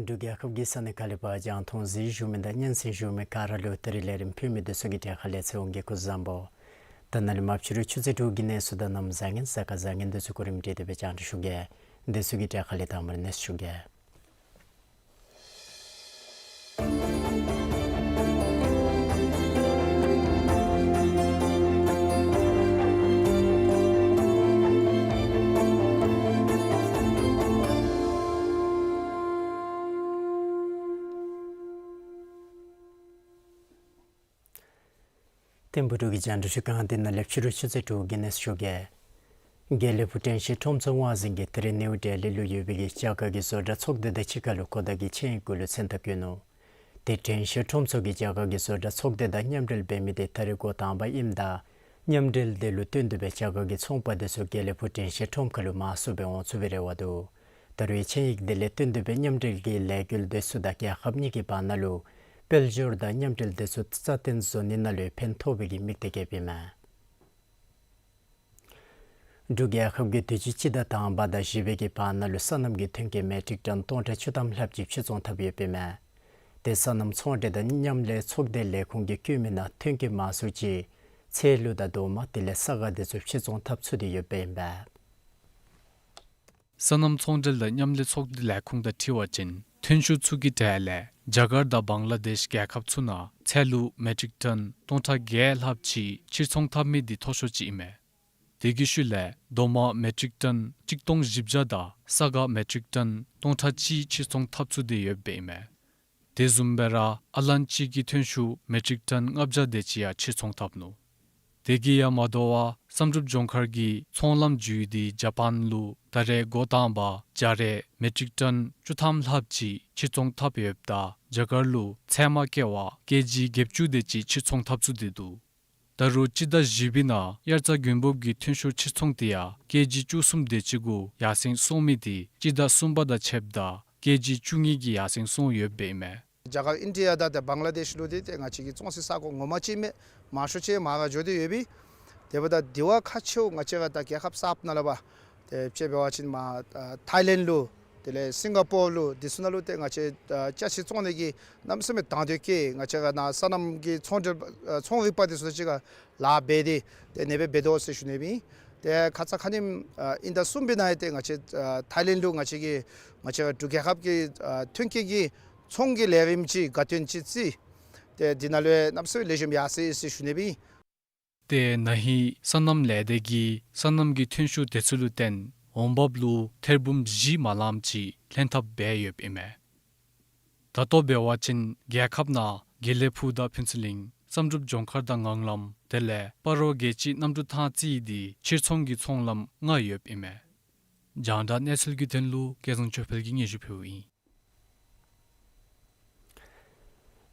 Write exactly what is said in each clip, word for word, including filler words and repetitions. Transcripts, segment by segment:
འབྲུག་རྒྱལ་ཁབ་ཀྱི་ས་གནས་ཁག་ལས་ཕར་རྒྱང་མཐོང་གཟིགས་བཞུགས་མི་དང་སྙན་གསན་བཞུགས་མི་ག་ར་ལུ་ད་རིས་ལས་རིམ་ཕུལ་མི་དེ་ཚུ་གི་གྲས་ཁ་ལས་ཚེ་དབང་གིས་སྐུ་གཟུགས་བཟང་པོ། ད་ནཱ་ལས་མར་ཕྱི་རུ་ཆུ་ཚོད་དྲུག་གི་གནས་ཚུལ་དང་གནམ་བཟང་ངན་གཟའ་སྐར་བཟང་ངན་དེ་ཚུ་གོ་རིམ་སྒྲིག་སྟེ་སྦེ་རྒྱང་བསྒྲགས་ཞུ་གེ། དེ་ཚུ་གི་གྲས་ཁ་ལས་དང་པ་ར་གནས་ཚུལ་ཞུ་གེ། ཐིམ་ཕུག་འབྲུག་གི་རྒྱང་བསྒྲགས་ཁང་འདི་ནང་ལས་ཕྱི་རུ་ཆུ་ཚོད་དྲུག་གི་གནས་ཚུལ་ཞུ་གེ། དགེ་ལེགས་ཕུག་དྲན་ཤེས་ཁྲོམ་ཚོགས་དབང་འཛིན་གྱིས་ད་རིས་ནིའུ་ལྡི་ལི་ལུ་ཡོད་པའི་རྒྱ་གར་གྱི་བཟོ་གྲྭ་ཚོགས་སྡེ་དང་གཅིག་ཁར་ལུ་གོ་བརྡ་གི་ཆིངས་ཡིག་གུ་ལུ་མཚན་རྟགས་བཀོད་ནུག། དེ་དྲན་ཤེས་ཁྲོམ་ཚོགས་ཀྱིས་རྒྱ་གར་གྱི་བཟོ་གྲྭ་ཚོགས་སྡེ་དང་མཉམ་འབྲེལ་འབད་མི་དེ་ད་རིས་འགོ་དང་པ་ཨིནམ་ད་མཉམ་འབྲེལ་དེ་ལུ་བསྟུན་ཏེ་སྦེ་རྒྱ་གར་གྱི་ཚོང་པ་དེ་ཚུ་དགེ་ལེགས་ཕུག་དྲན་ཤེས་ཁྲོམ་ཁ་ལུ་མང་སུ་སྦེ་འོང་ཚུགས་པའི་རེ་བ་འདུག། ད་རུང་ཆིངས་ཡིག་དེ་ལས་བསྟུན་ཏེ་སྦེ་མཉམ་འབྲེལ་གྱི་ལས་འགུལ་དེ་ཚུ་དང་རྒྱལ་ཁབ་གཉིས་ཀྱི་བར་ན་ལུ་དཔལ་འབྱོར་དང་མཉམ་འབྲེལ་དེ་ཚུ་རྩ་བརྟན་བཟོ་ནི་ནང་ལུ་ཕན་ཐོགས་པའི་གི་དམིགས་གཏད་བསྐྱེདཔ་ཨིན་མས། འབྲུག་རྒྱལ་ཁབ་ཀྱིས་དུས་ཅི་སྤྱི་ཟླ་དང་པ་དང་བཞི་པའི་གི་བར་ན་ལུ་སོ་ནམ་གྱི་ཐོན་སྐྱེད་མེ་ཊིག་ཊོན་སྟོང་ཕྲག་བཅུ་ཐམ་ལྷགཔ་ཅིག་ཕྱིར་ཚོང་འཐབ་ཡོདཔ་ཨིན་མས། དེ་སོ་ནམ་ཚོང་འབྲེལ་དང་མཉམ་ལས་ཚོགས་སྡེ་ལས་ཁུངས་ཀྱིས་བཀོད་མི་ནང་ཐོན་སྐྱེད་མང་སུ་ཅིག་ཚལ་ལུ་དང་རྡོག་མ་དེ་ལས་ས་ག་དེ་ཚུ་ཕྱིར་ཚོང་འཐབ་ཚུགས་ཏེ་ཡོདཔ་ཨིན་པས། སོ་ནམ་ཚོང་འབྲེལ་དང་མཉམ་ལས་ཚོགས་སྡེ་ལས་ཁུངས་དང་འཁྲིལ་བ་ཅིན་ཐོན་ཤུགས་ཚུ་གི་གྲས་ལས་རྒྱ་གར་དང་བང་ལ་དེཤ་རྒྱལ་ཁབ་ཚུ་ནང་ཚལ་ལུ་མེ་ཊིག་ཊོན་སྟོང་ཕྲག་བརྒྱད་ལྷགཔ་ཅིག་ཕྱིར་ཚོང་འཐབ་མི་དེ་མཐོ་ཤོས་ཅིག་ཨིན་མས། དེ་གི་ཤུལ་ལས་རྡོག་མ་མེ་ཊིག་ཊོན་གཅིག་སྟོང་བཞི་བརྒྱ་དང་ས་ག་མེ་ཊིག་ཊོན་སྟོང་ཕྲག་གཅིག་ཕྱིར་ཚོང་འཐབ་ཚུགས་ཏེ་ཡོདཔ་ཨིན་མས། དེ་བཟུམ་སྦེ་ར་ཨ་ལན་ཅི་གི་ཐོན་ཤུགས་མེ་ཊིག་ཊོན་ལྔ་བརྒྱ་དེ་ཅིག་ཡང་ཕྱིར་ཚོང་འཐབ་ནུག། དེ་གིས་ཡང་མ་དོ་བར་བསམ་གྲུབ་ལྗོངས་མཁར་གྱི་ཚོང་ལམ་བརྒྱུད་དེ་ཇ་པཱན་ལུ་ད་རེས་འགོ་དང་པ་བྱ་རས་མེ་ཊིག་ཊོན་བཅུ་ཐམ་ལྷགཔ་ཅིག་ཕྱིར་ཚོང་འཐབ་ཡོདཔ་ད་རྒྱ་གར་ལུ་ཚལ་མ་ཀེ་བ་ཀེ་ཇི་བརྒྱད་ཅུ་དེ་ཅིག་ཕྱིར་ཚོང་འཐབ་ཚུགས་ཏེ་འདུག། ད་རུང་སྤྱི་ཟླ་བཞི་པའི་ནང་དབྱར་རྩྭ་དགུན་འབུབ་ཀྱི་ཐོན་ཤུགས་ཕྱིར་ཚོང་དེ་ཡང་ཀེ་ཇི་བཅུ་གསུམ་དེ་ཅིག་གུ་ཡར་སེང་སོང་མི་དེ་སྤྱི་ཟླ་གསུམ་པ་དང་ཕྱདཔ་ད་ཀེ་ཇི་བཅུ་གཉིས་ཀྱི་ཡར་སེང་སོང་ཡོདཔ་ཨིན་མས། རྒྱ་གར་ཨིན་ཌི་ཡ་དང་ཏེ་བང་ལ་དེཤ་ལུ་དེ་ཏེ་ང་བཅས་ཀྱི་བཙོང་སའི་ས་གོ་ངོ་མ་ཅིག་མས། མང་ཤོས་ཅིག་མར་ཁར་འགྱོ་སྟེ་ཡོད་པས། དེ་འབདཝ་ད་དེ་བ་ཁག་ཆེཝ་ང་བཅས་ར་ད་རྒྱལ་ཁབ་གསརཔ་ནང་ལས་ཕར་ཏེ་དཔྱེ་འབད་བ་ཅིན་མར་ཨ་ཐཱའི་ལེནཌ་ལུ་དེ་ལས་སིང་ག་པོར་ལུ་དེ་ཚུ་ནང་ལུ་ཏེ་ང་བཅས་ཨ་ཅ་ཆས་བཙོང་ནི་གི་གནམ་མེད་ས་མེད་དང་འདོད་བསྐྱེད། ང་བཅས་ར་ནཱ་སོ་ནམ་གྱི་ཚོང་འབྲེལ་ཨ་ཚོང་རིག་པ་དེ་ཚུ་གཅིག་ཁར་ལཱ་འབད་དེ་ཏེ་ཨ་ནེ་སྦེ་འབད་དོ་ཟེར་ཞུ་ནི་ཨིན། ཏེ་ཁ་ཙ་ཁ་ཉིནམ་ཨ་དབྱིན་ཟླ་གསུམ་པའི་ནང་ཡང་ཏེ་ང་བཅས་ཨ་ཐཱའི་ལེནཌ་ལུ་ང་བཅས་ཀྱི་ང་བཅས་ར་འབྲུག་རྒྱལ་ཁབ་ཀྱི་ཨ་ཐོན་སྐྱེད་ཀྱི་ཚོང་གི་ལས་རིམ་ཅིག་དགའ་སྟོན་ཅིག་བརྩི། ཏེ་དེ་ནང་ལུ་ཡང་གནམ་མེད་ས་མེད་ལེགས་ཤོམ་ཡར་སོ་ཡི་ཟེར་ཞུ་ནི་ཨིན། ཏེ་ན་ཧིང་སོ་ནམ་ལས་སྡེ་གིས་སོ་ནམ་གྱི་ཐོན་ཤུགས་དེ་ཚུ་ལུ་བརྟེན་འོང་འབབ་ལུ་ཐེར་འབུམ་བཞི་མ་ལངམ་ཅིག་ལྷན་ཐབས་འབད་ཡོདཔ་ཨིན་མས། ད་ལྟོ་འབད་བ་ཅིན་རྒྱལ་ཁབ་ནང་དགེ་ལེགས་ཕུག་དང་ཕུན་ཚོགས་གླིང་བསམ་གྲུབ་ལྗོངས་མཁར་དང་ངང་ལམ་དེ་ལས་སྤ་རོ་རྒྱལ་སྤྱིའི་གནམ་གྲུ་ཐང་རྩེ་འདི་ཕྱིར་ཚོང་གི་ཚོང་ལམ་ལྔ་ཡོདཔ་ཨིན་མས། རྒྱང་བསྒྲགས་གནས་ཚུལ་གྱི་དོན་ལུ་སྐལ་བཟང་ཆོས་འཕེལ་གྱིས་སྙན་ཞུ་ཕུལཝ་ཨིན།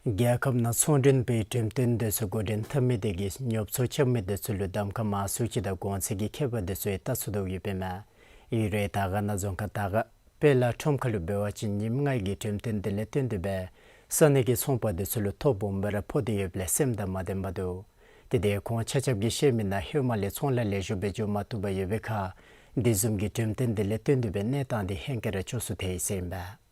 རྒྱལ་ཁབ་ནང་ཚོང་འབྲེལ་པའི་འགྲེམས་སྟོན་དེ་ཚུ་འགོ་འདྲེན་འཐབ་མི་དེ་གིས་ཉོ་ཚོང་རྐྱབ་མི་དེ་ཚུ་ལུ་གདམ་ཁ་མང་སུ་ཅིག་དང་གོང་ཚད་ཀྱི་ཁྱད་པར་དེ་ཚུ་ཡང་བལྟ་ཚུགས་དོ་ཡོདཔ་ཨིན་མས། ཨིན་རུང་དར་དཀར་ན་རྫོང་ཁག་དར་དཀར་དཔལ་ལ་ཁྲོམ་ཁ་ལུ་འབད་བ་ཅིན་ཉིནམ་ལྔའི་འགྲེམས་སྟོན་དེ་ལས་བརྟེན་ཏེ་སྦེ་ས་གནས་ཀྱི་ཚོང་པ་དེ་ཚུ་ལུ་ཐོ་སྦོམ་སྦེ་ར་ཕོག་སྟེ་ཡོདཔ་ལས་སེམས་དང་མ་ལྡནམ་འདུག། དེ་འབདཝ་ལས་ཁོང་ཆ་ཁྱབ་ཀྱིས་བཤད་མི་ནང་ཧེ་མ་ལས་ཚོང་ལཱ་ལེགས་ཤོམ་སྦེ་འགྱོ་མ་བཏུབ་པར་ཡོད་པའི་ཁར་དེ་བཟུམ་གྱི་འགྲེམས་སྟོན་དེ་ལས་བརྟེན་ཏེ་སྦེ་གནས་སྟངས་དེ་ཧེང་སྐལ་ར་སྐྱོ་སུ་ཐལ་ཡི་ཟེར་ཨིན་པས།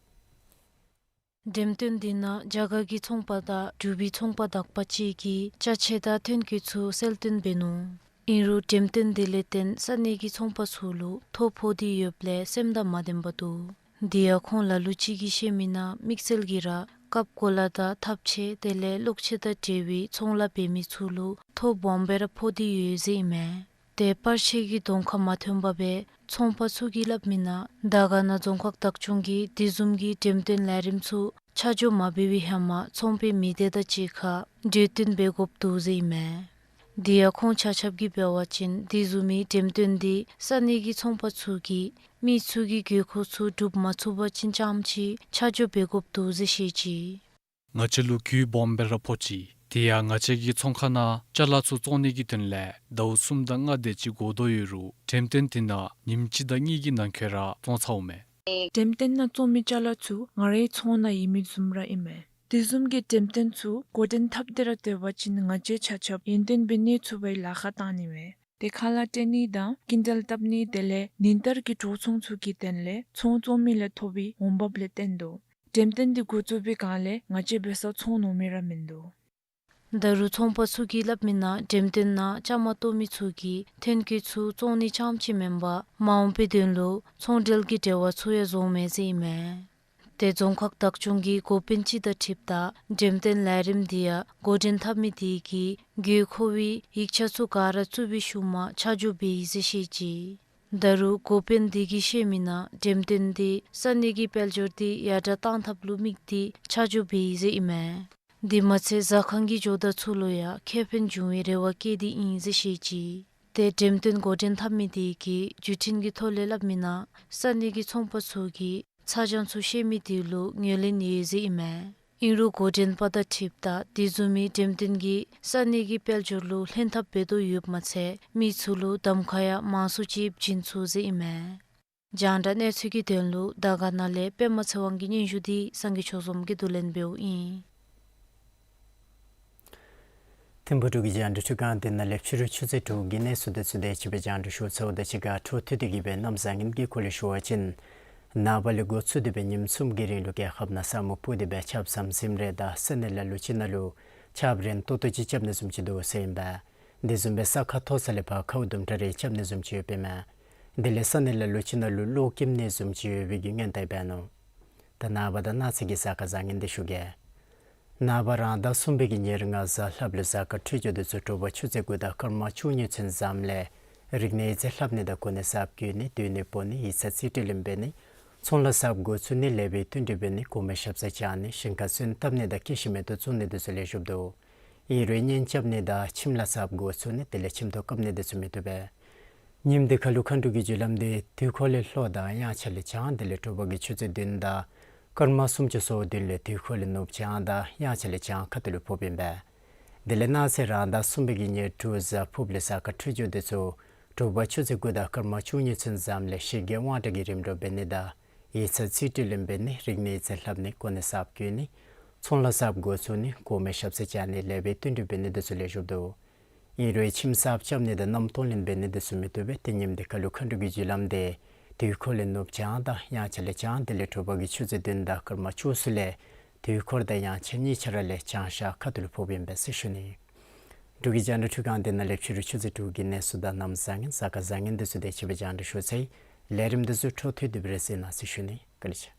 འགྲེམས་སྟོན་དེ་ནང་རྒྱ་གར་གྱི་ཚོང་པ་དང་འབྲུག་པའི་ཚོང་པ་དག་པ་ཅིག་གིས་ཅ་ཆས་དང་ཐོན་སྐྱེད་ཚུ་གསལ་སྟོན་འབད་ནུག། ཨིན་རུང་འགྲེམས་སྟོན་དེ་ལས་བརྟེན་ས་གནས་ཀྱི་ཚོང་པ་ཚུ་ལུ་ཐོ་ཕོག་སྟེ་ཡོདཔ་ལས་སེམས་དང་མ་ལྡནམ་འདུག། དེ་ཡང་ཁོང་ལ་ལུ་ཅིག་གིས་བཤད་མི་ནང་དམིགས་བསལ་གྱིས་ར་རྐབ་གོ་ལ་དང་ཐབ་ཆས་དེ་ལས་གློག་ཆས་དང་འབྲེལ་བའི་ཚོང་ལཱ་འབད་མི་ཚུ་ལུ་ཐོ་སྦོམ་སྦེ་ར་ཕོག་སྟེ་ཡོད་ཟེར་ཨིན་མས། དེ་བར་ཆད་ཀྱི་གདོང་ཁར་མ་ཐོན་པར་སྦེ་ཚོང་པ་ཚུ་གིས་སླབ་མི་ནང་དར་དཀར་ན་རྫོང་ཁག་བདག་སྐྱོང་གིས་དེ་བཟུམ་གྱི་འགྲེམས་སྟོན་ལས་རིམ་ཚུ་ཆ་འཇོག་མ་འབད་བའི་ཧེ་མ་ཚོང་པའི་མི་སྡེ་དང་གཅིག་ཁར་གྲོས་བསྟུན་འབད་དགོཔ་འདུག་ཟེར་ཨིན་མས། དེ་ཡང་ཁོང་ཆ་ཁྱབ་ཀྱིས་འབད་བ་ཅིན་དེ་བཟུམ་མའི་འགྲེམས་སྟོན་དེ་ས་གནས་ཀྱི་ཚོང་པ་ཚུ་གིས་མི་ཚུ་གི་དགོས་མཁོ་ཚུ་སྒྲུབ་མ་ཚུགས་པ་ཅིན་རྐྱངམ་ཅིག་ཆ་འཇོག་འབད་དགོཔ་འདུག་ཟེར་བཤད་ཅི། ང་བཅས་ལུ་གུ་སྦོམ་སྦེ་ར་ཕོག་ཅི། དེ་ཡང་ང་བཅས་ཀྱིས་ཚོང་ཁང་ནང་ཅ་ལ་ཚུ་བཙོང་ནི་གི་དོན་ལས་ཟླཝ་གསུམ་དང་ལྔ་དེ་ཅིག་འགོར་དོ་ཡོད་རུང་འགྲེམས་སྟོན་དེ་ནང་ཉིནམ་གཅིག་དང་གཉིས་ཀྱི་ནང་འཁོད་ར་བཙོང་ཚརཝ་མས། འགྲེམས་སྟོན་ནང་བཙོང་མི་ཅ་ལ་ཚུ་ང་རའི་ཚོང་ནང་ཡོད་མི་བཟུམ་ར་ཨིན་མས། དེ་བཟུམ་གྱི་འགྲེམས་སྟོན་ཚུ་འགོ་འདྲེན་འཐབ་སྟེ་ར་སྡོད་པ་ཅིན་ང་བཅས་ཆ་ཁྱབ་ཡུན་བརྟན་སྦེ་གནས་ཚུགས་པའི་ལཱ་ཁག་བཏང་ནི་མས། དེ་ཁ་ལས་སྤྲོད་ནི་དང་སྐྱིན་འགྲུལ་བཏབ་ནི་དེ་ལས་ཉིན་ལྟར་གྱི་འགྲོ་སོང་ཚུ་གི་དོན་ལས་ཚོང་བཙོང་མི་ལས་ཐོབ་པའི་འོང་འབབ་ལས་བརྟེན་དོ། འགྲེམས་སྟོན་དེ་འགོ་བཙུགས་པའི་སྒང་ལས་ང་བཅས་འབད་སར་ཚོང་ནོར་མི་ར་མིན་འདུག། ད་རུང་ཚོང་པ་ཚུ་གིས་སླབ་མི་ནང་འགྲེམས་སྟོན་ནང་བཅའ་མར་གཏོགས་མི་ཚུ་གིས་ཐོན་སྐྱེད་ཚུ་བཙོང་ནི་རྐྱངམ་ཅིག་མེན་པར་མ་འོངས་པའི་དོན་ལུ་ཚོང་འབྲེལ་གྱི་འབྲེལ་བ་ཚུ་ཡང་བཟོཝ་མས་ཟེར་ཨིན་མས། དེ་རྫོང་ཁག་བདག་སྐྱོང་གི་འགོ་དཔོན་ཅིག་དང་འཁྲིལཝ་ད་འགྲེམས་སྟོན་ལས་རིམ་དེ་ཡང་འགོ་འདྲེན་འཐབ་མི་དེ་གིས་དགོས་མཁོ་བའི་ཡིག་ཆ་ཚུ་ག་ར་བཙུགས་པའི་ཤུལ་མ་ཆ་འཇོག་འབད་ཡི་ཟེར་བཤད་ཅི། ད་རུང་འགོ་དཔོན་དེ་གིས་བཤད་མི་ནང་འགྲེམས་སྟོན་དེ་ས་གནས་ཀྱི་དཔལ་འབྱོར་དེ་ཡར་དྲག་གཏང་ཐབས་ལུ་དམིགས་ཏེ་ཆ་འཇོག་འབད་ཡི་ཟེར་ཨིན་མས། དེ་མ་ཚད་ཟ་ཁང་གི་ཇོ་བདག་ཚུ་ལུ་ཡང་ཁེ་ཕན་འབྱུང་བའི་རེ་བ་བསྐྱེད་དེ་ཨིན་ཟེར་བཤད་ཅི། དེ་འགྲེམས་སྟོན་འགོ་འདྲེན་འཐབ་མི་དེ་གིས་བརྒྱུད་འཕྲིན་གྱི་ཐོག་ལས་སླབ་མི་ནང་ས་གནས་ཀྱི་ཚོང་པ་ཚུ་གིས་ཚ་གྱང་ཚུ་བཤད་མི་དེ་ལུ་ངོས་ལེན་ཡོད་ཟེར་ཨིན་མས། ཨིན་རུང་འགོ་འདྲེན་པ་དང་འཁྲིལཝ་ད་དེ་བཟུམ་མའི་འགྲེམས་སྟོན་གྱིས་ས་གནས་ཀྱི་དཔལ་འབྱོར་ལུ་ལྷན་ཐབས་འབད་དོ་ཡོདཔ་མ་ཚད་མི་ཚུ་ལུ་གདམ་ཁ་ཡང་མང་སུ་ཅིག་བྱིན་ཚུགས་ཟེར་ཨིན་མས། རྒྱང་བསྒྲགས་གནས་ཚུལ་གྱི་དོན་ལུ་དར་དཀར་ན་ལས་པདྨ་ཚེ་དབང་གི་སྙན་ཞུ་དེ་སངས་རྒྱས་ཆོས་འཛོམས་ཀྱིས་བསྡུ་ལེན་འབདཝ་ཨིན། ཐིམ་ཕུག་འབྲུག་གི་རྒྱང་བསྒྲགས་ཁྲི་ཁང་འདི་ནང་ལས་ཕྱི་རུ་ཆུ་ཚོད་དྲུག་གི་གནས་ཚུལ་དེ་ཚུ་དེ་ཅིག་སྦེ་རྒྱང་བསྒྲགས་ཞུ་ཚརཝ་དང་གཅིག་ཁར་འཕྲོ་མཐུད་དེ་གི་སྦེ་གནམ་བཟང་ངན་གྱི་སྐོར་ལས་ཞུ་བ་ཅིན་ནངས་པ་ལས་འགོ་བཙུགས་ཏེ་སྦེ་ཉིནམ་གསུམ་གྱི་རིང་ལུ་རྒྱལ་ཁབ་ནང་ས་སྨུག་སྤུབས་ཏེ་སྦེ་ཆརཔ་ཟམ་ཟིམ་རེ་དང་ས་གནས་ལ་ལུ་ཅིག་ནང་ལུ་ཆརཔ་རན་ཏོག་ཏོ་ཅིག་རྐྱབ་ནི་བཟུམ་ཅིག་འདུག་ཟེར་ཨིན་པས། དེ་བཟུམ་སྦེ་ས་ཁ་མཐོ་ས་ལས་ཕར་ཁཝ་དུམ་གྲ་རེ་རྐྱབ་ནི་བཟུམ་ཅིག་ཡོདཔ་ཨིན་མས། དེ་ལས་ས་གནས་ལ་ལུ་ཅིག་ནང་ལུ་གློག་འཁྱུག་ནི་བཟུམ་ཅིག་ཡོད་པའི་གི་སྔོན་བརྡ་འབད་ནུག། ད་ནངས་པ་དང་གནངས་ཚེ་གི་གཟའ་སྐར་བཟང་ངན་དེ་ཞུ་གེ། ནངས་པ་རང་ཟླ་གསུམ་པའི་གི་ཉེར་ལྔ་གཟའ་ལྷགཔ་ལུ་གཟའ་སྐར་འཕྲོད་སྦྱོར་དེ་ཚུ་དྲོ་པ་ཆུ་ཚོད་དགུ་དང་སྐར་མ་བཅུ་གཉིས་ཚུན་ཟམ་ལས་རིག་གནས་ཡིག་རྩིས་ལྷབ་ནི་དང་གོ་གནས་གསརཔ་བསྐོ་ནི་སྡོད་གནས་སྤོ་ནི་ཡིག་ཚང་རྩིས་སྤྲོད་ལེན་འབད་ནི་ཚོང་ལཱ་གསརཔ་འགོ་བཙུགས་ནི་ལེགས་པའི་བསྟུན་གྲོས་འབད་ནི་གོང་མའི་ཞབས་སར་བཅར་ནི་ཞིང་ཁར་སོན་བཏབ་ནི་དང་སྐྱེ་ཤི་མེ་ཏོག་བཙུགས་ནི་དེ་ཚུ་ལེགས་ཤོམ་འདུག། ཨིན་རུང་གཉེན་རྐྱབ་ནི་དང་ཁྱིམ་ལཱ་གསརཔ་འགོ་བཙུགས་ནི་དེ་ལས་ཁྱིམ་ཐོག་བཀབ་ནི་དེ་ཚུ་མི་བཏུབ་པས། ཉིནམ་དེ་ཁར་ལུ་མཁའ་འགྲོ་གི་རྒྱུ་ལམ་དེ་དུས་འཁོར་ལས་ལྷོ་དང་དབྱངས་འཆར་ལས་བྱང་དེ་ལས་དྲོ་པ་གི་ཆུ་ཚོད་བདུན་དང་སྐར་མ་སུམ་ཅུ་སོ་བདུན་ལས་དུས་འཁོར་ལས་ནུབ་བྱང་དང་དབྱངས་འཆར་ལས་བྱང་ཁ་ཐུག་ལུ་ཕོགཔ་ཨིན་པས། དེ་ལས་གནངས་ཚེ་རང་ཟླ་གསུམ་པའི་གི་ཉེར་དྲུག་གཟའ་ཕུརཔ་ལུ་གཟའ་སྐར་འཕྲོད་སྦྱོར་དེ་ཚུ་དྲོ་པ་ཆུ་ཚོད་དགུ་དང་སྐར་མ་བཅུ་གཉིས་ཚུན་ཟམ་ལས་ཞི་རྒོལ་དབང་དྲག་གི་རིམ་གྲོ་འབད་ནི་དང་ཡིག་ཚང་རྩིས་སྤྲོད་ལེན་འབད་ནི་རིག་གནས་ཡིག་རྩིས་ལྷབ་ནི་གོ་གནས་གསརཔ་བསྐོ་ནི་ཚོང་ལཱ་གསརཔ་འགོ་བཙུགས་ནི་གོང་མའི་ཞབས་སར་བཅར་ནི་ལེགས་པའི་བསྟུན་གྲོས་འབད་ནི་དེ་ཚུ་ལེགས་ཤོམ་འདུག། ཨིན་རུང་ཁྱིམ་གསརཔ་རྐྱབ་ནི་དང་མནའམ་གཏོང་ལེན་འབད་ནི་དེ་ཚུ་མི་བཏུབ་པས། ཏེ་ཉིནམ་དེ་ཁར་ལུ་མཁའ་འགྲོ་གི་རྒྱུ་ལམ་དེ་དུས་འཁོར་ལས་ནུབ་བྱང་དང་དབྱངས་འཆར་ལས་བྱང་དེ་ལས་དྲོ་པ་གི་ཆུ་ཚོད་བདུན་དང་སྐར་མ་བཅུ་གསུམ་ལས་དུས་འཁོར་དང་དབྱངས་འཆར་གཉིས་ཆ་ར་ལས་བྱང་ཤར་ཁ་ཐུག་ལུ་ཕོགཔ་ཨིན་པས་ཟེར་ཞུ་ནི། འབྲུག་གི་རྒྱང་བསྒྲགས་ཁྲི་ཁང་འདི་ནང་ལས་ཕྱི་རུ་ཆུ་ཚོད་དྲུག་གི་གནས་ཚུལ་དང་གནམ་བཟང་ངན་གཟའ་སྐར་བཟང་ངན་དེ་ཚུ་དེ་ཅིག་སྦེ་རྒྱང་བསྒྲགས་ཞུ་ཚར་ཡི། ལས་རིམ་དེ་ཚུ་འཕྲོ་མཐུད་དེ་སྦེ་རེ་གཟིགས་གནང་ཟེར་ཞུ་ནི། བཀའ་དྲིན་ཆེ།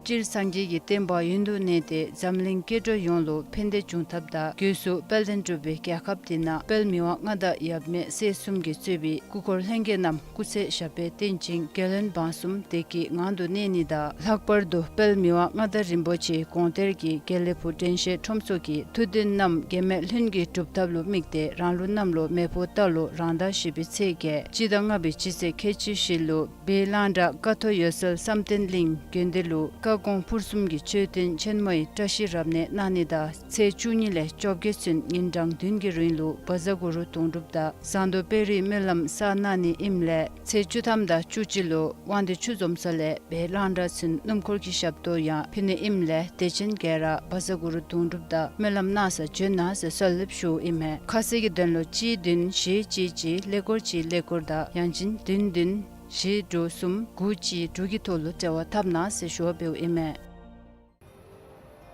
སྤྱིར་སངས་རྒྱས་ཀྱི་བསྟན་པ་ཡུན་དུ་གནས་ཏེ་འཛམ་གླིང་སྐྱེ་འགྲོ་ཡོངས་ལུ་ཕན་བདེ་འབྱུང་ཐབས་དང་སྒོས་སུ་དཔལ་ལྡན་འབྲུག་པའི་རྒྱལ་ཁབ་འདི་ནང་དཔལ་མི་དབང་མངའ་བདག་ཡབ་མེས་སྲས་གསུམ་གྱིས་གཙོས་པའི་སྐུ་འཁོར་ལྷན་རྒྱས་རྣམས་སྐུ་ཚེ་ཞབས་པད་བརྟན་ཅིང་རྒྱལ་བློན་འབངས་གསུམ་བདེ་སྐྱིད་ངང་དུ་གནས་ནི་དང་། ལྷག་པར་དུ་དཔལ་མི་དབང་མངའ་བདག་རིན་པོ་ཆེའི་དགོངས་གཏེར་གྱི་དགེ་ལེགས་ཕུག་དྲན་ཤེས་ཁྲོམ་ཚོགས་ཀྱི་ཐུགས་འདུན་རྣམས་འགལ་མེད་ལྷུན་གྱིས་གྲུབ་ཐབས་ལུ་དམིགས་ཏེ་རང་ལུགས་གནམ་ལོ་མེ་ཕོ་རྟ་ལོ་རང་ཟླ་བཞི་པའི་ཚེས་བརྒྱད་སྤྱི་ཟླ་ལྔ་པའི་སྤྱི་ཚེས་ཁལ་གཅིག་བཞི་ལུ་སྦས་གླང་བྲག་ཀ་ཐོག་འོད་གསལ་བསམ་གཏན་གླིང་དགོན་སྡེ་ལུ་བཀའ་དགོངས་ཕུར་གསུམ་གྱི་མཆོད་རྟེན་ཆེན་མོའི་བཀྲ་ཤིས་རབ་གནས་གནང་ནི་དང་ཚེས་བཅུ་གཉིས་ལས་བཅོ་བརྒྱད་ཚུན་ཉིན་གྲངས་བདུན་གྱི་རིང་ལུ་བཛྲ་གུ་རུ་དུང་སྒྲུབ་དང་ཟངས་མདོག་དཔལ་རིའི་སྨོན་ལམ་བསགས་གནང་ནི་ཨིནམ་ལས་ཚེས་བཅུ་ཐམ་དང་བཅུ་གཅིག་ལུ་དབང་འདུས་ཆུ་འཛོམས་ས་ལས་སྦས་གླང་བྲག་ཚུན་སྣུམ་འཁོར་གྱི་ཞབས་ཏོག་ཡང་ཕུལ་ནི་ཨིནམ་ལས་དད་ཅན་ག་ར་བཛྲ་གུ་རུ་དུང་སྒྲུབ་དང་སྨོན་ལམ་གནང་སར་བྱོན་གནང་ཟེར་གསོལ་འདེབས་ཞུཝ་ཨིན་མས། ཁ་གསལ་གྱི་དོན་ལུ་གཅིག་བདུན་བཞི་གཅིག་གཅིག་ཀླད་ཀོར་གཅིག་ཀླད་ཀོར་དང་ཡང་ཅིན་བདུན་བདུན་བཞི་དྲུག་གསུམ་དགུ་གཅིག་དྲུག་གི་ཐོག་ལུ་འབྲེལ་བ་འཐབ་གནང་ཟེར་ཞུ་བ་འབདཝ་ཨིན་མས།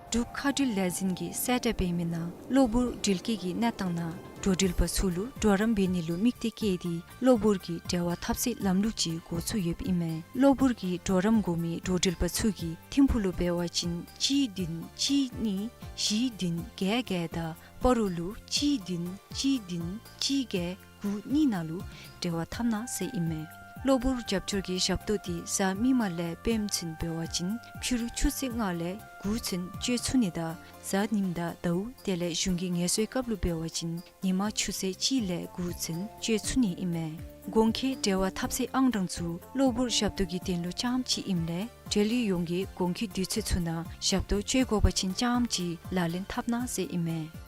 འབྲུག་མཁའ་འགྲུལ་ལས་འཛིན་གྱིས་གསལ་བསྒྲགས་འབད་མི་ནང་གློ་བུར་འགྲུལ་སྐྱེལ་གྱི་གནས་སྟངས་ནང་འགྲོ་འགྲུལ་པ་ཚུ་ལུ་གྲོགས་རམ་འབད་ནི་ལུ་དམིགས་ཏེ་བསྐྱལ་ཏེ་གློ་བུར་གྱི་འབྲེལ་བ་འཐབ་སའི་ལམ་ལུགས་ཅིག་འགོ་བཙུགས་ཡོདཔ་ཨིན་མས། གློ་བུར་གྱི་གྲོགས་རམ་དགོ་མི་འགྲོ་འགྲུལ་པ་ཚུ་གིས་ཐིམ་ཕུག་ལུ་འབད་བ་ཅིན་གཅིག་བདུན་གཅིག་གཉིས་བཞི་བདུན་བརྒྱད་བརྒྱད་དང་སྤ་རོ་ལུ་གཅིག་བདུན་གཅིག་བདུན་གཅིག་བརྒྱད་དགུ་གཉིས་ནང་ལུ་འབྲེལ་བ་འཐབ་གནང་ཟེར་ཨིན་མས། གློ་བུར་རྒྱབ་སྐྱོར་གྱི་ཞབས་ཏོག་འདི་གཟའ་མིག་དམར་ལས་སྤེནམ་ཚུན་འབད་བ་ཅིན་ཕྱི་རུ་ཆུ་ཚོད་ལྔ་ལས་དགུ་ཚུན་སྤྱོད་ཚུགས་ནི་དང་གཟའ་ཉིམ་དང་ཟླཝ་དེ་ལས་གཞུང་གི་ངལ་གསོའི་སྐབས་ལུ་འབད་བ་ཅིན་ཉིན་མ་ཆུ་ཚོད་གཅིག་ལས་དགུ་ཚུན་སྤྱོད་ཚུགས་ནི་ཨིན་མས། གོང་འཁོད་འབྲེལ་བ་འཐབ་སའི་ཨང་གྲངས་ཚུ་གློ་བུར་ཞབས་ཏོག་གི་དོན་ལུ་རྐྱངམ་ཅིག་ཨིནམ་ལས་འབྲེལ་ཡོད་ཡོངས་ཀྱིས་གོང་འཁོད་དུས་ཚོད་ཚུ་ནང་ཞབས་ཏོག་སྤྱོད་དགོ་པ་ཅིན་རྐྱངམ་ཅིག་ལག་ལེན་འཐབ་གནང་ཟེར་ཨིན་མས།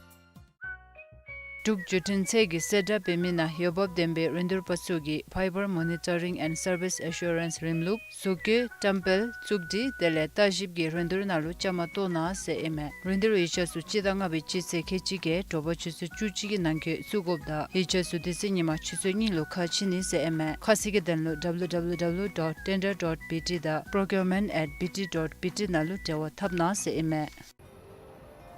འབྲུག་བརྒྱུད་འཕྲིན་ཚད་ཀྱིས་གསལ་བསྒྲགས་འབད་མི་ནང་འོས་འབབ་ལྡན་པའི་རིན་བསྡུར་པ་ཚུ་གིས་Fiber Monitoring and Service Assurance རིམ་ལུགས་གཟུགས་བཀོད་བཀྲམ་སྤེལ་བཙུགས་སྒྲིག་དེ་ལས་ལྟ་ཞིབ་ཀྱི་རིན་བསྡུར་ནང་ལུ་བཅའ་མར་གཏོགས་གནང་ཟེར་ཨིན་མས། རིན་བསྡུར་ཡིག་ཆ་ཚུ་སྤྱི་ཟླ་ལྔ་པའི་སྤྱི་ཚེས་ཁལ་གཅིག་བརྒྱད་དྲོ་པ་ཆུ་ཚོད་བཅུ་གཅིག་གི་ནང་འཁོད་བཙུགས་དགོཔ་དང་ཡིག་ཆ་ཚུ་དེ་ཚེ་ཉིན་མ་ཆུ་ཚོད་གཉིས་ལུ་ཁ་ཕྱེ་ནི་ཟེར་ཨིན་མས། ཁ་གསལ་གྱི་དོན་ལུ་W W W dot tender dot B T དང་procurement at B T dot B T ནང་ལུ་འབྲེལ་བ་འཐབ་གནང་ཟེར་ཨིན་མས།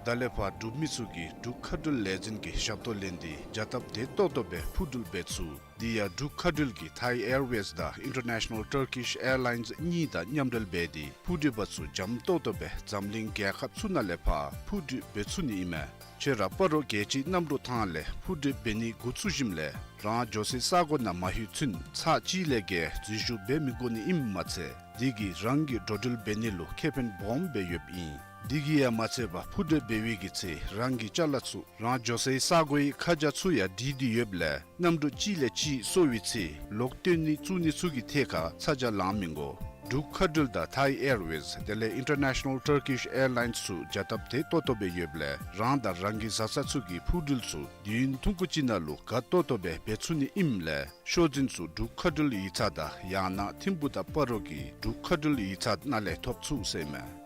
ད་ལས་ཕར་འབྲུག་མི་ཚུ་གིས་འབྲུག་མཁའ་འགྲུལ་ལས་འཛིན་གྱི་ཞབས་ཏོག་ལེན་ཏེ་བྱ་སྟབས་བདེ་ཏོག་ཏོ་སྦེ་འཕུར་འགྲུལ་འབད་ཚུགས། དེ་ཡང་འབྲུག་མཁའ་འགྲུལ་གྱིས་Thai Airways དང་International Turkish Airlines གཉིས་དང་མཉམ་འབྲེལ་འབད་དེ་འཕུར་འགྲུལ་པ་ཚུ་འཇམ་ཏོག་ཏོ་སྦེ་འཛམ་གླིང་རྒྱལ་ཁབ་ཚུ་ནང་ལས་ཕར་འཕུར་འགྲུལ་འབད་ཚུགས་ནི་ཨིན་མས། ཁྱོད་ར་སྤ་རོ་རྒྱལ་སྤྱིའི་གནམ་གྲུ་ཐང་ལས་འཕུར་འགྲུལ་འབད་ནི་འགོ་བཙུགས་ཞིནམ་ལས་རང་འགྱོ་སའི་ས་གོ་ནང་མ་ལྷོད་ཚུན་ཚར་གཅིག་ལས་བརྒལ་འཛུལ་ཞུགས་འབད་མི་དགོ་ནི་ཨིནམ་མ་ཚད་དེ་གིས་རང་གི་འགྲོ་འགྲུལ་འབད་ནི་ལུ་ཁེ་ཕན་སྦོམ་སྦེ་ཡོདཔ་ཨིན། དེ་གིས་ཡང་མ་ཚད་པར་འཕུར་འགྲུལ་འབད་བའི་གི་ཚེ་རང་གི་ཅ་ལ་ཚུ་རང་འགྱོ་སའི་ས་གོའི་ཁ་བྱང་ཚུ་ཡང་བྲིས་ཏེ་ཡོདཔ་ལས་གནམ་གྲུ་གཅིག་ལས་གཅིག་སོར་བའི་ཚེ་ལོག་བཏོན་ནི་བཙུགས་ནི་ཚུ་གི་ཐད་ཁར་ཚ་གྱང་ལང་མི་དགོ། འབྲུག་མཁའ་འགྲུལ་དང་Thai Airways དེ་ལས་International Turkish Airlines ཚུ་བྱ་སྟབས་བདེ་ཏོག་ཏོ་སྦེ་ཡོདཔ་ལས་རང་དང་རང་གི་བཟའ་ཚང་ཚུ་གི་འཕུར་འགྲུལ་ཚུ་དུས་ཡུན་ཐུང་ཀུ་ཅིག་ནང་ལུ་དགའ་ཏོག་ཏོ་སྦེ་འབད་ཚུགས་ནི་ཨིནམ་ལས་ཤོག་འཛིན་ཚུ་འབྲུག་མཁའ་འགྲུལ་ཡིག་ཚང་དང་ཡང་ན་ཐིམ་ཕུག་དང་སྤ་རོ་གི་འབྲུག་མཁའ་འགྲུལ་ཡིག་ཚང་ནང་ལས་ཐོབ་ཚུགས་ཟེར་ཨིན་མས།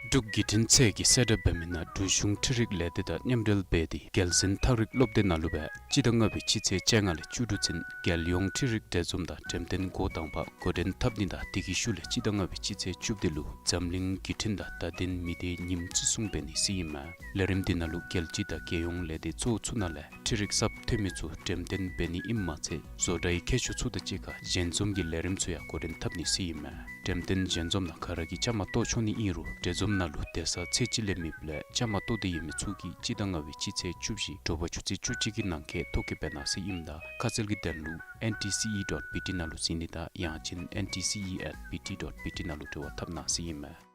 འབྲུག་བརྒྱུད་འཕྲིན་ཚད་ཀྱིས་གསལ་བསྒྲགས་འབད་མི་ནང་འབྲུག་གཞུང་འཕྲུལ་རིག་ལས་སྡེ་དང་མཉམ་འབྲེལ་འབད་དེ་རྒྱལ་གསུང་ཐག་རིང་སློབ་སྡེ་ནང་ལུ་སྦེ་སྤྱི་ཟླ་ལྔ་པའི་སྤྱི་ཚེས་བཅོ་ལྔ་ལས་བཅུ་དྲུག་ཚུན་རྒྱལ་ཡོངས་འཕྲུལ་རིག་གྲལ་འཛོམས་དང་འགྲེམས་སྟོན་འགོ་དང་པ་འགོ་འདྲེན་འཐབ་ནི་དང་དེ་གི་ཤུལ་ལས་སྤྱི་ཟླ་ལྔ་པའི་སྤྱི་ཚེས་བཅུ་བདུན་ལུ་འཛམ་གླིང་བརྒྱུད་འཕྲིན་དང་བརྡ་དོན་མི་སྡེའི་ཉིནམ་བརྩི་སྲུང་འབད་ནི་ཟེར་ཨིན་མས། ལས་རིམ་འདི་ནང་ལུ་རྒྱལ་སྤྱི་དང་རྒྱལ་ཡོངས་ལས་སྡེ་གཙོ་བོ་ཚུ་ནང་ལས་འཕྲུལ་རིག་གསརཔ་ཐོན་མི་ཚུ་འགྲེམས་སྟོན་འབད་ནི་ཨིནམ་མ་ཚད་བཟོ་གྲྭའི་མཁས་མཆོག་ཚུ་དང་གཅིག་ཁར་ཞལ་འཛོམས་ཀྱི་ལས་རིམ་ཚུ་ཡང་འགོ་འདྲེན་འཐབ་ནི་ཟེར་ཨིན་མས། འགྲེམས་སྟོན་ཞལ་འཛོམས་ནང་ག་ར་གིས་བཅའ་མར་གཏོགས་ཆོག་ནི་ཨིན་རུང་གྲལ་འཛོམས་ནང་ལུ་སྡོད་ས་ཚད་ཅིག་ལས་མེདཔ་ལས་བཅའ་མར་གཏོགས་ཏེ་ཡོད་མི་ཚུ་གིས་སྤྱི་ཟླ་ལྔ་པའི་སྤྱི་ཚེས་བཅུ་བཞི་དྲོ་པ་ཆུ་ཚོད་བཅུ་གཅིག་གི་ནང་འཁོད་ཐོ་བཀོད་འབད་གནང་ཟེར་ཨིནམ་ད་ཁ་གསལ་གྱི་དོན་ལུ་N T C E dot B T ནང་ལུ་གཟིགས་ནི་དང་ཡང་ཅིན་N T C E at B T dot B T ནང་ལུ་འབྲེལ་བ་འཐབ་གནང་ཟེར་ཨིན་མས།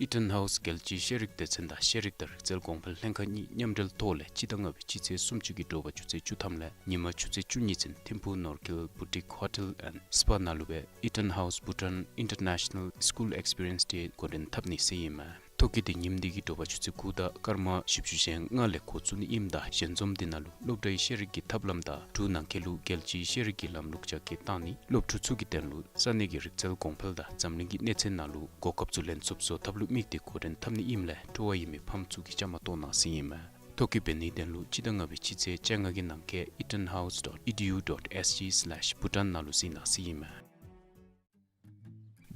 Eaton House རྒྱལ་སྤྱིའི་ཤེས་རིག་སྡེ་ཚན་དང་ཤེས་རིག་དང་རིག་རྩལ་གོང་འཕེལ་ལྷན་ཁག་གཉིས་མཉམ་འབྲེལ་ཐོག་ལས་སྤྱི་ཟླ་ལྔ་པའི་སྤྱི་ཚེས་སུམ་ཅུ་གི་དྲོ་པ་ཆུ་ཚོད་བཅུ་ཐམ་ལས་ཉིན་མ་ཆུ་ཚོད་བཅུ་གཉིས་ཚུན་ཐིམ་ཕུག་ནོར་ཁེལ་Boutique Hotel and Spa ནང་ལུ་སྦེ་Eaton House Bhutan International School Experience Day འགོ་འདྲེན་འཐབ་ནི་ཟེར་ཨིན་མས། ཐོ་བཀོད་འདི་ཉིནམ་འདི་གི་དྲོ་པ་ཆུ་ཚོད་དགུ་དང་སྐར་མ་བཞི་བཅུ་ཞེ་ལྔ་ལས་འགོ་བཙུགས་ནི་ཨིནམ་ད་ཞལ་འཛོམས་འདི་ནང་ལུ་སློབ་གྲྭའི་ཤེས་རིག་གི་ཐབས་ལམ་དང་འབྲུག་ནང་འཁོད་ལུ་རྒྱལ་སྤྱིའི་ཤེས་རིག་གི་ལམ་ལུགས་རྒྱ་སྐྱེད་བཏང་ནི་སློབ་ཕྲུག་ཚུ་གི་དོན་ལུ་ས་གནས་ཀྱི་རིག་རྩལ་གོང་འཕེལ་དང་འཛམ་གླིང་གི་གནས་ཚད་ནང་ལུ་གོ་སྐབས་ཚུ་ལེན་ཚུགསཔ་བཟོ་ཐབས་ལུ་དམིགས་ཏེ་འགོ་འདྲེན་འཐབ་ནི་ཨིནམ་ལས་སྤྲོ་བ་ཡོད་མི་ཕམ་ཚུ་གིས་བཅའ་མར་གཏོགས་གནང་ཟེར་ཨིན་མས། ཐོ་བཀོད་འབད་ནིའི་དོན་ལུ་སྤྱི་ཟླ་ལྔ་པའི་སྤྱི་ཚེས་བཅོ་ལྔ་གི་ནང་འཁོད eatonhouse dot E D U dot S G slash Bhutan ནང་ལུ་གཟིགས་གནང་ཟེར་ཨིན་མས།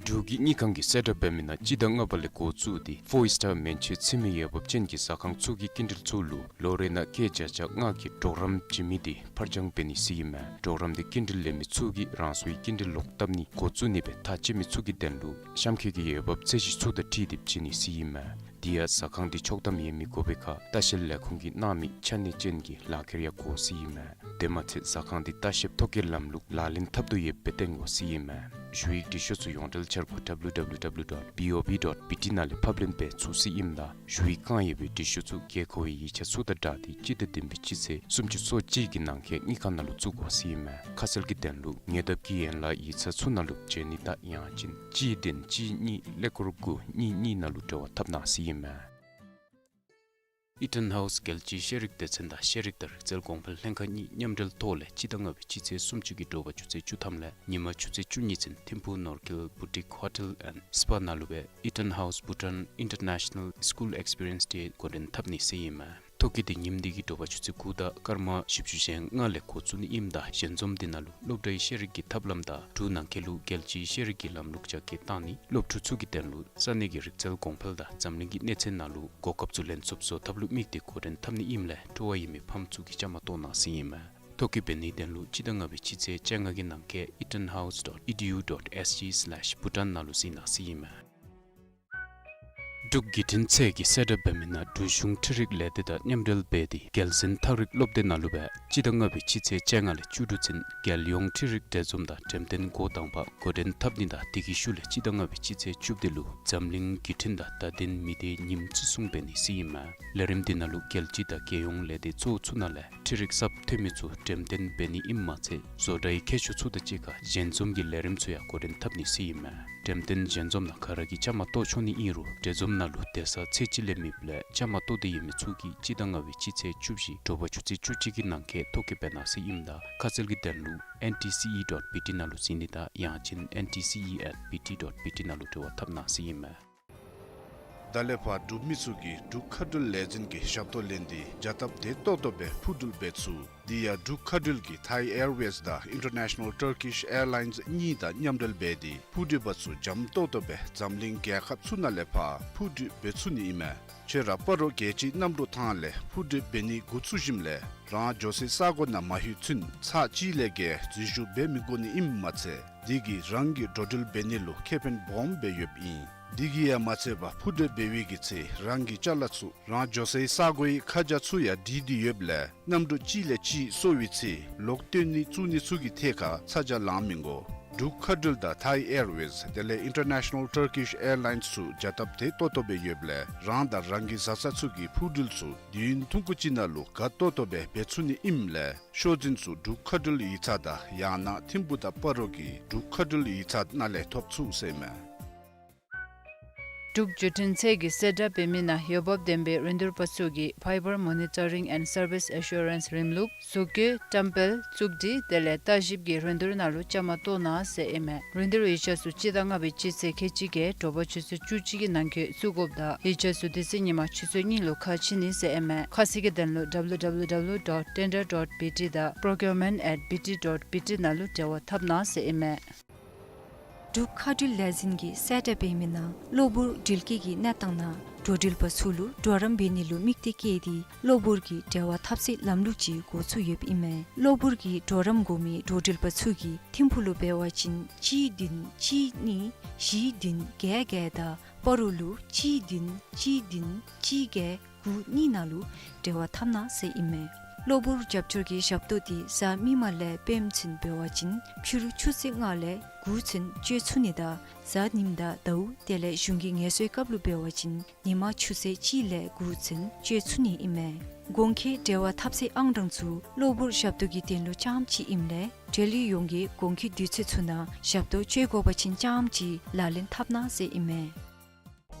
འབྲུག་གི་དངུལ་ཁང་གིས་གསལ་བསྒྲགས་འབད་མི་ནང་སྤྱི་ཟླ་ལྔ་པ་ལས་འགོ་བཙུགས་ཏེ་ཕོར་སི་ཊར་མན་ཆད་ཚུད་མི་འོས་འབབ་ཅན་གྱི་ཟ་ཁང་ཚུ་གི་སྐྱིན་འགྲུལ་ཚུ་ལུ་ལོ་རེ་ནང་སྐྱེད་བརྒྱ་ཆ་ལྔ་གི་གྲོགས་རམ་བྱིན་མི་དེ་ཕར་འགྱངས་འབད་ནི་ཟེར་ཨིན་མས། གྲོགས་རམ་དེ་སྐྱིན་འགྲུལ་ལེན་མི་ཚུ་གིས་རང་སོའི་སྐྱིན་འགྲུལ་ལོག་བཏབ་ནི་འགོ་བཙུགས་ནི་སྦེ་ཐག་བཅད་མི་ཚུ་གི་དོན་ལུ་གཤམ་འཁོད་ཀྱི་འོས་འབབ་ཚད་གཞི་ཚུ་དང་འཁྲིལ་ཏེ་བྱིན་ནི་ཟེར་ཨིན་མས། དེ་ཡང་ཟ་ཁང་དེ་ཆོག་ཐམ་ཡོད་མི་དགོ་པའི་ཁར་ལྟ་བཤལ་ལས་ཁུངས་ཀྱིས་གནང་མི་ཆ་གནས་ཅན་གྱི་ལག་ཁྱེར་ཡང་དགོ་ཟེར་ཨིན་མས། དེ་མ་ཚད་ཟ་ཁང་དེ་ལྟ་བཤལ་ཐོ་བཀོད་ལམ་ལུགས་ལག་ལེན་འཐབ་དོ་ཡོདཔ་སྦེ་སྟོན་དགོ་ཟེར་ཨིན་མས། ཞུ་ཡིག་འབྲི་ཤོག་ཚུ་ཡོངས་འབྲེལ་འཆར་སྒོ་W W W dot B O B dot B T ནང་ལས་ཕབ་ལེན་འབད་ཚུགས་ཟེར་ཨིནམ་ད་ཞུ་ཡིག་བཀང་ཡོད་པའི་འབྲི་ཤོག་ཚུ་དགོས་མཁོ་བའི་ཡིག་ཆ་ཚུ་དང་སྦྲགས་ཏེ་སྤྱི་ཟླ་བདུན་པའི་སྤྱི་ཚེས་སུམ་ཅུ་སོ་གཅིག་གི་ནང་འཁོད་དངུལ་ཁང་ནང་ལུ་བཙུགས་དགོ་ཟེར་ཨིན་མས། ཁ་གསལ་གྱི་དོན་ལུ་ཉེ་འདབས་ཀྱི་ཡན་ལག་ཡིག་ཚང་ཚུ་ནང་ལུ་བྱོན་ནི་དང་ཡང་ཅིན་གཅིག་བདུན་གཅིག་གཉིས་ཀླད་ཀོར་དགུ་གཉིས་གཉིས་ནང་ལུ་འབྲེལ་བ་འཐབ་གནང་ཟེར་ཨིན་མས། ཨི་ཊོན་ཧའུ་སི་རྒྱལ་སྤྱིའི་ཤེས་རིག་སྡེ་ཚན་དང་ཤེས་རིག་དང་རིག་རྩལ་གོང་འཕེལ་ལྷན་ཁག་གཉིས་མཉམ་འབྲེལ་ཐོག་ལས་སྤྱི་ཟླ་ལྔ་པའི་སྤྱི་ཚེས་སུམ་ཅུ་གི་དྲོ་པ་ཆུ་ཚོད་བཅུ་ཐམ་ལས་ཉིན་མ་ཆུ་ཚོད་བཅུ་གཉིས་ཚུན་ཐིམ་ཕུག་ནོར་ཁེལ་བུ་ཊིག་ཧོ་ཊེལ་ཨེནཌ་སི་པ་ནང་ལུ་སྦེ་Eaton House Bhutan International School Experience Day འགོ་འདྲེན་འཐབ་ནི་ཟེར་ཨིན་མས། ཐོ་བཀོད་དེ་ཉིནམ་འདི་གི་དྲོ་པ་ཆུ་ཚོད་དགུ་དང་སྐར་མ་བཞི་བཅུ་ཞེ་ལྔ་ལས་འགོ་བཙུགས་ནི་ཨིནམ་ད་ཞལ་འཛོམས་འདི་ནང་ལུ་སློབ་གྲྭའི་ཤེས་རིག་གི་ཐབས་ལམ་དང་འབྲུག་ནང་འཁོད་ལུ་རྒྱལ་སྤྱིའི་ཤེས་རིག་གི་ལམ་ལུགས་རྒྱ་སྐྱེད་བཏང་ནི་སློབ་ཕྲུག་ཚུ་གི་དོན་ལུ་ས་གནས་ཀྱི་རིག་རྩལ་གོང་འཕེལ་དང་འཛམ་གླིང་གི་གནས་ཚད་ནང་ལུ་གོ་སྐབས་ཚུ་ལེན་ཚུགསཔ་བཟོ་ཐབས་ལུ་དམིགས་ཏེ་འགོ་འདྲེན་འཐབ་ནི་ཨིནམ་ལས་སྤྲོ་བ་ཡོད་མི་ཕམ་ཚུ་གིས་བཅའ་མར་གཏོགས་གནང་ཟེར་ཨིན་མས། ཐོ་བཀོད་འབད་ནིའི་དོན་ལུ་སྤྱི་ཟླ་ལྔ་པའི་སྤྱི་ཚེས་བཅོ་ལྔ་གི་ནང་འཁོད་eatonhouse dot edu dot S G slash Bhutan ནང་ལུ་གཟིགས་གནང་ཟེར་ཨིན་མས། འབྲུག་བརྒྱུད་འཕྲིན་ཚད་ཀྱིས་གསལ་བསྒྲགས་འབད་མི་ནང་འབྲུག་གཞུང་འཕྲུལ་རིག་ལས་སྡེ་དང་མཉམ་འབྲེལ་འབད་དེ་རྒྱལ་གསུང་ཐག་རིང་སློབ་སྡེ་ནང་ལུ་སྦེ་སྤྱི་ཟླ་ལྔ་པའི་སྤྱི་ཚེས་བཅོ་ལྔ་ལས་བཅུ་དྲུག་ཚུན་རྒྱལ་ཡོངས་འཕྲུལ་རིག་འབྲེལ་འཛོམས་དང་འགྲེམས་སྟོན་འགོ་དང་པ་འགོ་འདྲེན་འཐབ་ནི་དང་དེ་གི་ཤུལ་ལས་སྤྱི་ཟླ་ལྔ་པའི་སྤྱི་ཚེས་བཅུ་པ་དེ་ལུ་འཛམ་གླིང་བརྒྱུད་འཕྲིན་དང་བརྡ་དོན་མི་སྡེའི་ཉིནམ་བརྩི་སྲུང་འབད་ནི་ཟེར་ཨིན་མས། ལས་རིམ་འདི་ནང་ལུ་རྒྱལ་སྤྱི་དང་རྒྱལ་ཡོངས་ལས་སྡེ་གཙོ་བོ་ཚུ་ནང་ལས་འཕྲུལ་རིག་གསརཔ་ཐོན་མི་ཚུ་འགྲེམས་སྟོན་འབད་ནི་ཨིནམ་མ་ཚད་བཟོ་གྲྭའི་མཁས་མཆོག་ཚུ་དང་གཅིག་ཁར་ཞལ་འཛོམས་ཀྱི་ལས་རིམ་ཚུ་ཡང་འགོ་འདྲེན་འཐབ་ནི་ཟེར་ཨིན་མས། འགྲེམས་སྟོན་ཞལ་འཛོམས་ནང་ག་ར་གིས་བཅའ་མར་གཏོགས་ཆོག་ནི་ཨིན་རུང་འབྲེལ་འཛོམས་ནང་ལུ་སྡོད་ས་ཚད་ཅིག་ལས་མེདཔ་ལས་བཅའ་མར་གཏོགས་འདོད་ཡོད་མི་ཚུ་གིས་སྤྱི་ཟླ་ལྔ་པའི་སྤྱི་ཚེས་བཅུ་བཞི་དྲོ་པ་ཆུ་ཚོད་བཅུ་གཅིག་གི་ནང་འཁོད་ཐོ་བཀོད་འབད་གནང་ཟེར་ཨིནམ་ད་ཁ་གསལ་གྱི་དོན་ལུ N T C E dot B T ནང་ལུ་གཟིགས་ནི་དང་ཡང་ཅིན N T C E at B T dot B T ནང་ལུ་འབྲེལ་བ་འཐབ་གནང་ཟེར་ཨིན་མས། ད་ལས་ཕར་འབྲུག་མི་ཚུ་གིས་འབྲུག་མཁའ་འགྲུལ་ལས་འཛིན་གྱི་ཞབས་ཏོག་ལེན་ཏེ་བྱ་སྟབས་བདེ་ཏོག་ཏོ་སྦེ་འཕུར་འགྲུལ་འབད་ཚུགས། དེ་ཡང་འབྲུག་མཁའ་འགྲུལ་གྱིས་Thai Airways དང་International Turkish Airlines གཉིས་དང་མཉམ་འབྲེལ་འབད་དེ་འཕུར་འགྲུལ་པ་ཚུ་འཇམ་ཏོག་ཏོ་སྦེ་འཛམ་གླིང་རྒྱལ་ཁབ་ཚུ་ནང་ལས་ཕར་འཕུར་འགྲུལ་འབད་ཚུགས་ནི་ཨིན་མས། ཁྱོད་ར་སྤ་རོ་རྒྱལ་སྤྱིའི་གནམ་གྲུ་ཐང་ལས་འཕུར་འགྲུལ་འབད་ནི་འགོ་བཙུགས་ཞིནམ་ལས་རང་འགྱོ་སའི་ས་གོ་ནང་མ་ལྷོད་ཚུན་ཚར་གཅིག་ལས་བརྒལ་འཛུལ་ཞུགས་འབད་མི་དགོ་ནི་ཨིནམ་མ་ཚད་དེ་གིས་རང་གི་འགྲོ་འགྲུལ་འབད་ནི་ལུ་ཁེ་ཕན་སྦོམ་སྦེ་ཡོདཔ་ཨིན། དེ་གིས་ཡང་མ་ཚད་པར་འཕུར་འགྲུལ་འབད་བའི་གི་ཚེ་རང་གི་ཅ་ལ་ཚུ་རང་འགྱོ་སའི་ས་གོའི་ཁ་བྱང་ཚུ་ཡང་བྲིས་ཏེ་ཡོདཔ་ལས་གནམ་གྲུ་གཅིག་ལས་གཅིག་སོར་བའི་ཚེ་ལོག་སྟོན་ནི་བཙུགས་ནི་ཚུ་གི་ཐད་ཁར་ཚ་གྱང་ལང་མི་དགོ། འབྲུག་མཁའ་འགྲུལ་དང་Thai Airways དེ་ལས་International Turkish Airlines ཚུ་བྱ་སྟབས་བདེ་ཏོག་ཏོ་སྦེ་ཡོདཔ་ལས་རང་དང་རང་གི་བཟའ་ཚང་ཚུ་གི་འཕུར་འགྲུལ་ཚུ་དུས་ཡུན་ཐུང་ཀུ་ཅིག་ནང་ལུ་དགའ་ཏོག་ཏོ་སྦེ་འབད་ཚུགས་ནི་ཨིནམ་ལས་ཤོག་འཛིན་ཚུ་འབྲུག་མཁའ་འགྲུལ་ཡིག་ཚང་དང་ཡང་ན་ཐིམ་ཕུག་དང་སྤ་རོ་གི་འབྲུག་མཁའ་འགྲུལ་ཡིག་ཚང་ནང་ལས་ཐོབ་ཚུགས་ཟེར་ཨིན་མས། འབྲུག་བརྒྱུད་འཕྲིན་ཚད་ཀྱིས་གསལ་བསྒྲགས་འབད་མི་ནང་འོས་འབབ་ལྡན་པའི་རིན་བསྡུར་པ་ཚུ་གིས་Fiber Monitoring and Service Assurance རིམ་ལུགས་བཟོ་བཀོད་བཀྲམ་སྤེལ་བཙུགས་སྒྲིག་དེ་ལས་བརྟག་ཞིབ་ཀྱི་རིན་བསྡུར་ནང་ལུ་བཅའ་མར་གཏོགས་གནང་ཟེར་ཨིན་མས། རིན་བསྡུར་ཡིག་ཆ་ཚུ་སྤྱི་ཟླ་ལྔ་པའི་སྤྱི་ཚེས་ཁལ་གཅིག་བརྒྱད་དྲོ་པ་ཆུ་ཚོད་བཅུ་གཅིག་གི་ནང་འཁོད་བཙུགས་དགོཔ་དང་ཡིག་ཆ་ཚུ་དེ་ཚེ་ཉིན་མ་ཆུ་ཚོད་གཉིས་ལུ་ཁ་ཕྱེ་ནི་ཟེར་ཨིན་མས། ཁ་གསལ་གྱི་དོན་ལུ W W W dot tender dot B T དང་procurement at B T dot B T ནང་ལུ་འབྲེལ་བ་འཐབ་གནང་ཟེར་ཨིན་མས། འབྲུག་མཁའ་འགྲུལ་ལས་འཛིན་གྱིས་གསལ་བསྒྲགས་འབད་མི་ནང་གློ་བུར་དྲིལ་སྐྱེས་ཀྱི་གནས་སྟངས་ནང་འགྲོ་འགྲུལ་པ་ཚུ་ལུ་གྲོགས་རམ་འབད་ནི་ལུ་དམིགས་ཏེ་བསྐྱེད་དེ་གློ་བུར་གྱི་འབྲེལ་བ་འཐབ་སའི་ལམ་ལུགས་ཅིག་འགོ་བཙུགས་ཡོདཔ་ཨིན་མས། གློ་བུར་གྱི་གྲོགས་རམ་དགོ་མི་འགྲོ་འགྲུལ་པ་ཚུ་གིས་ཐིམ་ཕུག་ལུ་འབད་བ་ཅིན་གཅིག་བདུན་གཅིག་གཉིས་བཞི་བདུན་བརྒྱད་བརྒྱད་དང་སྤ་རོ་ལུ་གཅིག་བདུན་གཅིག་བདུན་གཅིག་བརྒྱད་དགུ་གཉིས་ནང་ལུ་འབྲེལ་བ་འཐབ་གནང་ཟེར་ཨིན་མས། གློ་བུར་རྒྱབ་སྐྱོར་གྱི་ཞབས་ཏོག་དེ་གཟའ་མིག་དམར་ལས་སྤེནམ་ཚུན་འབད་བ་ཅིན་ཕྱི་རུ་ཆུ་ཚོད་ལྔ་ལས་དགུ་ཚུན་སྤྱོད་ཚུགས་ནི་དང་གཟའ་ཉིམ་དང་ཟླཝ་དེ་ལས་གཞུང་གི་ངལ་གསོའི་སྐབས་ལུ་འབད་བ་ཅིན་ཉིན་མ་ཆུ་ཚོད་གཅིག་ལས་དགུ་ཚུན་སྤྱོད་ཚུགས་ནི་ཨིན་མས། གོང་འཁོད་འབྲེལ་བ་འཐབ་སའི་ཨང་གྲངས་ཚུ་གློ་བུར་ཞབས་ཏོག་གི་དོན་ལུ་རྐྱངམ་ཅིག་ཨིནམ་ལས་འབྲེལ་ཡོད་ཡོངས་ཀྱིས་གོང་འཁོད་དུས་ཚོད་ཚུ་ནང་ཞབས་ཏོག་སྤྱོད་དགོ་པ་ཅིན་རྐྱངམ་ཅིག་ལག་ལེན་འཐབ་གནང་ཟེར་ཨིན་མས།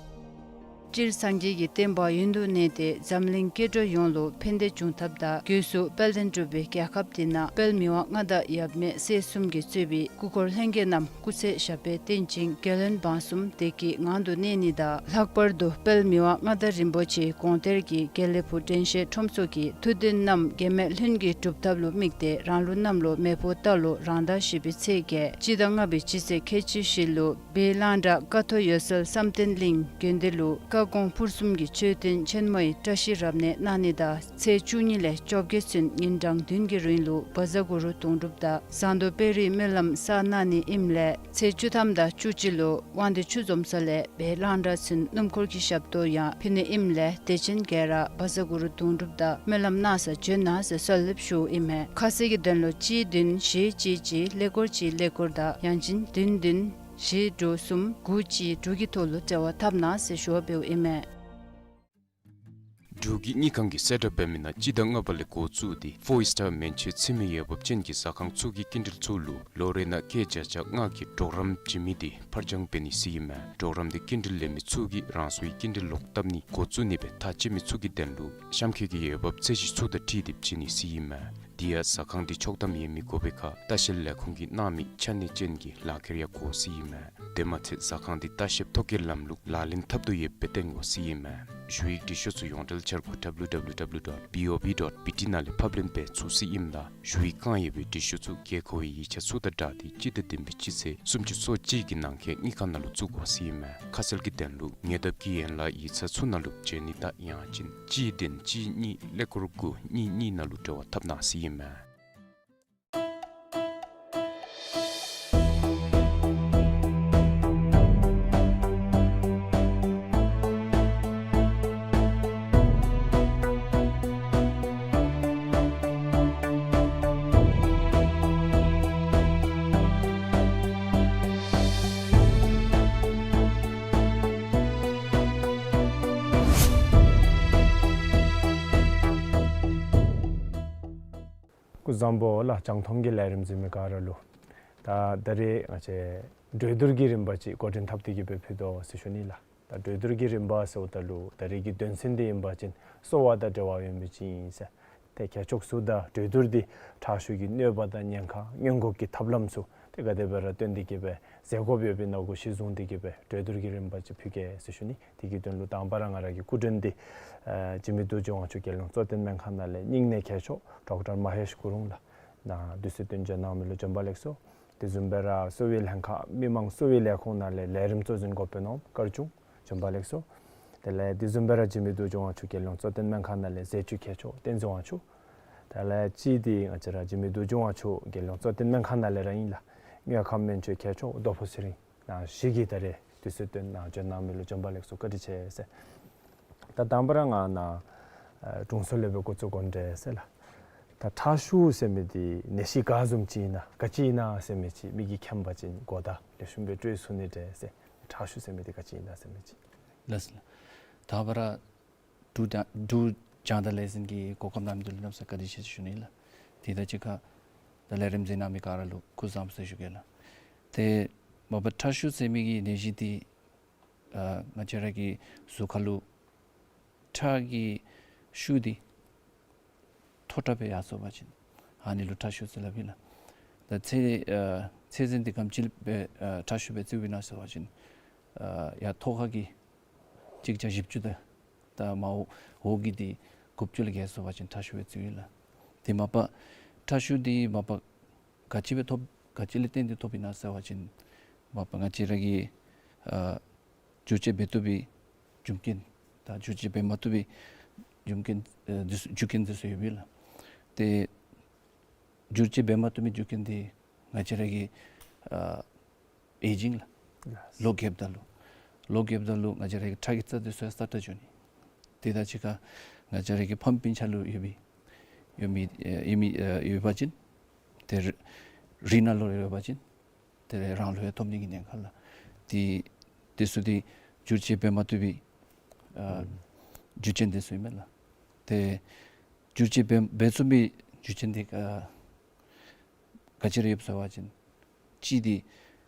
སྤྱིར་སངས་རྒྱས་ཀྱི་བསྟན་པ་ཡུན་དུ་གནས་ཏེ་འཛམ་གླིང་སྐྱེ་འགྲོ་ཡོངས་ལུ་ཕན་བདེ་འབྱུང་ཐབས་དང་སྒོས་སུ་དཔལ་ལྡན་འབྲུག་པའི་རྒྱལ་ཁབ་འདི་ནང་དཔལ་མི་དབང་མངའ་བདག་ཡབ་མེས་སྲས་གསུམ་གྱིས་གཙོས་པའི་སྐུ་འཁོར་ལྷན་རྒྱས་རྣམས་སྐུ་ཚེ་ཞབས་པད་བརྟན་ཅིང་རྒྱལ་བློན་འབངས་གསུམ་བདེ་སྐྱིད་ངང་དུ་གནས་ནི་དང་། ལྷག་པར་དུ་དཔལ་མི་དབང་མངའ་བདག་རིན་པོ་ཆེའི་དགོངས་གཏེར་གྱི་དགེ་ལེགས་ཕུག་དྲན་ཤེས་ཁྲོམ་ཚོགས་ཀྱི་ཐུགས་འདུན་རྣམས་འགལ་མེད་ལྷུན་གྱིས་གྲུབ་ཐབས་ལུ་དམིགས་ཏེ་རང་ལུགས་གནམ་ལོ་མེ་ཕོ་རྟ་ལོ་རང་ཟླ་བཞི་པའི་ཚེས་བརྒྱད་སྤྱི་ཟླ་ལྔ་པའི་སྤྱི་ཚེས་ཁལ་གཅིག་བཞི་ལུ་སྦས་གླང་བྲག་ཀ་ཐོག་འོད་གསལ་བསམ་གཏན་གླིང་དགོན་སྡེ་ལུ་བཀའ་དགོངས་ཕུར་གསུམ་གྱི་མཆོད་རྟེན་ཆེན་མོའི་བཀྲ་ཤིས་རབ་གནས་གནང་ནི་དང་ཚེས་བཅུ་གཉིས་ལས་བཅོ་བརྒྱད་ཚུན་ཉིན་གྲངས་བདུན་གྱི་རིང་ལུ་བཛྲ་གུ་རུ་དུང་སྒྲུབ་དང་ཟངས་མདོག་དཔལ་རིའི་སྨོན་ལམ་བསགས་གནང་ནི་ཨིནམ་ལས་ཚེས་བཅུ་ཐམ་དང་བཅུ་གཅིག་ལུ་དབང་འདུས་ཆུ་འཛོམས་ས་ལས་སྦས་གླང་བྲག་ཚུན་སྣུམ་འཁོར་གྱི་ཞབས་ཏོག་ཡང་ཕུལ་ནི་ཨིནམ་ལས་དད་ཅན་ག་ར་བཛྲ་གུ་རུ་དུང་སྒྲུབ་དང་སྨོན་ལམ་གནང་ས་བྱོན་གནང་ཟེར་གསོལ་འདེབས་ཞུཝ་ཨིན་མས། ཁ་གསལ་གྱི་དོན་ལུ་གཅིག་བདུན་བཞི་གཅིག་གཅིག་ཀླད་ཀོར་གཅིག་ཀླད་ཀོར་དང་ཡང་ཅིན་བདུན་བདུན་བཞི་དྲུག་གསུམ་དགུ་གཅིག་དྲུག་གི་ཐོག་ལུ་འབྲེལ་བ་འཐབ་གནང་ཟེར་ཞུ་བ་འབདཝ་ཨིན་མས། འབྲུག་གི་དངུལ་ཁང་གིས་གསལ་བསྒྲགས་འབད་མི་ནང་སྤྱི་ཟླ་ལྔ་པ་ལས་འགོ་བཙུགས་ཏེ་ཕོར་སི་ཊར་མན་ཆད་ཚུད་མི་འོས་འབབ་ཅན་གྱི་ཟ་ཁང་ཚུ་གི་སྐྱིན་འགྲུལ་ཚུ་ལུ་ལོ་རེ་ནང་སྐྱེད་བརྒྱ་ཆ་ལྔ་གི་གྲོགས་རམ་བྱིན་མི་དེ་ཕར་འགྱངས་འབད་ནི་ཟེར་ཨིན་མས། གྲོགས་རམ་དེ་སྐྱིན་འགྲུལ་ལེན་མི་ཚུ་གིས་རང་སོའི་སྐྱིན་འགྲུལ་ལོག་བཏབ་ནི་འགོ་བཙུགས་ནི་སྦེ་ཐག་བཅད་མི་ཚུ་གི་དོན་ལུ་གཤམ་འཁོད་ཀྱི་འོས་འབབ་ཚད་གཞི་ཚུ་དང་འཁྲིལ་ཏེ་བྱིན་ནི་ཟེར་ཨིན་མས། དེ་ཡང་ཟ་ཁང་དེ་ཆོག་ཐམ་ཡོད་མི་དགོ་པའི་ཁར་ལྟ་བཤལ་ལས་ཁུངས་ཀྱིས་གནང་མི་ཆ་གནས་ཅན་གྱི་ལག་ཁྱེར་ཡང་དགོ་ཟེར་ཨིན་མས། དེ་མ་ཚད་ཟ་ཁང་དེ་ལྟ་བཤལཔ་ཐོ་བཀོད་ལམ་ལུགས་ལག་ལེན་འཐབ་དོ་ཡོདཔ་སྦེ་སྟོན་དགོ་ཟེར་ཨིན་མས། ཞུ་ཡིག་འབྲི་ཤོག་ཚུ་ཡོངས་འབྲེལ་འཆར་སྒོ་W W W dot B O B dot B T ནང་ལས་ཕབ་ལེན་འབད་ཚུགས་ཟེར་ཨིནམ་ད་ཞུ་ཡིག་བཀང་ཡོད་པའི་འབྲི་ཤོག་ཚུ་དགོས་མཁོ་བའི་ཡིག་ཆ་ཚུ་དང་སྦྲགས་ཏེ་སྤྱི་ཟླ་བདུན་པའི་སྤྱི་ཚེས་སུམ་ཅུ་སོ་གཅིག་གི་ནང་འཁོད་དངུལ་ཁང་ནང་ལུ་བཙུགས་དགོ་ཟེར་ཨིན་མས། ཁ་གསལ་གྱི་དོན་ལུ་ཉེ་འདབས་ཀྱི་ཡན་ལག་ཡིག་ཚང་ཚུ་ནང་ལུ་བྱོན་ནི་དང་ཡང་ཅིན་གཅིག་བདུན་གཅིག་གཉིས་ཀླད་ཀོར་དགུ་གཉིས་གཉིས་ནང་ལུ་འབྲེལ་བ་འཐབ་གནང་ཟེར་ཨིན་མས། སྐུ་གཟུགས་བཟང་པོ་ལགས། རྒྱང་མཐོང་གི་ལས་རིམ་གཟིགས་མི་ག་ར་ལུ། ད་ད་རེས་ང་བཅས་གྲོས་བསྡུར་གྱི་རིམ་པ་ཅིག་འགོ་འདྲེན་འཐབ་སྟེ་གི་སྦེ་ཕུལ་དོ་ཟེར་ཞུ་ནི་ལགས། ད་གྲོས་བསྡུར་གྱི་རིམ་པ་ཟེརཝ་ད་ལུ་ད་རེས་ཀྱི་དོན་ཚན་འདི་ཨིན་པ་ཅིན་གསོ་བ་དང་འབྲེལ་བ་ཡོད་མི་ཅིག་ཨིན་ཟེར། ཏེ་ཁྱད་ཕྱོགས་ཚུ་དང་གྲོས་བསྡུར་འདི་ཁྲག་ཤུགས་ཀྱི་གནོད་པ་དང་ཉེན་ཁ་སྔོན་འགོག་གི་ཐབས་ལམ་ཚུ་ཏེ་ག་དེ་སྦེ་ར་བཏོན་ཏེ་གི་སྦེ་མཛད་དགོཔ་ཡོད་པའི་ནང་གོ་གཞི་བཟུང་སྟེ་གི་སྦེ་གྲོས་བསྡུར་གྱི་རིམ་པ་ཅིག་ཕུལ་གེ་ཟེར་ཞུ་ནི། དེ་གི་དོན་ལུ་དང་པ་ར་ང་ར་གི་སྐུ་མགྲོན་འདི་ཨ་འཇིགས་མེད་རྡོ་རྗེ་དབང་ཕྱུག་རྒྱལ་ཡོངས་གཙོ་བསྟེན་སྨན་ཁང་ནང་ལས་སྙིང་ནད་མཁས་མཆོག་ཌོག་ཊར་མ་ཧེཤ་གུ་རུང་ལགས་ནཱ་དུས་ཚོད་བཏོན་བྱོན་གནང་མི་ལུ་བྱོན་པ་ལེགས་སོ། དེ་བཟུམ་སྦེ་ར་གསོ་བའི་ལྷན་ཁག་མི་མང་གསོ་བའི་ལས་ཁུངས་ནང་ལས་ལས་རིམ་གཙོ་འཛིན་འགོ་དཔོན་ནོར་བུ་དཀར་ཆུང་བྱོན་པ་ལེགས་སོ། དེ་ལས་དེ་བཟུམ་སྦེ་ར་འཇིགས་མེད་རྡོ་རྗེ་དབང་ཕྱུག་རྒྱལ་ཡོངས་གཙོ་བསྟེན་སྨན་ཁང་ནང་ལས་ཟས་བཅུད་མཁས་མཆོག་བསྟན་འཛིན་དབང་ཕྱུག། དེ་ལས་གཅིག་འདི་ང་བཅས་ར་འཇིགས་མེད་རྡོ་རྗེ་དབང་ཕྱུག་རྒྱལ་ཡོངས་གཙོ་བསྟེན་སྨན་ཁང་ནང་ལས་ར་ཨིན་ལགས། དངོས་ཁམས་སྨན་བཅོས་མཁས་མཆོག་རྡོ་ཕུ་ཚེ་རིང་ནཱ་བཞི་གིས་ད་རེས་དུས་ཚོད་བཏོན་ནཱ་བྱོན་གནང་མི་ལུ་བྱོན་པ་ལེགས་སོ། བཀའ་དྲིན་ཆེ་ཟེར། ད་དང་པ་ར་ང་ནཱ་ཨ་དྲུང་འཚོ་ལས་སྦེ་འགོ་བཙུགས་དགོ་འདྲས་ཟེར་ལགས། ད་ཁྲག་ཤུགས་ཟེར་མི་འདི་ནད་གཞི་ག་བཟུམ་ཅིག་ཨིན་ན་ག་ཅི་ཨིན་ན་ཟེར་མི་ཅིག་མི་གིས་མཁྱེན་པ་ཅིན་གོ་བརྡ་ལེགས་ཤོམ་སྦེ་སྤྲོད་ཚུགས་ནི་འདྲས་ཟེར། ཁྲག་ཤུགས་ཟེར་མི་འདི་ག་ཅི་ཨིན་ན་ཟེར་མི་ཅིག། ལགས་སོ་ལགས། དང་པ་ར་འབྲུག་རྒྱང་འབྲུག་རྒྱང་བསྒྲགས་ལས་འཛིན་གྱི་གོ་སྐབས་གནང་མི་འདི་ལུ་གནམ་ས་བཀའ་དྲིན་ཆེ་ཟེར་ཞུ་ནི་ལགས། དེ་དང་གཅིག་ཁར་ད་ལས་རིམ་གཟིགས་གནང་མི་ག་ར་ལུ་སྐུ་གཟུགས་བཟང་པོ་ཟེར་ཞུ་གེ་ལགས། ཏེ་མ་པ་ཁྲག་ཤུགས་ཟེར་མི་གི་ནད་གཞི་འདི་ཨ་ང་བཅས་ར་གི་གཟུགས་ཁར་ལུ་ཁྲག་གི་ཤུགས་འདི་མཐོ་དྲགས་སྦེ་ཡར་སོང་པ་ཅིན་ཨ་ནི་ལུ་ཁྲག་ཤུགས་ཟེར་སླབ་ཨིན་ལགས། ད་ཚད་ཨ་ཚད་འཛིན་འདི་ག་དེམ་ཅིག་སྦེ་ཨ་ཁྲག་ཤུགས་སྦེ་བརྩིཝ་ཨིན་ན་ཟེར་བ་ཅིན་ཨ་ཡར་ཐོག་ཁ་གི་གཅིག་བརྒྱ་བཞི་བཅུ་དང་ད་མར་འོག་གི་འདི་དགུ་བཅུ་ལས་བརྒལ་སོང་པ་ཅིན་ཁྲག་ཤུགས་སྦེ་བརྩིཝ་ཨིན་ལགས། དེ་མ་པ་ཁྲག་ཤུགས་འདི་མ་པ་ག་ཅི་སྦེ་ཐོབ་ག་ཅི་ལས་བརྟེན་ཏེ་ཐོབ་ཨིན་ན་ཟེར་བ་ཅིན་མ་པ་ང་བཅས་ར་གི་ཨ་བསྒྱུར་བཅོས་འབད་བཏུབ་པའི་རྒྱུ་རྐྱེན་དང་བསྒྱུར་བཅོས་འབད་མ་བཏུབ་པའི་རྒྱུ་རྐྱེན་ཨ་འདི་ཚུ་རྒྱུ་རྐྱེན་འདི་ཚུ་ཡོདཔ་ཨིན་ལགས། ཏེ་བསྒྱུར་བཅོས་འབད་མ་བཏུབ་པའི་རྒྱུ་རྐྱེན་འདི་ང་བཅས་ར་གི་ཨ་ཨེ་ཇིང་ལགས། ལགས། ལོ་རྒསཔ་ད་ལུ་ལོ་རྒསཔ་ད་ལུ་ང་བཅས་ར་གི་ཁྲག་གི་རྩ་འདི་ཚུ་ཡང་སྲ་ཀྲག་འགྱོ་ནི། དེ་དང་གཅིག་ཁར་ང་བཅས་ར་གི་ཕམ་སྤུན་ཆ་ལུ་ཡོད་པའི་ཡོད་མི་ཨེ་ཡོད་མི་ཨེ་ཡོད་པ་ཅིན་ཏེ་རི་རི་ནང་ལུ་ཡོད་པ་ཅིན་ཏེ་རང་ལུ་ཡང་ཐོབ་ནི་གི་ཉེན་ཁ་ལགས། ཏེ་དེ་ཚུ་འདི་བསྒྱུར་བཅོས་འབད་མ་བཏུབ་པའི་ཨ་ཨུམ་རྒྱུ་རྐྱེན་འདི་ཚུ་ཨིན་མས་ལགས། ཏེ་བསྒྱུར་བཅོས་འབད་འབད་ཚུགས་པའི་རྒྱུ་རྐྱེན་འདི་ཨ་ག་ཅི་ར་ཡོདཔ་ཟེར་བ་ཅིན་གཅིག་འདི་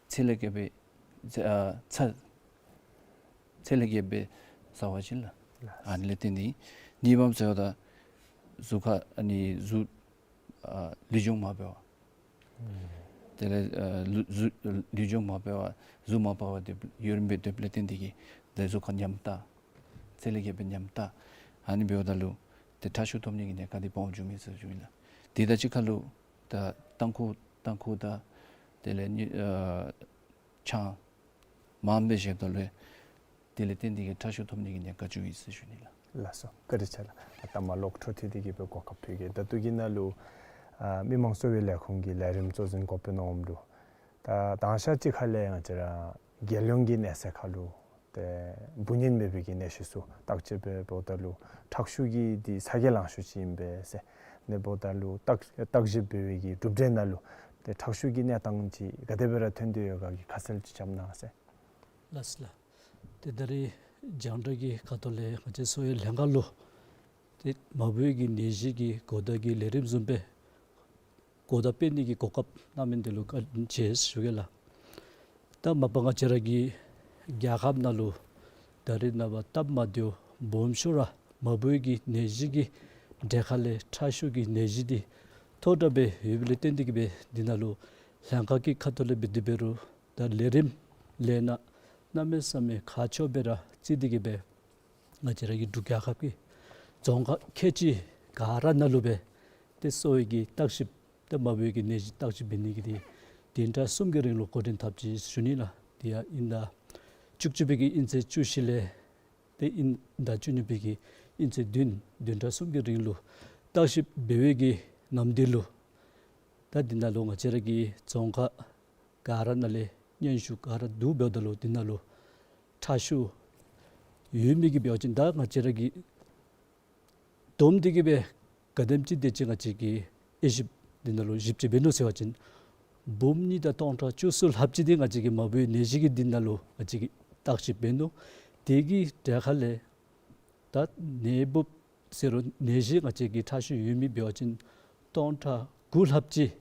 ཚད་ལས་བརྒལ་བའི་ཚད་ཨ་ཚད་ཚད་ལས་བརྒལ་བའི་ ཟ་བ་ཅིན་ལགས། ལགས། ཨ་ནི་ལས་བརྟེན་ཏེ་གིས་ནད་ཡམས་ཟེརཝ་ད་གཟུགས་ཁར་ཨ་ནི་གཟུགས་ཨ་ལུས་སྦྱོང་མ་འབད་བར། དེ་ལས་ཨ་ལུས་གཟུགས་ལུས་སྦྱོང་མ་འབད་བར་གཟུགས་མ་པ་བར་སྡོད་ཡུན་རིངམོ་སྦེ་སྡོདཔ་ལས་བརྟེན་ཏེ་གིས་ཏེ་གཟུགས་ཁར་ཉམས་ལྟ། ཚེ་ལས་རྒས་པའི་ཉམས་ལྟ། ཨ་ནི་འབདཝ་ད་ལུ་ཏེ་ཁྲག་ཤུགས་ཐོབ་ནི་གི་ཉེན་ཁ་འདི་སྦོམ་འགྱོཝ་མས་ཟེར་ཞུ་ནི་ལགས། དེ་དང་གཅིག་ཁར་ལུ་ད་ཏམ་ཁུ་ཏམ་ཁུ་དང་དེ་ལས་ནི་ཨ་ཆང་མངམ་སྦེ་བཞེསཔ་ད་ལུ་དེ་ལས་བརྟེན་ཏེ་གིས་ཁྲག་ཤུགས་ཐོབ་ནི་གི་ཉེན་ཁ་ཅིག་ཡོད་ཟེར་ཞུ་ནི་ལགས། ལགས་སོ། བཀའ་དྲིན་ཆེ་ལགས། ད་མ་ལོག་འཕྲོ་མཐུད་དེ་གིས་སྦེ་གོ་སྐབས་ཕུལ་གེ། ད་ལྟོ་གི་ནང་ལུ་ཨ་མི་དམངས་གསོ་བའི་ལས་ཁུངས་ཀྱི་ལས་རིམ་གཙོ་འཛིན་འགོ་དཔོན་འོགམ་ལུ་ད་དང་ཤ་ཅིག་ཁ་ལས་ང་བཅས་ར་རྒྱལ་ཡོངས་ཀྱི་གནས་ཚད་ཁར་ལུ་ཏེ་འབུ་ནད་མེད་པའི་གི་ནད་གཞི་ཚུ་བརྟག་དཔྱད་འབད་འབདཝ་ད་ལུ་ཁྲག་ཤུགས་ཀྱི་འདི་ཚ་གྱང་ལང་ཤོས་ཅིག་ཨིན་པས་ཟེར། ཨ་ནི་འབདཝ་ད་ལུ་བརྟག་བརྟག་ཞིབ་འབད་བའི་གི་གྲུབ་འབྲས་ནང་ལུ་ཏེ་ཁྲག་ཤུགས་ཀྱི་གནས་སྟངས་ཅིག་ག་དེ་སྦེ་ར་ཐོན་ཏེ་ཡོད་ག་གི་ཁ་གསལ་ཅིག་རྐྱབ་གནང་ཟེར། ལགས་སོ་ལགས། ཏེ་ད་རེས་རྒྱང་བསྒྲགས་ཀྱི་ཁ་ཐུག་ལས་ང་བཅས་གསོ་བའི་ལྷན་ཁག་ལུ་ཏེ་མ་བུའི་གི་ནད་གཞི་གི་གོ་བརྡ་གི་ལས་རིམ་བཟུམ་སྦེ་གོ་བརྡ་སྤེལ་ནི་གི་གོ་སྐབས་གནང་མི་འདི་ལུ་བཀའ་དྲིན་ཆེ་ཞུ་གེ་ལགས། ད་མ་པ་ང་བཅས་ར་གི་རྒྱལ་ཁབ་ནང་ལུ་ད་རེས་ནངས་པ་སྟབས་མ་བདེཝ་སྦོམ་ཤོས་ར་མ་བུའི་གི་ནད་གཞི་གི་གྲས་ཁ་ལས་ཁྲག་ཤུགས་ཀྱི་ནད་གཞི་འདི་མཐོ་དྲགས་སྦེ་ཡོདཔ་ལས་བརྟེན་ཏེ་གིས་སྦེ་འདི་ནང་ལུ་ལྷན་ཁག་གི་ཁ་ཐུག་ལས་འབད་དེ་འབད་རུང་ད་ལས་རིམ་ལས་སྣ་གནམ་མེད་ས་མེད་ཁག་ཆེཝ་སྦེ་ར་བརྩི་སྟེ་གིས་སྦེ་ང་བཅས་ར་གི་འབྲུག་རྒྱལ་ཁབ་ཀྱི་རྫོང་ཁག་ཁལ་གཅིག་ག་ར་ནང་ལུ་སྦེ་ཏེ་གསོ་བའི་གི་བརྟག་ཞིབ་ཏེ་མ་བུའི་གི་ནད་གཞི་བརྟག་ཞིབ་འབད་ནི་གི་འདི་བདུན་ཕྲག་གསུམ་གྱི་རིང་ལུ་འགོ་འདྲེན་འཐབ་ཅི་ཞུ་ནི་ལགས། དེ་ཡང་དབྱིན་ཟླ་བཅུ་གཅིག་པའི་གི་དབྱིན་ཚེས་བཅུ་བཞི་ལས་ཏེ་དབྱིན་ཟླ་བཅུ་གཉིས་པའི་གི་དབྱིན་ཚེས་བདུན་བདུན་ཕྲག་གསུམ་གྱི་རིང་ལུ་བརྟག་ཞིབ་འབད་བའི་གི་ནམ་དུས་ལུ་ད་འདི་ནང་ལུ་ང་བཅས་ར་གི་རྫོང་ཁག་ག་ར་ནང་ལས་སྙན་ཞུ་ག་ར་བསྡུ་འབདཝ་ད་ལུ་འདི་ནང་ལུ་ཁྲག་ཤུགས་ཡོད་མི་གི་འབད་བ་ཅིན་ད་ང་བཅས་ར་གིས་བསྡོམས་ཏེ་གིས་སྦེ་ག་དེམ་ཅིག་དེ་ཅིག་ང་བཅས་ཀྱིས་དབྱེ་ཞིབ་འདི་ནང་ལུ་ཞིབ་དཔྱད་འབད་ནུག་ཟེར་བ་ཅིན་འབུམ་གཉིས་དང་སྟོང་ཕྲག་བཅུ་གསུམ་ལྷགཔ་ཅིག་འདི་ང་བཅས་ཀྱིས་མ་བུའི་ནད་གཞི་གི་འདི་ནང་ལུ་ང་བཅས་ཀྱིས་བརྟག་ཞིབ་འབད་ནུག། དེ་གི་གྲས་ཁ་ལས་ད་ནད་འབུཔ་ཟེར་རུང་ནད་གཞི་ང་བཅས་ཀྱིས་ཁྲག་ཤུགས་ཡོད་མི་འབད་བ་ཅིན་སྟོང་ཕྲག་དགུ་ལྷགཔ་ཅིག་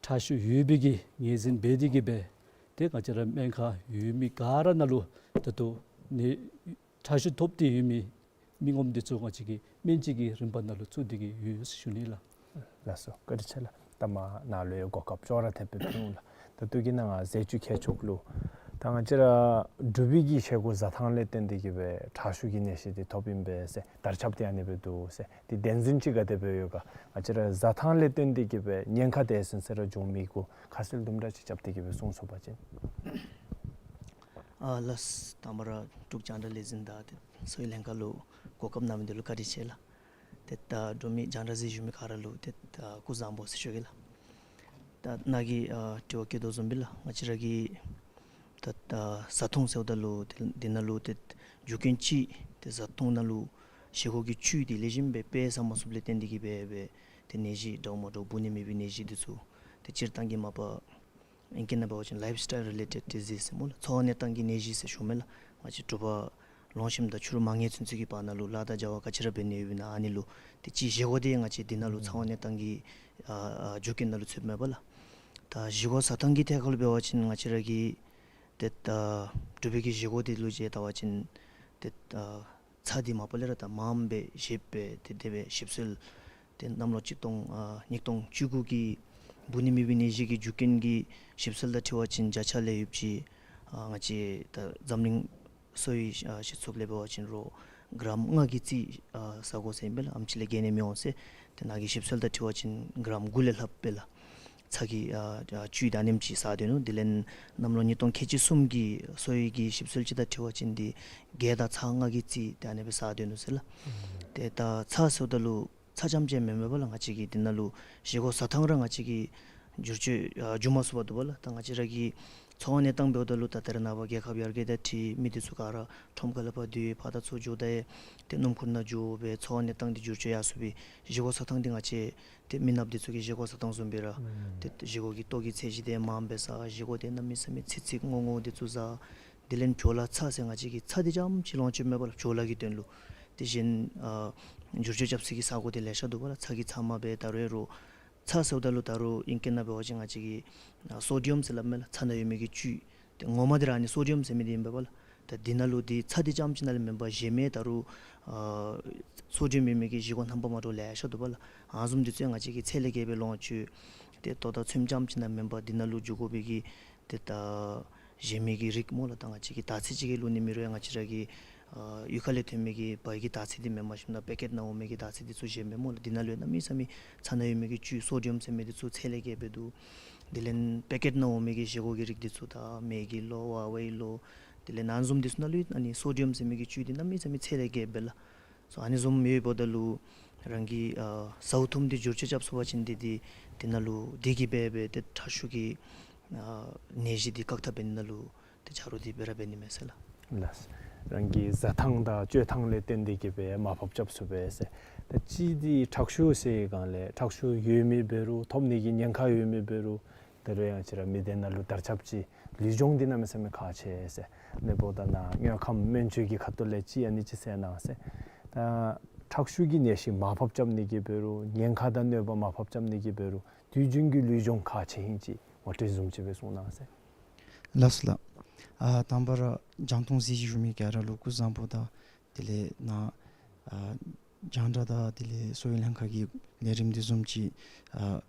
ཁྲག་ཤུགས་ཡོད་པའི་གི་ངོས་འཛིན་འབད་དེ་གིས་སྦེ་ཏེ་ང་བཅས་ར་སྨན་ཁང་ཡོད་མི་ག་ར་ནང་ལུ་ད་ལྟོ་ནད་ཁྲག་ཤུགས་ཐོབ་སྟེ་ཡོད་མི་མི་ངོམ་འདི་ཚུ་ང་བཅས་ཀྱིས་སྨན་བཅོས་ཀྱི་རིམ་པ་ནང་ལུ་བཙུགས་ཏེ་གིས་ཡོད་ཟེར་ཞུ་ནི་ལགས། ལགས་སོ། བཀའ་དྲིན་ཆེ་ལགས། ད་མ་ནཱ་ལུ་ཡང་གོ་སྐབས་ཅོག་ར་འཐདཔ་སྦེ་ཕུལ་འོང་ལགས། ད་ལྟོ་གི་ནང་ང་ཟས་བཅུད་ཁྱད་ཆོས་ལུ་ད་ང་བཅས་ར་འབྲུག་པའི་གི་བཞེས་སྒོ་བཟའ་ཐངས་ལས་བརྟེན་ཏེ་གིས་སྦེ་ཁྲག་ཤུགས་ཀྱི་ནད་གཞི་འདི་ཐོབ་ཨིན་པས་ཟེར་དར་ཁྱབ་སྟེ་ཨ་ནི་སྦེ་འདུག་ཟེར། འདི་བདེན་རྫུན་ཅིག་ག་དེ་སྦེ་ཡོད་ག། ང་བཅས་ར་བཟའ་ཐངས་ལས་བརྟེན་ཏེ་གིས་སྦེ་ཉེན་ཁ་དེ་ཚུན་ཚོད་ར་འབྱུང་མི་གུ་ཁ་གསལ་དུམ་གྲ་ཅིག་རྐྱབ་སྟེ་གིས་སྦེ་གསུང་ཚུགས་པ་ཅིན། ཨ་ལགས། དང་པ་ར་འབྲུག་རྒྱང་བསྒྲགས་ལས་འཛིན་དང་ཏེ་གསོ་བའི་ལྷན་ཁག་ལུ་གོ་སྐབས་གནང་མི་འདི་ལུ་བཀའ་དྲིན་ཆེ་ལགས། ཏེ་ད་འབྲུག་མི་རྒྱང་བསྒྲགས་གཟིགས་བཞུགས་མི་ག་ར་ལུ་ཏེ་ད་སྐུ་གཟུགས་བཟང་པོ་ཟེར་ཞུ་གེ་ལགས། ད་ནཱ་གིས་ཨ་དྲི་བ་བཀོད་དོ་བཟུམ་སྦེ་ལགས། ང་བཅས་ར་གི་ད་ད་བཟའ་འཐུང་ཟེརཝ་ད་ལུ་ཏེ་འདི་ནང་ལུ་ཏེ་རྒྱུ་རྐྱེན་ཅིག་ཏེ་བཟའ་འཐུང་ནང་ལུ་བཞེས་སྒོ་གི་བཅུད་འདི་ལེགས་ཤོམ་སྦེ་དཔེ་ཟ་མ་ཚུགསཔ་ལས་བརྟེན་ཏེ་གིས་སྦེ་སྦེ་ཏེ་ནད་གཞི་འདྲཝ་མ་འདྲཝ་འབུ་ནད་མེད་པའི་ནད་གཞི་འདི་ཚུ་ཏེ་སྤྱིར་བཏང་གི་མ་པ་ཨིང་སྐད་ནང་འབད་བ་ཅིན་ལའིབ་སི་ཊའིལ་རི་ལེ་ཊེཌ་ཌི་ཟིསི་ཟེར་སྨོ་ལགས། འཚོ་བ་གནས་སྟངས་ཀྱི་ནད་གཞི་ཟེར་ཞུཝ་མས་ལགས། ང་བཅས་དྲོ་པ་ལོངས་ཞིནམ་དང་ཕྱི་རུ་མ་ཉལ་ཚུན་ཚོད་ཀྱི་བར་ན་ལུ་ལཱ་དང་བྱ་བ་ག་ཅི་ར་འབད་ནི་ཡོདཔ་ཨིན་ན་ཨ་ནི་ལུ་ཏེ་ཅིག་བཞེས་སྒོ་འདི་ང་བཅས་འདི་ནང་ལུ་འཚོ་བ་གནས་སྟངས་ཀྱི་ཨ་ཨ་རྒྱུ་རྐྱེན་ནང་ལུ་ཚུདཔ་མས་པ་ལགས། ད་བཞེས་སྒོ་བཟའ་ཐངས་ཀྱི་ཐད་ཁར་ལུ་འབད་བ་ཅིན་ང་བཅས་ར་གི་ཏེ་ད་འབྲུག་པའི་གི་བཞེས་སྒོ་འདི་ལུ་བྱས་བལྟ་བ་ཅིན་ཏེ་ད་ཚྭ་འདི་མ་པ་ལས་ར་ད་མངམ་སྦེ་བཞེས་སྦེ་ཏེ་དེ་སྦེ་ཞིབ་འཚོལ་ཏེ་གནམ་ལོ་གཅིག་སྟོང་ཨ་ཉིས་སྟོང་བཅུ་དགུ་གི་འབུ་ནད་མེད་པའི་ནད་གཞི་གི་རྒྱུ་རྐྱེན་གྱི་ཞིབ་འཚོལ་དང་འཁྲིལ་བ་ཅིན་བརྒྱ་ཆ་ལས་ཡོདཔ་ཅིག་ཨ་ང་བཅས་ད་འཛམ་གླིང་གསོ་བའི་ཨ་སྤྱི་ཚོགས་ལས་འབད་བ་ཅིན་རོགས་གྲམ་ལྔ་གི་རྩིས་ཨ་ཟ་དགོ་ཟེར་ཨིན་པས་ལགས། ཨེམ་ཆི་ལས་བརྒལ་ནི་མི་འོང་ཟེར། ཏེ་ནཱ་གི་ཞིབ་འཚོལ་དང་འཁྲིལ་བ་ཅིན་གྲམ་དགུ་ལས་ལྷགཔ་སྦེ་ལགས། ཚྭ་གི་ཨ་ཨ་བཅུད་ཨ་ནེམ་ཅིག་ཟ་སྡོད་ནུག། དེ་ལས་གནམ་ལོ་ཉིས་སྟོང་ཁལ་གཅིག་གསུམ་གྱི་གསོ་བའི་གི་ཞིབ་འཚོལ་ཅིག་དང་འཁྲིལ་བ་ཅིན་འདི་གད་དང་ཚྭ་ལྔ་གི་རྩིས་ཏེ་ཨ་ནི་སྦེ་ཟ་སྡོད་ནུག་ཟེར་ལགས། ཨུམ། ཏེ་ད་ཚྭ་ཟེརཝ་ད་ལུ་ཚྭ་རྐྱངམ་ཅིག་མེན་མས་པ་ལགས། ང་བཅས་ཀྱིས་འདི་ནང་ལུ་བཞེས་སྒོ་བཟའ་ཐངས་ར་ང་བཅས་ཀྱིས་བསྒྱུར་བཅོས་ཨ་འགྱོ་མ་ཚུགས་པར་འདུག་པ་ལགས། ད་ང་བཅས་ར་གི་འཚོ་བ་གནས་སྟངས་འབདཝ་ད་ལུ་ད་ད་རེས་ནངས་པ་རྒྱལ་ཁབ་ཡར་རྒྱས་དང་འཁྲིལ་མི་འདི་ཚུ་ག་ར་ཁྲོམ་ཁ་ལས་ཕར་སྡོད་ཕར་དང་ཚུར་འགྱོ་དང་ཡང་ཏེ་སྣུམ་འཁོར་ནང་འགྱོ་སྦེ་འཚོ་བ་གནས་སྟངས་འདི་བསྒྱུར་བཅོས་ཡར་སོང་སྦེ་བཞེས་སྒོ་བཟའ་ཐངས་འདི་ང་བཅས་ཏེ་མི་ནགཔ་འདི་ཚུ་གི་བཞེས་སྒོ་བཟའ་ཐངས་བཟུམ་སྦེ་ར་ཨུམ། ཏེ་བཞེས་སྒོ་གི་ལྟོ་གི་ཚད་གཞི་འདི་མངམ་སྦེ་ཟ། བཞེས་སྒོ་འདི་གནམ་མེད་ས་མེད་ཚིག་ཚིག་སྔོ་སྔོ་འདི་ཚུ་ཟ། དེ་ལས་བྲོ་ལ་ཚྭ་ཟེར་ང་བཅས་ཀྱིས་ཚྭ་འདི་རྐྱངམ་ཅིག་ལོངས་སྤྱོད་མེད་པ་ལགས། བྲོ་ལ་གི་དོན་ལུ། དེ་བཞིན་ཨ་བསྒྱུར་བཅོས་རྐྱབ་སའི་གི་ས་གོ་འདི་ལེ་ཤ་འདུག་པ་ལགས། ཚྭ་གི་ཚབ་མ་སྦེ་ད་རུང་ཡང་རོགས་ཚྭ་ཟེརཝ་ད་ལུ་ད་རུང་ཨིང་སྐད་ནང་འབད་བ་ཅིན་ང་བཅས་ཀྱིས་ཨ་སོ་ཌི་ཡམ་ཟེར་སླབ་མས་ལགས། ཚྭ་ནང་ཡོད་མི་གི་བཅུད། ཏེ་ངོ་མ་འདི་ར་ཨ་ནི་སོ་ཌི་ཡམ་ཟེར་མི་འདི་ཨིན་པས་པ་ལགས། ད་འདི་ནང་ལུ་འདི་ཚྭ་འདི་རྐྱངམ་ཅིག་ནང་ལས་མེན་པར་གཞན་མི་ད་རུང་ཨ་སོ་ཌི་ཡམ་ཡོད་མི་གི་བཞེས་སྒོ་རྣམ་པ་མ་འདྲཝ་ལེ་ཤ་འདུག་པ་ལགས། ཨ་ནི་བཟུམ་འདི་ཚུ་ཡང་ང་བཅས་ཀྱིས་ཚད་ལས་བརྒལ་སྦེ་ལོངས་སྤྱོད་དེ་ལྟོ་དང་ཚོདམ་རྐྱངམ་ཅིག་ནང་མེན་པར་འདི་ནང་ལུ་འཇུག་དགོ་པའི་གི་ཏེ་ད་གཞན་མི་གི་རིགས་སྨོ་ལགས། ད་ང་བཅས་ཀྱིས་དར་ཚི་ཅིག་གི་བླུག་ནི་མེད་རུང་ཡང་ང་བཅས་ར་གི་ཨ་གཡུས་ཁ་ལས་ཐོན་མི་གི་བལ་གྱི་དར་ཚི་འདི་མེནམ་ཞིནམ་ད་པེ་ཀེཊ་ནང་འོང་མི་གི་དར་ཚི་འདི་ཚུ་གཞན་མི་སྨོ་ལགས། འདི་ནང་ལུ་ཡང་གནམ་མེད་ས་མེད་ཚྭ་ནང་ཡོད་མི་གི་བཅུད་སོ་ཌི་ཡམ་ཟེར་མི་འདི་ཚུ་ཚད་ལས་བརྒལ་སྦེ་འདུག། དེ་ལས་པེ་ཀེཊ་ནང་འོང་མི་གི་བཞེས་སྒོ་གི་རིགས་འདི་ཚུ་ད་མེ་གི་ལོ་ཝ་ཝའི་ལོ་དེ་ལས་ཨ་ནི་བཟུམ་འདི་ཚུ་ནང་ལུ་ཨ་ནི་སོ་ཌི་ཡམ་ཟེར་མི་གི་བཅུད་འདི་གནམ་མེད་ས་མེད་ཚད་ལས་བརྒལ་སྦེ་ལགས། སོ་ཨ་ནི་བཟུམ་ཡོདཔ་ད་ལུ་རང་གིས་ཨ་ཟཝ་ཐུམ་འདི་བསྒྱུར་བཅོས་རྐྱབ་ཚུགས་པ་ཅིན་འདི་འདི་འདི་ནང་ལུ་འདི་གིས་འབད་འབད་ཏེ་ཁྲག་ཤུགས་ཀྱི་ཨ་ནད་གཞི་འདི་བཀག་ཐབས་འབད་ནི་ནང་ལུ་ཏེ་ཆ་རོགས་འདི་འབད་ར་འབད་ནི་མས་ཟེར་ལགས། ལགས། རང་གི་བཟའ་ཐངས་དང་སྤྱོད་ཐངས་ལས་བརྟེན་ཏེ་གིས་སྦེ་མར་ཕབ་རྐྱབ་ཚུགས་པས་ཟེར། ད་གཅིག་འདི་ཁྲག་ཤུགས་ཟེར་སྒང་ལས་ཁྲག་ཤུགས་ཡོད་མི་འབད་རུང་ཐོབ་ནི་གི་ཉེན་ཁ་ཡོད་མི་འབད་རུང་ད་རུང་ཡང་ང་བཅས་ར་མི་སྡེ་ནང་ལུ་དར་ཁྱབ་ཅིག་ལུས་སྦྱོང་འདི་གནམ་མེད་ས་མེད་ཁག་ཆེ་ཟེར། ཨ་ནི་འབདཝ་ད་ནཱ་དངོས་ཁམས་སྨན་བཅོས་ཀྱི་ཁ་ཐུག་ལས་ཅིག་ཨ་ནི་ཅིག་ཟེར་གནང་ཟེར། ད་ཁྲག་ཤུགས་ཀྱི་ནད་གཞི་མར་ཕབ་རྐྱབ་ནི་གི་འབད་རུང་ཉེན་ཁ་དང་གནོད་པ་མར་ཕབ་རྐྱབ་ནི་གི་འབད་རུང་དུས་རྒྱུན་གྱི་ལུས་སྦྱོང་ཁག་ཆེ་ཧིང་ཅིག་ངོ་སྤྲོད་བཟུམ་ཅིག་སྦེ་གསུང་གནང་ཟེར། ལགས་སོ་ལགས། ཨ་དང་པ་ར་རྒྱང་མཐོང་གཟིགས་བཞུགས་མི་ག་ར་ལུ་སྐུ་གཟུགས་བཟང་པོ་དང་དེ་ལས་ནཱ་ཨ་རྒྱང་བསྒྲགས་དང་དེ་ལས་གསོ་བའི་ལྷན་ཁག་གི་ལས་རིམ་འདི་བཟུམ་ཅིག་ཨ་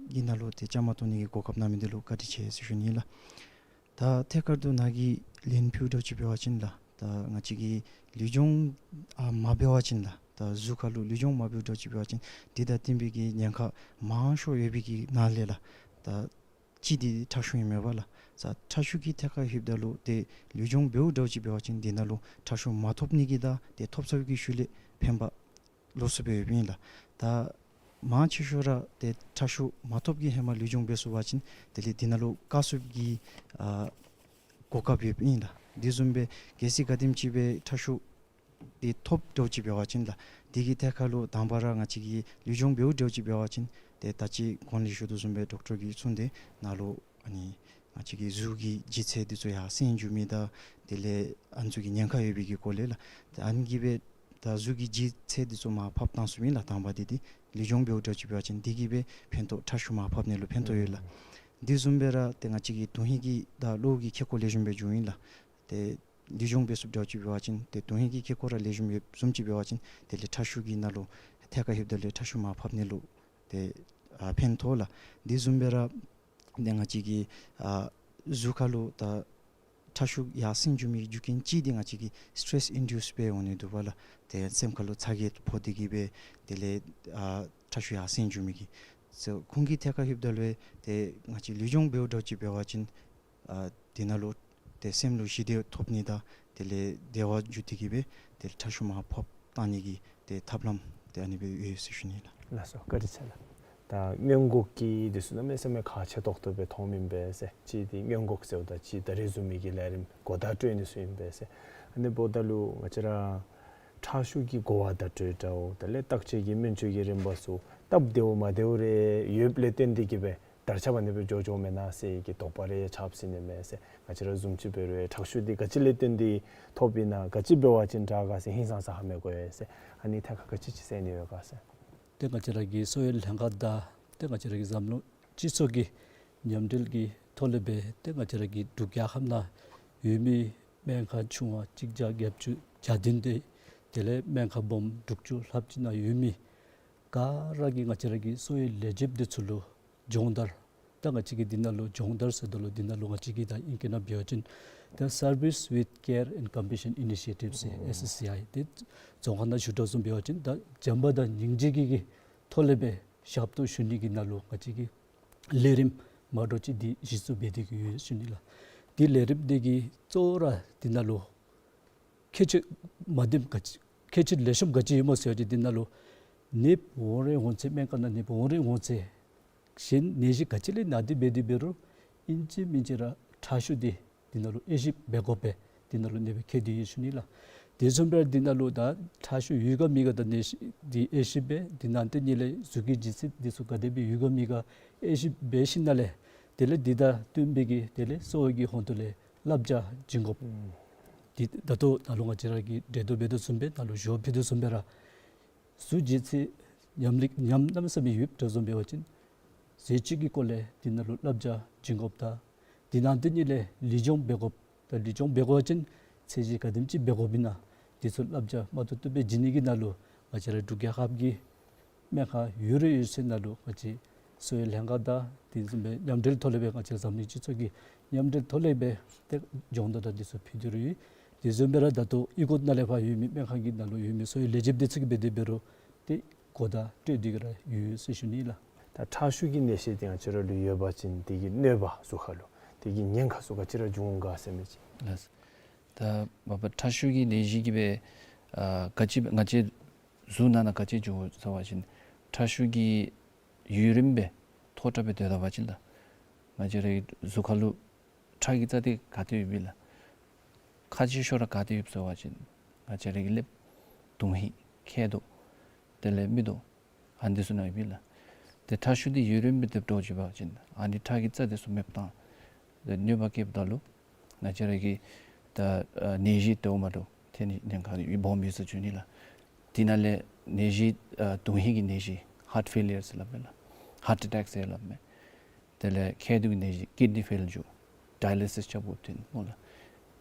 གི་ནང་ལུ་ཏེ་བཅའ་མར་གཏོགས་ནི་གི་གོ་སྐབས་གནང་མི་འདི་ལུ་བཀའ་དྲིན་ཆེ་ཟེར་ཞུ་ནི་ལགས། ད་ཐད་ཀར་དུ་ནཱ་གིས་ལན་ཕུལཝ་འདྲཝ་ཅིག་འབད་བ་ཅིན་ལགས། ད་ང་བཅས་ཀྱིས་ལུས་སྦྱོང་ཨ་མ་འབད་བ་ཅིན་ལགས། ད་གཟུགས་ཁར་ལུ་ལུས་སྦྱོང་མ་འབདཝ་འདྲཝ་ཅིག་འབད་བ་ཅིན་འདི་དང་བསྟུན་པའི་གི་ཉེན་ཁ་མང་ཤོས་ཡོད་པའི་གི་ནང་ལས་ལགས། ད་གཅིག་འདི་ཁྲག་ཤུགས་ཨིན་མས་པ་ལགས། ད་ཁྲག་ཤུགས་ཀྱི་ཐད་ཁར་ལྷོདཔ་ད་ལུ་ཏེ་ལུས་སྦྱོང་འབདཝ་འདྲཝ་ཅིག་འབད་བ་ཅིན་འདི་ནང་ལུ་ཁྲག་ཤུགས་མ་ཐོབ་ནི་གི་དང་ཏེ་ཐོབ་ཚར་བའི་གི་ཤུལ་ལས་ཕན་པ་ལོགས་སུ་སྦེ་ཡོདཔ་ཨིན་ལགས། ད་མང་ཆེ་ཤོས་ར་ཏེ་ཁྲག་ཤུགས་མ་ཐོབ་ཀྱི་ཧེ་མ་ལུས་སྦྱོང་འབད་ཚུགས་པ་ཅིན་དེ་ལས་འདི་ནང་ལུ་བཀག་ཚུགས་ཀྱི་ཨ་གོ་སྐབས་ཡོདཔ་ཨིན་ལགས། འདི་བཟུམ་སྦེ་གལ་སྲིད་ག་དེམ་ཅིག་སྦེ་ཁྲག་ཤུགས་འདི་ཐོབ་འདྲཝ་ཅིག་འབད་བ་ཅིན་ལགས། འདི་གི་ཐད་ཁར་ལུ་དང་པ་ར་ང་བཅས་ཀྱིས་ལུས་སྦྱོང་འབདཝ་འདྲཝ་ཅིག་འབད་བ་ཅིན་ཏེ་ད་ཅི་གོང་ལས་ཞུ་དོ་བཟུམ་སྦེ་ཌོག་ཊར་གྱིས་གསུངས་ཏེ་ནཱ་ལུ་ཨ་ནི་ང་བཅས་ཀྱི་གཟུགས་ཀྱི་ལྗིད་ཚད་འདི་ཚུ་ཡར་སེང་འགྱོ་མི་དང་དེ་ལས་ཨ་ནི་ཚུ་གི་ཉེན་ཁ་ཡོད་པའི་གི་སྐོར་ལས་ལགས། ཏེ་ཨ་ནི་གིས་སྦེ་ད་གཟུགས་ཀྱི་ལྗིད་ཚད་འདི་ཚུ་མར་ཕབ་བཏང་ཚུགས་ཨིན་ལགས། དང་པ་འདི་འདི་ལུས་སྦྱོང་འབདཝ་འདྲཝ་ཅིག་འབད་བ་ཅིན་འདི་གིས་སྦེ་ཕན་ཐོགས་ཁྲག་ཤུགས་མར་ཕབ་ནི་ལུ་ཕན་ཐོགས་ཡོད་ལགས། འདི་བཟུམ་སྦེ་ར་ཏེ་ང་བཅས་ཀྱི་དོན་ཧིང་གི་དང་གློ་བོ་གི་ཁེ་ཀོ་ལེགས་ཤོམ་སྦེ་འབྱུང་ཨིན་ལགས། ཏེ་ལུས་སྦྱོང་འབད་ཚུགསཔ་འདྲཝ་ཅིག་འབད་བ་ཅིན་ཏེ་དོན་ཧིང་གི་ཁེ་ཀོ་ར་ལེགས་ཤོམ་ཡོདཔ་བཟུམ་ཅིག་འབད་བ་ཅིན་དེ་ལས་ཁྲག་ཤུགས་ཀྱི་ནང་ལུ་ཐད་ཁར་ལྷོདཔ་ད་ལུ་ཁྲག་ཤུགས་མར་ཕབ་ནི་ལུ་ཏེ་ཨ་ཕན་ཐོགས་ལགས། འདི་བཟུམ་སྦེ་ར་ཏེ་ང་བཅས་ཀྱི་ཨ་གཟུགས་ཁར་ལུ་ད་ཁྲག་ཤུགས་ཡར་སེང་འགྱོ་མི་རྒྱུ་རྐྱེན་ཅིག་འདི་ང་བཅས་ཀྱི་སི་ཊེ་རེསི་ཨིན་ཌིའུསི་སྦེ་འོང་ནི་འདུག་པ་ལགས། ཏེ་སེམས་ཁར་ལུ་ཚ་གྱང་ཕོག་སྟེ་གིས་སྦེ་དེ་ལས་ཨ་ཁྲག་ཤུགས་ཡར་སེང་འགྱོ་མི་གི་སོ་ཁོང་གི་ཐད་ཁར་ལྷོདཔ་ད་ལུ་ཏེ་ང་བཅས་ལུས་སྦྱོང་འབདཝ་འདྲཝ་ཅིག་འབད་བ་ཅིན་ཨ་འདི་ནང་ལུ་ཏེ་སེམས་ལུ་ཞི་བདེ་ཐོབ་ནི་དང་དེ་ལས་བདེ་བ་འཇུ་སྟེ་གིས་སྦེ་དེ་ལས་ཁྲག་ཤུགས་མར་ཕབ་བཏང་ནི་གི་ཏེ་ཐབས་ལམ་ཏེ་ཨ་ནི་སྦེ་ཡོད་ཟེར་ཞུ་ནི་ལགས། ལགས་སོ། བཀའ་དྲིན་ཆེ་ལགས། ད་སྔོན་འགོག་གི་འདི་ཚུ་གནམ་མེད་ས་མེད་ཁག་ཆེ་ཏོག་ཏོ་སྦེ་མཐོངམ་ཨིན་པས་ཟེར། གཅིག་འདི་སྔོན་འགོག་ཟེརཝ་ད་གཅིག་ད་རེས་བཟུམ་མའི་གི་ལས་རིམ་གོ་བརྡ་སྤྲོད་ནི་ཚུ་ཨིན་པས་ཟེར། ཨ་ནི་འབདཝ་ད་ལུ་ང་བཅས་ར་ཁྲག་ཤུགས་ཀྱི་གོ་བརྡ་སྤྲོད་འདྲཝ་དེ་ལས་བརྟག་དཔྱད་ཀྱི་སྨན་བཅོས་ཀྱི་རིམ་པ་ཚུ་སྟབས་བདེཝ་མ་བདེཝ་རེ་ཡོདཔ་ལས་བརྟེན་ཏེ་གིས་སྦེ་དར་ཁྱབ་ཨ་ནི་སྦེ་འགྱོ་འགྱོཝ་མེན་ན་ཟེར་གྱི་དོགས་པ་རེ་ཆགས་སྲིད་ནི་མས་ཟེར། ང་བཅས་ར་བཟུམ་ཅིག་འབད་རུང་ཁྲག་ཤུགས་འདི་ག་ཅི་ལས་བརྟེན་ཏེ་ཐོབ་ཨིན་ན་ག་ཅི་འབད་བ་ཅིན་དྲག་ག་ཟེར་ཧིང་སངས་ས་ཧ་མི་གོ་ཡི་ཟེར། ཨ་ནི་ཐད་ཁར་ག་ཅི་ཅིག་ཟེར་ནི་ཡོད་ག་ཟེར། ཏེ་ང་བཅས་ར་གི་གསོ་བའི་ལྷན་ཁག་དང་ཏེ་ང་བཅས་ར་གི་འཛམ་གླིང་སྤྱི་ཚོགས་ཀྱི་མཉམ་འབྲེལ་གྱི་ཐོག་ལས་སྦེ་ཏེ་ང་བཅས་ར་གི་འབྲུག་རྒྱལ་ཁབ་ནང་ཡོད་མི་སྨན་ཁང་ཆུང་བ་གཅིག་བརྒྱ་གྱ་བདུན་ཏེ་དེ་ལས་སྨན་ཁང་སྦོམ་དྲུག་ཅུ་ལྷགཔ་ཅིག་ནང་ཡོད་མི་ག་ར་གིས་ང་བཅས་ར་གི་གསོ་བའི་ལས་བྱེདཔ་འདི་ཚུ་ལུ་སྦྱོང་བརྡར། ད་ང་བཅས་ཀྱིས་འདི་ནང་ལུ་སྦྱོང་བརྡར་ཟེརཝ་ད་ལུ་འདི་ནང་ལུ་ང་བཅས་ཀྱིས་ད་ཨིང་སྐད་ནང་འབད་བ་ཅིན་ད་Service with Care and Compassion Initiative ཟེར་ཨེསི་སི་ཨའི་ཏེ་རྫོང་ཁ་ནང་ཞུ་དོ་བཟུམ་འབད་བ་ཅིན་ད་བྱམས་པ་དང་སྙིང་རྗེ་གི་གི་ཐོག་ལས་སྦེ་ཞབས་ཏོག་ཞུ་ནི་གི་ནང་ལུ་ང་བཅས་ཀྱིས་ལས་རིམ་མ་འདྲཝ་ཅིག་འདི་གཞི་བཙུགས་འབད་དེ་གི་ཡོད་ཟེར་ཞུ་ནི་ལགས། འདི་ལས་རིམ་འདི་གི་གཙོ་བོ་ར་འདི་ནང་ལུ་ཁྱད་ཆོས་མ་བདེཝ་ག་ཅི་ཁྱད་ཆོས་ལེགས་ཤོམ་ག་ཅི་ཡོདཔ་སྨོ་ཟེར་བ་ཅིན་འདི་ནང་ལུ་ནདཔ་འོང་རན་འོང་ཚད་སྨན་ཁང་ནང་ནདཔ་འོང་རན་འོང་ཚད་གཞན་ནད་གཞི་ག་ཅི་ལས་ན་སྟེ་འབད་དེ་འབད་རུང་ཨིན་ཅི་མིན་ཅི་ར་ཁྲག་ཤུགས་འདི་འདི་ནང་ལུ་དབྱེ་ཞིབ་འབད་དགོ་པས། འདི་ནང་ལུ་ནདཔ་ཁྱད་དེ་ཡོད་ཟེར་ཞུ་ནི་ལགས། དེ་བཟུམ་སྦེ་འདི་ནང་ལུ་ད་ཁྲག་ཤུགས་ཡོད་ག་མེད་ག་ད་ནད་གཞི་འདི་དབྱེ་ཞིབ་འབད། འདི་ནང་དེ་ཉིད་ལས་གཟུགས་ཀྱི་ལྗིད་ཚད་འདི་ཚུ་ག་དེ་སྦེ་ཡོད་ག་མེད་ག་དབྱེ་ཞིབ་འབད་ཞིནམ་ལས་དེ་ལས་འདི་དང་བསྟུན་པའི་གི་དེ་ལས་གསོ་བའི་གི་ཧོངས་ལས་བསླབ་བྱ་བྱིན་དགོཔ། ཨུམ། འདི་ད་ལྟོ་ད་ལྟོ་ང་བཅས་ར་གིས་འགྲེལ་བརྡ་འབད་དོ་བཟུམ་སྦེ་ད་ལྟོ་ཞུ་བ་ཕུལ་དོ་བཟུམ་སྦེ་ར་གཟུགས་ལྗིད་ཚད་ཉམས་ལེགས་ཉམས་གནམ་མེད་ས་མེད་ཡོདཔ་འདྲཝ་བཟུམ་འབད་བ་ཅིན་ཟས་བཅུད་ཀྱི་སྐོར་ལས་འདི་ནང་ལུ་བསླབ་བྱ་བྱིན་དགོཔ་དང་འདི་ནང་དེ་ཉིད་ལས་ལུས་སྦྱོང་འབད་དགོཔ། ད་ལུས་སྦྱོང་འབད་དགོ་པ་ཅིན་ ཚད་གཞི་ག་དེམ་ཅིག་འབད་དགོཔ་ཨིན་ན་དེ་ཚུ་བསླབ་བྱ་མ་ཐུབ་ཐུབ་སྦེ་བྱིན་ནི་གི་ནང་ལུ་ང་བཅས་ར་འབྲུག་རྒྱལ་ཁབ་ཀྱི་སྨན་ཁང་ཡོད་རུང་ཡོད་ཚད་ནང་ལུ་ང་བཅས་གསོ་བའི་ལྷན་ཁག་དང་དེ་བཟུམ་སྦེ་མཉམ་འབྲེལ་ཐོག་ལས་སྦེ་ང་བཅས་འཛམ་གླིང་སྤྱི་ཚོགས་ཀྱི་མཉམ་འབྲེལ་ཐོག་ལས་སྦེ་ཏེ་སྦྱོང་བརྡར་དང་དེ་ཚུ་ཕུལ་ཏེ་ར་ཡོད། དེ་བཟུམ་སྦེ་ར་ད་ལྟོ་ཨི་ཀོ་ནང་ལས་ཕར་ཡོད་མི་སྨན་ཁང་གི་ནང་ལུ་ཡོད་མི་གསོ་བའི་ལས་བྱེདཔ་དེ་ཚུ་གིས་འབད་དེ་འབད་རུང་ཏེ་གོ་བརྡ་སྤྲོད་དེ་གི་ར་ཡོད་ཟེར་ཞུ་ནི་ལགས། ད་ཁྲག་ཤུགས་ཀྱི་ནད་གཞི་དེ་ང་བཅས་ར་ལུ་ཡོད་པ་ཅིན་དེ་གི་གནོད་པ་གཟུགས་ཁར་ལུ་དེ་གི་ཉེན་ཁ་ཚུ་ག་ཅི་ར་འབྱུང་འོང་ག་ཟེར་མི་ཅིག། ལགས། ད་མ་པ་ཁྲག་ཤུགས་ཀྱི་ནད་གཞི་གིས་སྦེ་ཨ་ག་ཅི་ང་བཅས་གཟུགས་ནང་ན་ག་ཅི་འབྱུང་འོང་ཟེར་བ་ཅིན་ཁྲག་ཤུགས་ཀྱིས་ཡུན་རིངམོ་སྦེ་མཐོ་དྲགས་སྦེ་སྡོད་ད་པ་ཅིན་ད་ང་བཅས་རའི་གཟུགས་ཁར་ལུ་ཁྲག་གི་རྩ་དེ་ག་ཏེ་ཡོདཔ་ཨིན་ལགས། ཁག་ཆེ་ཤོས་ར་ག་ཏེ་ཡོདཔ་ཟེར་བ་ཅིན་ང་བཅས་རའི་གི་ཀླདཔ་དོན་ཧིང་མཁལ་རྡོག་དེ་ལས་མིག་ཏོ་ཨ་ནི་དེ་ཚུ་ནང་ཡོདཔ་ཨིན་ལགས། ཏེ་ཁྲག་ཤུགས་དེ་ཡུན་རིངམོ་སྦེ་སྡོད་འགྱོ་བ་ཅིན་ཨ་ནི་ཁྲག་གི་རྩ་དེ་ཚུ་མེདཔ་བཏང་ཏེ་གནོད་པ་བཀལཝ་ད་ལུ་ང་བཅས་རའི་གི་ད་ཨ་ནད་གཞི་དེ་འོ་མ་འདྲཝ་ཐོན་ནི་ཉེན་ཁ་སྦོམ་ཡོད་ཟེར་ཞུ་ནི་ལགས། དེ་ནང་ལས་ནད་གཞི་ཨ་དོན་ཧིང་གི་ནད་གཞི་ཧཱརཊ་ཕེ་ལི་ཡར་ཟེར་སླབ་མས་ལགས། ཧཱརཊ་ཨེ་ཊེཀ་ཟེར་སླབ་མས། དེ་ལས་མཁལ་རྡོག་གི་ནད་གཞི་ཀིཌ་ནི་ཕེལ་འགྱོ། ཌའི་ལི་སིས་རྐྱབ་དགོཔ་ཐོན་སྨོ་ལགས།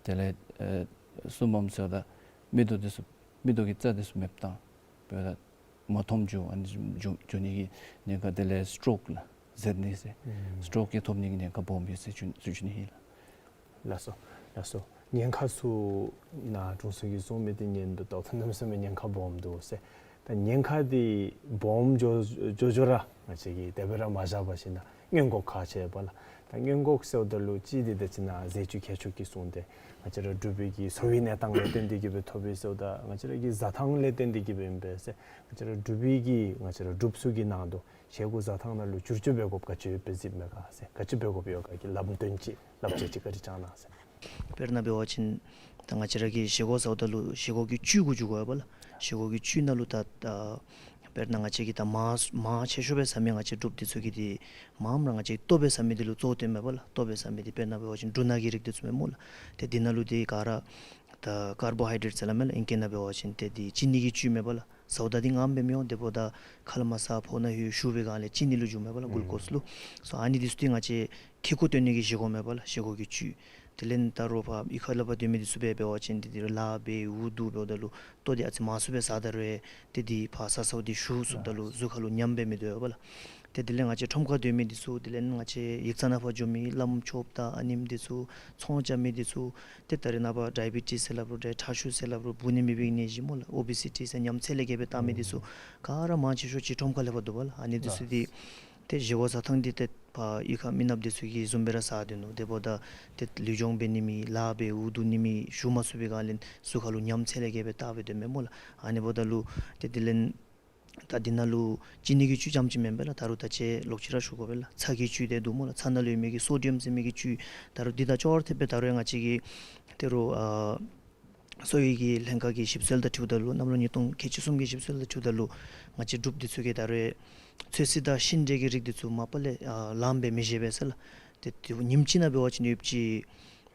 དེ་ལས་ཨེ་གསུམ་པམ་ཟེརཝ་ད་མིག་ཏོ་དེ་ཚུ་མིག་ཏོ་གི་རྩ་དེ་ཚུ་མེདཔ་བཏང་འབདཝ་ད་མ་མཐོང་འགྱོ་ཨ་ནི་འགྱོ་འགྱོ་ནི་གི་ཉེན་ཁ། དེ་ལས་སི་ཊོག་ལགས་ཟེར་ནི་ཟེར་ཨུམ་སི་ཊོག་གི་ཐོབ་ནི་གི་ཉེན་ཁ་སྦོམ་ཡོད་ཟེར་ཞུ་ཞུ་ཞུ་ནི་ཨིན་ལགས། ལགས་སོ། ལགས་སོ། ཉེན་ཁ་ཚུ་ནཱ་དྲུང་འཚོ་གིས་གསུངས་མི་དེ་ཉན་དོ་ད་ལྟོ་གནམ་མེད་ས་མེད་ཉེན་ཁ་སྦོམ་འདུག་ཟེར། ད་ཉེན་ཁ་དེ་སྦོམ་འགྱོ་འགྱོ་འགྱོ་ར་ང་བཅས་ཀྱིས་དེ་སྦེ་ར་མ་བཞག་པར་ཞིནམ་ལས་སྔོན་འགོག་ག་ཅི་འབད་ལགས། ད་སྔོན་འགོག་ཟེརཝ་ད་ལུ་གཅིག་དེ་ད་ཅི་ནཱ་ཟས་བཅུད་ཁྱད་ཆོས་ཀྱི་གསུངས་ཏེ་ང་བཅས་ར་འབྲུག་པའི་གི་གསོ་བའི་གནས་སྟངས་ལས་བརྟེན་ཏེ་གི་སྦེ་ཐོབ་པས་ཟེརཝ་ད་ང་བཅས་ར་གི་བཟའ་ཐངས་ལས་བརྟེན་ཏེ་གི་སྦེ་ཨིན་པས་ཟེར། ང་བཅས་ར་འབྲུག་པའི་གི་ང་བཅས་ར་འབྲུགཔ་ཚུ་གི་ནང་དུ་བཞེས་སྒོ་བཟའ་ཐངས་ནང་ལུ་བསྒྱུར་བཅོས་འབད་དགོཔ་ག་ཅི་ཡོདཔ་སྦེ་གཟིགསཔ་མས་ག་ཟེར། ག་ཅི་འབད་དགོཔ་ཡོད་ག་གི་ལམ་སྟོན་ཅིག་བསླབ་བྱ་ཅིག་བཀའ་དྲིན་བསྐྱང་གནང་ཟེར། དཔེར་ན་འབད་བ་ཅིན་ད་ང་བཅས་ར་གིས་བཞེས་སྒོ་བཟའཝ་ད་ལུ་བཞེས་སྒོ་གི་བཅུད་གུ་འགྱུར་དགོ་པས་ལགས། བཞེས་སྒོ་གི་བཅུད་ནང་ལུ་ད་ད་དཔེར་ན་ང་བཅས་ཀྱིས་ད་མར་མར་ཆེ་ཤོས་སྦེ་ཟ་མི་ང་བཅས་འབྲུགཔ་འདི་ཚུ་གིས་འདི་མངམ་ར་ང་བཅས་ལྟོ་སྦེ་ཟ་མི་འདི་ལུ་གཙོ་བོ་བཏོནམ་མས་པ་ལགས། ལྟོ་སྦེ་ཟ་མི་འདི་དཔེར་ན་འབད་བ་ཅིན་འབྲུ་སྣ་གི་རིགས་འདི་ཚུ་མས་སྨོ་ལགས། ཏེ་འདི་ནང་ལུ་འདི་ག་ར་ད་ཀར་བོ་ཧའི་ཌེཊ་ཟེར་སླབ་མས་ལགས། ཨིང་སྐད་ནང་འབད་བ་ཅིན་ཏེ་འདི་ཅི་ནི་གི་བཅུད་མས་པ་ལགས། ཟཝ་ད་འདི་མངམ་སྦེ་མི་འོང་། དེ་འབདཝ་ད་ཁ་ལས་མར་ཟ་ཕོཝ་ནང་ལྷོད་བཞུ་བའི་སྒང་ལས་ཅི་ནི་ལུ་འགྱུརཝ་མས་པ་ལགས། གུ་ལུ་ཀོསི་ལུ། སོ་ཨ་ནི་འདི་ཚུ་འདི་ང་བཅས་ཁེ་ཀོ་བཏོན་ནི་གི་བཞེས་སྒོ་མས་པ་ལགས། བཞེས་སྒོ་གི་བཅུད། དེ་ལས་ད་རུང་ཕར་གཡུས་ཁ་ལས་ཕར་སྡོད་མི་འདི་ཚུ་སྦེ་འབད་བ་ཅིན་འདི་འདི་ར་ལཱ་འབད་འུ་སྡུག་འབདཝ་ད་ལུ་ལྟོ་འདི་ཨ་ཙི་མང་སུ་སྦེ་ཟ་ད་རུང་ཏེ་འདི་ཕར་ཟ་ཟཝ་འདི་བཞུ་ཚུགསཔ་ད་ལུ་གཟུགས་ཁར་ལུ་ཉམས་སྦེ་མི་སྡོད་པ་ལགས། ཏེ་དེ་ལས་ང་བཅས་ཁྲོམ་ཁར་སྡོད་མི་འདི་ཚུ་དེ་ལས་ང་བཅས་ཡིག་ཚང་ནང་ཕར་འགྱོ་མི་བླམ་ཆོསཔ་དང་ཨ་ནེམ་འདི་ཚུ་ཚོང་རྐྱབ་མི་འདི་ཚུ་ཏེ་ད་རེས་ནངས་པ་ཌའི་བི་ཊིས་ཟེར་སླབ་རུང་ཏེ་ཁྲག་ཤུགས་ཟེར་སླབ་རུང་འབུ་ནི་མེད་པའི་ནད་གཞི་སྨོ་ལགས། ཨོ་བི་སི་ཊི་ཟེར་ཉམས་ཚད་ལས་བརྒལ་སྦེ་བཏང་མི་འདི་ཚུ་ག་ར་མང་ཆེ་ཤོས་ཅིག་ཁྲོམ་ཁ་ལས་ཕར་འདུག་པ་ལགས། ཨ་ནི་འདི་ཚུ་འདི་ཏེ་བཞེས་སྒོ་བཟའ་ཐངས་འདི་ཏེ་ཕར་གཡུས་ཁ་མི་ནགཔ་འདི་ཚུ་གིས་བཟུམ་སྦེ་ར་ཟ་སྡོད་ནུག། དེ་འབདཝ་ད་ཏེ་ལུས་སྦྱོང་འབད་ནི་མེད་ལཱ་འབད་འུ་སྡུག་ནི་མེད་བཞུ་མ་ཚུགས་པའི་སྒང་ལས་གཟུགས་ཁར་ལུ་ཉམས་ཚད་ལས་བརྒལ་སྦེ་བཏང་སྦེ་སྡོདཔ་མས་སྨོ་ལགས། ཨ་ནི་འབདཝ་ད་ལུ་ཏེ་དེ་ལས་ད་འདི་ནང་ལུ་ཅི་ནི་གི་བཅུད་རྐྱངམ་ཅིག་མེན་པས་ལགས། ད་རུང་ད་ཅི་ལོག་ཅི་ར་ཞུ་དགོ་པས་ལགས། ཚྭ་གི་བཅུད་དེ་འདུག་སྨོ་ལགས། ཚྭ་ནང་ལུ་ཡོད་མི་གི་སོ་ཌི་ཡམ་ཟེར་མི་གི་བཅུད། ད་རུང་འདི་དང་ཅོག་ར་འཐདཔ་སྦེ་ད་རུང་ཡང་ང་བཅས་ཀྱི་ད་རུང་ཨ་གསོ་བའི་གི་ལྷན་ཁག་གི་ཞིབ་འཚོལ་དང་འཁྲིལཝ་ད་ལུ་གནམ་ལོ་ཉིས་སྟོང་ཁལ་གཅིག་གསུམ་གྱི་ཞིབ་འཚོལ་དང་འཁྲིལཝ་ད་ལུ་ང་བཅས་འབྲུགཔ་འདི་ཚུ་གིས་ད་རུང་ཚོད་བསྲེ་དང་ཤིང་འབྲས་ཀྱི་རིགས་འདི་ཚུ་མ་པ་ལས་ཨ་ལངམ་སྦེ་མི་བཞེས་པས་ཟེར་ལགས། ཏེ་ཏེ་ཉིནམ་གཅིག་ནང་འབད་བ་ཅིན་ཡོདཔ་ཅིག་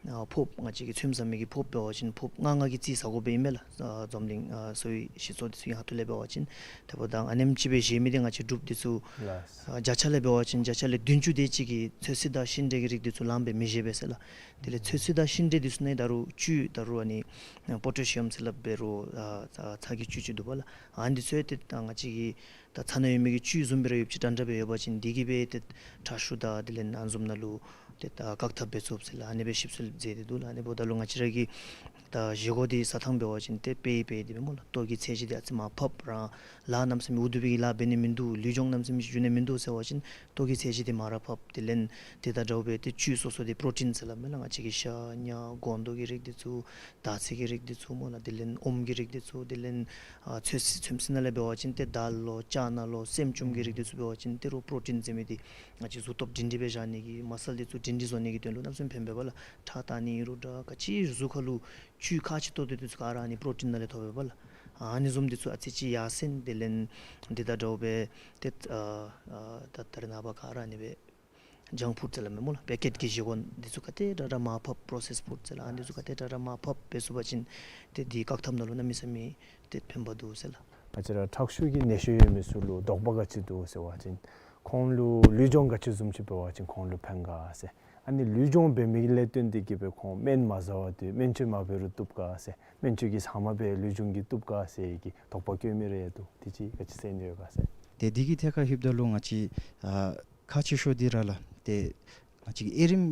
ཨ་ཕོརཔ་ང་བཅས་ཀྱིས་ཚོདམ་ཟ་མི་གི་ཕོརཔ་འབད་བ་ཅིན་ཕོརཔ་ལྔ་ལྔ་གི་རྩིས་ཟ་དགོཔ་སྦེ་ཨིན་མས་ལགས། ཨ་འཛམ་གླིང་ཨ་གསོ་བའི་སྤྱི་ཚོགས་འདི་ཚུ་གི་ཁ་ཐུག་ལས་འབད་བ་ཅིན། དེ་འབདཝ་ད་ཨ་ནེམ་ཅིག་སྦེ་བཞེས་མི་འདི་ང་བཅས་འབྲུགཔ་འདི་ཚུ་ལགས། ཨ་བརྒྱ་ཆ་ལས་འབད་བ་ཅིན་བརྒྱ་ཆ་ལས་བདུན་ཅུ་དེ་ཅིག་གིས་ཚོད་བསྲེ་དང་ཤིང་འབྲས་ཀྱི་རིགས་འདི་ཚུ་ལངམ་སྦེ་མི་བཞེས་པས་ཟེར་ལགས། དེ་ལས་ཚོད་བསྲེ་དང་ཤིང་འབྲས་འདི་ཚུ་ནང་ད་རུང་བཅུད་ད་རུང་ཨ་ནི་པོ་ཊེ་ཤི་ཡམ་ཟེར་སླབ་འབད་རུང་ཨ་ཚྭ་གི་བཅུད་ཅིག་འདུག་པ་ལགས། ཨ་ནི་འདི་ཚུ་ཡང་ཏེ་ད་ང་བཅས་ཀྱི་ད་ཚྭ་ནང་ཡོད་མི་གི་བཅུད་བཟུམ་སྦེ་ར་ཡོདཔ་ཅིག་འདྲན་འདྲ་སྦེ་ཡོད་པ་ཅིན་འདི་གིས་སྦེ་ཏེ་ཁྲག་ཤུགས་དང་དེ་ལས་ཨ་ནི་བཟུམ་ནང་ལུ་ཏེ་ད་བཀག་ཐབས་འབད་ཚུགས་ཟེར་ལགས། ཨ་ནི་སྦེ་ཞིབ་འཚོལ་མཛད་དེ་འདུག་ལགས། ཨ་ནི་འབདཝ་ད་ལུ་ང་བཅས་ར་གི་ད་བཞེས་སྒོ་འདི་བཟའ་ཐངས་འབད་བ་ཅིན་ཏེ་དཔེ་དཔེ་འདི་སྦེ་སྨོ་ལགས། ལྟོ་གི་ཚད་གཞི་འདི་ཨ་ཙི་མར་ཕབ་ར་ལཱ་གནམ་མེད་ས་མེད་འུ་སྡུག་པའི་གི་ལཱ་འབད་ནི་མིན་འདུག། ལུས་སྦྱོང་གནམ་མེད་ས་མེད་ཅིག་འགྱོ་ནི་མིན་འདུག་ཟེར་བ་ཅིན་ལྟོ་གི་ཚད་གཞི་འདི་མར་ར་ཕབ། དེ་ལས་དེ་དང་འདྲཝ་སྦེ་ཏེ་བཅུད་སོ་སོ་འདི་པྲོ་ཊིན་ཟེར་སླབ་མས་ལགས། ང་བཅས་ཀྱི་ཤ་ཉ་སྒོང་རྡོག་གི་རིགས་འདི་ཚུ་དར་ཚིལ་གྱི་རིགས་འདི་ཚུ་སྨོ་ལགས། དེ་ལས་ཨོམ་གྱི་རིགས་འདི་ཚུ། དེ་ལས་ཨ་ཚོད་བསྲེ་ཚོད་བསྲེ་ནང་ལས་འབད་བ་ཅིན་ཏེ་དཱལ་ལོ་ཅ་ན་ལོ་སྲནམ་ཅུམ་གྱི་རིགས་འདི་ཚུ་འབད་བ་ཅིན་ཏེ་རོ་པྲོ་ཊིན་ཟེར་མི་འདི་ང་བཅས་གཟུགས་སྟོབས་སྒྲིང་སྒྲི་སྦེ་བཞག་ནི་གི་མ་སཱལ་འདི་ཚུ་སྒྲིང་སྒྲི་བཟོ་ནི་གི་དོན་ལུ་གནམ་མེད་ས་མེད་ཕན་པས་པ་ལགས། ཁྲག་བཏང་ནི་ཨིན་རུང་འདྲ་ག་ཅི་གཟུགས་ཁར་ལུ་བཅུད་ཁག་ཆེ་ཏོག་ཏོ་འདི་ཚུ་ག་ར་ཨ་ནི་པྲོ་ཊིན་ནང་ལས་ཐོབ་པས་པ་ལགས། ཨ་ནི་བཟུམ་འདི་ཚུ་ཨ་ཙི་ཅིག་ཡར་སེང་། དེ་ལས་འདི་དང་འདྲཝ་སྦེ་ཏེ་ཨ་ཨ་ད་ད་རེས་ནངས་པ་ག་ར་ཨ་ནི་སྦེ་ཇངཀ་ཕུཌ་ཟེར་སླབ་མས་སྨོ་ལགས། པེ་ཀེཊ་ཀྱི་བཞེས་སྒོ་འདི་ཚུ་ག་དེ་དྲག་དྲག་མར་ཕབ། པྲོ་སེསཌ་ཕུཌ་ཟེར་ལགས། ཨ་འདི་ཚུ་ག་དེ་དྲག་དྲག་མར་ཕབ་འབད་ཚུགས་པ་ཅིན་ཏེ་འདི་བཀག་ཐབས་ནང་ལུ་གནམ་མེད་ས་མེད་ཏེ་ཕན་པ་འདུག་ཟེར་ལགས། ང་བཅས་ར་ཁྲག་ཤུགས་ཀྱི་ནད་གཞི་ཡོད་མི་ཚུ་ལུ་དོགས་པ་ག་ཅི་འདུག་ཟེར་བ་ཅིན་ཁོང་ལུ་ལུས་སྦྱོང་ག་ཅི་བཟུམ་ཅིག་འབད་བ་ཅིན་ཁོང་ལུ་ཕན་ག་ཟེར། ཨ་ནི་ལུས་སྦྱོང་འབད་མི་ལས་བརྟེན་ཏེ་གིས་སྦེ་ཁོང་སྨན་མ་བཟའ་བར་དུ་སྨན་བཅོས་མ་འབད་རུང་བཏུབ་ག་ཟེར། སྨན་བཅོས་ཀྱི་ཚབ་མ་སྦེ་ལུས་སྦྱོང་གིས་བཏུབ་ག་ཟེར་གྱི་དོགས་པ་བཀོད་མི་རེ་ཡང་འདུག། དེ་ཅིག་ག་ཅི་ཟེར་ནི་ཡོད་ག་ཟེར། ཏེ་འདི་གི་ཐད་ཁར་ལྷོདཔ་ད་ལུ་ང་བཅས་ཨ་ཁག་ཆེ་ཤོས་འདི་ར་ལགས། ཏེ་ང་བཅས་ཀྱི་དབྱེ་རིམ་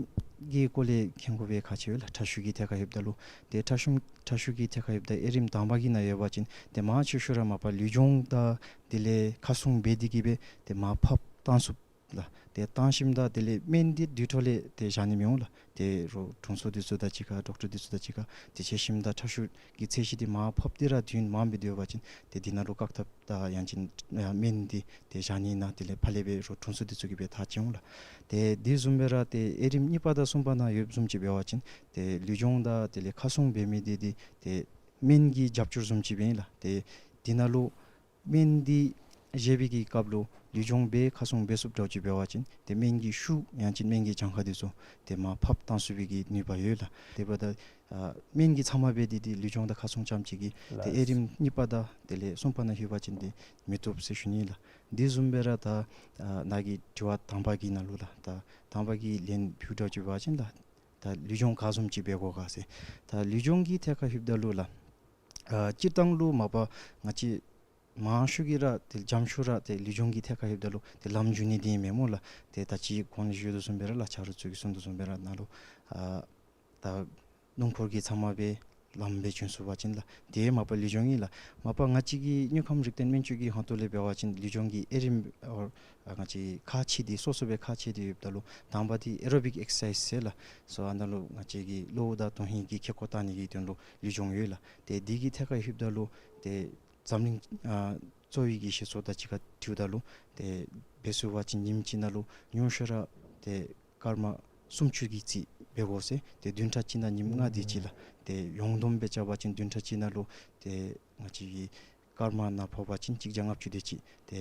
གྱི་སྐོར་ལས་མཁྱེན་དགོ་པའི་ཁག་ཆེ་བས་ལགས། ཁྲག་ཤུགས་ཀྱི་ཐད་ཁར་ལྷོདཔ་ད་ལུ། ཏེ་ཁྲག་ཤུགས་ཁྲག་ཤུགས་ཀྱི་ཐད་ཁར་ལྷོདཔ་ད་དབྱེ་རིམ་དང་པ་གི་ནང་ཡོད་པ་ཅིན་ཏེ་མང་ཆེ་ཤོས་ར་མ་པ་ལུས་སྦྱོང་དང་དེ་ལས་ཁ་སྲུང་འབད་དེ་གིས་སྦེ་ཏེ་མར་ཕབ་བཏང་ཚུགས་ལགས། ཏེ་བཏང་ཞིནམ་ད་དེ་ལས་སྨན་འདི་དུས་ཐོག་ལས་ཏེ་བཞག་ནི་མི་འོང་ལགས། ཏེ་རོགས་དྲུང་འཚོ་འདི་ཚུ་དང་གཅིག་ཁར་ཌོག་ཊར་འདི་ཚུ་དང་གཅིག་ཁར་ཏེ་འབྱེད་ཞིནམ་ད་ཁྲག་ཤུགས་ཀྱི་ཚད་གཞི་འདི་མར་ཕབ་སྟེ་ར་དུས་ཡུན་མངམ་སྦེ་སྡོད་པ་ཅིན་ཏེ་འདི་ནང་ལུ་བཀག་ཐབས་དང་ཡང་ཅིན་ཨ་སྨན་འདི་ཏེ་བཞག་ནི་ནང་དེ་ལས་ཕར་ལས་སྦེ་རོགས་དྲུང་འཚོ་འདི་ཚུ་གིས་སྦེ་ཐག་བཅད་འོང་ལགས། ཏེ་དེ་བཟུམ་སྦེ་ར་ཏེ་དབྱེ་རིམ་གཉིས་པ་དང་གསུམ་པ་ནང་ཡོདཔ་བཟུམ་ཅིག་འབད་བ་ཅིན་ཏེ་ལུས་སྦྱོང་དང་དེ་ལས་ཁ་སྲུང་འབད་མི་འདི་འདི་ཏེ་སྨན་གྱི་རྒྱབ་སྐྱོར་བཟུམ་ཅིག་སྦེ་ཨིན་ལགས། ཏེ་འདི་ནང་ལུ་སྨན་འདི་བཞེས་པའི་གི་སྐབས་ལུ་ལུས་སྦྱོང་འབད་ཁ་སྲུང་འབད་ཚུགསཔ་འདྲཝ་ཅིག་འབད་བ་ཅིན་ཏེ་སྨན་གྱི་ཤུགས་ཡང་ཅིན་སྨན་གྱི་གྱངས་ཁ་འདི་ཚུ་ཏེ་མར་ཕབ་བཏང་ཚུགས་པའི་གི་ནུས་པ་ཡོད་ལགས། དེ་འབདཝ་ད་ཨ་སྨན་གྱི་ཚབ་མ་འབད་དེ་ཏེ་ལུས་སྦྱོང་དང་ཁ་སྲུང་རྐྱངམ་ཅིག་གིས་ཏེ་ལགས། དབྱེ་རིམ་གཉིས་པ་དང་དེ་ལས་གསུམ་པ་ནང་ལྷོད་པ་ཅིན་ཏེ་མི་བཏུབ་ཟེར་ཞུ་ནི་ལགས། དེ་བཟུམ་སྦེ་ར་ད་ཨ་ནཱ་གི་དྲི་བ་དང་པ་གི་ནང་ལུ་ལགས། ད་དང་པ་གི་ལན་ཕུལཝ་འདྲཝ་ཅིག་འབད་བ་ཅིན་ལགས། ད་ལུས་སྦྱོང་ག་བཟུམ་ཅིག་འབད་དགོ་ག་ཟེར། ད་ལུས་སྦྱོང་གི་ཐད་ཁར་ལྷོདཔ་ད་ལུ་ལགས། ཨ་སྤྱིར་བཏང་ལུ་མ་པ་ང་བཅས་མང་ཤོས་ཀྱིས་ར་ཏེ་འཇམ་ཤོས་ར་ཏེ་ལུས་སྦྱོང་གི་ཐད་ཁར་ལྷོདཔ་ད་ལུ་ཏེ་ལམ་འཇུ་ནི་འདི་ཨིན་མས་སྨོ་ལགས། ཏེ་ད་ཅི་གོང་ལུ་ཞུ་དོ་བཟུམ་སྦེ་ར་ལགས། ཆ་རོགས་ཚུ་གིས་གསུང་དོ་བཟུམ་སྦེ་ར་ནཱ་ལུ་ཨ་ད་སྣུམ་འཁོར་གྱི་ཚབ་མ་སྦེ་ལམ་སྦེ་བྱོན་ཚུགས་པ་ཅིན་ལགས། དེ་མ་པ་ལུས་སྦྱོང་ཨིན་ལགས། མ་པ་ང་བཅས་ཀྱི་དངོས་ཁམས་རིག་ལྡན་སྨན་བཅོས་ཀྱི་ཁ་ཐུག་ལས་འབད་བ་ཅིན་ལུས་སྦྱོང་གི་དབྱེ་རིམ་ཨོ་ཨ་ང་བཅས་ཁག་ཆེ་སྟེ་སོ་སོ་སྦེ་ཁག་ཆེ་སྟེ་ཡོདཔ་ད་ལུ་དང་པ་འདི་ཨེ་རོ་བིག་ཨེག་སར་སའིཛ་ཟེར་ལགས། སོ་ཨ་ནཱ་ལུ་ང་བཅས་ཀྱི་གློ་བོ་དང་དོན་ཧིང་གི་ཁེ་ཀོ་བཏང་ནི་གི་དོན་ལུ་ལུས་སྦྱོང་ཡོད་ལགས། ཏེ་འདི་གི་ཐད་ཁར་ལྷོདཔ་ད་ལུ་ཏེ་འཛམ་གླིང་ཨ་གཙོ་བོའི་གི་བཤད་སྲོལ་དང་གཅིག་ཁར་འཁྲིལཝ་ད་ལུ་ཏེ་འབད་ཚུགས་པ་ཅིན་ཉིནམ་གཅིག་ནང་ལུ་ཉུང་ཤོས་ར་ཏེ་སྐར་མ་སུམ་ཅུ་གི་རྩིས་འབད་དགོ་ཟེར། ཏེ་བདུན་ཕྲག་གཅིག་ནང་ཉིནམ་ལྔ་དེ་ཅིག་ལགས། ཏེ་ཡོངས་བསྡོམས་སྦེ་རྐྱབ་པ་ཅིན་བདུན་ཕྲག་གཅིག་ནང་ལུ་ཏེ་ང་བཅས་ཀྱི་སྐར་མ་ནང་ཕོག་པ་ཅིན་གཅིག་བརྒྱ་ལྔ་བཅུ་དེ་ཅིག་ཏེ་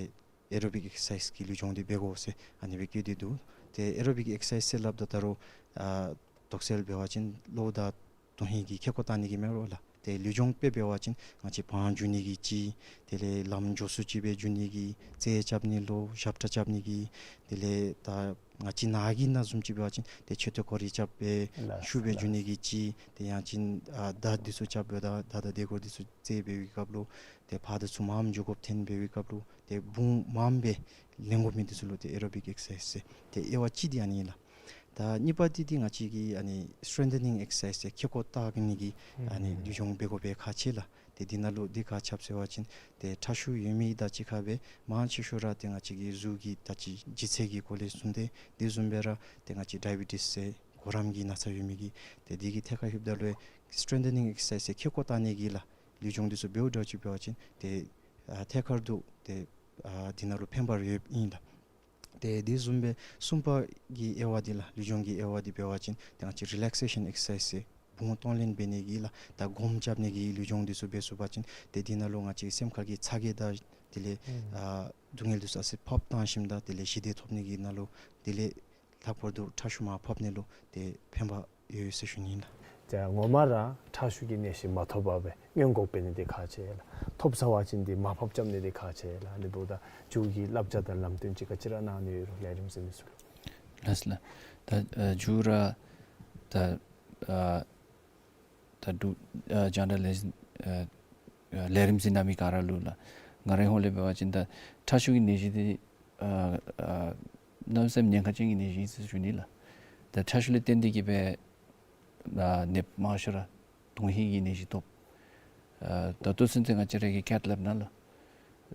ཨེ་རོ་བིག་ཨེག་སར་སའིཛ་གི་ལུས་སྦྱོང་འདི་འབད་དགོ་ཟེར་ཨ་ནི་སྦེ་བཀོད་དེ་འདུག། ཏེ་ཨེ་རོ་བིག་ཨེག་སར་སའིཛ་ཟེར་སླབ་ད་ད་རུང་ཨ་དོགས་སེལ་འབད་བ་ཅིན་གློ་བོ་དང་དོན་ཧིང་གི་ཁེ་ཀོ་བཏང་ནི་གི་མེན་རོགས་ལགས། ཏེ་ལུས་སྦྱོང་དཔེ་འབད་བ་ཅིན་ང་བཅས་བང་འཇུ་ནི་གི་ཅིག། དེ་ལས་ལམ་མགྱོགས་སུ་ཅིག་སྦེ་འཇུ་ནི་གི། རྩེད་རྐྱབ་ནི་ལུ་ཞབས་ཁྲ་རྐྱབ་ནི་གི། དེ་ལས་ད་ང་བཅས་ནཱ་གི་ནང་བཟུམ་ཅིག་འབད་བ་ཅིན་ཏེ་མཆོད་རྟེན་ཁོ་ར་རྐྱབ་སྦེ་ལགས་ཤུགས་སྦེ་ལགས། འཇུ་ནི་གི་ཅིག། ཏེ་ཡང་ཅིན་ཨ་མདའ་འདི་ཚུ་རྐྱབ་སྦེ་ད་མདའ་དང་སྡེ་སྐོར་འདི་ཚུ་རྩེད་འབད་བའི་སྐབས་ལུ་ཏེ་ཕར་དང་ཚུར་མངམ་འགྱོ་དགོཔ་ཐོན་འབད་བའི་སྐབས་ལུ་ཏེ་དཔུང་མངམ་སྦེ་ལེན་དགོ་མི་འདི་ཚུ་ལུ་ཏེ་ཨེ་རོ་བིག་ཨེག་སར་སའིཛ་ཟེར། ཏེ་དབྱེ་བ་གཅིག་འདི་ཨ་ནི་ཨིན་ལགས། ད་གཉིས་པ་འདི་འདི་ང་བཅས་ཀྱི་ཨ་ནི་སི་ཊེང་ཐ་ནིང་ཨེག་སར་སའིཛ་ཟེར་ཁེ་ཀོ་བཏགས་ནི་གི་ཨ་ནི་ལུས་སྦྱོང་འབད་དགོ་པའི་ཁག་ཆེ་ལགས། ཏེ་འདི་ནང་ལུ་འདི་ག་ཅི་འབད་ཟེར་བ་ཅིན་ཏེ་ཁྲག་ཤུགས་ཡོད་མི་དང་གཅིག་ཁར་སྦེ་མང་ཆེ་ཤོས་ར་ཏེ་ང་བཅས་ཀྱི་གཟུགས་ཀྱི་ད་ཅི་ལྗིད་ཚད་ཀྱི་སྐོར་ལས་གསུངས་ཏེ་དེ་བཟུམ་སྦེ་ར་ཏེ་ང་བཅས་ཌའི་བི་ཊིས་ཟེར་གོ་རམས་ཀྱི་ན་ཚ་ཡོད་མི་གིས་ཏེ་འདི་གི་ཐད་ཁར་ལྷོདཔ་ད་ལུ་སི་ཊེང་ཐ་ནིང་ཨེག་སར་སའིཛ་ཟེར་ཁེ་ཀོ་བཏགས་ནི་གི་ལགས་ལུས་སྦྱོང་འདི་ཚུ་འབདཝ་འདྲཝ་ཅིག་འབད་བ་ཅིན་ཏེ་ཨ་ཐད་ཀར་དུ་ཏེ་ཨ་འདི་ནང་ལུ་ཕན་པ་ཡོདཔ་ཨིན་ལགས། ཏེ་དེ་བཟུམ་སྦེ་གསུམ་པ་གི་དབྱེ་བ་འདི་ལགས་ལུས་སྦྱོང་གི་དབྱེ་བ་འདི་འབད་བ་ཅིན་ཏེ་ང་བཅས་རི་ལེག་སེ་ཤཱན་ཨེག་སར་སའིཛ་ཟེར་བུང་གཏོང་ལེན་འབད་ནི་གི་ལགས། ད་སྒོམ་རྐྱབ་ནི་གི་ལུས་སྦྱོང་འདི་ཚུ་འབད་ཚུགས་པ་ཅིན་ཏེ་འདི་ནང་ལུ་ང་བཅས་སེམས་ཁར་གྱི་ཚ་གྱང་དང་དེ་ལས་ཨ་སྡུག་བསྔལ་འདི་ཚུ་ཨ་ཙི་ཕབ་བཏང་ཞིནམ་ད་དེ་ལས་ཞི་བདེ་ཐོབ་ནི་གི་ནང་ལུ་དེ་ལས་ལྷག་པར་དུ་ཁྲག་ཤུགས་མར་ཕབ་ནི་ལུ་ཏེ་ཕན་པ་ཡོད་ཟེར་ཞུ་ནི་ཨིན་ལགས། ད་ངོ་མ་ར་ཁྲག་ཤུགས་ཀྱི་ནད་གཞི་མ་ཐོབ་པར་སྦེ་སྔོན་འགོག་འབད་ནི་འདི་ཁག་ཆེ་ལགས། ཐོབ་ཚར་བ་ཅིན་འདི་མར་ཕབ་རྐྱབ་ནི་འདི་ཁག་ཆེ་ལགས། ཨ་ནི་འབདཝ་ད་མཇུག་གི་བསླབ་བྱ་དང་ལམ་སྟོན་ཅིག་ག་ཅི་ར་གནང་ནི་ཡོད་རུང་ལས་རིམ་གཟིགས་མི་ཚུ་ལུ། ལགས་ལགས། ད་ཨ་མཇུག་ར་ད་ཨ་ད་འབྲུག་ཨ་རྒྱང་བསྒྲགས་ལས་ཨ་ཨ་ལས་རིམ་གཟིགས་གནང་མི་ག་ར་ལུ་ལགས། ང་རའི་ཧོངས་ལས་འབད་བ་ཅིན་ད་ཁྲག་ཤུགས་ཀྱི་ནད་གཞི་འདི་ཨ་ཨ་གནམ་མེད་ས་མེད་ཉེན་ཁ་ཅན་གྱི་ནད་གཞི་ཨིན་ཟེར་ཞུ་ནི་ལགས། ད་ཁྲག་ཤུགས་ལས་བརྟེན་ཏེ་གིས་སྦེ་ཨ་ནདཔ་མང་ཤོས་ར་དོན་ཧིང་གི་ནད་གཞི་ཐོབ། ཨ་ད་ལྟོ་ཚུན་ཚོད་ང་བཅས་ར་གི་ཁེཐ་ལེབ་ནང་ལུ་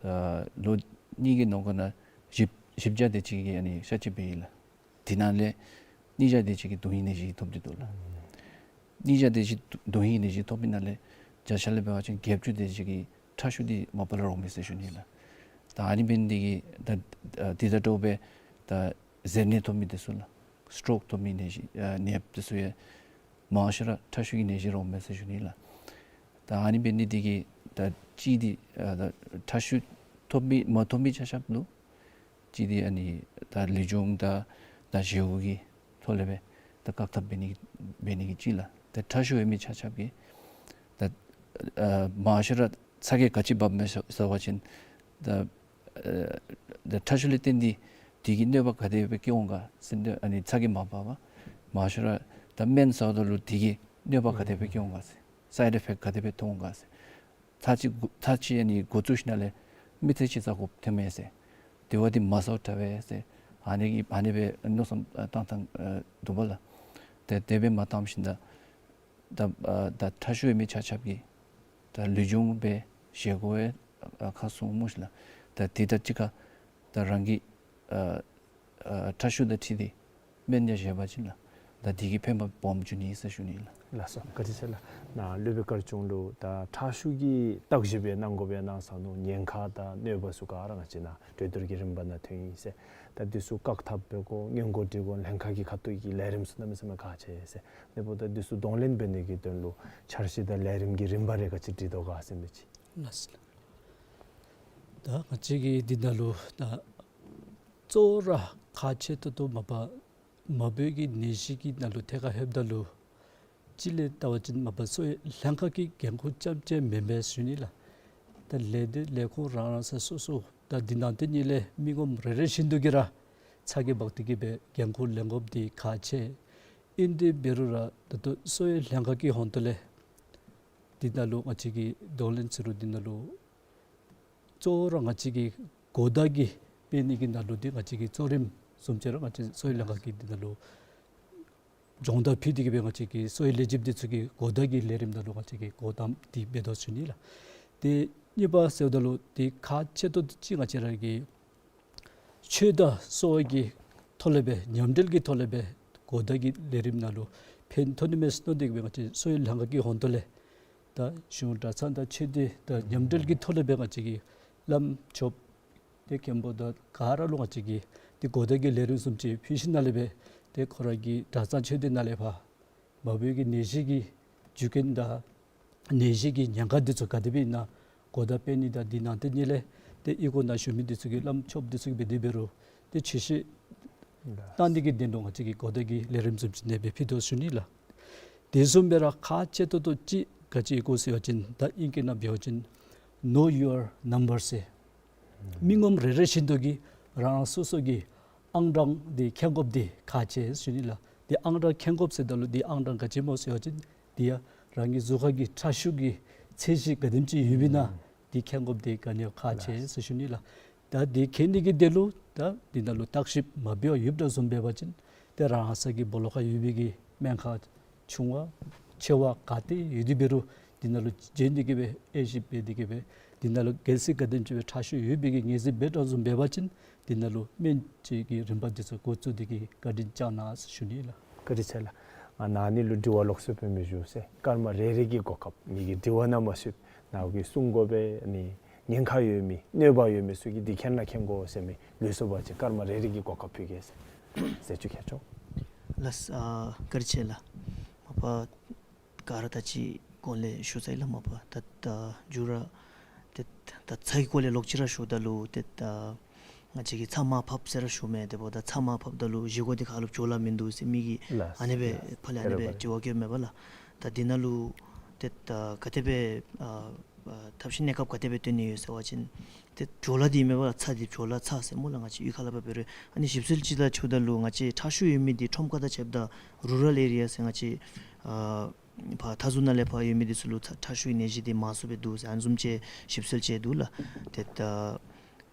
ཨ་ལོ་གཉིས་ཀྱི་ནང་འཁོད་ནང་བཞི་བཞི་བརྒྱ་དེ་ཅིག་གིས་ཨ་ནི་གཤག་བཅོས་འབད་ཡི་ལགས། དེ་ནང་ལས་གཉིས་བརྒྱ་དེ་ཅིག་གིས་དོན་ཧིང་ནད་གཞི་ཐོབ་སྟེ་འདུག་ལགས། གཉིས་བརྒྱ་དེ་ཅིག་དོན་ཧིང་ནད་གཞི་ཐོབ་པའི་ནང་ལས་བརྒྱ་ཆ་ལས་འབད་བ་ཅིན་བརྒྱད་ཅུ་དེ་ཅིག་གིས་ཁྲག་ཤུགས་འདི་མ་པ་ལས་རོགས་མས་ཟེར་ཞུ་ནི་ལགས། ད་ཨ་ནི་འབད་ནི་འདི་གིས་ད་ཨ་འདི་དང་འདྲཝ་སྦེ་ད་གཟེར་ནད་ཐོབ་མི་འདི་ཚུ་ལགས། སི་ཊོག་ཐོབ་མི་ནད་གཞི་ཨ་ནདཔ་འདི་ཚུ་ཡང་མང་ཤོས་ར་ཁྲག་ཤུགས་ཀྱི་ནད་གཞི་རོགས་མས་ཟེར་ཞུ་ནི་ལགས། ད་ཨ་ནི་འབད་ནི་འདི་གིས་ད་གཅིག་འདི་ཨ་ད་ཁྲག་ཤུགས་ཐོབ་མི་མ་ཐོབ་མི་ཆ་ཁྱབ་ལུ་གཅིག་འདི་ཨ་ནི་ད་ལུས་སྦྱོང་དང་ད་བཞེས་སྒོ་གི་ཐོག་ལས་སྦེ་ད་བཀག་ཐབས་འབད་ནི་འབད་ནི་གི་གཅིག་ལགས། ད་ཁྲག་ཤུགས་ཡོད་མི་ཆ་ཁྱབ་ཀྱིས་ད་ཨ་མང་ཤོས་ར་ཚ་གྱང་ག་ཅི་འབབ་མས་ཟེར་བ་ཅིན་ད་ཨ་ད་ཁྲག་ཤུགས་ལས་བརྟེན་ཏེ་དེ་གི་གནོད་པ་ག་དེ་སྦེ་བཀལ་འོང་ག་ཟེར་ཏེ་ཨ་ནི་ཚ་གྱང་མ་འབབ་པར་ མང་ཤོས་ར་ད་སྨན་ཟཝ་ད་ལུ་དེ་གིས་གནོད་པ་ག་དེ་སྦེ་སྐྱེ་འོང་ག་ཟེར། སའིཌ་ཨིཕེཀཊ་ག་དེ་སྦེ་ཐོན་འོང་ག་ཟེར། ཚར་གཅིག་གུ་ཚར་གཅིག་ཨ་ནི་འགོ་བཙུགས་ཞིནམ་ལས་མི་ཚེ་གཅིག་ཟ་དགོཔ་ཐོནམ་མས་ཟེར། དེ་བ་འདི་མ་ཟཝ་དྲག་པས་ཟེར། ཨ་ནི་གི་ཨ་ནི་སྦེ་མནོ་བསམ་བཏང་བཏང་འདུག་པ་ལགས། ཏེ་དེ་སྦེ་མ་བཏངམ་ཞིནམ་ད་ད་ཨ་ད་ཁྲག་ཤུགས་ཡོད་མི་ཆ་ཁྱབ་ཀྱིས་ད་ལུས་སྦྱོང་སྦེ་བཞེས་དགོ་པའི་ཨ་ཁ་གསུངམ་མས་ལགས། ད་དེ་དང་གཅིག་ཁར་ད་རང་གི་ཨ་ཨ་ཁྲག་ཤུགས་དང་འཁྲིལ་ཏེ་སྨན་ཡང་བཞེས་པ་ཅིན་ལགས། ད་དེ་གིས་ཕན་པ་སྦོམ་འབྱུང་ནི་ཟེར་ཞུ་ནི་ལགས། ལགས་སོ། བཀའ་དྲིན་ཆེ་ལགས། ནཱ་སློབ་དཔོན་དཀར་ཆུང་ལུ་ད་ཁྲག་ཤུགས་ཀྱི་བརྟག་ཞིབ་སྦེ་གནང་དགོ་པའི་གནང་ས་ནུག། ཉེན་ཁ་དང་གནོད་པ་ཚུ་ག་ར་ང་བཅས་ནཱ་གྲོས་བསྡུར་གྱི་རིམ་པ་ནང་ཐོན་ཡི་ཟེར། ད་འདི་ཚུ་བཀག་ཐབས་འབད་དགོ། སྔོན་འགོག་འབྲི་དགོ། ལྷན་ཁག་གི་ཁ་ཐུག་གི་ལས་རིམ་ཚུ་གནམ་མེད་ས་མེད་ཁག་ཆེ་ཟེར། དེ་འབདཝ་ད་འདི་ཚུ་གདོང་ལེན་འབད་ནི་གི་དོན་ལུ་འཆར་གཞི་དང་ལས་རིམ་གྱི་རིམ་པ་རེ་ག་ཅི་སྒྲིག་དོ་ག་ཟེར་མི་ཅིག། ལགས་སོ། ད་ང་བཅས་ཀྱི་འདི་ནང་ལུ་ད་གཙོ་བོ་ར་ཁག་ཆེ་ཏོག་ཏོ་མ་པ་མ་བོད་ཀྱི་ནད་གཞི་གི་ནང་ལུ་ཐད་ཁར་ལྷོདཔ་ད་ལུ་གཅིག་ལས་བལྟ་བ་ཅིན་མ་པ་གསོ་བའི་ལྷན་ཁག་གི་འགན་ཁུར་རྐྱངམ་ཅིག་མེན་པས་ཞུ་ནི་ལགས། ད་ལས་སྡེ་ལས་ཁུངས་རང་རང་ས་སོ་སོ་ད་འདི་ནང་དེ་གཉིས་ལས་མི་ངོམ་རེ་རེ་བཞིན་དུ་གིས་ར་ཚ་གྱང་འབག་སྟེ་གི་སྦེ་འགན་ཁུར་ལེན་དགོཔ་འདི་ཁག་ཆེ། ཨིན་ཏེ་འབད་རུང་ར་ད་ལྟོ་གསོ་བའི་ལྷན་ཁག་གི་ཧོང་ཏོ་ལས་འདི་ནང་ལུ་ང་བཅས་ཀྱིས་གདོང་ལེན་ཟེར་རུང་འདི་ནང་ལུ་གཙོ་བོ་ར་ང་བཅས་ཀྱིས་གོ་བརྡ་གི་སྤེལ་ནི་གི་ནང་ལུ་འདི་ང་བཅས་ཀྱིས་གཙོ་རིམ་བཟུམ་ཅིག་ར་ང་བཅས་གསོ་བའི་ལྷན་ཁག་གིས་འདི་ནང་ལུ་སྦྱོང་བརྡར་ཕུལ་ཏེ་གི་སྦེ་ང་བཅས་ཀྱི་གསོ་བའི་ལས་བྱེདཔ་འདི་ཚུ་གིས་གོ་བརྡ་གི་ལས་རིམ་ནང་ལུ་ང་བཅས་ཀྱིས་འགོ་དང་འདི་འབད་དོ་ཞུ་ནི་ལགས། ཏེ་གཉིས་པ་ཟེརཝ་ད་ལུ་འདི་ཁག་ཆེ་ཏོག་ཏོ་ཅིག་ང་བཅས་ར་གི་ཆོས་དང་གསོ་བ་གི་ཐོག་ལས་སྦེ་མཉམ་འབྲེལ་གྱི་ཐོག་ལས་སྦེ་གོ་བརྡ་གི་ལས་རིམ་ནང་ལུ་ཕན་ཐོགས་ནི་མས་མནོ་སྟེ་གི་སྦེ་ང་བཅས་གསོ་བའི་ལྷན་ཁག་གི་ཧོང་ཏོ་ལས་ད་གཞུང་གྲྭ་ཚང་དང་ཆོས་སྡེ་དང་མཉམ་འབྲེལ་གྱི་ཐོག་ལས་སྦེ་ང་བཅས་ཀྱིས་བླམ་ཆོསཔ་ཏེ་མཁན་པོ་དང་ག་ར་ལུ་ང་བཅས་ཀྱིས་ཏེ་གོ་བརྡ་གི་ལས་རིམ་བཟུམ་ཅིག་ཕུལ་ཞིནམ་ལས་སྦེ་ཏེ་ཁོ་ར་གི་གྲྭ་ཚང་ཆོས་སྡེ་ནང་ལས་ཕར་མ་བོད་ཀྱི་ནད་གཞི་གི་རྒྱུ་རྐྱེན་དང་ནད་གཞི་གི་ཉེན་ཁ་འདི་ཚུ་ག་དེ་སྦེ་ཨིན་ན་གོ་བརྡ་སྤེལ་ནི་དང་འདི་ནང་དེ་གཉིས་ལས་ཏེ་གཡུས་སྒོ་ནང་བཞུགས་མི་འདི་ཚུ་གིས་བླམ་ཆོསཔ་འདི་ཚུ་གིས་འབད་དེ་འབད་རུང་ཏེ་ཆོས་བཤད་གནང་ནི་གི་དོན་ལུ་ང་བཅས་ཀྱིས་གོ་བརྡ་གི་ལས་རིམ་བཟུམ་ཅིག་ཨ་ནེ་སྦེ་ཕུལ་དོ་ཞུ་ནི་ལགས། དེ་བཟུམ་སྦེ་ར་ཁག་ཆེ་ཏོག་ཏོ་ཅིག་ག་ཅི་ཨིན་གོ་ཟེར་བ་ཅིན་ད་ཨིང་སྐད་ནང་འབད་བ་ཅིན་know your number ཟེར། མི་ངོམ་རེ་རེ་བཞིན་དུ་གིས་རང་རང་སོ་སོ་གི་ཨང་གྲངས་འདི་མཁྱེན་དགོཔ་འདི་ཁག་ཆེ་ཟེར་ཞུ་ནི་ལགས། འདི་ཨང་གྲངས་མཁྱེན་དགོཔ་ཟེརཝ་ད་ལུ་འདི་ཨང་གྲངས་ག་ཅི་སྨོ་ཟེར་བ་ཅིན་འདི་ཡང་རང་གི་གཟུགས་ཁར་གྱི་ཁྲག་ཤུགས་ཀྱི་ཚད་གཞི་ག་དེམ་ཅིག་ཡོདཔ་ཨིན་ན་འདི་མཁྱེན་དགོཔ་འདི་ག་ནི་ཡང་ཁག་ཆེ་ཟེར་ཞུ་ནི་ལགས། ད་འདི་མཁྱེན་ནི་གི་དོན་ལུ་ད་འདི་ནང་ལུ་བརྟག་ཞིབ་མ་འབད་བར་ཡོདཔ་འདྲཝ་བཟུམ་འབད་བ་ཅིན་ཏེ་རང་ས་གི་སྦོ་ལོགས་ཁར་ཡོད་པའི་གི་སྨན་ཁང་ཆུང་བ་ཆེ་བ་ག་ཏེ་ཡོད་དེ་འབད་རུང་འདི་ནང་ལུ་བྱོན་ཏེ་གི་སྦེ་དབྱེ་ཞིབ་འབད་དེ་གི་སྦེ་འདི་ནང་ལུ་གལ་སྲིད་ག་དེམ་ཅིག་སྦེ་ཁྲག་ཤུགས་ཡོད་པའི་གི་ངེས་ཤེས་འབད་དོ་བཟུམ་འབད་བ་ཅིན་འདི་ནང་ལུ་སྨན་བཅོས་ཀྱི་རིམ་པ་འདི་ཚུ་འགོ་བཙུགས་ཏེ་གི་བཀའ་དྲིན་བསྐྱང་གནང་ཟེར་ཞུ་ནི་ལགས། བཀའ་དྲིན་ཆེ་ལགས། ཨ་ནཱ་ནི་ལུ་དྲི་བ་ལོགས་སུ་སྤེལ་མི་ཞུ་ཟེར། སྐར་མ་རེ་རེ་གི་གོ་སྐབས་ངེ་གི་དྲི་བ་ནང་མ་ཞུགས་ནཱ་གིས་གསུང་དགོ་པས་ནི་ཉེན་ཁ་ཡོད་མི་གནོད་པ་ཡོད་མི་ཚུ་གིས་འདི་མཁྱེན་ན་མཁྱེན་དགོ་ཟེར་མི་ལུས་སོ་བ་ཅིན་སྐར་མ་རེ་རེ་གི་གོ་སྐབས་ཕུལ་གེ་ཟེར། ཟེར་ཅིག་ཁྱེད་ཆོ། ལགས། ཨ་བཀའ་དྲིན་ཆེ་ལགས། མ་པ་ག་ར་ད་ཅི་གོང་ལས་ཞུ་ཚར་ཡི་ལགས། མ་པ་ད་ད་མཇུག་ར་ཏེ་ད་ཚ་གི་སྐོར་ལས་ལོག་ཅི་ར་ཞུཝ་ད་ལུ་ཏེ་ད་ང་བཅས་ཀྱིས་ཚྭ་མར་ཕབ་ཟེར་ར་ཞུཝ་མས། དེ་འབདཝ་ད་ཚྭ་མར་ཕབ་ད་ལུ་བཞེས་སྒོ་འདི་ཁ་ལུ་བྲོ་བརླག་མིན་འདུག་ཟེར་མི་གིས་ལགས། ཨ་ནེ་སྦེ་ལགས། ཕར་ལས་ཨ་ནེ་སྦེ་དྲི་བ་བཀོདཔ་མས་པ་ལགས། ད་འདི་ནང་ལུ་ཏེ་ད་ག་དེ་སྦེ་ཨ་ཨ་ཐབས་ཤེས་གནས་སྐབས་ག་དེ་སྦེ་བཏོན་ནི་ཡོད་ཟེར་བ་ཅིན་ཏེ་བྲོ་བརླག་འདི་མས་པ་ལགས། ཚྭ་འདི་བྲོ་བརླག་ཚྭ་ཟེར་སྨོ་ལགས། ང་བཅས་གཡུས་ཁ་ལས་ཕར་འབད་རུང་ཨ་ནི་ཞིབ་འཚོལ་ཅིག་ལུ་ཞུཝ་ད་ལུ་ང་བཅས་ཁྲག་ཤུགས་ཡོད་མི་འདི་ཁྲོམ་ཁ་དང་ཕྱདཔ་ད་རུ་རཱལ་ཨེ་རི་ཡ་ཟེར་ང་བཅས་ཨ་ཕར་མཐའ་ཟུར་ནང་ལས་ཕར་ཡོད་མི་འདི་ཚུ་ལུ་ཁྲག་ཁྲག་ཤུགས་ཀྱི་ནད་གཞི་འདི་མང་སུ་སྦེ་འདུག་ཟེར་ཨ་ནི་བཟུམ་ཅིག་ཞིབ་འཚོལ་ཅིག་འདུག་ལགས། ཏེ་ད་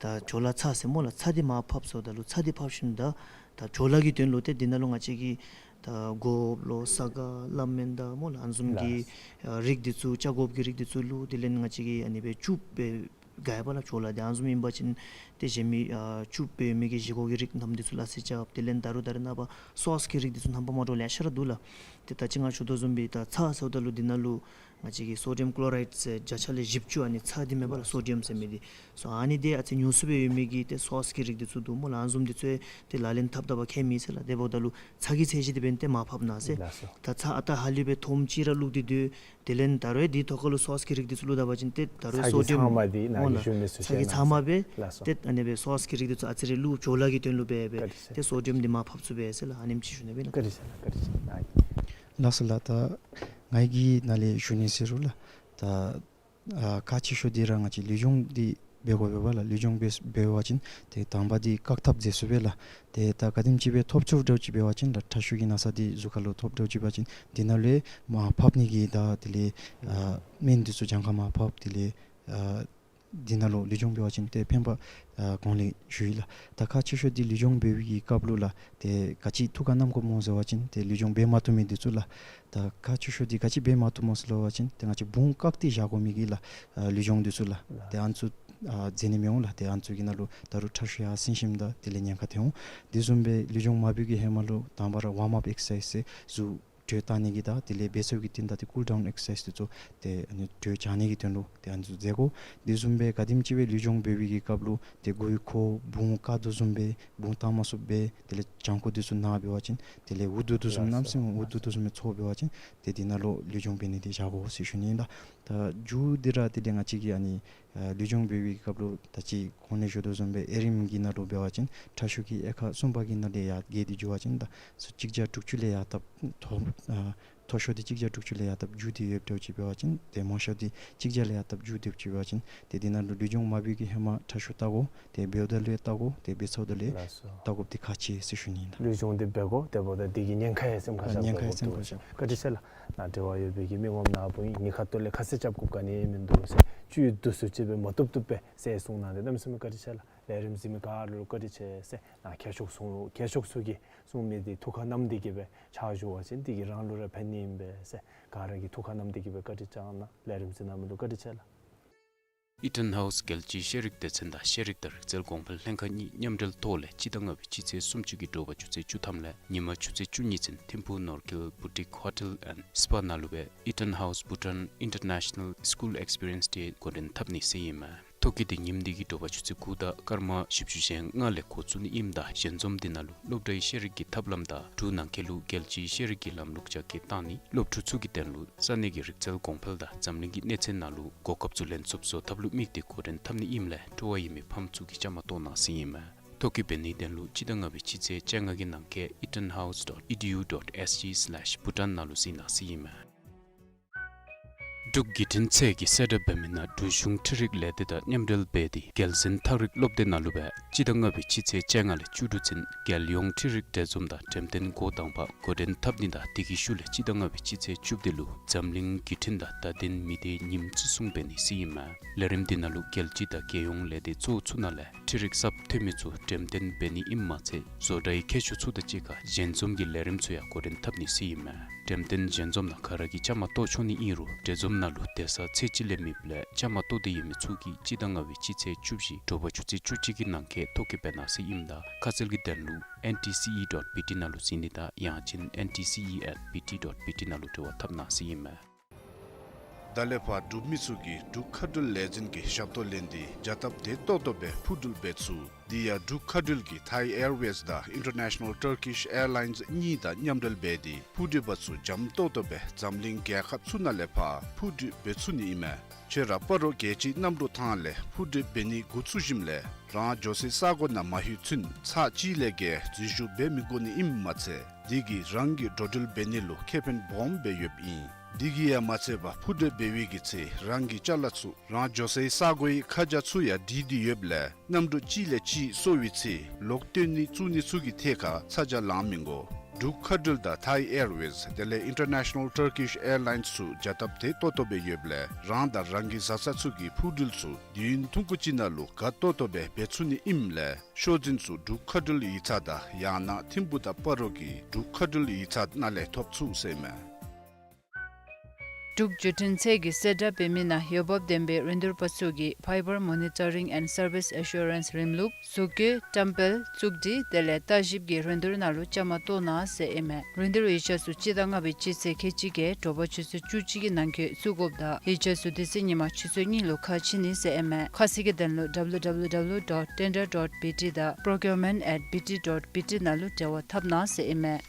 ད་བྲོ་བརླག་ཚྭ་ཟེར་སྨོ་ལགས། ཚྭ་འདི་མར་ཕབ་ཟེརཝ་ད་ལུ་ཚྭ་འདི་ཕབ་ཞིནམ་ད་ད་བྲོ་བརླག་གི་དོན་ལུ་ཏེ་འདི་ནང་ལུ་ང་བཅས་ཀྱིས་ད་སྒོགཔ་ལོ་ས་ག་བླ་སྨན་དང་སྨོ་ལགས། ཨ་ནི་བཟུམ་གྱི་ལགས། ཨ་རིགས་འདི་ཚུ་ཆ་སྒོགཔ་གི་རིགས་འདི་ཚུ་བླུགས། དེ་ལས་ང་བཅས་ཀྱིས་ཨ་ནི་སྦེ་བཅུག་སྦེ་དགའ་བ་ལགས། བྲོ་བརླག་འདི་ཨ་ནི་བཟུམ་ཨིན་པ་ཅིན་ཏེ་གཞན་མི་ཨ་བཅུག་སྦེ་མི་གི་བཞེས་སྒོ་གི་རིགས་རྣམས་འདི་ཚུ་སླ་བསྲེ་རྐྱབ། དེ་ལས་ད་རུང་ད་རེས་ནངས་པ་སོསི་གི་རིགས་འདི་ཚུ་རྣམ་པ་མ་འདྲཝ་ལེ་ཤ་ར་འདུག་ལགས། ཏེ་ད་ཅི་ང་ཞུ་དོ་བཟུམ་སྦེ་ད་ཚྭ་ཟེརཝ་ད་ལུ་འདི་ནང་ལུ་ང་བཅས་ཀྱིས་སོ་ཌི་ཡམ་ཀློ་རའིཌ་ཟེར་བརྒྱ་ཆ་ལས་བཞི་བཅུ་ཨ་ནི་ཚྭ་འདི་མས་པ་ལགས། སོ་ཌི་ཡམ་ཟེར་མི་འདི། སོ་ཨ་ནི་འདི་ཨ་ཙི་ཉུང་སུ་སྦེ་ཡོད་མི་གི་ཏེ་སོསི་གི་རིགས་འདི་ཚུ་འདུག་སྨོ་ལགས། ཨ་ནི་བཟུམ་འདི་ཚུ་ཏེ་ལག་ལེན་འཐབ་ད་པ་ཁྱད་མེད་ཟེར་ལགས། དེ་འབདཝ་ད་ལུ་ཚྭ་གི་ཚད་གཞི་འདི་འབདན་ཏེ་མར་ཕབ་གནང་ཟེར། ལགས་སོ། ད་ཚྭ་ཨ་རྟག་ཧ་ལུགས་སྦེ་ཐོམ་ཅིག་ར་བླུགས་ཏེ་སྡོད། དེ་ལས་ད་རུང་འདི་ཐོག་ཁ་ལུ་སོསི་གི་རིགས་འདི་ཚུ་བླུགས་ད་པ་ཅིན་ཏེ་ད་རུང་ཚྭ་གི་སོ་ཌི་ཡམ་ཚྭ་མ་འདི་ནཱ་སྨོ་གི་ལགས། ཞུ་མི་ཚུ་ཚྭ་གི་ཚྭ་མ་སྦེ་ལགས་སོ། ཏེ་ཨ་ནི་སྦེ་སོསི་གི་རིགས་འདི་ཚུ་ཨ་ཙི་རེ་བླུགས། བྲོ་བརླག་གི་དོན་ལུ་སྦེ་སྦེ་བཀའ་དྲིན་ཆེ། ཏེ་སོ་ཌི་ཡམ་འདི་མར་ཕབ་ཚུགས་པས་ཟེར་ལགས། ཨ་ནེམ་ཅིག་ཞུ་ནི་སྦེ་ལགས། བཀའ་དྲིན་ཆེ་ལགས། བཀའ་དྲིན་ཆེ་ལགས། ལགས་སོ་ལགས། ད་ངེ་གི་ནང་ལས་ཞུ་ནི་ཟེར་རུང་ལགས། ད་ཨ་ཁག་ཆེ་ཤོས་འདི་ར་ང་བཅས་ལུས་སྦྱོང་འདི་ འབད་དགོ་པས་ལགས། ལུས་སྦྱོང་འབད་འབད་བ་ཅིན་ཏེ་དང་པ་འདི་བཀག་ཐབས་མཛད་ཚུགས་པས་ལགས། ཏེ་ད་ག་དེམ་ཅིག་སྦེ་ཐོབ་ཚུགསཔ་འདྲཝ་ཅིག་འབད་བ་ཅིན་ལགས་ཁྲག་ཤུགས་ཀྱི་ན་ཚ་འདི་གཟུགས་ཁ་ལུ་ཐོབ་འདྲཝ་ཅིག་འབད་བ་ཅིན་འདི་ནང་ལུ་མར་ཕབ་ནི་གི་ད་དེ་ལས་ཨ་སྨན་འདི་ཚུ་གྱངས་ཁ་མར་ཕབ། དེ་ལས་ཨ་འདི་ནང་ལུ་ལུས་སྦྱོང་འབད་བ་ཅིན་ཏེ་ཕན་པ་ཨ་གོང་ལས་ཞུ་ཡི་ལགས། ད་ཁག་ཆེ་ཤོས་འདི་ལུས་སྦྱོང་འབད་བའི་གི་སྐབས་ལུ་ལགས་ཏེ་ག་ཅི་ཐུགས་ཁར་བསྣམ་དགོཔ་སྨོ་ཟེར་བ་ཅིན་ཏེ་ལུས་སྦྱོང་འབད་མ་བཏུབ་མི་འདི་ཚུ་ལགས། ད་ཁག་ཆེ་ཤོས་འདི་ག་ཅི་འབད་མ་བཏུབ་སྨོ་ཟེར་བ་ཅིན་ཏེ་ང་བཅས་བུང་བཀག་སྟེ་བཞག་དགོ་མི་གི་ལགས་ཨ་ལུས་སྦྱོང་འདི་ཚུ་ལགས། ལགས། ཏེ་ཨ་ནི་ཚུ་ཨ་མཛད་ནི་མི་འོང་ལགས། ཏེ་ཨ་ནི་ཚུ་གི་ནང་ལུ་ད་རུང་ཁྲག་ཤུགས་ཡར་སེང་ཞིནམ་ད་དེ་ལས་ཉེན་ཁ་ཐོན་འོང་། དེ་བཟུམ་སྦེ་ལུས་སྦྱོང་མ་འབད་བའི་གི་ཧེ་མ་ལུ་དང་པ་ར་ཝརམ་ཨཔ་ཨེག་སར་སའིཛ་ཟེར་གཟུགས་དྲོད་བཏང་ནི་གི་ད་དེ་ལས་འབད་ཚར་བའི་གི་རྟིང་བདའ་སྟེ་ཀུལ་ཌའུན་ཨེག་སར་སའིཛ་འདི་ཚུ་ཏེ་ཨ་ནི་དྲོད་བྱང་ནི་གི་དོན་ལུ་ཏེ་ཨ་ནི་ཚུ་མཛད་དགོ། དེ་བཟུམ་སྦེ་ག་དེམ་ཅིག་སྦེ་ལུས་སྦྱོང་འབད་བའི་གི་སྐབས་ལུ་ཏེ་མགུ་ཡུ་འཁོར་བུང་བཀག་དོ་བཟུམ་སྦེ་བུང་བཏང་མ་ཚུགསཔ་སྦེ་དེ་ལས་བྱང་ཁོག་འདི་ཚུ་ན་འབད་བ་ཅིན་དེ་ལས་འུ་སྡུག་དོ་བཟུམ་ལགས་གནམ་མེད་ས་མེད་འུ་སྡུག་དོ་བཟུམ་སྦེ་ཚོར་འབད་བ་ཅིན་ཏེ་འདི་ནང་ལུ་ལུས་སྦྱོང་འབད་ནི་འདི་བཞག་དགོ་ཟེར་ཞུ་ནི་ཨིན་ལགས། ད་མཇུག་འདི་ར་དེ་ལས་ང་བཅས་ཀྱིས་ཨ་ནི་ཨ་ལུས་སྦྱོང་འབད་བའི་གི་སྐབས་ལུ་ད་ཅི་གོང་ལས་ཞུ་དོ་བཟུམ་སྦེ་ཨེ་རིམ་གྱི་ནང་ལུ་འབད་བ་ཅིན་ཁྲག་ཤུགས་ཀྱི་དབྱེ་ཁག་གསུམ་པ་གི་ནང་ལས་ཡར་བརྒལ་ཏེ་འགྱོ་བ་ཅིན་ད་ཚུ་གཅིག་བརྒྱ་དྲུག་ཅུ་ལས་ཡར་བཏབ་མཐོ་ཨ་མཐོ་ཤོས་འདི་གཅིག་བརྒྱ་དྲུག་ཅུ་ལས་ཡར་བཏབ་འགྱོ་སྟེ་ཡོདཔ་འདྲཝ་ཅིག་འབད་བ་ཅིན་ཏེ་མང་ཤོས་འདི་གཅིག་བརྒྱ་ལས་ཡར་བཏབ་འགྱོ་སྟེ་ཡོདཔ་ཅིག་འབད་བ་ཅིན་ཏེ་འདི་ནང་ལུ་ལུས་སྦྱོང་མ་འབད་བའི་གི་ཧེ་མ་ཁྲག་ཤུགས་བལྟ་དགོ། ཏེ་འབདཝ་ད་ལུ་ཡང་བལྟ་དགོ། ཏེ་འབད་ཚརཝ་ད་ལུ་ཡང་ལགས་སོ། བལྟ་དགོཔ་འདི་ཁག་ཆེ་ཟེར་ཞུ་ནི་ཨིན་ལགས། ལུས་སྦྱོང་འདི་འབད་དགོ། དེ་འབདཝ་ད་འདི་གི་ཉེན་ཁ་ཡང་སེམས་ཁར་ཨ་བཞག་ཉེན་ཁ་ཡང་དགོཔ་སེམས་ཁར་འདུག་ཟེར། བཞག། བཀའ་དྲིན་ཆེ་ལགས། ནཱ་འབྲེལ་བ་ཡོད་པའི་གི་མི་ངོམ་ནཱ་བུ་ཨིན། ཉེན་ཁ་ཏོག་ལས་ཁ་གསལ་རྐྱབ་དགོཔ་ག་ནི་ཡང་མིན་འདུག་ཟེར། བཅུད་བསྡུ་སུ་ཅིག་སྦེ་མ་བཏུབ་བཏུབ་སྦེ་ཟེར་གསུངས་གནང་སྟེ་གནམ་མེད་ས་མེད་བཀའ་དྲིན་ཆེ་ལགས། ལས་རིམ་གཟིགས་མི་ག་ར་ལུ་བཀའ་དྲིན་ཆེ་ཟེར། ནཱ་མཁས་མཆོག་ཚུ་མཁས་མཆོག་ཚུ་གིས་གསུང་མི་འདི་ཐུགས་ཁར་བསྣམས་ཏེ་གི་སྦེ་ཕྱག་ཞུ་བ་ཅིན་འདི་གིས་རང་ལུ་ར་ཕན་ནི་ཨིན་པས་ཟེར། ག་ར་གིས་ཐུགས་ཁར་བསྣམས་ཏེ་གི་སྦེ་བཀའ་དྲིན་བསྐྱང་གནང་། ལས་རིམ་གཟིགས་གནང་མི་ལུ་བཀའ་དྲིན་ཆེ་ལགས། ཨི་ཊོན་ཧའུ་སི་རྒྱལ་སྤྱིའི་ཤེས་རིག་སྡེ་ཚན་དང་ཤེས་རིག་དང་རིག་རྩལ་གོང་འཕེལ་ལྷན་ཁག་གཉིས་མཉམ་འབྲེལ་ཐོག་ལས་སྤྱི་ཟླ་ལྔ་པའི་སྤྱི་ཚེས་སུམ་ཅུ་གི་དྲོ་པ་ཆུ་ཚོད་བཅུ་ཐམ་ལས་ཉིན་མ་ཆུ་ཚོད་བཅུ་གཉིས་ཚུན་ཐིམ་ཕུག་ནོར་སྐལ་བུ་ཊིག་ཧོ་ཊེལ་ཨེནཌ་སི་པ་ནང་ལུ་སྦེ་Eaton House Bhutan International School Experience Day འགོ་འདྲེན་འཐབ་ནི་ཟེར་ཨིན་མས། ཐོ་བཀོད་འདི་ཉིནམ་འདི་གི་དྲོ་པ་ཆུ་ཚོད་དགུ་དང་སྐར་མ་བཞི་བཅུ་ཞེ་ལྔ་ལས་འགོ་བཙུགས་ནི་ཨིནམ་ད་ཞལ་འཛོམས་འདི་ནང་ལུ་སློབ་གྲྭའི་ཤེས་རིག་གི་ཐབས་ལམ་དང་འབྲུག་ནང་འཁོད་ལུ་རྒྱལ་སྤྱིའི་ཤེས་རིག་གི་ལམ་ལུགས་རྒྱ་སྐྱེད་བཏང་ནི་སློབ་ཕྲུག་ཚུ་གི་དོན་ལུ་ས་གནས་ཀྱི་རིག་རྩལ་གོང་འཕེལ་དང་འཛམ་གླིང་གི་གནས་ཚད་ནང་ལུ་གོ་སྐབས་ཚུ་ལེན་ཚུགསཔ་བཟོ་ཐབས་ལུ་དམིགས་ཏེ་འགོ་འདྲེན་འཐབ་ནི་ཨིནམ་ལས་སྤྲོ་བ་ཡོད་མི་ཕམ་ཚུ་གིས་བཅའ་མར་གཏོགས་གནང་ཟེར་ཨིན་མས། ཐོ་བཀོད་འབད་ནིའི་དོན་ལུ་སྤྱི་ཟླ་ལྔ་པའི་སྤྱི་ཚེས་བཅོ་ལྔ་གི་ནང་འཁོད་eatonhouse dot edu dot sg slash bhutan ནང་ལུ་གཟིགས་གནང་ཟེར་ཨིན་མས། འབྲུག་བརྒྱུད་འཕྲིན་ཚད་ཀྱིས་གསལ་བསྒྲགས་འབད་མི་ནང་འབྲུག་གཞུང་འཕྲུལ་རིག་ལས་སྡེ་དང་མཉམ་འབྲེལ་འབད་དེ་རྒྱལ་གསུང་ཐང་རིག་སློབ་སྡེ་ནང་ལུ་སྦེ་སྤྱི་ཟླ་ལྔ་པའི་སྤྱི་ཚེས་བཅོ་ལྔ་ལས་བཅུ་དྲུག་ཚུན་རྒྱལ་ཡོངས་འཕྲུལ་རིག་གྲལ་འཛོམས་དང་འགྲེམས་སྟོན་འགོ་དང་པ་འགོ་འདྲེན་འཐབ་ནི་དང་དེ་གི་ཤུལ་ལས་སྤྱི་ཟླ་ལྔ་པའི་སྤྱི་ཚེས་བཅུ་བདུན་ལུ་འཛམ་གླིང་བརྒྱུད་འཕྲིན་དང་བརྡ་དོན་མི་སྡེའི་ཉིནམ་བརྩི་སྲུང་འབད་ནི་ཟེར་ཨིན་མས། ལས་རིམ་འདི་ནང་ལུ་རྒྱལ་སྤྱི་དང་རྒྱལ་ཡོངས་ལས་སྡེ་གཙོ་བོ་ཚུ་ནང་ལས་འཕྲུལ་རིག་གསརཔ་ཐོན་མི་ཚུ་འགྲེམས་སྟོན་འབད་ནི་ཨིནམ་མ་ཚད་བཟོ་གྲྭའི་མཁས་མཆོག་ཚུ་དང་གཅིག་ཁར་ཞལ་འཛོམས་ཀྱི་ལས་རིམ་ཚུ་ཡང་འགོ་འདྲེན་འཐབ་ནི་ཟེར་ཨིན་མས། འགྲེམས་སྟོན་ཞལ་འཛོམས་ནང་ག་ར་གིས་བཅའ་མར་གཏོགས་ཆོག་ནི་ཨིན་རུང་གྲལ་འཛོམས་ནང་ལུ་སྡོད་ས་ཚད་ཅིག་ལས་མེདཔ་ལས་བཅའ་མར་གཏོགས་ཏེ་ཡོད་མི་ཚུ་གིས་སྤྱི་ཟླ་ལྔ་པའི་སྤྱི་ཚེས་བཅུ་བཞི་དྲོ་པ་ཆུ་ཚོད་བཅུ་གཅིག་གི་ནང་འཁོད་ཐོ་བཀོད་འབད་གནང་ཟེར་ཨིནམ་ད་ཁ་གསལ་གྱི་དོན་ལུ་N T C E dot B T ནང་ལུ་གཟིགས་ནི་དང་ཡང་ཅིན་N T C E at B T dot B T ནང་ལུ་འབྲེལ་བ་འཐབ་གནང་ཟེར་ཨིན་མས། ད་ལས་ཕར་འབྲུག་མི་ཚུ་གིས་འབྲུག་མཁའ་འགྲུལ་ལས་འཛིན་གྱི་ཞབས་ཏོག་ལེན་ཏེ་བྱ་སྟབས་བདེ་ཏོག་ཏོ་སྦེ་འཕུར་འགྲུལ་འབད་ཚུགས། དེ་ཡང་འབྲུག་མཁའ་འགྲུལ་གྱིས་Thai Airways དང་International Turkish Airlines གཉིས་དང་མཉམ་འབྲེལ་འབད་དེ་འཕུར་འགྲུལ་པ་ཚུ་འཇམ་ཏོག་ཏོ་སྦེ་འཛམ་གླིང་རྒྱལ་ཁབ་ཚུ་ནང་ལས་ཕར་འཕུར་འགྲུལ་འབད་ཚུགས་ནི་ཨིན་མས། ཁྱོད་ར་སྤ་རོ་རྒྱལ་སྤྱིའི་གནམ་གྲུ་ཐང་ལས་འཕུར་འགྲུལ་འབད་ནི་འགོ་བཙུགས་ཞིནམ་ལས་རང་འགྱོ་སའི་ས་གོ་ནང་མ་ལྷོད་ཚུན་ཚར་གཅིག་ལས་བརྒལ་འཛུལ་ཞུགས་འབད་མི་དགོ་ནི་ཨིནམ་མ་ཚད་དེ་གིས་རང་གི་འགྲོ་འགྲུལ་འབད་ནི་ལུ་ཁེ་ཕན་སྦོམ་སྦེ་ཡོདཔ་ཨིན། དེ་གིས་ཡང་མ་ཚད་པར་འཕུར་འགྲུལ་འབད་བའི་གི་ཚེ་རང་གི་ཅ་ལ་ཚུ་རང་འགྱོ་སའི་ས་གོའི་ཁ་བྱང་ཚུ་ཡང་བྲིས་ཏེ་ཡོདཔ་ལས་གནམ་གྲུ་གཅིག་ལས་གཅིག་སོར་བའི་ཚེ་ལོག་བཏོན་ནི་བཙུགས་ནི་ཚུ་གི་ཐད་ཁར་ཚ་གྱང་ལང་མི་དགོ། འབྲུག་མཁའ་འགྲུལ་དང་Thai Airways དེ་ལས་International Turkish Airlines ཚུ་བྱ་སྟབས་བདེ་ཏོག་ཏོ་སྦེ་ཡོདཔ་ལས་རང་དང་རང་གི་བཟའ་ཚང་ཚུ་གི་འཕུར་འགྲུལ་ཚུ་དུས་ཡུན་ཐུང་ཀུ་ཅིག་ནང་ལུ་དགའ་ཏོག་ཏོ་སྦེ་འབད་ཚུགས་ནི་ཨིནམ་ལས་ཤོག་འཛིན་ཚུ་འབྲུག་མཁའ་འགྲུལ་ཡིག་ཚང་དང་ཡང་ན་ཐིམ་ཕུག་དང་སྤ་རོ་གི་འབྲུག་མཁའ་འགྲུལ་ཡིག་ཚང་ནང་ལས་ཐོབ་ཚུགས་ཟེར་ཨིན་མས། འབྲུག་བརྒྱུད་འཕྲིན་ཚད་ཀྱིས་གསལ་བསྒྲགས་འབད་མི་ནང་འོས་འབབ་ལྡན་པའི་རིན་བསྡུར་པ་ཚུ་གིས་Fiber Monitoring and Service Assurance རིམ་ལུགས་བཟོ་བཀོད་བཀྲམ་སྤེལ་བཙུགས་སྒྲིག་དེ་ལས་ལྟ་ཞིབ་ཀྱི་རིན་བསྡུར་ནང་ལུ་བཅའ་མར་གཏོགས་གནང་ཟེར་ཨིན་མས། རིན་བསྡུར་ཡིག་ཆ་ཚུ་སྤྱི་ཟླ་ལྔ་པའི་སྤྱི་ཚེས་ཁལ་གཅིག་བརྒྱད་དྲོ་པ་ཆུ་ཚོད་བཅུ་གཅིག་གི་ནང་འཁོད་བཙུགས་དགོཔ་དང་ཡིག་ཆ་ཚུ་དེ་ཚེ་ཉིན་མ་ཆུ་ཚོད་གཉིས་ལུ་ཁ་ཕྱེ་ནི་ཟེར་ཨིན་མས། ཁ་གསལ་གྱི་དོན་ལུ W W W dot tender dot B T དང་procurement at B T dot B T ནང་ལུ་འབྲེལ་བ་འཐབ་གནང་ཟེར་ཨིན་མས།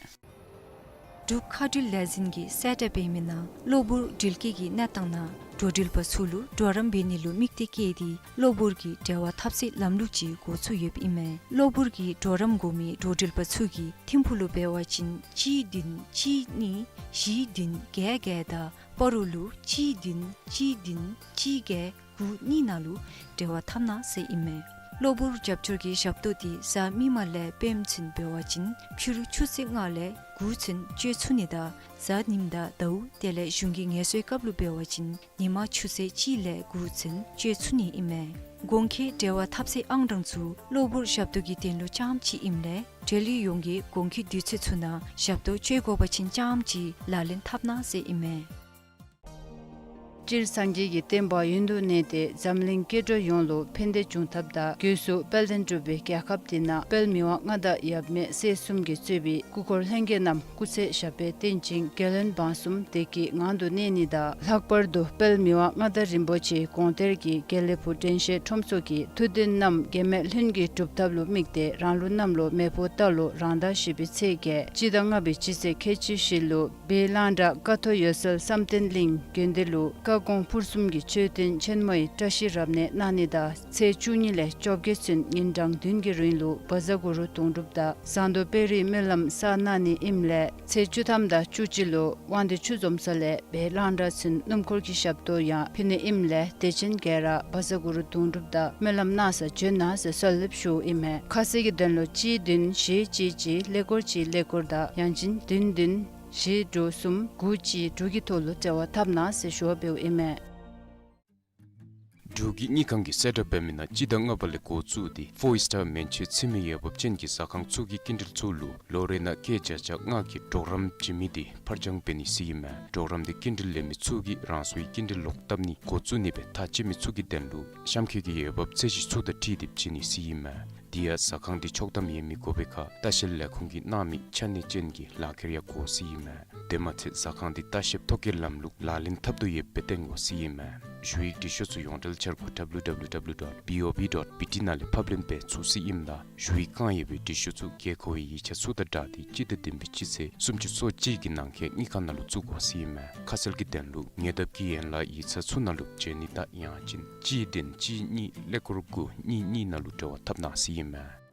འབྲུག་མཁའ་འགྲུལ་ལས་འཛིན་གྱིས་གསལ་བསྒྲགས་འབད་མི་ནང་གློ་བུར་འགྲུལ་སྐྱེལ་གྱི་གནས་སྟངས་ནང་འགྲོ་འགྲུལ་པ་ཚུ་ལུ་གྲོགས་རམ་འབད་ནི་ལུ་དམིགས་གཏད་བསྐྱེད་དེ་གློ་བུར་གྱི་འབྲེལ་བ་འཐབ་སའི་ལམ་ལུགས་ཅིག་འགོ་བཙུགས་ཡོདཔ་ཨིན་མས། གློ་བུར་གྱི་གྲོགས་རམ་དགོ་མི་འགྲོ་འགྲུལ་པ་ཚུ་གིས་ཐིམ་ཕུག་ལུ་འབད་བ་ཅིན་གཅིག་བདུན་གཅིག་གཉིས་བཞི་བདུན་བརྒྱད་བརྒྱད་དང་སྤ་རོ་ལུ་གཅིག་བདུན་གཅིག་བདུན་གཅིག་བརྒྱད་ དགུ་གཉིས་ནང་ལུ་འབྲེལ་བ་འཐབ་གནང་ཟེར་ཨིན་མས། གློ་བུར་རྒྱབ་སྐྱོར་གྱི་ཞབས་ཏོག་འདི་གཟའ་མིག་དམར་ལས་སྤེནམ་ཚུན་འབད་བ་ཅིན་ཕྱི་རུ་ཆུ་ཚོད་ལྔ་ལས་དགུ་ཚུན་སྤྱོད་ཚུགས་ནི་དང་གཟའ་ཉིམ་དང་ཟླཝ་དེ་ལས་གཞུང་གི་ངལ་གསོའི་སྐབས་ལུ་འབད་བ་ཅིན་ཉིན་མ་ཆུ་ཚོད་གཅིག་ལས་དགུ་ཚུན་སྤྱོད་ཚུགས་ནི་ཨིན་མས། གོང་འཁོད་འབྲེལ་བ་འཐབ་སའི་ཨང་གྲངས་ཚུ་གློ་བུར་ཞབས་ཏོག་གི་དོན་ལུ་རྐྱངམ་གཅིག་ཨིནམ་ལས་འབྲེལ་ཡོད་ཡོངས་ཀྱིས་གོང་འཁོད་དུས་ཚོད་ཚུ་ནང་ཞབས་ཏོག་སྤྱོད་དགོ་པ་ཅིན་རྐྱངམ་གཅིག་ལག་ལེན་འཐབ་གནང་ཟེར་ཨིན་མས། སྤྱིར་སངས་རྒྱས་ཀྱི་བསྟན་པ་ཡུན་དུ་གནས་ཏེ་འཛམ་གླིང་སྐྱེ་འགྲོ་ཡོངས་ལུ་ཕན་བདེ་འབྱུང་ཐབས་དང་སྒོས་སུ་དཔལ་ལྡན་འབྲུག་པའི་རྒྱལ་ཁབ་འདི་ནང་དཔལ་མི་དབང་མངའ་བདག་ཡབ་མེས་སྲས་གསུམ་གྱིས་གཙོས་པའི་སྐུ་འཁོར་ལྷན་རྒྱས་རྣམས་སྐུ་ཚེ་ཞབས་པད་བརྟན་ཅིང་རྒྱལ་བློན་འབངས་གསུམ་བདེ་སྐྱིད་ངང་དུ་གནས་ནི་དང་། ལྷག་པར་དུ་དཔལ་མི་དབང་མངའ་བདག་རིན་པོ་ཆེའི་དགོངས་གཏེར་གྱི་དགེ་ལེགས་ཕུག་དྲན་ཤེས་ཁྲོམ་ཚོགས་ཀྱི་ཐུགས་འདུན་རྣམས་འགལ་མེད་ལྷུན་གྱིས་འགྲུབ་ཐབས་ལུ་དམིགས་ཏེ་རང་ལུགས་གནམ་ལོ་མེ་ཕོ་རྟ་ལོ་རང་ཟླ་བཞི་པའི་ཚེས་བརྒྱད་སྤྱི་ཟླ་ལྔ་པའི་སྤྱི་ཚེས་ཁལ་གཅིག་བཞི་ལུ་སྦས་གླང་བྲག་ཀ་ཐོག་འོད་གསལ་བསམ་གཏན་གླིང་དགོན་སྡེ་ལུ་བཀའ་དགོངས་ཕུར་གསུམ་གྱི་མཆོད་རྟེན་ཆེན་མོའི་བཀྲ་ཤིས་རབ་གནས་གནང་ནི་དང་ཚེས་བཅུ་གཉིས་ལས་བཅོ་བརྒྱད་ཚུན་ཉིན་གྲངས་བདུན་གྱི་རིང་ལུ་བཛྲ་གུ་རུ་དུང་སྒྲུབ་དང་ཟངས་མདོག་དཔལ་རིའི་སྨོན་ལམ་བསགས་གནང་ནི་ཨིནམ་ལས་ཚེས་བཅུ་ཐམ་དང་བཅུ་གཅིག་ལུ་དབང་འདུས་ཆུ་འཛོམས་ས་ལས་སྦས་གླང་བྲག་ཚུན་སྣུམ་འཁོར་གྱི་ཞབས་ཏོག་ཡང་ཕུལ་ནི་ཨིནམ་ལས་དད་ཅན་ག་ར་བཛྲ་གུ་རུ་དུང་སྒྲུབ་དང་སྨོན་ལམ་གནང་ས་བྱོན་གནང་ཟེར་གསོལ་འདེབས་ཞུཝ་ཨིན་མས། ཁ་གསལ་གྱི་དོན་ལུ་གཅིག་བདུན་བཞི་གཅིག་གཅིག་ཀླད་ཀོར་གཅིག་ཀླད་ཀོར་དང་ཡང་ཅིན་བདུན་བདུན་བཞི་དྲུག་གསུམ་དགུ་གཅིག་དྲུག་གི་ཐོག་ལུ་འབྲེལ་བ་འཐབ་གནང་ཟེར་ཞུ་བ་འབདཝ་ཨིན་མས། འབྲུག་གི་དངུལ་ཁང་གིས་གསལ་བསྒྲགས་འབད་མི་ནང་སྤྱི་ཟླ་ལྔ་པ་ལས་འགོ་བཙུགས་ཏེ་ཕོར་སི་ཊར་མན་ཆད་ཚུད་མི་འོས་འབབ་ཅན་གྱི་ཟ་ཁང་ཚུ་གི་སྐྱིན་འགྲུལ་ཚུ་ལུ་ལོ་རེ་ནང་སྐྱེད་བརྒྱ་ཆ་ལྔ་གི་གྲོགས་རམ་བྱིན་མི་དེ་ཕར་འགྱངས་འབད་ནི་ཟེར་ཨིན་མས། གྲོགས་རམ་དེ་སྐྱིན་འགྲུལ་ལེན་མི་ཚུ་གིས་རང་སོའི་སྐྱིན་འགྲུལ་ལོག་བཏབ་ནི་འགོ་བཙུགས་ནི་སྦེ་ཐག་བཅད་མི་ཚུ་གི་དོན་ལུ་གཤམ་འཁོད་ཀྱི་འོས་འབབ་ཚད་གཞི་ཚུ་དང་འཁྲིལ་ཏེ་བྱིན་ནི་ཟེར་ཨིན་མས། དེ་ཡང་ཟ་ཁང་དེ་ཆོག་ཐམ་ཡོད་མི་དགོ་པའི་ཁར་ལྟ་བཤལ་ལས་ཁུངས་ཀྱིས་གནང་མི་ཆ་གནས་ཅན་གྱི་ལག་ཁྱེར་ཡང་དགོ་ཟེར་ཨིན་མས། དེ་མ་ཚད་ཟ་ཁང་དེ་ལྟ་བཤལ་ཐོ་བཀོད་ལམ་ལུགས་ལག་ལེན་འཐབ་དོ་ཡོདཔ་སྦེ་སྟོན་དགོ་ཟེར་ཨིན་མས། ཞུ་ཡིག་འབྲི་ཤོག་ཚུ་ཡོངས་འབྲེལ་འཆར་སྒོ་W W W dot B O B dot B T ནང་ལས་ཕབ་ལེན་འབད་ཚུགས་ཟེར་ཨིནམ་ད་ཞུ་ཡིག་བཀང་ཡོད་པའི་འབྲི་ཤོག་ཚུ་དགོས་མཁོ་བའི་ཡིག་ཆ་ཚུ་དང་སྦྲགས་ཏེ་སྤྱི་ཟླ་བདུན་པའི་སྤྱི་ཚེས་སུམ་ཅུ་སོ་གཅིག་གི་ནང་འཁོད་དངུལ་ཁང་ནང་ལུ་བཙུགས་དགོ་ཟེར་ཨིན་མས། ཁ་གསལ་གྱི་དོན་ལུ་ཉེ་འདབས་ཀྱི་ཡན་ལག་ཡིག་ཚང་ཚུ་ནང་ལུ་བྱོན་ནི་དང་ཡང་ཅིན་གཅིག་བདུན་གཅིག་གཉིས་ཀླད་ཀོར་དགུ་གཉིས་གཉིས་ནང་ལུ་འབྲེལ་བ་འཐབ་གནང་ཟེར་ཨིན་མས།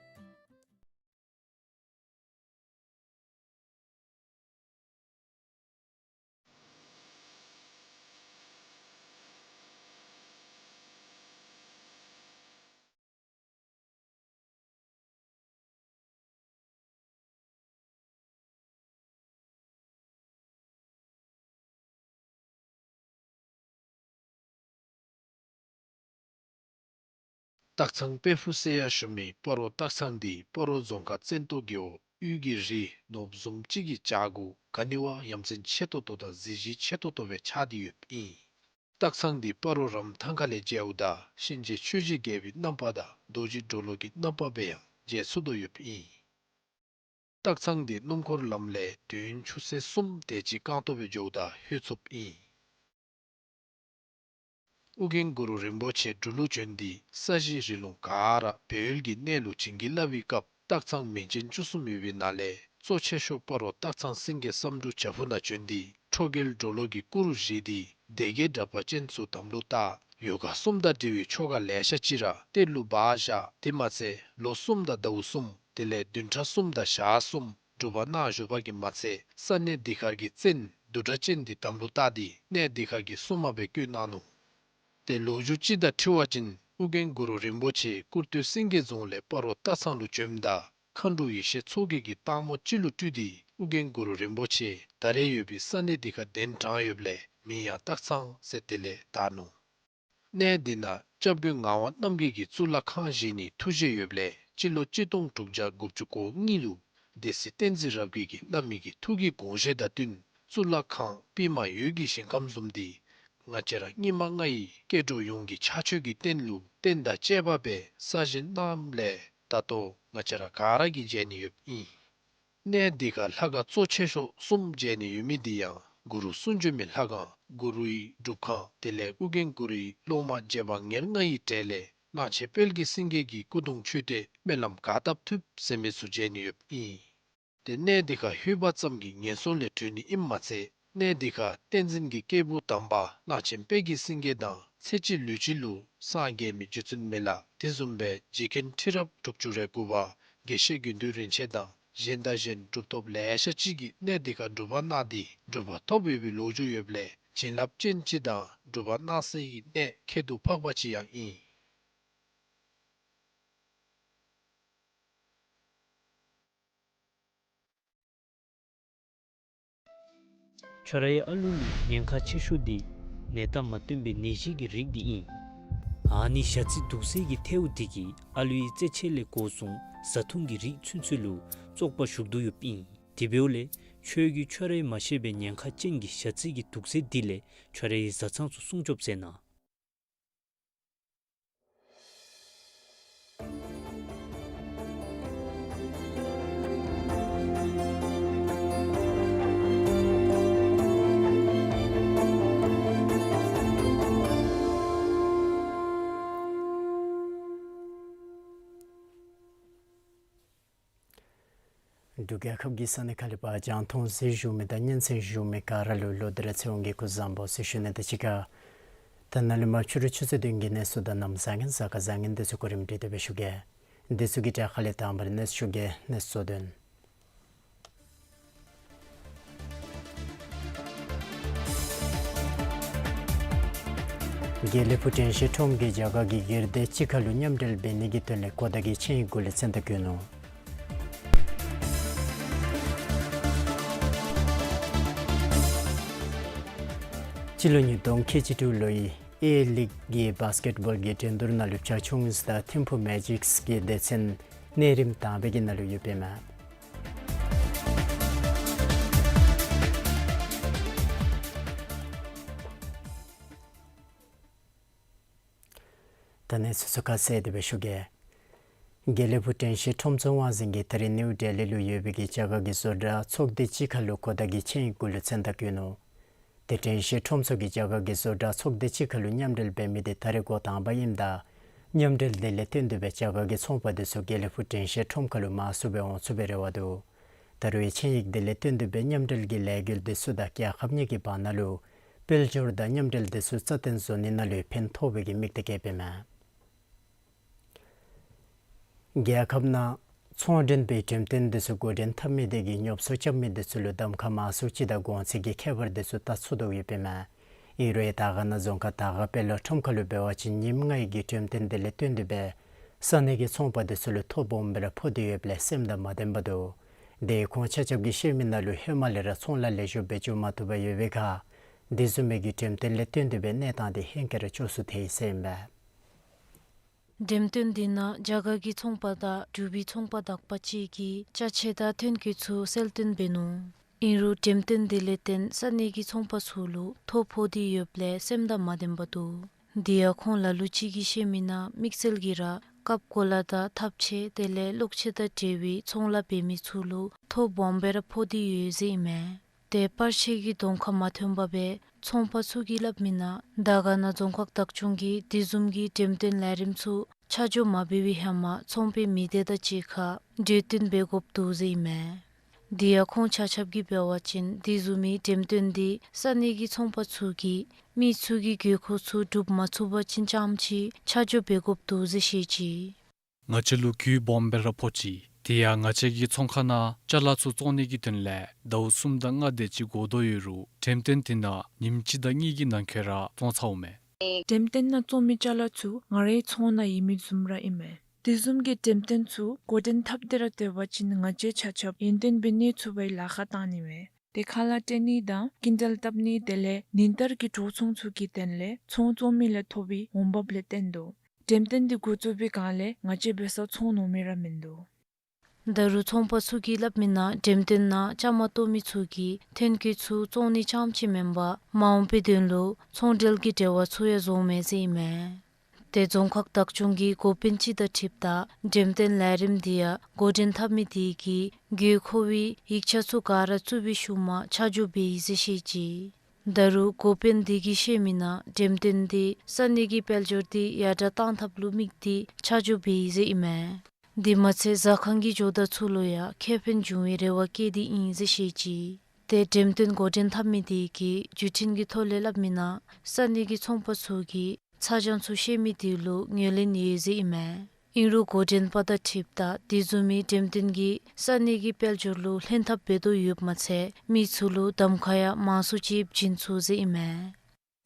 སྟག་ཚང་དཔལ་ཕུག་ཟེར་ཡང་ཞུ་མི་སྤ་རོ་སྟག་ཚང་འདི་སྤ་རོ་རྫོང་ཁག་བཙན་ཏོ་རྒེད་འོག་དབུས་ཀྱི་རི་ནོར་བུ་བཟུམ་ཅིག་གི་བྱག་གུ་ག་ནི་བ་ཡ་མཚན་ཆེ་ཏོག་ཏོ་དང་གཟི་བརྗིད་ཆེ་ཏོག་ཏོ་སྦེ་ཆགས་ཏེ་ཡོདཔ་ཨིན། སྟག་ཚང་འདི་སྤ་རོ་རམ་ཐང་ཁ་ལས་མཇལཝ་ད་གཤིན་རྗེ་ཆོས་ཀྱི་རྒྱལ་པོའི་རྣམ་པ་དང་རྡོ་རྗེ་གྲོ་ལོད་ཀྱི་རྣམ་པ་སྦེ་ཡང་མཇལ་ཚུགས་དོ་ཡོདཔ་ཨིན། སྟག་ཚང་འདི་སྣུམ་འཁོར་ལམ་ལས་དུས་ཡུན་ཆུ་ཚོད་གསུམ་དེ་ཅིག་རྐང་སྟོང་སྦེ་འགྱོཝ་ད་ལྷོད་ཚུགསཔ་ཨིན། ཨོ་རྒྱན་གུ་རུ་རིན་པོ་ཆེ་འབྲུག་ལུ་བྱོན་ཏེ་ས་གཞི་རི་ལུང་ག་ར་སྦས་ཡུལ་གྱི་གནས་ལུ་བྱིན་གྱིས་བརླབས་པའི་སྐབས་སྟག་ཚང་མིང་ཅན་བཅུ་གསུམ་ཡོད་པའི་ནང་ལས་གཙོ་ཆེ་ཤོས་སྤ་རོ་སྟག་ཚང་སེང་གེ་བསམ་འགྲུབ་བྱག་ཕུག་ནང་བྱོན་ཏེ་ཁྲོ་རྒྱལ་གྲོ་ལོད་ཀྱི་སྐུ་རུ་བཞེངས་ཏེ་སྡེ་བརྒྱད་དྲེགས་པ་ཅན་ཚུ་དམ་ལུ་བཏགས། ཡོ་ག་གསུམ་དང་འབྲེལ་བའི་ཆོ་ག་ལེ་ཤ་ཅིག་ར་གཏེར་ལུ་སྦ་བཞག། དེ་མ་ཚད་ལོ་གསུམ་དང་ཟླཝ་གསུམ་དེ་ལས་བདུན་ཕྲག་གསུམ་དང་ཞག་གསུམ་སྒྲུབ་པ་གནང་བཞུགས་པ་གིས་མ་ཚད་ས་གནས་འདི་ཁར་གྱི་བཙན་བདུད་སྒྲ་ཅན་འདི་དམ་ལུ་བཏགས་ཏེ་གནས་འདི་ཁར་གྱི་སྲུང་མ་སྦེ་བསྐོས་གནང་ནུག། ཏེ་ལོ་རྒྱུས་ཅིག་དང་འཁྲིལ་བ་ཅིན་ཨོ་རྒྱན་གུ་རུ་རིན་པོ་ཆེ་ཀུར་སྟོད་སེང་གེ་རྫོང་ལས་སྤ་རོ་སྟག་ཚང་ལུ་བྱོནམ་ད་མཁའ་འགྲོ་ཡེ་ཤེས་མཚོ་རྒྱལ་གྱིས་སྟག་མོ་ཅིག་ལུ་སྤྲུལ་ཏེ་ཨོ་རྒྱན་གུ་རུ་རིན་པོ་ཆེ་ད་རེས་ཡོད་པའི་ས་གནས་འདི་ཁར་གདན་དྲངས་ཡོདཔ་ལས་མིང་ཡང་སྟག་ཚང་ཟེར་དེ་ལས་བཏགས་ནུག། གནས་འདི་ནང་སྐྱབས་མགོན་ངག་དབང་རྣམ་རྒྱལ་གྱིས་གཙུག་ལག་ཁང་བཞེངས་ནིའི་ཐུགས་བཞེད་ཡོདཔ་ལས་སྤྱི་ལོ་གཅིག་སྟོང་དྲུག་བརྒྱ་དགུ་བཅུ་གོ་གཉིས་ལུ་སྡེ་སྲིད་བསྟན་འཛིན་རབ་རྒྱས་ཀྱིས་གནང་མི་གི་ཐུགས་ཀྱི་དགོངས་བཞེད་དང་བསྟུན་གཙུག་ལག་ཁང་པདྨ་འོད་ཀྱི་ཞིང་ཁམས་བཟུམ་འདི་ང་བཅས་ར་སྙིགས་མ་ལྔ་ཡི་སྐྱེ་འགྲོ་ཡོངས་ཀྱི་ཕྱག་མཆོད་ཀྱི་རྟེན་ལུ་རྟེན་དང་བཅས་པ་སྦེ་གསར་བཞེངས་གནངམ་ལས་ད་ལྟོ་ང་བཅས་ར་ག་ར་གིས་མཇལ་ནི་ཡོདཔ་ཨིན། གནས་འདི་ཁར་ལྷ་ཁང་གཙོ་ཆེ་ཤོས་གསུམ་མཇལ་ནི་ཡོད་མི་འདི་ཡང་གུ་རུ་གསུང་བྱོན་མའི་ལྷ་ཁང་གུ་རུའི་སྒྲུབ་ཁང་དེ་ལས་ཨོ་རྒྱན་གུ་རུའི་སློབ་མ་རྗེ་འབངས་ཉེར་ལྔ་ཡི་གྲས་ལས་གླང་ཆེན་དཔལ་གྱི་སེང་གེ་གི་སྐུ་གདུང་མཆོད་རྟེན་སྨོན་ལམ་ག་བཏབ་ཐུབ་ཟེར་མི་ཚུ་མཇལ་ནི་ཡོདཔ་ཨིན། ཏེ་གནས་འདི་ཁར་ལྷོད་པ་ཙམ་གྱིས་ངན་སོང་ལས་གྲོལ་ནི་ཨིནམ་མ་ཚད་གནས་འདི་ཁར་བསྟན་འཛིན་གྱི་སྐྱེས་བུ་དམ་པ་གླང་ཆེན་དཔལ་གྱི་སེང་གེ་དང་ཚེ་གཅིག་ལུས་གཅིག་ལུ་སངས་རྒྱས་མི་རྗེ་བཙུན་མི་ལ་དེ་བཟུམ་སྦེ་རྗེ་མཁན་ཁྲི་རབས་དྲུག་ཅུ་རེ་དགུ་པ་དགེ་བཤེས་དགེ་འདུན་རིན་ཆེན་དང་གཞན་དང་གཞན་གྲུབ་ཐོབ་ལེ་ཤ་ཅིག་གིས་གནས་འདི་ཁར་སྒྲུབ་པ་གནང་སྟེ་གྲུབ་པ་ཐོབ་ཡོད་པའི་ལོ་རྒྱུས་ཡོདཔ་ལས་ བྱིན་རླབས་ཅན་ཅིག་དང་སྒྲུབ་པ་གནང་སའི་གནས་ཁྱད་དུ་འཕགས་པ་ཅིག་ཡང་ཨིན། ཁྱོད་རའི་ཨ་ལུ་ལུ་ཉེན་ཁ་ཆེ་ཤོས་འདི་ནད་རྟགས་མ་སྟོན་པའི་ནད་གཞི་གི་རིགས་འདི་ཨིན། ཨ་ནི་ཞ་རྩི་དུག་རྫས་ཀྱི་ཐལཝ་འདི་གིས་ཨ་ལུའི་རྩེད་ཆས་ལས་འགོ་བཟུང་བཟའ་འཐུང་གི་རིགས་ཚུན་ཚོད་ལུ་བཙོག་པ་ཞུགས་དོ་ཡོདཔ་ཨིན། དེ་འབདཝ་ལས་ཁྱོད་ཀྱིས་ཁྱོད་རའི་མ་ཤེས་པའི་ཉེན་ཁ་ཅན་གྱི་ཞ་རྩི་གི་དུག་རྫས་འདི་ལས་ཁྱོད་རའི་བཟའ་ཚང་ཚུ་སྲུང་སྐྱོབ་མཛད་གནང་། འབྲུག་རྒྱལ་ཁབ་ཀྱི་ས་གནས་ཁག་ལས་ཕར་རྒྱང་མཐོང་གཟིགས་བཞུགས་མི་དང་སྙན་གསན་བཞུགས་མི་ག་ར་ལུ་ལོག་སྟེ་ར་ཚེ་དབང་གི་སྐུ་གཟུགས་བཟང་པོ་ཟེར་ཞུ་ནི་དང་གཅིག་ཁར། ད་ནཱ་ལས་མར་ཕྱི་རུ་ཆུ་ཚོད་བདུན་གྱི་གནས་ཚུལ་དང་གནམ་བཟང་ངན་གཟའ་སྐར་བཟང་ངན་འདི་ཚུ་གོ་རིམ་སྒྲིག་སྟེ་སྦེ་ཞུ་གེ། འདི་ཚུ་གི་གྲས་ཁ་ལས་དང་པ་ར་གནས་ཚུལ་ཞུ་གེ། གནས་ཚུལ་དོན། དགེ་ལེགས་ཕུག་དྲན་ཤེས་ཁྲོམ་གྱིས་རྒྱ་གར་གྱི་སྒེར་སྡེ་གཅིག་ཁར་ལུ་མཉམ་འབྲེལ་འབད་ནི་གི་དོན་ལས་གོ་བརྡ་གི་ཆིངས་ཡིག་འགོ་ལུ་བཙན་ཐབས་བཀོད་ནུག། སྤྱི་ལོ་ཉིས་སྟོང་ཁལ་གཅིག་དྲུག་ལོའི་ཨེ་ལིག་གི་བཱསི་ཀེཊ་བཱོལ་གྱི་འགྲན་བསྡུར་ནང་ལུ་བྱང་ཆུབ་དབང་ཕྱུག་དང་ཐིམ་ཕུག་མེ་ཇིཀསི་གི་སྡེ་ཚན་གནས་རིམ་དང་པའི་གི་ནང་ལུ་ཡོདཔ་ཨིན་མས། ད་གནས་ཚུལ་ཚུ་ཁ་གསལ་ཏེ་སྦེ་ཞུ་གེ། དགེ་ལེགས་ཕུག་དྲན་ཤེས་ཁྲོམ་ཚོགས་དབང་འཛིན་གྱིས་ད་རིས་ནིའུ་ཌེ་ལི་ལུ་ཡོད་པའི་གི་རྒྱ་གར་གྱི་བཟོ་གྲྭ་ཚོགས་སྡེ་གཅིག་ཁར་ལུ་གོ་བརྡ་གི་ཆིངས་ཡིག་འགོ་ལུ་བཙན་ཐབས་བཀོད་ནུག། ཏེ་དྲན་ཤེས་ཁྲོམ་ཚོགས་ཀྱིས་རྒྱ་གར་གྱི་བཟོ་གྲྭ་ཚོགས་སྡེ་གཅིག་ཁར་ལུ་མཉམ་འབྲེལ་འབད་མི་འདི་ད་རིས་འགོ་དང་པ་ཨིནམ་ད་མཉམ་འབྲེལ་འདི་ལས་བརྟེན་ཏེ་སྦེ་རྒྱ་གར་གྱི་ཚོང་པ་འདི་ཚུ་དགེ་ལེགས་ཕུག་དྲན་ཤེས་ཁྲོམ་ཁར་ལུ་མང་སུ་སྦེ་འོང་ཚུགས་པའི་རེ་བ་འདུག། ད་རུང་ཆིངས་ཡིག་འདི་ལས་བརྟེན་ཏེ་སྦེ་མཉམ་འབྲེལ་གྱི་ལས་འགུལ་འདི་ཚུ་དང་རྒྱལ་ཁབ་གཉིས་ཀྱི་བར་ན་ལུ་དཔལ་འབྱོར་དང་མཉམ་འབྲེལ་འདི་ཚུ་རྩ་བརྟན་བཟོ་ནི་ནང་ལུ་ཕན་ཐོགས་པའི་གི་དམིགས་གཏད་བསྐྱེདཔ་ཨིན་མས། རྒྱལ་ཁབ་ནང་ཚོང་འབྲེལ་པའི་འགྲེམས་སྟོན་འདི་ཚུ་འགོ་འདྲེན་འཐབ་མི་དེ་གིས་ཉོ་ཚོང་རྐྱབ་མི་འདི་ཚུ་ལུ་གདམ་ཁ་མང་སུ་ཅིག་དང་གོང་ཚད་ཀྱི་ཁྱད་པར་འདི་ཚུ་བལྟ་ཚུགས་དོ་ཡོདཔ་ཨིན་མས། ཨིན་རུང་དར་དཀར་ན་རྫོང་ཁག་དར་དཀར་དཔལ་ལོ་ཁྲོམ་ཁ་ལུ་འབད་བ་ཅིན་ཉིནམ་ལྔའི་གི་འགྲེམས་སྟོན་འདི་ལས་བརྟེན་ཏེ་སྦེ་ས་གནས་ཀྱི་ཚོང་པ་འདི་ཚུ་ལུ་ཐོ་སྦོམ་སྦེ་ར་ཕོག་སྟེ་ཡོདཔ་ལས་སེམས་དང་མ་ལྡནམ་འདུག། དེ་ཁོང་ཆ་ཁྱབ་ཀྱིས་བཤད་མི་ནང་ལུ་ཧེ་མ་ལས་ར་ཚོང་ལཱ་ལེགས་ཤོམ་སྦེ་འགྱོ་མ་བཏུབ་པར་ཡོད་པའི་ཁར་དེ་བཟུམ་མའི་གི་འགྲེམས་སྟོན་ལས་བརྟེན་ཏེ་སྦེ་གནས་སྟངས་འདི་ཧེང་སྐལ་ར་སྐྱོ་སུ་ཐལ་ཡི་ཟེར་ཨིན་པས། འགྲེམས་སྟོན་འདི་ནང་རྒྱ་གར་གྱི་ཚོང་པ་དང་འབྲུག་པའི་ཚོང་པ་དག་པ་ཅིག་གིས་ཅ་ཆས་དང་ཐོན་སྐྱེད་ཚུ་གསལ་སྟོན་འབད་ནུག། ཨིན་རུང་འགྲེམས་སྟོན་འདི་ལས་བརྟེན་ས་གནས་ཀྱི་ཚོང་པ་ཚུ་ལུ་ཐོ་ཕོག་སྟེ་ཡོདཔ་ལས་སེམས་དང་མ་ལྡནམ་འདུག། དེ་ཡང་ཁོང་ལ་ལུ་ཅིག་གིས་བཤད་མི་ནང་དམིགས་བསལ་གྱིས་ར་རྐབ་གོ་ལ་དང་ཐབ་ཆས་དེ་ལས་གློག་ཆས་དང་འབྲེལ་བའི་ཚོང་ལཱ་འབད་མི་ཚུ་ལུ་ཐོ་སྦོམ་སྦེ་ར་ཕོག་སྟེ་ཡོད་ཟེར་ཨིན་མས། ཏེ་པར་ཆས་ཀྱི་གདོང་ཁར་མ་ཐོན་པར་སྦེ་ཚོང་པ་ཚུ་གིས་སླབ་མི་ནང་དར་དཀར་ན་རྫོང་ཁག་བདག་སྐྱོང་གིས་དེ་བཟུམ་གྱི་འགྲེམས་སྟོན་ལས་རིམ་ཚུ་ཆ་འཇོག་མ་འབད་བའི་ཧེ་མ་ཚོང་པའི་མི་སྡེ་དང་གཅིག་ཁར་གྲོས་བསྟུན་འབད་དགོཔ་འདུག་ཟེར་ཨིན་མས། དེ་ཡང་ཁོང་ཆ་ཁྱབ་ཀྱིས་འབད་བ་ཅིན་དེ་བཟུམ་མའི་འགྲེམས་སྟོན་འདི་ས་གནས་ཀྱི་ཚོང་པ་ཚུ་གིས་མི་ཚུ་གི་དགོས་མཁོ་ཚུ་སྒྲུབ་མ་ཚུགས་པ་ཅིན་རྐྱངམ་ཅིག་ཆ་འཇོག་འབད་དགོཔ་འདུག་ཟེར་བཤད་ཅི། ང་བཅས་ལུ་གུ་སྦོམ་སྦེ་ར་ཕོག་ཅི། དེ་ཡང་ང་བཅས་ཀྱི་ཚོང་ཁང་ནང་ཅ་ལ་ཚུ་བཙོང་ནི་གི་དོན་ལས་ཟླཝ་གསུམ་དང་ལྔ་དེ་ཅིག་འགོར་དོ་ཡོད་རུང་འགྲེམས་སྟོན་དེ་ནང་ཉིནམ་གཅིག་དང་གཉིས་ཀྱི་ནང་འཁོད་ར་བཙོང་ཚརཝ་མས། འགྲེམས་སྟོན་ནང་བཙོང་མི་ཅ་ལ་ཚུ་ང་རའི་ཚོང་ནང་ཡོད་མི་བཟུམ་ར་ཨིན་མས། དེ་བཟུམ་གྱི་འགྲེམས་སྟོན་ཚུ་འགོ་འདྲེན་འཐབ་སྟེ་ར་སྡོད་པ་ཅིན་ང་བཅས་ཆ་ཁྱབ་ཡོན་ཏན་འབད་ནི་ཚུགས་པའི་ལཱ་ཁག་བཏང་ནི་མས། ཏེ་ཁ་ལག་སྤྲོད་ནི་དང་སྐྱིན་འགྲུལ་བཏབ་ནི་དེ་ལས་ཉིན་ལྟར་གྱི་འགྲོ་སོང་ཚུ་གི་དོན་ལས་ཚོང་བཙོང་མི་ལས་ཐོབ་པའི་འོང་འབབ་ལས་བརྟེན་དོ། འགྲེམས་སྟོན་འདི་འགོ་བཙུགས་པའི་སྒང་ལས་ང་བཅས་འབད་སར་ཚོང་ནོར་མི་ར་མིན་འདུག། ད་རུང་ཚོང་པ་ཚུ་གིས་སླབ་མི་ནང་འགྲེམས་སྟོན་ནང་བཅའ་མར་གཏོགས་མི་ཚུ་གིས་ཐོན་སྐྱེད་ཚུ་བཙོང་ནི་རྐྱངམ་ཅིག་མེན་པར་མ་འོངས་པའི་དོན་ལུ་ཚོང་འབྲེལ་གྱི་འབྲེལ་བ་ཚུ་ཡང་བཟོཝ་མས་ཟེར་ཨིན་མས། ཏེ་རྫོང་ཁག་བདག་སྐྱོང་གི་འགོ་དཔོན་ཅིག་དང་འཁྲིལཝ་ད་འགྲེམས་སྟོན་ལས་རིམ་འདི་ཡང་འགོ་འདྲེན་འཐབ་མི་དེ་གིས་དགོས་མཁོ་བའི་ཡིག་ཆ་ཚུ་ག་ར་བཙུགས་པའི་ཤུལ་མ་ཆ་འཇོག་འབད་ཡི་ཟེར་བཤད་ཅི། ད་རུང་འགོ་དཔོན་དེ་གིས་བཤད་མི་ནང་འགྲེམས་སྟོན་འདི་ས་གནས་ཀྱི་དཔལ་འབྱོར་འདི་ཡར་དྲག་གཏང་ཐབས་ལུ་དམིགས་ཏེ་ཆ་འཇོག་འབད་ཡི་ཟེར་ཨིན་མས། དེ་མ་ཚད་ཟ་ཁང་གི་ཇོ་བདག་ཚུ་ལུ་ཡང་ཁེ་ཕན་འབྱུང་བའི་རེ་བ་བསྐྱེད་དེ་ཨིན་ཟེར་བཤད་ཅི། ཏེ་འགྲེམས་སྟོན་འགོ་འདྲེན་འཐབ་མི་དེ་གིས་བརྒྱུད་འཕྲིན་གྱི་ཐོག་ལས་སླབ་མི་ནང་ས་གནས་ཀྱི་ཚོང་པ་ཚུ་གིས་ཚ་གྱང་ཚུ་བཤད་མི་དེ་ལུ་ངོས་ལེན་ཡོད་ཟེར་ཨིན་མས། ཨིན་རུང་འགོ་འདྲེན་པ་དང་འཁྲིལཝ་ད་དེ་བཟུམ་མའི་འགྲེམས་སྟོན་གྱིས་ས་གནས་ཀྱི་དཔལ་འབྱོར་ལུ་ལྷན་ཐབས་འབད་དོ་ཡོདཔ་མ་ཚད་མི་ཚུ་ལུ་གདམ་ཁ་ཡང་མང་སུ་ཅིག་བྱིན་ཚུགས་ཟེར་ཨིན་མས།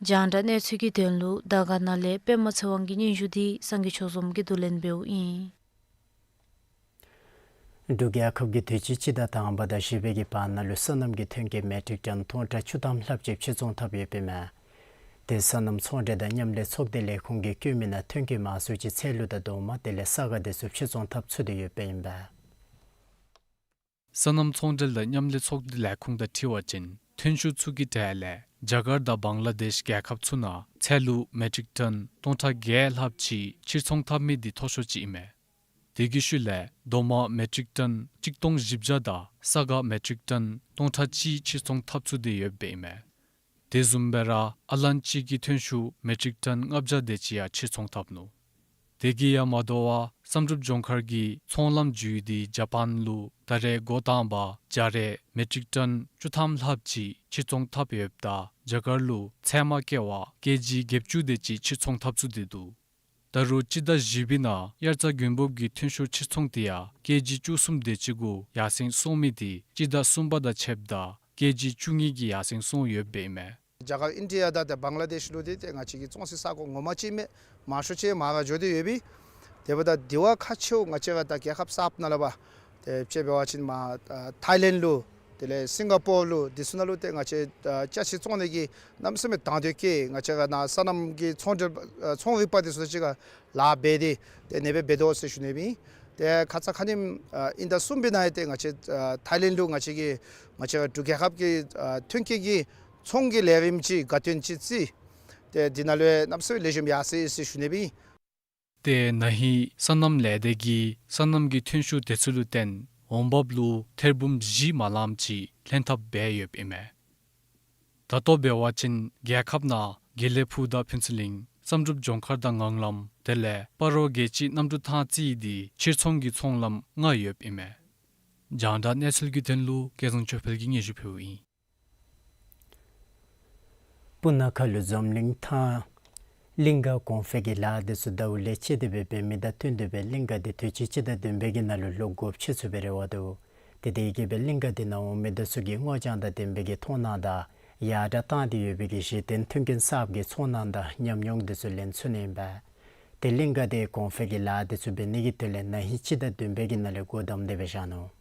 རྒྱང་བསྒྲགས་གནས་ཚུལ་གྱི་དོན་ལུ་དར་དཀར་ན་ལས་པདྨ་ཚེ་དབང་གི་སྙན་ཞུ་འདི་སངས་རྒྱས་ཆོས་འཛོམས་ཀྱིས་བསྡུ་ལེན་འབདཝ་ཨིན། འབྲུག་རྒྱལ་ཁབ་ཀྱི་དུས་ཅི་སྤྱི་ཟླ་དང་པ་དང་བཞི་པའི་གི་བར་ན་ལུ་སོ་ནམ་གྱི་ཐོན་སྐྱེད་མེ་ཊིག་ཊོན་སྟོང་ཕྲག་བཅུ་ཐམ་ལྷགཔ་ཅིག་ཕྱིར་ཚོང་འཐབ་ཡོདཔ་ཨིན་མས། དེ་སོ་ནམ་ཚོང་འབྲེལ་དང་མཉམ་ལས་ཚོགས་སྡེ་ལས་ཁུངས་ཀྱིས་བཀོད་མི་ནང་ཐོན་སྐྱེད་མང་སུ་ཅིག་ཚལ་ལུ་དང་རྡོག་མ་དེ་ལས་ས་ག་དེ་ཚུ་ཕྱིར་ཚོང་འཐབ་ཚུགས་ཏེ་ཡོདཔ་ཨིན་པས། སོ་ནམ་ཚོང་འབྲེལ་དང་མཉམ་ལས་ཚོགས་སྡེ་ལས་ཁུངས་དང་འཁྲིལ་བ་ཅིན་ཐོན་ཤུགས་ཚུ་གི་གྲས་ལས་རྒྱ་གར་དང་བང་ལ་དེཤ་རྒྱལ་ཁབ་ཚུ་ནང་ཚལ་ལུ་མེ་ཊིག་ཊོན་སྟོང་ཕྲག་བརྒྱད་ལྷགཔ་ཅིག་ཕྱིར་ཚོང་འཐབ་མི་འདི་མཐོ་ཤོས་ཅིག་ཨིན་མས། དེ་གི་ཤུལ་ལས་རྡོག་མ་མེ་ཊིག་ཊོན་གཅིག་སྟོང་བཞི་བརྒྱ་དང་ས་ག་མེ་ཊིག་ཊོན་སྟོང་ཕྲག་གཅིག་ཕྱིར་ཚོང་འཐབ་ཚུགས་ཏེ་ཡོདཔ་ཨིན་མས། དེ་བཟུམ་སྦེ་ར་ཨ་ལན་ཅི་གི་ཐོན་ཤུགས་མེ་ཊིག་ཊོན་ལྔ་བརྒྱ་དེ་ཅིག་ཡང་ཕྱིར་ཚོང་འཐབ་ནུག། དེ་གིས་ཡང་མ་དོ་བར་བསམ་གྲུབ་ལྗོངས་མཁར་གྱི་ཚོང་ལམ་བརྒྱུད་དེ་ཇ་པཱན་ལུ་ད་རེས་འགོ་དང་པ་སྦྱར་རས་མེ་ཊིག་ཊོན་བཅུ་ཐམ་ལྷགཔ་ཅིག་ཕྱིར་ཚོང་འཐབ་ཡོདཔ་ད་རྒྱ་གར་ལུ་ཚལ་མ་བཀལ་བར་ཀེ་ཇི་བརྒྱད་ཅུ་དེ་ཅིག་ཕྱིར་ཚོང་འཐབ་ཚུགས་ཏེ་འདུག། ད་རུང་སྤྱི་ཟླ་བཞི་པའི་ནང་དབྱར་རྩྭ་དགུན་འབུབ་ཀྱི་ཐོན་ཤུགས་ཕྱིར་ཚོང་དེ་ཡང་ཀེ་ཇི་བཅུ་གསུམ་དེ་ཅིག་གུ་ཡར་སེང་སོང་མི་དེ་སྤྱི་ཟླ་གསུམ་པ་དང་ཕྱདཔ་ད་ཀེ་ཇི་བཅུ་གཉིས་ཀྱིས་ཡར་སེང་སོང་ཡོདཔ་ཨིན་མས། རྒྱ་གར་ཨིན་ཌི་ཡ་དང་ཏེ་བང་ལ་དེཤ་ལུ་འདི་ཏེ་ང་བཅས་ཀྱི་བཙོང་སའི་ས་གོ་ངོ་མ་ཅིག་མས། མང་ཤོས་ཅིག་མར་ར་འགྱོ་སྟེ་ཡོད་པས། དེ་འབདཝ་ད་དེ་བ་ཁག་ཆེཝ་ང་བཅས་ར་ད་རྒྱལ་ཁབ་གསརཔ་ནང་ལས་འབད་དེ་དཔྱེ་འབད་བ་ཅིན་མར་ཨ་ཐའི་ལེནཌ་ལུ་དེ་ལས་སིང་ག་པོར་ལུ་དེ་ཚུ་ནང་ལུ་ཏེ་ང་བཅས་ཨ་ཅ་ཆས་བཙོང་ནི་གི་གནམ་མེད་ས་མེད་དང་འདོད་ཀྱིས་ང་བཅས་ར་ནཱ་སོ་ནམ་གྱི་ཚོང་འབྲེལ་ཨ་ཚོང་རིག་པ་དེ་ཚུ་ཅིག་ཁར་ལཱ་འབད་དེ་ཏེ་ཨ་ནེ་སྦེ་འབད་དོ་ཟེར་ཞུ་ནི་ཨིན། ཏེ་ཁ་ཙ་ཁ་ཉིནམ་ཨ་དབྱིན་ཟླ་གསུམ་པའི་ནང་ཡང་ཏེ་ང་བཅས་ཨ་ཐའི་ལེནཌ་ལུ་ང་བཅས་ཀྱི་ང་བཅས་ར་འབྲུག་རྒྱལ་ཁབ་ཀྱི་ཨ་ཐོན་སྐྱེད་ཀྱི་ཚོང་གི་ལས་རིམ་ཅིག་དགའ་སྟོན་ཅིག་བརྩི། ཏེ་འདི་ནང་ལུ་ཡང་གནམ་མེད་ས་མེད་ལེགས་ཤོམ་ཡར་སོ་ཡི་ཟེར་ཞུ་ནི་ཨིན། ཏེ་ན་ཧིང་སོ་ནམ་ལས་སྡེ་གིས་སོ་ནམ་གྱི་ཐོན་ཤུགས་དེ་ཚུ་ལུ་བརྟེན་འོང་འབབ་ལུ་ཐེར་འབུམ་བཞི་མ་ལངམ་ཅིག་ལྷན་ཐབས་འབད་ཡོདཔ་ཨིན་མས། ད་ལྟོ་འབད་བ་ཅིན་རྒྱལ་ཁབ་ནང་དགེ་ལེགས་ཕུག་དང་ཕུན་ཚོགས་གླིང་བསམ་གྲུབ་ལྗོངས་མཁར་དང་ངང་ལམ་དེ་ལས་སྤ་རོ་རྒྱལ་སྤྱིའི་གནམ་གྲུ་ཐང་རྩེ་འདི་ཕྱིར་ཚོང་གི་ཚོང་ལམ་ལྔ་ཡོདཔ་ཨིན་མས། རྒྱང་བསྒྲགས་གནས་ཚུལ་གྱི་དོན་ལུ་སྐལ་བཟང་ཆོས་འཕེལ་གྱིས་སྙན་ཞུ་ཕུལཝ་ཨིན། སྤུ་ན་ཁ་ལུ་འཛམ་གླིང་ཐང་གླིང་ག་གོང་འཕེལ་གྱི་ལཱ་དེ་ཚུ་ཟླཝ་ལས་ཅི་དེ་སྦེ་འབད་མི་དང་བསྟུན་ཏེ་སྦེ་གླིང་ག་དེ་དུས་ཅི་སྤྱི་ཟླ་བདུན་པའི་གི་ནང་ལུ་ལོག་དགོཔ་ཆེ་སུ་སྦེ་རེ་བ་འདུག། ཏེ་དེ་གིས་སྦེ་གླིང་ག་དེ་ནང་འོང་མི་དེ་ཚུ་གིས་སྔོ་ལྗང་དང་ལྡན་པའི་གི་མཐོང་སྣང་དང་ཡར་དྲག་བཏང་སྟེ་ཡོད་པའི་གི་གཞི་རྟེན་མཐུན་རྐྱེན་གསརཔ་གི་ཚོར་སྣང་དང་ཉམས་མྱོང་དེ་ཚུ་ལེན་ཚུགས་ནི་ཨིན་པས། ཏེ་གླིང་ག་དེ་གོང་འཕེལ་གྱི་ལཱ་དེ་ཚུ་འབད་ནི་གི་དོན་ལས་ན་ཧིང་སྤྱི་ཟླ་བདུན་པའི་གི་ནང་ལས་སྒོ་བསྡམས་ཏེ་སྦེ་བཞག་ནུག།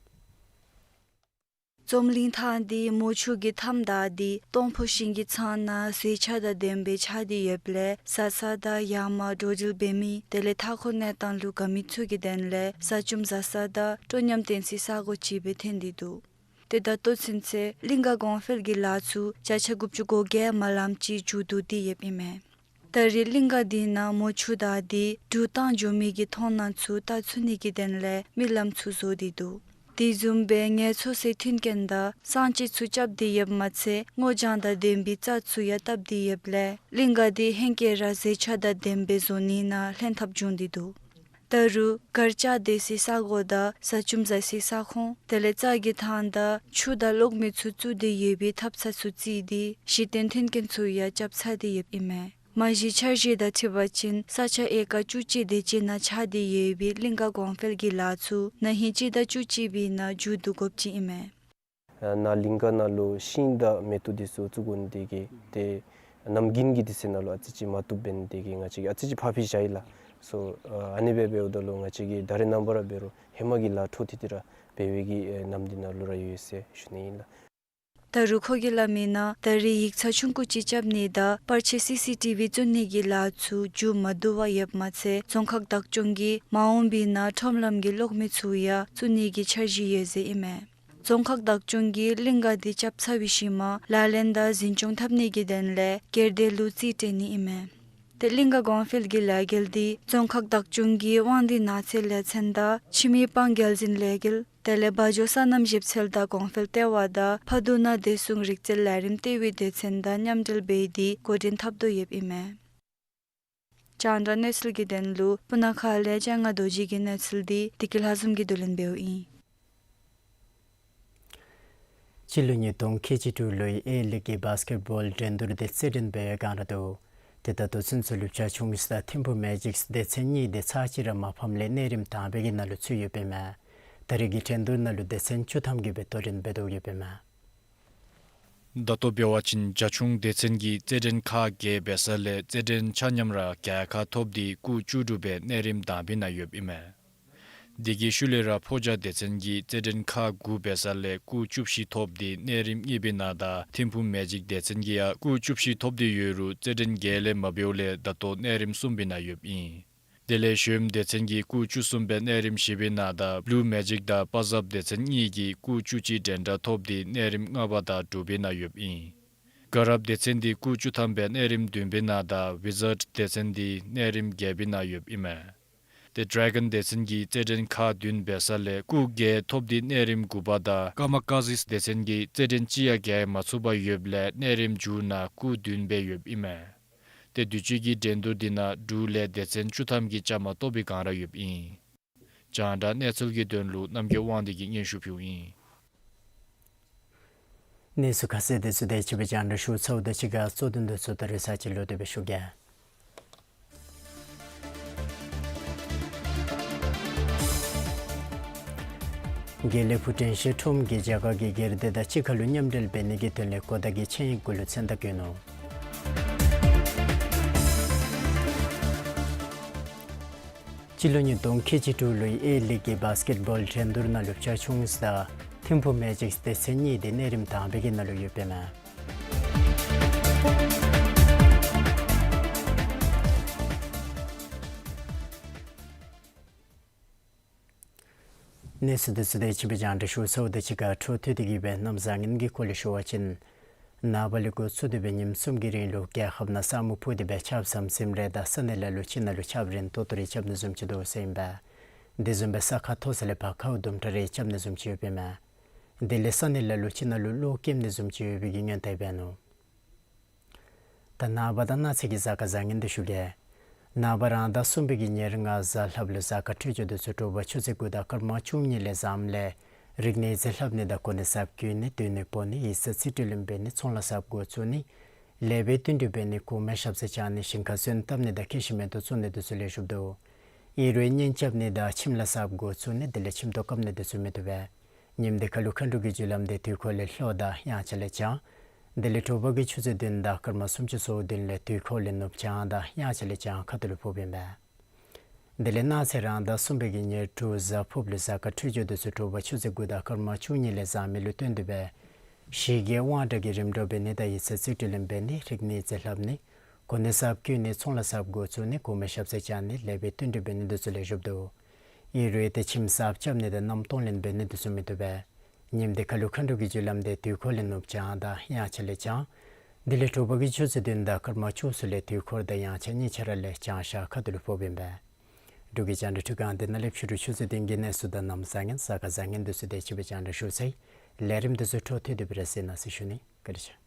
འཛམ་གླིང་ཐང་འདི་མུ་ཆུ་གི་མཐའམ་བདའ་སྟེ་སྟོང་ཕོ་ཤིང་གི་ཚང་ནང་ཟས་ཆས་དང་ལྡན་པའི་ཆགས་ཏེ་ཡོདཔ་ལས་བཟའ་ཚང་དང་ཡར་མར་འགྲོ་འགྲུལ་འབད་མི་དེ་ལས་མཐའ་འཁོར་གནས་སྟངས་ལུ་དགའ་མི་ཚུ་གི་དོན་ལས་བཟའ་བཅུམ་བཟའ་ས་དང་སྤྲོ་ཉམས་སྟོན་སའི་ས་གོ་ཅིག་སྦེ་ཐོན་ཏེ་འདུག། ཏེ་ད་ལྟོ་ཚུན་ཚོད་གླིང་ག་གོང་འཕེལ་གྱི་ལཱ་ཚུ་བརྒྱ་ཆ་དགུ་བཅུ་གོ་བརྒྱད་མ་ལངམ་ཅིག་མཇུག་བསྡུ་སྟེ་ཡོདཔ་ཨིན་མས། ད་རེས་གླིང་ག་འདི་ནང་མུ་ཆུ་བདའ་སྟེ་འབྲུག་བཏང་འགྱོ་མི་གི་མཐོང་སྣང་ཚུ་བལྟ་ཚུགས་ནི་གི་དོན་ལས་མི་ལམ་ཚུ་བཟོ་སྟེ་འདུག། དེ་བཟུམ་སྦེ་ངལ་འཚོ་སའི་མཐུན་རྐྱེན་དང་གསང་སྤྱོད་ཚུ་རྐྱབ་སྟེ་ཡོདཔ་མ་ཚད་སྔོ་ལྗང་དང་ལྡན་པའི་རྩྭ་ཚུ་ཡང་བཏབ་སྟེ་ཡོདཔ་ལས་གླིང་ག་འདི་ཧེང་སྐལ་ར་ཟས་ཆས་དང་ལྡན་པའི་བཟོ་ནི་ནང་ལྷན་ཐབས་བྱུང་སྟེ་འདུག། ད་རུང་གར་ལྕགས་སྡོད་སའི་ས་གོ་དང་བཟའ་བཅུམ་བཟའ་སའི་ས་ཁོངས་དེ་ལས་རྩྭ་གི་ཐང་དང་ཆུ་དང་གློག་མེ་ཚུ་བཙུགས་ཏེ་ཡོད་པའི་ཐབ་ཚང་ཚུ་བརྩིས་ཏེ་གཞི་རྟེན་མཐུན་རྐྱེན་ཚུ་ཡང་རྐྱབ་ཚར་ཏེ་ཡོདཔ་ཨིན་མས། མ་གཞི་འཆར་གཞི་དང་འཁྲིལ་བ་ཅིན་ས་ཆ་ཨེ་ཀར་བཅུ་གཅིག་དེ་ཅིག་ནང་ཆགས་ཏེ་ཡོད་པའི་གླིང་ག་གོང་འཕེལ་གྱི་ལཱ་ཚུ་ན་ཧིང་སྤྱི་ཟླ་བཅུ་གཅིག་པའི་ནང་མཇུག་བསྡུ་དགོཔ་ཅིག་ཨིན་མས། ནཱ་གླིང་ག་ནང་ལུ་ཤིང་དང་མེ་ཏོག་དེ་ཚུ་བཙུགས་དགོ་ནི་དེ་གིས་ཏེ་གནམ་དགུན་གྱི་དུས་ཚོད་ནང་ལུ་ཨ་ཙི་ཅིག་མ་བཏུབ་འབད་ནི་དེ་གིས་ང་བཅས་ཀྱིས་ཨ་ཙི་ཅིག་ཕར་ཕྱིས་བཞག་ཡི་ལགས། སོ་ཨ་ནི་སྦེ་འབདཝ་ད་ལུ་ང་བཅས་ཀྱིས་ད་རེས་ནངས་པ་ར་འབད་རུང་ཧེ་མ་གི་ལཱ་འཕྲོ་མཐུད་དེ་ར་འབད་བའི་གི་ཨེ་ནམ་དུས་ནང་ལུ་ར་ཡོད་ཟེར་ཞུ་ནི་ཨིན་ལགས། ད་རུང་ཁོ་གིས་སླབ་མིའི་ནང་ད་རེས་ཡིག་ཚང་ཆུང་ཀུ་ཅིག་རྐྱབ་ནི་དང་པར་ཆས་སི་སི་ཊི་བི་བཙུགས་ནི་གི་ལཱ་ཚུ་མཇུག་མ་བསྡུ་བར་ཡོདཔ་མ་ཚད་རྫོང་ཁག་བདག་སྐྱོང་གིས་མ་འོངས་པའི་ནང་ཁྲོམ་ལམ་གྱི་གློག་མེ་ཚུ་ཡང་བཙུགས་ནི་གི་འཆར་གཞི་ཡོད་ཟེར་ཨིན་མས། རྫོང་ཁག་བདག་སྐྱོང་གིས་གླིང་ག་འདི་རྐྱབ་ཚར་བའི་ཤུལ་མ་ལག་ལེན་དང་འཛིན་སྐྱོང་འཐབ་ནི་གི་དོན་ལས་སྒེར་སྡེ་ལུ་རྩིས་སྤྲོད་ནི་ཨིན་མས། ཏེ་གླིང་ག་གོང་འཕེལ་གྱི་ལས་འགུལ་འདི་རྫོང་ཁག་བདག་སྐྱོང་གིས་དབང་འདུས་ནགས་ཚལ་ལས་ཚན་དང་ཁྱིམ་མི་དཔང་འགན་འཛིན་ལས་འགུལ་དེ་ལས་བ་འཇོ་སོ་ནམ་ཞིབ་འཚོལ་དང་གོང་འཕེལ་ལྟེ་བ་དང་ཕ་དུ་ན་བདེ་སྲུང་རིག་རྩལ་ལས་རིམ་ལྟེ་བའི་སྡེ་ཚན་དང་མཉམ་འབྲེལ་འབད་དེ་འགོ་འདྲེན་འཐབ་དོ་ཡོདཔ་ཨིན་མས། རྒྱང་བསྒྲགས་གནས་ཚུལ་གྱི་དོན་ལུ་སྤུ་ན་ཁ་ལས་ལྕང་ང་རྡོ་རྗེ་གི་གནས་ཚུལ་འདི་བདེ་སྐྱིད་ལྷ་འཛོམས་ཀྱིས་བསྡུ་ལེན་འབདཝ་ཨིན། སྤྱི་ལོ་ཉིས་སྟོང་ཁལ་གཅིག་དྲུག་ལོའི་ཨེ་ལིག་གི་བཱསི་ཀེཊ་བཱོལ་འགྲན་བསྡུར་འདི་རྩེད་འགྲན་འབད་བའི་བསྒང་ར་འདུག། ཏེ་ད་ལྟོ་ཚུན་ཚོད་ལུ་བྱ་ཁྱུང་དང་ཐིམ་ཕུ་མེ་ཇིག་སྡེ་ཚན་གཉིས་འདི་ཚར་གཅིག་ར་མ་ཕམ་ལས་གནས་རིམ་དང་པའི་གི་ནང་ལུ་ཚུད་ཡོདཔ་ཨིན་མས། ད་རེས་ཀྱི་འགྲན་བསྡུར་ནང་ལུ་སྡེ་ཚན་བཅུ་ཐམ་གྱིས་སྦེ་དོ་འགྲན་འབད་དོ་ཡོདཔ་ཨིན་མས། ད་ལྟོ་འབད་བ་ཅིན་བྱ་ཁྱུང་སྡེ་ཚན་གྱིས་རྩེད་འགྲན་ཁག་བརྒྱད་འབད་ས་ལས་རྩེད་འགྲན་ཆ་མཉམ་ར་བརྒྱད་ཁག་ཐོབ་སྟེ་སྐུགས་བཅུ་དྲུག་སྦེ་གནས་རིམ་དང་པའི་ནང་ཡོདཔ་ཨིན་མས། དེ་གི་ཤུལ་ལས་ར་ཕོ་བྱ་སྡེ་ཚན་གྱིས་རྩེད་འགྲན་ཁག་དགུ་འབད་ས་ལས་སྐུགས་བཅུ་བཞི་ཐོབ་སྟེ་གནས་རིམ་གཉིས་པའི་ནང་དང་ཐིམ་ཕུ་མེ་ཇིག་སྡེ་ཚན་གྱིས་ཡང་སྐུགས་བཅུ་བཞི་ཐོབ་སྟེ་ཡོད་རུང་རྩེད་འགྲན་བརྒྱད་ལས་མ་འབདཝ་ལས་ད་ལྟོ་གནས་རིམ་གསུམ་པའི་ནང་ཡོདཔ་ཨིན། དེ་ལས་གཞོནམ་སྡེ་ཚན་གྱིས་སྐུགས་བཅུ་གསུམ་སྦེ་གནས་རིམ་བཞི་པའི་ནང་དང་བླུ་མེ་ཇིག་དང་པ་ཟབ་སྡེ་ཚན་གཉིས་ཀྱིས་སྐུགས་བཅུ་གཅིག་འགྲན་ཟླ་ཐོབ་སྟེ་གནས་རིམ་ལྔ་པ་དང་དྲུག་པའི་ནང་ཡོདཔ་ཨིན། དགའ་རབ་སྡེ་ཚན་འདི་སྐུགས་བཅུ་ཐམ་སྦེ་གནས་རིམ་བདུན་པའི་ནང་དང་ཝི་ཛརཌ་སྡེ་ཚན་འདི་གནས་རིམ་བརྒྱད་པའི་ནང་ཡོདཔ་ཨིན་མས། ཏེ་ཌེ་གཱོན་སྡེ་ཚན་གྱིས་རྩེད་འགྲན་ཁག་བདུན་འབད་ས་ལས་སྐུགས་བརྒྱད་ཐོབ་སྟེ་གནས་རིམ་དགུ་པ་དང་ཀ་མ་ཀ་ཟི་སྡེ་ཚན་གྱིས་རྩེད་འགྲན་གཅིག་ཡང་རྒྱལ་མ་ཚུགས་པར་ཡོདཔ་ལས་གནས་རིམ་མཇུག་ནང་སྐུགས་བདུན་སྦེ་ཡོདཔ་ཨིན་མས། ཏེ་དུས་ཅི་གི་འགྲན་བསྡུར་འདི་ནང་འབྲུག་ལས་སྡེ་ཚན་བཅུ་ཐམ་གྱིས་བཅའ་མར་གཏོགས་པའི་བསྒང་ར་ཡོདཔ་ཨིན། རྒྱང་བསྒྲགས་གནས་ཚུལ་གྱི་དོན་ལུ་རྣམ་རྒྱལ་དབང་འདུས་ཀྱིས་སྙན་ཞུ་ཕུལཝ་ཨིན། གནས་ཚུལ་ཁ་གསལ་དེ་ཚུ་དེ་ཅིག་སྦེ་རྒྱང་བསྒྲགས་ཞུ་ཚརཝ་དང་གཅིག་ཁར་གཙོ་དོན་དེ་ཚུ་ད་རེས་ཚར་གཅིག་ལོག་སྟེ་སྦེ་ཞུ་གེ། དགེ་ལེགས་ཕུག་དྲན་ཤེས་ཁྲོམ་གྱིས་རྒྱ་གར་གྱི་སྒེར་སྡེ་དང་གཅིག་ཁར་ལུ་མཉམ་འབྲེལ་འབད་ནི་གི་དོན་ལས་གོ་བརྡ་གི་ཆིངས་ཡིག་གུ་ལུ་མཚན་རྟགས་བཀོད་ནུག། སྤྱི་ལོ་ཉིས་སྟོང་ཁལ་གཅིག་དྲུག་ལོའི་ཨེ་ལིག་གི་བཱསི་ཀེཊ་བཱོལ་འགྲན་བསྡུར་ནང་ལུ་བྱ་ཁྱུང་དང་ཐིམ་ཕུ་མེ་ཇིག་སྡེ་ཚན་གཉིས་འདི་གནས་རིམ་དང་པའི་གི་ནང་ལུ་ཡོདཔ་ཨིན་མས། གནས་ཚུལ་དེ་ཚུ་དེ་ཅིག་སྦེ་རྒྱང་བསྒྲགས་ཞུ་ཚརཝ་དང་གཅིག་ཁར་འཕྲོ་མཐུད་དེ་གི་སྦེ་གནམ་བཟང་ངན་གྱི་སྐོར་ལས་ཞུ་བ་ཅིན། ནངས་པ་ལས་འགོ་བཙུགས་ཏེ་སྦེ་ཉིནམ་གསུམ་གྱི་རིང་ལུ་རྒྱལ་ཁབ་ནང་ས་སྨུག་ཕུབ་སྟེ་སྦེ་ཆརཔ་ཟམ་ཟིམ་རེ་དང་ས་གནས་ལ་ལུ་ཅིག་ནང་ལུ་ཆརཔ་རན་ཏོག་ཏོ་རེ་རྐྱབ་ནི་བཟུམ་ཅིག་འདུག་ཟེར་ཨིན་པས། དེ་བཟུམ་སྦེ་ས་ཁ་མཐོ་ས་ལས་བ་ཀའུ་དུམ་གྲ་རེ་རྐྱབ་ནི་བཟུམ་ཅིག་ཡོདཔ་ཨིན་མས། དེ་ལས་ས་གནས་ལ་ལུ་ཅིག་ནང་ལུ་གློག་ཀེམ་ནི་བཟུམ་ཅིག་ཡོད་པའི་གི་སྔོན་བརྡ་འབད་ནུག། ད་ནངས་པ་དང་གནངས་ཚེ་གི་གཟའ་སྐར་བཟང་ངན་འདི་ཞུ་གེ། ནངས་པ་རང་ཟླ་གསུམ་པའི་གི་ཉེར་ལྔ་གཟའ་ལྷགཔ་ལུ་གཟའ་སྐར་འཕྲོད་སྦྱོར་དེ་ཚུ་དྲོ་པ་ཆུ་ཚོད་དགུ་དང་སྐར་མ་བཅུ་གཉིས་ལས་བཟངམ་ལས་རིག་གནས་རྩིས་ལྷབ་ནི་དང་གོ་གནས་གསརཔ་བསྐོ་ནི་སྡོད་གནས་སྤོ་ནི་ཡིག་ཚང་རྩིས་སྤྲོད་ལེན་འབད་ནི་ཚོང་ལཱ་གསརཔ་འགོ་བཙུགས་ནི་ལེགས་པའི་བསྟུན་གྲོས་འབད་ནི་གོང་མའི་ཞབས་སར་བཅར་ནི་ཞིང་ཁར་སོན་བཏབ་ནི་དང་ཁྱི་ཤི་མེ་ཏོག་བཙུགས་ནི་དེ་ཚུ་ལེགས་ཤོམ་འདུག། ཨིན་རུང་གཉེན་རྐྱབ་ནི་དང་ཁྱིམ་ལཱ་གསརཔ་འགོ་བཙུགས་ནི་དེ་ལས་ཁྱིམ་ཐོག་བཀབ་ནི་དེ་ཚུ་མི་བཏུབ་པས། ཉིནམ་འདི་ཁར་ལུ་མཁའ་འགྲོ་གི་རྒྱུ་ལམ་འདི་དུས་འཁོར་ལས་ལྷོ་དང་དབྱངས་འཆར་ལས་བྱང་། དེ་ལས་དྲོ་པ་གི་ཆུ་ཚོད་བདུན་དང་སྐར་མ་སུམ་ཅུ་སོ་བདུན་ལས་དུས་འཁོར་ལས་ནུབ་བྱང་དང་དབྱངས་འཆར་ལས་བྱང་ཁ་ཐུག་ལུ་ཕོགཔ་ཨིན་པས། དེ་ལས་གནངས་ཚེ་རང་ཟླ་གསུམ་པའི་གི་ཉེར་དྲུག་གཟའ་ཕུརཔ་ལུ་གཟའ་སྐར་འཕྲོད་སྦྱོར་དེ་ཚུ་དྲོ་པ་ཆུ་ཚོད་དགུ་དང་སྐར་མ་བཅུ་གཉིས་ལས་བཟང་མི་ལུ་སྟོན་དོ་བས། གཞི་གི་དབང་དྲག་གི་རིམ་གྲོ་འབད་ནི་དང་ཡིག་ཚང་རྩིས་སྤྲོད་ལེན་འབད་ནི་རིག་གནས་རྩིས་ལྷབ་ནི་གོ་གནས་གསརཔ་བསྐོ་ནི་ཚོང་ལཱ་གསརཔ་འགོ་བཙུགས་ནི་གོང་མའི་ཞབས་སར་བཅར་ནི་ལེགས་པའི་བསྟུན་གྲོས་འབད་ནི་དེ་ཚུ་ལེགས་ཤོམ་འདུག། ཨིན་རུང་ཏེ་ཁྱིམ་གསརཔ་རྐྱབ་ནི་དང་མནའམ་གཏོང་ལེན་འབད་ནི་དེ་ཚུ་མི་བཏུབ་པས། ཉིནམ་འདི་ཁར་ལུ་མཁའ་འགྲོ་གི་རྒྱུ་ལམ་འདི་དུས་འཁོར་ལས་ནུབ་བྱང་དང་དབྱངས་འཆར་ལས་བྱང་། དེ་ལས་དྲོ་པ་གི་ཆུ་ཚོད་བདུན་དང་སྐར་མ་བཅུ་གསུམ་ལས་དུས་འཁོར་དང་དབྱངས་འཆར་གཉིས་ཆ་ར་ལས་བྱང་ཤར་ཁ་ཐུག་ལུ་ཕོགཔ་ཨིན་པས། འབྲུག་གི་རྒྱང་བསྒྲགས་ཁྲི་ཁང་འདི་ནང་ལས་ཕྱི་རུ་ཆུ་ཚོད་བདུན་གྱི་གནས་ཚུལ་དང་གནམ་བཟང་ངན་གཟའ་སྐར་བཟང་ངན་དེ་ཚུ་དེ་ཅིག་སྦེ་རྒྱང་བསྒྲགས་ཞུ་ཚར་ཡི། ལས་རིམ་དེ་ཚུ་འཕྲོ་མཐུད་དེ་སྦེ་ར་གཟིགས་གནང་ཟེར་ཞུ་ནི། བཀའ་དྲིན་ཆེ།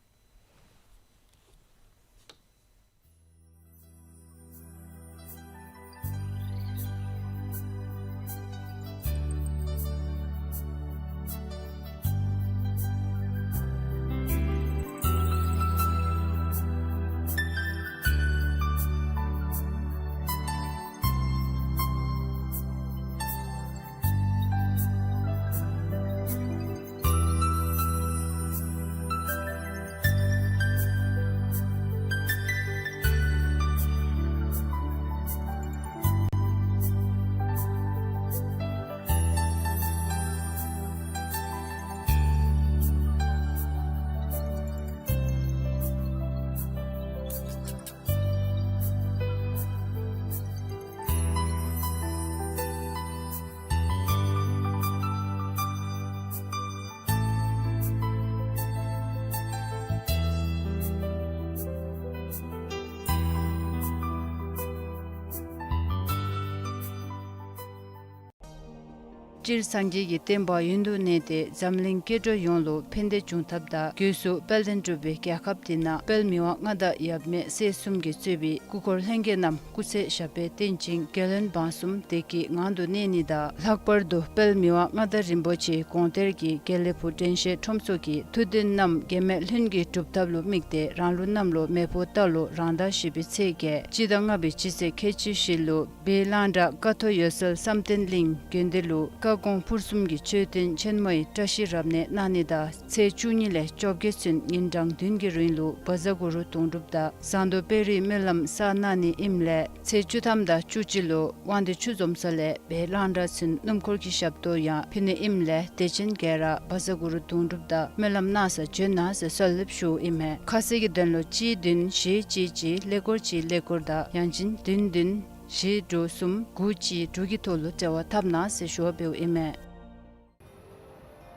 སྤྲུལ་སངས་རྒྱས་ཀྱི་བསྟན་པ་ཡུན་དུ་གནས་ཏེ་འཛམ་གླིང་སྐྱེ་འགྲོ་ཡོངས་ལུ་ཕན་བདེ་འབྱུང་ཐབས་དང་། སྒོས་སུ་དཔལ་ལྡན་འབྲུག་པའི་རྒྱལ་ཁབ་འདི་ནང་དཔལ་མི་དབང་མངའ་བདག་ཡབ་མེས་སྲས་གསུམ་གྱིས་གཙོས་པའི་སྐུ་འཁོར་ལྷན་རྒྱས་རྣམས་སྐུ་ཚེ་ཞབས་པད་བརྟན་ཅིང་རྒྱལ་ཡོན་འབངས་གསུམ་བདེ་སྐྱིད་ངང་དུ་གནས་ནི་དང་། ལྷག་པར་དུ་དཔལ་མི་དབང་མངའ་བདག་རིན་པོ་ཆེའི་དགོངས་གཏེར་གྱི་དགེ་ལེགས་ཕུག་དྲན་ཤེས་ཁྲོམ་ཚོགས་ཀྱི་ཐུགས་འདུན་རྣམས་འགལ་མེད་ལྷུན་གྱིས་གྲུབ་ཐབས་ལུ་དམིགས་ཏེ་རང་ལུགས་གནམ་ལོ་མེ་ཕོ་རྟ་ལོ་རང་ཟླ་བཞི་པའི་ཚེས་བརྒྱད་སྤྱི་ཟླ་ལྔ་པའི་སྤྱི་ཚེས་ཁལ་གཅིག་བཞི་ལུ་སྦས་གླང་བྲག་ཀ་ཐོག་འོད་གསལ་བསམ་གཏན་གླིང་དགོན་སྡེ་ལུ་བཀའ་དགོངས་ཕུར་གསུམ་གྱི་མཆོད་རྟེན་ཆེན་མོའི་བཀྲ་ཤིས་རབ་གནས་གནང་ནི་དང་། ཚེས་བཅུ་གཉིས་ལས་བཅོ་བརྒྱད་ཚུན་ཉིན་གྲངས་བདུན་གྱི་རིང་ལུ་བཛྲ་གུ་རུ་དུང་སྒྲུབ་དང་ཟངས་མདོག་དཔལ་རིའི་སྨོན་ལམ་བསགས་གནང་ནི་ཨིནམ་ལས། ཚེས་བཅུ་ཐམ་དང་བཅུ་གཅིག་ལུ་དབང་འདུས་ཆུ་འཛོམས་ས་ལས་སྦས་གླང་བྲག་ཚུན་སྣུམ་འཁོར་གྱི་ཞབས་ཏོག་ཡང་ཕུལ་ནི་ཨིནམ་ལས་དད་ཅན་ག་ར་བཛྲ་གུ་རུ་དུང་སྒྲུབ་དང་སྨོན་ལམ་གནང་སར་བྱོན་གནང་ཟེར་གསོལ་འདེབས་ཞུཝ་ཨིན་མས། ཁ་གསལ་གྱི་དོན་ལུ་གཅིག་བདུན་བཞི་གཅིག་གཅིག་ཀླད་ཀོར་གཅིག་ཀླད་ཀོར་དང་ཡང་ཅིན་བདུན་བདུན་བཞི་དྲུག་གསུམ་དགུ་གཅིག་དྲུག་གི་ཐོག་ལུ་འབྲེལ་བ་འཐབ་གནང་ཟེར་ཞུ་བ་འབདཝ་ཨིན་མས།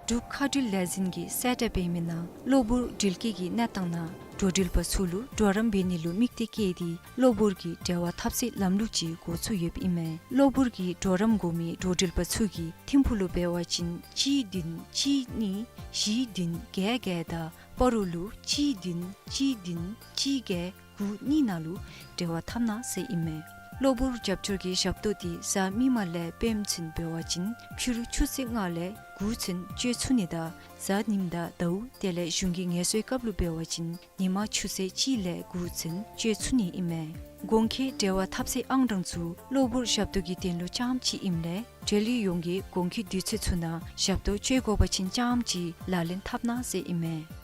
འབྲུག་མཁའ་འགྲུལ་ལས་འཛིན་གྱིས་གསལ་བསྒྲགས་འབད་མི་ནང་གློ་བུར་འགྲུལ་སྐྱེལ་གྱི་གནས་སྟངས་ནང་འགྲོ་འགྲུལ་པ་ཚུ་ལུ་གྲོགས་རམ་འབད་ནི་ལུ་དམིགས་ཏེ་བསྐྱལ་ཏེ་གློ་བུར་གྱི་འབྲེལ་བ་འཐབ་སའི་ལམ་ལུགས་ཅིག་འགོ་བཙུགས་ཡོདཔ་ཨིན་མས། གློ་བུར་གྱི་གྲོགས་རམ་དགོ་མི་འགྲོ་འགྲུལ་པ་ཚུ་གིས་ཐིམ་ཕུག་ལུ་འབད་བ་ཅིན་གཅིག་བདུན་གཅིག་གཉིས་བཞི་བདུན་བརྒྱད་བརྒྱད་དང་སྤ་རོ་ལུ་གཅིག་བདུན་གཅིག་བདུན་གཅིག་བརྒྱད་དགུ་གཉིས་ནང་ལུ་འབྲེལ་བ་འཐབ་གནང་ཟེར་ཨིན་མས། གློ་བུར་རྒྱབ་སྐྱོར་གྱི་ཞབས་ཏོག་འདི་གཟའ་མིག་དམར་ལས་སྤེནམ་ཚུན་འབད་བ་ཅིན་ཕྱི་རུ་ཆུ་ཚོད་ལྔ་ལས་དགུ་ཚུན་སྤྱོད་ཚུགས་ནི་དང་གཟའ་ཉིམ་དང་ཟླཝ་དེ་ལས་གཞུང་གི་ངལ་གསོའི་སྐབས་ལུ་འབད་བ་ཅིན་ཉིན་མ་ཆུ་ཚོད་གཅིག་ལས་དགུ་ཚུན་སྤྱོད་ཚུགས་ནི་ཨིན་མས། གོང་འཁོད་འབྲེལ་བ་འཐབ་སའི་ཨང་གྲངས་ཚུ་གློ་བུར་ཞབས་ཏོག་གི་དོན་ལུ་རྐྱངམ་ཅིག་ཨིནམ་ལས་འབྲེལ་ཡོད་ཡོངས་ཀྱིས་གོང་འཁོད་དུས་ཚོད་ཚུ་ནང་ཞབས་ཏོག་སྤྱོད་དགོ་པ་ཅིན་རྐྱངམ་ཅིག་ལག་ལེན་འཐབ་གནང་ཟེར་ཨིན་མས།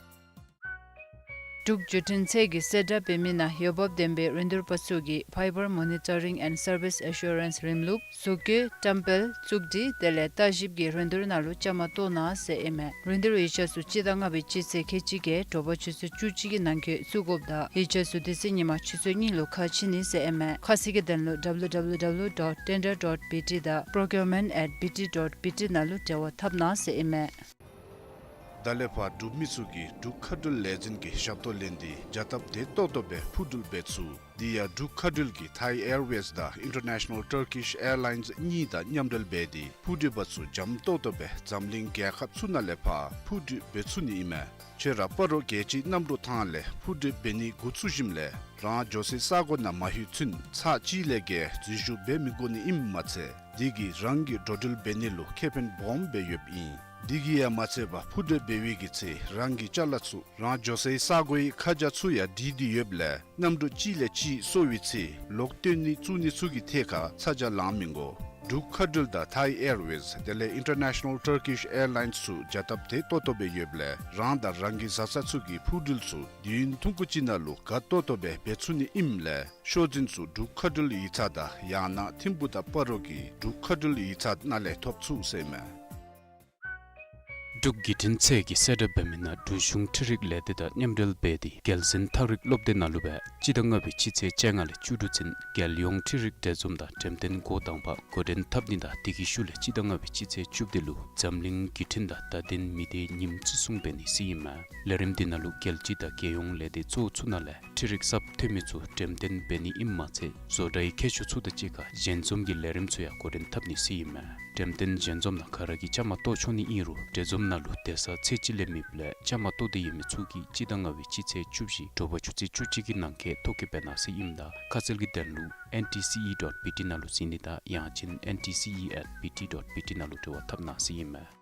འབྲུག་བརྒྱུད་འཕྲིན་ཚད་ཀྱིས་གསལ་བསྒྲགས་འབད་མི་ནང་འོས་འབབ་ལྡན་པའི་རིན་བསྡུར་པ་ཚུ་གིས་Fiber Monitoring and Service Assurance རིམ་ལུགས་བཟོ་བཀོད་བཀྲམ་སྤེལ་བཙུགས་སྒྲིག་དེ་ལས་ལྟ་ཞིབ་ཀྱི་རིན་བསྡུར་ནང་ལུ་བཅའ་མར་གཏོགས་གནང་ཟེར་ཨིན་མས། རིན་བསྡུར་ཡིག་ཆ་ཚུ་སྤྱི་ཟླ་ལྔ་པའི་སྤྱི་ཚེས་ཁལ་གཅིག་བརྒྱད་དྲོ་པ་ཆུ་ཚོད་བཅུ་གཅིག་གི་ནང་འཁོད་བཙུགས་དགོཔ་དང་ཡིག་ཆ་ཚུ་དེ་ཚེ་ཉིན་མ་ཆུ་ཚོད་གཉིས་ལུ་ཁ་ཕྱེ་ནི་ཟེར་ཨིན་མས། ཁ་གསལ་གྱི་དོན་ལུ་W W W dot tender dot B T དང་procurement at B T dot B T ནང་ལུ་འབྲེལ་བ་འཐབ་གནང་ཟེར་ཨིན་མས། ད་ལས་ཕར་འབྲུག་མི་ཚུ་གིས་འབྲུག་མཁའ་འགྲུལ་ལས་འཛིན་གྱི་ཞབས་ཏོག་ལེན་ཏེ་བྱ་སྟབས་བདེ་ཏོག་ཏོ་སྦེ་འཕུར་འགྲུལ་འབད་ཚུགས། དེ་ཡང་འབྲུག་མཁའ་འགྲུལ་གྱིས་Thai Airways དང་International Turkish Airlines གཉིས་དང་མཉམ་འབྲེལ་འབད་དེ་འཕུར་འགྲུལ་པ་ཚུ་འཇམ་ཏོག་ཏོ་སྦེ་འཛམ་གླིང་རྒྱལ་ཁབ་ཚུ་ནང་ལས་ཕར་འཕུར་འགྲུལ་འབད་ཚུགས་ནི་ཨིན་མས། ཁྱོད་ར་སྤ་རོ་རྒྱལ་སྤྱིའི་གནམ་གྲུ་ཐང་ལས་འཕུར་འགྲུལ་འབད་ནི་འགོ་བཙུགས་ཞིནམ་ལས་རང་འགྱོ་སའི་ས་གོ་ནང་མ་ལྷོད་ཚུན་ཚར་གཅིག་ལས་བརྒལ་འཛུལ་ཞུགས་འབད་མི་དགོ་ནི་ཨིནམ་མ་ཚད་དེ་གིས་རང་གི་འགྲོ་འགྲུལ་འབད་ནི་ལུ་ཁེ་ཕན་སྦོམ་སྦེ་ཡོདཔ་ཨིན། དེ་གིས་ཡང་མ་ཚད་པར་འཕུར་འགྲུལ་འབད་བའི་གི་ཚེ་རང་གི་ཅ་ལ་ཚུ་རང་འགྱོ་སའི་ས་གོའི་ཁ་བྱང་ཚུ་ཡང་བྲིས་ཏེ་ཡོདཔ་ལས་གནམ་གྲུ་གཅིག་ལས་གཅིག་སོར་བའི་ཚེ་ལོག་བཏོན་ནི་བཙུགས་ནི་ཚུ་གི་ཐད་ཁར་ཚ་གྱང་ལང་མི་དགོ། འབྲུག་མཁའ་འགྲུལ་དང་Thai Airways དེ་ལས་International Turkish Airlines ཚུ་བྱ་སྟབས་བདེ་ཏོག་ཏོ་སྦེ་ཡོདཔ་ལས་རང་དང་རང་གི་བཟའ་ཚང་ཚུ་གི་འཕུར་འགྲུལ་ཚུ་དུས་ཡུན་ཐུང་ཀུ་ཅིག་ནང་ལུ་དགའ་ཏོག་ཏོ་སྦེ་འབད་ཚུགས་ནི་ཨིནམ་ལས་ཤོག་འཛིན་ཚུ་འབྲུག་མཁའ་འགྲུལ་ཡིག་ཚང་དང་ཡང་ན་ཐིམ་ཕུག་དང་སྤ་རོ་གི་འབྲུག་མཁའ་འགྲུལ་ཡིག་ཚང་ནང་ལས་ཐོབ་ཚུགས་ཟེར་མས། འབྲུག་བརྒྱུད་འཕྲིན་ཚད་ཀྱིས་གསལ་བསྒྲགས་འབད་མི་ནང་འབྲུག་གཞུང་འཕྲུལ་རིག་ལས་སྡེ་དང་མཉམ་འབྲེལ་འབད་དེ་རྒྱལ་གསེར་ཐག་རིག་སློབ་སྡེ་ནང་ལུ་སྦེ་སྤྱི་ཟླ་ལྔ་པའི་སྤྱི་ཚེས་བཅོ་ལྔ་ལས་བཅུ་དྲུག་ཚུན་རྒྱལ་ཡོངས་འཕྲུལ་རིག་འབྲེལ་འཛོམས་དང་འགྲེམས་སྟོན་འགོ་དང་པ་འགོ་འདྲེན་འཐབ་ནི་དང་དེ་གི་ཤུལ་ལས་སྤྱི་ཟླ་ལྔ་པའི་སྤྱི་ཚེས་བཅུ་བདུན་ལུ་འཛམ་གླིང་བརྒྱུད་འཕྲིན་དང་བརྡ་དོན་མི་སྡེ་ཉིནམ་བརྩི་སྲུང་འབད་ནི་ཟེར་ཨིན་མས། ལས་རིམ་འདི་ནང་ལུ་རྒྱལ་སྤྱི་དང་རྒྱལ་ཡོངས་ལས་སྡེ་གཙོ་བོ་ཚུ་ནང་ལས་འཕྲུལ་རིག་གསརཔ་ཐོན་མི་ཚུ་འགྲེམས་སྟོན་འབད་ནི་ཨིནམ་མ་ཚད་བཟོ་གྲྭའི་མཁས་མཆོག་ཚུ་དང་གཅིག་ཁར་ཞལ་འཛོམས་ཀྱི་ལས་རིམ་ཚུ་ཡང་འགོ་འདྲེན་འཐབ་ནི་ཟེར་ཨིན་མས། འགྲེམས་སྟོན་ཞལ་འཛོམས་ནང་ག་ར་གིས་བཅའ་མར་གཏོགས་ཆོག་ནི་ཨིན་རུང་འབྲེལ་འཛོམས་ནང་ལུ་སྡོད་ས་ཚད་ཅིག་ལས་མེདཔ་ལས་བཅའ་མར་གཏོགས་འདོད་ཡོད་མི་ཚུ་གིས་སྤྱི་ཟླ་ལྔ་པའི་སྤྱི་ཚེས་བཅུ་བཞི་དྲོ་པ་ཆུ་ཚོད་བཅུ་གཅིག་གི་ནང་འཁོད་ཐོ་བཀོད་འབད་གནང་ཟེར་ཨིནམ་ད་ཁ་གསལ་གྱི་དོན་ལུ་N T C E dot B T ནང་ལུ་གཟིགས་ནི་དང་ཡང་ཅིན་N T C E at B T dot B T ནང་ལུ་འབྲེལ་བ་འཐབ་གནང་ཟེར་ཨིན་མས།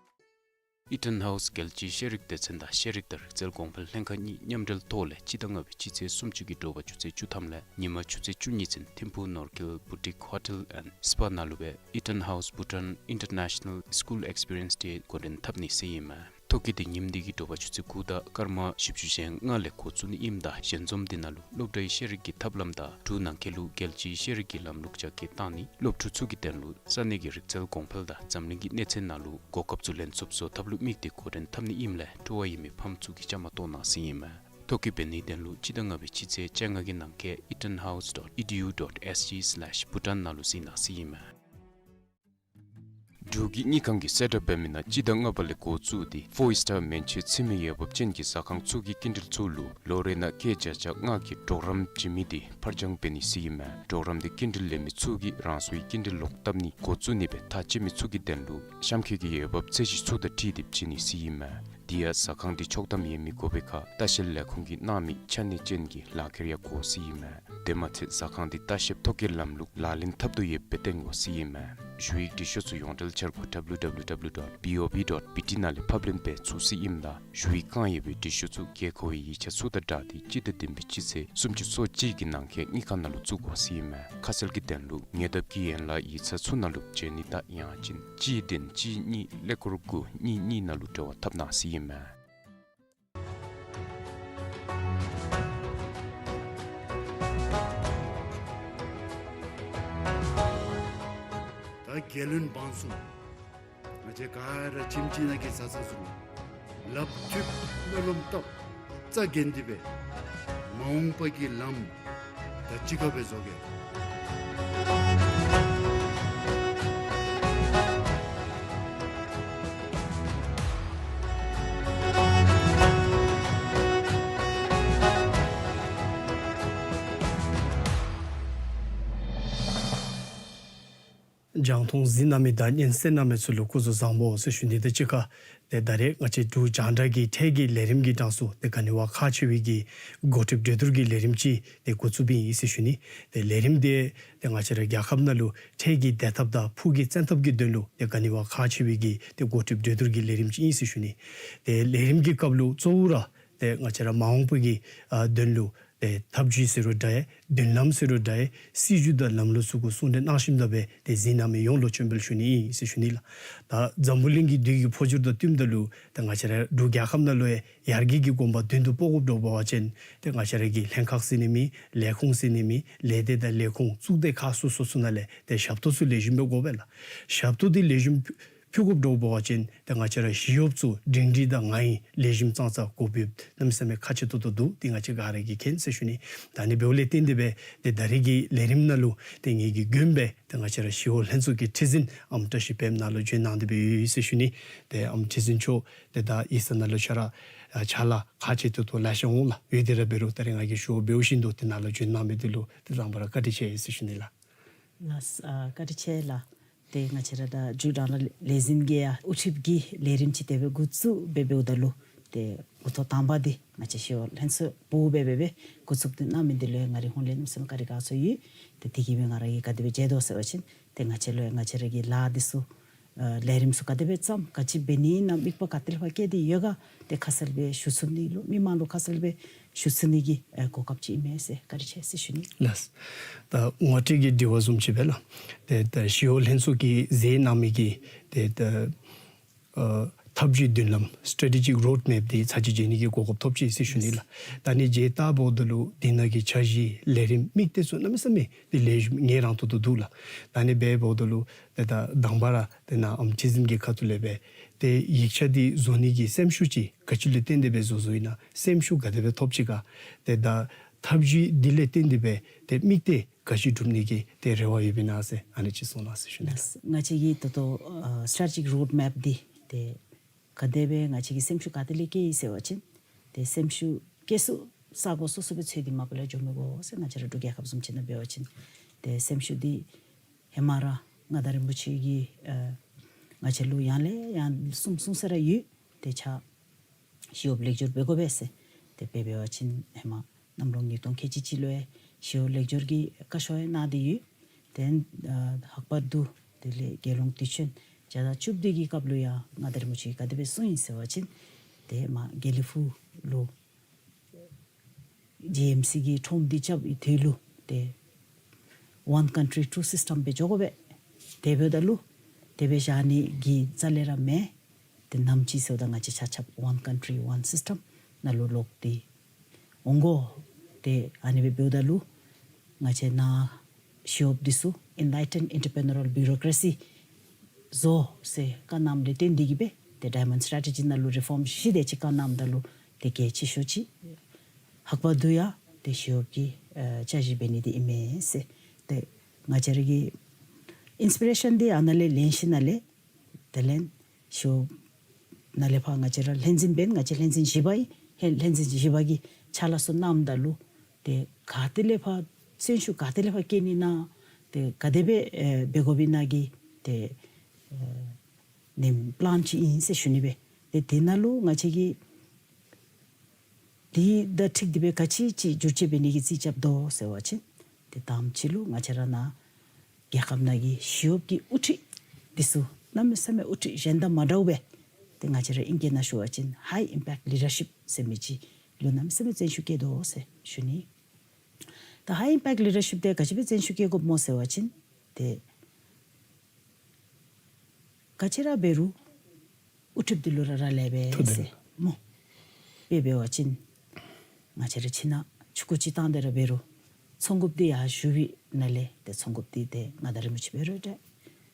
Eaton House རྒྱལ་སྤྱིའི་ཤེས་རིག་སྡེ་ཚན་དང་ཤེས་རིག་དང་རིག་རྩལ་གོང་འཕེལ་ལྷན་ཁག་གཉིས་མཉམ་འབྲེལ་ཐོག་ལས་སྤྱི་ཟླ་ལྔ་པའི་སྤྱི་ཚེས་སུམ་ཅུ་གི་དྲོ་པ་ཆུ་ཚོད་བཅུ་ཐམ་ལས་ཉིན་མ་ཆུ་ཚོད་བཅུ་གཉིས་ཚུན་ཐིམ་ཕུག་ནོར་ཁེལ་Boutique Hotel and Spa ནང་ལུ་སྦེ་Eaton House Bhutan International School Experience Day འགོ་འདྲེན་འཐབ་ནི་ཟེར་ཨིན་མས། ཐོ་བཀོད་འདི་ཉིནམ་འདི་གི་དྲོ་པ་ཆུ་ཚོད་དགུ་དང་སྐར་མ་བཞི་བཅུ་ཞེ་ལྔ་ལས་འགོ་བཙུགས་ནི་ཨིནམ་ད་ཞལ་འཛོམས་འདི་ནང་ལུ་སློབ་གྲྭའི་ཤེས་རིག་གི་ཐབས་ལམ་དང་འབྲུག་ནང་འཁོད་ལུ་རྒྱལ་སྤྱིའི་ཤེས་རིག་གི་ལམ་ལུགས་རྒྱ་སྐྱེད་བཏང་ནི་སློབ་ཕྲུག་ཚུ་གི་དོན་ལུ་ས་གནས་ཀྱི་རིག་རྩལ་གོང་འཕེལ་དང་འཛམ་གླིང་གི་གནས་ཚད་ནང་ལུ་གོ་སྐབས་ཚུ་ལེན་ཚུགསཔ་བཟོ་ཐབས་ལུ་དམིགས་ཏེ་འགོ་འདྲེན་འཐབ་ནི་ཨིནམ་ལས་སྤྲོ་བ་ཡོད་མི་ཕམ་ཚུ་གིས་བཅའ་མར་གཏོགས་གནང་ཟེར་ཨིན་མས། ཐོ་བཀོད་འབད་ནིའི་དོན་ལུ་སྤྱི་ཟླ་ལྔ་པའི་སྤྱི་ཚེས་བཅོ་ལྔ་གི་ནང་འཁོད་eatonhouse dot edu dot S G slash Bhutan ནང་ལུ་གཟིགས་གནང་ཟེར་ཨིན་མས། འབྲུག་གི་དངུལ་ཁང་གིས་གསལ་བསྒྲགས་འབད་མི་ནང་སྤྱི་ཟླ་ལྔ་པ་ལས་འགོ་བཙུགས་ཏེ་ཕོར་སི་ཊར་མན་ཆད་ཚུད་མི་འོས་འབབ་ཅན་གྱི་ཟ་ཁང་ཚུ་གི་སྐྱིན་འགྲུལ་ཚུ་ལུ་ལོ་རེ་ནང་སྐྱེད་བརྒྱ་ཆ་ལྔ་གི་གྲོགས་རམ་བྱིན་མི་དེ་ཕར་འགྱངས་འབད་ནི་ཟེར་ཨིན་མས། གྲོགས་རམ་དེ་སྐྱིན་འགྲུལ་ལེན་མི་ཚུ་གིས་རང་སོའི་སྐྱིན་འགྲུལ་ལོག་བཏབ་ནི་འགོ་བཙུགས་ནི་སྦེ་ཐག་བཅད་མི་ཚུ་གི་དོན་ལུ་གཤམ་འཁོད་ཀྱི་འོས་འབབ་ཚད་གཞི་ཚུ་དང་འཁྲིལ་ཏེ་བྱིན་ནི་ཟེར་ཨིན་མས། དེ་ཡང་ཟ་ཁང་དེ་ཆོག་ཐམ་ཡོད་མི་དགོ་པའི་ཁར་ལྟ་བཤལ་ལས་ཁུངས་ཀྱིས་གནང་མི་ཆ་གནས་ཅན་གྱི་ལག་ཁྱེར་ཡང་དགོ་ཟེར་ཨིན་མས། དེ་མ་ཚད་ཟ་ཁང་དེ་ལྟ་བཤལཔ་ཐོ་བཀོད་ལམ་ལུགས་ལག་ལེན་འཐབ་དོ་ཡོདཔ་སྦེ་སྟོན་དགོ་ཟེར་ཨིན་མས། ཞུ་ཡིག་འབྲི་ཤོག་ཚུ་ཡོངས་འབྲེལ་འཆར་སྒོ་W W W dot B O B dot B T ནང་ལས་ཕབ་ལེན་འབད་ཚུགས་ཟེར་ཨིནམ་ད་ཞུ་ཡིག་བཀང་ཡོད་པའི་འབྲི་ཤོག་ཚུ་དགོས་མཁོ་བའི་ཡིག་ཆ་ཚུ་དང་སྦྲགས་ཏེ་སྤྱི་ཟླ་བདུན་པའི་སྤྱི་ཚེས་སུམ་ཅུ་སོ་གཅིག་གི་ནང་འཁོད་དངུལ་ཁང་ནང་ལུ་བཙུགས་དགོ་ཟེར་ཨིན་མས། ཁ་གསལ་གྱི་དོན་ལུ་ཉེ་འདབས་ཀྱི་ཡན་ལག་ཡིག་ཚང་ཚུ་ནང་ལུ་འབྱོན་ནི་དང་ཡང་ཅིན་གཅིག་བདུན་གཅིག་གཉིས་ཀླད་ཀོར་དགུ་གཉིས་གཉིས་ནང་ལུ་འབྲེལ་བ་འཐབ་གནང་ཟེར་ཨིན་མས། ད་རྒྱལ་བློན་འབངས་ཚུ། ང་བཅས་ག་ར་ཁྱིམ་གཅིག་ནང་གི་བཟའ་ཚང་ཚུ་ལགཔ་མཐུད་སྨོན་ལམ་བཏབ་རྩ་འགེངས་ཏེ་སྦེ་མ་འོངས་པ་གི་ལམ་ད་ཅི་ག་སྦེ་བཟོ་གེ། རྒྱང་མཐོང་གཟིགས་གནང་མི་དང་སྙན་གསན་གནང་མི་ཚུ་ལུ་སྐུ་གཟུགས་བཟང་པོ་ཟེར་ཞུ་ནི་དང་གཅིག་ཁར་ཏེ་ད་རེས་ང་བཅས་འབྲུག་རྒྱང་བསྒྲགས་ཀྱི་ཐད་ཀྱི་ལས་རིམ་གྱི་གྲངས་སུ་ཏེ་ག་ནི་བ་ཁག་ཆེ་བའི་གི་འགོ་ཁྲིདཔ་གྲོས་བསྡུར་གྱི་ལས་རིམ་ཅིག་ཏེ་འགོ་བཙུགསཔ་ཨིན་ཟེར་ཞུ་ནི། ཏེ་ལས་རིམ་དེ་ཏེ་ང་བཅས་ར་རྒྱལ་ཁབ་ནང་ལུ་འཕྲལ་གྱི་བདེ་ཐབས་དང་ཕུགས་ཀྱི་བཙན་ཐབས་ཀྱི་དོན་ལུ་ཏེ་ག་ནི་བ་ཁག་ཆེ་བའི་གི་ཏེ་འགོ་ཁྲིདཔ་གྲོས་བསྡུར་གྱི་ལས་རིམ་ཅིག་ཨིན་ཟེར་ཞུ་ནི། ཏེ་ལས་རིམ་གྱི་སྐབས་ལུ་གཙོ་བོ་ར་ཏེ་ང་བཅས་ར་མ་འོངས་པ་གི་ཨ་དོན་ལུ་ཏེ་ཐབས་བྱུས་ཟེར་རུང་འདྲ་ཡི་མདུན་ལམ་ཟེར་རུང་འདྲ་ཡི་སྲིད་བྱུས་དང་ལམ་ལུགས་ཚུ་གུ་གསུང་གྲོས་གནང་ཞིནམ་ད་སྦེ་ཏེ་གཟིགས་གནང་མི་ཡོངས་ལུ་བྱོན་པར་ཞུ་ནི་ཟེར་ཞུ་ནི་ལགས། ད་འཛམ་བུ་གླིང་གི་དུས་ཀྱི་འཕོ་འགྱུར་དང་བསྟུནམ་ད་ལུ་ཏེ་ང་བཅས་ར་འབྲུག་རྒྱལ་ཁབ་ནང་ལུ་ཡང་ཡར་རྒྱས་ཀྱི་གོམ་པ་མདུན་དུ་སྤོ་དགོཔ་འདྲཝ་འབད་བ་ཅིན་ཏེ་ང་བཅས་ར་གི་ལྷན་ཁག་ཟེར་ནི་མེད། ལས་ཁུངས་ཟེར་ནི་མེད། ལས་སྡེ་དང་ལས་ཁུངས་གཙུག་སྡེ་ཁག་སོ་སོ་ཚུ་ནང་ལས་ཏེ་ཞབས་ཏོག་ཚུ་ལེགས་ཤོམ་སྦེ་དགོ་པས་ལགས། ཞབས་ཏོག་འདི་ལེགས་ཤོམ་ཕུལ་དགོཔ་འདྲཝ་འབད་བ་ཅིན་ཏེ་ང་བཅས་ར་ཞི་གཡོགཔ་ཚུ་སྒྲིང་སྒྲི་དང་ང་ཡི་ལེགས་ཤོམ་ཙང་ཙ་གོ་བརྡ་གནམ་མེད་ས་མེད་ཁག་ཆེ་ཏོག་ཏོ་འདུག། འདི་ང་བཅས་ག་ར་གིས་མཁྱེན་ཟེར་ཞུ་ནི། ད་ཨ་ནི་འབདཝ་ལས་བརྟེན་ཏེ་སྦེ་ཏེ་ད་རེས་ཀྱི་ལས་རིམ་ནང་ལུ་ཏེ་ངེ་གི་མགོན་པའི་ཏེ་ང་བཅས་ར་ཞི་གཡོག་ལྷན་ཚོགས་ཀྱི་ཁྲི་འཛིན་ཨམ་བཀྲ་ཤིས་དཔལམོ་ནཱ་ལུ་བྱོན་གནང་སྟེ་སྦེ་ཡོད་ཟེར་ཞུ་ནི། ཏེ་ཨམ་ཁྲི་འཛིན་མཆོག་ཏེ་ད་ཡིག་ཚང་ནང་ལུ་ཆ་ར་ཨ་ཕྱག་ལཱ་ཁག་ཆེ་ཏོག་ཏོ་ལེ་ཤ་འོང་ལགས། ཡོད་དེ་ར་འབད་རུང་ད་རེས་ང་གིས་ཞུ་བ་འབདཝ་བཞིན་དུ་ཏེ་ནཱ་ལུ་བྱོན་གནང་མི་འདི་ལུ་ཏེ་དང་པ་ར་བཀའ་དྲིན་ཆེ་ཟེར་ཞུ་ནི་ལགས། ལགས་ཨ་བཀའ་དྲིན་ཆེ་ལགས། ཏེ་ང་བཅས་ར་ད་འབྲུག་རྒྱང་བསྒྲགས་ལས་འཛིན་གྱིས་ཡང་དབུ་ཁྲིདཔ་གི་ལས་རིམ་ཅིག་དེ་སྦེ་འགོ་བཙུགས་འབད་འབདཝ་ད་ལུ་ཏེ་འགོ་ཐོག་དང་པ་འདི་ང་བཅས་ཞི་གཡོག་ལྷན་ཚོགས་པུ་སྦེ་འབད་འབད་འགོ་བཙུགས་ཏེ་གནང་མི་འདི་ལུ་ཡང་ང་རའི་ཧོངས་ལས་གནམ་མེད་ས་མེད་བཀའ་དྲིན་དགའ་ཚོར་ཡོད། ཏེ་དེ་གིས་སྦེ་ང་ར་གིས་ག་དེ་སྦེ་མཇལ་དོ་ཟེར་བ་ཅིན་ཏེ་ང་བཅས་ལུ་ཡང་ང་བཅས་ར་གི་ལཱ་འདི་ཚུ་ཨ་ལས་རིམ་ཚུ་ག་དེ་སྦེ་བརྩམ་ག་ཅི་འབད་ནི་ཨིན་ན་དམིགས་པ་ག་ཏེ་ལས་ཕར་བསྐྱེད་དེ་ཡོད་ག་ཏེ་ཁ་གསལ་སྦེ་ཞུ་ཚུགས་ནི་ལུ་མི་མང་ལུ་ཁ་གསལ་སྦེ་ཞུ་ཚུགས་ནི་གི་ཨེ་གོ་སྐབས་ཅིག་ཨིན་མས་ཟེར་བཀའ་དྲིན་ཆེ་ཟེར་ཞུ་ནི། ལགས། ད་ངོ་སྤྲོད་ཀྱི་དྲི་བ་བཟུམ་ཅིག་སྦེ་ལགས། ཏེ་ད་ཞི་གཡོག་ལྷན་ཚོགས་ཀྱིས་མཛད་གནང་མི་གི་ཏེ་ད་ཨ་ཐབས་བྱུས་མདུན་ལམ་སི་ཊེ་ཊེ་ཇིག་རོཌ་མེཔ་འདི་ཚར་གཅིག་མཇལ་ནི་གི་གོ་སྐབས་ཐོབ་ཅི་ཟེར་ཞུ་ནི་ལགས། ད་ཨ་ནི་མཇལ་བལྟཝ་ད་ལུ་འདི་ནང་གི་འཆར་གཞི་ལས་རིམ་དམིགས་གཏད་ཚུ་གནམ་མེད་ས་མེད་ཏེ་ལེགས་ཤོམ་ངལ་རངས་ཏོག་ཏོ་འདུག་ལགས། ད་ཨ་ནི་འབདཝ་ད་ལུ་ཏེ་ད་དང་པ་ར་ཏེ་ནཱ་ཨམ་ཁྲི་འཛིན་གྱི་ཁ་ཐུག་ལས་སྦེ་ཏེ་ཡིག་ཆ་འདི་བཟོ་ནི་གི་སེམས་ཤུགས་ཅིག་ག་ཅི་ལུ་བརྟེན་ཏེ་སྦེ་བཟོ་བཟོཝ་ཨིན་ན་སེམས་ཤུགས་ག་དེ་སྦེ་ཐོབ་ཅི་ག། ཏེ་ད་ཐབས་བྱུས་འདི་ལས་བརྟེན་ཏེ་སྦེ་ཏེ་དམིགས་གཏད་ག་ཅི་སྒྲུབ་ནི་གི་ཏེ་རེ་བ་ཡོདཔ་ཨིན་ན་ཟེར་ཨ་ནི་ཅིག་གསུང་གནང་ཟེར་ཞུ་ནི་ལགས། ང་བཅས་ཀྱི་ད་ལྟོ་ཨ་སི་ཊེ་ཊེ་ཇིག་རོཌ་མེཔ་འདི་ཏེ་ག་དེ་སྦེ་ང་བཅས་ཀྱིས་སེམས་ཤུགས་ག་ཏེ་ལས་བསྐྱེད་ཡི་ཟེར་བ་ཅིན་ཏེ་སེམས་ཤུགས་བསྐྱེད་ས་ས་གོ་སོ་སོ་སྦེ་འཚོལ་ཏེ་མ་པ་ལས་འགྱོ་མི་དགོ་ཟེར། ང་བཅས་ར་འབྲུག་རྒྱལ་ཁབ་བཟུམ་ཅིག་ནང་འབད་བ་ཅིན་ཏེ་སེམས་ཤུགས་འདི་ཧེ་མ་ར་མངའ་བདག་རིན་པོ་ཆེ་གིས་ཨ་ང་བཅས་ལུ་ཡང་ལས་ཡང་གསུངས་གསུངས་ས་ར་ཡོད། ཏེ་ཆ་ཞི་གཡོགཔ་ལེགས་སྒྱུར་འབད་དགོ་པས་ཟེར། ཏེ་དཔེ་འབད་བ་ཅིན་ཧེ་མ་གནམ་ལོ་ཉིས་སྟོང་ཁལ་གཅིག་གཅིག་ལུ་ཡང་ཞི་གཡོག་ལེགས་སྒྱུར་གྱི་བཀའ་ཤོག་ཡང་གནང་སྟེ་ཡོད། ཏེ་ཨ་ལྷག་པར་དུ་དེ་ལས་རྒྱལ་ཡོངས་དུས་ཆེན་བརྒྱ་དང་བཅུ་བདུན་གྱི་སྐབས་ལུ་ཡང་མངའ་བདག་རིན་པོ་ཆེ་གིས་ག་དེ་སྦེ་གསུངས་ཡི་ཟེར་བ་ཅིན་ཏེ་མར་དགེ་ལེགས་ཕུག་ལུ་ཇི་ཨེམ་སི་གི་ཁྲོམ་འདི་རྐྱབ་པའི་དུས་ལུ་ཏེ་One Country Two System སྦེ་འགྱོ་དགོ་པས། དེ་འབདཝ་ད་ལུ་དེ་སྦེ་བཞག་ནི་གི་རྩ་ལས་ར་མེད། ཏེ་ནམ་ཅིག་ཟེརཝ་ད་ང་བཅས་ཆ་ཁྱབ་One Country One System ནང་ལུ་ལོག་སྟེ་འོང་དགོ། ཏེ་ཨ་ནི་སྦེ་འབདཝ་ད་ལུ་ང་བཅས་ནཱ་ཞི་གཡོགཔ་འདི་ཚུ་Enlightened Entrepreneurial Bureaucracy བཟོ་ཟེར་བཀའ་གནངམ་ལས་བརྟེན་ཏེ་གིས་སྦེ་ཏེ་Diamond Strategy ནང་ལུ་རི་ཕོམ་བཞི་དེ་ཅིག་བཀའ་གནངམ་ད་ལུ་ཏེ་གལ་ཆེ་ཤོས་ཅིག་ལྷག་པར་དུ་ཡང་ཏེ་ཞི་གཡོགཔ་གི་ཨ་བསྐྱར་ཞིབ་འབད་ནི་འདི་ཨིན་མས་ཟེར། ཏེ་ང་བཅས་ར་གི་ཨིནསི་པི་རེ་ཤཱན་འདི་ཨ་ནཱ་ལས་ལེན་ཞིནམ་ལས་ དེ་ལས་ཞི་གཡོགཔ་ནང་ལས་ཕར་ང་བཅས་ར་ལྷན་འཛིན་འབདན། ང་བཅས་ལྷན་འཛིན་བཞི་པ་ཨིན། ལྷན་ལྷན་འཛིན་བཞི་པ་གིས་ཕྱག་ལཱ་ཚུ་གནངམ་ད་ལུ་ཏེ་ག་ཏེ་ལས་ཕར་བརྩོན་ཤུགས་ག་ཏེ་ལས་ཕར་བསྐྱེད་ནི་ན་ཏེ་ག་དེ་སྦེ་ཨེ་འབད་དགོཔ་ཨིན་ན་གི་ཏེ་ཨེ་ནེམ་པི་ལཱན་ཅིག་ཨིན་ཟེར་ཞུ་ནི་སྦེ། ཏེ་དེ་ནང་ལུ་ང་བཅས་ཀྱིས་དེ་དང་འཁྲིལ་ཏེ་སྦེ་ག་ཅི་ཅིག་བསྒྱུར་བཅོས་འབད་ནི་གི་རྩིས་རྐྱབ་དོ་ཟེར་བ་ཅིན་ཏེ་དང་པ་ཅིག་ལུ་ང་བཅས་ར་ནཱ་རྒྱལ་ཁབ་ནང་གི་ཞི་གཡོགཔ་གི་དབུ་ཁྲིད་འདི་ཚུ་གནམ་མེད་ས་མེད་དབུ་ཁྲིད་གཞན་དང་མ་འདྲཝ་སྦེ་ཏེ་ང་བཅས་ར་ཨིང་སྐད་ནང་ཞུ་བ་ཅིན་ཧའི་ཨིམ་པེཀཊ་ལི་ཌར་ཤིཔ་ཟེར་མི་ཅིག་ལུ་གནམ་མེད་ས་མེད་བརྩོན་ཤུགས་བསྐྱེད་དོ་ཟེར་ཞུ་ནི། ད་ཧའི་ཨིམ་པེཀཊ་ལི་ཌར་ཤིཔ་དེ་ག་ཅི་སྦེ་བརྩོན་ཤུགས་བསྐྱེད་དགོཔ་སྨོ་ཟེར་བ་ཅིན་ཏེ་ག་ཅི་ར་འབད་རུང་དབུ་ཁྲིདཔ་འདི་ལུ་ར་རག་ལས་པས་ཟེར་སྨོ། དཔེ་འབད་བ་ཅིན་ང་བཅས་ར་ཕྱི་ནང་ཆུང་ཀུ་ཅིག་བཏང་སྟེ་ར་འབད་རུང་ཚོང་འགུགཔ་འདི་ཡར་ཞུ་བའི་ནང་ལས་ཏེ་ཚོང་འགུགཔ་འདི་ཏེ་མངའ་བདག་རིན་པོ་ཆེ་འབད་རུང་འདྲ།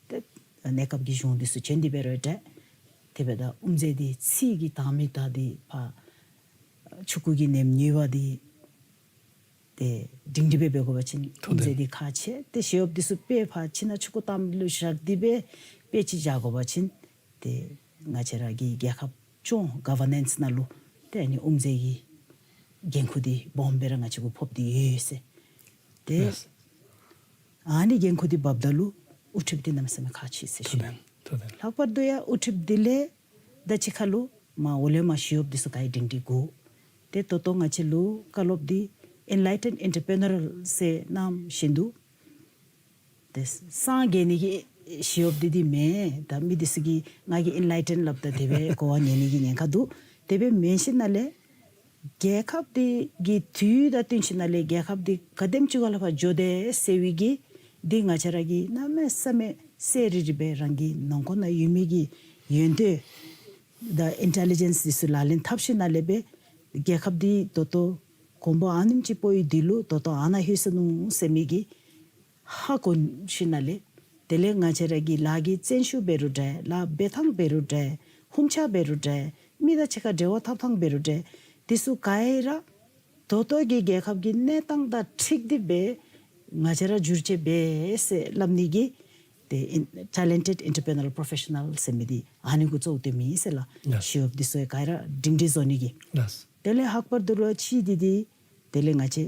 ཏེ་གནས་སྐབས་ཀྱི་གཞུང་འདི་ཚུ་བྱོན་ཏེ་འབད་རུང་འདྲ། དེ་འབདཝ་ད་དབུ་མཛད་འདི་ཚིག་གི་དང་མི་དང་འདི་ཕར་ཆུང་ཀུ་གི་ནེམ་ཉེ་བ་འདི་ཏེ་སྒྲིང་སྒྲི་སྦེ་འབད་དགོ་པ་ཅིན་དབུ་མཛད་འདི་ཁག་ཆེ། ཏེ་ཞི་གཡོགཔ་འདི་ཚུ་དཔེ་ཕར་ཕྱི་ནང་ཆུང་ཀུ་བཏངམ་ལུ་བཞག་སྟེ་སྦེ་དཔེ་ཅིག་བཞག་དགོ་པ་ཅིན་ཏེ་ང་བཅས་ར་གི་རྒྱལ་ཁབ་སྐྱོང་ག་ཝར་ནེནསི་ནང་ལུ་ཏེ་ཨ་ནི་དབུ་མཛད་ཀྱི་འགན་ཁུར་འདི་སྦོམ་སྦེ་ར་ང་བཅས་གུ་ཕོག་སྟེ་ཡོད་ཟེར། ཏེ་ཨ་ནི་འགན་ཁུར་འདི་འབགཔ་ད་ལུ་དབུ་ཁྲིདཔ་འདི་གནམ་མེད་ས་མེད་ཁག་ཆེ་ཟེར་ཞུ་ནི། ལྷག་པར་དུ་ཡང་དབུ་ཁྲིདཔ་འདི་ལས་ད་ཅི་ཁ་ལུ་མར་འོག་ལས་མར་ཞི་གཡོགཔ་འདི་ཚུ་ག་ར་སྒྲིང་སྒྲི་དགོ། ཏེ་ད་ལྟོ་ང་བཅས་ལུ་བཀའ་སློབ་འདི་ཨེན་ལའི་ཊེནཌ་ཨེན་ཊར་པི་རི་ནར་ཟེར་གནངམ་བཞིན་དུ་ཏེ་སངས་རྒྱས་ནི་གི་ཞི་གཡོགཔ་འདི་འདི་མེན། ད་མི་འདི་ཚུ་གིས་ང་གིས་ཨེན་ལའི་ཊེནཌ་སླབ་ད་དེ་སྦེ་གོ་བ་ཉན་ནི་གི་ཉེན་ཁ་འདུག། དེ་སྦེ་མེན་ཞིནམ་ལས་རྒྱལ་ཁབ་འདི་གི་དུས་དང་བསྟུན་ཞིནམ་ལས་རྒྱལ་ཁབ་འདི་ག་དེམ་ཅིག་ག་ལས་ཕར་འགྱོ་དེས་ཟེར་བའི་གི་འདི་ང་བཅས་ར་གིས་གནམ་མེད་ས་མེད་གསལ་རི་རི་སྦེ་རང་གི་ནང་འཁོད་ནང་ཡོད་མི་གི་ཡོན་ཏན་དང་ཨིན་ཊེ་ལི་ཇེནསི་འདི་ཚུ་ལག་ལེན་འཐབ་ཞིནམ་ལས་སྦེ་རྒྱལ་ཁབ་འདི་ད་ལྟོ་གོང་འཕེལ་ཨ་ནེམ་ཅིག་སྤོ་ཡི་འདི་ལུ་ད་ལྟོ་ཨ་ནཱ་ལྷོད་སོ་ནུག་ཟེར་མི་གི་ཧ་གོ་ཞིནམ་ལས་དེ་ལས་ང་བཅས་ར་གི་ལཱ་གི་བརྩོན་ཤུགས་འབད་རུང་འདྲ། ལཱ་འབད་ཐངས་འབད་རུང་འདྲ། ཧུམ་ཆ་འབད་རུང་འདྲ། མི་དང་གཅིག་ཁར་འབྲེལ་བ་འཐབ་ཐངས་འབད་རུང་འདྲ། འདི་ཚུ་ག་ར་ད་ལྟོ་གི་རྒྱལ་ཁབ་ཀྱི་གནས་སྟངས་དང་འཁྲིལ་ཏེ་སྦེ་ང་བཅས་ར་བསྒྱུར་བཅོས་འབད་ཟེར་སླབ་ནི་གི་ཏེ་ཨིན་ཊེ་ལེནཊེཌ་ཨེན་ཊར་པི་རི་ནར་པོ་རོ་ཕེ་ཤ་ནཱལ་ཟེར་མི་འདི་ཨ་ནི་གུ་གཙོ་བོ་སྟོནམ་ཨིན་ཟེར་ལགས། ལགས། ཞི་གཡོགཔ་འདི་ཚུ་ག་ར་སྒྲིང་སྒྲི་བཟོ་ནི་གི། ལགས། དེ་ལས་ལྷག་པར་དུ་ར་ཅིག་འདི་འདི་དེ་ལས་ང་བཅས་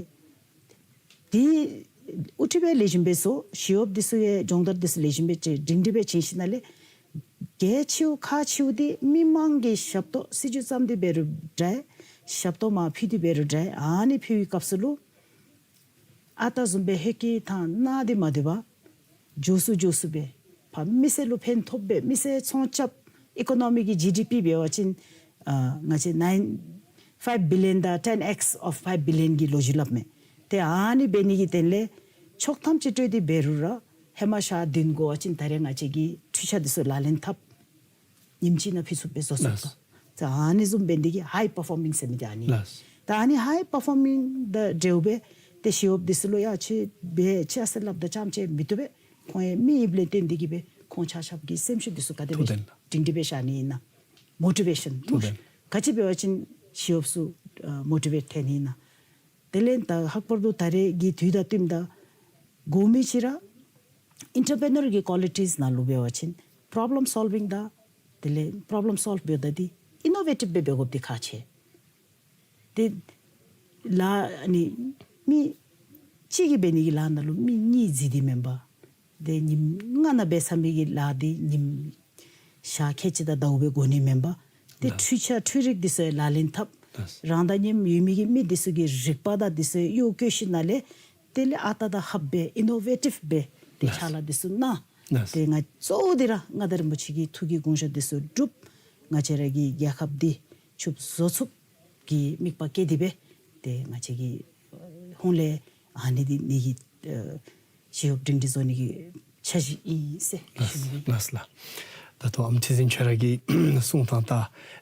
འདི་དབུ་ཁྲིད་སྦེ་ལེགས་ཤོམ་སྦེ་བཟོ། ཞི་གཡོགཔ་འདི་ཚུ་ཡང་སྦྱོང་བརྡར་འདི་ཚུ་ལེགས་ཤོམ་སྦེ་བྱིན་སྒྲིང་སྒྲི་སྦེ་བྱིན་ཞིནམ་ལས་གལ་ཆེཝ་ཁག་ཆེཝ་འདི་མི་མང་གི་ཞབས་ཏོག་སྲིད་བྱུས་བརྩམ་སྟེ་འབད་རུང་འདྲ། ཞབས་ཏོག་མར་ཕུལ་ཏེ་འབད་རུང་འདྲ། ཨ་ནི་ཕུལ་བའི་སྐབས་སུ་ལུ་ཨ་རྟག་བཟུམ་སྦེ་ཧེ་ཀི་ཐང་ནང་འདི་མ་སྡོད་པར་མགྱོགས་སུ་མགྱོགས་སུ་སྦེ་ཕར་མི་སེར་ལུ་ཕན་ཐོགས་སྦེ་མི་སེར་ཚོང་རྐྱབ་ཨི་ཀོ་ནོ་མི་གི་ཇི་ཌི་པི་འབད་བ་ཅིན་ཨ་ང་བཅས་ནའིན་ཕའིབ་བི་ལི་ཡོན་དང་ཊེན་ཨེགསི་ཨོཕ་ཕའིབ་བི་ལི་ཡོན་གྱི་ལོ་རྒྱུས་སླབ་མས། ཏེ་ཨ་ནི་འབད་ནི་གི་དོན་ལས་ཆོག་ཐམ་ཅིག་སྤྲོད་དེ་འབད་རུང་ར་ཧེ་མ་ཞག་བདུན་འགོར་བ་ཅིན་ད་རེས་ང་བཅས་ཀྱིས་འཕྲུལ་ཆས་འདི་ཚུ་ལག་ལེན་འཐབ། ཉིནམ་གཅིག་ནང་ཕུལ་ཚུགསཔ་སྦེ་བཟོ་ཚུགས་ལགས། ད། ད་ཨ་ནི་བཟུམ་འབད་ནི་འདི་གིས་ཧའི་པར་ཕོར་མིང་ཟེར་མི་འདི་ཨ་ནི། ལགས། ད་ཨ་ནི་ཧའི་པར་ཕོར་མིང་དང་འབྲེལཝ་སྦེ་ཏེ་ཞི་གཡོགཔ་འདི་ཚུ་ལུ་ཡ་ཁྱོད་འབད་ཁྱོད་ཨ་ཙི་སླབ་ད་རྐྱངམ་ཅིག་མི་བཏུབ་པས། ཁོང་ཡང་མི་ཨིནམ་ལས་བརྟེན་ཏེ་གིས་སྦེ་ཁོང་ཆ་ཁྱབ་ཀྱི་སེམས་ཤུགས་འདི་ཚུ་ག་དེ་སྦེ་ཐུགས་བདེན་ལགས། སྒྲིང་སྒྲི་སྦེ་བཞག་ནི་ཨིན་ན། མོ་ཊི་ཝེ་ཤཱན། ཐུགས་བདེན། ག་ཅི་འབད་བ་ཅིན་ཞི་གཡོགཔ་ཚུ་ཨ་མོ་ཊི་ཝེཊ་ཐལ་ནི་ཨིན་ན། དེ་ལས་ད་ལྷག་པར་དུ་ད་རེས་ཀྱི་དུས་དང་བསྟུནམ་ད་དགོ་མི་ཅིག་ར་ཨེན་ཊར་པི་རི་ནར་གྱི་ཀོ་ལི་ཊིས་ནང་ལུ་འབད་བ་ཅིན་པོརོབ་ལེམ་སོལ་ཝིང་དང་དེ་ལས་པོརོབ་ལེམ་སོལབ་འབདཝ་ད་འདི་ཨི་ནོ་ཝེ་ཊིབ་སྦེ་འབད་དགོཔ་འདི་ཁག་ཆེ། ཏེ་ལཱ་ཨ་ནི་མི་གཅིག་གིས་འབད་ནི་གི་ལཱ་ནང་ལུ་མི་གཉིས་འཛུལ་ཏེ་མེན་པར་ཏེ་ཉིནམ་ལྔ་ནང་འབད་ཚར་མི་གི་ལཱ་འདི་ཉིནམ་ཞག་ཁལ་གཅིག་དང་ཟླཝ་སྦེ་འགོར་ནི་མེན་པར་ཏེ་ལགས། འཕྲུལ་ཆས་འཕྲུལ་རིག་འདི་ཚུ་ལག་ལེན་འཐབ། ལགས། རང་དང་མཉམ་ཡོད་མི་གི་མི་འདི་ཚུ་གི་རིག་པ་དང་འདི་ཚུ་གཡོག་བཀོལ་ཞིནམ་ལས་དེ་ལས་ཨ་རྟག་དང་ལྷགཔ་སྦེ་ཨི་ནོ་ཝེ་ཊིབ་སྦེ་ཏེ་ལགས། ཕྱག་ལཱ་འདི་ཚུ་གནང་། ལགས། ཏེ་ང་གཙོ་བོ་འདི་ར་མངའ་བདག་རིན་པོ་ཆེ་གི་ཐུགས་ཀྱི་དགོངས་བཞེད་འདི་ཚུ་སྒྲུབ། ང་བཅས་ར་གི་རྒྱལ་ཁབ་འདི་ཕྱུགཔ་བཟོ་ཚུགསཔ་གི་དམིགས་པ་བསྐྱེད་དེ་སྦེ་ཏེ་ང་བཅས་ཀྱི་ཧོངས་ལས་ཨ་ནི་འདི་ནི་གི་ཨ་ཞི་གཡོགཔ་སྒྲིང་སྒྲི་བཟོ་ནི་གི་འཆར་གཞི་ཨིན་ཟེར་ཞུ་ནི། ལགས་ལགས། ད་ལྟོ་ཨམ་ཁྲི་འཛིན་ཁྱོད་ར་གི་གསུང་ཐངས་ད་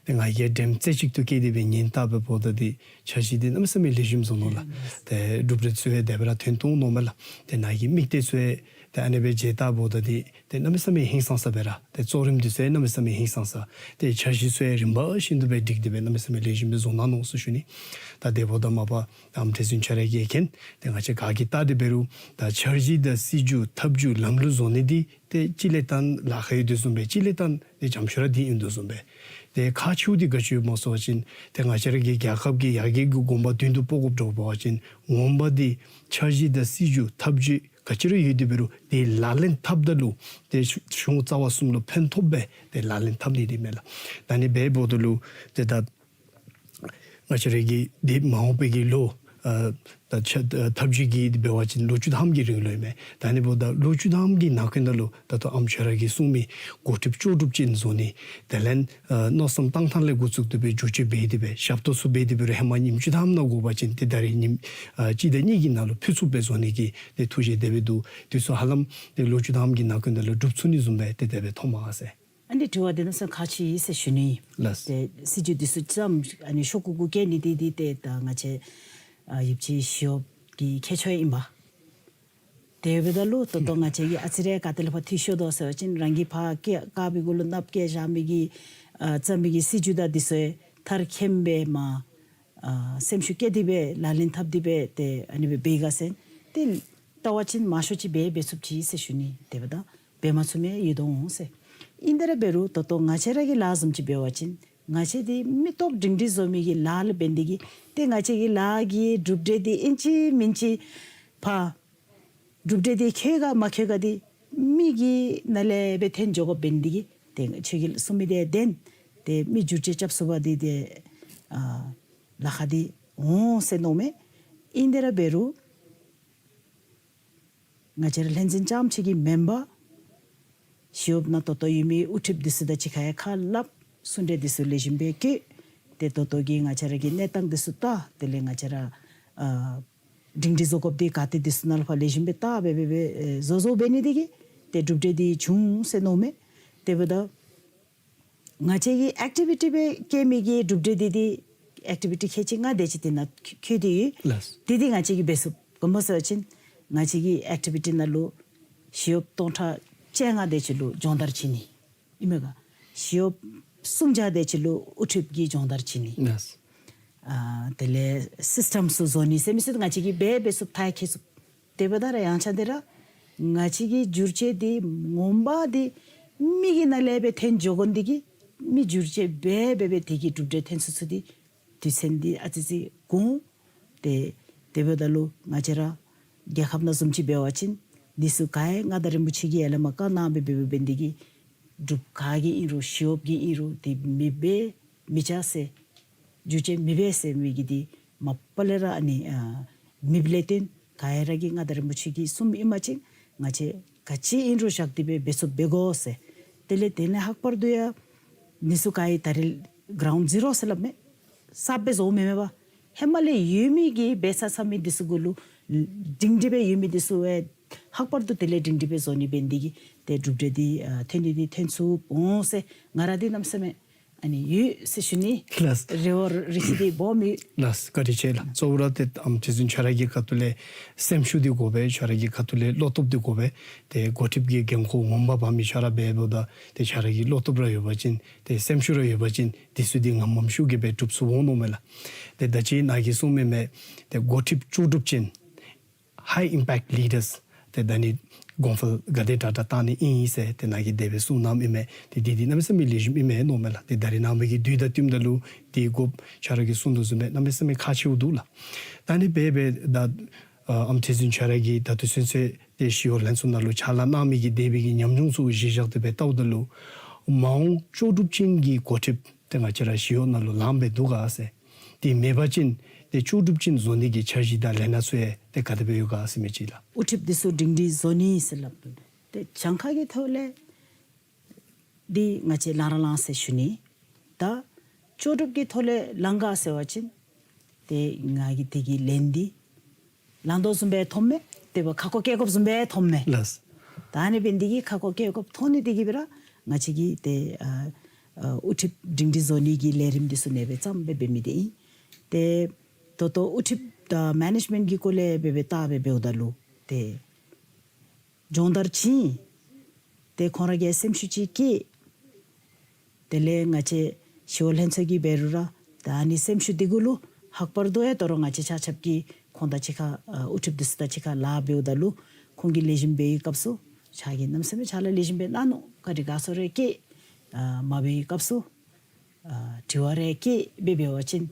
ཏེ་ང་གིས་དྲནམ་རྩེ་གཅིག་ཏུ་བཀལ་ཏེ་སྦེ་ཉན་ད་འབདཝ་ད་འདི་འཆར་གཞི་འདི་གནམ་མེད་ས་མེད་ལེགས་ཤོམ་བཟོ་ནུག་ལགས། ཏེ་གྲུབ་འབྲས་ཚུ་ཡང་དེ་སྦེ་ར་ཐོན་བཏུབ་ནུག་མས་ལགས། ཏེ་ནཱ་གི་དམིགས་གཏད་ཚུ་ཡང་ ཏེ་ཨ་ནི་སྦེ་མཇལ་ད་འབདཝ་ད་འདི་ཏེ་གནམ་མེད་ས་མེད་ཧིང་སངས་ས་སྦེ་ར་ཏེ་གཙོ་རིམ་འདི་ཚུ་ཡང་གནམ་མེད་ས་མེད་ཧིང་སངས་ས། ཏེ་འཆར་གཞི་ཚུ་ཡང་རིམ་པ་བཞིན་དུ་སྦེ་སྒྲིག་སྟེ་སྦེ་གནམ་མེད་ས་མེད་ལེགས་ཤོམ་སྦེ་བཟོ་གནང་ནུག་ཟེར་ཞུ་ནི། ད་དེ་འབདཝ་ད་མ་པ་ཨམ་བཀྲས་བརྩོན་ཁྱོད་ར་གིས་མཁྱེན། ཏེ་ང་བཅས་ག་གིས་བལྟ་སྟེ་འབད་རུང་ད་འཆར་གཞི་དང་སྲིད་བྱུས་ཐབས་བྱུས་ལམ་ལུགས་བཟོ་ནི་འདི་ཏེ་གཅིག་ལས་བརྟེན་ལཱ་ཁག་ཡོད་དོ་བཟུམ་སྦེ་གཅིག་ལས་བརྟེན་ཏེ་འཇམ་ཤོས་ར་འདི་ཨིན་དོ་བཟུམ་སྦེ། ཏེ་ཁག་ཆེཝ་འདི་ག་ཅི་སྨོ་ཟེར་བ་ཅིན་ཏེ་ང་བཅས་ར་གི་རྒྱལ་ཁབ་ཀྱི་ཡར་རྒྱས་ཀྱི་གོམ་པ་མདུན་དུ་སྤོ་དགོཔ་འདྲཝ་འབད་བ་ཅིན་ངོ་མ་འདི་འཆར་གཞི་དང་སྲིད་བྱུས་ཐབས་བྱུས་ག་ཅི་ར་ཡོད་དེ་འབད་རུང་ཏེ་ལག་ལེན་འཐབ་ད་ལུ་ཏེ་གཞུང་རྩ་བ་གསུམ་ལུ་ཕན་ཐོགས་སྦེ་ཏེ་ལག་ལེན་འཐབ་ནི་འདི་མས་ལགས། ད་ཨ་ནི་སྦེ་འབདཝ་ད་ལུ་ཏེ་ད་ང་བཅས་ར་གི་འདི་མ་འོངས་པའི་གི་ལོ་ཨ་ད་ཆ་ཨ་ཐབས་བྱུས་ཀྱི་འདི་འབད་བ་ཅིན་ལོ་བཅུ་ཐམ་གྱི་རིང་ལུ་ཨིན་མས། ད་ཨ་ནི་འབདཝ་ད་ལོ་བཅུ་ཐམ་གྱི་ནང་འཁོད་ནང་ལུ་ད་ལྟོ་ཨམ་ཁྱོད་ར་གིས་གསུངས་མི་འགོ་ཁྲིདཔ་ལྕོགས་གྲུབ་ཅན་བཟོ་ནི། དེ་ལས་ཨ་མནོ་བསམ་བཏང་ཐངས་ལས་འགོ་བཙུགས་ཏེ་སྦེ་བསྒྱུར་བཅོས་འབད་དེ་སྦེ་ཞབས་ཏོག་ཚུ་འབད་དེ་འབད་རུང་ཧེ་མ་ཉིནམ་བཅུ་ཐམ་ནང་དགོ་པ་ཅིན་ཏེ་ད་རེས་ཉིནམ་ཨ་གཅིག་དང་གཉིས་ཀྱི་ནང་ལུ་ཕུལ་ཚུགསཔ་སྦེ་བཟོ་ནི་གི་ཏེ་ཐུགས་བཞེད་དེ་སྦེ་འདུག། དེ་ཚུ་ཧ་ལམ་ཏེ་ལོ་བཅུ་ཐམ་གྱི་ནང་འཁོད་ནང་ལུ་འགྲུབ་ཚུགས་ནི་བཟུམ་སྦེ་ཏེ་དེ་སྦེ་མཐོངམ་མས་ཟེར། ཨ་ནི་དྲི་བ་འདི་གནམ་མེད་ས་མེད་ཁག་ཆེ་ཟེར་ཞུ་ནི། ལགས། ཏེ་སྲིད་བྱུས་འདི་ཚུ་ཙམ་ཨ་ནི་ཤོག་གུ་གུ་བཀལ་ནི་འདི་འདི་ཏེ་ད་ང་བཅས་ཨ་ཡིབ་ཆེ་ཞི་གཡོགཔ་གི་ཁྱད་ཆོས་ཨིན་པས། དེ་འབདཝ་ད་ལུ་ད་ལྟོ་ང་བཅས་ཀྱིས་ཨ་ཙི་རེ་ག་ཏེ་ལས་ཕར་འཐུས་ཤོར་དོ་ཟེར་བ་ཅིན་རང་གིས་ཕར་བཀལ་བཀག་པའི་གུ་ལུ་ནགཔ་བཀལ་བཞག་མི་གི་ཨ་རྩ་མི་གི་སྲིད་བྱུས་དང་འདི་ཚུ་མཐར་འཁྱོལ་སྦེ་མ་ཨ་སེམས་ཤུགས་བསྐྱེད་དེ་སྦེ་ལག་ལེན་འཐབ་སྟེ་སྦེ་ཏེ་ཨ་ནི་སྦེ་འབད་ག་ཟེར། ཏེ་བལྟ་བ་ཅིན་མང་ཤོས་ཅིག་འབད་འབད་ཚུགསཔ་ཅིག་ཟེར་ཞུ་ནི། དེ་འབདཝ་ད་འབད་མ་ཚུགས་མི་ཡོད་དོ་འོང་ཟེར། ཨིན་ཏེ་ར་འབད་རུང་ད་ལྟོ་ང་བཅས་ར་གི་ལཱ་བཟུམ་ཅིག་འབད་བ་ཅིན་ང་བཅས་འདི་མི་སྟོབས་སྒྲིང་སྒྲིང་བཟོ་མི་གི་ལཱ་ལུ་འབད་ནི་འདི་གིས་ཏེ་ང་བཅས་ཀྱི་ལཱ་གི་གྲུབ་འབྲས་འདི་ཨིན་ཅི་མིན་ཅི་ཕར་གྲུབ་འབྲས་འདི་འཁྱོལ་ག་མ་འཁྱོལ་ག་འདི་མི་གི་ནང་ལས་སྦེ་འཐོན་འགྱོ་དགོཔ་འབད་ནི་འདི་གིས་ཏེ་ཁྱོད་ཀྱིས་གསུང་མི་འདི་བདེན། ཏེ་མི་བསྒྱུར་བཅོས་རྐྱབ་ཚུགས་པ་འདི་ཏེ་ཨ་ལཱ་ཁག་འདི་འོང་ཟེར་མནོཝ་མས། ཨིན་ཏེ་ར་འབད་རུང་ང་བཅས་ར་ལྷན་འཛིན་རྐྱངམ་ཅིག་གིས་མེན་པར་ཞི་གཡོགཔ་ནང་ད་ལྟོ་ཡོད་མི་དབུ་ཁྲིདཔ་འདི་ཚུ་དང་གཅིག་ཁར་ཡང་ཁ་སླབ། གསུང་གྲོས་འདི་ཚུ་ལེགས་ཤོམ་སྦེ་བཀོད། ཏེ་ད་ལྟོ་གི་ང་བཅས་ར་གི་གནས་སྟངས་འདི་ཚུ་བལྟ། དེ་ལས་ང་བཅས་ར་ཨ་སྒྲིང་སྒྲིང་བཟོ་དགོཔ་འདི་ག་ཏེ་འདི་ཚུ་ནང་ལུ་ཕར་ལེགས་ཤོམ་སྦེ་བལྟ་སྦེ་སྦེ་སྦེ་ཨེ་བཟོ་བཟོཝ་འབད་ནི་འདི་གིས་ཏེ་གྲུབ་འབྲས་འདི་བྱུང་ཟེར་མནོཝ་མས། དེ་འབདཝ་ད་ང་བཅས་ཀྱིས་ཨེག་ཊི་བི་ཊི་སྦེ་བཀལ་མི་གི་གྲུབ་འབྲས་འདི་འདི་ཨེག་ཊི་བི་ཊི་ཁལ་གཅིག་ལྔ་དེ་ཅིག་འདི་ནང་འཁོད་དེ་ཡོད། ལགས། འདི་འདི་ང་བཅས་ཀྱིས་འབད་ཚུགས། ག་ཅི་སྨོ་ཟེར་བ་ཅིན་ང་བཅས་ཀྱི་ཨེག་ཊི་བི་ཊི་ནང་ལུ་ཞི་གཡོགཔ་སྟོང་ཕྲག་བཅོ་ལྔ་དེ་ཅིག་ལུ་སྦྱོང་བརྡར་བྱིན་ནི། ཨིན་མས་ག། ཞི་གཡོགཔ་སུམ་བརྒྱ་དེ་ཅིག་ལུ་དབུ་ཁྲིདཔ་གི་སྦྱོང་བརྡར་བྱིན་ནི། ལགས། ཨ་དེ་ལས་སིསི་ཊམ་ཚུ་བཟོ་ནི་ཟེར་མི་ཚུ་ང་བཅས་ཀྱིས་འབད་འབད་ཚུགས། མཐར་འཁྱོལ་ཚུགས། དེ་འབདཝ་ད་ར་ཡང་ཆ་འདི་ར་ང་བཅས་ཀྱི་བསྒྱུར་བཅོས་འདི་ངོ་མ་འདི་མི་གི་ནང་ལས་སྦེ་འཐོན་འགྱོ་དགོ་ནི་འདི་གིས་མི་བསྒྱུར་བཅོས་འབད་འབད་འབད་དེ་གི་གྲུབ་འབྲས་འཐོན་ཚུགས་ཚུགས་འདི་དུས་ཚོད་འདི་ཨ་ཙི་ཙི་འགོར། ཏེ་དེ་འབདཝ་ད་ལུ་ང་བཅས་ར་རྒྱལ་ཁབ་ནང་བཟུམ་ཅིག་འབད་བ་ཅིན་འདི་ཚུ་ག་ཡང་མངའ་བདག་རིན་པོ་ཆེ་གིས་ཡར་ལས་མར་བཀའ་གནང་སྦེ་འབད་འབད་འབད་ནི་འདི་གིས་འབྲུག་ག་གི་ཨིན་རུང་ཞི་གཡོགཔ་གི་ཨིན་རུང་འདི་མི་འབད་མི་བྱ་ཟེར་བསྒྱུར་བཅོས་མི་འབད་ཟེར་མི་གི་འདི་མ་པ་ལས་ར་ཨ་ནི་ཨ་མེདཔ་ལས་བརྟེན་ག་ཡང་ར་གི་མངའ་བདག་རིན་པོ་ཆེ་གིས་གསུངམ་ཨིན་པ་ཅིན་ང་བཅས་ག་ཅི་ཨིན་རུང་བཞག་སྟེ་སྦེ་འབད་ཚུགསཔ་འབད་དགོ་ཟེར། དེ་ལས་དེ་ལས་ལྷག་པར་དུ་ཡང་འདི་ཚུ་ག་ཡང་ད་རེས་གྲའུནཌ་ཛི་རོ་ཟེར་སླབ་མས། གསརཔ་སྦེ་བཟོཝ་མེན་མས་པ། ཧེ་མ་ལས་ཡོད་མི་གི་འབད་ཚར་ཚར་མི་འདི་ཚུ་གུ་ལུ་སྒྲིང་སྒྲི་སྦེ་ཡོད་མི་འདི་ཚུ་ཡང་ལྷག་པར་དུ་དེ་ལས་སྒྲིང་སྒྲི་སྦེ་བཟོ་ནི་འབད་ནི་འདི་གིས་ཏེ་གྲུབ་འབྲས་འདི་ཨ་འཐོན་ནི་འདི་འཐོན་ཚུགས་འོང་ཟེར་ང་ར་འདི་གནམ་མེད་ས་མེད་ཨ་ནི་ཡོད་ཟེར་ཞུ་ནི། ལགས། རེ་བ་རེ་ཆེ་འདི་སྦོམ་ཡོད། ལགས། བཀའ་དྲིན་ཆེ་ལགས། གཙོ་བོ་ར་ཏེ་ཨམ་རྗེ་བཙུན་ཁྱོད་ར་གི་ཁ་ཐུག་ལས་སེམས་ཤུགས་འདི་དགོ་པས། ཁྱོད་ར་གི་ཁ་ཐུག་ལས་བློ་སྟོབས་འདི་དགོ་པས། ཏེ་འགོ་ཁྲིདཔ་གི་འགན་ཁུར་ངོ་མ་འབག་མི་ཁྱོད་ར་འབདཝ་ད་ཏེ་ཁྱོད་ར་གི་བློ་སྟོབས་ར་ཡོད་པ་ཅིན་ཏེ་སེམས་ཤུགས་ར་ཡོད་པ་ཅིན་འདི་ཚུ་འདི་ངམ་ངམ་ཤུགས་ཀྱིས་སྦེ་འགྲུབ་ཚུགས་འོང་མནོཝ་མས་ལགས། ཏེ་ད་ཅི་ནཱ་གིས་གསུངས་མི་མས། ཏེ་འགོ་ཁྲིདཔ་ལྕོགས་གྲུབ་ཅན་high impact leaders ཏེ་ད་ནི་གོང་འཕེལ་ག་དེ་དྲག་དྲག་བཏང་ནི་ཨིན་ཟེར་ཏེ་ནཱ་གིས་དེ་སྦེ་གསུངས་གནངམ་ཨིན་མས། ཏེ་འདི་འདི་གནམ་མེད་ས་མེད་ལེགས་ཤོམ་ཨིན་མས་མནོཝ་མས་ལགས། ཏེ་ད་རེས་ནངས་པ་གི་དུས་དང་བསྟུནམ་ད་ལུ་འདི་དགོཔ་ཁྱོད་ར་གིས་གསུངས་དོ་བཟུམ་སྦེ་གནམ་མེད་ས་མེད་ཁག་ཆེཝ་འདུག་ལགས། ད་ནི་འབད་འབད་ད་ཨ་ཨམ་རྗེ་བཙུན་ཁྱོད་ར་གིས་ད་ལྟོ་ཚུན་ཚོད་ཏེ་ཞི་གཡོག་ལྷན་ཚོགས་ནང་ལུ་ཕྱག་ལཱ་གནང་མི་གི་དེ་སྦེ་གི་ཉམས་མྱོང་ཚུ་གཞི་བཞག་སྟེ་སྦེ་བལྟཝ་ད་ལུ་མ་འོངས་ལྕོགས་གྲུབ་ཅན་གྱི་འགོ་ཁྲིདཔ་ཏེ་ང་བཅས་ར་ཞི་གཡོག་ནང་ལུ་ལངམ་སྦེ་འདུག་ག་ཟེར། དེ་མེད་པ་ཅིན་ཏེ་ལྕོགས་གྲུབ་ཅན་བཟོ་ནི་གི་འཆར་གཞི་དང་ལས་སྣ་ཚུ་ཡང་ཏེ་ག་དེ་སྦེ་ཡོད་ག་ཟེར་མི་ཅིག་ལགས། དབུ་ཁྲིདཔ་འདི་ཚུ་སྒྲིང་སྒྲི་བཟོ་ནི་ཟེར་སླབ་དོ། ཏེ་གྱངས་ཁ་གི་ཐོག་ལས་འདི་ང་བཅས་ལང་ར་ལང་ཟེར་ཞུ་ནི། ད་ལྕོགས་གྲུབ་ཀྱི་ཐོག་ལས་ལང་ག་ཟེར་བ་ཅིན་ཏེ་ང་གིས་དེ་གི་ལན་འདི་ལང་དོ་བཟུམ་སྦེ་མཐོངམ་མས། དེ་འབདཝ་ཁ་སྐོང་བཀལ་དགོཔ་བཟུམ་སྦེ་མཐོངམ་མས། ལགས། ད་ཨ་ནི་འབད་ནི་འདི་གིས་ཁ་སྐོང་བཀལ་དགོཔ་མཐོང་ནི་འདི་གིས་སྦེ་ར་ང་བཅས་ཀྱིས་ཏེ་ཨ་ཨ་དབུ་ཁྲིདཔ་སྒྲིང་སྒྲི་བཟོ་ནི་གི་ལས་རིམ་འདི་ཚུ་ཨ་ནེ་སྦེ་བརྩམས་སྦེ་འབད་མི་འདི་ཨིན། ཏེ་ད་ལྟོ་དབུ་ཁྲིདཔ་དང་མེ་ནེཇ་མེནཊ་གི་སྐོར་ལས་སྦེ་སྦེ་བལྟ་སྦེ་འབདཝ་ད་ལུ་ཏེ་ སྦྱོང་བརྡར་བྱིན། ཏེ་ཁོང་ར་གིས་སེམས་ཤུགས་ཅིག་བསྐྱེད། དེ་ལས་ང་བཅས་ཞི་གཡོག་ལྷན་ཚོགས་ཀྱིས་འབད་རུང་ར་ད་ཨ་ནི་སེམས་ཤུགས་འདི་གུ་ལུ་ལྷག་པར་དུ་ཡང་ད་རུང་ང་བཅས་ཆ་ཁྱབ་ཀྱིས་ཁོང་དང་གཅིག་ཁར་ཨ་དབུ་ཁྲིདཔ་འདི་ཚུ་དང་གཅིག་ཁར་ལཱ་འབདཝ་ད་ལུ་ཁོང་གིས་ལེགས་ཤོམ་འབད་བའི་སྐབས་སུ་ཕྱག་གིས་གནམ་མེད་ས་མེད་ཕྱག་ལཱ་ལེགས་ཤོམ་སྦེ་གནང་ནུག། བཀའ་དྲིན་དགའ་ཚོར་རེ་བསྐྱེད། ཨ་མ་འབད་བའི་སྐབས་སུ་ཨ་དྲི་བ་རེ་བསྐྱེད་འབད་འབད་བ་ཅིན་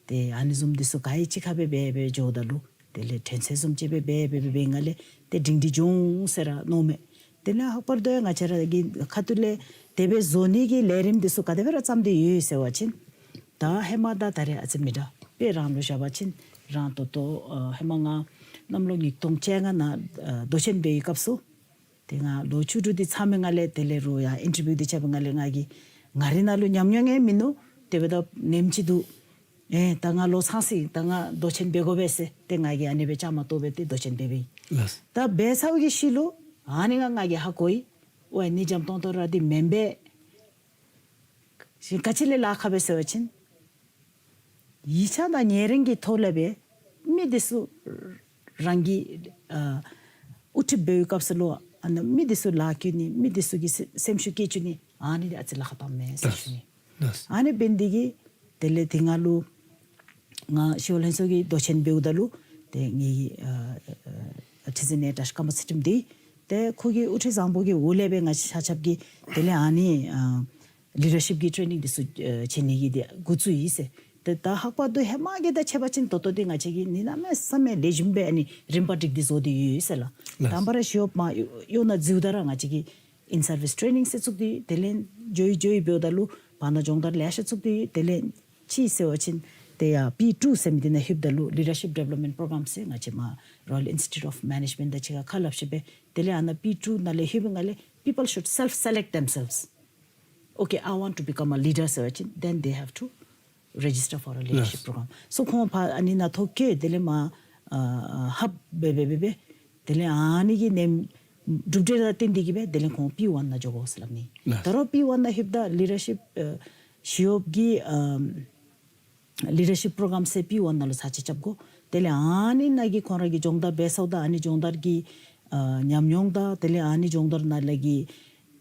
ཏེ་ཨ་ནི་བཟུམ་འདི་ཚུ་ག་ར་གཅིག་ཁར་སྦེ་འབད་འབད་འགྱོཝ་ད་ལུ་དེ་ལས་དྲན་ཚད་བཟུམ་ཅིག་སྦེ་འབད་འབད་འབད་འབད་ང་ལས་ཏེ་སྒྲིང་སྒྲི་འགྱོ་འོང་ཟེར་ར་མནོཝ་མས། དེ་ལས་ལྷག་པར་དུ་ཡང་ང་བཅས་ར་གི་ཁ་ཐུག་ལས་དེ་སྦེ་བཟོ་ནི་གི་ལས་རིམ་འདི་ཚུ་ག་དེ་སྦེ་ར་བརྩམས་ཏེ་ཡོད་ཟེར་བ་ཅིན་ད་ཧེ་མ་དང་ད་རེས་ཨ་ཙི་མི་འདྲ་དཔེ་རང་ལུ་བཞག་པ་ཅིན་རང་ད་ལྟོ་ཨ་ཧེ་མ་ང་གནམ་ལོ་ཉིས་སྟོང་བཅོ་ལྔ་ནང་ཨ་མདོ་ཆེན་འབད་བའི་སྐབས་སུ་ཏེ་ང་ལོ་བཅུ་དྲུག་འདི་ཚང་མའི་ནང་ལས་དེ་ལས་རུང་ཡང་ཨིན་ཊར་བིའུ་འདི་རྐྱབ་པའི་ནང་ལས་ང་གིས་ང་རའི་ནང་ལུ་ཉམས་མྱོང་ཡང་མིན་ནུག། དེ་འབདཝ་ད་ནེམ་ཅིག་འདུག། ཨེ་ད་ང་ལོ་ཚང་སོ་ཡི། ད་ང་མདོ་ཆེན་འབད་དགོ་པས་ཟེར་ཏེ་ང་གིས་ཨ་ནི་སྦེ་བཅའ་མར་གཏོགས་སྦེ་ཏེ་མདོ་ཆེན་འབད་འབདཝ་ཨིན། ལགས། ད་འབད་ཚར་བའི་ཤུལ་ལུ་ཨ་ནི་ང་ང་གིས་ཧ་གོ་ཡི། ཨོ་ཨ་ནི་འཇམ་ཏོང་ཏོ་ར་འདི་མེན་པས། ཞིན་ག་ཅི་ལས་ལཱ་ཁག་པས་ཟེར་བ་ཅིན་ཡིག་ཆ་དང་ཉེ་རིང་གི་ཐོག་ལས་སྦེ་མི་འདི་ཚུ་རང་གི་ཨ་དབུ་ཁྲིདཔ་འབད་བའི་སྐབས་སུ་ལུ་ཨ་ནི་མི་འདི་ཚུ་ལཱ་བཀོད་ནི་མི་འདི་ཚུ་གི་སེ་སེམས་ཤུགས་བསྐྱེད་བཅུག་ནི་ཨ་ནི་འདི་ཨ་ཙི་ལཱ་ཁག་སྦོམ་མས་ཟེར་ཞུ་ནི། ལགས། ཨ་ནི་འབད་ནི་འདི་གིས་དེ་ལས་དེ་སྔ་ལུ་ང་ཞི་གཡོག་ལྷན་ཚོགས་ཀྱི་མདོ་ཆེན་འབདཝ་ད་ལུ་ཏེ་ངེའི་ཨ་ཨ་ཁྲི་འཛིན་ཨེ་བཀྲ་ཤིས་ཀརྨ་ཚུལ་ཁྲིམས་འདི་ཏེ་ཁོ་གི་དབུ་ཁྲིད་བཟང་པོ་གི་འོག་ལས་སྦེ་ང་བཅས་ཆ་ཁྱབ་ཀྱིས་དེ་ལས་ཨ་ནི་ཨ་ལི་ཌར་ཤིཔ་གི་ཊེ་ནིང་འདི་ཚུ་ཨ་བྱིན་ནི་གི་འདི་འགོ་བཙུགས་ཡི་ཟེར། ཏེ་ད་ལྷག་པར་དུ་ཧེ་མ་གི་དང་ཕྱད་པ་ཅིན་ད་ལྟོ་འདི་ང་བཅས་ཀྱིས་གནམ་མེད་ས་མེད་ལེགས་ཤོམ་སྦེ་ཨ་ནི་རིམ་པ་སྒྲིག་སྟེ་བཟོ་སྟེ་ཡོད་ཟེར་ལགས། ལགས། དང་པ་ར་ཞི་གཡོགཔ་མར་གཡོག་ནང་འཛུལཝ་ད་ར་ང་བཅས་ཀྱིས་ཨིན་སར་བིསི་ཊེ་ནིང་ཟེར་བཙུགས་ཏེ་དེ་ལས་འགྱོ་ཡི་འགྱོ་ཡི་འབདཝ་ད་ལུ་བར་ན་སྦྱོང་བརྡར་ལེ་ཤ་བཙུགས་ཏེ་ཡོད། དེ་ལས་ཅིག་ཟེར་བ་ཅིན་ཏེ་ཡར་པི་ཊུ་ཟེར་མི་འདི་ནང་ལྷོདཔ་ད་ལུ་ལི་ཌར་ཤིཔ་ཌི་བེ་ལོབ་མེནཊ་པོརོ་གརམ་ཟེར་ང་བཅས་མར་Royal Institute of Management དང་གཅིག་ཁར་ཁ་སླབ་ཞིནམ་སྦེ་དེ་ལས་ཨ་ནཱ་པི་ཊུ་ནང་ལས་ལྷོད་པའི་ནང་ལས་people should self select themselves. Okay, I want to become a leader ཟེར་བ་ཅིན་then they have to register for a leadership program. So ཁོང་ཕར་ཨ་ནི་ནང་ཐོ་བཀོད་དེ་ལས་མར་ཨ་ཨ་ཧབ་འབད་འབད་འབད་འབད་དེ་ལས་ཨ་ནི་གི་ནེམ་གྲུབ་འབྲས་ལུ་བརྟེན་ཏེ་གིས་སྦེ་དེ་ལས་ཁོང་པི་ཝན་ནང་འགྱོ་དགོ་ཟེར་སླབ་ནི། ལགས། ད་རུང་པི་ཝན་ནང་ལྷོདཔ་ད་ལི་ཌར་ཤིཔ་ཨ་ཞི་གཡོགཔ་གི་ཨམ་ལི་ཌར་ཤིཔ་པོརོ་གརམ་ཟེར་པི་ཝན་ནང་ལུ་ཚར་གཅིག་རྐྱབ་དགོ། དེ་ལས་ཨ་ནི་ནང་གི་ཁོང་ར་གིས་སྦྱོང་བརྡར་འབད་ཚརཝ་ད་ཨ་ནི་སྦྱོང་བརྡར་གྱི་ཨ་ཉམས་མྱོང་དང་དེ་ལས་ཨ་ནི་སྦྱོང་བརྡར་ནང་ལས་ཀྱི་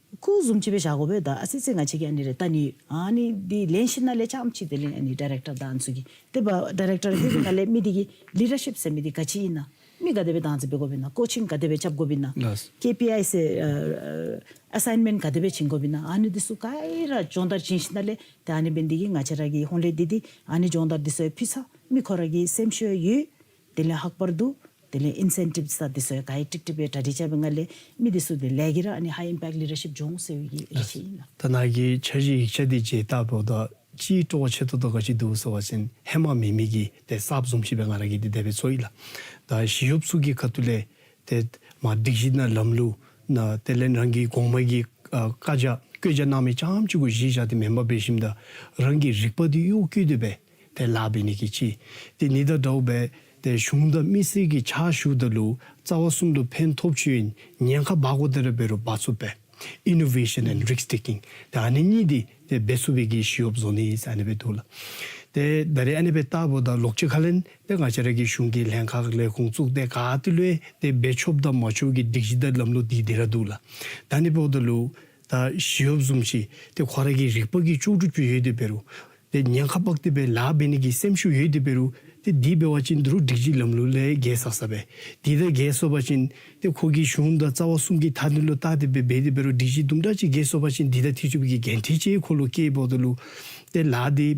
སྐུ་བཟུམ་ཅིག་སྦེ་བཞག་དགོ་པས། ད་ཨ་ཙི་ཙི་ང་བཅས་ཀྱིས་ཨ་ནི་རེ་ལྟ་ནི་ཨ་ནི་འདི་ལེན་ཞིནམ་ལས་རྐྱངམ་ཅིག་དེ་ལས་ཨ་ནི་ཌའི་རེཀ་ཊར་དང་ཨ་ནི་ཚུ་གིས་ཏེ་ཌའི་རེཀ་ཊར་ལྷོད་པའི་ནང་ལས་མི་འདི་གིས་ལི་ཌར་ཤིཔ་ཟེར་མི་འདི་ག་ཅི་ཨིན་ན། མི་ག་དེ་སྦེ་བདག་འཛིན་འབད་དགོཔ་ཨིན་ན། ཀོ་ཆིང་ག་དེ་སྦེ་རྐྱབ་དགོཔ་ཨིན་ན། ལགས། ཀེ་པི་ཨའི་ཟེར་ཨ་ཨ་ཨེ་སའིནམེནཊ་ག་དེ་སྦེ་བྱིན་དགོཔ་ཨིན་ན། ཨ་ནི་འདི་ཚུ་ག་ར་སྦྱོང་བརྡར་བྱིན་ཞིནམ་ལས་ཏེ་ཨ་ནི་འབད་ནི་འདི་གིས་ང་བཅས་ར་གི་ཧོང་ལས་འདི་འདི་ཨ་ནི་སྦྱོང་བརྡར་འདི་ཚུ་ཡང་ཕུལ་ཚར། མི་ཁོ་ར་གི་སེམས་ཤུགས་ཡང་ཡོད། དེ་ལས་ལྷག་པར་དུ་དེ་ལས་ཨིན་སེན་ཊིབས་དང་འདི་ཚུ་ཡང་ག་ཡི་ཀྲིག་ཀྲི་སྦེ་གྲ་སྒྲིག་རྐྱབ་པའི་ནང་ལས་མི་འདི་ཚུ་དེ་ལས་ཀྱི་ར་ཨ་ནི་ཧའི་ཨིམ་པེཀཊ་ལི་ཌར་ཤིཔ་འབྱུང་ཟེར་བའི་གི་རེ་ཆེ་ཨིན་ལགས། ད་ནཱ་གི་འཆར་གཞི་ཡིག་ཆ་འདི་མཇལ་བལྟཝ་ད་ཅིག་སྤྲོ་བ་ཆེ་ཏོག་ཏོ་ག་ཅི་འདུག་ཟེར་བ་ཅིན་ཧེ་མ་མེད་མི་གི་ཏེ་གསརཔ་བཟུམ་ཅིག་སྦེ་ང་ར་གིས་འདི་དེ་སྦེ་ཚོར་ཡི་ལགས། ད་ཞི་གཡོགཔ་ཚུ་གི་ཁ་ཐུག་ལས་ཏེ་མར་སྒྲིག་གཞི་ནང་ལམ་ལུགས་ནང་དེ་ལས་རང་གི་གོང་མ་གིས་ཨ་བཀའ་རྒྱ་བཀོད་རྒྱ་གནང་མི་རྐྱངམ་ཅིག་གུ་གཞི་བཞག་སྟེ་མེན་པར་འབད་ཞིནམ་ད་རང་གི་རིག་པ་འདི་གཡོག་བཀོལ་ཏེ་སྦེ་ཏེ་ལཱ་འབད་ནི་གི་ཅིག། ཏེ་ཨ་ནི་དང་འདྲཝ་སྦེ་ཏེ་གཞུང་དང་མི་སེར་གྱི་ཕྱག་ཞུཝ་ད་ལུ་རྩ་བ་གསུམ་ལུ་ཕན་ཐོགས་ཅིག་ཨིན། ཉེན་ཁ་འབག་དགོ་དེ་ར་འབད་རུང་འབག་ཚུགས་པས། Innovation and risk taking. ཏེ་ཨ་ནི་གཉིས་འདི་ཏེ་འབད་ཚུགས་པའི་གི་ཞི་གཡོགཔ་བཟོ་ནི་ཟེར་ཨ་ནི་སྦེ་འདུག་ལགས། ཏེ་ད་རེས་ཨ་ནི་སྦེ་བལྟཝ་ད་ལོགས་ཅིག་ཁ་ལས་ཏེ་ང་བཅས་ར་གི་གཞུང་གི་ལྷན་ཁག་ལས་ཁུངས་བཙུགས་ཏེ་ག་ཏེ་ལུ་ཏེ་འབད་ཆོགཔ་དང་མ་ཆོགཔ་གི་སྒྲིག་གཞི་དང་ལམ་ལུགས་འདི་འདི་ར་འདུག་ལགས། ད་ཨ་ནི་འབདཝ་ད་ལུ་ད་ཞི་གཡོགཔ་བཟུམ་ཅིག་ཏེ་ཁོ་ར་གི་རིག་པ་གི་ལྕོགས་གྲུབ་ཅིག་ཡོད་དེ་འབད་རུང་ཏེ་ཉེན་ཁ་འབག་སྟེ་སྦེ་ལཱ་འབད་ནི་གི་སེམས་ཤུགས་ཡོད་དེ་འབད་རུང་ཏེ་འདི་འབད་བ་ཅིན་ད་རུང་སྒྲིག་གཞི་ལམ་ལུགས་ལས་བརྒལ་ས་ས་སྦེ། འདི་དང་བརྒལ་སོང་པ་ཅིན་ཏེ་ཁོ་གིས་གཞུང་དང་རྩ་བ་གསུམ་གྱི་མཐའ་དོན་ལུ་བལྟ་སྟེ་སྦེ་འབད་དེ་འབད་རུང་སྒྲིག་གཞི་དུམ་གྲ་ཅིག་བརྒལ་སོང་པ་ཅིན་འདི་དང་འཁྲིལ་བཅུག་པའི་གི་འགན་འཁྲི་ཅིག་ཁོ་ལུ་བཀལཝ་ད་ལུ་ཏེ་ལཱ་འདི་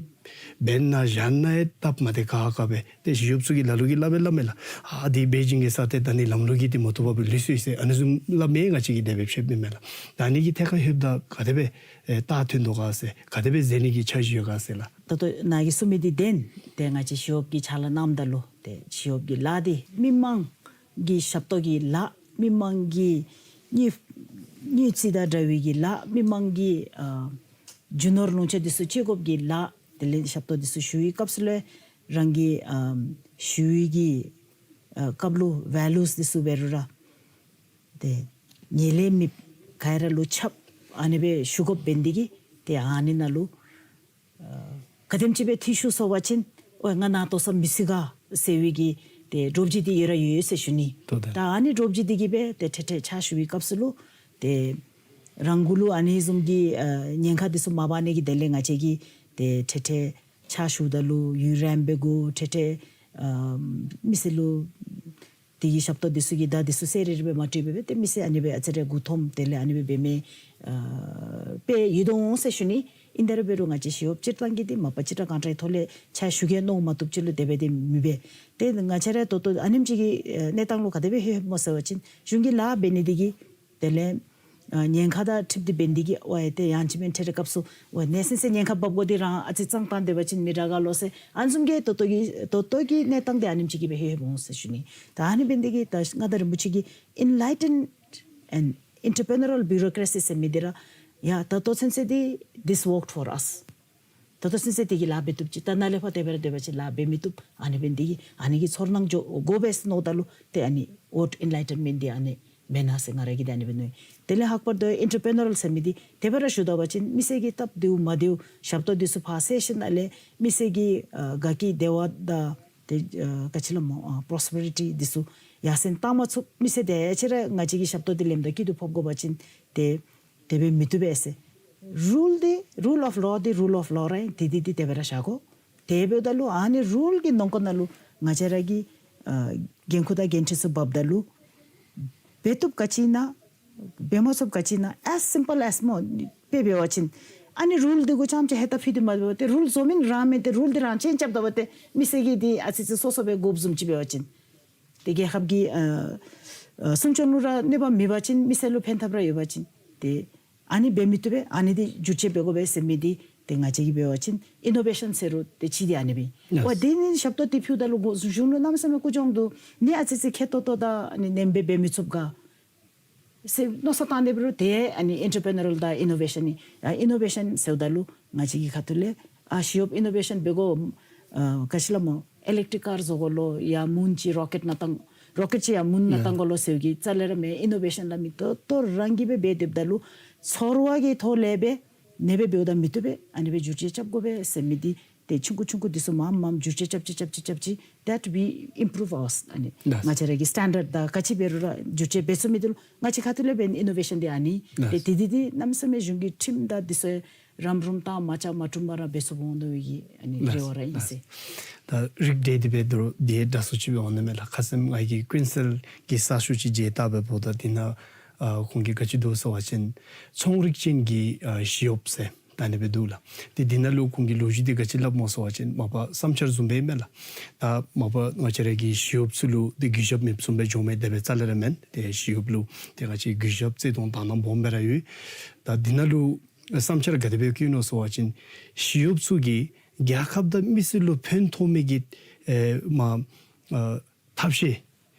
འབད་ན་བཞག་ན་ཡང་སྟབས་མ་བདེ་ཁག་ཁ་སྦེ། ཏེ་ཞི་གཡོགཔ་ཚུ་གིས་ལ་ལུ་གིས་སླབ་སྦེ་སླབ་མས་ལགས། ཨ་འདི་འབད་བྱིན་གེ་ཟེར། ཏེ་ད་ནི་ལམ་ལུགས་ཀྱིས་ཏེ་མ་བཏུབ་པར་སྦེ་ལུས་སོ་ཡི་ཟེར་ཨ་ནི་བཟུམ་སླབ་མི་ང་བཅས་ཀྱིས་དེ་སྦེ་མཁྱེནམ་མས་ལགས། ད་ཨ་ནི་གི་ཐད་ཁར་ལྷོདཔ་ད་ག་དེ་སྦེ་ཨེ་རྟགས་ཐོན་དོ་ག་ཟེར་ག་དེ་སྦེ་མཛད་ནི་གི་འཆར་གཞི་ཡོད་ག་ཟེར་ལགས། ད་ལྟོ་ནཱ་གིས་གསུངས་མི་འདི་བདེན། ཏེ་ང་བཅས་ཞི་གཡོགཔ་གི་ཕྱག་ལཱ་གནངམ་ད་ལུ་ཏེ་ཞི་གཡོགཔ་གི་ལཱ་འདི་མི་མང་གི་ཞབས་ཏོག་གི་ལཱ་མི་མང་གི་དངུལ་དངུལ་རྩིས་དང་འདྲ་བའི་གི་ལཱ་མི་མང་གི་ཨ་རྒྱུ་ནོར་ལོངས་སྤྱོད་འདི་ཚུ་སྤྱོད་དགོཔ་གི་ལཱ་དེ་ལས་ཞབས་ཏོག་འདི་ཚུ་ཞུ་བའི་སྐབས་སུ་ལུ་རང་གི་ཨ་ཞུ་བའི་གི་ཨ་སྐབས་ལུ་ཝེ་ལུས་འདི་ཚུ་འབད་རུང་ར་ཏེ་ཉེས་ལས་མེདཔ་ག་ར་ལུ་ཁྱབ་ཨ་ནི་སྦེ་ཞུ་དགོཔ་འབད་ནི་འདི་གིས་ཏེ་ཨ་ནི་ནང་ལུ་ཨ་ག་དེམ་ཅིག་སྦེ་འཐུས་ཤོར་སོང་པ་ཅིན་ཨོ་ང་ནང་ལྟོ་ས་མི་ཚུད་ག་ཟེར་བའི་གི་ ཏེ་དྲོ་པ་ཅིག་འདི་ཡོད་ར་ཡོད་ཟེར་ཞུ་ནི། ད་ཨ་ནི་དྲོ་པ་ཅིག་འདི་གིས་སྦེ་ཏེ་ཁྲེ་ཁྲེ་ཕྱག་ཞུ་བའི་སྐབས་སུ་ལུ་ཏེ་རང་གུ་ལུ་ཨ་ནི་བཟུམ་གྱི་ཨ་ཉེན་ཁ་འདི་ཚུ་མ་འབག་ནི་གི་དོན་ལས་ང་བཅས་ཀྱིས་ཏེ་ཁྲེ་ཁྲེ་ཕྱག་ཞུཝ་ད་ལུ་ཡུན་རིངམོ་སྦེ་འགོར། ཁྲེ་ཁྲེ་ཨ་མི་སེར་ལུ་དེ་གི་ཞབས་ཏོག་འདི་ཚུ་གི་བརྡ་འདི་ཚུ་གསལ་རི་རི་སྦེ་མ་སྤྲོད་པར་སྦེ་ཏེ་མི་སེར་ཨ་ནི་སྦེ་ཨ་ཙི་རེ་མགུ་འཐོམ། དེ་ལས་ཨ་ནི་སྦེ་འབད་མི་ཨ་དཔེ་ཡོད་དོ་འོང་ཟེར་ཞུ་ནི། ཨིན་ཏེ་ར་འབད་རུང་ང་བཅས་ཞི་གཡོགཔ་སྤྱིར་བཏང་གིས་འདི་མ་པ་ཅིག་ར་གང་དྲག་ཐོག་ལས་ཕྱག་ཞུ་གེ་མནོ་མ་བཏུབ་ཅིག་ལུ་དེ་སྦེ་འདི་མི་འབད། ཏེ་ང་བཅས་ར་ད་ལྟོ་ཨ་ནེམ་ཅིག་གི་ཨ་གནས་སྟངས་ལུ་ག་དེ་སྦེ་ལྷོད་ལྷོདཔ་སྨོ་ཟེར་བ་ཅིན་གཞུང་གི་ལཱ་འབད་ནི་འདི་གིས་དེ་ལས་ཨ་ཉེན་ཁ་དང་འཁྲིལ་ཏེ་འབད་ནི་འདི་གིས་ཝའེ་ཏེ་ཡང་ཅིན་མེན་ཁྲེ་ཁྲེ་སྐབས་སུ་ཝའེ་གནས་ཚུལ་ཟེར་ཉེན་ཁ་འབབ་དགོ་འདི་རང་ཨ་ཙི་ཙང་བཏང་སྡོད་པ་ཅིན་མི་དྲག་ག་ལོ་ཟེར་ཨ་ནི་བཟུམ་གྱི་ད་ལྟོ་གི་ད་ལྟོ་གི་གནས་སྟངས་འདི་ཨ་ནེམ་ཅིག་གིས་སྦེ་ལྷོད་ལྷོདཔ་འོང་ཟེར་ཞུ་ནི། ད་ཨ་ནི་འབད་ནི་འདི་གིས་ད་མངའ་བདག་རིན་པོ་ཆེ་གིས་enlightened and entrepreneurial bureaucracy ཟེར་མི་འདི་ར་ཡ་ད་ལྟོ་ཚུན་ཚོད་འདི་this worked for us། ད་ལྟོ་ཚུན་ཚོད་འདི་གིས་ལཱ་འབད་བཏུབ་ཅི། ད་ནཱ་ལས་ཕར་དེ་སྦེ་ར་སྡོད་པ་ཅིན་ལཱ་འབད་མི་བཏུབ། ཨ་ནི་འབད་ནི་འདི་གིས་ཨ་ནི་གི་ཚོར་སྣང་འགྱོ་དགོ་པས་ཟེར་མནོཝ་ད་ལུ་ཏེ་ཨ་ནི་ཝོཊ་enlightenment འདི་ཨ་ནི་མེན་ན་ཟེར་ང་ར་གིས་འདི་ཨ་ནི་སྦེ་མནོ་ཡི། དེ་ལས་ལྷག་པར་དུ་entrepreneurial ཟེར་མི་འདི་དེ་སྦེ་ར་ཞུ་ད་པ་ཅིན་མི་སེར་གྱི་སྟབས་བདེཝ་མ་བདེཝ་ཞབས་ཏོག་འདི་ཚུ་ཕར་སེལ་ཞིནམ་ལས་མི་སེར་གྱི་ཨ་དགའ་སྐྱིད་བདེ་བ་དང་ཏེ་ཨ་ག་ཅི་ལོ་སྨོ་ཨ་པོརོསི་པེ་རི་ཊི་འདི་ཚུ་ཡར་སེང་བཏང་མ་ཚུགས། མི་སེར་དེ་ཅིག་ར་ང་བཅས་ཀྱི་ཞབས་ཏོག་འདི་ལེནམ་ད་སྐྱིད་སྡུག་ཕོག་དགོ་པ་ཅིན་ཏེ་དེ་སྦེ་མི་བཏུབ་པས་ཟེར། རུལ་འདི་rule of law འདི་rule of law ར་ཨིན། དེ་འདི་འདི་དེ་སྦེ་ར་བཞག་དགོ། དེ་འབདཝ་ད་ལུ་ཨ་ནི་རུལ་གྱི་ནང་འཁོད་ནང་ལུ་ང་བཅས་ར་གི་ཨ་འགན་ཁུར་དང་འགན་འཁྲི་ཚུ་འབགཔ་ད་ལུ་འབད་བཏུབ་ག་ཅི་ཨིན་ན་འབད་མ་ཚུགསཔ་ག་ཅི་ཨིན་ན་as simple as སྨོ་དཔེ་འབད་བ་ཅིན་ཨ་ནི་རུལ་འདི་གུ་རྐྱངམ་ཅིག་ཧེ་ད་ཕུལ་ཏེ་མ་འབདཝ་ཏེ་རུལ་བཟོ་མི་རང་མེན་ཏེ་རུལ་འདི་རང་ཅན་རྐྱབ་ད་པ་ཏེ་མི་སེར་གྱིས་འདི་ཨ་ཙི་ཙི་སོ་སོ་སྦེ་དགོཔ་བཟུམ་ཅིག་འབད་བ་ཅིན་ཏེ་རྒྱལ་ཁབ་ཀྱི་ཨ་ཨ་སྲུང་སྐྱོབ་ལུ་ར་གནོད་པ་མེད་པ་ཅིན་མི་སེར་ལུ་ཕན་ཐབས་ར་ཡོད་པ་ཅིན་ཏེ་ཨ་ནི་འབད་མི་བཏུབ་པས། ཨ་ནི་འདི་བསྒྱུར་བཅོས་འབད་དགོ་པས་ཟེར་མི་འདི་ཏེ་ང་བཅས་ཀྱིས་འབད་བ་ཅིན་ཨི་ནོ་ཝེ་ཤཱན་ཟེར་རུང་ཏེ་ཅིག་འདི་ཨ་ནི་སྦེ་ཡེས། ཝའེ་དེ་ནི་ཞབས་ཏོག་འདི་ཕུལཝ་ད་ལུ་གོ་གཞུང་ལུ་གནམ་མེད་ས་མེད་ཀུ་ཅོང་འདུག། ནི་ཨ་ཙི་ཙི་ཁེ་ཏོག་ཏོ་དང་ཨ་ནི་ནེམ་སྦེ་འབད་མི་ཚུགས་ག་ཟེར་མནོ་བསམ་བཏང་སྡོད་པ་རུང་ཏེ་ཨ་ནི་ཨེན་ཊར་པི་རི་ནིའུ་རཱལ་དང་ཨི་ནོ་ཝེ་ཤཱན་ནི་ཨ་ཨི་ནོ་ཝེ་ཤཱན་ཟེརཝ་ད་ལུ་ང་བཅས་ཀྱི་ཁ་ཐུག་ལས་ཨ་ཞི་གཡོགཔ་ཨི་ནོ་ཝེ་ཤཱན་འབད་དགོ། ཨ་ག་ཅི་ལོ་སྨོ་ཨི་ལེག་ཊིག་ཀར་བཟོ་དགོ་ལོ་ཡར་མུན་ཅིག་རོ་ཀེཊ་ནང་བཏང་རོ་ཀེཊ་ཅིག་ཡར་མུན་ནང་བཏང་དགོ་ལོ་ཟེར་གྱི་རྩ་ལས་ར་མེད། ཨི་ནོ་ཝེ་ཤཱན་སླབ་མི་ད་ལྟོ་རང་གིས་སྦེ་འབད་སྡོདཔ་ད་ལུ་ཚོར་བ་གི་ཐོག་ལས་སྦེ་ཨ་ནི་སྦེ་འབདཝ་ད་མི་བཏུབ་པས། ཨ་ནི་སྦེ་བསྒྱུར་བཅོས་རྐྱབ་དགོ་པས་ཟེར་མི་འདི་ཏེ་ཆུང་ཀུ་ཆུང་ཀུ་འདི་ཚུ་མངམ་མངམ་བསྒྱུར་བཅོས་རྐྱབ་ཅིག་རྐྱབ་ཅིག་རྐྱབ་ཅིག that we improve our ཨ་ནི་ལགས། ང་བཅས་ར་གི་སི་ཊེན་ཌརཌ་དང་ག་ཅི་འབད་རུང་ར་བསྒྱུར་བཅོས་འབད་ཚུགས་མི་འདི་ལུ་ང་བཅས་ཁ་ཐུག་ལས་འབད་ཨི་ནོ་ཝེ་ཤཱན་འདི་ཨ་ནི་ཏེ་ལགས། དེ་འདི་འདི་གནམ་མེད་ས་མེད་གཞུང་གི་ཁྲིམས་དང་འདི་ཚུ་རམ་རུམ་བཏང་མ་རྐྱབ་མ་བཏུབ་པར་ར་འབད་ཚུགསཔ་འོང་དོ་བའི་གི་ཨ་ནི་ལགས། རེ་བ་ར་ཨིན་ཟེར། ད་རིགས་འགྲེ་འདི་འབད་དོ་རུང་འདི་ཡང་དྲག་སུ་ཅིག་འབད་འོང་ནི་མས་ལགས། ཁ་སེམས་ང་གིས་ཀུན་གསལ་གྱི་ས་ཤུགས་ཅིག་མཇལ་བལྟ་འབདཝ་ད་འདི་ནང་ཨ་ཁོང་གིས་ག་ཅི་འདུག་ཟེར་བ་ཅིན་ཚོང་རིག་ཅན་གྱི་ཨ་ཞི་གཡོགཔ་ཟེར་ད་ཨ་ནི་སྦེ་འདུག་ལགས། ཏེ་འདི་ནང་ལུ་ཁོང་གིས་ལོ་རྒྱུས་འདི་ག་ཅི་སླབ་སྨོ་ཟེར་བ་ཅིན་མ་པ་བསམ་འཆར་བཟུམ་སྦེ་མས་ལགས། ད་མ་པ་ང་བཅས་ར་གི་ཞི་གཡོགཔ་ཚུ་ལུ་ཏེ་གུས་ཞབས་མེདཔ་བཟུམ་སྦེ་འགྱོ་མི་དེ་སྦེ་རྩ་ལས་ར་མེན། ཏེ་ཞི་གཡོགཔ་ལུ་ཏེ་ང་བཅས་གུས་ཞབས་བརྩི་མཐོང་དག་སྣང་སྦོམ་སྦེ་ར་ཡོད། ད་འདི་ནང་ལུ་བསམ་འཆར་ག་དེ་སྦེ་བཀོད་ནུག་ཟེར་བ་ཅིན་ཞི་གཡོགཔ་ཚུ་གིས་རྒྱལ་ཁབ་དང་མི་སེར་ལུ་ཕན་ཐོགས་མི་གི་ཨེ་མ་ཨ་ཐབས་ཤེས་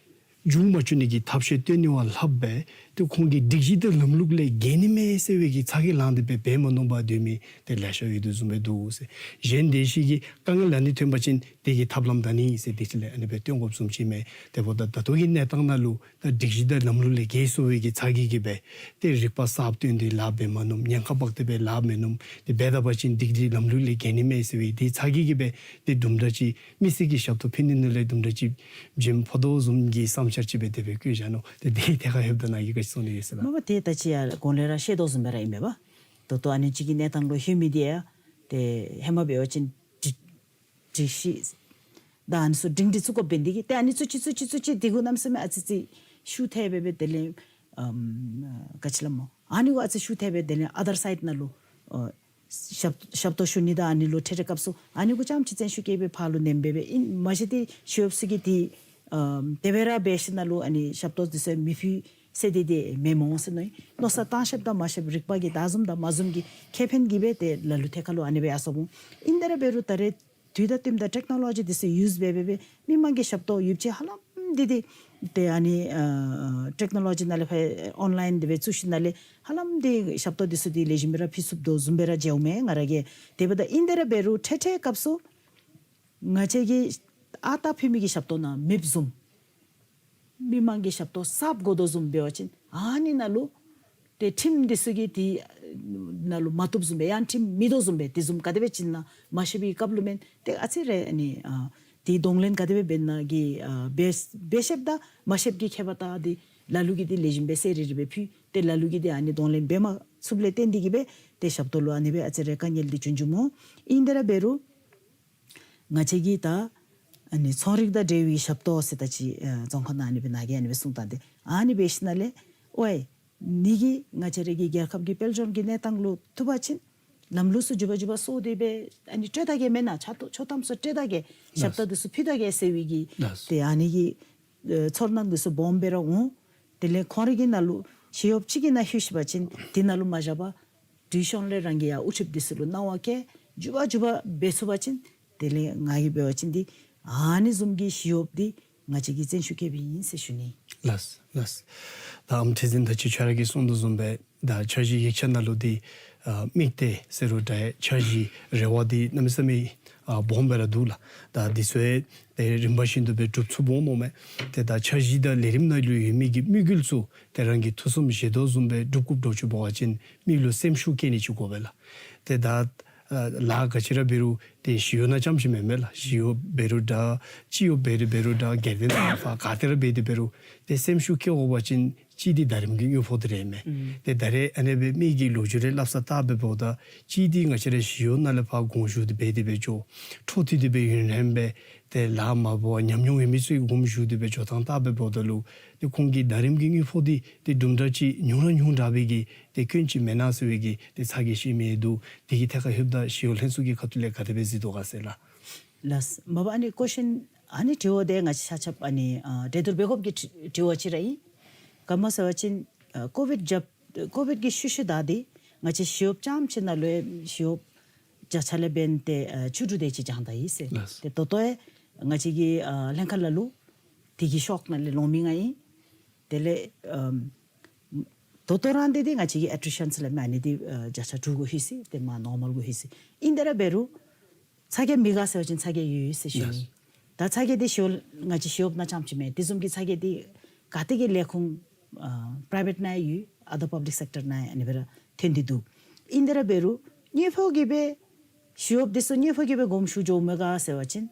འབྱུང་མ་བཅུག་ནི་གི་ཐབས་ཤེས་བཏོན་ནི་བ་ལྷགཔ་སྦེ་ཏེ་ཁོང་གི་སྒྲིག་གཞི་དང་ལམ་ལུགས་ལས་འགལ་ནི་མས་ཟེར་བའི་གི་ཚ་གྱང་ལངས་ཏེ་སྦེ་འབད་མ་མནོ་བར་སྡོད་མི་ཏེ་ལེ་ཤ་ཡོད་དོ་བཟུམ་སྦེ་འདུག་ཟེར། གཞན་དེ་ཅིག་གིས་དཀའ་ངལ་ཨ་ནི་ཐོན་པ་ཅིན་དེ་གི་ཐབས་ལམ་ད་ནི་ཟེར་དེ་ཅིག་ལས་ཨ་ནི་སྦེ་སྟོན་དགོཔ་བཟུམ་ཅིག་མས། དེ་འབདཝ་ད་ད་ལྟོ་གི་གནས་སྟངས་ནང་ལུ་ད་སྒྲིག་གཞི་དང་ལམ་ལུགས་ལས་འགལ་སོང་བའི་གི་ཚ་གྱང་གིས་སྦེ་ཏེ་རིག་པ་གསརཔ་བཏོན་ཏེ་ལཱ་འབད་མ་ནུམ། ཉེན་ཁ་འབག་སྟེ་སྦེ་ལཱ་མི་ནུམ། ཏེ་འབད་ད་པ་ཅིན་སྒྲིག་གཞི་ལམ་ལུགས་ལས་འགལ་ནི་མས་ཟེར་བའི་དེ་ཚ་གྱང་གིས་སྦེ་ཏེ་དུམ་གྲ་ཅིག་མི་སེར་གྱི་ཞབས་ཏོག་ཕུལ་ནི་ནང་ལས་དུམ་གྲ་ཅིག་བྱིངམ་ཕོག་དོ་བཟུམ་གྱི་བསམ་འཆར་ཅིག་སྦེ་དེ་སྦེ་བཀོད་བཞག་ནུག། ཏེ་དེ་ཐད་ཁར་ལྷོདཔ་ད་ནཱ་གིས་ག་ཅི་གསུང་ནི་ཡོད་ཟེར་ལགས། མ་པ་ཏེ་ད་ཅི་ཡར་གོང་ལས་ར་བཤད་དོ་བཟུམ་སྦེ་ར་ཨིན་མས་པ། ད་ལྟོ་ཨ་ནི་ཅིག་གི་གནས་སྟངས་ལུ་ལྷོད་མི་འདི་ཡང་ཏེ་ཧེ་མ་འབད་བ་ཅིན་སྒྲིག་སྒྲིག་གཞི་དང་ཨ་ནི་ཚུ་སྒྲིང་སྒྲི་བཙུགས་དགོཔ་འབད་ནི་འདི་གིས་ཏེ་ཨ་ནི་བཙུགས་ཅི་བཙུགས་ཅི་བཙུགས་ཅི་དེ་གུ་གནམ་མེད་ས་མེད་ཨ་ཙི་ཙི་ཤུགས་ཐལ་སྦེ་སྦེ་དེ་ལས་ཨམ་ག་ཅི་ལོ་སྨོ་ཨ་ནི་གུ་ཨ་ཙི་ཤུགས་ཐལ་སྦེ་དེ་ལས་ཨ་དར་སའིཌ་ནང་ལུ་ཨ་ཞབས་ཞབས་ཏོག་ཞུ་ནི་དང་ཨ་ནི་ལུ་འཕྲལ་འཕྲལ་སྐབས་སུ་ཨ་ནི་གུ་རྐྱངམ་ཅིག་བཙན་ཤུགས་བསྐྱེད་སྦེ་ཕར་ལུ་ནེམ་སྦེ་སྦེ་ཨིན། མ་གཞི་ཏེ་ཞི་གཡོགཔ་ཚུ་གིས་ཏེ་ཨམ་དེ་སྦེ་ར་འབད་ཞིནམ་ལས་ཨ་ནི་ཞབས་ཏོག་འདི་ཚུ་མི་ཕུལ་ཟེར་འདི་འདི་མེན་མོ་ཟེར་མནོ་ཡི། མནོ་བསམ་བཏང་ཤེསཔ་དང་མ་ཤེསཔ་རིག་པ་གིས་བདའ་བཟུང་དང་མ་བཟུང་གི་ཁེ་ཕན་གྱིས་སྦེ་ཏེ་ལ་ལུ་ཐད་ཁར་ལུ་ཨ་ནི་སྦེ་ཡར་སོངམ་འོང་། ཨིན་ཏེ་ར་འབད་རུང་ད་རེས་དུས་དང་བསྟུནམ་དང་ཊེཀ་ནོ་ལོ་ཇི་འདི་ཚུ་ཡུསི་འབད་འབད་སྦེ་མི་མང་གི་ཞབས་ཏོག་ཡོདཔ་ཅིག་ཧ་ལམ་འདི་འདི་ཏེ་ཨ་ནི་ཨ་ཊེཀ་ནོ་ལོ་ཇི་ནང་ལས་ཕར་ཨོན་ལའིན་འདི་སྦེ་བཙུགས་ཞིནམ་ལས་ཧ་ལམ་འདི་ཞབས་ཏོག་འདི་ཚུ་འདི་ལེགས་ཤོམ་སྦེ་ར་ཕུལ་ཚུགསཔ་དོ་བཟུམ་སྦེ་ར་མཇལཝ་མས་ང་ར་གིས། དེ་འབདཝ་ད་ཨིན་ཏེ་ར་འབད་རུང་འཕྲལ་འཕྲལ་སྐབས་སུ་ང་བཅས་ཀྱིས་ཨ་རྟག་ཕུལ་མི་གི་ཞབས་ཏོག་ནང་མེདཔ་བཟུམ་མི་མང་གི་ཞབས་ཏོག་གསརཔ་དགོ་དོ་བཟུམ་འབད་བ་ཅིན་ཨ་ནི་ནང་ལུ་ཏེ་ཁྲིམས་འདི་ཚུ་གིས་དེ་ནང་ལུ་མ་བཏུབ་བཟུམ་སྦེ་ཡང་ཁྲིམས་མེད་དོ་བཟུམ་སྦེ་དེ་བཟུམ་ག་དེ་སྦེ་བྱིན་ན་མ་ཤེས་པའི་སྐབས་ལུ་མེན་ཏེ་ཨ་ཙི་རེ་ཨ་ནི་ཨ་ དེ་གདོང་ལེན་ག་དེ་སྦེ་འབད་ན་གི་ཨ་འབད་འབད་ཤེསཔ་དང་མ་ཤེསཔ་ཀྱི་ཁྱད་པར་ད་དེ་ལ་ལུ་གིས་དེ་ལེགས་ཤོམ་སྦེ་གསལ་རི་རི་སྦེ་ཕུལ། ཏེ་ལ་ལུ་གིས་དེ་ཨ་ནི་གདོང་ལེན་འབད་མ་ཚུགསཔ་ལས་བརྟེན་ཏེ་གིས་སྦེ་ཏེ་ཞབས་ཏོག་ལུ་ཨ་ནི་སྦེ་ཨ་ཙི་རེ་དཀའ་ངལ་འདི་བྱུང་བྱུངམ་འོང་། ཨིན་དེ་ར་འབད་རུང་ང་བཅས་ཀྱིས་ད་ཨ་ནི་ཚོང་རིག་དང་འབྲེལ་བའི་ཞབས་ཏོག་ཟེར་ད་ཅི་ཨ་རྫོང་ཁ་ནང་ཨ་ནི་སྦེ་ནཱ་གིས་ཨ་ནི་སྦེ་གསུངས་ད་དེ་ཨ་ནི་འབད་ཞིནམ་ལས་ཝའི་ནི་གི་ང་བཅས་ར་གི་རྒྱལ་ཁབ་ཀྱི་དཔལ་འབྱོར་གྱི་གནས་སྟངས་ལུ་ཐུག་པ་ཅིན་ལམ་ལུགས་ཚུ་འགྱུར་བ་འགྱུར་བ་སོང་སྟེ་སྦེ་ཨ་ནི་སྤྲོད་ད་གེ་མེན་ན་ཆ་ཏོ་ཆོག་ཐམ་སུ་སྤྲོད་ད་གེ་ཞབས་ཏོག་འདི་ཚུ་ཕུལ་ད་གེ་ཟེར་བའི་གི་ཏེ་ཨ་ནི་གི་ཨེ་ཚོར་སྣང་འདི་ཚུ་སྦོམ་སྦེ་ར་འོང་། དེ་ལས་ཁོང་རའི་གི་ནང་ལུ་ཞི་གཡོགཔ་ཅིག་གི་ནང་ལྷོད་ཤི་བ་ཅིན་དེ་ནང་ལུ་མ་བཞག་པར་དུས་ཤོང་ལས་རང་གི་ཡང་དབུ་ཁྲིདཔ་འདི་ཚུ་ལུ་གནང་བ་གིས་འགྱུར་བ་འགྱུར་བ་འབད་ཚུགས་པ་ཅིན་དེ་ལས་ང་གིས་འབད་བ་ཅིན་འདི་ཨ་ནི་བཟུམ་གྱི་ཞི་གཡོགཔ་འདི་ང་བཅས་ཀྱི་བརྩོན་ཤུགས་བསྐྱེདཔ་ཨིན་ཟེར་ཞུ་ནི། ལགས་ལགས། ད་ཨམ་ཁྲི་འཛིན་ད་ཅི་ཁྱོད་ར་གིས་གསུངས་དོ་བཟུམ་སྦེ་ད་འཆར་གཞི་ཡིག་ཆ་ནང་ལུ་འདི་ཨ་དམིགས་གཏད་ཟེར་རུང་འདྲ་འཆར་གཞི་རེ་བ་འདི་གནམ་མེད་ས་མེད་ཨ་སྦོམ་སྦེ་ར་འདུག་ལགས། ད་འདི་ཚུ་ཡང་ཏེ་རིམ་པ་བཞིན་དུ་སྦེ་འགྲུབ་ཚུགསཔ་འོང་མནོཝ་མས། ཏེ་ད་འཆར་གཞི་དང་ལས་རིམ་ནང་ལུ་ཡོད་མི་གི་དམིགས་ཡུལ་ཚུ་ཏེ་རང་གིས་ཐུགས་བསམ་བཞེས་དོ་བཟུམ་སྦེ་འགྲུབ་དགོཔ་འདྲཝ་ཅིག་འབད་བ་ཅིན་མི་ལུ་སེམས་ཤུགས་བསྐྱེད་ནི་ཅིག་དགོ་པས་ལགས། ཏེ་ད་ཨ་ལཱ་ག་ཅི་ར་འབད་རུང་ཏེ་ཞི་གཡོག་ནང་རྐྱངམ་ཅིག་མེན་མས་ལགས། ཞི་གཡོག་འབད་རུང་འདྲ་སྤྱི་གཡོག་འབད་རུང་འབད་རུང་འདྲ་སྒེར་སྡེ་ནང་ཕར་ག་ཏེ་ར་འབད་དེ་འབད་རུང་ཏེ་སེམས་ཤུགས་བསྐྱེད་དགོ་པ་ཅིན་གཅིག་འདི་ཟླ་རིམ་གྱི་དངུལ་ཕོགས་འདི་ར་མས། ཨུམ། ཏེ་ད་རེས་ཨ་ནི་སྦེ་མི་གི་ལོ་རྒྱུས་རེ་སླབ་ས་བལྟ་སྦེ་འབདཝ་ད་གཅིག་འདི་ང་བཅས་ར་ཞི་གཡོག་ནང་ལས་ཕར་དགོངས་ཞུ་འདི་འབད་དེ་འབད་འགྱོ། འཕྲོ་མཐུད་དེ་སྦེ་ཡུན་རིངམོ་སྦེ་ཏེ་ལཱ་མ་འབད་བར་ཉམས་མྱོང་ཡོད་མི་ཚུ་གི་དགོངས་ཞུ་འདི་འབད་འགྱོ་ཐངས་བལྟ་སྦེ་འབདཝ་ད་ལུ་ཏེ་ཁོང་གི་ཟླ་རིམ་གྱི་དངུལ་ཕོགས་འདི་ཏེ་དུམ་གྲ་ཅིག་ཉུང་ར་ཉུང་དྲགས་པའི་གི་ཏེ་སྐྱོན་ཅིག་མེན་ན་ཟེར་བའི་གི་ཏེ་ཚ་གྱང་བཞེས་མི་འདུག། དེ་གི་ཐད་ཁར་ལྷོདཔ་ད་ཞི་གཡོག་ལྷན་ཚོགས་ཀྱི་ཁ་ཐུག་ལས་ག་དེ་སྦེ་གཟིགས་དོ་ག་ཟེར་ལགས། ལགས། མ་པ་ཨ་ནི་ཀོ་ཤཱན་ཨ་ནི་དྲི་བ་འདི་ང་བཅས་ཆ་ཁྱབ་ཨ་ནི་ཨ་གྲོས་བསྡུར་འབད་དགོཔ་གི་དྲི་དྲི་བ་ཅིག་ར་ཨིན། ག་མོ་ཟེར་བ་ཅིན་ཨ་ཀོ་བིཌ་རྒྱབ་ཀོ་བིཌ་ཀྱི་ཤུལ་ཤུལ་ད་འདི་ང་བཅས་ཞི་གཡོགཔ་རྐྱངམ་ཅིག་ནང་ལུ་ཡང་ཞི་གཡོགཔ་བརྒྱ་ཆ་ལས་འབདན་ཏེ་ཨ་བཅུ་དྲུག་དེ་ཅིག་བྱུང་ད་ཡི་ཟེར། ལགས། ཏེ་ད་ལྟོ་ཡང་ང་བཅས་ཀྱི་ཨ་ལྷན་ཁག་ལ་ལུ་དེ་གི་ཤོག་ནང་ལས་ལོང་མི་ང་ཨིན། དེ་ལས་ཨམ་ད་ལྟོ་ར་འདི་འདི་ང་བཅས་ཀྱི་ཨེ་ཊི་རི་ཤཱན་ཟེར་སླབ་མི་ཨ་ནི་འདི་ཨ་བརྒྱ་ཆ་དྲུག་གུ་ལྷོད་ཅི། ཏེ་མ་ནོར་མཱལ་གུ་ལྷོད་ཅི། ཨིན་དེ་ར་འབད་རུང་ཚ་གྱང་མི་དགའ་ཟེར་བ་ཅིན་ཚ་གྱང་ཡོད་ཡོད་ཟེར་ཞུ་ནི། ལགས། ད་ཚ་གྱང་འདི་ཞི་གཡོག་ང་བཅས་ཞི་གཡོགཔ་ནང་རྐྱངམ་ཅིག་མེན། དེ་བཟུམ་གྱི་ཚ་གྱང་འདི་ག་ཏེ་གི་ལས་ཁུངས་ཨ་པྲའི་བེཊ་ནང་ཡང་ཡོད། ཨ་དར་པབ་ལིཀ་སེཀ་ཊར་ནང་ཡང་ཨ་ནི་སྦེ་ར་ཐོན་ཏེ་འདུག། ཨིན་དེ་ར་འབད་རུང་དངུལ་ཕོགས་ཀྱིས་སྦེ་ཞི་གཡོགཔ་འདི་ཚུ་དངུལ་ཕོགས་ཀྱིས་སྦེ་དགོངས་ཞུ་འགྱོཝ་མས་ག་ཟེར་བ་ཅིན་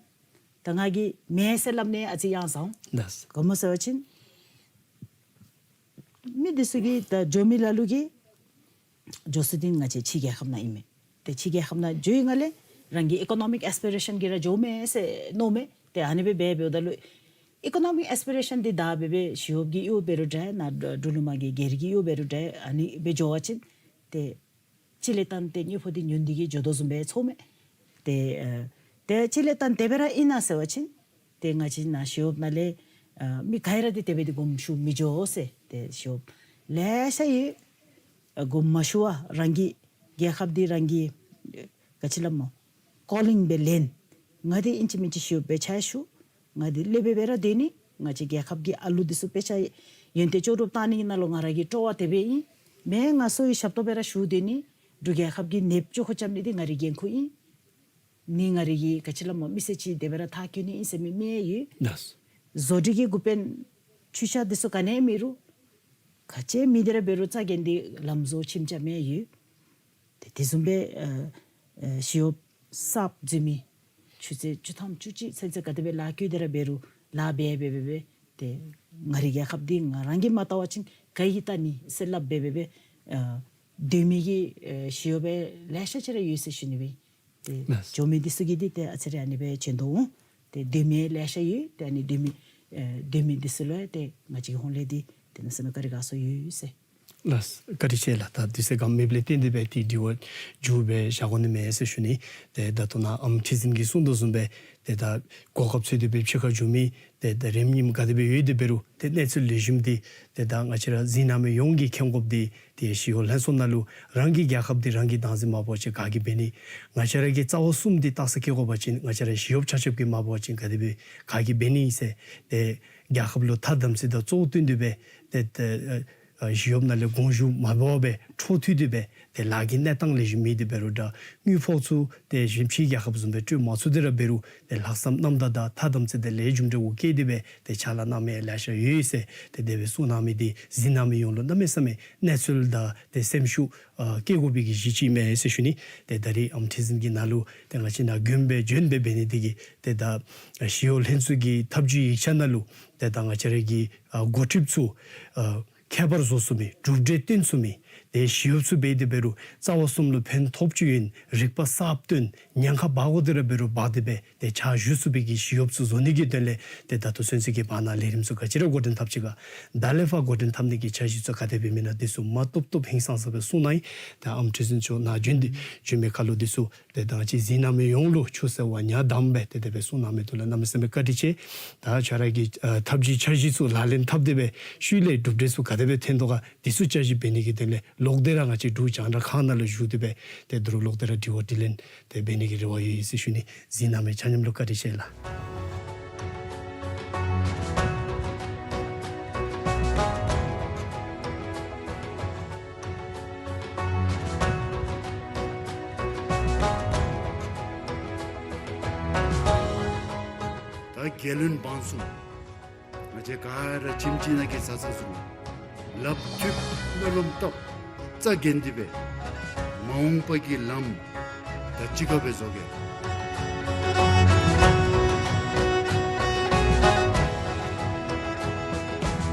ད་ང་གིས་མེན་ཟེར་སླབ་ནི་ཨ་ཙི་ཡང་ཟང་། ལགས། ག་མོ་ཟེར་བ་ཅིན་མི་འདི་ཚུ་གིས་ད་འགྱོ་མི་ལ་ལུ་གིས་འགྱོ་ས་འདི་ང་བཅས་ཕྱི་རྒྱལ་ཁབ་ནང་ཨིན་མས། ཏེ་ཕྱི་རྒྱལ་ཁབ་ནང་འགྱོ་བའི་སྒང་ལས་རང་གི་ཨི་ཀོ་ནོ་མིག་ཨེས་པི་རེ་ཤཱན་གྱིས་ར་འགྱོཝ་མས་ཟེར་མནོཝ་མས། ཏེ་ཨ་ནི་སྦེ་འབད་འབདཝ་ད་ལུ་ཨི་ཀོ་ནོ་མིག་ཨེས་པི་རེ་ཤཱན་འདི་དག་སྦེ་སྦེ་ཞི་གཡོགཔ་གི་གཡོག་འབད་རུང་འདྲ་ནཱ་འབྲུག་ལུ་མ་གི་སྒེར་གྱི་གཡོག་འབད་རུང་འདྲ་ཨ་ནི་སྦེ་འགྱོ་བ་ཅིན་ཏེ་གཅིག་ལས་བརྟེན་ཏེ་དངུལ་ཕོགས་འདི་ཉུང་སྟེ་གིས་འགྱོ་དོ་བཟུམ་སྦེ་ཚོརཝ་མས། ཏེ་ཨ་ཏེ་གཅིག་ལས་བརྟེན་དེ་སྦེ་ར་ཨིན་ན་ཟེར་བ་ཅིན་ཏེ་ང་བཅས་ནཱ་ཞི་གཡོགཔ་ནང་ལས་ཨ་མི་ག་ར་འདི་དེ་སྦེ་འདི་དགོངས་ཞུ་མི་འགྱོ་ཟེར། ཏེ་ཞི་གཡོགཔ་ལེ་ཤ་ཡོད། ཨ་དགོངས་མ་ཞུ་བར་རང་གི་རྒྱལ་ཁབ་འདི་རང་གི་ག་ཅི་སླབ་སྨོ་ཀོ་ལིང་སྦེ་ལེན། ང་འདི་ཨིན་ཅི་མིན་ཅི་ཞི་གཡོགཔ་སྦེ་ཕྱག་ཞུ། ང་འདི་སློབ་དཔོན་སྦེ་ར་སྡོད་ནི། ང་བཅས་རྒྱལ་ཁབ་ཀྱི་ཨ་ལུ་འདི་ཚུ་དཔེ་ཆ་ཡོན་ཏན་ལྕོགས་གྲུབ་བཏང་ནི་གི་ནང་ལུ་ང་ར་གི་སྤྲོ་བ་དེ་སྦེ་ཨིན། མེན་ང་སོའི་ཞབས་ཏོག་སྦེ་ར་ཞུ་སྡོད་ནི། འབྲུག་རྒྱལ་ཁབ་ཀྱི་ནདཔ་ཅོག་ཁ་རྐྱབ་ནི་འདི་ང་རའི་འགན་ཁུར་ཨིན། ནི་ང་རའི་གི་ག་ཅི་སླབ་སྨོ་མི་སེར་ཅིག་དེ་སྦེ་ར་ཐག་བཅད་ནི་ཨིན་ཟེར་མི་མེད་ཡོད། ལགས། བཟོ་སྒྲིག་གི་འགོ་དཔོན་ཆོས་ཆ་འདི་ཚུ་ག་ནི་ཡང་མེད་རུང་ག་ཅི་མེད་དེ་ར་འབད་རུང་རྩ་འགེངས་ཏེ་ལམ་བཟོ་ཁྱིམ་རྐྱབ་མི་ཡོད། ཏེ་དེ་བཟུམ་སྦེ་ཨ་ཨ་ཞི་གཡོགཔ་གསརཔ་འཛུལ་མི་ཆུ་ཚོད་བཅུ་ཐམ་བཅུ་གཅིག་ཚུན་ཚོད་ག་དེ་སྦེ་ལཱ་བཀོད་དེ་ར་འབད་རུང་ལཱ་འབད་འབད་འབད་འབད་ཏེ་ང་རའི་རྒྱལ་ཁབ་འདི་ང་རང་གིས་མ་བལྟ་བ་ཅིན་ག་གིས་བལྟ་ནི་ཟེར་སླབ་འབད་འབད་འབད་ཨ་སྡོད་མི་གི་ཨ་ཞི་གཡོགཔ་སྦེ་ལེ་ཤ་ཅིག་ར་ཡོད་ཟེར་ཞུ་ནི་སྦེ། ཏེ་ལགས། འགྱོ་མི་འདི་ཚུ་གིས་འདི་ཏེ་ཨ་ཙི་རེ་ཨ་ནི་སྦེ་བྱིན་དོ་འོང་། ཏེ་སྡོད་མི་ལེ་ཤ་ཡོད། ཏེ་ཨ་ནི་སྡོད་མི་ཨེ་སྡོད་མི་འདི་ཚུ་ལུ་ཏེ་ང་བཅས་ཀྱི་ཧོངས་ལས་འདི་ཏེ་གནམ་མེད་ས་མེད་བཀའ་དྲིན་དགའ་ཚོར་ཡོད་ཟེར། ལགས། བཀའ་དྲིན་ཆེ་ལགས། ད་དུས་ཚོད་ག་མེདཔ་ལས་བརྟེན་ཏེ་སྦེ་ཏེ་དྲི་བ་མཇུག་སྦེ་བཞག་དགོ་ནི་མས་ཟེར་ཞུ་ནི། ཏེ་ད་ལྟོ་ནཱ་ཨམ་ཁྲི་འཛིན་གྱིས་གསུངས་དོ་བཟུམ་སྦེ་ཏེ་ད་གོ་སྐབས་འཚོལ་ཏེ་སྦེ་ཕྱི་ཁར་འགྱོ་མི་ཏེ་ད་རིམ་གཉིསམ་ག་དེ་སྦེ་ཡོད་དེ་འབད་རུང་ཏེ་གནས་ཚུལ་ལེགས་ཤོམ་འདི་ཏེ་ད་ང་བཅས་ར་གཟིགས་གནང་མི་ཡོངས་ཀྱིས་མཁྱེན་དགོཔ་འདི་ཏེ་ཞི་གཡོག་ལྷན་ཚོགས་ནང་ལུ་རང་གི་རྒྱལ་ཁབ་འདི་རང་གིས་བདག་འཛིན་མ་འབད་བ་ཅིན་ག་གིས་འབད་ནི། ང་བཅས་ར་གི་རྩ་བ་གསུམ་འདི་རྟགས་གསལ་བཀོད་དགོ་པ་ཅིན་ང་བཅས་ར་ཞི་གཡོགཔ་ཆ་ཁྱབ་ཀྱིས་མ་འབད་བ་ཅིན་ག་དེ་སྦེ་ག་གིས་འབད་ནི་ཟེར། ཏེ་རྒྱལ་ཁབ་ལུ་ཐ་དམ་ཚིག་དང་གཙོ་བོ་བསྟུན་ཏེ་སྦེ་ཏེ་ཏེ་ ཨ་ཞི་གཡོགཔ་ནང་ལས་དགོངས་ཞུ་མ་འབད་བར་སྦེ་འཕྲོ་མཐུད་དེ་སྦེ་ཏེ་ལཱ་གི་གནས་སྟངས་ལེགས་ཤོམ་མེད་དེ་འབད་རུང་འདྲ་དངུལ་ཕོགས་ཚུ་ཏེ་གཞན་ཕྱི་རྒྱལ་ཁབ་བཟུམ་སྦེ་སྤྲོད་མ་ཚུགས་དེ་ར་འབད་རུང་ཏེ་ལྷག་བསམ་རྣམ་དག་དང་ཐ་དམ་ཚིག་དང་ལེགས་ཤོམ་འབྲེལ་བ་བསྐྱེད་དེ་སྦེ་ཏེ་ཕྱག་ལཱ་གནང་མི་ལེ་ཤ་ཡོད་ཟེར་ཏེ་དེ་སྦེ་གསུངས་གནང་མི་འདི་གཟིགས་གནང་མི་ཡོངས་ལུ་གནམ་མེད་ས་མེད་གནས་ཚུལ་དང་ཏེ་སེམས་ཤུགས་ཨ་བསྐྱེད་དགོ་པའི་གི་གཞི་ཅིག་ཨིན་མས་ཟེར་ཞུ་ནི། ཏེ་ད་རེས་ཨམ་ཁྲི་འཛིན་གྱི་ནང་ལུ་ཏེ་ང་བཅས་ནཱ་དགོན་པའི་འབྱོན་སྦེ་འབད་ནི་འདི་གིས་ཏེ་ད་ཞི་གཡོག་ལྷན་ཚོགས་ཀྱི་ཐབས་ཇུས་ཡིག་ཆ་ནང་ལུ་ཏེ་ད་ང་བཅས་ར་གི་ཨ་འགོ་ཁྲིདཔ་ཚུ་ཨ་ཁྱད་པར་བཟོ་ཚུགས་མི་གྲུབ་འབྲས་སྟོན་ཚུགས་མི་ཏེ་ཞི་གཡོགཔ་ཚུ་འབད་དེ་འབད་རུང་རྩ་བ་གསུམ་ལུ་ཕན་ཐོགས་ཅིག་ཡོད་རིག་པ་གསརཔ་བཏོན་ཉེན་ཁ་འབག་དགོ་དེ་ར་འབད་རུང་འབག་སྟེ་སྦེ་ཏེ་ཕྱག་ཞུ་ཚུགས་པའི་གི་ཞི་གཡོགཔ་ཚུ་བཟོ་ནི་གི་དོན་ལས་ཏེ་ད་ལྟོ་ཚུན་ཚོད་ཀྱི་བར་ན་ལས་རིམ་ཚུ་ག་ཅི་ར་འགོ་འདྲེན་འཐབ་ཅི་ག་ད་ལས་ཕར་འགོ་འདྲེན་འཐབ་ནི་གི་འཆར་གཞི་ཚུ་ག་དེ་སྦེ་མེན་ན་འདི་ཚུ་མ་ཏོག་ཏོ་ཧིང་སངས་ས་སྦེ་གསུངས་གནང་ཡི། ད་ཨམ་ཁྲི་འཛིན་མཆོག་ནཱ་བྱོན་ཏེ་བྱོན་མི་ཁར་ལུ་འདི་ཚུ་ཏེ་ད་ཅི་གཟིགས་གནང་མི་ཡོངས་ལུ་ཆུ་ཟེར་བ་ཉ་དམ་སྦེ་ཏེ་དེ་སྦེ་གསུངས་གནང་མི་འདི་ལུ་གནམ་མེད་ས་མེད་བཀའ་དྲིན་ཆེ། ད་ཁྱོད་ར་གི་ཨ་ཐབས་ཇུས་འཆར་གཞི་ཚུ་ལག་ལེན་འཐབ་སྟེ་སྦེ་ཤུལ་ལས་གྲུབ་འབྲས་ཚུ་ག་དེ་སྦེ་ཐོན་དོ་ག་འདི་ཚུ་བསྐྱར་ཞིབ་འབད་ནི་གི་དོན་ལས་ལོག་སྟེ་ར་ང་བཅས་འབྲུག་རྒྱང་བསྒྲགས་ཁང་ནང་ལུ་བཞུགས་ཏེ་སྦེ་ཏེ་འདི་རུ་ལོག་སྟེ་ར་དྲི་བ་དྲིས་ལན་ཏེ་འབད་ནི་གི་རེ་བ་ཡོད་ཟེར་ཞུ་ནི། གཟིགས་གནང་མི་ཆ་མཉམ་ལུ་བཀའ་དྲིན་ཆེ་ལགས། ད་རྒྱལ་བློན་འབངས་གསུམ། ང་བཅས་ག་ར་ཁྱིམ་གཅིག་ནང་གི་བཟའ་ཚང་ཚུ་ལགཔ་མཐུད་སྨོན་ལམ་བཏབ་རྩ་འགེངས་ཏེ་སྦེ་མ་འོངས་པ་གི་ལམ་ད་གཅིག་ཁར་སྦེ་བཟོ་གེ།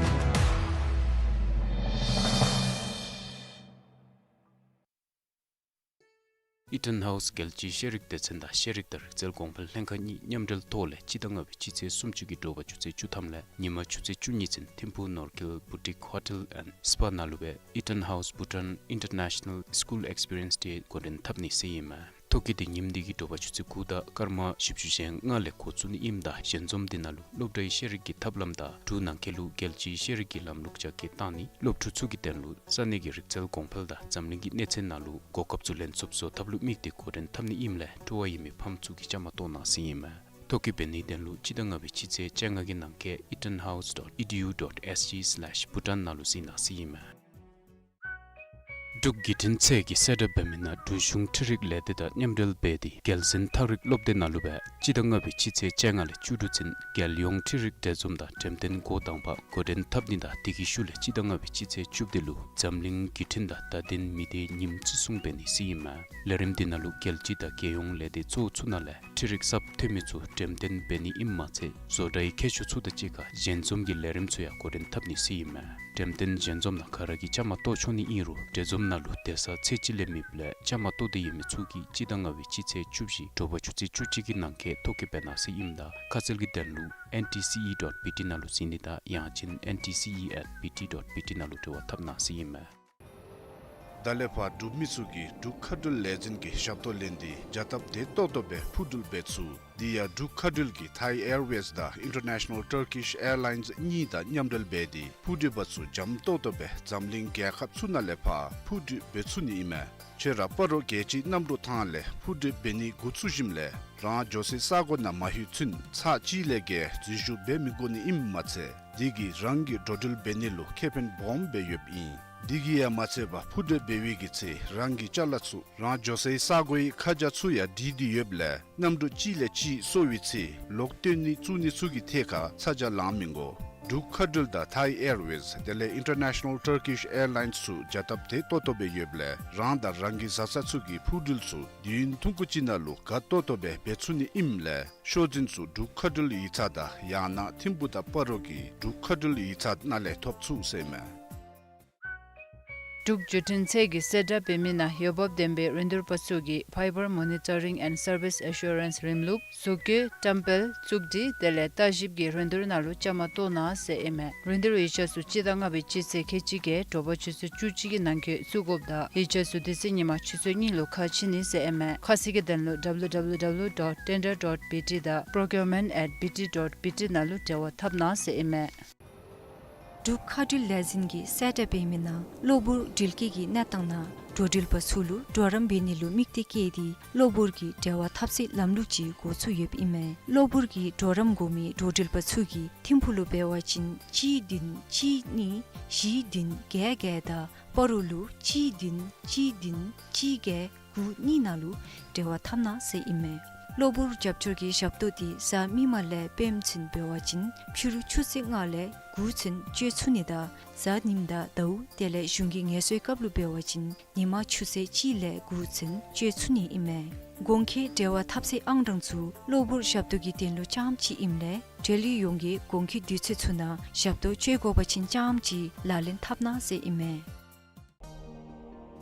ཨི་ཊོན་ཧའུསི་རྒྱལ་སྤྱིའི་ཤེས་རིག་སྡེ་ཚན་དང་ཤེས་རིག་དང་རིག་རྩལ་གོང་འཕེལ་ལྷན་ཁག་གཉིས་མཉམ་འབྲེལ་ཐོག་ལས་སྤྱི་ཟླ་ལྔ་པའི་སྤྱི་ཚེས་སུམ་ཅུ་གི་དྲོ་པ་ཆུ་ཚོད་བཅུ་ཐམ་ལས་ཉིན་མ་ཆུ་ཚོད་བཅུ་གཉིས་ཚུན་ཐིམ་ཕུག་ནོར་ཁེལ་བུ་ཊིག་ཧོ་ཊེལ་ཨེནཌ་སི་པ་ནང་ལུ་སྦེ་Eaton House Bhutan International School Experience Day འགོ་འདྲེན་འཐབ་ནི་ཟེར་ཨིན་མས། ཐོ་བཀོད་འདི་ཉིནམ་འདི་གི་དྲོ་པ་ཆུ་ཚོད་དགུ་དང་སྐར་མ་བཞི་བཅུ་ཞེ་ལྔ་ལས་འགོ་བཙུགས་ནི་ཨིནམ་ད་ཞལ་འཛོམས་འདི་ནང་ལུ་སློབ་གྲྭའི་ཤེས་རིག་གི་ཐབས་ལམ་དང་འབྲུག་ནང་འཁོད་ལུ་རྒྱལ་སྤྱིའི་ཤེས་རིག་གི་ལམ་ལུགས་རྒྱ་སྐྱེད་བཏང་ནི་སློབ་ཕྲུག་ཚུ་གི་དོན་ལུ་ས་གནས་ཀྱི་རིག་རྩལ་གོང་འཕེལ་དང་འཛམ་གླིང་གི་གནས་ཚད་ནང་ལུ་གོ་སྐབས་ཚུ་ལེན་ཚུགསཔ་བཟོ་ཐབས་ལུ་དམིགས་ཏེ་འགོ་འདྲེན་འཐབ་ནི་ཨིནམ་ལས་སྤྲོ་བ་ཡོད་མི་ཕམ་ཚུ་གིས་བཅའ་མར་གཏོགས་གནང་ཟེར་ཨིན་མས། ཐོ་བཀོད་འབད་ནིའི་དོན་ལུ་སྤྱི་ཟླ་ལྔ་པའི་སྤྱི་ཚེས་བཅོ་ལྔ་གི་ནང་འཁོད་eatonhouse dot edu dot sg slash bhutan ནང་ལུ་གཟིགས་གནང་ཟེར་ཨིན་མས། འབྲུག་བརྒྱུད་འཕྲིན་ཚད་ཀྱིས་གསལ་བསྒྲགས་འབད་མི་ནང་འབྲུག་གཞུང་འཕྲུལ་རིག་ལས་སྡེ་དང་མཉམ་འབྲེལ་འབད་དེ་རྒྱལ་གསུང་ཐག་རིང་སློབ་སྡེ་ནང་ལུ་སྦེ་སྤྱི་ཟླ་ལྔ་པའི་སྤྱི་ཚེས་བཅོ་ལྔ་ལས་བཅུ་དྲུག་ཚུན་རྒྱལ་ཡོངས་འཕྲུལ་རིག་གྲོས་འཛོམས་དང་འགྲེམས་སྟོན་འགོ་དང་པ་འགོ་འདྲེན་འཐབ་ནི་དང་དེ་གི་ཤུལ་ལས་སྤྱི་ཟླ་ལྔ་པའི་སྤྱི་ཚེས་བཅུ་བདུན་ལུ་འཛམ་གླིང་བརྒྱུད་འཕྲིན་དང་བརྡ་དོན་མི་སྡེའི་ཉིནམ་བརྩི་སྲུང་འབད་ནི་ཟེར་ཨིན་མས། ལས་རིམ་འདི་ནང་ལུ་རྒྱལ་སྤྱི་དང་རྒྱལ་ཡོངས་ལས་སྡེ་གཙོ་བོ་ཚུ་ནང་ལས་འཕྲུལ་རིག་གསརཔ་ཐོན་མི་ཚུ་འགྲེམས་སྟོན་འབད་ནི་ཨིནམ་མ་ཚད་བཟོ་གྲྭའི་མཁས་མཆོག་ཚུ་དང་གཅིག་ཁར་ཞལ་འཛོམས་ཀྱི་ལས་རིམ་ཚུ་ཡང་འགོ་འདྲེན་འཐབ་ནི་ཟེར་ཨིན་མས། འགྲེམས་སྟོན་ཞལ་འཛོམས་ནང་ག་ར་གིས་བཅའ་མར་གཏོགས་ཆོག་ནི་ཨིན་རུང་གྲོས་འཛོམས་ནང་ལུ་སྡོད་ས་ཚོད་ཅིག་ལས་མེདཔ་ལས་བཅའ་མར་གཏོགས་འདོད་ཡོད་མི་ཚུ་གིས་སྤྱི་ཟླ་ལྔ་པའི་སྤྱི་ཚེས་བཅུ་བཞི་དྲོ་པ་ཆུ་ཚོད་བཅུ་གཅིག་གི་ནང་འཁོད་ཐོ་བཀོད་འབད་གནང་ཟེར་ཨིནམ་ད་ཁ་གསལ་གྱི་དོན་ལུ N T C E dot B T ནང་ལུ་གཟིགས་ནི་དང་ཡང་ཅིན N T C E at B T dot B T ནང་ལུ་འབྲེལ་བ་འཐབ་གནང་ཟེར་ཨིན་མས། ད་ལས་ཕར་འབྲུག་མི་ཚུ་གིས་འབྲུག་མཁའ་འགྲུལ་ལས་འཛིན་གྱི་ཞབས་ཏོག་ལེན་ཏེ་བྱ་སྟབས་བདེ་ཏོག་ཏོ་སྦེ་འཕུར་འགྲུལ་འབད་ཚུགས། དེ་ཡང་འབྲུག་མཁའ་འགྲུལ་གྱིས་Thai Airways དང་International Turkish Airlines གཉིས་དང་མཉམ་འབྲེལ་འབད་དེ་འཕུར་འགྲུལ་པ་ཚུ་འཇམ་ཏོག་ཏོ་སྦེ་འཛམ་གླིང་རྒྱལ་ཁབ་ཚུ་ནང་ལས་ཕར་འཕུར་འགྲུལ་འབད་ཚུགས་ནི་ཨིན་མས། ཁྱོད་ར་སྤ་རོ་རྒྱལ་སྤྱིའི་གནམ་གྲུ་ཐང་ལས་འཕུར་འགྲུལ་འབད་ནི་འགོ་བཙུགས་ཞིནམ་ལས་རང་འགྱོ་སའི་ས་གོ་ནང་མ་ལྷོད་ཚུན་ཚར་གཅིག་ལས་བརྒལ་འཛུལ་ཞུགས་འབད་མི་དགོ་ནི་ཨིནམ་མ་ཚད་དེ་གིས་རང་གི་འགྲོ་འགྲུལ་འབད་ནི་ལུ་ཁེ་ཕན་སྦོམ་སྦེ་ཡོདཔ་ཨིན། དེ་གིས་ཡང་མ་ཚད་པར་འཕུར་འགྲུལ་འབད་བའི་གི་ཚེ་རང་གི་ཅ་ལ་ཚུ་རང་འགྱོ་སའི་ས་གོའི་ཁ་བྱང་ཚུ་ཡང་བྲིས་ཏེ་ཡོདཔ་ལས་གནམ་གྲུ་གཅིག་ལས་གཅིག་སོར་བའི་ཚེ་ལོག་བཏོན་ནི་བཙུགས་ནི་ཚུ་གི་ཐད་ཁར་ཚ་གྱང་ལང་མི་དགོ། འབྲུག་མཁའ་འགྲུལ་དང་Thai Airways དེ་ལས་International Turkish Airlines ཚུ་བྱ་སྟབས་བདེ་ཏོག་ཏོ་སྦེ་ཡོདཔ་ལས་རང་དང་རང་གི་བཟའ་ཚང་ཚུ་གི་འཕུར་འགྲུལ་ཚུ་དུས་ཡུན་ཐུང་ཀུ་ཅིག་ནང་ལུ་དགའ་ཏོག་ཏོ་སྦེ་འབད་ཚུགས་ནི་ཨིནམ་ལས་ཤོག་འཛིན་ཚུ་འབྲུག་མཁའ་འགྲུལ་ཡིག་ཚང་དང་ཡང་ན་ཐིམ་ཕུག་དང་སྤ་རོ་གི་འབྲུག་མཁའ་འགྲུལ་ཡིག་ཚང་ནང་ལས་ཐོབ་ཚུགས་ཟེར་མས། འབྲུག་བརྒྱུད་འཕྲིན་ཚད་ཀྱིས་གསལ་བསྒྲགས་འབད་མི་ནང་འོས་འབབ་ལྡན་པའི་རིན་བསྡུར་པ་ཚུ་གིས་Fiber Monitoring and Service Assurance རིམ་ལུགས་བཟོ་བཀོད་བཀྲམ་སྤེལ་བཙུགས་སྒྲིག་དེ་ལས་ལྟ་ཞིབ་ཀྱི་རིན་བསྡུར་ནང་ལུ་བཅའ་མར་གཏོགས་གནང་ཟེར་ཨིན་མས། རིན་བསྡུར་ཡིག་ཆ་ཚུ་སྤྱི་ཟླ་ལྔ་པའི་སྤྱི་ཚེས་ཁལ་གཅིག་གི་དྲོ་པ་ཆུ་ཚོད་བཅུ་གཅིག་གི་ནང་འཁོད་བཙུགས་དགོཔ་དང་ཡིག་ཆ་ཚུ་དེ་ཚེ་ཉིན་མ་ཆུ་ཚོད་གཉིས་ལུ་ཁ་ཕྱེ་ནི་ཟེར་ཨིན་མས། ཁ་གསལ་གྱི་དོན་ལུ་W W W dot tender dot B T དང་procurement at B T dot B T ནང་ལུ་འབྲེལ་བ་འཐབ་གནང་ཟེར་ཨིན་མས། འབྲུག་མཁའ་འགྲུལ་ལས་འཛིན་གྱིས་གསལ་བསྒྲགས་འབད་མི་ནང་གློ་བུར་འགྲུལ་སྐྱེལ་གྱི་གནས་སྟངས་ནང་འགྲོ་འགྲུལ་པ་ཚུ་ལུ་གྲོགས་རམ་འབད་ནི་ལུ་དམིགས་གཏད་བསྐྱེད་དེ་གློ་བུར་གྱི་འབྲེལ་བ་འཐབ་སའི་ལམ་ལུགས་ཅིག་འགོ་བཙུགས་ཡོདཔ་ཨིན་མས། གློ་བུར་གྱི་གྲོགས་རམ་དགོ་མི་འགྲོ་འགྲུལ་པ་ཚུ་གིས་ཐིམ་ཕུག་ལུ་འབད་བ་ཅིན་གཅིག་བདུན་གཅིག་གཉིས་བཞི་བདུན་བརྒྱད་བརྒྱད་དང་སྤ་རོ་ལུ་གཅིག་བདུན་གཅིག་བདུན་གཅིག་བརྒྱད་དགུ་གཉིས་ནང་ལུ་འབྲེལ་བ་འཐབ་གནང་ཟེར་ཨིན་མས། གློ་བུར་རྒྱབ་སྐྱོར་གྱི་ཞབས་ཏོག་འདི་གཟའ་མིག་དམར་ལས་སྤེནམ་ཚུན་འབད་བ་ཅིན་ཕྱི་རུ་ཆུ་ཚོད་ལྔ་ལས་དགུ་ཚུན་སྤྱོད་ཚུགས་ནི་དང་གཟའ་ཉིམ་དང་ཟླཝ་དེ་ལས་གཞུང་གི་ངལ་གསོའི་སྐབས་ལུ་འབད་བ་ཅིན་ཉིན་མ་ཆུ་ཚོད་གཅིག་ལས་དགུ་ཚུན་སྤྱོད་ཚུགས་ནི་ཨིན་མས། གོང་འཁོད་འབྲེལ་བ་འཐབ་སའི་ཨང་གྲངས་ཚུ་གློ་བུར་ཞབས་ཏོག་གི་དོན་ལུ་རྐྱངམ་ཅིག་ཨིནམ་ལས་འབྲེལ་ཡོད་ཡོངས་ཀྱིས་གོང་འཁོད་དུས་ཚོད་ཚུ་ནང་ཞབས་ཏོག་སྤྱོད་དགོ་པ་ཅིན་རྐྱངམ་ཅིག་ལག་ལེན་འཐབ་གནང་ཟེར་ཨིན་མས།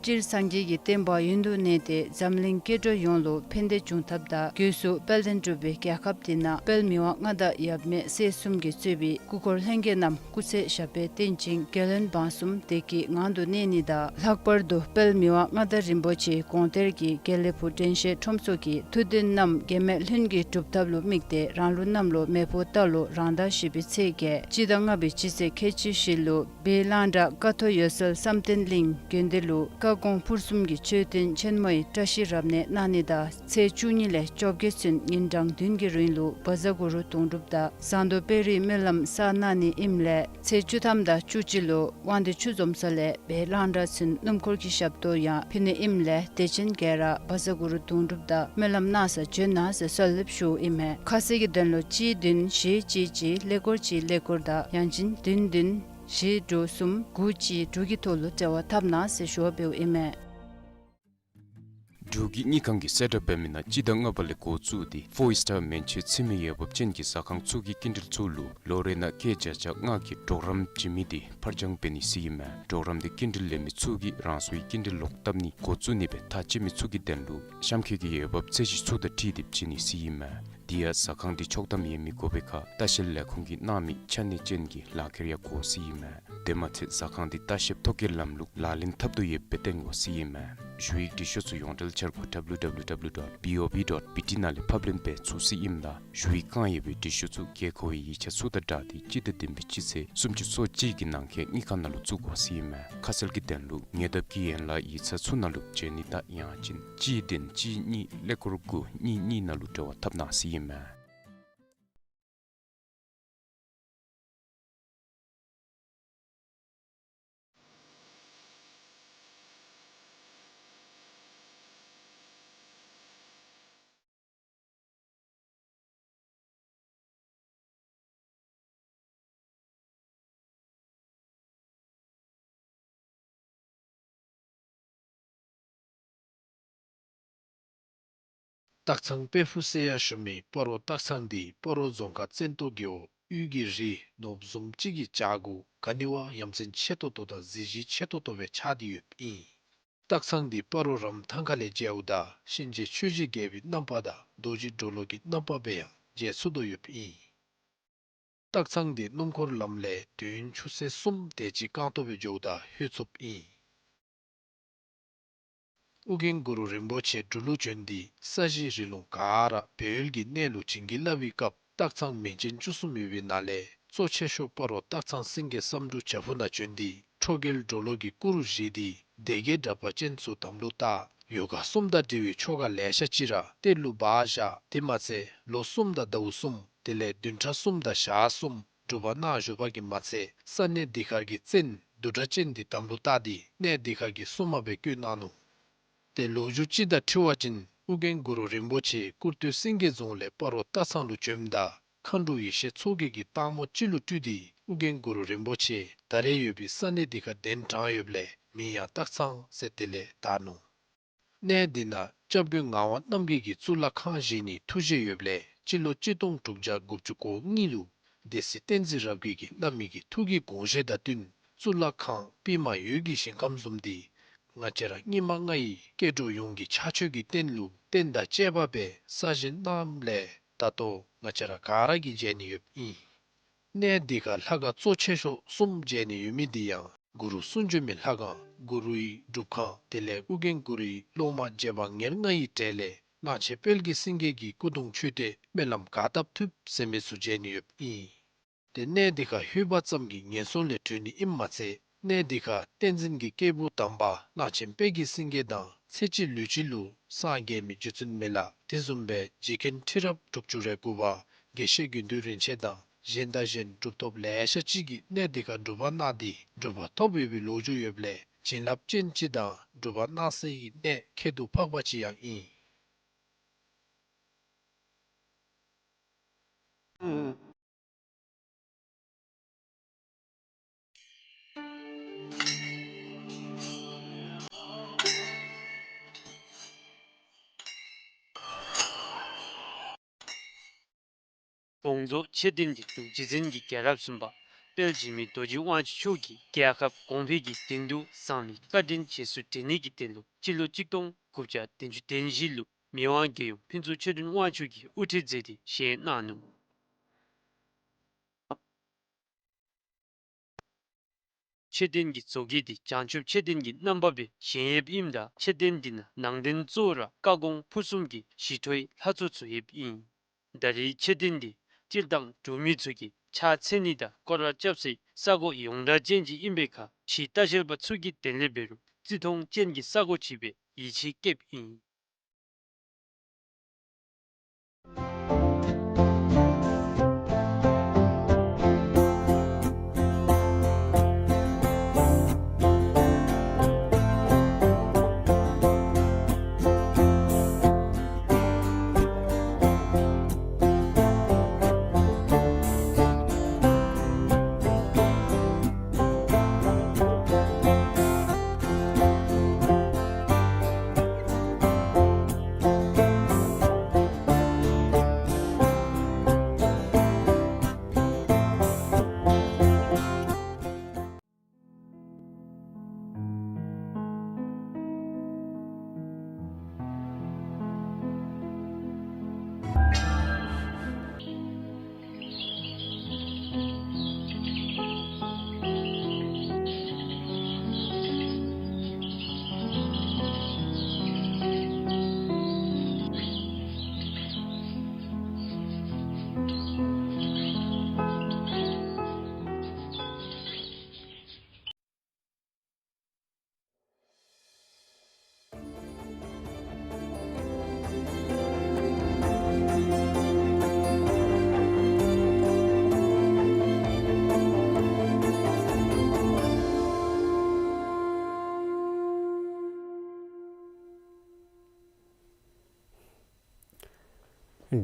སྤྱིར་སངས་རྒྱས་ཀྱི་བསྟན་པ་ཡུན་དུ་གནས་ཏེ་འཛམ་གླིང་སྐྱེ་འགྲོ་ཡོངས་ལུ་ཕན་བདེ་འབྱུང་ཐབས་དང་སྒོས་སུ་དཔལ་ལྡན་འབྲུག་པའི་རྒྱལ་ཁབ་འདི་ནང་དཔལ་མི་དབང་མངའ་བདག་ཡབ་མེས་སྲས་གསུམ་གྱིས་གཙོས་པའི་སྐུ་འཁོར་ལྷན་རྒྱས་རྣམས་སྐུ་ཚེ་ཞབས་པད་བརྟན་ཅིང་རྒྱལ་ཡོན་འབངས་གསུམ་བདེ་སྐྱིད་ངང་དུ་གནས་ནི་དང་ལྷག་པར་དུ་དཔལ་མི་དབང་མངའ་བདག་རིན་པོ་ཆེའི་དགོངས་གཏེར་གྱི་དགེ་ལེགས་ཕུག་དྲན་ཤེས་ཁྲོམ་ཚོགས་ཀྱི་ཐུགས་འདུན་རྣམས་གེགས་མེད་ལྷུན་གྱིས་གྲུབ་ཐབས་ལུ་དམིགས་ཏེ་རང་ལུགས་གནམ་ལོ་མེ་ཕོ་རྟ་ལོ་རང་ཟླ་བཞི་པའི་ཚེས་བརྒྱད་སྤྱི་ཟླ་ལྔ་པའི་སྤྱི་ཚེས་ཁལ་གཅིག་བཞི་ལུ་སྦས་གླང་བྲག་ཀ་ཐོག་འོད་གསལ་བསམ་གཏན་གླིང་དགོན་སྡེ་ལུ་བཀའ་དགོངས་ཕུར་གསུམ་གྱི་མཆོད་རྟེན་ཆེན་མོའི་བཀྲ་ཤིས་རབ་གནས་གནང་ནི་དང་ཚེས་བཅུ་གཉིས་ལས་བཅོ་བརྒྱད་ཚུན་ཉིན་གྲངས་བདུན་གྱི་རིང་ལུ་བཛྲ་གུ་རུ་དུང་སྒྲུབ་དང་ཟངས་མདོག་དཔལ་རིའི་སྨོན་ལམ་བསགས་གནང་ནི་ཨིནམ་ལས་ཚེས་བཅུ་ཐམ་དང་བཅུ་གཅིག་ལུ་དབང་འདུས་ཆུ་འཛོམས་ས་ལས་སྦས་གླང་བྲག་ཚུན་སྣུམ་འཁོར་གྱི་ཞབས་ཏོག་ཡང་ཕུལ་ནི་ཨིནམ་ལས་དད་ཅན་ག་ར་བཛྲ་གུ་རུ་དུང་སྒྲུབ་དང་སྨོན་ལམ་གནང་སར་བྱོན་གནང་ཟེར་གསོལ་འདེབས་ཞུཝ་ཨིན་མས། ཁ་གསལ་གྱི་དོན་ལུ་གཅིག་བདུན་བཞི་གཅིག་གཅིག་ཀླད་ཀོར་གཅིག་ཀླད་ཀོར་དང་ཡང་ཅིན་བདུན་བདུན་བཞི་དྲུག་གསུམ་དགུ་གཅིག་དྲུག་གི་ཐོག་ལུ་འབྲེལ་བ་འཐབ་གནང་ཟེར་ཞུ་བ་འབདཝ་ཨིན་མས། འབྲུག་གི་དངུལ་ཁང་གིས་གསལ་བསྒྲགས་འབད་མི་ནང་སྤྱི་ཟླ་ལྔ་པ་ལས་འགོ་བཙུགས་ཏེ་ཕོར་སི་ཊར་མན་ཆད་ཚུད་མི་འོས་འབབ་ཅན་གྱི་ཟ་ཁང་ཚུ་གི་སྐྱིན་འགྲུལ་ཚུ་ལུ་ལོ་རེ་ནང་སྐྱེད་བརྒྱ་ཆ་ལྔ་གི་གྲོགས་རམ་བྱིན་མི་འདི་ཕར་འགྱངས་འབད་ནི་ཟེར་ཨིན་མས། གྲོགས་རམ་འདི་སྐྱིན་འགྲུལ་ལེན་མི་ཚུ་གིས་རང་སོའི་སྐྱིན་འགྲུལ་ལོག་བཏབ་ནི་འགོ་བཙུགས་ནི་སྦེ་ཐག་བཅད་མི་ཚུ་གི་དོན་ལུ་གཤམ་འཁོད་ཀྱི་འོས་འབབ་ཚད་གཞི་ཚུ་དང་འཁྲིལ་ཏེ་བྱིན་ནི་ཟེར་ཨིན་མས། དེ་ཡང་ཟ་ཁང་འདི་ཆོག་ཐམ་ཡོད་མི་དགོ་པའི་ཁར་ལྟ་བཤལ་ལས་ཁུངས་ཀྱིས་གནང་མི་ཆ་གནས་ཅན་གྱི་ལག་ཁྱེར་ཡང་དགོ་ཟེར་ཨིན་མས། དེ་མ་ཚད་ཟ་ཁང་འདི་ལྟ་བཤལ་ཐོ་བཀོད་ལམ་ལུགས་ལག་ལེན་འཐབ་དོ་ཡོདཔ་སྦེ་སྟོན་དགོ་ཟེར་ཨིན་མས། ཞུ་ཡིག་འབྲི་ཤོག་ཚུ་ཡོངས་འབྲེལ་འཆར་སྒོ་W W W dot B O B dot B T ནང་ལས་ཕབ་ལེན་འབད་ཚུགས་ཟེར་ཨིནམ་ད་ཞུ་ཡིག་བཀང་ཡོད་པའི་འབྲི་ཤོག་ཚུ་དགོས་མཁོ་བའི་ཡིག་ཆ་ཚུ་དང་སྦྲགས་ཏེ་སྤྱི་ཟླ་བདུན་པའི་སྤྱི་ཚེས་སུམ་ཅུ་སོ་གཅིག་གི་ནང་འཁོད་དངུལ་ཁང་ནང་ལུ་བཙུགས་དགོ་ཟེར་ཨིན་མས། ཁ་གསལ་གྱི་དོན་ལུ་ཉེ་འདབས་ཀྱི་ཡན་ལག་ཡིག་ཚང་ཚུ་ནང་ལུ་བྱོན་ནི་དང་ཡང་ཅིན་གཅིག་བདུན་གཅིག་གཉིས་ཀླད་ཀོར་དགུ་གཉིས་གཉིས་ནང་ལུ་འབྲེལ་བ་འཐབ་གནང་ཟེར་ཨིན་མས། སྟག་ཚང་དཔལ་ཕུག་ཟེར་ཡང་ཞུ་མི་སྤ་རོ་སྟག་ཚང་འདི་སྤ་རོ་རྫོང་ཁག་བཙན་ཏོ་རྒེད་འོག་དབུས་ཀྱི་རི་ནོར་བུ་བཟུམ་ཅིག་གི་བྱག་གུ་ག་ནི་བ་ཡ་མཚན་ཆེ་ཏོག་ཏོ་དང་གཟི་བརྗིད་ཆེ་ཏོག་ཏོ་སྦེ་ཆགས་ཏེ་ཡོདཔ་ཨིན། སྟག་ཚང་འདི་སྤ་རོ་རམ་ཐང་ཁ་ལས་མཇལཝ་ད་གཤིན་རྗེ་ཆོས་ཀྱི་རྒྱལ་པོའི་རྣམ་པ་དང་རྡོ་རྗེ་གྲོ་ལོད་ཀྱི་རྣམ་པ་སྦེ་ཡང་མཇལ་ཚུགས་དོ་ཡོདཔ་ཨིན། སྟག་ཚང་འདི་སྣུམ་འཁོར་ལམ་ལས་དུས་ཡུན་ཆུ་ཚོད་གསུམ་དེ་ཅིག་རྐང་ཐང་སྦེ་འགྱོཝ་ད་ལྷོད་ཚུགསཔ་ཨིན། ཨོ་རྒྱན་གུ་རུ་རིན་པོ་ཆེ་འབྲུག་ལུ་བྱོན་ཏེ་ས་གཞི་རི་ལུང་ག་ར་སྦས་ཡུལ་གྱི་གནས་ལུ་བྱིན་གྱིས་བརླབས་པའི་སྐབས་སྟག་ཚང་མིང་ཅན་བཅུ་གསུམ་ཡོད་པའི་ནང་ལས་གཙོ་ཆེ་ཤོས་སྤ་རོ་སྟག་ཚང་སེང་གེ་བསམ་འགྲུབ་བྱག་ཕུག་ནང་བྱོན་ཏེ་ཁྲོ་རྒྱལ་གྲོ་ལོད་ཀྱི་སྐུ་རུ་བཞེངས་ཏེ་སྡེ་བརྒྱད་དྲེགས་པ་ཅན་ཚུ་དམ་ལུ་བཏགས། ཡོ་ག་གསུམ་དང་འབྲེལ་བའི་ཆོ་ག་ལེ་ཤ་ཅིག་ར་གཏེར་ལུ་སྦ་བཞག། དེ་མ་ཚད་ལོ་གསུམ་དང་ཟླཝ་གསུམ་དེ་ལས་བདུན་ཕྲག་གསུམ་དང་ཞག་གསུམ་སྒྲུབ་པ་གནང་བཞུགས་པ་གིས་མ་ཚད་ས་གནས་འདི་ཁར་གྱི་བཙན་བདུད་དྲེགས་ཅན་འདི་དམ་ལུ་བཏགས་ཏེ་གནས་འདི་ཁར་གྱི་སྲུང་མ་སྦེ་བསྐོས་གནང་ནུག། ཏེ་ལོ་རྒྱུས་ཅིག་དང་འཁྲིལ་བ་ཅིན་ཨོ་རྒྱན་གུ་རུ་རིན་པོ་ཆེ་སྐུར་སྟོད་སེང་གེ་རྫོང་ལས་སྤ་རོ་སྟག་ཚང་ལུ་བྱོནམ་ད་མཁའ་འགྲོ་ཡེ་ཤེས་མཚོ་རྒྱལ་གྱིས་སྟག་མོ་ཅིག་ལུ་སྤྲུལ་ཏེ་ཨོ་རྒྱན་གུ་རུ་རིན་པོ་ཆེ་ད་རེས་ཡོད་པའི་ས་གནས་འདི་ཁར་གདན་དྲངས་ཡོདཔ་ལས་མིང་ཡང་སྟག་ཚང་ཟེར་དེ་ལས་བཏགས་ནུག། གནས་འདི་ནང་སྐྱབས་མགོན་ངག་དབང་རྣམ་རྒྱལ་གྱིས་གཙུག་ལག་ཁང་བཞེངས་ནིའི་ཐུགས་བཞེད་ཡོདཔ་ལས་སྤྱི་ལོ་གཅིག་སྟོང་དྲུག་བརྒྱ་དགུ་བཅུ་གོ་གཉིས་ལུ་སྡེ་སྲིད་བསྟན་འཛིན་རབ་རྒྱས་ཀྱིས་བླ་མའི་གི་ཐུགས་ཀྱི་དགོངས་བཞེད་དང་བསྟུན་གཙུག་ལག་ཁང་པདྨ་འོད་ཀྱི་ཞིང་ཁམས་བཟུམ་འདི་ང་བཅས་ར་སྙིགས་མ་ལྔ་ཡི་སྐྱེ་འགྲོ་ཡོངས་ཀྱི་ཕྱག་མཆོད་ཀྱི་རྟེན་ལུ་རྟེན་དང་བཅས་པ་སྦེ་གསར་བཞེངས་གནངམ་ལས་ད་ལྟོ་ང་བཅས་ར་ག་ར་གིས་མཇལ་ནི་ཡོདཔ་ཨིན། གནས་འདི་ཁར་ལྷ་ཁང་གཙོ་ཆེ་ཤོས་གསུམ་མཇལ་ནི་ཡོད་མི་འདི་ཡང་གུ་རུ་གསུང་བྱོན་མའི་ལྷ་ཁང་གུ་རུའི་སྒྲུབ་ཁང་དེ་ལས་ཨོ་རྒྱན་གུ་རུའི་སློབ་མ་རྗེ་འབངས་ཉེར་ལྔ་ཡི་གྲས་ལས་གླང་ཆེན་དཔལ་གྱི་སེང་གེ་གི་སྐུ་གདུང་མཆོད་རྟེན་སྨོན་ལམ་ག་བཏབ་ཐུབ་ཟེར་མི་ཚུ་མཇལ་ནི་ཡོདཔ་ཨིན། ཏེ་གནས་འདི་ཁར་ལྷོད་པ་ཙམ་གྱིས་ངན་སོང་ལས་གྲོལ་ནི་ཨིནམ་མ་ཚད་གནས་འདི་ཁར་བསྟན་འཛིན་གྱི་སྐྱེས་བུ་དམ་པ་གླང་ཆེན་དཔལ་གྱི་སེང་གེ་དང་ཚེ་གཅིག་ལུས་གཅིག་ལུ་སངས་རྒྱས་མི་རྗེ་བཙུན་མི་ལ་དེ་བཟུམ་སྦེ་རྗེ་མཁན་ཁྲི་རབས་དྲུག་ཅུ་རེ་དགུ་པ་དགེ་བཤེས་དགེ་འདུན་རིན་ཆེན་དང་གཞན་དང་གཞན་གྲུབ་ཐོབ་ལེ་ཤ་ཅིག་གིས་གནས་འདི་ཁར་སྒྲུབ་པ་གནང་སྟེ་གྲུབ་པ་ཐོབ་ཡོད་པའི་ལོ་རྒྱུས་ཡོདཔ་ལས་བྱིན་རླབས་ཅན་ཅིག་དང་སྒྲུབ་པ་གནང་སའི་གནས་ཁྱད་དུ་འཕགས་པ་ཅིག་ཡང་ཨིན། དགོངས་རྫོགས་མཆོད་རྟེན་འདི་ལུ་རྗེ་བཙུན་གྱི་རྒྱལ་རབས་གསུམ་པ་དཔལ་འཇིགས་མེད་རྡོ་རྗེ་དབང་ཕྱུག་མཆོག་གིས་རྒྱལ་ཁབ་གོང་འཕེལ་གྱི་དོན་དུ་བསམ་ཡས་བཀའ་དྲིན་རྗེས་སུ་དྲན་ནི་གི་དོན་ལུ་སྤྱི་ལོ་གཅིག་སྟོང་དགུ་བརྒྱ་བདུན་ཅུ་དོན་བཞི་ལུ་མི་དབང་རྒྱལ་ཡུམ་ཕུན་ཚོགས་ཆོས་སྒྲོན་དབང་ཕྱུག་གིས་དབུ་ཁྲིད་མཛད་དེ་བཞེངས་གནང་ནུག། མཆོད་རྟེན་གྱི་བཟོ་བཀོད་འདི་བྱང་ཆུབ་མཆོད་རྟེན་གྱི་རྣམ་པ་སྦེ་བཞེངས་ཡོདཔ་ཨིནམ་ད་མཆོད་རྟེན་འདི་ནང་ནང་རྟེན་གཙོ་བོ་ར་བཀའ་དགོངས་ཕུར་གསུམ་གྱི་ཞི་ཁྲོའི་ལྷ་ཚོགས་ཚུ་ཡོདཔ་ཨིན། ད་རེས་མཆོད་རྟེན་འདི་སྤྱིར་བཏང་འབྲུག་མི་ཚུ་གིས་ཕྱག་འཚལ་ནི་དང་སྐོར་ར་རྐྱབ་སའི་ས་གོ་ཡོངས་གྲགས་ཅན་ཅིག་ཨིན་པའི་ཁར་ཕྱིའི་ལྟ་བཤལ་པ་ཚུ་གི་དོན་ལས་འབད་རུང་བརྩི་མཐོང་ཅན་གྱི་ས་གོ་ཅིག་སྦེ་ཡིད་ཆེས་བསྐྱེདཔ་ཨིན།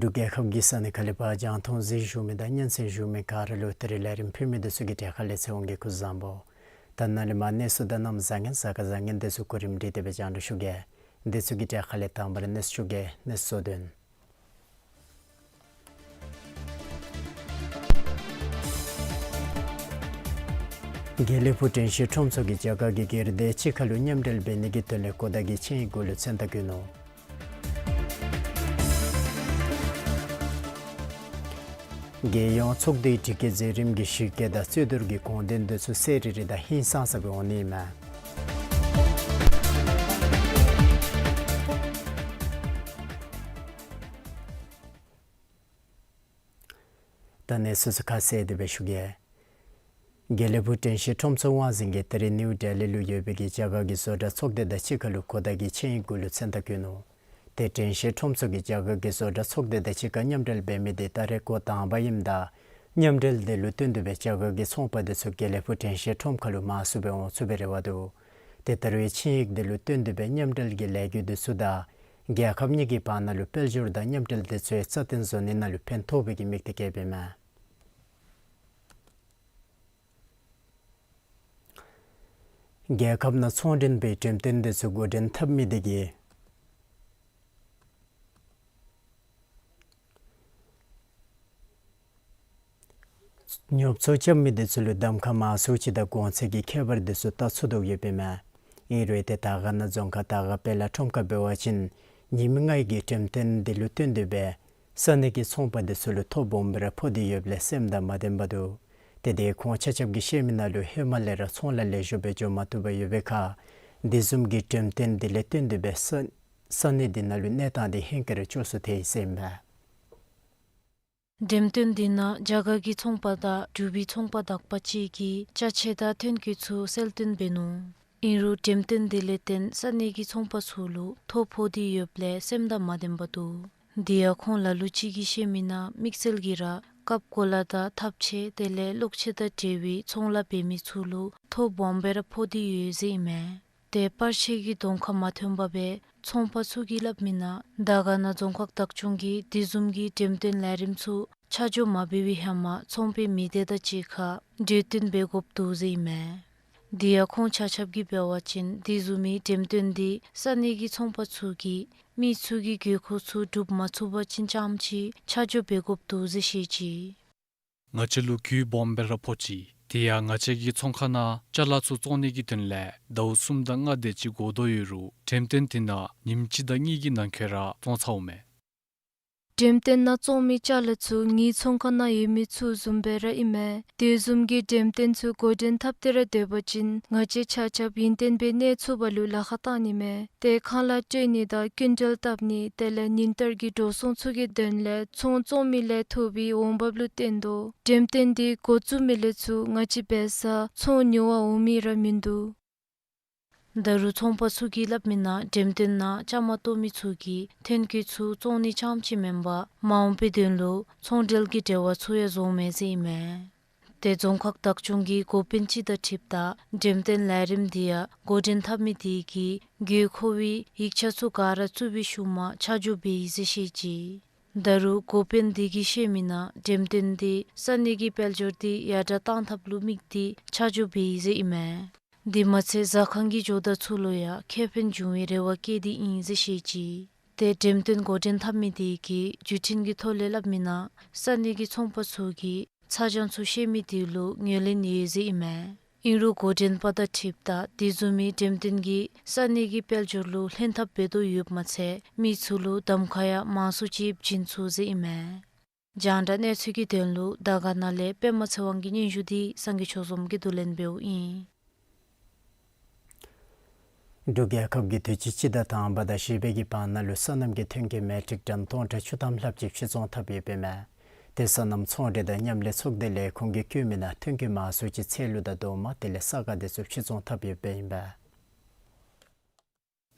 འབྲུག་རྒྱལ་ཁབ་ཀྱི་ས་གནས་ཁག་ལས་ཕར་རྒྱང་མཐོང་གཟིགས་བཞུགས་མི་དང་སྙན་གསན་བཞུགས་མི་ག་ར་ལུ་ད་རིས་ལས་རིམ་ཕུལ་མི་འདི་ཚུ་གི་གྲས་ཁ་ལས་ཚེ་དབང་གིས་སྐུ་གཟུགས་བཟང་པོ། ད་ནཱ་ལས་མར་གནས་ཚུལ་དང་གནམ་བཟང་ངན་གཟའ་སྐར་བཟང་ངན་འདི་ཚུ་གོ་རིམ་སྒྲིག་སྟེ་སྦེ་སྙན་ཞུ་གེ། འདི་ཚུ་གི་གྲས་ཁ་ལས་དང་པ་ར་གནས་ཚུལ་ཞུ་གེ། གནས་ཚུལ་དོན། དགེ་ལེགས་ཕུག་དྲན་ཤེས་ཁྲོམ་ཚོགས་ཀྱིས་རྒྱ་གར་གྱི་སྒེར་སྡེ་ཅིག་ཁར་ལུ་མཉམ་འབྲེལ་འབད་ནི་གི་དོན་ལས་གོ་བརྡ་གི་ཆིངས་ཡིག་གུ་ལུ་མཚན་རྟགས་བཀོད་ནུག། རྒྱལ་ཡོངས་ཚོགས་སྡེའི་སྒྲིག་བཀོད་མཛད་རིམ་གྱི་ཞིབ་བཀོད་དང་རྩོད་བསྡུར་གྱི་དགོངས་དོན་འདི་ཚུ་གསལ་རི་རི་དང་ཧིང་སངས་ས་སྦེ་འོང་ནི་ཨིན་མས། ད་གནས་ཚུལ་ཚུ་ཁ་གསལ་ཏེ་སྦེ་ཞུ་གེ། དགེ་ལེགས་ཕུག་དྲན་ཤེས་ཁྲོམ་ཚོགས་དབང་འཛིན་གྱིས་ད་རིས་ནིའུ་ལྡི་ལི་ལུ་ཡོད་པའི་གི་རྒྱ་གར་གྱི་བཟོ་གྲྭ་ཚོགས་སྡེ་དང་གཅིག་ཁར་ལུ་གོ་བརྡ་གི་ཆིངས་ཡིག་གུ་ལུ་མཚན་རྟགས་བཀོད་ནུག། ཏེ་དྲན་ཤེས་ཁྲོམ་ཚོགས་ཀྱིས་རྒྱ་གར་གྱི་བཟོ་གྲྭ་ཚོགས་སྡེ་དང་གཅིག་ཁར་མཉམ་འབྲེལ་འབད་མི་འདི་ད་རེས་འགོ་དང་པ་ཨིནམ་ད་མཉམ་འབྲེལ་འདི་ལུ་བསྟུན་ཏེ་སྦེ་རྒྱ་གར་གྱི་ཚོང་པ་འདི་ཚུ་དགེ་ལེགས་ཕུག་དྲན་ཤེས་ཁྲོམ་ཁར་ལུ་མང་སུ་སྦེ་འོང་ཚུགས་པའི་རེ་བ་འདུག། ཏེ་ད་རུང་ཆིངས་ཡིག་འདི་ལུ་བསྟུན་ཏེ་སྦེ་མཉམ་འབྲེལ་གྱི་ལས་འགུལ་འདི་ཚུ་དང་རྒྱལ་ཁབ་གཉིས་ཀྱི་བར་ན་ལུ་དཔལ་འབྱོར་དང་མཉམ་འབྲེལ་འདི་ཚུ་རྩ་བརྟན་བཟོ་ནི་ནང་ལུ་ཕན་ཐོགས་པའི་གི་དམིགས་གཏད་བསྐྱེདཔ་ཨིན་མས། རྒྱལ་ཁབ་ནང་ཚོང་འབྲེལ་པའི་འགྲེམས་སྟོན་འདི་ཚུ་འགོ་འདྲེན་འཐབ་མི་འདི་གིས་ཉོ་ཚོང་རྐྱབ་མི་འདི་ཚུ་ལུ་གདམ་ཁ་མང་སུ་ཅིག་དང་གོང་ཚད་ཀྱི་ཁྱད་པར་འདི་ཚུ་བལྟ་ཚུགས་དོ་ཡོདཔ་ཨིན་མས། ཨིན་རུང་ཏེ་དར་དཀར་ན་རྫོང་ཁག་དར་དཀར་དཔལ་ལ་ཁྲོམ་ཁར་འབད་བ་ཅིན་ཉིན་མི་ལྔའི་གི་འགྲེམས་སྟོན་འདི་ལུ་བསྟུན་ཏེ་སྦེ་ས་གནས་ཀྱི་ཚོང་པ་འདི་ཚུ་ལུ་ཐོ་སྦོམ་སྦེ་ར་ཕོག་སྟེ་ཡོདཔ་ལས་སེམས་དང་མ་ལྡནམ་འདུག། ཏེ་དེ་ཁོང་ཆ་ཁྱབ་ཀྱིས་བཤད་མི་ནང་ལུ་ཧེ་མ་ལས་ར་ཚོང་ལཱ་ལེགས་ཤོམ་སྦེ་འགྱོ་མ་བཏུབ་པར་ཡོད་པའི་ཁར་དེ་བཟུམ་གྱི་འགྲེམས་སྟོན་འདི་ལས་བརྟེན་ཏེ་སྦེ་ས་ས་གནས་འདི་ནང་ལུ་གནས་སྟངས་འདི་ཧེང་སྐལ་ར་སྐྱོ་སུ་ཐལ་ཡི་ཟེར་ཨིན་པས། འགྲེམས་སྟོན་འདི་ནང་རྒྱ་གར་གྱི་ཚོང་པ་དང་འབྲུག་པའི་ཚོང་པ་དག་པ་ཅིག་གིས་ཅ་ཆས་དང་ཐོན་སྐྱེད་ཚུ་གསལ་སྟོན་འབད་ནུག། ཨིན་རུང་འགྲེམས་སྟོན་འདི་ལས་བརྟེན་ས་གནས་ཀྱི་ཚོང་པ་ཚུ་ལུ་ཐོ་ཕོག་སྟེ་ཡོདཔ་ལས་སེམས་དང་མ་ལྡནམ་འདུག། དེ་ཡང་ཁོང་ལ་ལུ་ཅིག་གིས་བཤད་མི་ནང་དམིགས་བསལ་གྱིས་ར་རྐབ་གོ་ལ་དང་ཐབ་ཆས་དེ་ལས་གློག་ཆས་དང་འབྲེལ་བའི་ཚོང་ལཱ་འབད་མི་ཚུ་ལུ་ཐོ་སྦོམ་སྦེ་ར་ཕོག་སྟེ་ཡོད་ཟེར་ཨིན་མས། ཏེ་པར་ཆས་ཀྱི་གདོང་ཁར་མ་ཐོན་པར་སྦེ་ཚོང་པ་ཚུ་གིས་སླབ་མི་ནང་དར་དཀར་ན་རྫོང་ཁག་བདག་སྐྱོང་གིས་དེ་བཟུམ་གྱི་འགྲེམས་སྟོན་ལས་རིམ་ཚུ་ཆ་འཇོག་མ་འབད་བའི་ཧེ་མ་ཚོང་པའི་མི་སྡེ་དང་གཅིག་ཁར་གྲོས་བསྟུན་འབད་དགོཔ་འདུག་ཟེར་ཨིན་མས། དེ་ཡང་ཁོང་ཆ་ཁྱབ་ཀྱིས་འབད་བ་ཅིན་དེ་བཟུམ་མའི་འགྲེམས་སྟོན་འདི་ས་གནས་ཀྱི་ཚོང་པ་ཚུ་གིས་མི་ཚུ་གི་དགོས་མཁོ་ཚུ་སྒྲུབ་མ་ཚུགས་པ་ཅིན་རྐྱངམ་ཅིག་ཆ་འཇོག་འབད་དགོཔ་འདུག་ཟེར་བཤད་ཅི། ང་བཅས་ལུ་གུ་སྦོམ་སྦེ་ར་ཕོག་ཅི། དེ་ཡང་ང་བཅས་ཀྱི་ཚོང་ཁང་ནང་ཅ་ལ་ཚུ་བཙོང་ནི་གི་དོན་ལས་ཟླཝ་གསུམ་དང་ལྔ་དེ་ཅིག་འགོར་དོ་ཡོད་རུང་འགྲེམས་སྟོན་དེ་ནང་ཉིནམ་གཅིག་དང་གཉིས་ཀྱི་ནང་འཁོད་ར་བཙོང་ཚརཝ་མས། འགྲེམས་སྟོན་ནང་བཙོང་མི་ཅ་ལ་ཚུ་ངེའི་ཚོང་ཁང་ནང་ཡོད་མི་ཚུ་བཟུམ་སྦེ་ར་ཨིན་མས། དེ་བཟུམ་གྱི་འགྲེམས་སྟོན་ཚུ་འགོ་འདྲེན་འཐབ་སྟེ་ར་སྡོད་པ་ཅིན་ང་བཅས་ཆ་ཁྱབ་ཡུན་བརྟན་སྦེ་གནས་ཚུགས་པ་ལུ་ལཱ་ཁག་བཏང་ནི་མས། ཏེ་ཁང་གླ་སྤྲོད་ནི་དང་སྐྱིན་འགྲུལ་བཏབ་ནི་དེ་ལས་ཉིན་ལྟར་གྱི་འགྲོ་སོང་ཚུ་གི་དོན་ལས་ཚོང་བཙོང་མི་ལས་ཐོབ་པའི་འོང་འབབ་ལུ་བརྟེན་དོ། འགྲེམས་སྟོན་འདི་འགོ་བཙུགས་མི་ལས་ཚུར་ང་བཅས་འབད་སར་ཚོང་ཉོ་བར་འོང་མི་ར་མིན་འདུག། ད་རུང་ཚོང་པ་ཚུ་གིས་སླབ་མི་ནང་འགྲེམས་སྟོན་ནང་བཅའ་མར་གཏོགས་མི་ཚུ་གིས་ཐོན་སྐྱེད་ཚུ་བཙོང་ནི་རྐྱངམ་ཅིག་མེན་པར་མ་འོངས་པའི་དོན་ལུ་ཚོང་འབྲེལ་གྱི་འབྲེལ་བ་ཚུ་ཡང་བཟོཝ་མས་ཟེར་ཨིན་མས། ཏེ་རྫོང་ཁག་བདག་སྐྱོང་གི་འགོ་དཔོན་ཅིག་དང་འཁྲིལཝ་ད་འགྲེམས་སྟོན་ལས་རིམ་འདི་ཡང་འགོ་འདྲེན་འཐབ་མི་དེ་གིས་དགོས་མཁོ་བའི་ཡིག་ཆ་ཚུ་ག་ར་བཙུགས་པའི་ཤུལ་མ་ཆ་འཇོག་འབད་ཡི་ཟེར་བཤད་ཅི། ད་རུང་འགོ་དཔོན་དེ་གིས་བཤད་མི་ནང་འགྲེམས་སྟོན་འདི་ས་གནས་ཀྱི་དཔལ་འབྱོར་འདི་ཡར་དྲག་བཏང་ཐབས་ལུ་དམིགས་ཏེ་ཆ་འཇོག་འབད་ཡི་ཟེར་ཨིན་མས། དེ་མ་ཚད་ཟ་ཁང་གི་ཇོ་བདག་ཚུ་ལུ་ཡང་ཁེ་ཕན་འབྱུང་བའི་རེ་བ་བསྐྱེད་དེ་ཨིན་ཟེར་བཤད་ཅི། ཏེ་འགྲེམས་སྟོན་འགོ་འདྲེན་འཐབ་མི་དེ་གིས་བརྒྱུད་འཕྲིན་གྱི་ཐོག་ལས་སླབ་མི་ནང་ས་གནས་ཀྱི་ཚོང་པ་ཚུ་གིས་ཚ་གྱང་ཚུ་བཤད་མི་དེ་ལུ་ངོས་ལེན་ཡོད་ཟེར་ཨིན་མས། ཨིན་རུང་འགོ་འདྲེན་པ་དང་འཁྲིལཝ་ད་དེ་བཟུམ་མའི་འགྲེམས་སྟོན་གྱིས་ས་གནས་ཀྱི་དཔལ་འབྱོར་ལུ་ལྷན་ཐབས་འབད་དོ་ཡོདཔ་མ་ཚད་མི་ཚུ་ལུ་གདམ་ཁ་ཡང་མང་སུ་ཅིག་བྱིན་ཚུགས་ཟེར་ཨིན་མས། རྒྱང་བསྒྲགས་གནས་ཚུལ་གྱི་དོན་ལུ་དར་དཀར་ན་ལས་པདྨ་ཚེ་དབང་གི་སྙན་ཞུ་འདི་སངས་རྒྱས་ཆོས་འཛོམས་ཀྱིས་བསྡུ་ལེན་འབདཝ་ཨིན། འབྲུག་རྒྱལ་ཁབ་ཀྱིས་དུས་ཅི་སྤྱི་ཟླ་དང་པ་དང་བཞི་པའི་གི་བར་ན་ལུ་སོ་ནམ་གྱི་ཐོན་སྐྱེད་མེ་ཊིག་ཊོན་སྟོང་ཕྲག་བཅུ་ཐམ་ལྷགཔ་ཅིག་ཕྱིར་ཚོང་འཐབ་ཡོདཔ་ཨིན་མས། དེ་སོ་ནམ་ཚོང་འབྲེལ་དང་མཉམ་ལས་ཚོགས་སྡེ་ལས་ཁུངས་ཀྱིས་བཀོད་མི་ནང་ཐོན་སྐྱེད་མང་སུ་ཅིག་ཚལ་ལུ་དང་རྡོག་མ་དེ་ལས་ས་ག་དེ་ཚུ་ཕྱིར་ཚོང་འཐབ་ཡོདཔ་ཨིན་པས།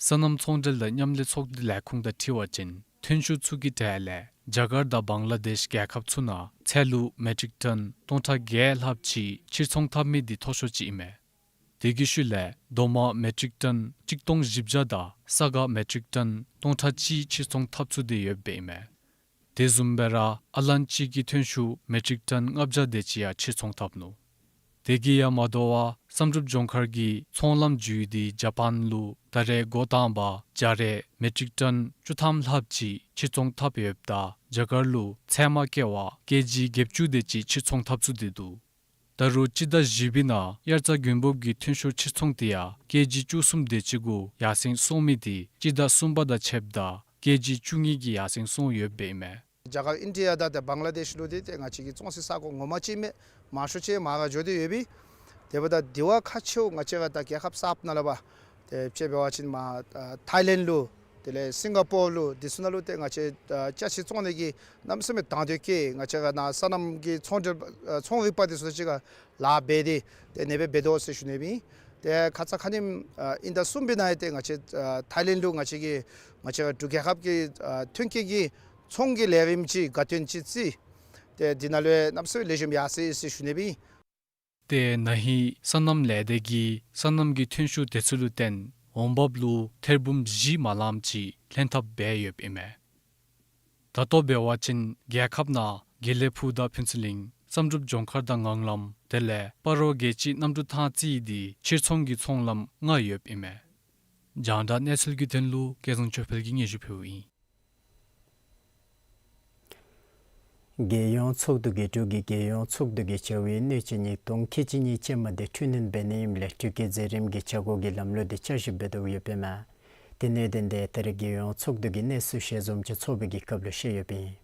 སོ་ནམ་ཚོང་འབྲེལ་དང་མཉམ་ལས་ཚོགས་སྡེ་ལས་ཁུངས་དང་འཁྲིལ་བ་ཅིན་ཐོན་ཤུགས་ཚུ་གི་གྲས་ལས་རྒྱ་གར་དང་བང་ལ་དེཤ་རྒྱལ་ཁབ་ཚུ་ནང་ཚལ་ལུ་མེ་ཊིག་ཊོན་སྟོང་ཕྲག་བརྒྱད་ལྷགཔ་ཅིག་ཕྱིར་ཚོང་འཐབ་མི་དེ་མཐོ་ཤོས་ཅིག་ཨིན་མས། དེ་གི་ཤུལ་ལས་རྡོག་མ་མེ་ཊིག་ཊོན་གཅིག་སྟོང་བཞི་བརྒྱ་དང་ས་ག་མེ་ཊིག་ཊོན་སྟོང་ཕྲག་གཅིག་ཕྱིར་ཚོང་འཐབ་ཚུགས་ཏེ་ཡོདཔ་ཨིན་མས། དེ་བཟུམ་སྦེ་ར་ཨ་ལན་ཅིག་གི་ཐོན་ཤུགས་མེ་ཊིག་ཊོན་ལྔ་བརྒྱ་དེ་ཅིག་ཡང་ཕྱིར་ཚོང་འཐབ་ནུག། དེ་གིས་ཡང་མ་དོ་བར་བསམ་གྲུབ་ལྗོངས་མཁར་གྱི་ཚོང་ལམ་བརྒྱུད་དེ་ཇ་པཱན་ལུ་ད་རེས་འགོ་དང་པ་བྱ་རས་མེ་ཊིག་ཊོན་བཅུ་ཐམ་ལྷགཔ་ཅིག་ཕྱིར་ཚོང་འཐབ་ཡོདཔ་ད་རྒྱ་གར་ལུ་ཚལ་མ་ཀེ་བ་ཀེ་ཇི་བརྒྱད་ཅུ་དེ་ཅིག་ཕྱིར་ཚོང་འཐབ་ཚུགས་ཏེ་འདུག། ད་རུང་སྤྱི་ཟླ་བཞི་པའི་ནང་དབྱར་རྩྭ་དགུན་འབུབ་ཀྱི་ཐོན་ཤུགས་ཕྱིར་ཚོང་དེ་ཡང་ཀེ་ཇི་བཅུ་གསུམ་དེ་ཅིག་གུ་ཡར་སེང་སོང་མི་དེ་སྤྱི་ཟླ་གསུམ་པ་དང་ཕྱདཔ་ད་ཀེ་ཇི་བཅུ་གཉིས་ཀྱིས་ཡར་སེང་སོང་ཡོདཔ་ཨིན་མས། རྒྱ་གར་ཨིན་ཌི་ཡ་དང་ཏེ་བང་ལ་དེཤ་ལུ་དེ་ཏེ་ང་བཅས་ཀྱི་བཙོང་སའི་ས་གོ་ངོ་མ་ཅིག་མས། མང་ཤོས་ཅིག་མར་ག་འགྱོ་སྟེ་ཡོད་པས། དེ་འབདཝ་ད་དེ་བ་ཁག་ཆེཝ་ང་བཅས་ར་ད་རྒྱལ་ཁབ་གསརཔ་ནང་ལས་འབད་དེ་དཔྱེ་འབད་བ་ཅིན་མར་ཨ་ཐའི་ལེནཌ་ལུ་དེ་ལས་སིང་ག་པོར་ལུ་དེ་ཚུ་ནང་ལུ་ཏེ་ང་བཅས་ཨ་ཅ་ཆས་བཙོང་ནི་གི་གནམ་མེད་ས་མེད་དང་འདོད་བསྐྱེད། ང་བཅས་ར་ནཱ་སོ་ནམ་གྱི་ཚོང་འབྲེལ་ཨ་ཚོང་རིག་པ་དེ་ཚུ་གཅིག་ཁར་ལཱ་འབད་དེ་ཏེ་ཨ་ནེ་སྦེ་འབད་དོ་ཟེར་ཞུ་ནི་ཨིན། ཏེ་ཁ་ཙ་ཁ་ཉིནམ་ཨ་དབྱིན་ཟླ་གསུམ་པའི་ནང་ཡང་ཏེ་ང་བཅས་ཨ་ཐའི་ལེནཌ་ལུ་ང་བཅས་ཀྱི་ང་བཅས་ར་འབྲུག་རྒྱལ་ཁབ་ཀྱི་ཨ་ཐོན་སྐྱེད་ཀྱི་ཚོང་གི་ལས་རིམ་ཅིག་དགའ་སྟོན་ཅིག་བརྩིས། ཏེ་འདི་ནང་ལུ་ཡང་གནམ་མེད་ས་མེད་ལེགས་ཤོམ་ཡར་སོང་ཡི་ཟེར་ཞུ་ནི་ཨིན། ཏེ་ན་ཧིང་སོ་ནམ་ལས་སྡེ་གིས་སོ་ནམ་གྱི་ཐོན་ཤུགས་དེ་ཚུ་ལུ་བརྟེན་འོང་འབབ་ལུ་ཐེར་འབུམ་བཞི་མ་ལངམ་ཅིག་ལྷན་ཐབས་འབད་ཡོདཔ་ཨིན་མས། ད་ལྟོ་འབད་བ་ཅིན་རྒྱལ་ཁབ་ནང་དགེ་ལེགས་ཕུག་དང་ཕུན་ཚོགས་གླིང་བསམ་གྲུབ་ལྗོངས་མཁར་དང་ངང་ལམ་དེ་ལས་སྤ་རོ་རྒྱལ་སྤྱིའི་གནམ་གྲུ་ཐང་རྩེ་ཡི་དེ་ཕྱིར་ཚོང་གི་ཚོང་ལམ་ལྔ་ཡོདཔ་ཨིན་མས། རྒྱང་བསྒྲགས་གནས་ཚུལ་གྱི་དོན་ལུ་སྐལ་བཟང་ཆོས་འཕེལ་གྱིས་སྙན་ཞུ་ཕུལཝ་ཨིན། རྒྱལ་ཡོངས་ཚོགས་འདུ་གིས་འབྲུག་གི་རྒྱལ་ཡོངས་ཚོགས་འདུ་གི་བྱ་བའི་སྣོད་ཀྱི་ཉིས་སྟོང་ཁལ་གཅིག་གཉིས་ཅན་མ་དེ་འཕྲི་སྣོན་འབད་ནི་ཨིནམ་ལས་འགྲུལ་སྐྱེལ་མཛད་རིམ་གྱི་བྱ་སྒོ་གི་ལམ་ལུགས་དེ་བསྐྱར་ཞིབ་འབད་དོ་ཡོདཔ་ཨིན་མས། དེ་ནང་བརྟེན་ཏེ་ད་རེས་རྒྱལ་ཡོངས་ཚོགས་འདུ་གི་གནས་ཚུལ་ཞལ་འཛོམས་ཅིག་ཚོགས་པའི་གི་སྐབས་ལུ་བཤད་ཡོདཔ་ཨིན།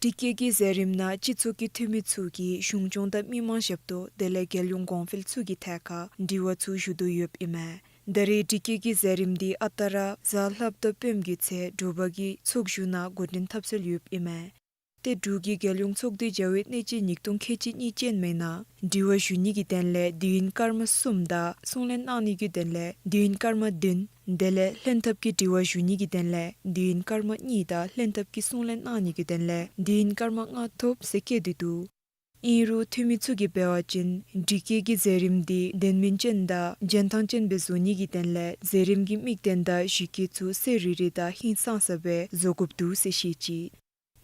འགྲུལ་སྐྱེལ་གྱི་མཛད་རིམ་ནང་སྤྱི་ཚོགས་ཀྱི་འཐུས་མི་ཚུ་གིས་གཞུང་སྐྱོང་དང་མི་མང་ཞབས་ཏོག་དེ་ལས་རྒྱལ་ཡོངས་གོང་འཕེལ་ཚུ་གི་ཐད་ཁར་དྲི་བ་ཚུ་ཞུ་དོ་ཡོདཔ་ཨིན་མས། ད་རེས་འགྲུལ་སྐྱེལ་གྱི་མཛད་རིམ་འདི་ཨ་རྟག་ར་གཟའ་ལྷགཔ་དང་སྤེནམ་གི་ཚེས་དྲོ་པ་གི་ཚོགས་བཞུགས་ནང་འགོ་འདྲེན་འཐབ་སྲོལ་ཡོདཔ་ཨིན་མས། ཏེ་འབྲུག་གི་རྒྱལ་ཡོངས་ཚོགས་འདུའི་བྱ་བའི་གནད་སྤྱོད་ཉིས་སྟོང་ཁལ་གཅིག་གཉིས་ཅན་མའི་ནང་དྲི་བ་ཞུ་ནི་གི་དོན་ལས་དུས་ཡུན་སྐར་མ་གསུམ་དང་གསུང་གླེང་གནང་ནི་གི་དོན་ལས་དུས་ཡུན་སྐར་མ་བདུན། དེ་ལས་ལྷན་ཐབས་ཀྱི་དྲི་བ་ཞུ་ནི་གི་དོན་ལས་དུས་ཡུན་སྐར་མ་གཉིས་དང་ལྷན་ཐབས་ཀྱི་གསུང་གླེང་གནང་ནི་གི་དོན་ལས་དུས་ཡུན་སྐར་མ་ལྔ་ཐོབ་ཟེར་བཀོད་དེ་འདུག། ཨིན་རུང་འཐུས་མི་ཚུ་གིས་འབད་བ་ཅིན་དྲི་བཀོད་ཀྱི་མཛད་རིམ་འདི་ལྡན་མིན་ཅན་དང་འཇོན་ཐང་ཅན་སྦེ་བཟོ་ནི་གི་དོན་ལས་མཛད་རིམ་གྱི་དམིགས་དོན་དང་གཞི་བཀོད་ཚུ་གསལ་རི་རི་དང་ཧིང་སངས་ས་སྦེ་བཟོ་དགོཔ་འདུག་ཟེར་བཤད་ཅི།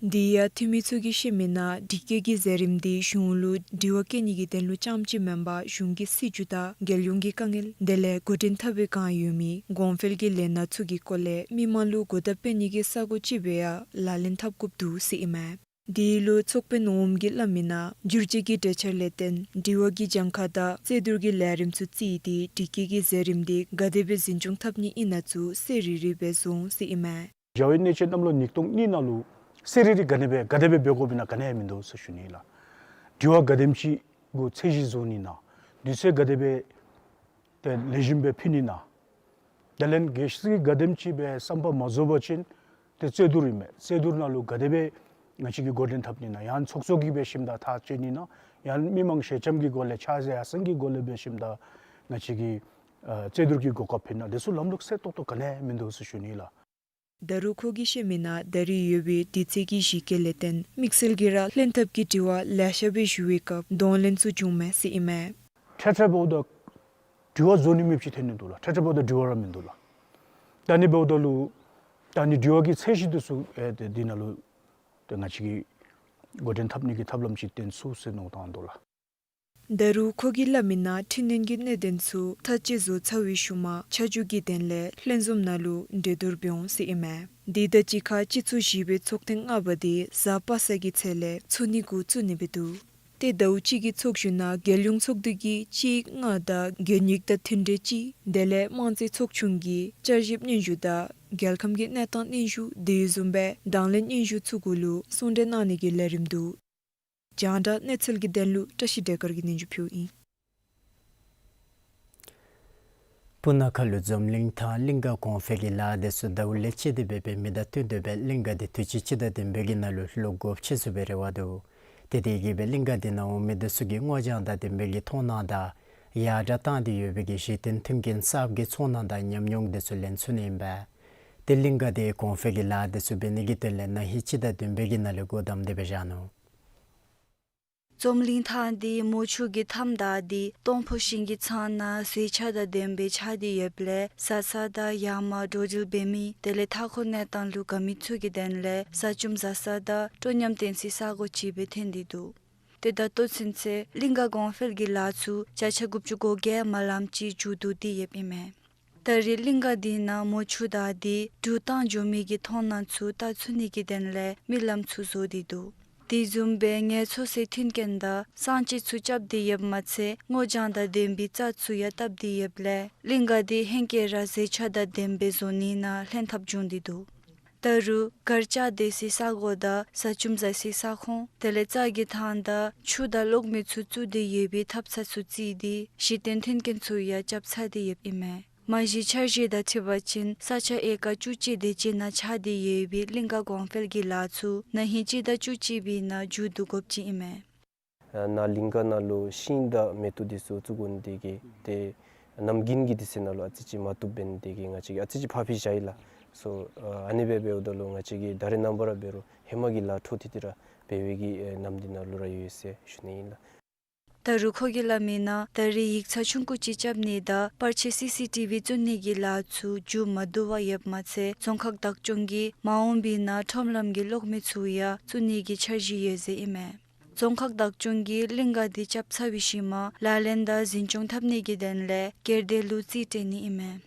དེ་ཡང་འཐུས་མི་ཚུ་གིས་བཤད་མི་ནང་དྲི་བཀོད་ཀྱི་མཛད་རིམ་འདི་གཞུང་ལུ་དྲི་བ་བཀོད་ནི་གི་དོན་ལུ་རྐྱངམ་ཅིག་མེན་པར་གཞུང་གི་སྲིད་བྱུས་དང་རྒྱལ་ཡོངས་ཀྱི་དཀའ་ངལ་དེ་ལས་འགོ་འདྲེན་འཐབ་པའི་བསྒང་ཡོད་མི་གོང་འཕེལ་གྱི་ལས་སྣ་ཚུ་གི་སྐོར་ལས་མི་མང་ལུ་གོ་བརྡ་སྤེལ་ནི་གི་ས་སྒོ་ཅིག་སྦེ་ཡང་ལག་ལེན་འཐབ་དགོཔ་འདུག་ཟེར་ཨིན་མས། དེ་ལུ་ཚོགས་དཔོན་འོགམ་གིས་སླབ་མི་ནང་བསྒྱུར་བཅོས་ཀྱི་གྲོས་འཆར་ལས་བརྟེན་དྲི་བ་གི་གྱངས་ཁ་དང་རྩོད་བསྡུར་གྱི་ལས་རིམ་ཚུ་བརྩིས་ཏེ་དྲི་བཀོད་ཀྱི་མཛད་རིམ་འདི་ག་དེ་སྦེ་འཛིན་སྐྱོང་འཐབ་ནི་ཨིན་ན་ཚུ་གསལ་རི་རི་སྦེ་བཟོ་འོང་ཟེར་ཨིན་མས། བྱ་བའི་གནད་སྤྱོད་གནམ་ལོ་ཉིས་སྟོང་གཉིས་ནང་ལུ་གསལ་རི་རི་ག་ནི་སྦེ་ག་དེ་སྦེ་འབད་དགོཔ་ཨིན་ན་ག་ནི་ཡང་མིན་འདུག་ཟེར་ཞུ་ནི་ལགས། དྲི་བ་ག་དེམ་ཅིག་གུ་ཚད་གཞི་བཟོ་ནི་ན། དུས་ཚོད་ག་དེ་སྦེ་ཏེ་ལེགས་ཤོམ་སྦེ་ཕུལ་ནི་ན། དེ་ལས་གལ་སྲིད་ག་དེམ་ཅིག་སྦེ་བསམ་པ་མ་རྫོགས་པ་ཅིན་ཏེ་རྩོད་བསྡུར་ཨིན་མས། རྩོད་བསྡུར་ནང་ལུ་ག་དེ་སྦེ་ང་བཅས་ཀྱིས་འགོ་འདྲེན་འཐབ་ནི་ན། ཡང་ཚོགས་གཙོ་གིས་འབད་ཞིནམ་ད་ཐག་བཅད་ནི་ན། ཡང་མི་མང་ཞལ་འཆམ་གྱི་སྒོ་ལས་ཕྱག་རྫས་ཡར་སེང་གི་སྒོ་ལས་འབད་ཞིནམ་ད་ང་བཅས་ཀྱིས་ཨ་རྩོད་བསྡུར་གྱི་གོ་སྐབས་ཕུལ་ནི་ན། དེ་ཚུ་ལམ་ལུགས་གསལ་ཏོག་ཏོ་ག་ནི་ཡང་མིན་འདུག་ཟེར་ཞུ་ནི་ལགས། ད་རུང་ཁོ་གིས་བཤད་མི་ནང་ད་རེས་ཡོད་པའི་དུས་ཚོད་ཀྱི་གཞི་བཀོད་ལས་བརྟེན་དམིགས་བསལ་གྱིས་ར་ལྷན་ཐབས་ཀྱི་དྲི་བ་ལེ་ཤ་སྦེ་ཞུ་བའི་སྐབས་གདོང་ལེན་ཚུ་བྱུངམ་མས་ཟེར་ཨིན་མས། འཕྲལ་འཕྲལ་འབདཝ་ད་དྲི་བ་བཟོ་ནི་མེདཔ་ཅིག་ཐོན་ནི་འདུག་ལགས། འཕྲལ་འཕྲལ་འབདཝ་ད་དྲི་བ་ར་མིན་འདུག་ལགས། ད་ནི་འབདཝ་ད་ལུ་ད་ནི་དྲི་བ་གི་ཚད་གཞི་འདི་ཚུ་ཨེ་ཏེ་འདི་ནང་ལུ་ཏེ་ང་བཅས་ཀྱིས་འགོ་འདྲེན་འཐབ་ནི་གི་ཐབས་ལམ་ཅིག་བཏོན་ཚུགས་ཟེར་མནོ་བསམ་བཏང་འདུག་ལགས། ད་རུང་ཁོ་གིས་སླབ་མི་ནང་འཕྲི་སྣོན་གྱི་གནད་དོན་ཚུ་མཐའ་དཔྱད་བཟོ་ཚར་བའི་ཤུལ་མ་ཆ་འཇོག་གི་དོན་ལས་ལྷན་འཛོམས་ནང་ལུ་གྲོས་བསྡུར་འབད་འོང་ཟེར་ཨིན་མས། དེ་དང་གཅིག་ཁར་སྤྱི་ཚོགས་བཞི་པའི་ཚོགས་ཐེངས་ལྔ་པ་དེ་གཟའ་པ་སངས་ཀྱི་ཚེས་ལས་ཚོགས་ནི་འགོ་བཙུགས་ནི་སྦེ་འདུག། ཏེ་ཟླཝ་གཅིག་གི་ཚོགས་བཞུགས་ནང་རྒྱལ་ཡོངས་ཚོགས་འདུ་གི་གཅིག་ལྔ་དང་དགེ་སྙིགས་དང་མཐུན་འབྲེལ་གཅིག། དེ་ལས་དམངས་རྩིས་ཚོགས་ཆུང་གི་བསྐྱར་ཞིབ་སྙན་ཞུ་དང་རྒྱལ་ཁམས་ཀྱི་གནས་སྟངས་སྙན་ཞུ་དེ་བཟུམ་སྦེ་དང་ལེན་སྙན་ཞུ་ཚུ་གུ་ལུ་གསུང་གྲོས་གནང་ནི་གི་ལས་རིམ་འདུག། རྒྱང་བསྒྲགས་གནས་ཚུལ་གྱི་དོན་ལུ་བཀྲ་ཤིས་བདེ་དཀར་གྱིས་སྙན་ཞུ་ཕུལཝ་ཨིན། སྤུ་ན་ཁ་ལུ་འཛམ་གླིང་ཐང་གླིང་ག་གོང་འཕེལ་གྱི་ལཱ་འདི་ཚུ་ཟླཝ་ལས་བཅད་དེ་འབད་བའི་མི་དང་བསྟུན་ཏེ་སྦེ་གླིང་ག་འདི་དུས་ཅི་སྤྱི་ཟླ་བདུན་པའི་གི་ནང་ལུ་ལོག་དགོཔ་ཅིག་ཚུགས་པའི་རེ་བ་འདུག། དེ་དེ་གིས་སྦེ་གླིང་ག་འདི་ནང་འོང་མི་འདི་ཚུ་གིས་སྔོ་ལྗང་དང་ལྡན་པའི་གི་མཐོང་སྣང་དང་ཡར་དྲག་བཏང་སྟེ་ཡོད་པའི་གི་གཞི་རྟེན་མཐུན་རྐྱེན་གསརཔ་གི་ཚོར་སྣང་དང་ཉམས་མྱོང་འདི་ཚུ་ལེན་ཚུགས་ནི་ཨིན་པས། ཏེ་གླིང་ག་འདི་གོང་འཕེལ་གྱི་ལཱ་འདི་ཚུ་འབད་ནི་གི་དོན་ལས་ན་ཧིང་སྤྱི་ཟླ་བདུན་པའི་གི་ནང་ལུ་སྒོ་བསྡམས་ཏེ་སྦེ་བཞག་ནུག། འཛམ་གླིང་ཐང་འདི་མུ་ཆུ་གི་མཐའམ་བདའ་སྟེ་སྟོང་ཕོ་ཤིང་གི་ཚང་ནང་ཟས་ཆས་དང་ལྡན་པའི་ཆ་དེ་ཡོདཔ་ལས་བཟའ་ཚང་དང་ཡར་མར་འགྲོ་འགྲུལ་འབད་མི་དེ་ལས་མཐའ་འཁོར་གནས་སྟངས་ལུ་དགའ་མི་ཚུ་གི་དོན་ལས་བཟའ་བཅོམ་བཟའ་ས་དང་སྤྲོ་ཉམས་སྟོན་སའི་ས་སྒོ་ཅིག་སྦེ་ཐོན་ཏེ་འདུག། ཏེ་ད་ལྟོ་ཚུན་ཚོད་གླིང་ག་གོང་འཕེལ་གྱི་ལཱ་ཚུ་བརྒྱ་ཆ་དགུ་བཅུ་གོ་བརྒྱད་མ་ལངམ་ཅིག་མཇུག་བསྡུ་སྟེ་ཡོདཔ་ཨིན་མས། ད་རེས་གླིང་ག་འདི་ནང་མུ་ཆུ་བདའ་སྟེ་འགྲུལ་བཏང་འགྱོ་མི་གི་མཐོང་སྣང་ཚུ་བལྟ་ཚུགས་ནི་གི་དོན་ལས་མི་ལམ་ཚུ་བཟོ་སྟེ་འདུག། དེ་བཟུམ་སྦེ་ངལ་འཚོ་སའི་མཐུན་རྐྱེན་དང་གསང་སྤྱོད་ཚུ་རྐྱབ་སྟེ་ཡོདཔ་མ་ཚད་སྔོ་ལྗང་དང་ལྡན་པའི་རྩྭ་ཚུ་ཡང་བཏབ་སྟེ་ཡོདཔ་ལས་གླིང་ག་འདི་ཧེང་སྐལ་ར་ཟས་ཆས་དང་ལྡན་པའི་བཟོ་ནི་ནང་ལྷན་ཐབས་བྱུང་སྟེ་འདུག། ད་རུང་གར་ལྕགས་སྡོད་སའི་ས་སྒོ་དང་བཟའ་བཅོམ་བཟའ་སའི་ས་ཁོངས་དེ་ལས་རྩྭ་གི་ཐང་དང་ཆུ་དང་གློག་མེ་ཚུ་བཙུགས་ཏེ་ཡོད་པའི་ཐབ་ཚང་ཚུ་བརྩིས་ཏེ་གཞི་རྟེན་མཐུན་རྐྱེན་ཚུ་ཡང་རྐྱབ་ཚར་ཏེ་ཡོདཔ་ཨིན་མས། མ་གཞི་འཆར་གཞི་དང་འཁྲིལ་བ་ཅིན་ས་ཆ་ཨེ་ཀར་བཅུ་གཅིག་དེ་ཅིག་ནང་ཆགས་ཏེ་ཡོད་པའི་གླིང་ག་གོང་འཕེལ་གྱི་ལཱ་ཚུ་ན་ཧིང་སྤྱི་ཟླ་བཅུ་གཅིག་པའི་ནང་མཇུག་བསྡུ་དགོཔ་ཅིག་ཨིན་མས། ཨ་ནཱ་གླིང་ག་ནང་ལུ་ཤིང་དང་མེ་ཏོག་འདི་ཚུ་བཙུགས་དགོ་ནི་དེ་གིས་ཏེ་གནམ་དགུན་གྱི་དུས་ཚོད་ནང་ལུ་ཨ་ཙི་ཅིག་མ་བཏུབ་འབད་ནི་དེ་གིས་ང་བཅས་ཀྱིས་ཨ་ཙི་ཅིག་ཕར་འཕུལ་བཞག་ཡི་ལགས། སོ་ཨ་ནི་སྦེ་འབདཝ་ད་ལུ་ང་བཅས་ཀྱིས་ད་རེས་ནངས་པ་ར་འབད་རུང་ཧེ་མ་གི་ལཱ་འཕྲོ་མཐུད་དེ་ར་འབད་བའི་གི་ཨེ་ནམ་འདི་ནང་ལུ་ར་ཡོད་ཟེར་ཞུ་ནི་ཨིན་ལགས། ད་རུང་ཁོ་གིས་སླབ་མི་ནང་ད་རེས་ཡིག་ཚང་ཆུང་ཀུ་ཅིག་རྐྱབ་ནི་དང་པར་ཆས་སི་སི་ཊི་བི་བཙུགས་ནི་གི་ལཱ་ཚུ་མཇུག་མ་བསྡུ་བར་ཡོདཔ་མ་ཚད་རྫོང་ཁག་བདག་སྐྱོང་གིས་མ་འོངས་པའི་ནང་ཁྲོམ་ལམ་གྱི་གློག་མེ་ཚུ་ཡང་བཙུགས་ནི་གི་འཆར་གཞི་ཡོད་ཟེར་ཨིན་མས། རྫོང་ཁག་བདག་སྐྱོང་གིས་གླིང་ག་འདི་རྐྱབ་ཚར་བའི་ཤུལ་མ་ལག་ལེན་དང་འཛིན་སྐྱོང་འཐབ་ནི་གི་དོན་ལས་སྒེར་སྡེ་ལུ་རྩིས་སྤྲོད་ནི་ཨིན་མས།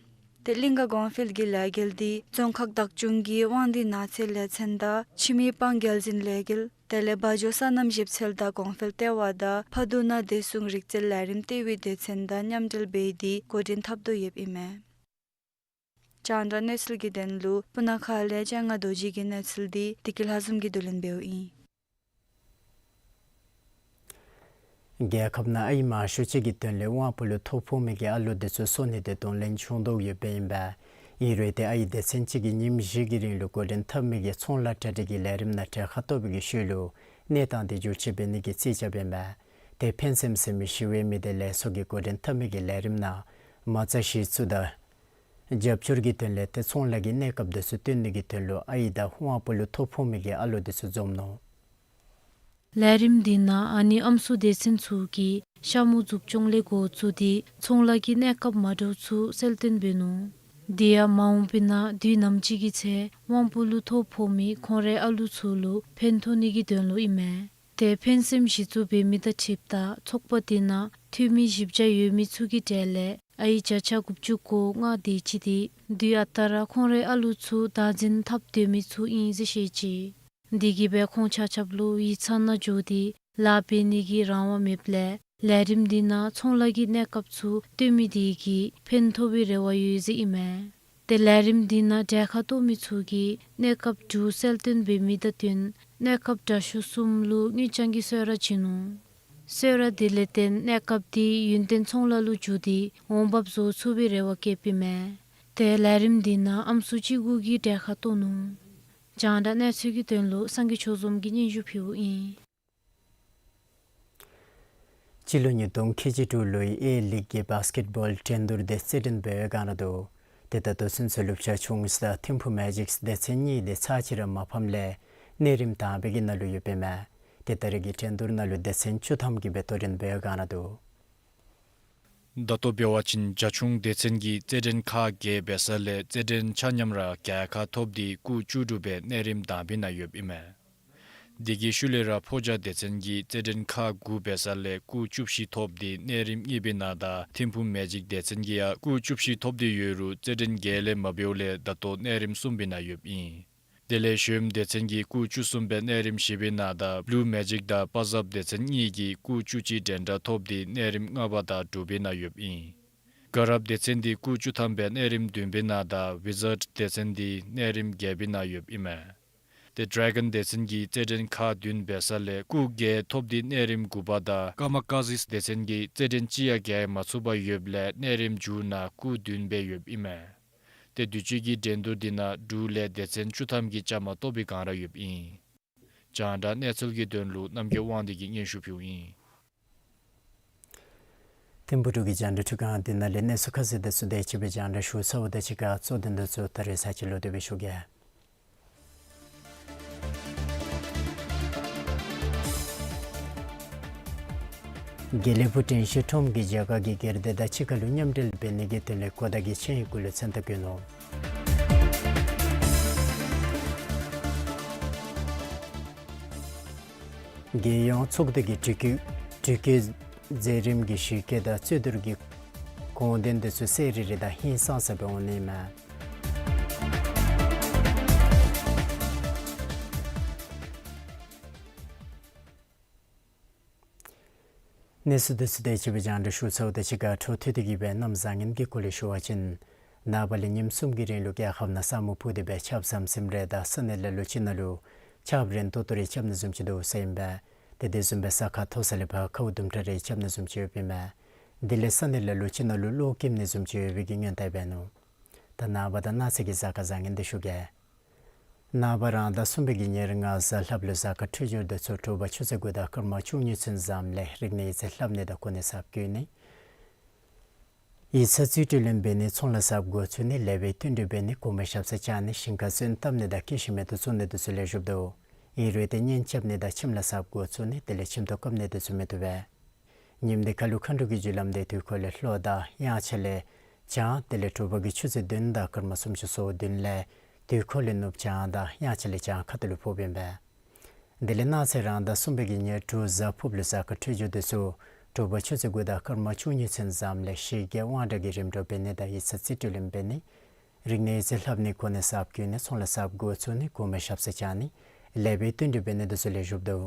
ཏེ་གླིང་ག་གོང་འཕེལ་གྱི་ལས་འགུལ་འདི་རྫོང་ཁག་བདག་སྐྱོང་གི་དབང་འདུས་ནགས་ཚལ་ལས་ཚན་དང་ཁྱིམ་མི་དཔལ་འབྱོར་འགན་འཛིན་ལས་འགུལ་དེ་ལས་བ་འཇོ་སོ་ནམ་ཞིབ་འཚོལ་དང་གོང་འཕེལ་ལྟེ་བ་དང་ཕ་དུ་ན་བདེ་སྲུང་རིག་རྩལ་ལས་རིམ་ལྟེ་བའི་སྡེ་ཚན་དང་མཉམ་འབྲེལ་འབད་དེ་འགོ་འདྲེན་འཐབ་དོ་ཡོདཔ་ཨིན་མས། རྒྱང་བསྒྲགས་གནས་ཚུལ་གྱི་དོན་ལུ་སྤུ་ན་ཁ་ལས་ལྕང་ང་རྡོ་རྗེ་གི་གནས་ཚུལ་འདི་བདེ་སྐྱིད་ལྷ་འཛོམས་ཀྱིས་བསྡུ་ལེན་འབདཝ་ཨིན། རྒྱལ་ཁབ་ནང་ཨའི་མང་ཤོས་ཅིག་གི་དོན་ལས་དབང་པོ་ལུ་ཐོ་ཕོག་མི་གི་ཨ་ལོ་འདི་ཚུ་གསོ་ནི་དེ་གདོང་ལེན་ཆུང་དོ་ཡོདཔ་ཨིན་པས། ཨིན་རུང་ཏེ་ཨའི་སྡེ་ཚན་ཅིག་གིས་ཉིནམ་བཞི་གི་རིང་ལུ་འགོ་འདྲེན་འཐབ་མི་གིས་ཚོང་ལཱ་གྲ་སྒྲིག་གི་ལས་རིམ་ནང་གྲལ་ཁར་གཏོགས་པའི་གི་ཤུལ་ལུ་གནས་སྟངས་དེ་འགྱུར་བཅོས་འབད་ནི་གི་རྩིས་རྐྱབ་ཨིན་མས། ཏེ་ཕན་སེམས་ཟེར་མི་ཞི་བའི་མི་སྡེ་ལས་ཚོགས་ཀྱིས་འགོ་འདྲེན་འཐབ་མི་གི་ལས་རིམ་ནང་མ་རྩ་གཞི་བཙུགས་དང་རྒྱབ་སྐྱོར་གྱི་དོན་ལས་ཏེ་ཚོང་ལཱ་གི་གནས་སྐབས་དེ་ཚུ་སྟོན་ནི་གི་དོན་ལུ་ཨའི་དང་དབང་པོ་ལུ་ཐོ་ཕོག་མི་གི་ཨ་ལོ་དེ་ཚུ་འཛོམས་ནུག། ལས་རིམ་འདི་ནང་ཨ་ནེ་ཨམ་སྲུ་སྡེ་ཚན་ཚུ་གིས་ཤ་མུ་འཛུགས་སྐྱོང་ལས་འགོ་བཙུགས་ཏེ་ཚོང་ལཱ་གི་གནས་སྐབས་མ་འདྲཝ་ཚུ་གསལ་སྟོན་འབད་ནུག། དེ་ཡང་མ་འོངས་པའི་ནང་དུས་ནམ་ཅིག་གི་ཚེ་དབང་པོ་ལུ་ཐོ་ཕོག་མི་ཁོང་རའི་ཨ་ལུ་ཚུ་ལུ་ཕན་ཐོགས་ནི་གི་དོན་ལུ་ཨིན་མས། ཏེ་ཕན་སེམས་གཞི་བཙུགས་འབད་མི་དང་འཁྲིལཝ་ད་ཚོགས་པ་དེ་ནང་འཐུས་མི་བཞི་བརྒྱ་ཡོད་མི་ཚུ་གི་གྲས་ལས་ཨའི་བརྒྱ་ཆ་དགུ་བཅུ་གོ་ལྔ་དེ་ཅིག་དེ་དུས་ཨ་རྟག་ར་ཁོང་རའི་ཨ་ལུ་ཚུ་བདག་འཛིན་འཐབ་སྡོད་མི་ཚུ་ཨིན་ཟེར་བཤད་ཅི། དེ་གིས་སྦེ་ཁོང་ཆ་ཁྱབ་ལུ་ཡིག་ཚང་ནང་འགྱོ་སྟེ་ལཱ་འབད་ནི་གི་རང་དབང་མེདཔ་ལས་ལས་རིམ་འདི་ནང་ཚོང་ལཱ་གི་གནས་སྐབས་ཚུ་སྟོན་མི་དེ་གིས་ཕན་ཐོགས་པའི་རེ་བ་ཡོད་ཟེར་ཨིན་མས། ཏེ་ལས་རིམ་འདི་ནང་གྲལ་ཁར་གཏོགས་མི་ཚུ་གིས་གནས་སྐབས་དྲུག་གསལ་སྟོན་འབད་མི་དང་བསྟུན་གནས་སྐབས་དྲག་ཤོས་གསུམ་ལུ་དངུལ་རྐྱང་གི་གསོལ་ར་བྱིན་ནུག། གསོལ་ར་དེ་ལས་བརྟེན་གནས་སྐབས་དེ་ཡུན་བརྟན་ཚོང་ལཱ་ལུ་འགྱུར་ཏེ་འོང་འབབ་བཟོ་ཚུགས་པའི་རེ་བ་བསྐྱེདཔ་ཨིན་མས། ཏེ་ལས་རིམ་འདི་ནང་ཨམ་སྲུ་གཅིག་དགུ་གིས་གྲལ་ཁར་གཏོགས་ནུག། རྒྱང་བསྒྲགས་གནས་ཚུལ་གྱི་དོན་ལུ་སངས་རྒྱས་ཆོས་འཛོམས་ཀྱིས་སྙན་ཞུ་ཕུལཝ་ཨིན། སྤྱི་ལོ་ཉིས་སྟོང་ཁལ་གཅིག་དྲུག་ལོའི་ཨེ་ལིག་གི་བཱསི་ཀེཊ་བཱོལ་འགྲན་བསྡུར་དེ་རྩེད་འགྲན་འབད་བའི་བསྒང་ར་འདུག། ཏེ་ད་ལྟོ་ཚུན་ཚོད་ལུ་བྱ་ཁྱུང་དང་ཐིམ་ཕུ་མེ་ཇིག་སྡེ་ཚན་གཉིས་དེ་ཚར་གཅིག་ར་མ་ཕམ་ལས་གནས་རིམ་དང་པའི་གི་ནང་ལུ་ཡོདཔ་ཨིན་མས། ཏེ་ད་རེས་ཀྱི་འགྲན་བསྡུར་ནང་ལུ་སྡེ་ཚན་བཅུ་ཐམ་གྱིས་སྦེ་དོ་འགྲན་འབད་བའི་བསྒང་ར་འདུག། ད་ལྟོ་འབད་བ་ཅིན་བྱ་ཁྱུང་སྡེ་ཚན་གྱིས་རྩེད་འགྲན་ཁག་བརྒྱད་འབད་ས་ལས་རྩེད་འགྲན་ཆ་མཉམ་ར་རྒྱལ་ཁ་ཐོབ་སྟེ་སྐུགས་བཅུ་དྲུག་སྦེ་གནས་རིམ་དང་པའི་ནང་ཡོདཔ་ཨིན་མས། དེ་གི་ཤུལ་ལས་ར་ཕོ་རྒྱས་སྡེ་ཚན་གྱིས་རྩེད་འགྲན་ཁག་དགུ་འབད་ས་ལས་སྐུགས་བཅུ་བཞི་ཐོབ་སྟེ་གནས་རིམ་གཉིས་པའི་ནང་དང་ཐིམ་ཕུ་མེ་ཇིག་སྡེ་ཚན་གྱིས་ཡང་སྐུགས་བཅུ་བཞི་ཐོབ་སྟེ་ཡོད་རུང་རྩེད་འགྲན་བརྒྱད་ལས་མ་འབདཝ་ལས་ད་ལྟོ་གནས་རིམ་གསུམ་པའི་ནང་ཡོདཔ་ཨིན། དེ་ལས་གཞོནམ་སྡེ་ཚན་གྱིས་སྐུགས་བཅུ་གསུམ་སྦེ་གནས་རིམ་བཞི་པའི་ནང་དང་བླུ་མེ་ཇིག་དང་པ་ཟབ་སྡེ་ཚན་གཉིས་ཀྱིས་སྐུགས་བཅུ་གཅིག་འགྲན་ཟླ་ཐོབ་སྟེ་གནས་རིམ་ལྔ་པ་དང་དྲུག་པའི་ནང་ཡོདཔ་ཨིན། དགའ་རབ་སྡེ་ཚན་འདི་སྐུགས་བཅུ་ཐམ་སྦེ་གནས་རིམ་བདུན་པའི་ནང་དང་ཝི་ཛཊ་སྡེ་ཚན་འདི་གནས་རིམ་བརྒྱད་པའི་ནང་ཡོདཔ་ཨིན་མས། ཏེ་ཌེ་གཱོན་སྡེ་ཚན་གྱིས་རྩེད་འགྲན་ཁག་བདུན་འབད་ས་ལས་སྐུགས་བརྒྱད་ཐོབ་སྟེ་གནས་རིམ་དགུ་པ་དང་ཀ་མ་ཀ་ཟིས་སྡེ་ཚན་གྱིས་རྩེད་འགྲན་གཅིག་ཡང་རྒྱལ་མ་ཚུགས་པར་ཡོདཔ་ལས་གནས་རིམ་མཇུག་ནང་སྐུགས་བདུན་སྦེ་ཡོདཔ་ཨིན་མས། ཏེ་དུས་ཅི་གི་འགྲན་བསྡུར་འདི་ནང་འབྲུག་ལས་སྡེ་ཚན་བཅུ་ཐམ་གྱིས་བཅའ་མར་གཏོགས་པའི་བསྒང་ར་ཡོདཔ་ཨིན། རྒྱང་བསྒྲགས་གནས་ཚུལ་གྱི་དོན་ལུ་རྣམ་རྒྱལ་དབང་འདུས་ཀྱིས་སྙན་ཞུ་ཕུལཝ་ཨིན། ཐིམ་ཕུག་འབྲུག་གི་རྒྱང་བསྒྲགས་ཁྲི་ཁང་འདི་ནང་ལས་གནས་ཚུལ་ཁ་གསལ་དེ་ཚུ་དེ་ཅིག་སྦེ་རྒྱང་བསྒྲགས་ཞུ་ཚརཝ་དང་གཅིག་ཁར་གཙོ་དོན་དེ་ཚུ་ད་རེས་ཚར་གཅིག་ལོག་སྟེ་སྦེ་ཞུ་གེ། དགེ་ལེགས་ཕུག་དྲན་ཤེས་ཁྲོམ་གྱིས་རྒྱ་གར་གྱི་སྒེར་སྡེ་དང་གཅིག་ཁར་ལུ་མཉམ་འབྲེལ་འབད་ནི་གི་དོན་ལས་གོ་བརྡ་གི་ཆིངས་ཡིག་གུ་ལུ་མཚན་རྟགས་བཀོད་ནུག། རྒྱལ་ཡོངས་ཚོགས་སྡེ་གི་དྲི་བཀོད་དྲི་བཀོད་མཛད་རིམ་གྱི་གཞི་བཀོད་དང་རྩོད་བསྡུར་གྱི་དགོངས་དོན་དེ་ཚུ་གསལ་རི་རི་དང་ཧིང་སངས་ས་སྦེ་འོང་ནི་མས། གནས་ཚུལ་དེ་ཚུ་དེ་ཅིག་སྦེ་རྒྱང་བསྒྲགས་ཞུ་ཚརཝ་དང་གཅིག་ཁར་འཕྲོ་མཐུད་དེ་གི་སྦེ་གནམ་བཟང་ངན་གྱི་སྐོར་ལས་ཞུ་བ་ཅིན་ནངས་པ་ལས་ཉིནམ་གསུམ་གྱི་རིང་ལུ་རྒྱལ་ཁབ་ནང་ས་སྨུག་ཕུབ་སྟེ་སྦེ་ཆརཔ་ཟམ་ཟིམ་རེ་དང་ས་གནས་ལ་ལུ་ཅིག་ནང་ལུ་ཆརཔ་རན་ཏོག་ཏོ་རེ་རྐྱབ་ནི་བཟུམ་ཅིག་འདུག་ཟེར་ཨིན་པས། ཏེ་དེ་བཟུམ་སྦེ་ས་ཁ་མཐོ་ས་ལས་ཕར་ཁཝ་དུམ་གྲ་རེ་རྐྱབ་ནི་བཟུམ་ཅིག་ཡོདཔ་ཨིན་མས། དེ་ལས་ས་གནས་ལ་ལུ་ཅིག་ནང་ལུ་གློག་འཁྱུག་ནི་བཟུམ་ཅིག་ཡོད་པའི་གི་སྔོན་བརྡ་འབད་ནུག། ད་ནངས་པ་དང་གནངས་ཚེ་གི་གཟའ་སྐར་བཟང་ངན་དེ་ཞུ་གེ། ནངས་པ་རང་ཟླ་གསུམ་པའི་གི་ཉེར་ལྔ་གཟའ་ལྷགཔ་ལུ་གཟའ་སྐར་འཕྲོད་སྦྱོར་དེ་ཚུ་དྲོ་པ་ཆུ་ཚོད་དགུ་དང་སྐར་མ་བཅུ་གཉིས་ཚུན་ཙམ་ལས་རིག་གནས་ཡིག་ཚད་ལྷབ་ནི་དང་གོ་གནས་གསརཔ་བཀོད་ནི། ཡིག་ཚང་རྩིས་སྤྲོད་ལེན་འབད་ནི་ཚོང་ལཱ་གསརཔ་འགོ་བཙུགས་ནི་ལེགས་པའི་བསྟུན་གྲོས་འབད་ནི་གོང་མའི་ཞབས་སར་བཅར་ནི་ཞིང་ཁར་སོན་བཏབ་ནི་དང་སྐྱེད་ཤིང་མེ་ཏོག་བཙུགས་ནི་དེ་ཚུ་ལེགས་ཤོམ་འདུག། ཨིན་རུང་ཏེ་གཉེན་རྐྱབ་ནི་དང་ཁྱིམ་ལཱ་གསརཔ་འགོ་བཙུགས་ནི་དེ་ལས་ཁྱིམ་ཐོག་བཀབ་ནི་དེ་ཚུ་མི་བཏུབ་པས། ཉིནམ་དེ་ཁ་ལུ་མཁའ་འགྲོ་གི་རྒྱུ་ལམ་དེ་དུས་འཁོར་ལས་ལྷོ་དང་དབྱངས་འཆར་ལས་བྱང་དེ་ལས་དྲོ་པ་གི་ཆུ་ཚོད་བདུན་དང་སྐར་མ་སུམ་ཅུ་སོ་བདུན་ལས་དུས་འཁོར་ལས་ནུབ་བྱང་དང་དབྱངས་འཆར་ལས་བྱང་ཁ་ཐུག་ལུ་ཕོགཔ་ཨིན་པས། དེ་ལས་གནངས་ཚེ་རང་ཟླ་གསུམ་པའི་གི་ཉེར་དྲུག་གཟའ་ཕུརཔ་ལུ་གཟའ་སྐར་འཕྲོད་སྦྱོར་དེ་ཚུ་དྲོ་པ་ཆུ་ཚོད་དགུ་དང་སྐར་མ་བཅུ་གཉིས་ཚུན་ཙམ་ལས་ཞི་རྒྱས་དབང་དྲག་གི་རིམ་གྲོ་འབད་ནི་དང་ཡིག་ཚང་རྩིས་སྤྲོད་ལེན་འབད་ནི། རིག་གནས་ཡིག་ཚད་ལྷབ་ནི་གོ་གནས་གསརཔ་བཀོད་ནི་ཚོང་ལཱ་གསརཔ་འགོ་བཙུགས་ནི་གོང་མའི་ཞབས་སར་བཅར་ནི་ལེགས་པའི་བསྟུན་གྲོས་འབད་ནི་དེ་ཚུ་ལེགས་ཤོམ་འདུག།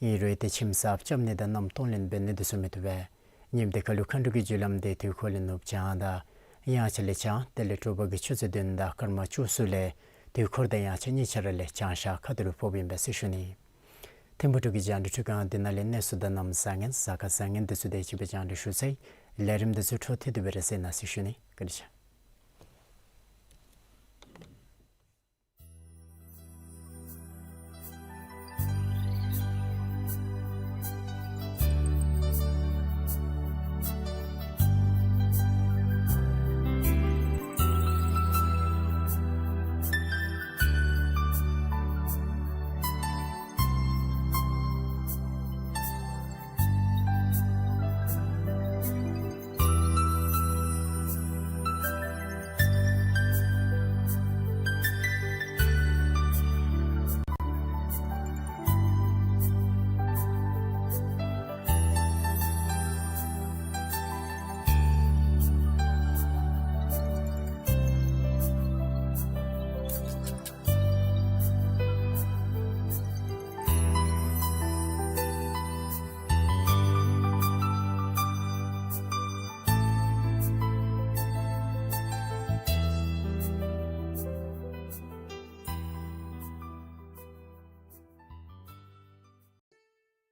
ཨིན་རུང་ཏེ་ཁྱིམ་གསརཔ་རྐྱབ་ནི་དང་མནའམ་གཏོང་ལེན་འབད་ནི་དེ་ཚུ་མི་བཏུབ་པས། ཉིནམ་དེ་ཁ་ལུ་མཁའ་འགྲོ་གི་རྒྱུ་ལམ་དེ་དུས་འཁོར་ལས་ནུབ་བྱང་དང་དབྱངས་འཆར་ལས་བྱང་དེ་ལས་དྲོ་པ་གི་ཆུ་ཚོད་བདུན་དང་སྐར་མ་བཅུ་གསུམ་ལས་དུས་འཁོར་དང་དབྱངས་འཆར་གཉིས་ཆ་ར་ལས་བྱང་ཤར་ཁ་ཐུག་ལུ་ཕོགཔ་ཨིན་པས་ཟེར་ཞུ་ནི། ཐིམ་ཕུག་འབྲུག་གི་རྒྱང་བསྒྲགས་ཁྲི་ཁང་འདི་ནང་ལས་གནས་ཚུལ་དང་གནམ་བཟང་ངན་གཟའ་སྐར་བཟང་ངན་དེ་ཚུ་དེ་ཅིག་སྦེ་རྒྱང་བསྒྲགས་ཞུ་ཚར་ཡི། ལས་རིམ་དེ་ཚུ་འཕྲོ་མཐུད་དེ་སྦེ་ར་གསན་གནང་ཟེར་ཞུ་ནི། བཀའ་དྲིན་ཆེ།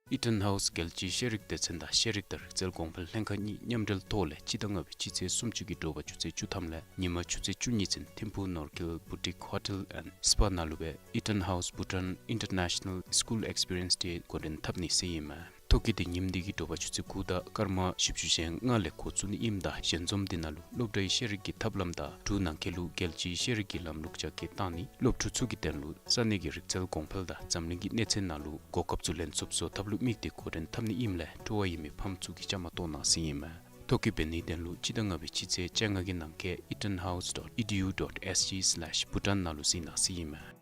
ཨི་ཊོན་ཧའུསི་རྒྱལ་སྤྱིའི་ཤེས་རིག་སྡེ་ཚན་དང་ཤེས་རིག་དང་རིག་རྩལ་གོང་འཕེལ་ལྷན་ཁག་གཉིས་མཉམ་འབྲེལ་ཐོག་ལས་སྤྱི་ཟླ་ལྔ་པའི་སྤྱི་ཚེས་སུམ་ཅུ་གི་དྲོ་པ་ཆུ་ཚོད་བཅུ་ཐམ་ལས་ཉིན་མ་ཆུ་ཚོད་བཅུ་གཉིས་ཚུན་ཐིམ་ཕུག་ནོར་ཁེལ་བུ་ཊིག་ཧོ་ཊེལ་ཨེནཌ་སི་པ་ནང་ལུ་སྦེ་Eton House Bhutan International School Experience Day འགོ་འདྲེན་འཐབ་ནི་ཟེར་ཨིན་མས། ཐོ་བཀོད་འདི་ཉིནམ་འདི་གི་དྲོ་པ་ཆུ་ཚོད་དགུ་དང་སྐར་མ་བཞི་བཅུ་ཞེ་ལྔ་ལས་འགོ་བཙུགས་ནི་ཨིནམ་ད་ཞལ་འཛོམས་འདི་ནང་ལུ་སློབ་གྲྭའི་ཤེས་རིག་གི་ཐབས་ལམ་དང་འབྲུག་ནང་འཁོད་ལུ་རྒྱལ་སྤྱིའི་ཤེས་རིག་གི་ལམ་ལུགས་རྒྱ་སྐྱེད་བཏང་ནི་སློབ་ཕྲུག་ཚུ་གི་དོན་ལུ་ས་གནས་ཀྱི་རིག་རྩལ་གོང་འཕེལ་དང་འཛམ་གླིང་གི་གནས་ཚད་ནང་ལུ་གོ་སྐབས་ཚུ་ལེན་ཚུགསཔ་བཟོ་ཐབས་ལུ་དམིགས་ཏེ་འགོ་འདྲེན་འཐབ་ནི་ཨིནམ་ལས་སྤྲོ་བ་ཡོད་མི་ཕམ་ཚུ་གིས་བཅའ་མར་གཏོགས་གནང་ཟེར་ཨིན་མས། ཐོ་བཀོད་འབད་ནིའི་དོན་ལུ་སྤྱི་ཟླ་ལྔ་པའི་སྤྱི་ཚེས་བཅོ་ལྔ་གི་ནང་འཁོད་eton house dot e d u dot s g slash bhutan ནང་ལུ་གཟིགས་གནང་ཟེར་ཨིན་མས།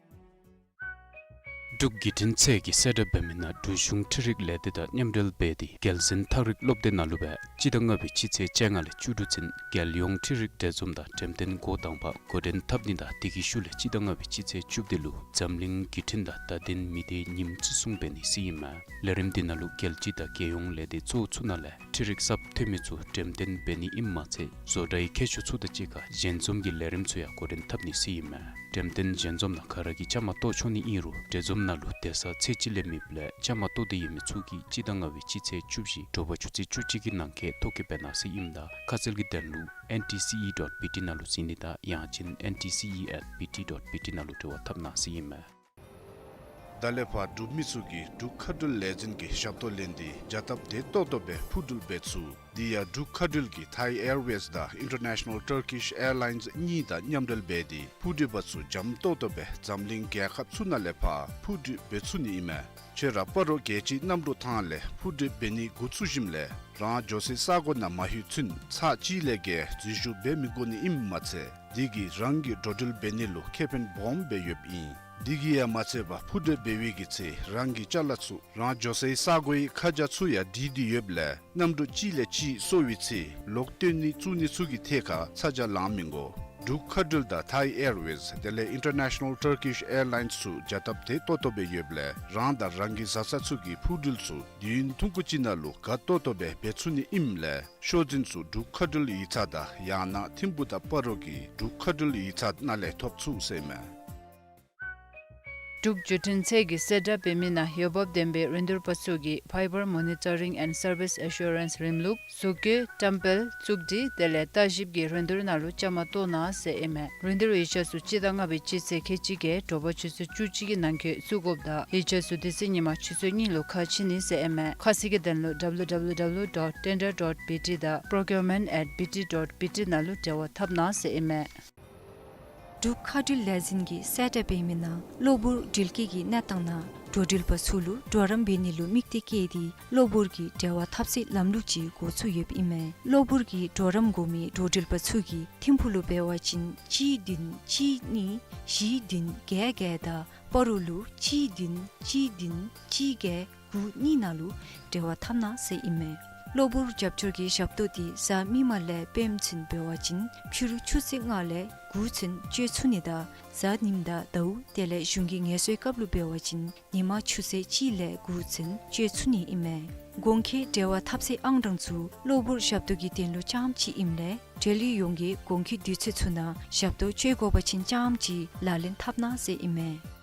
འབྲུག་བརྒྱུད་འཕྲིན་ཚད་ཀྱིས་གསལ་བསྒྲགས་འབད་མི་ནང་འབྲུག་གཞུང་འཕྲུལ་རིག་ལས་སྡེ་དང་མཉམ་འབྲེལ་འབད་དེ་རྒྱལ་གསུང་ཐག་རིང་སློབ་སྡེ་ནང་ལུ་སྦེ་སྤྱི་ཟླ་ལྔ་པའི་སྤྱི་ཚེས་བཅོ་ལྔ་ལས་བཅུ་དྲུག་ཚུན་རྒྱལ་ཡོངས་འཕྲུལ་རིག་འབྲེལ་འཛོམས་དང་འགྲེམས་སྟོན་འགོ་དང་པ་འགོ་འདྲེན་འཐབ་ནི་དང་དེ་གི་ཤུལ་ལས་སྤྱི་ཟླ་ལྔ་པའི་སྤྱི་ཚེས་བཅུ་པ་འདི་ལུ་འཛམ་གླིང་བརྒྱུད་འཕྲིན་དང་བརྡ་དོན་མི་སྡེའི་ཉིནམ་བརྩི་སྲུང་འབད་ནི་ཟེར་ཨིན་མས། ལས་རིམ་འདི་ནང་ལུ་རྒྱལ་སྤྱི་དང་རྒྱལ་ཡོངས་ལས་སྡེ་གཙོ་བོ་ཚུ་ནང་ལས་འཕྲུལ་རིག་གསརཔ་ཐོན་མི་ཚུ་འགྲེམས་སྟོན་འབད་ནི་ཨིནམ་མ་ཚད་བཟོ་གྲྭའི་མཁས་མཆོག་ཚུ་དང་གཅིག་ཁར་ཞལ་འཛོམས་ཀྱི་ལས་རིམ་ཚུ་ཡང་འགོ་འདྲེན་འཐབ་ནི་ཟེར་ཨིན་མས། འགྲེམས་སྟོན་ཞལ་འཛོམས་ནང་ག་ར་གིས་བཅའ་མར་གཏོགས་ཆོག་ནི་ཨིན་རུང་འབྲེལ་འཛོམས་ནང་ལུ་སྡོད་ས་ཚོད་ཅིག་ལས་མེདཔ་ལས་བཅའ་མར་གཏོགས་འདོད་ཡོད་མི་ཚུ་གིས་སྤྱི་ཟླ་ལྔ་པའི་སྤྱི་ཚེས་བཅུ་བཞི་དྲོ་པ་ཆུ་ཚོད་བཅུ་གཅིག་གི་ནང་འཁོད་ཐོ་བཀོད་འབད་གནང་ཟེར་ཨིནམ་ད་ཁ་གསལ་གྱི་དོན་ལུ N T C E dot B T ནང་ལུ་གཟིགས་ནི་དང་ཡང་ཅིན N T C E at B T dot B T ནང་ལུ་འབྲེལ་བ་འཐབ་གནང་ཟེར་ཨིན་མས། ད་ལས་ཕར་འབྲུག་མི་ཚུ་གིས་འབྲུག་མཁའ་འགྲུལ་ལས་འཛིན་གྱི་ཞབས་ཏོག་ལེན་ཏེ་བྱ་སྟབས་བདེ་ཏོག་ཏོ་སྦེ་འཕུར་འགྲུལ་འབད་ཚུགས། དེ་ཡང་འབྲུག་མཁའ་འགྲུལ་གྱིས་Thai Airways དང་International Turkish Airlines གཉིས་དང་མཉམ་འབྲེལ་འབད་དེ་འཕུར་འགྲུལ་པ་ཚུ་འཇམ་ཏོག་ཏོ་སྦེ་འཛམ་གླིང་རྒྱལ་ཁབ་ཚུ་ནང་ལས་ཕར་འཕུར་འགྲུལ་འབད་ཚུགས་ནི་ཨིན་མས། ཁྱོད་ར་སྤ་རོ་རྒྱལ་སྤྱིའི་གནམ་གྲུ་ཐང་ལས་འཕུར་འགྲུལ་འབད་ནི་འགོ་བཙུགས་ཞིནམ་ལས་རང་འགྱོ་སའི་ས་གོ་ནང་མ་ལྷོད་ཚུན་ཚར་གཅིག་ལས་བརྒལ་འཛུལ་ཞུགས་འབད་མི་དགོ་ནི་ཨིནམ་མ་ཚད་དེ་གིས་རང་གི་འགྲོ་འགྲུལ་འབད་ནི་ལུ་ཁེ་ཕན་སྦོམ་སྦེ་ཡོདཔ་ཨིན། དེ་གིས་ཡང་མ་ཚད་པར་འཕུར་འགྲུལ་འབད་བའི་གི་ཚེ་རང་གི་ཅ་ལ་ཚུ་རང་འགྱོ་སའི་ས་གོའི་ཁ་བྱང་ཚུ་ཡང་བྲིས་ཏེ་ཡོདཔ་ལས་གནམ་གྲུ་གཅིག་ལས་གཅིག་སོར་བའི་ཚེ་ལོག་བཏོན་ནི་བཙུགས་ནི་ཚུ་གི་ཐད་ཁར་ཚ་གྱང་ལང་མི་དགོ། འབྲུག་མཁའ་འགྲུལ་དང་Thai Airways དེ་ལས་International Turkish Airlines ཚུ་བྱ་སྟབས་བདེ་ཏོག་ཏོ་སྦེ་ཡོདཔ་ལས་རང་དང་རང་གི་བཟའ་ཚང་ཚུ་གི་འཕུར་འགྲུལ་ཚུ་དུས་ཡུན་ཐུང་ཀུ་ཅིག་ནང་ལུ་དགའ་ཏོག་ཏོ་སྦེ་འབད་ཚུགས་ནི་ཨིནམ་ལས་ཤོག་འཛིན་ཚུ་འབྲུག་མཁའ་འགྲུལ་ཡིག་ཚང་དང་ཡང་ན་ཐིམ་ཕུ་དང་སྤ་རོ་གི་འབྲུག་མཁའ་འགྲུལ་ཡིག་ཚང་ནང་ལས་ཐོབ་ཚུགས་ཟེར་མས། འབྲུག་བརྒྱུད་འཕྲིན་ཚད་ཀྱིས་གསལ་བསྒྲགས་འབད་མི་ནང་འོས་འབབ་ལྡན་པའི་རིན་བསྡུར་པ་ཚུ་གིས་Fiber Monitoring and Service Assurance རིམ་ལུགས་བཟོ་བཀོད་བཀྲམ་སྤེལ་བཙུགས་སྒྲིག་དེ་ལས་ལྟ་ཞིབ་ཀྱི་རིན་བསྡུར་ནང་ལུ་བཅའ་མར་གཏོགས་གནང་ཟེར་ཨིན་མས། རིན་བསྡུར་ཡིག་ཆ་ཚུ་སྤྱི་ཟླ་ལྔ་པའི་སྤྱི་ཚེས་ཁལ་གཅིག་གི་དྲོ་པ་ཆུ་ཚོད་བཅུ་གཅིག་གི་ནང་འཁོད་བཙུགས་དགོཔ་དང་ཡིག་ཆ་ཚུ་དེ་ཚེ་ཉིན་མ་ཆུ་ཚོད་གཉིས་ལུ་ཁ་ཕྱེ་ནི་ཟེར་ཨིན་མས། ཁ་གསལ་གྱི་དོན་ལུ W W W dot tender dot B T དང་procurement at B T dot B T ནང་ལུ་འབྲེལ་བ་འཐབ་གནང་ཟེར་ཨིན་མས། འབྲུག་མཁའ་འགྲུལ་ལས་འཛིན་གྱིས་གསལ་བསྒྲགས་འབད་མི་ནང་གློ་བུར་འགྲུལ་སྐྱེལ་གྱི་གནས་སྟངས་ནང་འགྲོ་འགྲུལ་པ་ཚུ་ལུ་གྲོགས་རམ་འབད་ནི་ལུ་དམིགས་གཏད་བསྐྱེད་དེ་གློ་བུར་གྱི་འབྲེལ་བ་འཐབ་སའི་ལམ་ལུགས་ཅིག་འགོ་བཙུགས་ཡོདཔ་ཨིན་མས། གློ་བུར་གྱི་གྲོགས་རམ་དགོ་མི་འགྲོ་འགྲུལ་པ་ཚུ་གིས་ཐིམ་ཕུག་ལུ་འབད་བ་ཅིན་གཅིག་བདུན་གཅིག་གཉིས་བཞི་བདུན་བརྒྱད་བརྒྱད་དང་སྤ་རོ་ལུ་གཅིག་བདུན་གཅིག་བདུན་གཅིག་བརྒྱད་དགུ་གཉིས་ནང་ལུ་འབྲེལ་བ་འཐབ་གནང་ཟེར་ཨིན་མས། གློ་བུར་རྒྱབ་སྐྱོར་གྱི་ཞབས་ཏོག་འདི་གཟའ་མིག་དམར་ལས་སྤེནམ་ཚུན་འབད་བ་ཅིན་ཕྱི་རུ་ཆུ་ཚོད་ལྔ་ལས་དགུ་ཚུན་སྤྱོད་ཚུགས་ནི་དང་གཟའ་ཉིམ་དང་ཟླཝ་དེ་ལས་གཞུང་གི་ངལ་གསོའི་སྐབས་ལུ་འབད་བ་ཅིན་ཉིན་མ་ཆུ་ཚོད་གཅིག་ལས་དགུ་ཚུན་སྤྱོད་ཚུགས་ནི་ཨིན་མས། གོང་འཁོད་འབྲེལ་བ་འཐབ་སའི་ཨང་གྲངས་ཚུ་གློ་བུར་ཞབས་ཏོག་གི་དོན་ལུ་རྐྱངམ་ཅིག་ཨིནམ་ལས་འབྲེལ་ཡོད་ཡོངས་ཀྱིས་གོང་འཁོད་དུས་ཚོད་ཚུ་ནང་ཞབས་ཏོག་སྤྱོད་དགོ་པ་ཅིན་རྐྱངམ་ཅིག་ལག་ལེན་འཐབ་གནང་ཟེར་ཨིན་མས།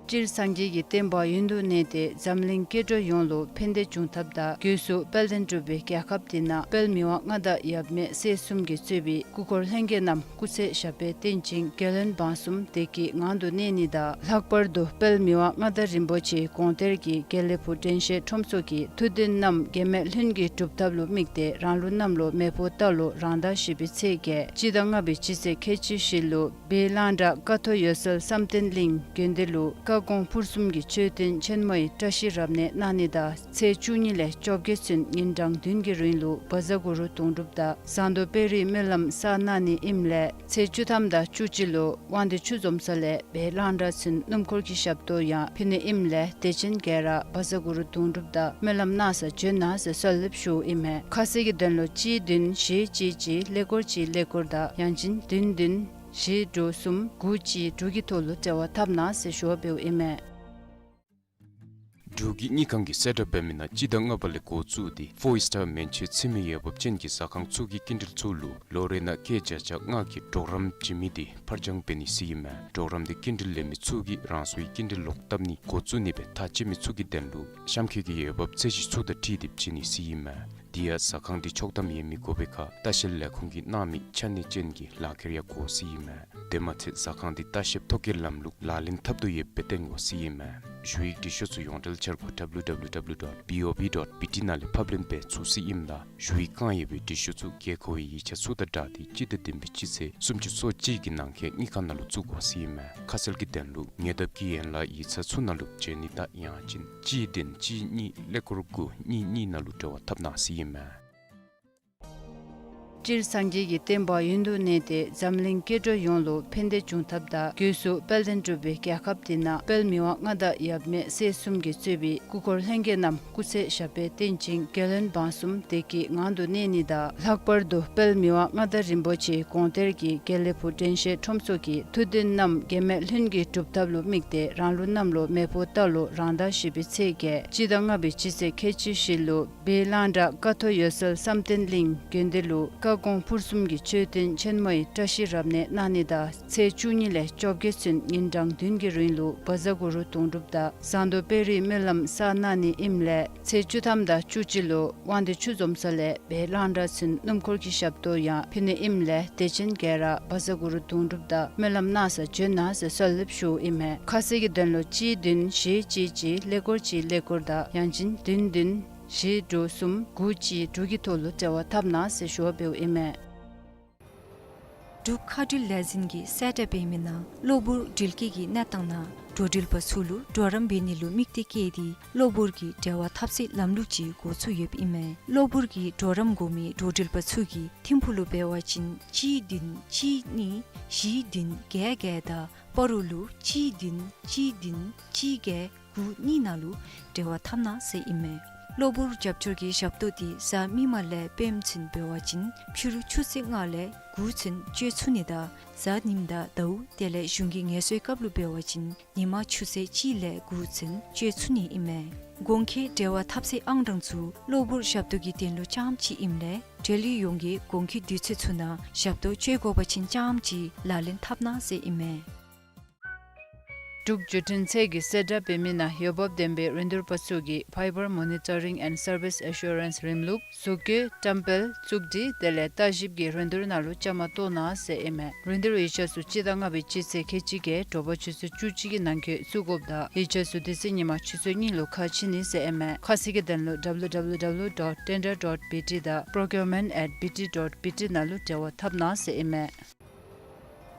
སྤྱིར་སངས་རྒྱས་ཀྱི་བསྟན་པ་ཡུན་དུ་གནས་ཏེ་འཛམ་གླིང་སྐྱེ་འགྲོ་ཡོངས་ལུ་ཕན་བདེ་འབྱུང་ཐབས་དང་སྒོས་སུ་དཔལ་ལྡན་འབྲུག་པའི་རྒྱལ་ཁབ་འདི་ནང་དཔལ་མི་དབང་མངའ་བདག་ཡབ་མེས་སྲས་གསུམ་གྱིས་གཙོས་པའི་སྐུ་འཁོར་ལྷན་རྒྱས་རྣམས་སྐུ་ཚེ་ཞབས་པད་བརྟན་ཅིང་རྒྱལ་བློན་འབངས་གསུམ་བདེ་སྐྱིད་ངང་དུ་གནས་ནི་དང་། ལྷག་པར་དུ་དཔལ་མི་དབང་མངའ་བདག་རིན་པོ་ཆེའི་དགོངས་གཏེར་གྱི་དགེ་ལེགས་ཕུག་དྲན་ཤེས་ཁྲོམ་ཚོགས་ཀྱི་ཐུགས་འདུན་རྣམས་འགལ་མེད་ལྷུན་གྱིས་གྲུབ་ཐབས་ལུ་དམིགས་ཏེ་རང་ལུགས་གནམ་ལོ་མེ་ཕོ་རྟ་ལོ་རང་ཟླ་བཞི་པའི་ཚེས་བརྒྱད་སྤྱི་ཟླ་ལྔ་པའི་སྤྱི་ཚེས་ཁལ་གཅིག་བཞི་ལུ་སྦིས་གླང་བྲག་ཀ་ཐོ་འོད་གསལ་བསམ་གཏན་གླིང་དགོན་སྡེ་ལུ་བཀའ་དགོངས་ཕུར་གསུམ་གྱི་མཆོད་རྟེན་ཆེན་མོའི་བཀྲ་ཤིས་རབ་གནས་གནང་ནི་དང་ཚེས་བཅུ་གཉིས་ལས་བཅོ་བརྒྱད་ཚུན་ཉིན་གྲངས་བདུན་གྱི་རིང་ལུ་བཛྲ་གུ་རུ་དུང་སྒྲུབ་དང་ཟངས་མདོག་དཔལ་རིའི་སྨོན་ལམ་བསགས་གནང་ནི་ཨིནམ་ལས་ཚེས་བཅུ་ཐམ་དང་བཅུ་གཅིག་ལུ་དབང་འདུས་ཆུ་འཛོམས་ས་ལས་སྦིས་གླང་བྲག་ཚུན་སྣུམ་འཁོར་གྱི་ཞབས་ཏོག་ཡང་ཕུལ་ནི་ཨིནམ་ལས་དད་ཅན་ག་ར་བཛྲ་གུ་རུ་དུང་སྒྲུབ་དང་སྨོན་ལམ་གནང་སར་འབྱོན་གནང་ཟེར་གསོལ་འདེབས་ཞུཝ་ཨིན་མས། ཁ་གསལ་གྱི་དོན་ལུ་གཅིག་བདུན་བཞི་གཅིག་གཅིག་ཀླད་ཀོར་གཅིག་ཀླད་ཀོར་དང་ཡང་ཅིན་བདུན་བདུན་བཞི་དྲུག་གསུམ་དགུ་གཅིག་དྲུག་གི་ཐོག་ལུ་འབྲེལ་བ་འཐབ་གནང་ཟེར་ཞུ་བ་འབདཝ་ཨིན་མས། འབྲུག་གི་དངུལ་ཁང་གིས་གསལ་བསྒྲགས་འབད་མི་ནང་སྤྱི་ཟླ་ལྔ་པ་ལས་འགོ་བཙུགས་ཏེ་ཕོར་སི་ཊར་མན་ཆད་ཚུད་མི་འོས་འབབ་ཅན་གྱི་ཟ་ཁང་ཚུ་གི་སྐྱིན་འགྲུལ་ཚུ་ལུ་ལོ་རེ་ནང་སྐྱེད་བརྒྱ་ཆ་ལྔ་གི་གྲོགས་རམ་བྱིན་མི་དེ་ཕར་འགྱངས་འབད་ནི་ཟེར་ཨིན་མས། གྲོགས་རམ་དེ་སྐྱིན་འགྲུལ་ལེན་མི་ཚུ་གིས་རང་སོའི་སྐྱིན་འགྲུལ་ལོག་བཏབ་ནི་འགོ་བཙུགས་ནི་སྦེ་ཐག་བཅད་མི་ཚུ་གི་དོན་ལུ་གཤམ་འཁོད་ཀྱི་འོས་འབབ་ཚད་གཞི་ཚུ་དང་འཁྲིལ་ཏེ་བྱིན་ནི་ཟེར་ཨིན་མས། དེ་ཡང་ཟ་ཁང་དེ་ཆོག་ཐམ་ཡོད་མི་དགོ་པའི་ཁར་ལྟ་བཤལ་ལས་ཁུངས་ཀྱིས་གནང་མི་ཆ་གནས་ཅན་གྱི་ལག་ཁྱེར་ཡང་དགོ་ཟེར་ཨིན་མས། དེ་མ་ཚད་ཟ་ཁང་དེ་ལྟ་བཤལ་ཐོ་བཀོད་ལམ་ལུགས་ལག་ལེན་འཐབ་དོ་ཡོདཔ་སྦེ་སྟོན་དགོ་ཟེར་ཨིན་མས། ཞུ་ཡིག་འབྲི་ཤོག་ཚུ་ཡོངས་འབྲེལ་འཆར་སྒོ་W W W dot B O B dot B T ནང་ལས་ཕབ་ལེན་འབད་ཚུགས་ཟེར་ཨིནམ་ད་ཞུ་ཡིག་བཀང་ཡོད་པའི་འབྲི་ཤོག་ཚུ་དགོས་མཁོ་བའི་ཡིག་ཆ་ཚུ་དང་སྦྲགས་ཏེ་སྤྱི་ཟླ་བདུན་པའི་སྤྱི་ཚེས་སུམ་ཅུ་སོ་གཅིག་གི་ནང་འཁོད་དངུལ་ཁང་ནང་ལུ་བཙུགས་དགོ་ཟེར་ཨིན་མས། ཁ་གསལ་གྱི་དོན་ལུ་ཉེ་འདབས་ཀྱི་ཡན་ལག་ཡིག་ཚང་ཚུ་ནང་ལུ་བྱོན་ནི་དང་ཡང་ཅིན་གཅིག་བདུན་གཅིག་གཉིས་ཀླད་ཀོར་དགུ་གཉིས་གཉིས་ནང་ལུ་འབྲེལ་བ་འཐབ་གནང་ཟེར་ཨིན་མས། སྤྱིར་སངས་རྒྱས་ཀྱི་བསྟན་པ་ཡུན་དུ་གནས་ཏེ་འཛམ་གླིང་སྐྱེ་འགྲོ་ཡོངས་ལུ་ཕན་བདེ་འབྱུང་ཐབས་དང་སྒོས་སུ་དཔལ་ལྡན་འབྲུག་པའི་རྒྱལ་ཁབ་འདི་ནང་དཔལ་མི་དབང་མངའ་བདག་ཡབ་མེས་སྲས་གསུམ་གྱིས་གཙོས་པའི་སྐུ་འཁོར་ལྷན་རྒྱས་རྣམས་སྐུ་ཚེ་ཞབས་པད་བརྟན་ཅིང་རྒྱལ་བློན་འབངས་གསུམ་བདེ་སྐྱིད་ངང་དུ་གནས་ནི་དང་། ལྷག་པར་དུ་དཔལ་མི་དབང་མངའ་བདག་རིན་པོ་ཆེ་དགོངས་གཏེར་གྱི་དགེ་ལེགས་ཕུག་དྲན་ཤེས་ཁྲོམ་ཚོགས་ཀྱི་ཐུགས་འདུན་རྣམས་གེགས་མེད་ལྷུན་གྱིས་གྲུབ་ཐབས་ལུ་དམིགས་ཏེ་རང་ལུགས་གནམ་ལོ་མེ་ཕོ་རྟ་ལོ་རང་ཟླ་བཞི་པའི་ཚེས་བརྒྱད་སྤྱི་ཟླ་ལྔ་པའི་སྤྱི་ཚེས་ཁལ་གཅིག་བཞི་ལུ་སྦས་གླང་བྲག་ཀ་ཐོག་འོད་གསལ་བསམ་གཏན་གླིང་དགོན་སྡེ་ལུ་བཀའ་དགོངས་ཕུར་གསུམ་གྱི་མཆོད་རྟེན་ཆེན་མོའི་བཀྲ་ཤིས་རབ་གནས་གནང་ནི་དང་ཚེས་བཅུ་གཉིས་ལས་བཅོ་བརྒྱད་ཚུན་ཉིན་གྲངས་བདུན་གྱི་རིང་ལུ་བཛྲ་གུ་རུ་དུང་སྒྲུབ་དང་ཟངས་མདོག་དཔལ་རིའི་སྨོན་ལམ་བསགས་གནང་ནི་ཨིནམ་ལས་ཚེས་བཅུ་ཐམ་དང་བཅུ་གཅིག་ལུ་དབང་འདུས་ཆུ་འཛོམས་ས་ལས་སྦས་གླང་བྲག་ཚུན་སྣུམ་འཁོར་གྱི་ཞབས་ཏོག་ཡང་ཕུལ་ནི་ཨིནམ་ལས་དད་ཅན་ག་ར་བཛྲ་གུ་རུ་དུང་སྒྲུབ་དང་སྨོན་ལམ་གནང་སར་བྱོན་གནང་ཟེར་གསོལ་འདེབས་ཞུཝ་ཨིན་མས། ཁ་གསལ་གྱི་དོན་ལུ་གཅིག་བདུན་བཞི་གཅིག་གཅིག་ཀླད་ཀོར་གཅིག་ཀླད་ཀོར་དང་ཡང་ཅིན་བདུན་བདུན་བཞི་དྲུག་གསུམ་དགུ་གཅིག་དྲུག་གི་ཐོག་ལུ་འབྲེལ་བ་འཐབ་གནང་ཟེར་ཞུ་བ་འབདཝ་ཨིན་མས། འབྲུག་མཁའ་འགྲུལ་ལས་འཛིན་གྱིས་གསལ་བསྒྲགས་འབད་མི་ནང་གློ་བུར་འགྲུལ་སྐྱེལ་གྱི་གནས་སྟངས་ནང་འགྲོ་འགྲུལ་པ་ཚུ་ལུ་གྲོགས་རམ་འབད་ནི་ལུ་དམིགས་ཏེ་བསྐྱལ་ཏེ་གློ་བུར་གྱི་འབྲེལ་བ་འཐབ་སའི་ལམ་ལུགས་ཅིག་འགོ་བཙུགས་ཡོདཔ་ཨིན་མས། གློ་བུར་གྱི་གྲོགས་རམ་དགོ་མི་འགྲོ་འགྲུལ་པ་ཚུ་གིས་ཐིམ་ཕུག་ལུ་འབད་བ་ཅིན་གཅིག་བདུན་གཅིག་གཉིས་བཞི་བདུན་བརྒྱད་བརྒྱད་དང་སྤ་རོ་ལུ་གཅིག་བདུན་གཅིག་བདུན་གཅིག་བརྒྱད་དགུ་གཉིས་ནང་ལུ་འབྲེལ་བ་འཐབ་གནང་ཟེར་ཨིན་མས། གློ་བུར་རྒྱབ་སྐྱོར་གྱི་ཞབས་ཏོག་དེ་གཟའ་མིག་དམར་ལས་སྤེནམ་ཚུན་འབད་བ་ཅིན་ཕྱི་རུ་ཆུ་ཚོད་ལྔ་ལས་དགུ་ཚུན་སྤྱོད་ཚུགས་ནི་དང་གཟའ་ཉིམ་དང་ཟླཝ་དེ་ལས་གཞུང་གི་ངལ་གསོའི་སྐབས་ལུ་འབད་བ་ཅིན་ཉིན་མ་ཆུ་ཚོད་གཅིག་ལས་དགུ་ཚུན་སྤྱོད་ཚུགས་ནི་ཨིན་མས། གོང་འཁོད་འབྲེལ་བ་འཐབ་སའི་ཨང་གྲངས་ཚུ་གློ་བུར་ཞབས་ཏོག་གི་དོན་ལུ་རྐྱངམ་ཅིག་ཨིནམ་ལས་འབྲེལ་ཡོད་ཡོངས་ཀྱིས་གོང་འཁོད་དུས་ཚོད་ཚུ་ནང་ཞབས་ཏོག་སྤྱོད་དགོ་པ་ཅིན་རྐྱངམ་ཅིག་ལག་ལེན་འཐབ་གནང་ཟེར་ཨིན་མས། འབྲུག་བརྒྱུད་འཕྲིན་ཚད་ཀྱིས་གསལ་བསྒྲགས་འབད་མི་ནང་འོས་འབབ་ལྡན་པའི་རིན་བསྡུར་པ་ཚུ་གིས་Fiber Monitoring and Service Assurance རིམ་ལུགས་བཟོ་བཀོད་བཀྲམ་སྤེལ་བཙུགས་སྒྲིག་དེ་ལས་བརྟག་ཞིབ་ཀྱི་རིན་བསྡུར་ནང་ལུ་བཅའ་མར་གཏོགས་གནང་ཟེར་ཨིན་མས། རིན་བསྡུར་ཡིག་ཆ་ཚུ་སྤྱི་ཟླ་ལྔ་པའི་སྤྱི་ཚེས་ཁལ་གཅིག་བརྒྱད་དྲོ་པ་ཆུ་ཚོད་བཅུ་གཅིག་གི་ནང་འཁོད་བཙུགས་དགོཔ་དང་ཡིག་ཆ་ཚུ་དེ་ཚེ་ཉིན་མ་ཆུ་ཚོད་གཉིས་ལུ་ཁ་ཕྱེ་ནི་ཟེར་ཨིན་མས། ཁ་གསལ་གྱི་དོན་ལུ W W W dot tender dot B T དང་procurement at B T dot B T ནང་ལུ་འབྲེལ་བ་འཐབ་གནང་ཟེར་ཨིན་མས།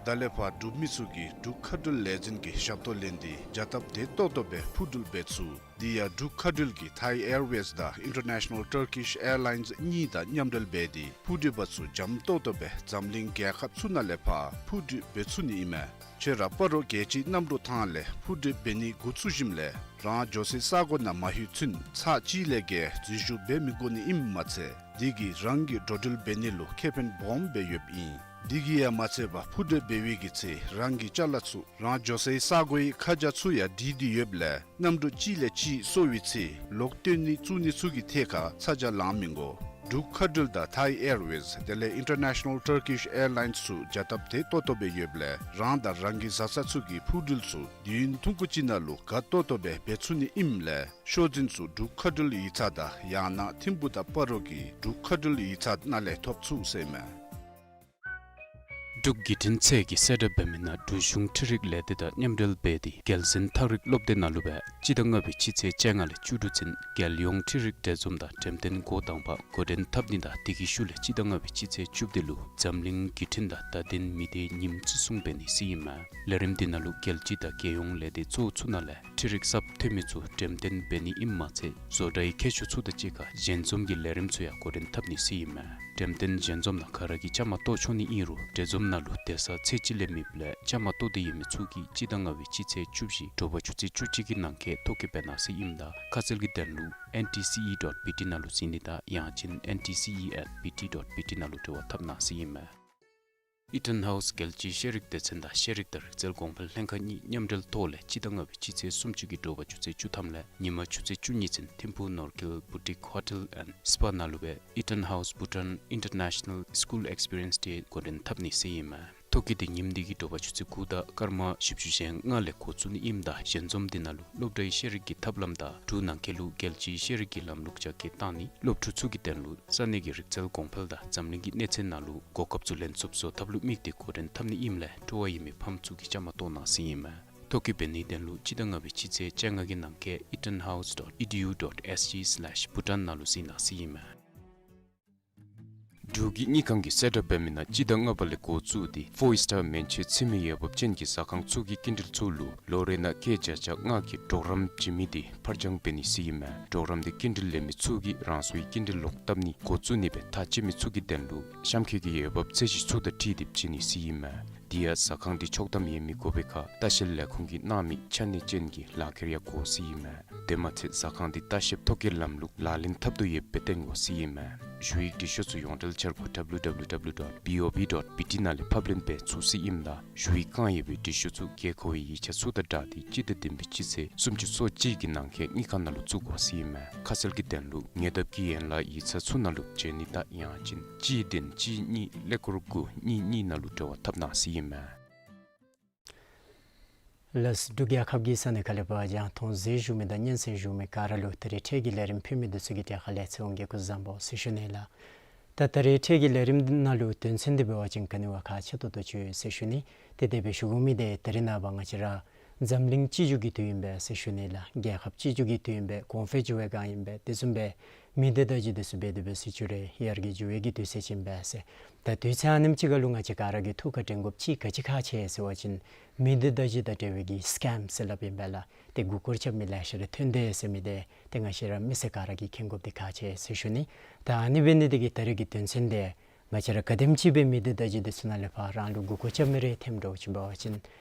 ད་ལས་ཕར་འབྲུག་མི་ཚུ་གིས་འབྲུག་མཁའ་འགྲུལ་ལས་འཛིན་གྱི་ཞབས་ཏོག་ལེན་ཏེ་བྱ་སྟབས་བདེ་ཏོག་ཏོ་སྦེ་འཕུར་འགྲུལ་འབད་ཚུགས། དེ་ཡང་འབྲུག་མཁའ་འགྲུལ་གྱིས་Thai Airways དང་International Turkish Airlines གཉིས་དང་མཉམ་འབྲེལ་འབད་དེ་འཕུར་འགྲུལ་པ་ཚུ་འཇམ་ཏོག་ཏོ་སྦེ་འཛམ་གླིང་རྒྱལ་ཁབ་ཚུ་ནང་ལས་ཕར་འཕུར་འགྲུལ་འབད་ཚུགས་ནི་ཨིན་མས། ཁྱོད་ར་སྤ་རོ་རྒྱལ་སྤྱིའི་གནམ་གྲུ་ཐང་ལས་འཕུར་འགྲུལ་འབད་ནི་འགོ་བཙུགས་ཞིནམ་ལས་རང་འགྱོ་སའི་ས་གོ་ནང་མ་ལྷོད་ཚུན་ཚར་གཅིག་ལས་བརྒལ་འཛུལ་ཞུགས་འབད་མི་དགོ་ནི་ཨིནམ་མ་ཚད་དེ་གིས་རང་གི་འགྲོ་འགྲུལ་འབད་ནི་ལུ་ཁེ་ཕན་སྦོམ་སྦེ་ཡོདཔ་ཨིན། དེ་གིས་ཡང་མ་ཚད་པར་འཕུར་འགྲུལ་འབད་བའི་གི་ཚེ་རང་གི་ཅ་ལ་ཚུ་རང་འགྱོ་སའི་ས་གོའི་ཁ་བྱང་ཚུ་ཡང་བྲིས་ཏེ་ཡོདཔ་ལས་གནམ་གྲུ་གཅིག་ལས་གཅིག་སོར་བའི་ཚེ་ལོག་བཏོན་ནི་བཙུགས་ནི་ཚུ་གི་ཐད་ཁར་ཚ་གྱང་ལང་མི་དགོ། འབྲུག་མཁའ་འགྲུལ་དང་Thai Airways དེ་ལས་International Turkish Airlines ཚུ་བྱ་སྟབས་བདེ་ཏོག་ཏོ་སྦེ་ཡོདཔ་ལས་རང་དང་རང་གི་བཟའ་ཚང་ཚུ་གི་འཕུར་འགྲུལ་ཚུ་དུས་ཡུན་ཐུང་ཀུ་ཅིག་ནང་ལུ་དགའ་ཏོག་ཏོ་སྦེ་འབད་ཚུགས་ནི་ཨིནམ་ལས་ཤོག་འཛིན་ཚུ་འབྲུག་མཁའ་འགྲུལ་ཡིག་ཚང་དང་ཡང་ན་ཐིམ་ཕུག་དང་སྤ་རོ་གི་འབྲུག་མཁའ་འགྲུལ་ཡིག་ཚང་ནང་ལས་ཐོབ་ཚུགས་ཟེར་ཨིན་མས། འབྲུག་བརྒྱུད་འཕྲིན་ཚད་ཀྱིས་གསལ་བསྒྲགས་འབད་མི་ནང་འབྲུག་གཞུང་འཕྲུལ་རིག་ལས་སྡེ་དང་མཉམ་འབྲེལ་འབད་དེ་རྒྱལ་གསུང་ཐག་རིང་སློབ་སྡེ་ནང་ལུ་སྦེ་སྤྱི་ཟླ་ལྔ་པའི་སྤྱི་ཚེས་བཅོ་ལྔ་ལས་བཅུ་དྲུག་ཚུན་རྒྱལ་ཡོངས་འཕྲུལ་རིག་འབྲེལ་འཛོམས་དང་འགྲེམས་སྟོན་འགོ་དང་པ་འགོ་འདྲེན་འཐབ་ནི་དང་དེ་གི་ཤུལ་ལས་སྤྱི་ཟླ་ལྔ་པའི་སྤྱི་ཚེས་བཅུ་བདུན་ལུ་འཛམ་གླིང་བརྒྱུད་འཕྲིན་དང་བརྡ་དོན་མི་སྡེ་ཉིནམ་བརྩི་སྲུང་འབད་ནི་ཟེར་ཨིན་མས། ལས་རིམ་འདི་ནང་ལུ་རྒྱལ་སྤྱི་དང་རྒྱལ་ཡོངས་ལས་སྡེ་གཙོ་བོ་ཚུ་ནང་ལས་འཕྲུལ་རིག་གསརཔ་ཐོན་མི་ཚུ་འགྲེམས་སྟོན་འབད་ནི་ཨིནམ་མ་ཚད་བཟོ་གྲྭའི་མཁས་མཆོག་ཚུ་དང་གཅིག་ཁར་ཞལ་འཛོམས་ཀྱི་ལས་རིམ་ཚུ་ཡང་འགོ་འདྲེན་འཐབ་ནི་ཟེར་ཨིན་མས། འགྲེམས་སྟོན་ཞལ་འཛོམས་ནང་ག་ར་གིས་བཅའ་མར་གཏོགས་ཆོག་ནི་ཨིན་རུང་འབྲེལ་འཛོམས་ནང་ལུ་སྡོད་ས་ཚད་ཅིག་ལས་མེདཔ་ལས་བཅའ་མར་གཏོགས་ཏེ་ཡོད་མི་ཚུ་གིས་སྤྱི་ཟླ་ལྔ་པའི་སྤྱི་ཚེས་བཅུ་བཞི་དྲོ་པ་ཆུ་ཚོད་བཅུ་གཅིག་གི་ནང་འཁོད་ཐོ་བཀོད་འབད་གནང་ཟེར་ཨིནམ་ད་ཁ་གསལ་གྱི་དོན་ལུ་N T C E dot B T ནང་ལུ་གཟིགས་ནི་དང་ཡང་ཅིན N T C E at B T dot B T ནང་ལུ་འབྲེལ་བ་འཐབ་གནང་ཟེར་ཨིན་མས། ཨི་ཊོན་ཧའུསི་རྒྱལ་སྤྱིའི་ཤེས་རིག་སྡེ་ཚན་དང་ཤེས་རིག་དང་རིག་རྩལ་གོང་འཕེལ་ལྷན་ཁག་གཉིས་མཉམ་འབྲེལ་ཐོག་ལས་སྤྱི་ཟླ་ལྔ་པའི་སྤྱི་ཚེས་སུམ་ཅུ་གི་དྲོ་པ་ཆུ་ཚོད་བཅུ་ཐམ་ལས་ཉིན་མ་ཆུ་ཚོད་བཅུ་གཉིས་ཚུན་ཐིམ་ཕུག་ནོར་ཁེལ་བུ་ཊིག་ཧོ་ཊེལ་ཨེནཌ་སི་པ་ནང་ལུ་སྦེ་Eton House Bhutan International School Experience Day འགོ་འདྲེན་འཐབ་ནི་ཟེར་ཨིན་མས། ཐོ་བཀོད་འདི་ཉིནམ་འདི་གི་དྲོ་པ་ཆུ་ཚོད་དགུ་དང་སྐར་མ་བཞི་བཅུ་ཞེ་ལྔ་ལས་འགོ་བཙུགས་ནི་ཨིནམ་ད་ཞལ་འཛོམས་འདི་ནང་ལུ་སློབ་གྲྭའི་ཤེས་རིག་གི་ཐབས་ལམ་དང་འབྲུག་ནང་འཁོད་ལུ་རྒྱལ་སྤྱིའི་ཤེས་རིག་གི་ལམ་ལུགས་རྒྱ་སྐྱེད་བཏང་ནི་སློབ་ཕྲུག་ཚུ་གི་དོན་ལུ་ས་གནས་ཀྱི་རིག་རྩལ་གོང་འཕེལ་དང་འཛམ་གླིང་གི་གནས་ཚད་ནང་ལུ་གོ་སྐབས་ཚུ་ལེན་ཚུགསཔ་བཟོ་ཐབས་ལུ་དམིགས་ཏེ་འགོ་འདྲེན་འཐབ་ནི་ཨིནམ་ལས་སྤྲོ་བ་ཡོད་མི་ཕམ་ཚུ་གིས་བཅའ་མར་གཏོགས་གནང་ཟེར་ཨིན་མས། ཐོ་བཀོད་འབད་ནིའི་དོན་ལུ་སྤྱི་ཟླ་ལྔ་པའི་སྤྱི་ཚེས་བཅོ་ལྔ་གི་ནང་འཁོད་eton house dot e d u dot s g slash bhutan ནང་ལུ་གཟིགས་གནང་ཟེར་ཨིན་མས། འབྲུག་གི་དངུལ་ཁང་གིས་གསལ་བསྒྲགས་འབད་མི་ནང་སྤྱི་ཟླ་ལྔ་པ་ལས་འགོ་བཙུགས་ཏེ་ཕོར་སི་ཊར་མན་ཆད་ཚུད་མི་འོས་འབབ་ཅན་གྱི་ཟ་ཁང་ཚུ་གི་སྐྱིན་འགྲུལ་ཚུ་ལུ་ལོ་རེ་ནང་སྐྱེད་བརྒྱ་ཆ་ལྔ་གི་གྲོགས་རམ་བྱིན་མི་འདི་ཕར་འགྱངས་འབད་ནི་ཟེར་ཨིན་མས། གྲོགས་རམ་འདི་སྐྱིན་འགྲུལ་ལེན་མི་ཚུ་གིས་རང་སོའི་སྐྱིན་འགྲུལ་ལོག་བཏབ་ནི་འགོ་བཙུགས་ནི་སྦེ་ཐག་བཅད་མི་ཚུ་གི་དོན་ལུ་གཤམ་འཁོད་ཀྱི་འོས་འབབ་ཚད་གཞི་ཚུ་དང་འཁྲིལ་ཏེ་བྱིན་ནི་ཟེར་ཨིན་མས། དེ་ཡང་ཟ་ཁང་འདི་ཆོག་ཐམ་ཡོད་མི་དགོ་པའི་ཁར་ལྟ་བཤལ་ལས་ཁུངས་ཀྱིས་གནང་མི་ཆ་གནས་ཅན་གྱི་ལག་ཁྱེར་ཡང་དགོ་ཟེར་ཨིན་མས། དེ་མ་ཚད་ཟ་ཁང་འདི་ལྟ་བཤལཔ་ཐོ་བཀོད་ལམ་ལུགས་ལག་ལེན་འཐབ་དོ་ཡོདཔ་སྦེ་སྟོན་དགོ་ཟེར་ཨིན་མས། ཞུ་ཡིག་འབྲི་ཤོག་ཚུ་ཡོངས་འབྲེལ་འཆར་སྒོ་W W W dot B O B dot B T ནང་ལས་ཕབ་ལེན་འབད་ཚུགས་ཟེར་ཨིནམ་ད་ཞུ་ཡིག་བཀང་ཡོད་པའི་འབྲི་ཤོག་ཚུ་དགོས་མཁོ་བའི་ཡིག་ཆ་ཚུ་དང་སྦྲགས་ཏེ་སྤྱི་ཟླ་བདུན་པའི་སྤྱི་ཚེས་སུམ་ཅུ་སོ་གཅིག་གི་ནང་འཁོད་དངུལ་ཁང་ནང་ལུ་བཙུགས་དགོ་ཟེར་ཨིན་མས། ཁ་གསལ་གྱི་དོན་ལུ་ཉེ་འདབས་ཀྱི་ཡན་ལག་ཡིག་ཚང་ཚུ་ནང་ལུ་བྱོན་ནི་དང་ཡང་ཅིན་གཅིག་བདུན་གཅིག་གཉིས་ཀླད་ཀོར་དགུ་གཉིས་གཉིས་ནང་ལུ་འབྲེལ་བ་འཐབ་གནང་ཟེར་ཨིན་མས། ལགས། འབྲུག་རྒྱལ་ཁབ་ཀྱི་ས་གནས་ཁག་ལས་ཕར་རྒྱང་མཐོང་གཟིགས་བཞུགས་མི་དང་སྙན་གསན་བཞུགས་མི་ག་ར་ལུ་ད་རིས་འཕྲལ་གྱི་ལས་རིམ་ཕུལ་མི་འདི་ཚུ་གི་གྲལ་ཁར་ལས་ཚེ་དབང་གིས་སྐུ་གཟུགས་བཟང་པོ་ཟེར་ཞུ་ནི་ལགས། ད་ད་རིས་འཕྲལ་གྱི་ལས་རིམ་ནང་ལུ་དོན་ཚན་འདི་འབད་བ་ཅིན་ག་ནི་བ་ཁག་ཆེ་ཏོག་ཏོ་ཅིག་ཡོད་ཟེར་ཞུ་ནི། ཏེ་དེ་སྦེ་ཞུ་དགོ་མི་འདི་ད་རིས་ནངས་པ་ང་བཅས་ར་འཛམ་གླིང་སྤྱི་འགྱུར་གྱི་དུས་ཨིན་པས་ཟེར་ཞུ་ནི་ལགས། རྒྱལ་ཁབ་སྤྱི་འགྱུར་གྱི་དུས་ཨིན་པས། གོང་འཕེལ་འགྱོ་བའི་སྒང་ཨིན་པས། དེ་བཟུམ་སྦེ་མི་སྡེ་བརྡ་བརྒྱུད་འདི་ཚུ་འབད་དེ་འབད་སྲིད་བྱུས་རེ་ཡར་རྒྱས་འགྱོ་བའི་གི་དུས་ཚོད་ཅིག་ཨིན་པས་ཟེར། ད་དུས་ཚོད་ཨ་ནེམ་ཅིག་ཁར་ལུ་ང་བཅས་ག་ར་གིས་ཐུགས་ཁར་དྲན་དགོཔ་ཅིག་ག་ཅི་ཁག་ཆེ་ཟེར་བ་ཅིན་མི་སྡེ་བརྡ་བརྒྱུད་དང་འབྲེལ་བའི་གི་སི་ཀེམ་ཟེར་སླབ་ཨིན་པས་ལགས། ཏེ་མགུ་སྐོར་རྐྱབ་མི་ལེ་ཤ་ར་ཐོན་དེས་ཟེར་མི་འདི་ཏེ་ང་བཅས་ར་མི་སེར་ག་ར་གིས་མཁྱེན་དགོཔ་འདི་ཁག་ཆེ་ཟེར་ཞུ་ནི། ད་ཨ་ནི་འབད་ནི་འདི་གིས་ད་རིས་ཀྱི་དོན་ཚན་འདི་ང་བཅས་ར་ག་དེམ་ཅིག་སྦེ་མི་སྡེ་བརྡ་བརྒྱུད་འདི་ཚུ་ནང་ལས་ཕར་རང་ལུ་མགུ་སྐོར་རྐྱབ་མི་རེ་ཐོནམ་འདྲཝ་ཅིག་འབད་བ་ཅིན་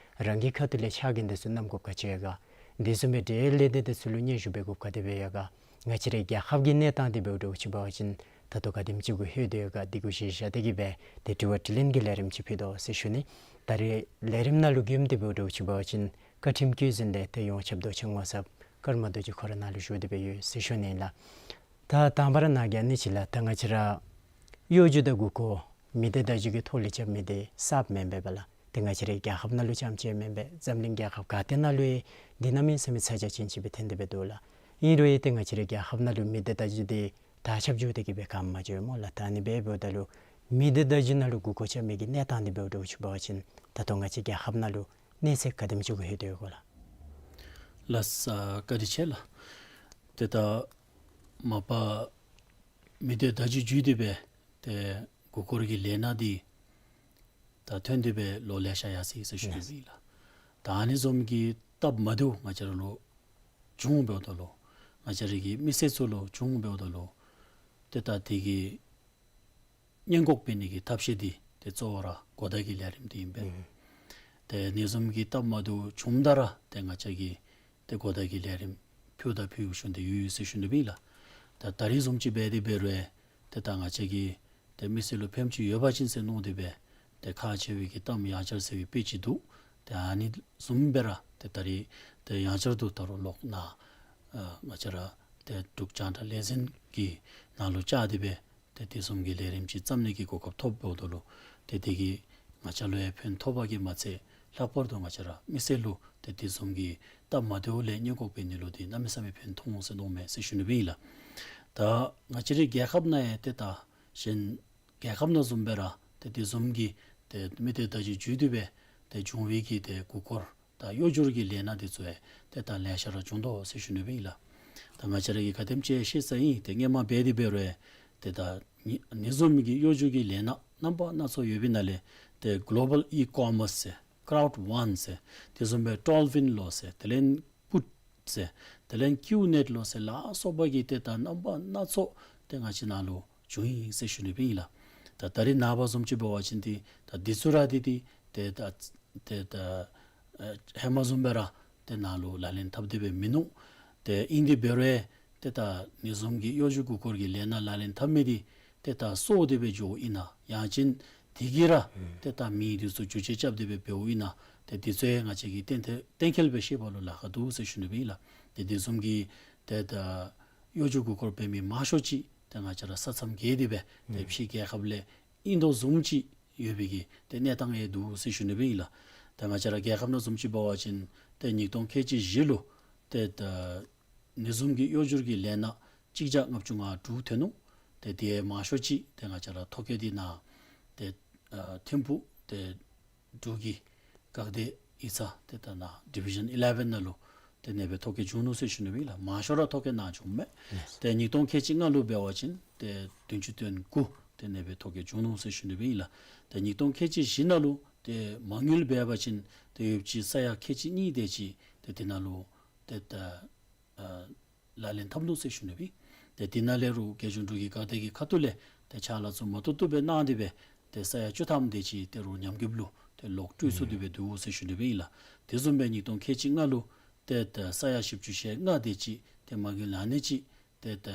རང་གི་ཁ་ཐུག་ལས་ཕྱག་འགན་འདི་ཚུ་བསྣམ་དགོཔ་ག་ཅི་ཡོད་ག། དེ་བཟུམ་སྦེ་འབྲེལ་ཡོད་ལས་སྡེ་འདི་ཚུ་ལུ་སྙན་ཞུ་འབད་དགོཔ་ག་དེ་སྦེ་ཡོད་ག། ང་བཅས་རའི་རྒྱལ་ཁབ་ཀྱི་གནས་སྟངས་འདི་འབདཝ་འདྲཝ་ཅིག་འབད་བ་ཅིན་ད་ལྟོ་ག་དེམ་ཅིག་གུ་ལྷོད་དེ་ཡོད་ག། འདི་གུ་གཞི་བཞག་སྟེ་གིས་སྦེ་ཏེ་དྲི་བ་དྲིས་ལན་གྱི་ལས་རིམ་ཅིག་ཕུལ་དོ་ཟེར་ཞུ་ནི། ད་རིས་ལས་རིམ་ནང་ལུ་མགྱོནམ་འདི་འབདཝ་འདྲཝ་ཅིག་འབད་བ་ཅིན་བཀའ་ཁྲིམས་བཀོད་འཛིན་ལས་ཏེ་ཡོངས་ཁྱབ་མདོ་ཆེན་ངོ་ཚབ་ཀརྨ་རྡོ་རྗེ་ཁོ་ར་ནཱ་ལུ་བཞུགས་ཏེ་སྦེ་ཡོད་ཟེར་ཞུ་ནི་ལགས། ད་དང་པ་ར་ནཱ་གི་ཨ་ནི་ཅིག་ལགས། ད་ང་བཅས་ར་གཡོ་སྒྱུ་དང་མགུ་སྐོར་མི་སྡེ་བརྡ་བརྒྱུད་ཀྱི་ཐོག་ལས་རྐྱབ་མི་འདི་གསརཔ་མེན་པས་པ་ལགས། ཏེ་ང་བཅས་རའི་རྒྱལ་ཁབ་ནང་ལུ་རྐྱངམ་ཅིག་མེན་པས། འཛམ་གླིང་རྒྱལ་ཁབ་ག་ཏེ་ནང་ལུ་ཡང་འདི་གནམ་མེད་ས་མེད་ཚ་གྱང་ཅན་ཅིག་སྦེ་ཐོན་ཏེ་སྦེ་འདུག་ལགས། ཨིན་རུང་ཡང་ཏེ་ང་བཅས་རའི་རྒྱལ་ཁབ་ནང་ལུ་མི་སྡེ་བརྡ་བརྒྱུད་འདི་དར་ཁྱབ་འགྱོ་སྟེ་གིས་སྦེ་ག་མ་འགྱོ་སྨོ་ལགས། ད་ཨ་ནི་སྦེ་འབདཝ་ད་ལུ་མི་སྡེ་བརྡ་བརྒྱུད་ནང་ལུ་མགུ་སྐོར་རྐྱབ་མི་གི་གནས་སྟངས་འདི་འབདཝ་འདྲཝ་ཅིག་འབད་བ་ཅིན་ད་ལྟོ་ང་བཅས་རྒྱལ་ཁབ་ནང་ལུ་གནས་ཚད་ག་དེམ་ཅིག་གུ་ལྷོད་དེ་ཡོད་ག་ལགས། ལགས་སོ། བཀའ་དྲིན་ཆེ་ལགས། ཏེ་ད་མ་པ་མི་སྡེ་བརྡ་བརྒྱུད་བརྒྱུད་དེ་སྦེ་ཏེ་མགུ་སྐོར་གྱི་ལས་སྣ་འདི་ད་ཐོན་ཏེ་སྦེ་ལོ་ལེ་ཤ་ཡར་སོ་ཡི་ཟེར་ཞུ་ནི་ཨིན་ལགས། ད་ཨ་ནི་བཟུམ་གྱི་སྟབས་མ་བདེཝ་ང་བཅས་ར་ལུ་བྱུང་འབདཝ་ད་ལུ་ང་བཅས་ར་གི་མི་སེར་ཚུ་ལུ་བྱུང་འབདཝ་ད་ལུ་ཏེ་ད་དེ་གི་སྔོན་འགོག་འབད་ནི་གི་ཐབས་ཤེས་འདི་ཏེ་གཙོ་བོ་ར་གོ་བརྡ་གི་ལས་རིམ་འདི་ཨིན་པས། ཨུམ། ཏེ་ཨ་ནི་བཟུམ་གྱི་སྟབས་མ་བདེཝ་བྱུངམ་ད་ར་ཏེ་ང་བཅས་ཀྱིས་ཏེ་གོ་བརྡ་གི་ལས་རིམ་ཕུལ་དང་ཕུལ་བཞིན་དུ་ཡོད་ཡོད་ཟེར་ཞུ་ནི་ཨིན་ལགས། ད་ད་རིས་བཟུམ་ཅིག་འབད་དེ་འབད་རུང་ཏེ་ད་ང་བཅས་ཀྱིས་ཏེ་མི་སེར་ལུ་ཕན་ཅིག་ཡོད་པ་ཅིན་ཟེར་མནོ་སྟེ་སྦེ་ཏེ་ཁག་ཆེ་བའི་གི་གཏའམ་ཡང་བསྐྱར་ཟེར་བའི་དཔེ་ཅིག་འདུག། ཏེ་ཨ་ནི་བཟུམ་སྦེ་ར་ཏེ་ད་རིས་ཏེ་ཡང་བསྐྱར་དུ་ད་རུང་ལོག་ནཱ་ཨ་ང་བཅས་ར་ཏེ་འབྲུག་རྒྱང་བསྒྲགས་ལས་འཛིན་གྱི་ནང་ལུ་བཅར་ཏེ་སྦེ་ཏེ་དེ་བཟུམ་གྱི་ལས་རིམ་ཅིག་བརྩམ་ནི་གི་གོ་སྐབས་ཐོབ་འབདཝ་ད་ལུ་ཏེ་དེ་གིས་ང་བཅས་ལུ་ཡང་ཕན་ཐོགས་པ་གིས་མ་ཚད་ལྷག་པར་དུ་ང་བཅས་ར་མི་སེར་ལུ་ཏེ་དེ་བཟུམ་གྱི་སྟབས་མ་བདེཝ་ལས་སྔོན་འགོག་འབད་ནི་ལུ་འདི་གནམ་མེད་ས་མེད་ཕན་ཐོགས་འོང་ཟེར་མནོཝ་མས་ཟེར་ཞུ་ནི་ཨིན་ལགས། ད་ང་བཅས་རའི་རྒྱལ་ཁབ་ནང་ཡང་ཏེ་ད་གཞན་རྒྱལ་ཁབ་ནང་བཟུམ་སྦེ་ར་ཏེ་དེ་བཟུམ་གྱི་ཏེ་མི་སྡེ་བརྡ་བརྒྱུད་བརྒྱུད་དེ་སྦེ་ཏེ་བྱུང་བའི་གི་ཏེ་མགུ་སྐོར་དང་གཡོ་སྒྱུ་གི་ལས་སྣ་འདི་ཚུ་ཡང་ཏེ་ད་ལེ་ཤ་ར་བྱུང་དོ་ཟེར་ཞུ་ནི་ཨིན་ལགས། ད་ང་བཅས་ར་གིས་ག་དེམ་ཅིག་ཤེས་ས་ཨིན། ཏེ་སྔོན་མ་འབད་དེ་འབད་རུང་ཏེ་ད་ཨ་ནི་བཟུམ་གྱི་གཡོ་སྒྱུ་གི་ལས་སྣ་རྣམ་པ་སྣ་ཚོགས་ཡོད་པའི་ནང་ལས་ཏེ་གོ་ལོ་བཱལ་ཨི་ཀོ་མརསི་ཟེར་ཀརའུཌ་ཝཱན་ཟེར་དེ་བཟུམ་སྦེ་ཊོལ་ཝིན་ལོ་ཟེར་དེ་ལས་པུཊ་ཟེར་དེ་ལས་ཀིའུ་ནེཊ་ལོ་ཟེར་ལ་སོགས་པ་གི་ཏེ་ད་རྣམ་པ་སྣ་ཚོགས་ཏེ་ང་བཅས་ནཱ་ལུ་བྱུང་ཡི་ཟེར་ཞུ་ནི་ཨིན་ལགས། ད་ད་རིས་ནངས་པ་བཟུམ་ཅིག་འབད་བ་ཅིན་ཏེ་ད་འདི་ཚུ་ར་འདི་ཏེ་ཏེ་ད་ཏེ་ད་ཨ་ཧེ་མ་བཟུམ་སྦེ་ར་ཏེ་ནཱ་ལུ་ལག་ལེན་འཐབ་སྟེ་སྦེ་མིན་ནུག། ཏེ་ཨིན་དེ་འབད་རུང་ཏེ་ད་ཨ་ནི་བཟུམ་གྱི་གཡོ་སྒྱུ་མགུ་སྐོར་གྱི་ལས་སྣ་ལག་ལེན་འཐབ་མི་འདི་ཏེ་ད་སོར་ཏེ་སྦེ་འགྱོཝ་ཨིན་ན་ཡང་ཅིན་ དེ་གིས་ར་ཏེ་ད་མི་འདི་ཚུ་འགྱུར་བཅོས་རྐྱབ་སྟེ་སྦེ་འབདཝ་ཨིན་ན་ཏེ་འདི་ཚུ་ཡང་ང་བཅས་ཀྱིས་གཏན་གཏན་འཁེལ་སྦེ་ཤེས་པ་ལུ་ལཱ་ཁག་འདུག་ཟེར་ཞུ་ནི་སྦེ་ཨིན་ལགས། ཏེ་དེ་བཟུམ་གྱི་ཏེ་ད་གཡོ་སྒྱུ་མགུ་སྐོར་འབད་མི་མང་ཤོས་ཅིག་ཏེ་ང་བཅས་ར་ས་མཚམས་བརྒལ་ཏེ་སྦེ་ཏེ་ཕྱི་རྒྱལ་ཁབ་ལས་ཨིན་དོ་བཟུམ་ཅིག་ཡོད་པའི་གི་ཏེ་གནས་སྟངས་ཡང་འདུག་ཟེར་ཞུ་ནི་སྦེ་ཨིན་ལགས། ཏེ་ང་བཅས་ར་རྒྱལ་ཁབ་ནང་བཟུམ་ཅིག་འབད་བ་ཅིན་ཏེ་ཉིས་སྟོང་ཁལ་གཅིག་བཞི་ལུ་ཏེ་ད་ཨ་ནི་བཟུམ་གྱི་གཡོ་སྒྱུར་གྱི་ལས་སྣ་གཅིག་བརྒྱ་ལྔ་བཅུ་ང་དྲུག་ཐོན་ནུག། ཏེ་དེ་མང་ཤོས་ཅིག་ཏེ་ང་བཅས་ར་ཐོ་བཀོད་འདི་ནང་ཏེ་ཨ་ཐིམ་ཕུག་ཏེ་འབྲུག་གི་སྒང་སྟེང་ཡིག་ཚང་ཏེ་ད་ནཱ་ཌི་བི་ཤན་ཨི་ལེ་བེན་ནང་ལུ་ཏེ་ཨ་ནེ་སྦེ་ཐོ་བཀོད་བྱུང་ནུག་ཟེར་ཞུ་ནི་སྦེ་ཨིན་ལགས། མང་ཤོས་ར་ཐོ་བཀོད་ནཱ་བྱུངམ་མས། ལགས། ཏེ་ཉིས་སྟོང་ཁལ་གཅིག་ལྔ་ལུ་འབད་བ་ཅིན་ཏེ་བདུན་ཅུ་དོན་དགུ་ཏེ་ཨ་ནེ་སྦེ་ཐོ་བཀོད་བྱུང་ནུག་ཟེར་ཞུ་ནི་སྦེ་ཨིན་ལགས། ཏེ་ཉིས་སྟོང་ཁལ་གཅིག་བཞི་ནང་ལུ་ཏེ་མ་དངུལ་འབད་བ་ཅིན་ཏེ་ཡོདཔ་ཅིག་ས་ཡ་ཁལ་གཅིག་གཉིས་དེ་ཅིག་ཏེ་དེ་ནང་ལུ་ཏེ་ད་ཨ་ལག་ལེན་འཐབ་ནུག་ཟེར་ཞུ་ནི་སྦེ། ཏེ་དེ་ནང་ལས་རུང་རྒྱལ་གཞུང་འབྲུག་གི་འགག་སྡེ་གི་ཁ་ཐུག་ལས་ཏེ་ཕྱག་ལཱ་ཚུ་མ་ཐུབ་ཐུབ་སྦེ་གནང་སྟེ་སྦེ་ཏེ་ས་ཡ་བཅུ་ཐམ་དེ་ཅིག་ཏེ་རུང་ཉམས་རྒུདཔ་ལུ་ཏེ་ལོག་སྤྲོད་ཚུགས་ཏེ་སྦེ་འདུག་ཟེར་ཞུ་ནི་སྦེ་ཨིན་ལགས། དེ་བཟུམ་སྦེ་ཉིས་སྟོང་ཁལ་གཅིག་ལྔ་ལུ་ཏེ་ད་ས་ཡ་བཞི་བཅུ་ཞེ་ལྔ་དེ་ཅིག་ཏེ་མ་དངུལ་ཨ་ནེ་ཅིག་ཏེ་ད་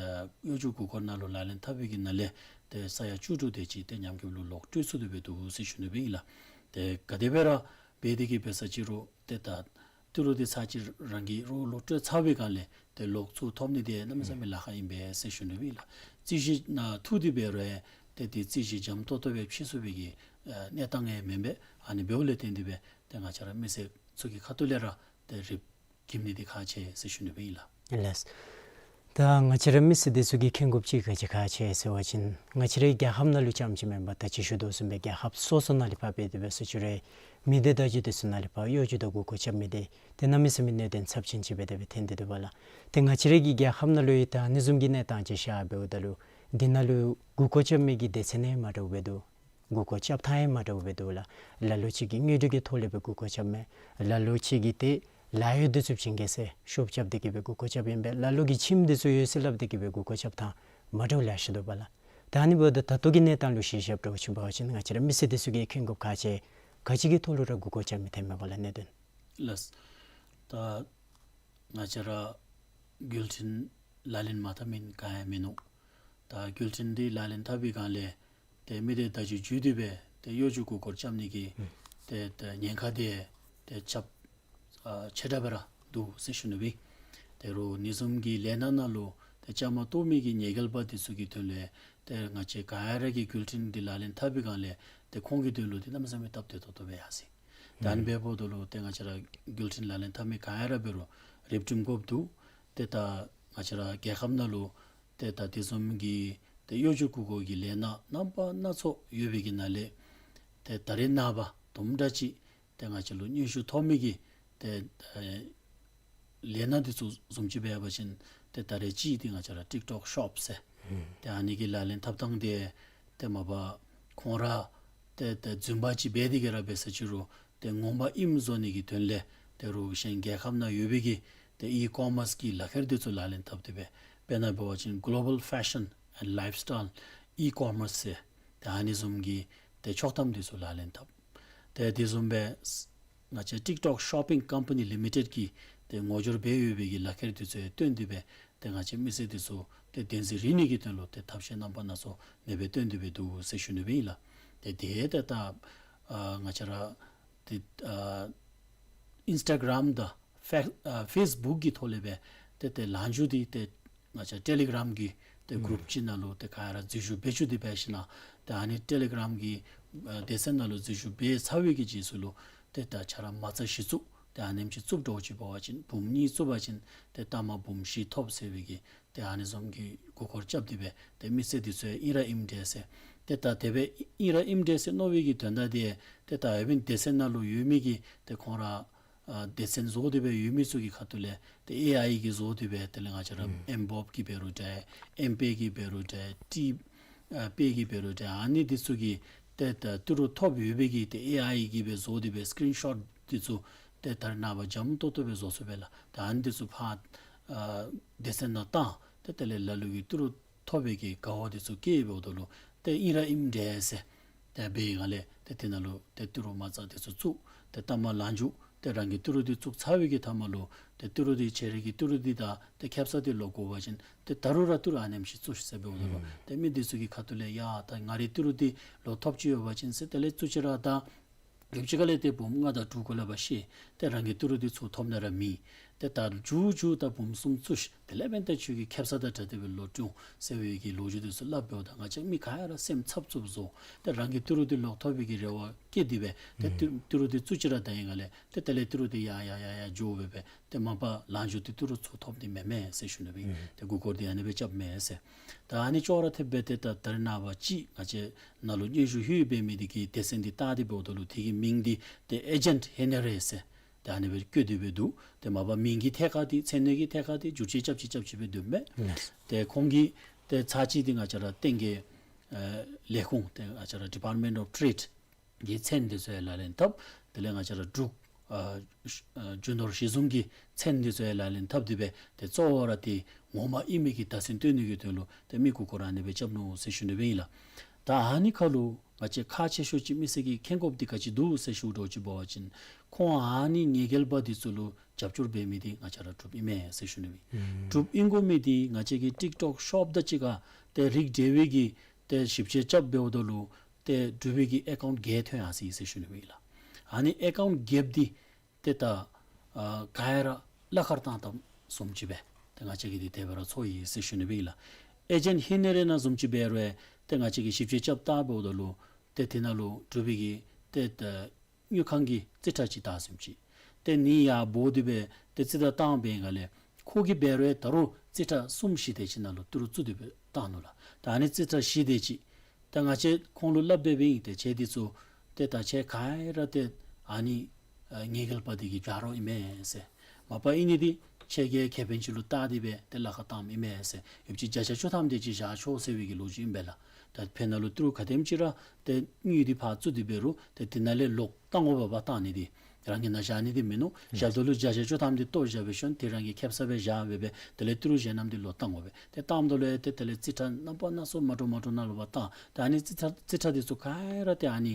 གཡོ་སྒྱུ་མགུ་སྐོར་ནང་ལུ་ལག་ལེན་འཐབ་པའི་གི་ནང་ལས་ཏེ་ས་ཡ་བཅུ་དྲུག་དེ་ཅིག་ཏེ་ཉམས་རྒུདཔ་ལུ་ལོག་སྤྲོད་ཚུགས་ཏེ་སྦེ་འདུག་ཟེར་ཞུ་ནི་སྦེ་ཨིན་ལགས། ཏེ་ག་དེ་སྦེ་ར་འབད་དེ་གི་འབད་ས་ཅིག་རུང་ཏེ་ད་ཏི་རུ་འདི་ཚར་གཅིག་རང་གིས་རོགས་ལུ་སྤྲོད་ཚར་བའི་སྒང་ལས་ཏེ་ལོག་ཚུར་ཐོབ་ནི་དེ་གནམ་མེད་ས་མེད་ལཱ་ཁག་ཨིན་པས་ཟེར་ཞུ་ནི་སྦེ་ཨིན་ལགས། རྩོད་གཞི་ནང་ཐུག་སྟེ་འབད་རུང་ཏེ་དེ་རྩོད་གཞི་འཇམ་ཏོག་ཏོ་སྦེ་ཕྱེ་ཚུགས་པའི་གི་ཨ་གནས་སྟངས་ཡང་མེན་པས། ཨ་ནི་འབདཝ་ལས་བརྟེན་ཏེ་སྦེ་ཏེ་ང་བཅས་ར་མི་སེར་ཚུ་གི་ཁ་ཐུག་ལས་ར་ཏེ་རིགཔ་འགྱིམ་ནི་འདི་ཁག་ཆེ་ཟེར་ཞུ་ནི་སྦེ་ཨིན་ལགས། ལགས། ད་ང་བཅས་ར་མི་སེར་འདི་ཚུ་གིས་མཁྱེན་དགོཔ་ཅིག་ག་ཅི་ཁག་ཆེ་ཟེར་བ་ཅིན་ང་བཅས་རའི་རྒྱལ་ཁབ་ནང་ལུ་རྐྱངམ་ཅིག་མེན་པར་ད་ཅི་ཞུ་དོ་བཟུམ་སྦེ་རྒྱལ་ཁབ་སོ་སོ་ནང་ལས་ཕར་འབད་དེ་འབད་ས་ཅིག་རུང་མི་སྡེ་བརྡ་བརྒྱུད་འདི་ཚུ་ནང་ལས་ཕར་གཡོ་སྒྱུ་དང་མགུ་སྐོར་རྐྱབ་མི་འདི་ཏེ་གནམ་མེད་ས་མེད་གནད་དོན་ཚབས་ཆེན་ཅིག་སྦེ་དེ་སྦེ་ཐོན་ཏེ་འདུག་པ་ལགས། ཏེ་ང་བཅས་རའི་གི་རྒྱལ་ཁབ་ནང་ལུ་ཡང་ད་ཨ་ནི་བཟུམ་གྱི་གནས་སྟངས་ཅིག་ཤར་འབདཝ་ད་ལུ་འདི་ནང་ལུ་མགུ་སྐོར་རྐྱབ་མི་གི་སྡེ་ཚན་ཡང་མ་འདྲཝ་སྦེ་འདུག། མགུ་སྐོར་རྐྱབ་ཐངས་ཡང་མ་འདྲཝ་སྦེ་འདུག་ལགས། ལ་ལུ་ཅིག་གིས་དངོས་སུ་གི་ཐོག་ལས་སྦེ་མགུ་སྐོར་རྐྱབ་མས། ལ་ལུ་ཅིག་གིས་ཏེ་ལཱ་གཡོག་འདི་ཚུ་བྱིན་གེ་ཟེར་ཤོབ་རྐྱབ་སྟེ་གི་སྦེ་མགུ་སྐོར་རྐྱབ་ཨིན་པས། ལ་ལུ་གིས་ཁྱིམ་འདི་ཚུ་ཡོད་ཟེར་སླབ་སྟེ་གི་སྦེ་མགུ་སྐོར་རྐྱབ་ཐངས་མ་འདྲཝ་ལེ་ཤ་འདུག་པ་ལགས། ད་ཨ་ནི་འབདཝ་ད་ད་ལྟོ་གི་གནས་སྟངས་ལུ་གཞི་བཞག་འདྲཝ་ཅིག་འབད་བ་ཅིན་ང་བཅས་ར་མི་སེར་འདི་ཚུ་གིས་མཁྱེན་དགོཔ་ཁག་ཆེ་ག་ཅི་གི་ཐོག་ལུ་ར་མགུ་སྐོར་རྐྱབ་མི་ཐོནམ་མས་པ་ལགས་གནད་དོན། ལགས། ད་ང་བཅས་ར་འགུལ་འཕྲིན་ལག་ལེན་མ་འཐབ་མི་ག་ཡང་མིན་ནུག། ད་འགུལ་འཕྲིན་འདི་ལག་ལེན་འཐབ་པའི་སྒང་ལས་ཏེ་མི་སྡེ་བརྡ་བརྒྱུད་བརྒྱུད་དེ་སྦེ་ཏེ་གཡོ་སྒྱུ་མགུ་སྐོར་རྐྱབ་ནི་གི་ཨུམ་ཏེ་ཏེ་ཉེན་ཁ་དེ་ཏེ་ཁྱབ་ཨ་ཆེ་དྲགས་སྦེ་ར་འདུག་ཟེར་ཞུ་ནི་སྦེ། ད་རུང་ཨ་ནི་བཟུམ་གྱི་ལས་སྣ་ནང་ལུ་ཏེ་བཅའ་མར་གཏོགས་མི་གི་ཉེས་འགེལ་པ་འདི་ཚུ་གི་དོན་ལས་ཏེ་ང་བཅས་ག་ར་གིས་འགུལ་འཕྲིན་འདི་ལག་ལེན་འཐབ་པའི་སྒང་ལས་ཏེ་ཁོང་གི་དོན་ལུ་ཏེ་གནམ་མེད་ས་མེད་སྟབས་བདེ་ཏོག་ཏོ་སྦེ་ཡར་སོ་ཡི། ད་ཨ་ནི་ཨུམ་འབདཝ་ད་ལུ་ཏེ་ང་བཅས་ར་འགུལ་འཕྲིན་ལག་ལེན་འཐབ་མི་ག་ར་འབད་རུང་རིགཔ་སྒྲིམ་དགོཔ་འདུག། ཏེ་ད་ང་བཅས་ར་རྒྱལ་ཁབ་ནང་ལུ་ཏེ་ད་དེ་བཟུམ་གྱི་ཏེ་གཡོ་སྒྱུ་མགུ་སྐོར་གྱི་ལས་སྣ་རྣམ་པ་སྣ་ཚོགས་ཡོད་པའི་གི་ནང་ལས་ཏེ་ད་རེས་ནངས་པ་དུམ་གྲ་ཅིག་ཏེ་ང་བཅས་ལུ་སྙན་ཞུ་ཐོབ་མི་གི་ཏེ་ཨེ་ལས་སྣ་འདི་ཚུ་བཟུམ་ཅིག་འབད་བ་ཅིན་ཏེ་ད་རེས་ཅིག་འདི་ང་བཅས་ར་ཊིཀ་ཊོཀ་ཤོབ་ཟེར་ཨུམ་ཏེ་ཨ་ནི་གི་ལག་ལེན་འཐབ་ཐངས་འདི་ཏེ་མ་པ་ཁོང་ར་ཏེ་ཏེ་རྫུན་པ་ཅིག་འབད་དེ་གི་ར་འབད་ས་ཅིག་རུང་ཏེ་ངོ་མ་ཨིནམ་བཟོ་ནི་གི་དོན་ལས་ད་རུང་གཞན་རྒྱལ་ཁབ་ནང་ཡོད་པའི་གི་ཏེ་ཨི་ཀོ་མརསི་གི་ལག་ཁྱེར་འདི་ཚུ་ལག་ལེན་འཐབ་སྟེ་སྦེ་དཔེར་ན་འབད་བ་ཅིན་གོ་ལོ་བཱལ་ཕེ་ཤཱན་ཨེནཌ་ལའིཕ་སི་ཊའིལ་ཨི་ཀོ་མརསི་ཟེར་ཏེ་ཨ་ནི་བཟུམ་གྱི་ཏེ་ཆོག་ཐམ་འདི་ཚུ་ལག་ལེན་འཐབ། ཏེ་དེ་བཟུམ་སྦེ་ང་བཅས་ཊིཀ་ཊོཀ་ཤོ་པིང་ཀམ་པ་ནི་ལི་མི་ཊེཌ་ཀྱིས་ཏེ་ངོ་སྦྱོར་འབད་ཡོད་པའི་གི་ལག་ཁྱེར་འདི་ཚུ་ཡང་བཏོན་ཏེ་སྦེ་ཏེ་ང་བཅས་མི་སེར་འདི་ཚུ་ཏེ་བདེན་འཛིན་རེ་ནི་གི་དོན་ལུ་ཏེ་ཐབས་ཤེས་རྣམ་པ་སྣ་ཚོགས་ཨ་ནེ་སྦེ་བཏོན་ཏེ་སྦེ་འདུག་ཟེར་ཞུ་ནི་སྦེ་ཨིན་ལགས། ཏེ་དེ་ཏེ་ད་ཨ་ང་བཅས་ར་ཏེ་ཨ་ཨིནསི་ཊ་གརམ་དང་ཕེ་ཨ་ཕེསི་བུཀ་གི་ཐོག་ལས་སྦེ་ཏེ་ཏེ་ལངས་བཅུག་སྟེ་ཏེ་ང་བཅས་ཊེ་ལི་གརམ་གི་ཏེ་གུ་རུབ་ཅིག་ནང་ལུ་ཏེ་ག་ར་འཛུལ་ཞུགས་འབད་བཅུག་སྟེ་འབད་ཞིན་ན་ཏེ་ཨ་ནི་ཊེ་ལི་གརམ་གི་ཨ་སྡེ་ཚན་ནང་ལུ་འཛུལ་ཞུགས་འབད་ཚར་བའི་གི་རྗེས་སུ་ལུ་ཏེ་ད་ཆ་ར་མ་རྩ་གཞི་བཙུགས་ཏེ་ཨ་ནེམ་ཅིག་བཙུགསཔ་འདྲཝ་ཅིག་འབད་བ་ཅིན་འབུམ་གཉིས་བཙུགས་པ་ཅིན་ཏེ་ལྟག་མ་འབུམ་བཞི་ཐོབ་ཟེར་བའི་གི་ཏེ་ཨ་ནི་བཟུམ་གྱི་མགུ་སྐོར་རྐྱབ་སྟེ་སྦེ་ཏེ་མི་སེར་འདི་ཚུ་ཡང་ཨིན་ར་ཨིནམ་འདྲས་ཟེར། ཏེ་ད་དེ་སྦེ་ཨིན་ར་ཨིནམ་འདྲས་ཟེར་མནོ་བའི་གི་དོན་དག་འདི་ཏེ་ད་ཨ་ནི་སྡེ་ཚན་ནང་ལུ་ཡོད་མི་གི་ཏེ་ཁོང་ར་ཨ་སྡེ་ཚན་བཟོ་སྟེ་སྦེ་ཡོད་མི་ཚུ་གི་ཁ་ཐུག་ལས་ཏེ་ཨེ་ཨའི་གིས་བཟོ་སྟེ་སྦེ་དེ་ལས་ང་བཅས་ར་ཨུམ་ཨེམ་བོབ་ཀྱིས་འབད་རུང་འདྲ་ཨེམ་པེ་གིས་འབད་རུང་འདྲ་ཊི་ཨ་པེ་གིས་འབད་རུང་འདྲ་ཨ་ནི་འདི་ཚུ་གིས་ཏེ་ད་ཏི་རུ་ཐོབ་ཡོད་པའི་གི་ཏེ་ཨེ་ཨའི་གིས་སྦེ་བཟོ་སྟེ་སྦེ་སི་ཀི་རིན་ཤོཊ་འདི་ཚུ་ཏེ་ད་རེས་ནངས་པ་འཇམ་ཏོག་ཏོ་སྦེ་བཟོ་ཚུགས་པས་ལགས། ད་ཨ་ནི་འདི་ཚུ་ཕར་ཨ་སྡེ་ཚན་ནང་བཏང་ཏེ་དེ་ལས་ལ་ལུ་གིས་ཏི་རུ་ཐོབ་པའི་གི་དགའ་བ་འདི་ཚུ་སྐྱེ་འབདཝ་ད་ལུ་ཏེ་ཨིན་ར་ཨིནམ་འདྲས་ཟེར་ཏེ་འབད་བའི་སྒང་ལས་ཏེ་དེ་ནང་ལུ་ཏེ་ཏི་རུ་མ་རྩ་འདི་ཚུ་བཙུགས་ཏེ་ལྟག་མ་ལངས་བཅུག་ ཏེ་རང་གི་ཏི་རུ་འདི་བཙུགས་ཚར་བའི་གི་མཐའ་མ་ལུ་ཏེ་ཏི་རུ་འདི་ཁྱེད་རའི་གི་ཏི་རུ་འདི་དང་ཏེ་ཁེབ་ས་འདི་ལོག་དགོ་པ་ཅིན་ཏེ་ད་རུང་ར་ཏི་རུ་ཨ་ནེམ་ཅིག་བཙུགས་ཤིག་ཟེར་འབདཝ་ད་ལུ། ཨུམ། ཏེ་མི་འདི་ཚུ་གི་ཁ་ཐུག་ལས་ཡ་ད་ང་རའི་ཏི་རུ་འདི་ལོག་ཐོབ་ཅི་ཡོད་པ་ཅིན་ཟེར། དེ་ལས་བཙུགས་ཅི་ར་ད་ཡུདཔ་ཅིག་ཁ་ལས་ཏེ་འབུམ་ལྔ་དང་དྲུག་གུ་ལས་ཕར་བཤལ། ཏེ་རང་གི་ཏི་རུ་འདི་ཚུར་ཐོབ་ནི་ར་མེད། ཏེ་ད་མཇུག་མཇུག་ད་འབུམ་གསུམ་བཙུགས་ཤིག། དེ་ལས་འབདན་ད་ཁྱོད་ཀྱི་ཁེབ་ས་དང་འབྲེལ་ཏེ་སྦེ་ལོག་འགྱོ་འོང་ཟེར་བའི་གི་ལོ་རྒྱུས་འདི་ཚུ་སླབ་འབདཝ་ད་ང་བཅས་མི་ག་ར་སེམས་འཚབ་འཚུབ་བཟོ། ཏེ་རང་གི་ཏི་རུ་འདི་ལོག་ཐོབ་པའི་གི་རེ་བ་བསྐྱེད་དེ་སྦེ་ཏེ་ཏི་ཨུམ། ཏི་རུ་འདི་བཙུགས་ཅི་ར་ད་ཨིན་ག་ལས་ཏེ་དེ་ལས་ཏི་རུ་འདི་ཡར་ཡར་ཡར་ཡར་འགྱོ་སྦེ་སྦེ་ཏེ་མ་པ་ལངས་འགྱོ་སྟེ་ཏི་རུ་ཚུར་ཐོབ་ནི་མེན་མས་ཟེར་ཞུ་ནི་སྦེ་ཨིན། ཨུམ། ཏེ་མགུ་སྐོར་འདི་ཨ་ནི་སྦེ་རྐྱབ་མས་ཟེར། ད་ཨ་ནི་ཅོག་ར་འཐདཔ་སྦེ་ཏེ་ད་ད་རེས་ནངས་པ་ཅིག་ང་བཅས་ནང་ལུ་སྙན་ཞུ་ལྷོད་འབད་མི་འདི་གི་སྡེ་ཚན་འདི་བལྟ་སྟེ་འབདཝ་ད་ལུ་དེ་གི་མིང་འདི་ཏེ་ཨེ་ཇེནཊ་ཧེ་ནི་རེ་ཟེར་ཏེ་ཨ་ནི་སྦེ་བཀོད་དེ་སྦེ་འདུག། ཏེ་མ་པ་མིང་གི་ཐད་ཁར་འདི་མཚན་གནས་ཀྱི་ཐད་ཁར་འདི་བསྒྱུར་བཅོས་རྐྱབ་ཅི་རྐྱབ་ཅི་སྦེ་འདུག་མས། ལགས། ཏེ་ཁོང་གི་ཏེ་ཚར་གཅིག་འདི་ང་བཅས་ར་ཏེ་གི་ཨེ་ལས་ཁུངས་ཏེ་ང་བཅས་ར་ཌི་པཱརཊ་མེནཊ་ཨོཕ་ཊེཌ་གི་མཚན་འདི་ཚུ་ཡང་ལག་ལེན་འཐབ། དེ་ལས་ང་བཅས་ར་འབྲུག་ཨ་ཨ་རྒྱུ་ནོར་གཞི་བཟུང་གི་མཚན་འདི་ཚུ་ཡང་ལག་ལེན་འཐབ་སྟེ་སྦེ་ཏེ་གཙོ་བོ་ར་ཏེ་ངོ་མ་ཨིན་མི་གི་བརྡ་མཚོན་སྟོན་ནི་གི་དོན་ལུ་ཏེ་མི་མགུ་སྐོར་ཨ་ནི་སྦེ་རྐྱབ་ནུག་ཟེར་ཞུ་ནི་སྦེ་ཨིན་ལགས། ད་ཨ་ནི་ཁར་ལུ་ང་བཅས་ཁག་ཆེ་ཤོས་ཅིག་མི་སེར་གྱིས་མཁྱེན་དགོཔ་འདི་ག་ཅི་འདུག་ཟེར་ཞུ་དོ་ཅིག་འབད་བ་ཅིན་ཁོང་ཨ་ནི་ཉེས་འགེལ་པ་འདི་ཚུ་ལུ་རྒྱབ་སྐྱོར་འབད་མི་འདི་ང་བཅས་ར་འབྲུགཔ་ཨིན་མས་ཟེར་ཞུ་ནི་སྦེ་ཨིན། ཨུམ། འབྲུགཔ་ཨིན་དགོ་མི་འདི་ང་བཅས་ཀྱི་ཊིཀ་ཊོཀ་ཤོཔ་དང་གཅིག་ཁར་ཏེ་རིགས་འབྲེལ་བའི་གི་ཏེ་ཞིབ་དཔྱད་རྐྱབ་འབདཝ་ད་ལུ་ཏེ་འབྲུག་པའི་གི་ཨེ་ཀའུནཊ་བརྒྱད་ཐོན་ཡར་སོ་ཡི་ཟེར་ཞུ་ནི་སྦེ་ཨིན་ལགས། ཨ་ནི་ཨེ་ཀའུནཊ་བརྒྱདཔ་འདི་ཏེ་ད་ཨ་ག་ཡ་ར་གླ་ཁར་བཏང་བཏངམ་བཟུམ་ཅིག་སྦེ་ཏེ་ང་བཅས་ཀྱིས་འདི་དེ་སྦེ་ར་ཚོར་ཡི་ཟེར་ཞུ་ནི་སྦེ་ཨིན་ལགས། ཨེ་ཇེནཊ་ཧེ་ནི་རེ་ནང་བཟུམ་ཅིག་འབད་རུང་ཏེ་ང་བཅས་ཀྱིས་ཞིབ་དཔྱད་རྐྱབ་བལྟ་འབདཝ་ད་ལུ་ཏེ་དེ་ནང་ལུ་འབྲུག་པའི་གི་ཏེ་ད་དངུལ་ཁང་གི་རྩིས་ཁྲ་ཅིག་བཏགས་ཟེར་མི་ཅིག། ཏེ་ཨ་ནི་ཡར་འབོ་སྟེ་སྦེ་ཏེ་རྩིས་ཁྲ་བཏང་བའི་སྒང་ལས་ཁོ་གིས་འབད་རུང་ད་རུང་རྩིས་ཁྲ་གསུམ་བཞི་དེ་ཅིག་ནང་ལུ་ཏི་རུ་བཙུགས་ཏེ་སྦེ་བཏང་ནུག་ལགས། ད་ཨ་ནི་རྩིས་ཁྲ་བཞི་དེ་ཅིག་ད་ང་བཅས་ཁོང་ལུ་སླབ་སྦེ་སྦེ་ཨིན། ཏེ་ཁྱེད་འདི་ཚུ་ཏེ་ད་ཁྱེད་ག་ཡ་ར་ཏེ་ཨ་ནི་ཨ་ཉེས་འགེལ་པ་འདི་གི་བྱ་རོག་ཨིན་མས་ཟེར། མ་པ་ཨིན་ནི་འདི་ཁྱེད་ཀྱི་ཁེ་ཕན་ཅིག་ལུ་བལྟ་སྟེ་སྦེ་ཏེ་གླ་ཁར་བཏངམ་ཨིན་མས་ཟེར། ཡོདཔ་ཅིག་བརྒྱ་ཆ་བཅུ་ཐམ་དེ་ཅིག་བཞག་ཆོག་ཟེར་བའི་གི་ལོ་རྒྱུས་ཨིན་པས་ལགས། ད་ཕར་ནང་ལུ་ཏི་རུ་ག་དེམ་ཅིག་ར་ཏེ་དངུལ་འདི་ཕར་བཙུགས་ཏེ་འབད་རུང་ཏེ་དེ་ནང་ལས་ལོག་བཏང་དགོ་པས། ཕར་བཏང་ནི་འདི་རང་གི་ནང་བཞག་ནི་འདི་མིན་ནུག། བཞགཔ་ད་ལུ་བརྒྱ་ཆ་བཅུ་ཐམ་འདི་བཏོག་བཞག་སྦེ་ཞིནམ་ཏེ་རང་གི་ཁེབ་ས་སྦེ་བཞག་སྦེ་སྦེ་དེ་ལས་ཏི་རུ་གཞན་རྣམས་འདི་ལོག་བཏང་དགོ་པས། ཏེ་བཏངམ་ད་ལུ་ཡང་ཏེ་དེ་ལས་རྩིས་ཁྲ་རྣམ་པ་སྣ་ཚོགས་མ་འདྲཝ་མ་འདྲཝ་ནང་ལུ་ཕར་བཏང་། ཏེ་ཨ་ནི་རྩིས་ཁྲ་རྩིས་ཁྲ་འདི་ཚུ་ག་ཡ་ར་ཏེ་ཨ་ནི་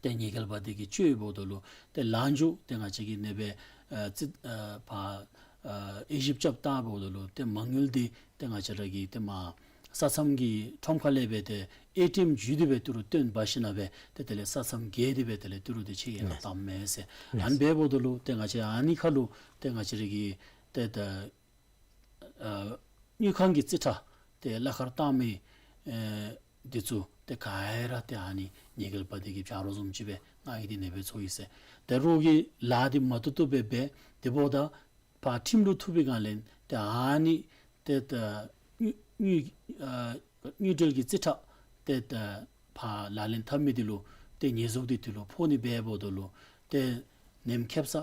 ཏེ་ཉེས་འགེལ་པ་འདི་གིས་བཅད་འབདཝ་ད་ལུ་ཏེ་ལངས་འགྱོ། ཏེ་ང་བཅས་ཀྱིས་ཨ་ནི་སྦེ་ཨ་རྩིས་ཨ་ཕར་ཨ་དབྱེ་ཞིབ་རྐྱབ་བལྟ་འབདཝ་ད་ལུ་ཏེ་མ་དངུལ་འདི་ཏེ་ང་བཅས་ར་གི་ཏེ་མར་ས་མཚམས་ཀྱི་ཁྲོམ་ཁ་ལས་སྦེ་ཏེ་ཨེ་ཊི་ཨེམ་བརྒྱུད་དེ་སྦེ་ཏི་རུ་བཏོན་འབག་ཞིནམ་སྦེ་ཏེ་དེ་ལས་ས་མཚམས་བརྒལ་ཏེ་སྦེ་དེ་ལས་ཏི་རུ་འདི་ཕྱི་རྒྱལ་ཁར་བཏངམ་མས་ཟེར། ཨ་ནི་འབདཝ་ད་ལུ་ཏེ་ང་བཅས་ཨ་ནི་ཁར་ལུ་ཏེ་ང་བཅས་ར་གི་ཏེ་ད་ཨ་དངུལ་ཁང་གི་རྩིས་ཁྲ་ཏེ་གླ་ཁར་བཏང་མི་ཨེ་འདི་ཚུ་ཏེ་ག་ཡ་ར་ཏེ་ཨ་ནི་ཉེས་འགེལ་པ་འདི་གི་བྱ་རོག་བཟུམ་ཅིག་སྦེ་ང་གིས་འདི་ཨ་ནི་སྦེ་ཚོར་ཡི་ཟེར། ཏེ་རོགས་ཀྱི་ལཱ་འདི་མ་བཏུབ་བཏུབ་སྦེ་འབད། དེ་འབདཝ་ད་ཕར་ཁྲིམས་ལུ་ཐུག་པའི་སྒང་ལས་ཏེ་ཨ་ནི་ཏེ་ད་དངུལ་དངུལ་ཨ་དངུལ་འབྲེལ་གྱི་རྩིས་ཁྲ་ཏེ་ད་ཕར་ལག་ལེན་འཐབ་མི་འདི་ལུ་ཏེ་ཉེས་འཛུགས་འདི་འདི་ལུ་ཕོག་ནི་འབདཝ་ད་ལུ་ཏེ་ནེམ་ཁེབ་ས་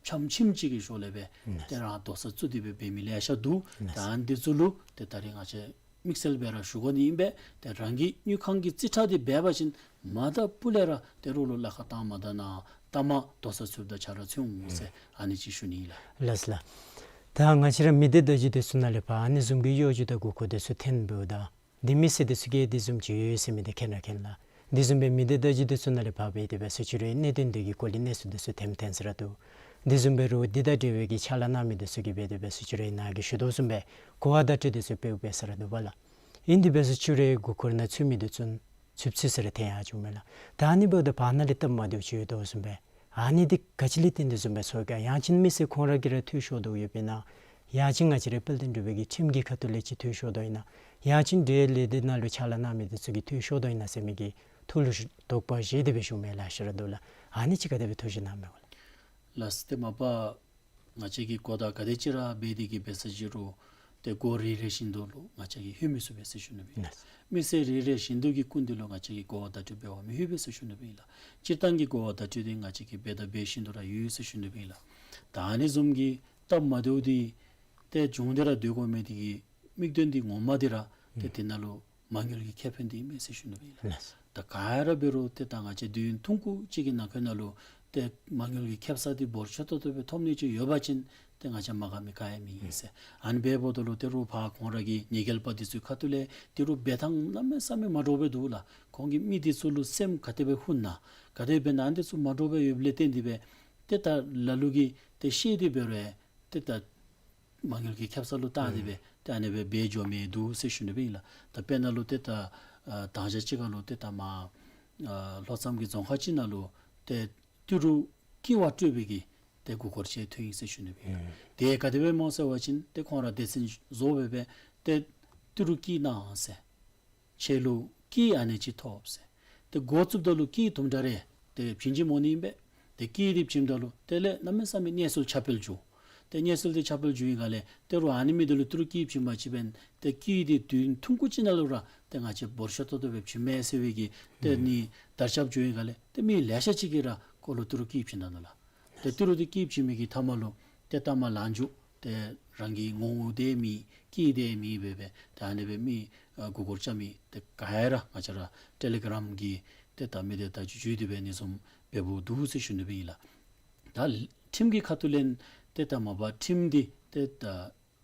ཕྱམ་ཁྱིམ་ཅིག་གི་ཞོར་ལས་སྦེ་ཏེ་རང་རྡོག་རྩ་བཙུགས་ཏེ་སྦེ་འབད་མི་ལེ་ཤ་འདུག། ཏེ་ཨ་ནི་འདི་ཚུ་ལུ་ཏེ་ད་རིས་ང་བཅས་དམིགས་བསལ་སྦེ་ར་ཞུ་དགོ་ནི་ཨིན་པས། ཏེ་རང་གི་དངུལ་ཁང་གི་རྩིས་ཁྲ་འདི་འབད་བ་ཅིན་མ་ད་སྤུ་ལས་ར་ཏེ་རོགས་ལུ་གླ་ཁར་བཏང་མ་ད་ནཱ་ད་མ་རྡོག་རྩ་བཙུགསཔ་ད་ཆ་རོགས་ཚུགས་འོང་ཟེར་ཨ་ནི་ཅིག་ཞུ་ནི་ཨིན་ལགས། ལགས་ལགས། ད་ང་བཅས་ར་མི་སྡེ་བརྡ་བརྒྱུད་འདི་ཚུ་ནང་ལས་ཕར་ཨ་ནི་བཟུམ་གྱི་གཡོ་སྒྱུ་དང་མགུ་སྐོར་འདི་ཚུ་འཐོན་འབདཝ་ད་འདི་མི་སེར་འདི་ཚུ་གིས་འདི་བཟུམ་ཅིག་ཡོད་ཟེར་མི་འདི་མཁྱེན་ར་མཁྱེན་ལགས། འདི་བཟུམ་སྦེ་མི་སྡེ་བརྡ་བརྒྱུད་འདི་ཚུ་ནང་ལས་ཕར་འབད་དེ་འབད་སོང་ཅི་རུང་གནད་དོན་འདི་གི་སྐོར་ལས་གནས་ཚུལ་འདི་ཚུ་འཐོན་འཐོན་ས་ར་འདུག། འདི་བཟུམ་སྦེ་རོགས་འདི་དང་འབྲེལ་བའི་གི་ཕྱག་ལཱ་གནང་མི་འདི་ཚུ་གིས་འབད་དེ་འབད་སོང་ཅི་རུང་ནཱ་གིས་ཞུ་དོ་བཟུམ་སྦེ་གོ་བ་བརྡ་སྤྲོད་འདི་ཚུ་འབདཝ་འབད་ས་ར་འདུག་པ་ལགས། ཨིན་དེ་འབད་སོང་ཅི་རུང་མགུ་སྐོར་ནང་ཚུད་མི་འདི་ཚུ་ཚུདཔ་ཚུད་ས་ར་འཐོན་ཡར་འགྱོཝ་མས་ལགས། ད་ཨ་ནི་འབདཝ་ད་བར་ན་ལས་སྟབས་མ་བདེཝ་ཅིག་ཡོད་དོ་བཟུམ་སྦེ་ཨ་ནི་འདི་ག་ཅི་ལས་བརྟེན་ཏེ་བཟུམ་སྦེ་ཚོར་ག། ཡང་ཅིན་མི་སེར་ཁོང་ར་གིས་ར་འཐུས་ཤོར་དོ་ཡོདཔ་ཨིན་ན། ཡང་ཅིན་ང་བཅས་རའི་དཔལ་ལྡན་འབྲུག་པའི་གི་ཁྲིམས་ཀྱི་ཁ་ཐུག་ལས་ཅིག་འཐུས་ཤོར་དོ་ཨིན་ན། ཡང་ཅིན་འབྲེལ་ལས་སྡེ་ནང་ལུ་ཕྱག་ལཱ་གནང་མི་འདི་ཚུ་གིས་འཐུས་ཤོར་དོ་ཨིན་ན་ཟེར་མི་གི་ཐུགས་ལུ་དོགས་པ་བཞེས་ཏེ་སྦེ་ཞུཝ་མས་ལགས། ཤེས་ར་འདུག་ལགས། ཨ་ནི་ཅིག་ག་དེ་སྦེ་ཐུགས་བཞེད་གནངམ་མས་གོ་ལགས། ལགས་སོ། ཏེ་མ་པ་ང་བཅས་ཀྱིས་གོ་བརྡ་ག་དེ་ཅིག་ར་འབད་དེ་གིས་འབད་ས་ཅི་རུང་ཏེ་འགོ་རེ་རེ་བཞིན་དུ་ལུ་ང་བཅས་ཀྱིས་ལྷོད་མི་ཚུགས་པས་ཟེར་ཞུ་ནི་སྦེ་ཨིན་ལགས། མི་སེར་རེ་རེ་བཞིན་དུ་གི་སྐུ་མདུན་ལུ་ང་བཅས་ཀྱིས་གོ་བ་བརྡ་སྤྲོད་འབད་བར་མི་ལྷོད་པས་ཟེར་ཞུ་ནི་སྦེ་ཨིན་ལགས། སྤྱིར་བཏང་གི་གོ་བ་བརྡ་སྤྲོད་འདི་ང་བཅས་ཀྱིས་འབད་དང་འབད་བཞིན་དུ་ར་ཡོད་ཟེར་ཞུ་ནི་སྦེ་ཨིན་ལགས། ད་ཨ་ནི་བཟུམ་གྱི་སྟབས་མ་བདེཝ་འདི་ཏེ་བྱུང་སྟེ་ར་སྡོད་དགོ་མི་འདི་གི་དམིགས་དོན་འདི་ངོ་མ་འདི་ར་ཏེ་ཨུམ་དེ་ནང་ལུ་མ་དངུལ་གྱི་ཁེ་ཕན་འདི་ཨིན་མས་ཟེར་ཞུ་ནི་སྦེ་ཨིན་ལགས། ལགས། ད་ག་ར་འབད་རུང་ཏེ་ད་ང་བཅས་དུས་ཡུན་ཐུང་ཀུ་ཅིག་གི་ནང་འཁོད་ནང་ལུ་ཏེ་མ་དངུལ་གྱི་ཁེབ་ས་འདི་འབོར་ཆེ་ཏོག་ཏོ་སྦེ་ཐོབ་ནི་ཅིག་ཡོད་པ་ཅིན་ཏེ་ང་བཅས་མ་དགའ་མི་ག་ཡང་མེད་ཨིན་ཟེར། ཨ་ནི་འབདཝ་ད་ལུ་ཏེ་རོགས་ཕར་ཁོང་ར་གི་ཉེས་འགེལ་པ་འདི་ཚུ་ཁ་ཐུག་ལས་ཏེ་རོགས་འབད་ཐངས་གནམ་མེད་ས་མེད་མ་འདྲཝ་སྦེ་འདུག་ལགས། ཁོང་གིས་མི་འདི་ཚུ་ལུ་སེམས་ག་དེ་སྦེ་ཧུན་ན་ག་དེ་སྦེ་ཨ་ནི་འདི་ཚུ་མ་འདྲཝ་སྦེ་ཡོདཔ་ལས་བརྟེན་ཏེ་སྦེ་ཏེ་ ཏེ་ད་ལ་ལུ་གིས་ཏེ་ཤེས་ཏེ་འབད་རུང་ཏེ་ད་མ་དངུལ་གྱི་ཁེབ་ས་ལུ་བཏང་སྟེ་སྦེ་ཨུམ་ཏེ་ཨ་ནི་སྦེ་འབད་འགྱོ་མི་འདུག་ཟེར་ཞུ་ནི་སྦེ་ཨིན་ལགས། ད་དཔེར་ན་ལུ་ཏེ་ད་ཨ་དང་ཞག་ཅིག་ཁར་ལུ་ཏེ་ད་མར་ཨ་ལྷོ་མཚམས་ཀྱི་རྫོང་ཁག་ཅིག་ནང་ལུ་ཏེ་ཏི་རུ་ཀི་བ་སྤྲོད་པའི་གི་ཏེ་མགུ་སྐོར་ཅིག་ཐོན་ཡི་ཟེར་ཞུ་ནི་སྦེ་ཨིན་ལགས། ཨུམ་དེ་ག་དེ་སྦེ་སྨོ་ཟེར་བ་ཅིན་ཏེ་ཁོང་ར་སྡེ་ཚན་བཟོ་སྦེ་སྦེ་ཏེ་ཏི་རུ་ཀི་གནང་ཟེར། ཁྱེད་ལུ་ཀི་ཨ་ནི་ཅིག་ཐོབ་ཟེར། ཏེ་འགོ་བཙུགསཔ་ད་ལུ་ཀི་དུམ་གྲ་རེ་ཏེ་བྱིན་གྱི་མོ་ནི་ཨིན་པས། ཏེ་ཀི་འདི་བྱིནམ་ད་ལུ་དེ་ལས་གནམ་མེད་ས་མེད་གནས་ཚུལ་ཁྱབ་སྤེལ་འགྱོ། ཏེ་གནས་ཚུལ་འདི་ཁྱབ་སྤེལ་འགྱོ་བའི་སྒང་ལས་ཏེ་རུང་ཨ་ནི་མི་འདི་ལུ་ཏི་རུ་ཀི་བྱིན་པ་ཅིན་ཏེ་ཀི་འདི་དུས་ཐུང་ཀུ་ཅིག་ནང་ལུ་ར་ཏེ་ང་བཅས་འབོར་ཤོག་ཏོག་ཏོ་སྦེ་བྱིན་མས་ཟེར་བའི་གི་ཏེ་ཨུམ་ནི་དར་ཁྱབ་འགྱོ་བའི་སྒང་ལས་ཏེ་མི་ལེ་ཤ་ཅིག་གིས་ར་ཁོ་ལུ་ཏི་རུ་ཀི་བྱིན་ད་ནུག་ལགས། ཏེ་ཏི་རུ་འདི་ཀི་བྱིན་མི་གི་མཐའ་མ་ལུ་ཏེ་ལྟ་མ་ལང་འགྱོ། ཏེ་རང་གི་ངོ་བོ་དེ་མེད་ཀི་དེ་མེད་སྦེ་སྦེ་ཏེ་ཨ་ནི་སྦེ་མི་ཨ་མགུ་སྐོར་རྐྱབ་མི་ཏེ་ག་ཡ་ར་ང་བཅས་ར་ཊེ་ལི་གྲམ་གི་ཏེ་ད་མི་སྡེ་ད་ཅིག་བརྒྱུད་དེ་སྦེ་ཨ་ནི་བཟུམ་འབདཝ་འདུག་ཟེར་ཞུ་ནི་སྦེ་ཨིན་ལགས། ད་ཁྲིམས་ཀྱི་ཁ་ཐུག་ལས་ཏེ་ད་མ་པ་ཁྲིམས་འདི་ཏེ་ད་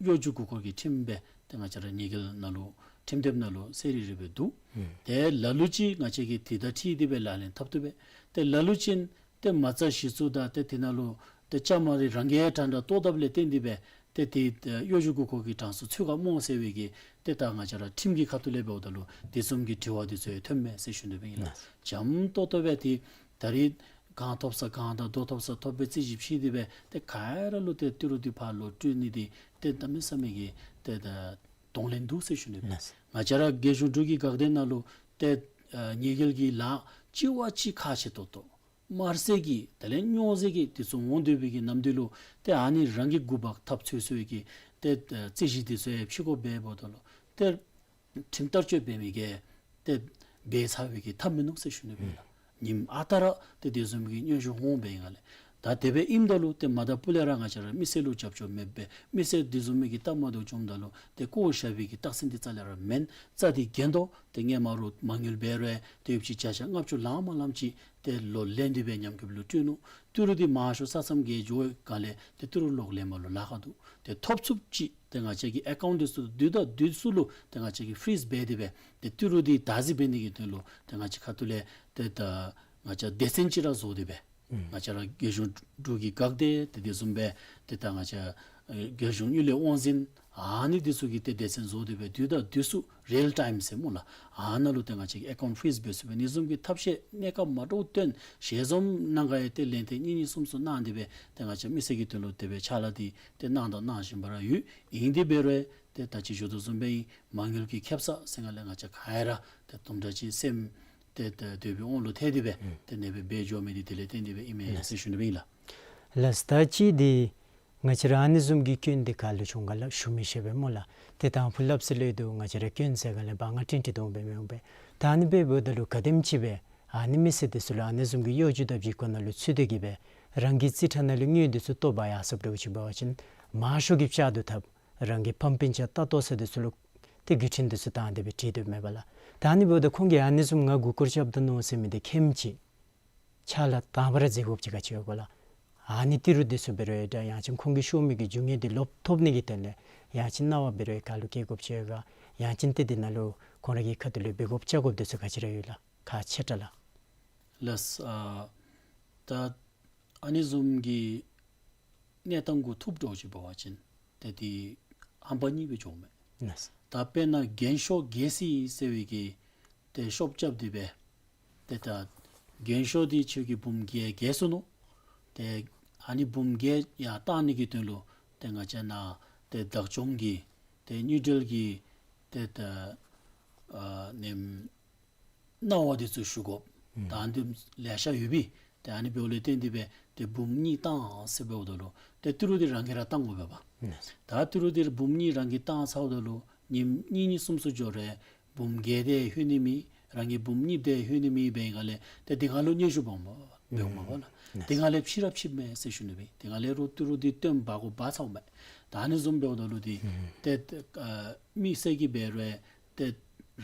གཡོ་སྒྱུ་མགུ་སྐོར་གྱི་ཁྲིམས་སྦེ་ཏེ་ང་བཅས་ར་ཉེས་འགེལ་ནང་ལུ་ཁྲིམས་དེབ་ནང་ལུ་གསལ་རི་རི་སྦེ་འདུག། ཨུམ་ཏེ་ལ་ལུ་ཅིག་ང་བཅས་ཀྱིས་དེ་དང་འཁྲིལ་ཏེ་སྦེ་ལག་ལེན་འཐབ་བཏུབ་པས། ཏེ་ལ་ལུ་ཅིག་ཏེ་མ་རྩ་གཞི་བཙུགས་དང་ཏེ་དེ་ནང་ལུ་ཏེ་བཅའ་མར་རང་གིས་དྲང་དྲང་གཏོར་དཔ་ལས་བརྟེན་ཏེ་སྦེ་ཏེ་དེ་ཏེ་གཡོ་སྒྱུ་མགུ་སྐོར་གྱི་གྲངས་སུ་ཚུད་ག་སྨོ་ཟེར་བའི་གི་ཏེ་ད་ང་བཅས་ར་ཁྲིམས་ཀྱི་ཁ་ཐུག་ལས་འབདཝ་ད་ལུ་དེ་བཟུམ་གྱི་དྲི་བ་དེ་ཚུ་ཡང་ཐོནམ་མས་ཟེར་ཞུ་ནི་སྦེ་ཨིན་ལགས། ལགས། འཇམ་ཏོག་ཏོ་སྦེ་ཏེ་ད་རིས་གང་ཐོབ་ས་གང་དང་རྡོ་ཐོབ་ས་ཐོབ་སྦེ་རྩོད་གཞི་ཕྱེ་སྟེ་སྦེ་ཏེ་ག་ཡ་ར་ལུ་ཏེ་ཏི་རུ་འདི་ཕར་ལོག་སྤྲོད་ནི་འདི་ཏེ་གནམ་མེད་ས་མེད་ཀྱི་ཏེ་ད་གདོང་ལེན་འདུག་ཟེར་ཞུ་ནི་སྦེ། ལགས། ང་བཅས་ར་རྒྱལ་གཞུང་འབྲུག་གི་འགག་སྡེ་ནང་ལུ་ཏེ་ཨ་ཉེས་འགེལ་གྱི་ལཱ་ཅིག་བ་ཅིག་ཁག་ཆེ་ཏོག་ཏོ་དམར་ཟས་ཀྱི་དེ་ལས་སྨྱོ་ཟས་ཀྱི་དེ་ཚུ་འོང་སྡོད་པའི་གི་ནམ་དུས་ལུ་ཏེ་ཨ་ནི་རང་གི་འགོ་འབག་ཐབས་འཚོལ་འཚོལ་གྱི་ཏེ་ཨ་རྩོད་གཞི་དེ་ཚུ་ཡང་ཕྱེ་དགོཔ་འབདཝ་ད་ལུ་ཏེ་ཁྲིམས་བསྟར་སྤྱོད་འབད་མི་གིས་ཏེ་འབད་ཚར་བའི་གི་ཐབས་མིན་ནུག་ཟེར་ཞུ་ནི་སྦེ་ཨིན་ལགས། ཨུམ་ཉིནམ་ཨ་རྟག་ར་ཏེ་དེ་བཟུམ་གྱི་སྙན་ཞུ་འོང་སྦེ་ཨིན་ག་ལས། ད་དེ་སྦེ་ཨིནམ་ད་ལུ་ཏེ་མ་ད་སྤུ་ལས་ར་ང་བཅས་ར་མི་སེར་ལུ་རྒྱབ་སྐྱོར་མེདཔ་སྦེ་མི་སེར་དེ་བཟུམ་མའི་གི་སྟབས་མ་བདེཝ་བྱུངམ་ད་ལུ་ཏེ་བཀོ་བཞག་པའི་གི་རྟགས་མཚན་འདི་རྩ་ལས་ར་མེན། རྩ་འདི་འགེངས་དོ། ཏེ་སྔོན་མ་རུང་མ་དངུལ་འབད་རུང་ཏེ་ཡོདཔ་ཅིག་བརྒྱ་ཆ་ལྔ་བཅུ་ལངམ་ལངམ་ཅིག་ཏེ་ལོག་ལེན་ཏེ་སྦེ་ཉམས་རྒུདཔ་ལུ་སྤྲོད་ནུག། ཏི་རུ་འདི་མང་ཤོས་ས་མཚམས་བརྒལ་འགྱོ་བའི་སྒང་ལས་ཏེ་ཏི་རུ་ལོག་ལེན་པ་ལུ་ལཱ་ཁག་འདུག། ཏེ་ཐོབ་ཚུགསཔ་ཅིག་ཏེ་ང་བཅས་ཀྱི་ཨེ་ཀའུནཊ་དེ་ཚུ་དུས་དང་དུས་སུ་ལུ་ཏེ་ང་བཅས་ཀྱིས་ཕི་རིཛ་འབད་དེ་སྦེ་ཏེ་ཏི་རུ་འདི་བདག་འཛིན་འབད་ནི་གི་དོན་ལུ་ཏེ་ང་བཅས་ཁ་ཐུག་ལས་ཏེ་ད་ང་བཅས་སྡེ་ཚན་ཅིག་ར་བཟོ་སྟེ་སྦེ་ཨུམ་ང་བཅས་ར་རྒྱལ་གཞུང་འབྲུག་གི་འགག་སྡེ་ཏེ་དེ་བཟུམ་སྦེ་ཏེ་ད་ང་བཅས་ཨེ་རྒྱལ་གཞུང་གཉུག་ལས་དབང་འཛིན་ཨ་ནི་དེ་ཚུ་གིས་ཏེ་སྡེ་ཚན་བཟོ་སྟེ་སྦེ་དུས་དང་དུས་སུ་རི་ཡལ་ཊའིམ་ཟེར་སྨོ་ལགས། ཨ་ནཱ་ལུ་ཏེ་ང་བཅས་ཀྱིས་ཨེ་ཀའུནཊ་ཕི་རིཛ་འབད་ཚུགས་པའི་ཨ་ནི་བཟུམ་གྱི་ཐབས་ཤེས་གནས་སྐབས་མ་འདྲཝ་བཏོན། ཞལ་འཛོམས་ནང་ག་ཡང་ཏེ་ལན་ཏེ་གཉིས་གཉིས་གསུམ་གསུམ་གནང་སྟེ་སྦེ་ཏེ་ང་བཅས་མི་སེར་གྱི་དོན་ལུ་དེ་སྦེ་ཕྱག་ལཱ་འདི་ཏེ་གནང་དང་གནང་བཞིན་པ་ར་ཡོད། ཨིན་ཏེ་འབད་རུང་ཏེ་ད་ཅི་ཞུ་དོ་བཟུམ་སྦེ་ཨིན། མ་དངུལ་གྱི་ཁེབ་ས་ཟེར་སྒང་ལས་ང་བཅས་ག་ཡ་ར་ཏེ་དུམ་གྲ་ཅིག་སེམས་ཏེ་ཏེ་དེ་སྦེ་དབང་ལུ་ཐལ་ཏེ་སྦེ་ཨུམ་ཏེ་ཨ་ནི་སྦེ་འབད་འགྱོ་མི་འདི་དེ་ལས་བརྟེན་ཏེ་སྦེ་ཨིན་མས་ཟེར་ཞུ་ནི་སྦེ་ཨིན་ལགས། ལགས། ད་ཅི་འདི་ང་བཅས་ར་ཨ་ནི་བཟུམ་གྱི་སྐྱོན་འདི་ག་ལུ་བྱུང་ག་ལགས་ཞུ་མི་ཤེས་པས་སྨོ་ལགས། ཏེ་དང་ཕུ་སླབ་ས་ལུ་ཡོད་དོ། ང་བཅས་ར་སྐྱོན་ཟེར་སྒང་ལས་དབང་ང་ཏིང་ཏི་དོང་སྦེ་མི་འོང་པས། ད་ཨ་ནི་སྦེ་འབདཝ་ད་ལུ་ག་དེམ་ཅིག་སྦེ་ཨ་ནི་མི་སེར་དེ་ཚུ་ལུ་ཨ་ནི་བཟུམ་གྱི་གཡོ་སྒྱུ་དང་བྱི་ཀོ་ནང་ལུ་ཚུད་དེ་གི་སྦེ་རང་གི་རྩིས་ཁྲ་ནང་ལུ་དངུལ་དེ་ཚུ་བཏོག་འབག་ཡར་སོཔ་འདྲཝ་ཅིག་འབད་བ་ཅིན་མང་ཤོས་ཀྱིས་བཅག་བཏུབ་ཐབས་རང་གི་ཕམ་སྤུན་ཆ་ལྟ་བཏོག་ས་དེ་ཚུ་ལུ་ཏེ་བརྒྱུད་འཕྲིན་དེ་ཚུ་བཏང་སྟེ་སྦེ་བྲིས་དོ་མས་པ་ལགས། ད་ཨ་ནི་འབདཝ་ད་ཁོང་གིས་ཨ་ནི་བཟུམ་ང་མགུ་སྐོར་རྐྱབ་ད་ནུག་ཟེར་མི་འདི་མཁྱེནམ་ཅིག་ཕྱག་ལཱ་དང་པ་ར་མཛད་དགོཔ་ཅིག་ག་ཅི་ཡོད་ག་ལགས། ཨ་ནི་ཏི་རུ་དེ་ཚུ་འབད་རུང་ཡང་འདྲ་ཡང་ཅིན་ཁོང་གིས་ཤོར་མི་གི་རྒྱུ་དངོས་འདི་ལོག་ཐོབ་ནི་གི་དོན་ལས་ཡང་ཅིན་གནང་བ་འབད་རུང་ག་ལུ་བསྐྱལ་དགོཔ་ཅིག་ཡོད་ག། ཡང་ཅིན་ཏེ་འདི་ནང་ལུ་ཁོང་ར་གི་ཁ་ཐུག་ལས་འབད་དགོཔ་བཅའ་དགོཔ་དེ་ཚུ་ག་ཅི་ར་ཡོད་ལགས། ཁག་ཆེ་དྲགས་ལགས། ལགས། ཨ་ད་ཨ་ནི་བཟུམ་གྱི་གནས་སྟངས་གུ་ཐུགཔ་འདྲཝ་ཅིག་འབད་བ་ཅིན་ཏེ་འདི་ཧམ་པ་གཉིས་སྦེ་འགྱོཝ་མས། ལགས། ད་དཔེར་ན་རྒན་ཤོས་བརྒྱད་ཅིག་ཟེར་བའི་གི་ཏེ་ཤོབ་རྐྱབ་སྟེ་སྦེ་ཏེ་ད་རྒན་ཤོས་འདི་ཁྱོད་ཀྱིས་འབུམ་བརྒྱད་བརྒལ་སོ་ནུག། ཏེ་ཨ་ནི་འབུམ་བརྒྱད་ཡར་བཏང་ནི་གི་དོན་ལུ་ཏེ་ང་བཅས་ནཱ་ཏེ་བདག་སྐྱོང་གི་ཏེ་དངུལ་འབྲེལ་གྱི་ཏེ་ད་ཨ་ནེམ་གནང་བ་དེ་ཚུ་ཞུ་དགོཔ་ཨུམ་ད་ཨ་ནི་ལེ་ཤ་ཡོད་པས། ཏེ་ཨ་ནི་འབདཝ་ལས་བརྟེན་ཏེ་སྦེ་ཏེ་འབུམ་གཉིས་བཏང་ཟེར་འབདཝ་ད་ལུ་ཏེ་ཏི་རུ་འདི་རང་གིས་ར་བཏང་དགོ་པས་པ། ཨུམ་ད་ཏི་རུ་འདི་འབུམ་གཉིས་རང་གིས་བཏང་ཚརཝ་ད་ལུ་ཉིནམ་གཉིས་གཉིས་གསུམ་གསུམ་འགྱོ་རུང་འབུམ་བརྒྱད་དེ་ལྷོད་ནི་མེད། རང་གི་འབུམ་གཉིས་དེ་ལྷོད་ནི་མེད་པའི་སྒང་ལས་ཏེ་དེ་སྒང་ལུ་སྙན་ཞུ་འབག་མ་འབག་མ་འབག་ལགས། ཨུམ་དེ་སྒང་ལས་ཕྱིར་ར་ཕྱིསཔ་མས་ཟེར་ཞུ་ནི་སྦེ། དེ་སྒང་ལས་རུང་ཏི་རུ་འདི་བཏོན་འབག་དགོ་འབག་ཚརཝ་མས། ད་ཨ་ནི་བཟུམ་འབདཝ་ད་ལུ་འདི་ཨུམ་ཏེ་ཨ་མི་སེར་གྱིས་འབད་རུང་ཏེ་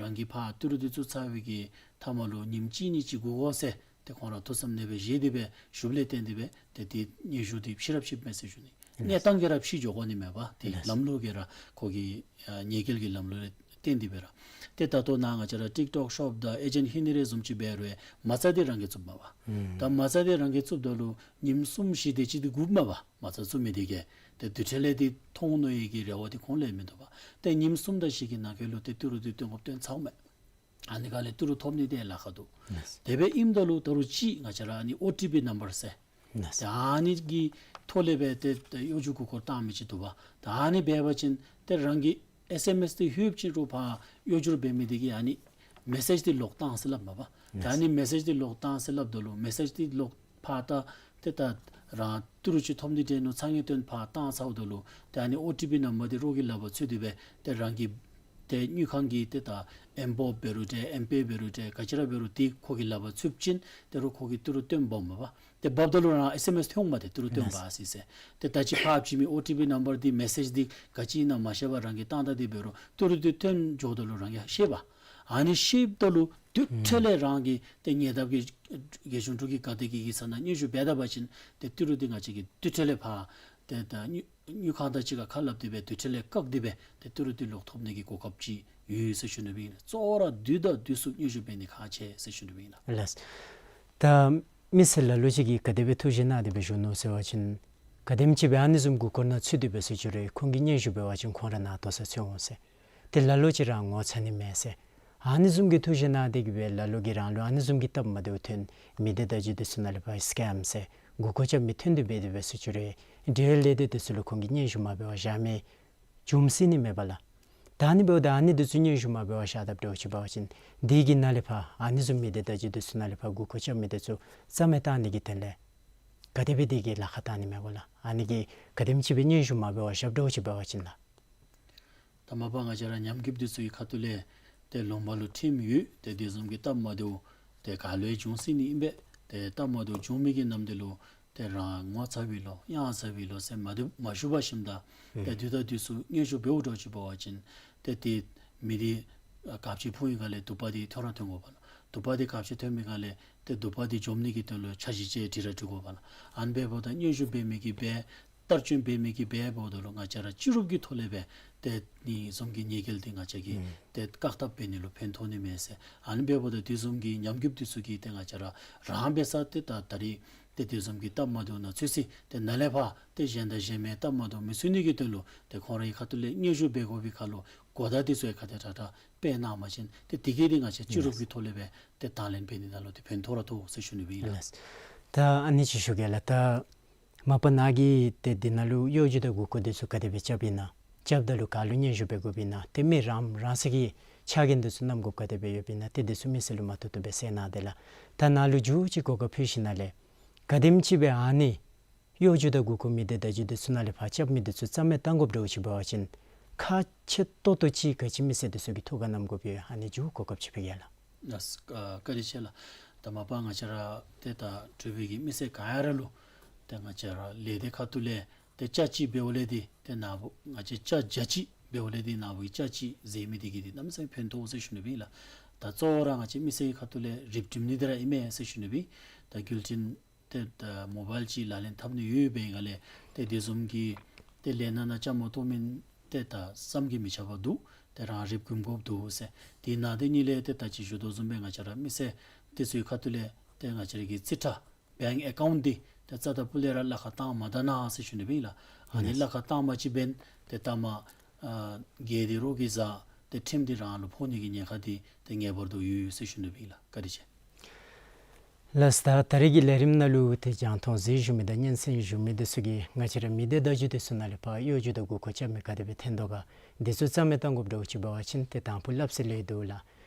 རང་གིས་ཕར་ཏི་རུ་འདི་བཙུགས་ཚར་བའི་གི་མཐའ་མ་ལུ་ཉིནམ་གཅིག་གཉིས་ཅིག་སྒུག་དགོ་ཟེར་ཏེ་ཁོང་ར་ཐུགས་བསམ་ཨ་ནེ་སྦེ་བཞེས་ཏེ་སྦེ་ཞུཝ་ལས་བརྟེན་ཏེ་སྦེ་ཏེ་དེ་སྙན་ཞུ་འདི་ཕྱིར་ར་ཕྱིསཔ་མས་ཟེར་ཞུ་ནི། ཨིན། གནས་སྟངས་ཀྱིས་ར་ཕྱིས་འགྱོ་དགོ་ནི་མས་པ། དེ་ཨིན། ལམ་ལུགས་ཀྱིས་ར་ཁོ་གི་ཨ་ཉེས་འགེལ་གྱི་ལམ་ལུགས་ལས་ བརྟེན་ཏེ་འབད་ར། ཏེ་ད་ལྟོ་ནཱ་ང་བཅས་ར་ཊིཀ་ཊོཀ་ཤོཔ་དང་ཨེ་ཇེནཊ་ཧིན་ནི་རེ་བཟུམ་ཅིག་འབད་རུང་མ་རྩ་འདི་རང་གིས་བཙུགསཔ་མས་པ། ཨུམ། ད་མ་རྩ་འདི་རང་གིས་བཙུགསཔ་ད་ལུ་ཉིནམ་གསུམ་བཞི་དེ་ཅིག་འདི་སྒུགཔ་མས་པ། མ་རྩ་བཙུགས་མི་དེ་གིས་ཏེ་དུས་ཐོག་ལས་འདི་མཐོང་ནི་ཡོད་ཀྱི་རེ་བ་འདི་ཁོང་ལུ་མིན་འདུག་པ། ཏེ་ཉིནམ་གསུམ་དང་བཞི་གི་ནང་འཁོད་ལུ་ཏེ་ཏི་རུ་འདི་བཏོན་དགོཔ་བཏོན་ཚརཝ་མས། ཨ་ནི་ཁ་ལས་ཏི་རུ་ཐོབ་ནི་དེ་ལཱ་ཁག་འདུག། ལགས། དེ་སྦེ་ཨིནམ་ད་ལུ་ད་རུང་ཅིག་ང་བཅས་ར་ཨ་ནི་ཨོ་ཊི་པི་ནམ་བར་ཟེར། ལགས། ཏེ་ཨ་ནི་གི་ཐོག་ལས་སྦེ་ཏེ་ཏེ་གཡོ་སྒྱུ་མགུ་སྐོར་བཏང་མི་ཅིག་འདུག་པ། ད་ཨ་ནི་འབད་བ་ཅིན་ཏེ་རང་གི་ཨེསི་ཨེམ་ཨེསི་འདི་ལྷོདཔ་ཅིག་རུང་ཕར་གཡོ་སྒྱུར་འབད་མི་དེ་གིས་ཨ་ནི་མེ་སེཇ་འདི་ལོག་བཏང་ཟེར་སླབ་མས་པ། ད་ཨ་ནི་མེ་སེཇ་འདི་ལོག་བཏང་ཟེར་སླབ་ད་ལུ་མེ་སེཇ་འདི་ལོག་ཕར་ད་ཏེ་ད་རང་ཏི་རུ་ཅིག་ཐོབ་ནི་འདྲས་ནུག་ཚ་ངེས་བཏོན་ཕར་བཏང་ཚརཝ་ད་ལུ་ཏེ་ཨ་ནི་ཨོ་ཊི་པི་ནམ་བར་འདི་རོགས་ཀྱི་ལག་པར་ཚུད་དེ་སྦེ་ཏེ་རང་གི་ཏེ་དངུལ་ཁང་གི་ཏེ་ད་ཨེམ་བོབ་འབད་རུང་འདྲ་ཨེམ་པེ་འབད་རུང་འདྲ་ག་ཅི་ར་འབད་རུང་དེ་ཁོ་གི་ལག་པར་ཚུད་ཅིན་ཏེ་རོགས་ཁོ་གིས་ཏི་རུ་བཏོན་འབགཔ་མས་པ། ཏེ་འབགཔ་ད་ལུ་རང་ཨེསི་ཨེམ་ཨེསི་ཐོན་འོང་མས། ཏེ་ཏི་རུ་བཏོན་ལགས། འབག་ཟེར་ཟེར། ཏེ་ད་ཅི་ཕར་བྱིན་མི་ཨོ་ཊི་པི་ནམ་བར་འདི་མེ་སེཇ་འདི་ག་ཅི་ཨིན་ན་མ་ཤེས་པར་རང་གིས་བཏང་ད་དེ་འབད་རུང་ཏི་རུ་འདི་བཏོན་འགྱོཝ་ད་ལུ་རང་གིས་ཤེས་པ། ཨ་ནི་ཤེསཔ་ད་ལུ་དུས་ཐོག་ལས་རང་གིས་ཏེ་ཉེ་འདབས་ཀྱི་རྒེད་གཞུང་དྲུག་གི་ག་དེ་གི་གི་ས་ནང་སྙན་ཞུ་འབད་ད་པ་ཅིན་ཏེ་ཏི་རུ་འདི་ང་བཅས་ཀྱིས་དུས་ཐོག་ལས་ཕར་ཏེ་ད་དངུལ་དངུལ་ཁང་དང་གཅིག་ཁར་ཁ་སླབ་སྟེ་སྦེ་དུས་ཐོག་ལས་བཀག་སྟེ་སྦེ་ཏེ་ཏི་རུ་འདི་ལོག་ཐོབ་ནི་གི་གོ་སྐབས་ཅིག་ཡོད་ཟེར་ཞུ་ནི་སྦེ་ཨིན་ལགས། གཙོ་བོ་ར་དུས་དང་དུས་སུ་སྙན་ཞུ་འབད་ནི་ཁག་ཆེ་ཟེར་ཞུ་ནི་སྦེ་ཨིན་ལགས། ལགས། ད་མི་སེར་ལ་ལུ་ཅིག་གིས་ག་དེ་སྦེ་ཐུགས་བཞེད་གནང་སྟེ་སྦེ་བཞུགས་ནུག་ཟེར་བ་ཅིན་ག་དེམ་ཅིག་སྦེ་ཨ་ནི་བཟུམ་མགུ་སྐོར་ནང་ཚུད་དེ་སྦེ་ཟེར་ཞུ་རུང་ཁོང་གིས་སྙན་ཞུ་འབད་བ་ཅིན་ཁོང་ར་ནཱ་ལྟོ་ས་ཚུད་འོང་ཟེར། ཏེ་ལ་ལུ་ཅིག་རང་ངོ་ཚ་ནི་མེད་ཟེར། ཨ་ནི་བཟུམ་གྱི་ཐུགས་བཞེད་གནང་སྟེ་གི་སྦེ་ལ་ལུ་གིས་རང་ལུ་ཨ་ནི་བཟུམ་གྱི་སྟབས་མ་བདེཝ་ཐོན་མི་སྡེ་བརྡ་བརྒྱུད་འདི་ཚུ་ནང་ལས་ཕར་སི་ཀེམ་ཟེར་མགུ་སྐོར་རྐྱབ་མི་ཐོན་ཏེ་འབད་དེ་སྦེ་ཟེར་ཞུ་རུང་འབྲེལ་ཡོད་ལས་སྡེ་འདི་ཚུ་ལུ་ཁོང་གིས་སྙན་ཞུ་མ་འབད་བར་བཞག་མི་བྱུང་སྲིད་ནི་མས་པ་ལགས། ད་ཨ་ནི་འབདཝ་ད་ཨ་ནི་འདི་ཚུ་སྙན་ཞུ་མ་འབད་བར་བཞག་དཔ་འདྲཝ་ཅིག་འབད་བ་ཅིན་འདི་གི་ནང་ལས་ཕར་ཨ་ནི་བཟུམ་མི་སྡེ་བརྡ་བརྒྱུད་འདི་ཚུ་ནང་ལས་ཕར་མགུ་སྐོར་རྐྱབ་མི་འདི་ཚུ་རྩ་མེད་བཏང་ནི་གི་དོན་ལས་ག་དེ་སྦེ་འདི་གི་ལཱ་ཁག་བཏང་ནི་མས་གོ་ལགས། ཨ་ནི་གི་ག་དེམ་ཅིག་སྦེ་སྙན་ཞུ་མ་འབད་བར་བཞགཔ་འདྲཝ་ཅིག་འབད་བ་ཅིན་ལགས། ད་མ་པ་ང་བཅས་ར་ཉམས་རྒུདཔ་འདི་ཚུ་གི་ཁ་ཐུག་ལས་ཏེ་ལུང་པ་ལུ་ཁྲིམས་ཡོད། ཏེ་དེ་བཟུམ་གྱི་སྟབས་མ་བདེཝ་ཏེ་ག་ལུ་ཡང་འབྱུང་སྲིད་ནི་ཨིན་པས། ཏེ་སྟབས་མ་བདེཝ་འབྱུང་མི་གི་ནམ་དེ་ལུ་ཏེ་རང་ངོ་ཚ་བའི་བློ་གཡང་ཚ་བའི་བློ་ཟེར་མ་བདེཝ་མ་ཞུ་བར་ཞིནམ་ད་ཏེ་ཨུམ་དུས་དང་དུས་སུ་སྙན་ཞུ་འབདཝ་འདྲཝ་ཅིག་འབད་བ་ཅིན་ཏེ་ཏེ་མི་འདི་ཨ་གབ་ཅིག་ཕུང་བའི་སྒང་ལས་དུ་པ་འདི་ཐོན་ར་ཐོན་དགོ་པ་ལགས། དུ་པ་འདི་གབ་ཅིག་ཐོན་མི་སྒང་ལས་ཏེ་དུ་པ་འདི་འཇོམས་ནི་གི་དོན་ལུ་འཆར་གཞི་ཅིག་སྒྲིག་ར་སྒྲིག་དགོ་པ་ལགས། ཨ་ནི་འབདཝ་ད་སྙན་ཞུ་འབད་མི་གིས་འབད་བསྟར་སྤྱོད་འབད་མི་གིས་འབད་འབདཝ་ད་ལུ་ང་བཅས་ར་སྤྱི་རུབ་ཀྱི་ཐོག་ལས་འབད་ཏེ་ཨ་ནི་བཟུམ་གྱི་ཉེས་འགེལ་འདི་ང་བཅས་ཀྱིས་ཨུམ་ཏེ་བཀག་ཐབས་འབད་ནི་ལུ་ཕན་ཐོགས་ནི་མས་ཟེར། ཨ་ནི་འབདཝ་ད་དེ་བཟུམ་གྱི་ཉམས་རྒུདཔ་འདི་ཚུ་གིས་ཏེ་ང་བཅས་ར་རང་འབད་ས་ཏེ་ད་ད་རིས་ཏེ་དེ་བཟུམ་གྱི་སྟབས་མ་བདེཝ་ནང་ཚུད་ཅི། ཏེ་ནཱ་ལས་ཕར་ཏེ་གཞན་དང་གཞན་མའི་སྟབས་མ་བདེཝ་མི་ཚུད་ནི་གི་དོན་ལུ་ཏེ་ཁོང་རའི་ཁ་ཐུག་ལས་སྙན་ཞུ་འབད་དགོ་པའི་ཁར་ལུ་གོ་བརྡ་འདི་ཚུ་ཡང་ག་དེ་དྲག་དྲག་སྤེལ་གནང་བ་ཅིན་ཏེ་དེ་གིས་ཏེ་ང་བཅས་སྤྱི་རུབ་ཀྱི་ཐོག་ལས་འབད་ཏེ་དང་ལེན་འབད་ནི་ནང་ལུ་ཏེ་ཕན་ཐོགས་ར་ཐོགས་ཟེར་ཞུ་ནི་སྦེ་ཨིན་ལགས། ལགས། ད་ཨ་ནི་ཅིག་ཞུ་གེ་ལགས། ད་མ་པ་ནཱ་གིས་ཏེ་འདི་ནང་ལུ་གཡོ་སྒྱུ་དང་མགུ་སྐོར་འདི་ཚུ་ག་དེ་སྦེ་རྐྱབ་ཨིན་ན་རྐྱབ་ད་ལུ་ག་ལུ་སྙན་ཞུ་འབད་དགོཔ་ཨིན་ན་ཏེ་མི་རང་རང་སོའི་གི་ཕྱག་འགན་འདི་ཚུ་བསྣམ་དགོཔ་ག་དེ་སྦེ་ཡོདཔ་ཨིན་ན་ཏེ་འདི་ཚུ་མི་སེར་ལུ་མ་ཐུག་ཐུག་སྦེ་གསལ་གནང་དེས་ལགས། ད་ནཱ་ལུ་མཇུག་ཅིག་གོ་སྐབས་ཕུལ་ཞིནམ་ལས་ག་དེམ་ཅིག་སྦེ་ཨ་ནི་གཡོ་སྒྱུ་དང་མགུ་སྐོར་མི་སྡེ་བརྡ་བརྒྱུད་འདི་ཚུ་ནང་ལས་ཕར་རྐྱབ་མི་འདི་ཚུ་རྩ་མེད་བཏང་དགོཔ་འདྲཝ་ཅིག་འབད་བ་ཅིན་ཁག་ཆེ་ཏོག་ཏོ་ཅིག་ག་ཅི་མི་སེར་འདི་ཚུ་གིས་ཐུགས་ཁར་བསྣམ་དགོཔ་ཡོད། ཨ་ནི་མཇུག་གོ་སྐབས་ཅིག་ཕུལ་གེ་ལགས། ལགས། ཨ་བཀའ་དྲིན་ཆེ་ལགས། ད་མ་པ་ང་བཅས་ར་ཏེ་ད་འབྲུག་པའི་གི་མི་སེར་ག་ར་ལུ་ཏེ་ང་བཅས་ར་ལས་སྡེ་ཁ་ཐུག་ལས་ཏེ་ཅ་ཅི་འབདཝ་ལས་འདི་ཏེ་ནཱ་བུ་ང་བཅས་ཅ་བརྒྱ་ཅི་འབདཝ་ལས་འདི་ནཱ་བུ་གི་ཅ་ཅི་ཟེར་མི་འདི་གིས་འདི་གནམ་མེད་ས་མེད་ཕན་ཐོགས་ཟེར་ཞུ་ནི་སྦེ་ཨིན་ལགས། ད་གཙོ་བོ་ར་ང་བཅས་མི་སེར་གྱི་ཁ་ཐུག་ལས་རིག་སྒྲིམ་ནི་འདི་ར་ཨིན་མས་ཟེར་ཞུ་ནི་སྦེ་ཨིན། ད་བརྒྱུད་འཕྲིན་ཏེ་ད་མོ་བཱའིལ་ཅིག་ལག་ལེན་འཐབ་ནི་ཡོད་པའི་སྒང་ལས་ཏེ་དེ་བཟུམ་གྱི་ཏེ་ལས་སྣ་ནང་བཅའ་མར་གཏོགས་མི་ཏེ་ད་བསམ་གྱིས་མི་ཁྱབ་པ་འདུག། ཏེ་རང་རིགཔ་སྒྲིམ་དགོཔ་འདུག་ཟེར། དེ་ནང་དེ་གཉིས་ལས་ཏེ་ད་ཅི་ཞུ་དོ་བཟུམ་སྦེ་ང་བཅས་ར་མི་སེར་འདི་ཚུའི་ཁ་ཐུག་ལས་ཏེ་ང་བཅས་ར་གི་རྩིས་ཁྲ་བེངཀ་ཨེ་ཀའུནཊ་འདི་ཏེ་རྩ་དང་ཕུ་ལས་ར་གླ་ཁར་བཏང་མ་ད་ན་ཟེར་ཞུ་ནི་སྦེ་ཨིན་ལགས། ཨ་ནི་ལགས། གླ་ཁར་བཏང་མ་ཅིག་འབདན་ཏེ་ད་མ་ཨ་གེ་འདི་རོགས་ཀྱིས་བཟའ་ཏེ་ཁྲིམས་འདི་རང་ལུ་ཕོག་ནི་གི་ཉེན་ཁ་འདི་ཏེ་ངེས་པར་དུ་ཡོད་ཟེར་ཞུ་ནི་སྦེ་ཨིན་ལགས། བཀའ་དྲིན་ཆེ། ལགས། ད་ད་རིས་ཀྱི་ལས་རིམ་ནང་ལུ་ཏེ་རྒྱང་མཐོང་གཟིགས་བཞུགས་མི་དང་སྙན་གསན་བཞུགས་མི་འདི་ཚུ་གིས་ང་བཅས་ར་མི་སྡེ་བརྡ་བརྒྱུད་འདི་ཚུ་ནང་ལས་ཕར་གཡོ་སྒྱུ་དང་མགུ་སྐོར་རྐྱབ་མི་ག་དེ་སྦེ་ཐོན་དོ་ག། འདི་ཚུ་རྩ་མེད་བཏང་དགོཔ་འདྲཝ་ཅིག་འབད་བ་ཅིན་ཏེ་དང་ཕུ་སླབ་སྲོལ་ལས་འདུག་ལགས།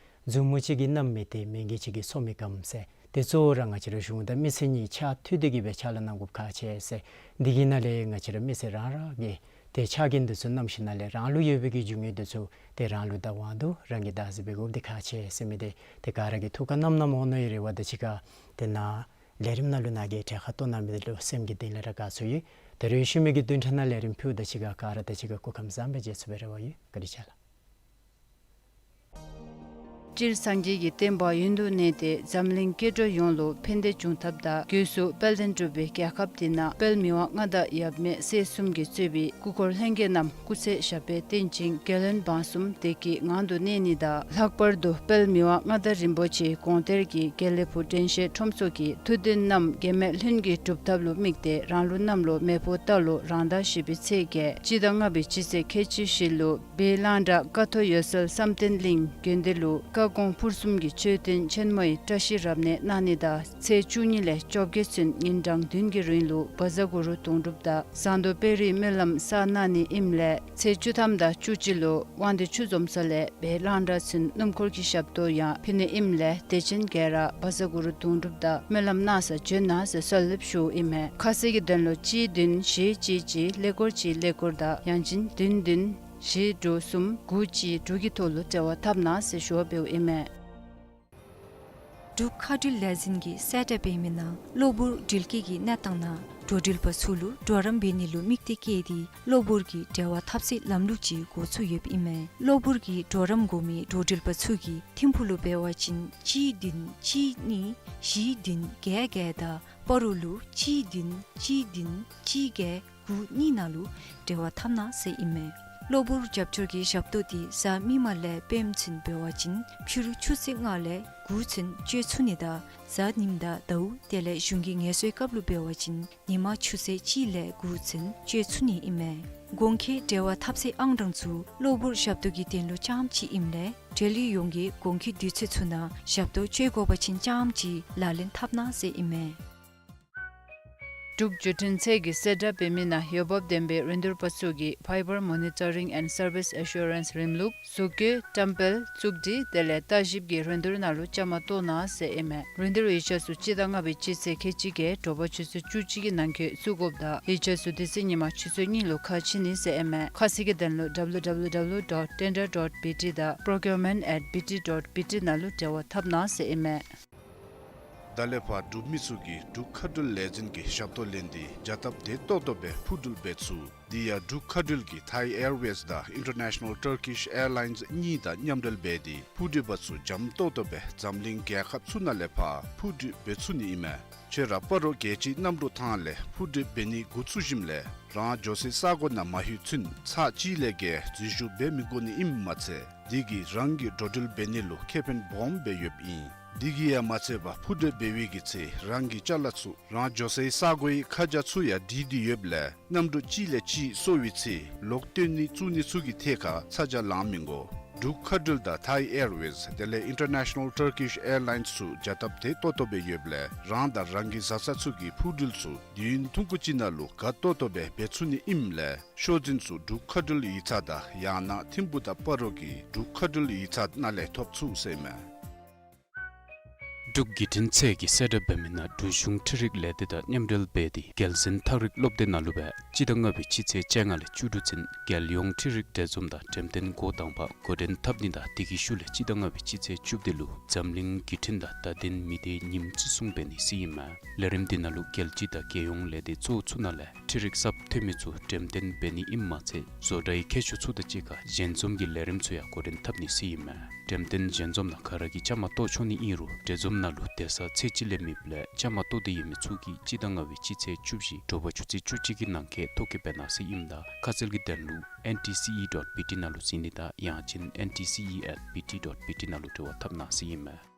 མཛུབ་མོ་གཅིག་གིས་མནའམ་མི་བཏེག། མི་རྒན་གཅིག་གིས་སོ་མི་སྐམ་ཟེར། ཏེ་གཙོ་བོ་ར་ང་བཅས་ར་གཞུང་དང་མི་སེར་གཉིས་ཕྱག་མཐུད་དེ་གི་སྦེ་ཕྱག་ལཱ་གནང་དགོཔ་ཁག་ཆེ་ཟེར། འདི་གི་ནང་ལས་ང་བཅས་ར་མི་སེར་རང་རང་གིས་ཏེ་ཕྱག་འགན་འདི་ཚུ་བསྣམས་ཞིནམ་ལས་རང་ལུ་ཡོད་པའི་གི་རྒྱུ་དངོས་འདི་ཚུ་ཏེ་རང་ལུ་བདག་དབང་འདུག། རང་གིས་བདག་འཛིན་འབད་དགོཔ་འདི་ཁག་ཆེ་ཟེར་མི་འདི་ཏེ་ག་ར་གིས་ཐུགས་ཁར་བསྣམ་བསྣམ་འོང་ནི་ཡོད་རེ་བ་དང་གཅིག་ཁར་ཏེ་ནཱ་ལས་རིམ་ནང་ལུ་ནཱ་གིས་གྲལ་ཁར་གཏོགས་གནང་མི་འདི་ལུ་སེམས་ཀྱི་གཏིང་ལས་ར་དགའ་ཚོར་ཡོད། ད་རེས་ཤུལ་མའི་གི་བདུན་ཕྲག་ནང་ལས་རིམ་ཕུལཝ་དང་གཅིག་ཁར་ག་ར་དང་གཅིག་ཁར་སྐུ་ཁམས་བཟང་སྦེ་མཇལ་ཚུགསཔ་སྦེ་རེ་བ་ཡོད། བཀའ་དྲིན་ཆེ་ལགས། སྤྱིར་སངས་རྒྱས་ཀྱི་བསྟན་པ་ཡུན་དུ་གནས་ཏེ་འཛམ་གླིང་སྐྱེ་འགྲོ་ཡོངས་ལུ་ཕན་བདེ་འབྱུང་ཐབས་དང་སྒོས་སུ་དཔལ་ལྡན་འབྲུག་པའི་རྒྱལ་ཁབ་འདི་ནང་དཔལ་མི་དབང་མངའ་བདག་ཡབ་མེས་སྲས་གསུམ་གྱིས་གཙོས་པའི་སྐུ་འཁོར་ལྷན་རྒྱས་རྣམས་སྐུ་ཚེ་ཞབས་པད་བརྟན་ཅིང་རྒྱལ་བློན་འབངས་གསུམ་བདེ་སྐྱིད་ངང་དུ་གནས་ནི་དང་། ལྷག་པར་དུ་དཔལ་མི་དབང་མངའ་བདག་རིན་པོ་ཆེ་དགོངས་གཏེར་གྱི་དགེ་ལེགས་ཕུག་དྲན་ཤེས་ཁྲོམ་ཚོགས་ཀྱི་ཐུགས་འདུན་རྣམས་འགལ་མེད་ལྷུན་གྱིས་འགྲུབ་ཐབས་ལུ་དམིགས་ཏེ་རང་ལུགས་གནམ་ལོ་མེ་ཕོ་རྟ་ལོ་རང་ཟླ་བཞི་པའི་ཚེས་བརྒྱད་སྤྱི་ཟླ་ལྔ་པའི་སྤྱི་ཚེས་ཁལ་གཅིག་བཞི་ལུ་སྦས་གླང་བྲག་ཀ་ཐོག་འོད་གསལ་བསམ་གཏན་གླིང་དགོན་སྡེ་ལུ་བཀའ་དགོངས་ཕུར་གསུམ་གྱི་མཆོད་རྟེན་ཆེན་མོའི་བཀྲ་ཤིས་རབ་གནས་གནང་ནི་དང་ཚེས་བཅུ་གཉིས་ལས་བཅོ་བརྒྱད་ཚུན་ཉིན་གྲངས་བདུན་གྱི་རིང་ལུ་བཛྲ་གུ་རུ་དུང་སྒྲུབ་དང་ཟངས་མདོག་དཔལ་རིའི་སྨོན་ལམ་བསགས་གནང་ནི་ཨིནམ་ལས་ཚེས་བཅུ་ཐམ་དང་བཅུ་གཅིག་ལུ་དབང་འདུས་ཆུ་འཛོམས་ས་ལས་སྦས་གླང་བྲག་ཚུན་སྣུམ་འཁོར་གྱི་ཞབས་ཏོག་ཡང་ཕུལ་ནི་ཨིནམ་ལས་དད་ཅན་ག་ར་བཛྲ་གུ་རུ་དུང་སྒྲུབ་དང་སྨོན་ལམ་གནང་སར་འབྱོན་གནང་ཟེར་གསོལ་འདེབས་ཞུཝ་ཨིན་མས། ཁ་གསལ་གྱི་དོན་ལུ་གཅིག་བདུན་བཞི་གཅིག་གཅིག་ཀླད་ཀོར་གཅིག་ཀླད་ཀོར་དང་ཡང་ཅིན་བདུན་བདུན་བཞི་དྲུག་གསུམ་དགུ་གཅིག་དྲུག་གི་ཐོག་ལུ་འབྲེལ་བ་འཐབ་གནང་ཟེར་ཞུ་བ་འབདཝ་ཨིན་མས། འབྲུག་མཁའ་འགྲུལ་ལས་འཛིན་གྱིས་གསལ་བསྒྲགས་འབད་མི་ནང་གློ་བུར་འགྲུལ་སྐྱེལ་གྱི་གནས་སྟངས་ནང་འགྲོ་འགྲུལ་པ་ཚུ་ལུ་གྲོགས་རམ་འབད་ནི་ལུ་དམིགས་ཏེ་བསྐྱལ་ཏེ་གློ་བུར་གྱི་འབྲེལ་བ་འཐབ་སའི་ལམ་ལུགས་ཅིག་འགོ་བཙུགས་ཡོདཔ་ཨིན་མས། གློ་བུར་གྱི་གྲོགས་རམ་དགོ་མི་འགྲོ་འགྲུལ་པ་ཚུ་གིས་ཐིམ་ཕུག་ལུ་འབད་བ་ཅིན་གཅིག་བདུན་གཅིག་གཉིས་བཞི་བདུན་བརྒྱད་བརྒྱད་དང་སྤ་རོ་ལུ་གཅིག་བདུན་གཅིག་བདུན་གཅིག་བརྒྱད་དགུ་གཉིས་ནང་ལུ་འབྲེལ་བ་འཐབ་གནང་ཟེར་ཨིན་མས། གློ་བུར་རྒྱབ་སྐྱོར་གྱི་ཞབས་ཏོག་འདི་གཟའ་མིག་དམར་ལས་སྤེནམ་ཚུན་འབད་བ་ཅིན་ཕྱི་རུ་ཆུ་ཚོད་ལྔ་ལས་དགུ་ཚུན་སྤྱོད་ཚུགས་ནི་དང་གཟའ་ཉིམ་དང་ཟླཝ་དེ་ལས་གཞུང་གི་ངལ་གསོའི་སྐབས་ལུ་འབད་བ་ཅིན་ཉིན་མ་ཆུ་ཚོད་གཅིག་ལས་དགུ་ཚུན་སྤྱོད་ཚུགས་ནི་ཨིན་མས། གོང་འཁོད་འབྲེལ་བ་འཐབ་སའི་ཨང་གྲངས་ཚུ་གློ་བུར་ཞབས་ཏོག་གི་དོན་ལུ་རྐྱངམ་ཅིག་ཨིནམ་ལས་འབྲེལ་ཡོད་ཡོངས་ཀྱིས་གོང་འཁོད་དུས་ཚོད་ཚུ་ནང་ཞབས་ཏོག་སྤྱོད་དགོ་པ་ཅིན་རྐྱངམ་ཅིག་ལག་ལེན་འཐབ་གནང་ཟེར་ཨིན་མས། འབྲུག་བརྒྱུད་འཕྲིན་ཚད་ཀྱིས་གསལ་བསྒྲགས་འབད་མི་ནང་འོས་འབབ་ལྡན་པའི་རིན་བསྡུར་པ་ཚུ་གིས་Fiber Monitoring and Service Assurance རིམ་ལུགས་བཟོ་བཀོད་བཀྲམ་སྤེལ་བཙུགས་སྒྲིག་དེ་ལས་ལྟ་ཞིབ་ཀྱི་རིན་བསྡུར་ནང་ལུ་བཅའ་མར་གཏོགས་གནང་ཟེར་ཨིན་མས། རིན་བསྡུར་ཡིག་ཆ་ཚུ་སྤྱི་ཟླ་ལྔ་པའི་སྤྱི་ཚེས་ཁལ་གཅིག་བརྒྱད་དྲོ་པ་ཆུ་ཚོད་བཅུ་གཅིག་གི་ནང་འཁོད་བཙུགས་དགོཔ་དང་ཡིག་ཆ་ཚུ་དེ་ཚེ་ཉིན་མ་ཆུ་ཚོད་གཉིས་ལུ་ཁ་ཕྱེ་ནི་ཟེར་ཨིན་མས། ཁ་གསལ་གྱི་དོན་ལུ་W W W dot tender dot B T དང་procurement at B T dot B T ནང་ལུ་འབྲེལ་བ་འཐབ་གནང་ཟེར་ཨིན་མས། ད་ལས་ཕར་འབྲུག་མི་ཚུ་གིས་འབྲུག་མཁའ་འགྲུལ་ལས་འཛིན་གྱི་ཞབས་ཏོག་ལེན་ཏེ་བྱ་སྟབས་བདེ་ཏོག་ཏོ་སྦེ་འཕུར་འགྲུལ་འབད་ཚུགས། དེ་ཡང་འབྲུག་མཁའ་འགྲུལ་གྱིས་Thai Airways དང་International Turkish Airlines གཉིས་དང་མཉམ་འབྲེལ་འབད་དེ་འཕུར་འགྲུལ་པ་ཚུ་འཇམ་ཏོག་ཏོ་སྦེ་འཛམ་གླིང་རྒྱལ་ཁབ་ཚུ་ནང་ལས་ཕར་འཕུར་འགྲུལ་འབད་ཚུགས་ནི་ཨིན་མས། ཁྱོད་ར་སྤ་རོ་རྒྱལ་སྤྱིའི་གནམ་གྲུ་ཐང་ལས་འཕུར་འགྲུལ་འབད་ནི་འགོ་བཙུགས་ཞིནམ་ལས་རང་འགྱོ་སའི་ས་གོ་ནང་མ་ལྷོད་ཚུན་ཚར་གཅིག་ལས་བརྒལ་འཛུལ་ཞུགས་འབད་མི་དགོ་ནི་ཨིནམ་མ་ཚད་དེ་གིས་རང་གི་འགྲོ་འགྲུལ་འབད་ནི་ལུ་ཁེ་ཕན་སྦོམ་སྦེ་ཡོདཔ་ཨིན། དེ་གིས་ཡང་མ་ཚད་པར་འཕུར་འགྲུལ་འབད་བའི་གི་ཚེ་རང་གི་ཅ་ལ་ཚུ་རང་འགྱོ་སའི་ས་གོའི་ཁ་བྱང་ཚུ་ཡང་བྲིས་ཏེ་ཡོདཔ་ལས་གནམ་གྲུ་གཅིག་ལས་གཅིག་སོར་བའི་ཚེ་ལོག་བཏོན་ནི་བཙུགས་ནི་ཚུ་གི་ཐད་ཁར་ཚ་གྱང་ལང་མི་དགོ། འབྲུག་མཁའ་འགྲུལ་དང་Thai Airways དེ་ལས་International Turkish Airlines ཚུ་བྱ་སྟབས་བདེ་ཏོག་ཏོ་སྦེ་ཡོདཔ་ལས་རང་དང་རང་གི་བཟའ་ཚང་ཚུ་གི་འཕུར་འགྲུལ་ཚུ་དུས་ཡུན་ཐུང་ཀུ་ཅིག་ནང་ལུ་དགའ་ཏོག་ཏོ་སྦེ་འབད་ཚུགས་ནི་ཨིནམ་ལས་ཤོག་འཛིན་ཚུ་འབྲུག་མཁའ་འགྲུལ་ཡིག་ཚང་དང་ཡང་ན་ཐིམ་ཕུག་དང་སྤ་རོ་གི་འབྲུག་མཁའ་འགྲུལ་ཡིག་ཚང་ནང་ལས་ཐོབ་ཚུགས་ཟེར་ཨིན་མས། འབྲུག་བརྒྱུད་འཕྲིན་ཚད་ཀྱིས་གསལ་བསྒྲགས་འབད་མི་ནང་འབྲུག་གཞུང་འཕྲུལ་རིག་ལས་སྡེ་དང་མཉམ་འབྲེལ་འབད་དེ་རྒྱལ་གསུམ་ཐག་རིག་སློབ་སྡེ་ནང་ལུ་སྦེ་སྤྱི་ཟླ་ལྔ་པའི་སྤྱི་ཚེས་བཅོ་ལྔ་ལས་བཅུ་དྲུག་ཚུན་རྒྱལ་ཡོངས་འཕྲུལ་རིག་གྲལ་འཛོམས་དང་འགྲེམས་སྟོན་འགོ་དང་པ་འགོ་འདྲེན་འཐབ་ནི་དང་དེ་གི་ཤུལ་ལས་སྤྱི་ཟླ་ལྔ་པའི་སྤྱི་ཚེས་བཅུ་བདུན་ལུ་འཛམ་གླིང་བརྒྱུད་འཕྲིན་དང་བརྡ་དོན་མི་སྡེ་ཉིནམ་བརྩི་སྲུང་འབད་ནི་ཟེར་ཨིན་མས། ལས་རིམ་འདི་ནང་ལུ་རྒྱལ་སྤྱི་དང་རྒྱལ་ཡོངས་ལས་སྡེ་གཙོ་བོ་ཚུ་ནང་ལས་འཕྲུལ་རིག་གསརཔ་ཐོན་མི་ཚུ་འགྲེམས་སྟོན་འབད་ནི་ཨིནམ་མ་ཚད་བཟོ་གྲྭའི་མཁས་མཆོག་ཚུ་དང་གཅིག་ཁར་ཞལ་འཛོམས་ཀྱི་ལས་རིམ་ཚུ་ཡང་འགོ་འདྲེན་འཐབ་ནི་ཟེར་ཨིན་མས། འགྲེམས་སྟོན་ཞལ་འཛོམས་ནང་ག་ར་གིས་བཅའ་མར་གཏོགས་ཆོག་ནི་ཨིན་རུང་གྲལ་འཛོམས་ནང་ལུ་སྡོད་ས་ཚད་ཅིག་ལས་མེདཔ་ལས་བཅའ་མར་གཏོགས་འདོད་ཡོད་མི་ཚུ་གིས་སྤྱི་ཟླ་ལྔ་པའི་སྤྱི་ཚེས་བཅུ་བཞི་དྲོ་པ་ཆུ་ཚོད་བཅུ་གཅིག་གི་ནང་འཁོད་ཐོ་བཀོད་འབད་གནང་ཟེར་ཨིནམ་ད་ཁ་གསལ་གྱི་དོན་ལུ་N T C E dot B T ནང་ལུ་གཟིགས་ནི་དང་ཡང་ཅིན་N T C E at B T dot B T ནང་ལུ་འབྲེལ་བ་འཐབ་གནང་ཟེར་ཨིན་མས།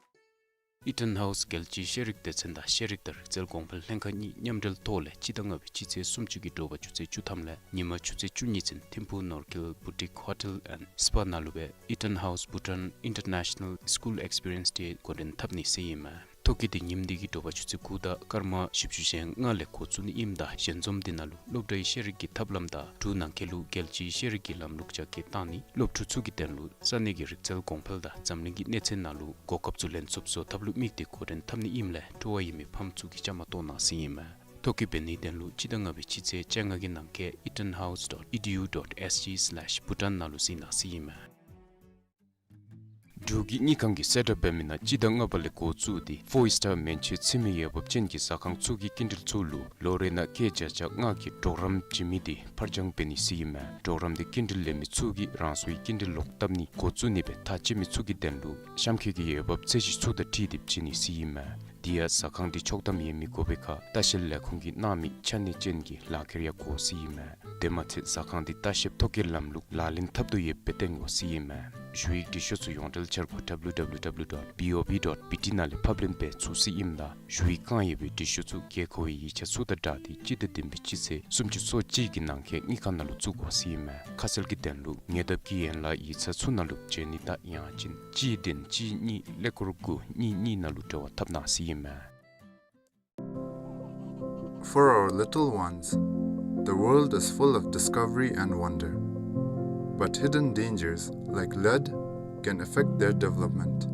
Eaton House རྒྱལ་སྤྱིའི་ཤེས་རིག་སྡེ་ཚན་དང་ཤེས་རིག་དང་རིག་རྩལ་གོང་འཕེལ་ལྷན་ཁག་གཉིས་མཉམ་འབྲེལ་ཐོག་ལས་སྤྱི་ཟླ་ལྔ་པའི་སྤྱི་ཚེས་སུམ་ཅུ་གི་དྲོ་པ་ཆུ་ཚོད་བཅུ་ཐམ་ལས་ཉིན་མ་ཆུ་ཚོད་བཅུ་གཉིས་ཚུན་ཐིམ་ཕུག་ནོར་འཁྱིལ་Boutique Hotel and Spa ནང་ལུ་སྦེ་Eaton House Bhutan International School Experience Day འགོ་འདྲེན་འཐབ་ནི་ཟེར་ཨིན་མས། ཐོ་བཀོད་འདི་ཉིནམ་འདི་གི་དྲོ་པ་ཆུ་ཚོད་དགུ་དང་སྐར་མ་བཞི་བཅུ་ཞེ་ལྔ་ལས་འགོ་བཙུགས་ནི་ཨིནམ་ད་ཞལ་འཛོམས་འདི་ནང་ལུ་སློབ་གྲྭའི་ཤེས་རིག་གི་ཐབས་ལམ་དང་འབྲུག་ནང་འཁོད་ལུ་རྒྱལ་སྤྱིའི་ཤེས་རིག་གི་ལམ་ལུགས་རྒྱ་སྐྱེད་བཏང་ནི་སློབ་ཕྲུག་ཚུ་གི་དོན་ལུ་ས་གནས་ཀྱི་རིག་རྩལ་གོང་འཕེལ་དང་འཛམ་གླིང་གི་གནས་ཚད་ནང་ལུ་གོ་སྐབས་ཚུ་ལེན་ཚུགསཔ་བཟོ་ཐབས་ལུ་དམིགས་ཏེ་འགོ་འདྲེན་འཐབ་ནི་ཨིནམ་ལས་སྤྲོ་བ་ཡོད་མི་ཕམ་ཚུ་གིས་བཅའ་མར་གཏོགས་གནང་ཟེར་ཨིན་མས། ཐོ་བཀོད་འབད་ནིའི་དོན་ལུ་སྤྱི་ཟླ་ལྔ་པའི་སྤྱི་ཚེས་བཅོ་ལྔ་གི་ནང་འཁོད་eatonhouse dot edu dot S G slash Bhutan ནང་ལུ་གཟིགས་གནང་ཟེར་ཨིན་མས། འབྲུག་གི་དངུལ་ཁང་གིས་གསལ་བསྒྲགས་འབད་མི་ནང་སྤྱི་ཟླ་ལྔ་པ་ལས་འགོ་བཙུགས་ཏེ་ཕོར་སི་ཊར་མན་ཆད་ཚུད་མི་འོས་འབབ་ཅན་གྱི་ཟ་ཁང་ཚུ་གི་སྐྱིན་འགྲུལ་ཚུ་ལུ་ལོ་རེ་ནང་སྐྱེད་བརྒྱ་ཆ་ལྔ་གི་གྲོགས་རམ་བྱིན་མི་དེ་ཕར་འགྱངས་འབད་ནི་ཟེར་ཨིན་མས། གྲོགས་རམ་དེ་སྐྱིན་འགྲུལ་ལེན་མི་ཚུ་གིས་རང་སོའི་སྐྱིན་འགྲུལ་ལོག་བཏབ་ནི་འགོ་བཙུགས་ནི་སྦེ་ཐག་བཅད་མི་ཚུ་གི་དོན་ལུ་གཤམ་འཁོད་ཀྱི་འོས་འབབ་ཚད་གཞི་ཚུ་དང་འཁྲིལ་ཏེ་བྱིན་ནི་ཟེར་ཨིན་མས། དེ་ཡང་ཟ་ཁང་དེ་ཆོག་ཐམ་ཡོད་མི་དགོ་པའི་ཁར་ལྟ་བཤལ་ལས་ཁུངས་ཀྱིས་གནང་མི་ཆ་གནས་ཅན་གྱི་ལག་ཁྱེར་ཡང་དགོ་ཟེར་ཨིན་མས། དེ་མ་ཚད་ཟ་ཁང་དེ་ལྟ་བཤལ་ཐོ་བཀོད་ལམ་ལུགས་ལག་ལེན་འཐབ་དོ་ཡོདཔ་སྦེ་སྟོན་དགོ་ཟེར་ཨིན་མས། ཞུ་ཡིག་འབྲི་ཤོག་ཚུ་ཡོངས་འབྲེལ་འཆར་སྒོ་W W W dot B O B dot B T ནང་ལས་ཕབ་ལེན་འབད་ཚུགས་ཟེར་ཨིནམ་ད་ཞུ་ཡིག་བཀང་ཡོད་པའི་འབྲི་ཤོག་ཚུ་དགོས་མཁོ་བའི་ཡིག་ཆ་ཚུ་དང་སྦྲགས་ཏེ་སྤྱི་ཟླ་བདུན་པའི་སྤྱི་ཚེས་སུམ་ཅུ་སོ་གཅིག་གི་ནང་འཁོད་དངུལ་ཁང་ནང་ལུ་བཙུགས་དགོ་ཟེར་ཨིན་མས། ཁ་གསལ་གྱི་དོན་ལུ་ཉེ་འདབས་ཀྱི་ཡན་ལག་ཡིག་ཚང་ཚུ་ནང་ལུ་འབྱོན་ནི་དང་ཡང་ཅིན་གཅིག་བདུན་གཅིག་གཉིས་ཀླད་ཀོར་དགུ་གཉིས་གཉིས་ནང་ལུ་འབྲེལ་བ་འཐབ་གནང་ཟེར་ཨིན་མས། For our little ones, the world is full of discovery and wonder, but hidden dangers like lead can affect their development.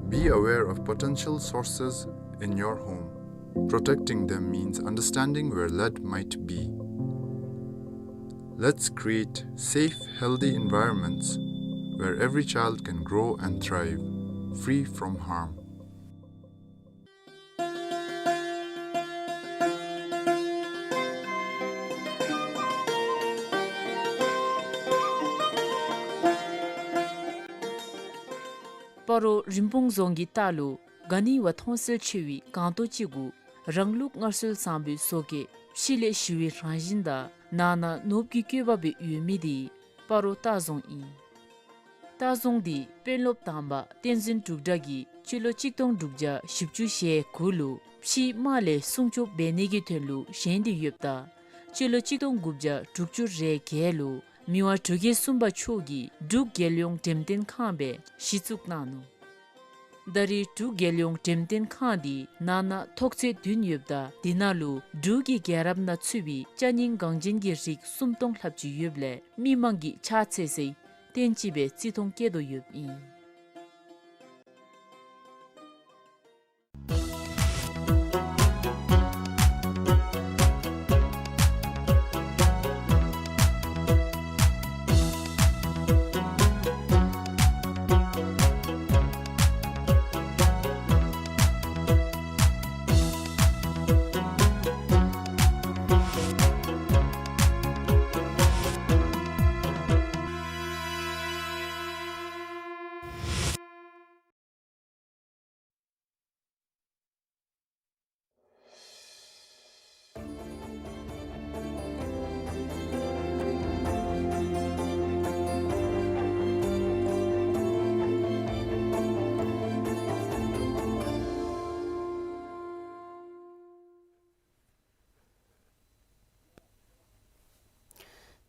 Be aware of potential sources in your home. Protecting them means understanding where lead might be. Let's create safe, healthy environments where every child can grow and thrive, free from harm. སྤ་རོ་རིན་སྤུངས་རྫོང་གི་ལྟག་ལུ་ག་ནི་བ་མཐོང་གསལ་ཆེ་བའི་སྒང་ཏོག་ཅིག་གུ་རང་ལུགས་སྔར་སྲོལ་བཟང་པོའི་བཟོ་བཀོད་ཕྱི་ལས་ཞི་བའི་རང་བཞིན་དང་ནང་ན་ནོར་བུ་གི་བཀོད་པ་སྦེ་ཡོད་མི་དེ་སྤ་རོ་ལྟ་རྫོང་ཨིན། ལྟ་རྫོང་འདི་དཔོན་སློབ་དང་པ་བསྟན་འཛིན་འབྲུག་གྲགས་ཀྱིས་སྤྱི་ལོ་གཅིག་སྟོང་དྲུག་བརྒྱ་བཞི་བཅུ་ཞེ་དགུ་ལུ་ཕྱིའི་དམག་ལས་སྲུང་སྐྱོབ་འབད་ནི་གི་དོན་ལུ་བཞེངས་ཏེ་ཡོདཔ་ད་སྤྱི་ལོ་གཅིག་སྟོང་དགུ་བརྒྱ་དྲུག་ཅུ་རེ་བརྒྱད་ལུ་མི་དབང་འབྲུག་རྒྱལ་གསུམ་པ་མཆོག་གིས་འབྲུག་རྒྱལ་ཡོངས་འགྲེམས་སྟོན་ཁང་སྦེ་གཞི་བཙུགས་གནང་ནུག། ད་རེས་འབྲུག་རྒྱལ་ཡོངས་འགྲེམས་སྟོན་ཁང་འདི་ནང་ན་ཐོག་ཚད་བདུན་ཡོདཔ་ད་དེ་ནང་ལུ་འབྲུག་གི་རྒྱལ་རབས་ནང་ཚུད་པའི་ཅ་རྙིང་འགངས་ཅན་གྱི་རིགས་སུམ་སྟོང་ལྷགཔ་ཅིག་ཡོདཔ་ལས་མི་མང་གིས་ཕྱག་འཚལ་སའི་རྟེན་ཅིག་སྦེ་བརྩི་མཐོང་བསྐྱེད་དོ་ཡོདཔ་ཨིན།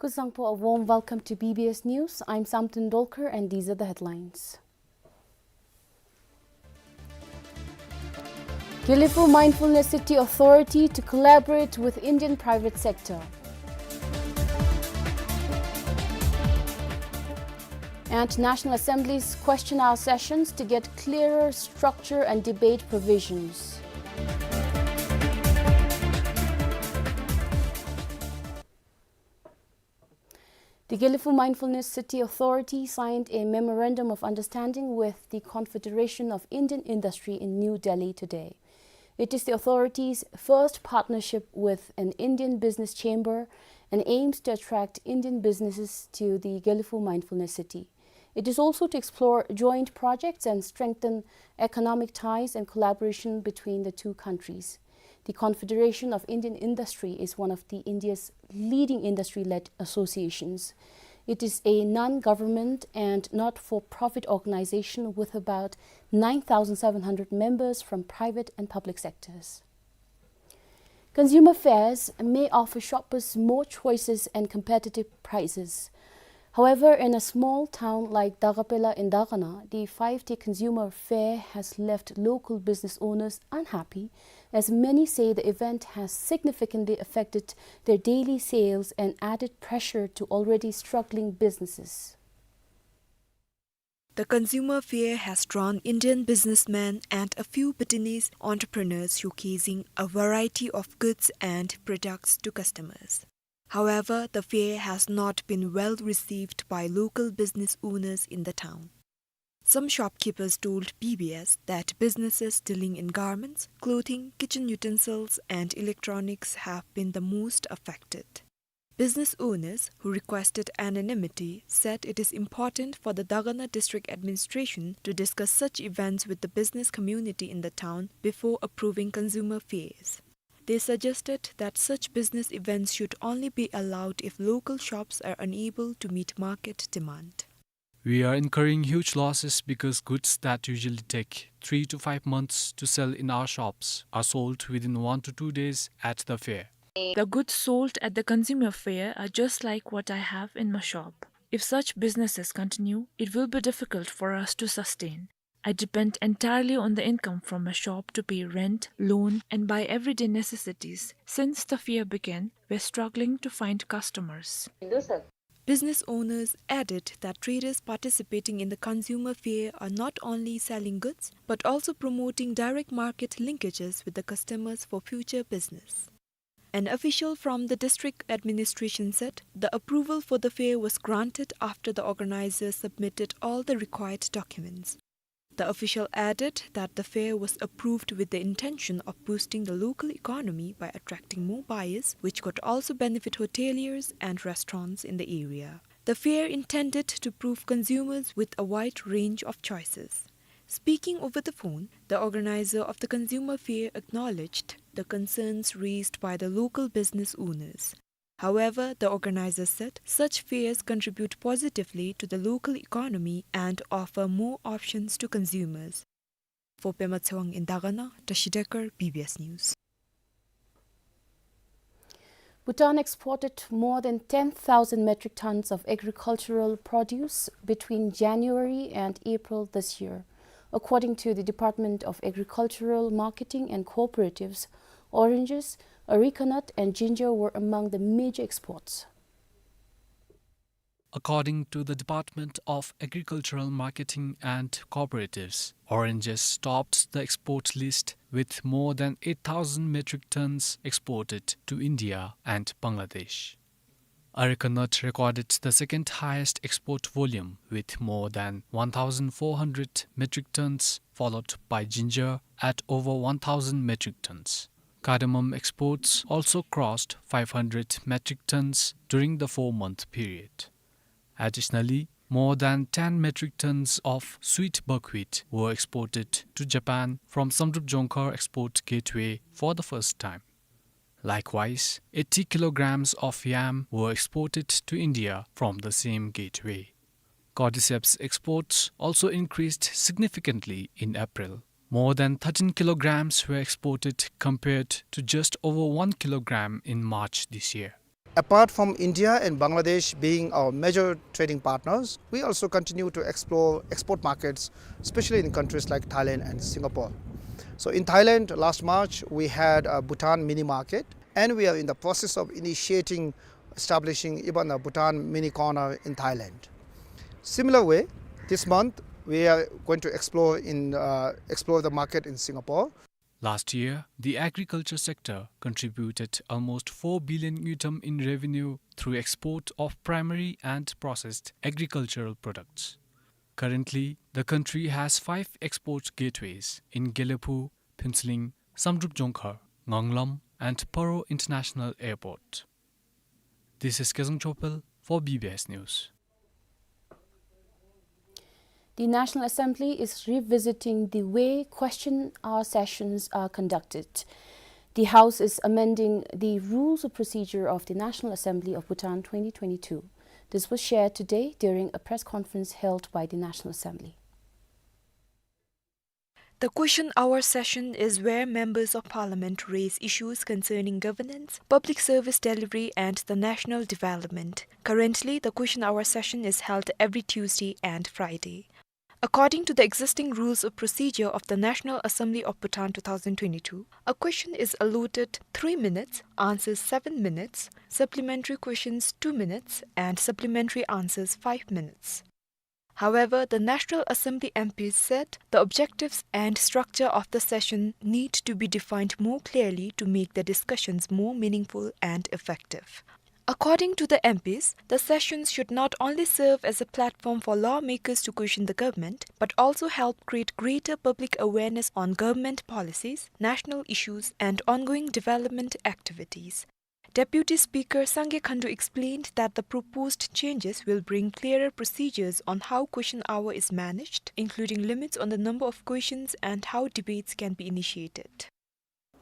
Kuzuzangpo, a warm welcome to B B S News. I'm Samten Dolkar and these are the headlines. Gelephu Mindfulness City Authority to collaborate with Indian private sector. And National Assembly's question hour sessions to get clearer structure and debate provisions. The Gelephu Mindfulness City Authority signed a memorandum of understanding with the Confederation of Indian Industry in New Delhi today. It is the authority's first partnership with an Indian business chamber and aims to attract Indian businesses to the Gelephu Mindfulness City. It is also to explore joint projects and strengthen economic ties and collaboration between the two countries. The Confederation of Indian Industry is one of the India's leading industry-led associations. It is a non-government and not-for-profit organization with about nine thousand seven hundred members from private and public sectors. Consumer fairs may offer shoppers more choices and competitive prices. However, in a small town like Dagapela in Dagana, the five-day consumer fair has left local business owners unhappy, as many say the event has significantly affected their daily sales and added pressure to already struggling businesses. The consumer fair has drawn Indian businessmen and a few Bhutanese entrepreneurs showcasing a variety of goods and products to customers. However, the fair has not been well received by local business owners in the town. Some shopkeepers told B B S that businesses dealing in garments, clothing, kitchen utensils, and electronics have been the most affected. Business owners who requested anonymity said it is important for the Dagana District Administration to discuss such events with the business community in the town before approving consumer fairs. They suggested that such business events should only be allowed if local shops are unable to meet market demand. We are incurring huge losses because goods that usually take three to five months to sell in our shops are sold within one to two days at the fair. The goods sold at the consumer fair are just like what I have in my shop. If such businesses continue, it will be difficult for us to sustain. I depend entirely on the income from my shop to pay rent, loan, and buy everyday necessities. Since the fair began, we're struggling to find customers. Business owners added that traders participating in the consumer fair are not only selling goods, but also promoting direct market linkages with the customers for future business. An official from the district administration said the approval for the fair was granted after the organizers submitted all the required documents. The official added that the fair was approved with the intention of boosting the local economy by attracting more buyers, which could also benefit hoteliers and restaurants in the area. The fair intended to prove consumers with a wide range of choices. Speaking over the phone, the organizer of the consumer fair acknowledged the concerns raised by the local business owners. However, the organizers said such fairs contribute positively to the local economy and offer more options to consumers. For Pema Tsewang in Dagana, Tashi Dekar, B B S News. Bhutan exported more than ten thousand metric tons of agricultural produce between January and April this year. According to the Department of Agricultural Marketing and Cooperatives, oranges, areca nut, and ginger were among the major exports. According to the Department of Agricultural Marketing and Cooperatives, oranges topped the export list with more than eight thousand metric tons exported to India and Bangladesh. Areca nut recorded the second highest export volume with more than one thousand four hundred metric tons, followed by ginger at over one thousand metric tons. Cardamom exports also crossed five hundred metric tons during the four-month period. Additionally, more than ten metric tons of sweet buckwheat were exported to Japan from Samdrup Jongkhar export gateway for the first time. Likewise, eighty kilograms of yam were exported to India from the same gateway. Cordyceps exports also increased significantly in April. More than thirteen kilograms were exported compared to just over one kilogram in March this year. Apart from India and Bangladesh being our major trading partners, we also continue to explore export markets, especially in countries like Thailand and Singapore. So in Thailand, last March, we had a Bhutan mini market, and we are in the process of initiating establishing even a Bhutan mini corner in Thailand. Similar way, this month we are going to explore in, uh, explore the market in Singapore. Last year, the agriculture sector contributed almost four billion ngultrum in revenue through export of primary and processed agricultural products. Currently, the country has five export gateways in Gelephu, Phuentsholing, Samdrup Jongkhar, Nganglam, and Paro International Airport. This is Kezang Chopel for B B S News. The National Assembly is revisiting the way question hour sessions are conducted. The House is amending the Rules of Procedure of the National Assembly of Bhutan twenty twenty-two. This was shared today during a press conference held by the National Assembly. The question hour session is where members of parliament raise issues concerning governance, public service delivery, and the national development. Currently, the question hour session is held every Tuesday and Friday. According to the existing rules of procedure of the National Assembly of Bhutan two thousand twenty-two, a question is allotted three minutes, answers seven minutes, supplementary questions two minutes, and supplementary answers five minutes. However, the National Assembly M Ps said the objectives and structure of the session need to be defined more clearly to make the discussions more meaningful and effective. According to the M Ps, the sessions should not only serve as a platform for lawmakers to question the government, but also help create greater public awareness on government policies, national issues, and ongoing development activities. Deputy Speaker Sangay Khandu explained that the proposed changes will bring clearer procedures on how question hour is managed, including limits on the number of questions and how debates can be initiated.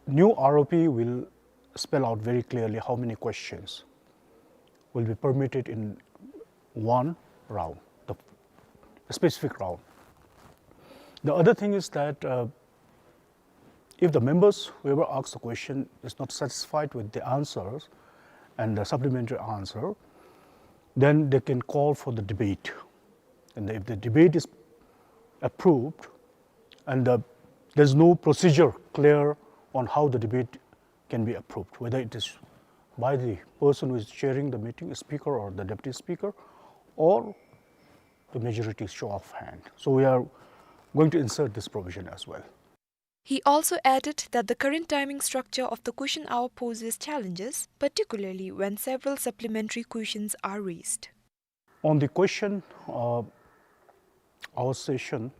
New R O P will spell out very clearly how many questions will be permitted in one round, the specific round. The other thing is that, uh, if the members, whoever asks the question, is not satisfied with the answers and the supplementary answer, then they can call for the debate. And if the debate is approved, and the, there's no procedure clear on how the debate can be approved, whether it is by the person who is chairing the meeting, a speaker or the deputy speaker, or the majority show of hand. So we are going to insert this provision as well. He also added that the current timing structure of the question hour poses challenges, particularly when several supplementary questions are raised. On the question, uh, our session,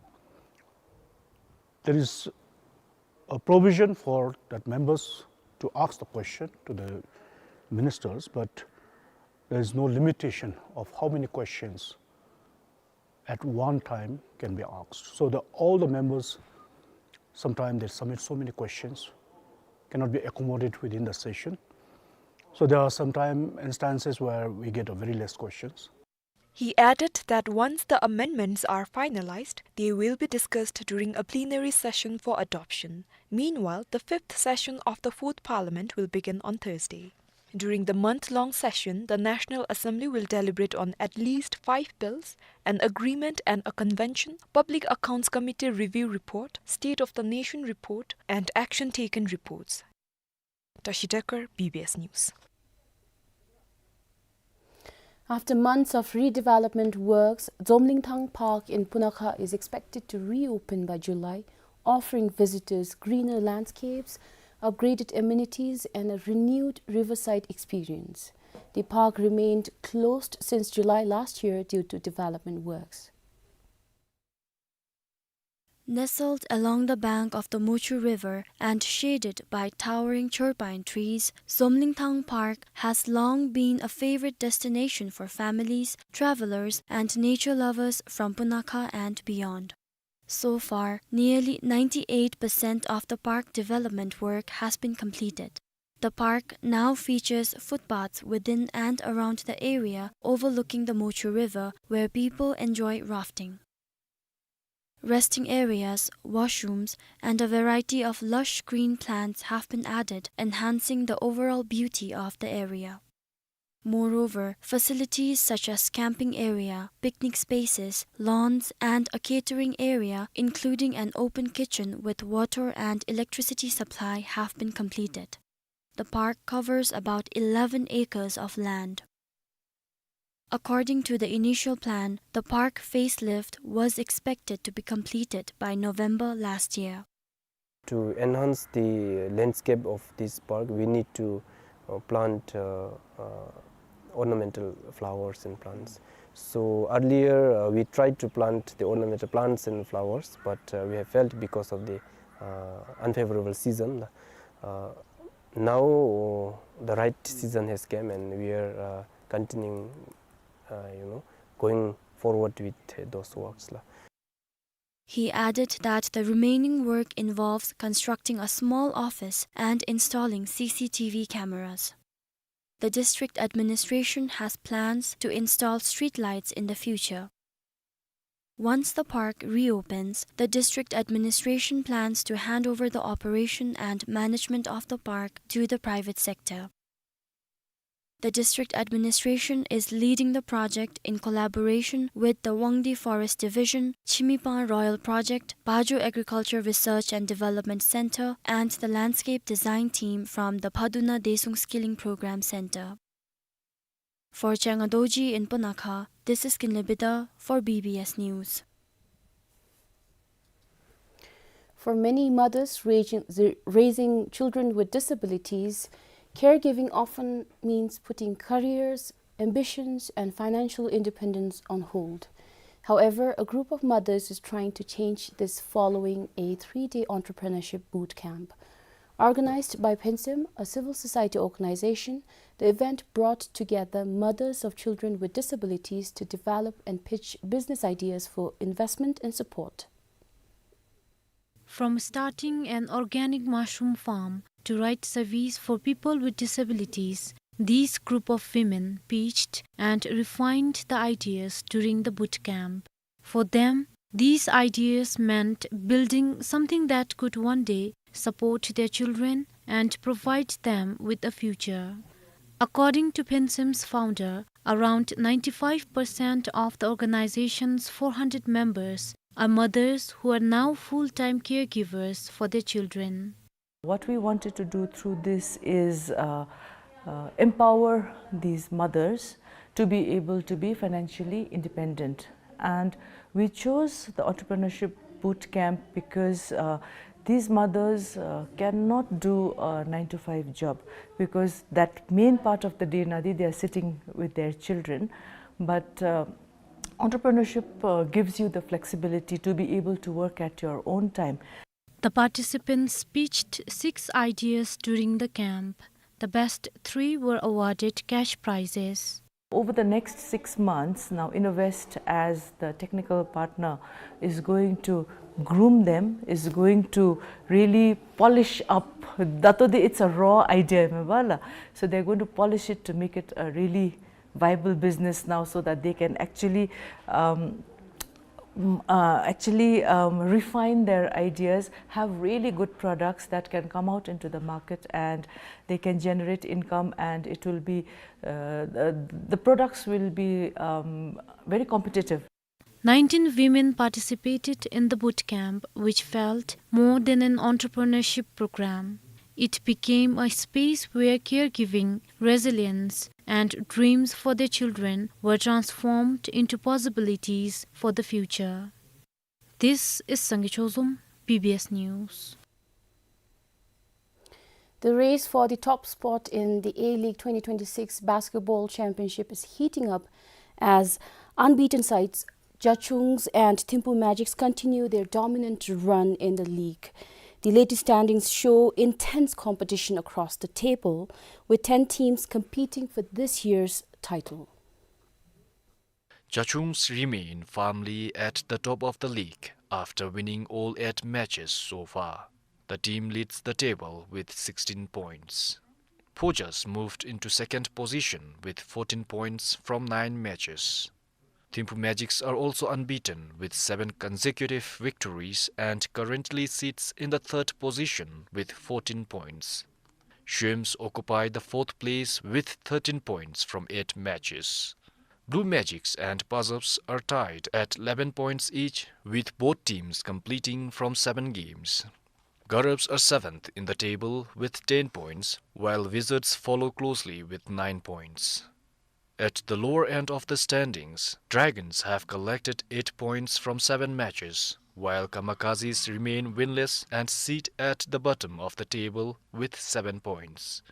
there is a provision for that members to ask the question to the ministers, but there is no limitation of how many questions at one time can be asked. So the, all the members, sometimes they submit so many questions, cannot be accommodated within the session. So there are sometimes instances where we get a very less questions. He added that once the amendments are finalized, they will be discussed during a plenary session for adoption. Meanwhile, the fifth session of the fourth parliament will begin on Thursday. During the month-long session, the National Assembly will deliberate on at least five bills, an agreement and a convention, Public Accounts Committee review report, State of the Nation report, and action taken reports. Tashi Dekar, B B S News. After months of redevelopment works, Zomlingthang Park in Punakha is expected to reopen by July, offering visitors greener landscapes, upgraded amenities, and a renewed riverside experience. The park remained closed since July last year due to development works. Nestled along the bank of the Mochu River and shaded by towering chorpain trees, Zomlingthang Park has long been a favorite destination for families, travelers, and nature lovers from Punakha and beyond. So far, nearly ninety-eight percent of the park development work has been completed. The park now features footpaths within and around the area overlooking the Mochu River, where people enjoy rafting. Resting areas, washrooms, and a variety of lush green plants have been added, enhancing the overall beauty of the area. Moreover, facilities such as camping area, picnic spaces, lawns, and a catering area, including an open kitchen with water and electricity supply, have been completed. The park covers about eleven acres of land. According to the initial plan, the park facelift was expected to be completed by November last year. To enhance the landscape of this park, we need to, uh, plant, uh, uh, ornamental flowers and plants. So earlier, uh, we tried to plant the ornamental plants and flowers, but, uh, we have failed because of the, uh, unfavorable season. Uh, now, uh, the right season has come, and we are, uh, continuing, uh, you know, going forward with those works la. He added that the remaining work involves constructing a small office and installing C C T V cameras. The district administration has plans to install streetlights in the future. Once the park reopens, the district administration plans to hand over the operation and management of the park to the private sector. The district administration is leading the project in collaboration with the Wangdue Forest Division, Chimipang Royal Project, Bajo Agriculture Research and Development Center, and the landscape design team from the Phaduna Desung Skilling Program Center. For Changa Dorji in Punakha, this is Kinley Bidar for B B S News. For many mothers raising, raising children with disabilities, Caregiving often means putting careers, ambitions, and financial independence on hold. However, a group of mothers is trying to change this following a three-day entrepreneurship boot camp. Organized by PENSIM, a civil society organization, the event brought together mothers of children with disabilities to develop and pitch business ideas for investment and support. From starting an organic mushroom farm to ride service for people with disabilities, this group of women pitched and refined the ideas during the boot camp. For them, these ideas meant building something that could one day support their children and provide them with a future. According to PENSIM's founder, around ninety-five percent of the organization's four hundred members are mothers who are now full-time caregivers for their children. What we wanted to do through this is, uh, uh, empower these mothers to be able to be financially independent. And we chose the entrepreneurship boot camp because, uh, these mothers, uh, cannot do a nine-to-five job, because that main part of the day, nadi, they are sitting with their children. But, uh, entrepreneurship, uh, gives you the flexibility to be able to work at your own time. The participants pitched six ideas during the camp. The best three were awarded cash prizes. Over the next six months, now Innovest, as the technical partner, is going to groom them, is going to really polish up. Dato de, it's a raw idea, me bala. So they're going to polish it to make it a really viable business now, so that they can actually, um, mm, uh, actually, um, refine their ideas, have really good products that can come out into the market, and they can generate income, and it will be, uh, the, the products will be, um, very competitive. Nineteen women participated in the boot camp, which felt more than an entrepreneurship program. It became a space where caregiving, resilience, and dreams for their children were transformed into possibilities for the future. This is Sangay Chozom, B B S News. The race for the top spot in the A-League twenty twenty-six Basketball Championship is heating up as unbeaten sides Jachungs and Thimphu Magics continue their dominant run in the league. The latest standings show intense competition across the table, with ten teams competing for this year's title. Jachungs remain firmly at the top of the league after winning all eight matches so far. The team leads the table with sixteen points. Phojas moved into second position with fourteen points from nine matches. Thimphu Magics are also unbeaten with seven consecutive victories and currently sits in the third position with fourteen points. Shrimps occupy the fourth place with thirteen points from eight matches. Blue Magics and Pazaps are tied at eleven points each, with both teams completing from seven games. Gharabs are seventh in the table with ten points, while Wizards follow closely with nine points. At the lower end of the standings, Dragons have collected eight points from seven matches, while Kamakazes remain winless and sit at the bottom of the table with seven points.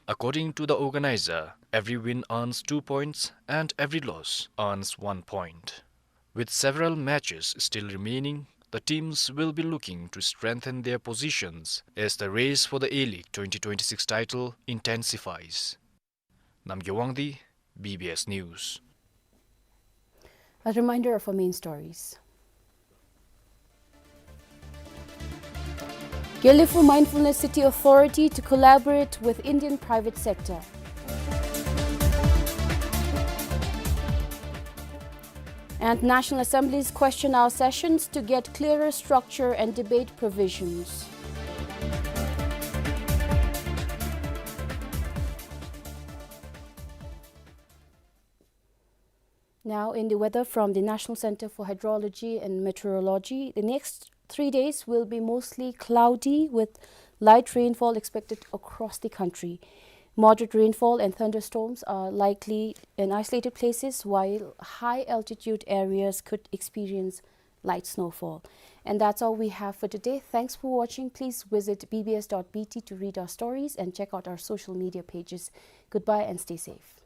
According to the organizer, every win earns two points and every loss earns one point. With several matches still remaining, the teams will be looking to strengthen their positions as the race for the A-League twenty twenty-six title intensifies. Namgay Wangdi, B B S News. A reminder of our main stories. Gelephu Mindfulness City Authority to collaborate with Indian private sector. And National Assembly's question hour sessions to get clearer structure and debate provisions. Now, in the weather from the National Center for Hydrology and Meteorology, the next three days will be mostly cloudy with light rainfall expected across the country. Moderate rainfall and thunderstorms are likely in isolated places, while high altitude areas could experience light snowfall. And that's all we have for today. Thanks for watching. Please visit B B S dot B T to read our stories and check out our social media pages. Goodbye and stay safe.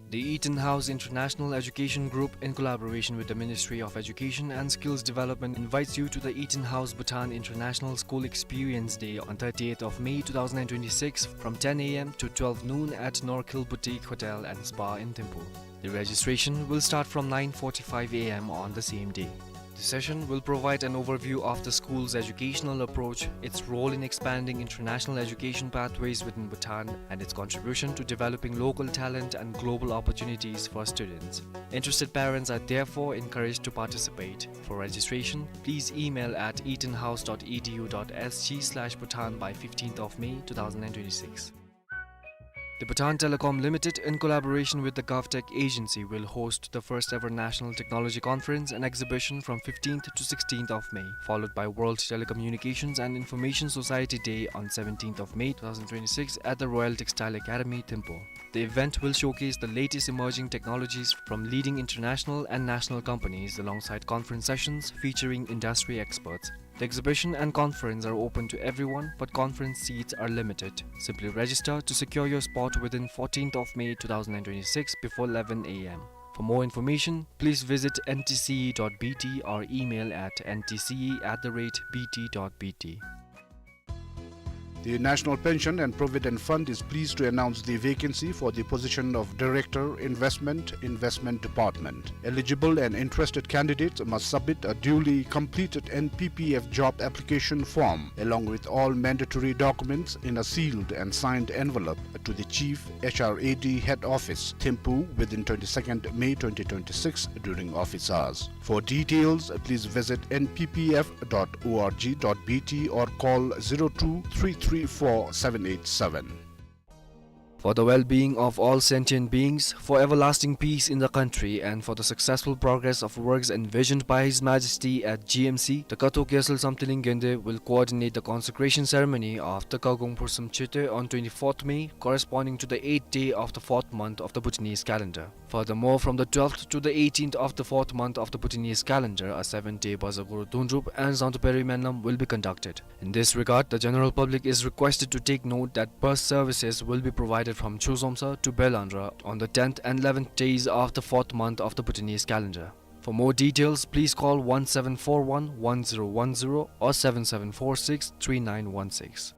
The Eaton House International Education Group, in collaboration with the Ministry of Education and Skills Development, invites you to the Eaton House Bhutan International School Experience Day on thirtieth of May two thousand twenty-six from ten A M to twelve noon at Norkhill Boutique Hotel and Spa in Thimphu. The registration will start from nine forty-five A M on the same day. The session will provide an overview of the school's educational approach, its role in expanding international education pathways within Bhutan, and its contribution to developing local talent and global opportunities for students. Interested parents are therefore encouraged to participate. For registration, please email at eatonhouse dot E D U dot S G slash Bhutan by fifteenth of May two thousand twenty-six. The Bhutan Telecom Limited, in collaboration with the GovTech Agency, will host the first ever National Technology Conference and Exhibition from fifteenth to sixteenth of May, followed by World Telecommunications and Information Society Day on seventeenth of May two thousand twenty-six at the Royal Textile Academy, Thimphu. The event will showcase the latest emerging technologies from leading international and national companies alongside conference sessions featuring industry experts. The exhibition and conference are open to everyone, but conference seats are limited. Simply register to secure your spot within fourteenth of May two thousand twenty-six before eleven A M. For more information, please visit N T C E dot B T or email at N T C E at the rate B T dot B T. The National Pension and Provident Fund is pleased to announce the vacancy for the position of Director, Investment, Investment Department. Eligible and interested candidates must submit a duly completed N P P F job application form along with all mandatory documents in a sealed and signed envelope to the Chief H R A D Head Office, Thimphu, within twenty-second May twenty twenty-six during office hours. For details, please visit N P P F dot O R G dot B T or call zero two three three four seven eight seven. For the well-being of all sentient beings, for everlasting peace in the country, and for the successful progress of works envisioned by His Majesty at G M C, the Kathok Gyaltsel Samthiling Gende will coordinate the consecration ceremony of the Kagong Phursum Chete on twenty-fourth May, corresponding to the eighth day of the fourth month of the Bhutanese calendar. Furthermore, from the twelfth to the eighteenth of the fourth month of the Bhutanese calendar, a seven-day Baza Guru Dundrup and Zangtu Peri Menlam will be conducted. In this regard, the general public is requested to take note that bus services will be provided from Chuzomsa to Belandra on the tenth and eleventh days of the fourth month of the Bhutanese calendar. For more details, please call one seven four one, one zero one zero or seven seven four six, three nine one six.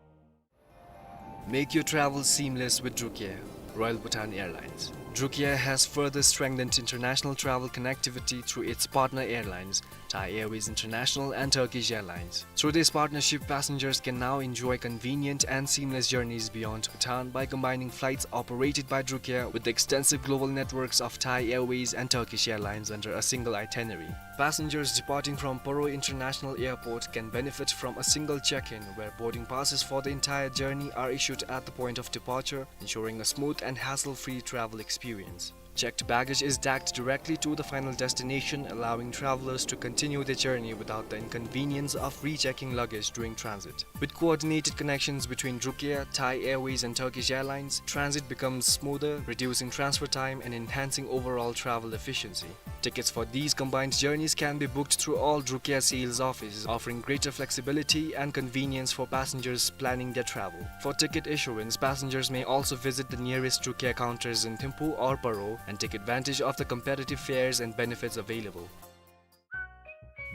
Make your travel seamless with Drukair, Royal Bhutan Airlines. Drukair has further strengthened international travel connectivity through its partner airlines, Thai Airways International and Turkish Airlines. Through this partnership, passengers can now enjoy convenient and seamless journeys beyond Bhutan by combining flights operated by Drukair with the extensive global networks of Thai Airways and Turkish Airlines under a single itinerary. Passengers departing from Paro International Airport can benefit from a single check-in, where boarding passes for the entire journey are issued at the point of departure, ensuring a smooth and hassle-free travel experience. Checked baggage is tagged directly to the final destination, allowing travelers to continue their journey without the inconvenience of rechecking luggage during transit. With coordinated connections between Druk Air, Thai Airways, and Turkish Airlines, transit becomes smoother, reducing transfer time and enhancing overall travel efficiency. Tickets for these combined journeys can be booked through all Druk Air sales offices, offering greater flexibility and convenience for passengers planning their travel. For ticket issuance, passengers may also visit the nearest Druk Air counters in Thimphu or Paro and take advantage of the competitive fares and benefits available.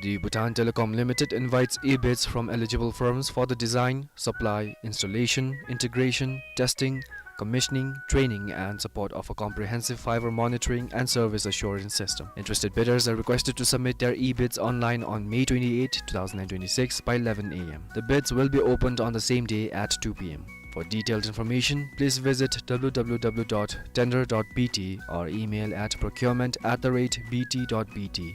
The Bhutan Telecom Limited invites e-bids from eligible firms for the design, supply, installation, integration, testing, commissioning, training, and support of a comprehensive fiber monitoring and service assurance system. Interested bidders are requested to submit their e-bids online on May twenty-eighth, two thousand and twenty-six, by eleven a m. The bids will be opened on the same day at two p m. For detailed information, please visit w w w dot tender dot b t or email at procurement at the rate b t dot b t.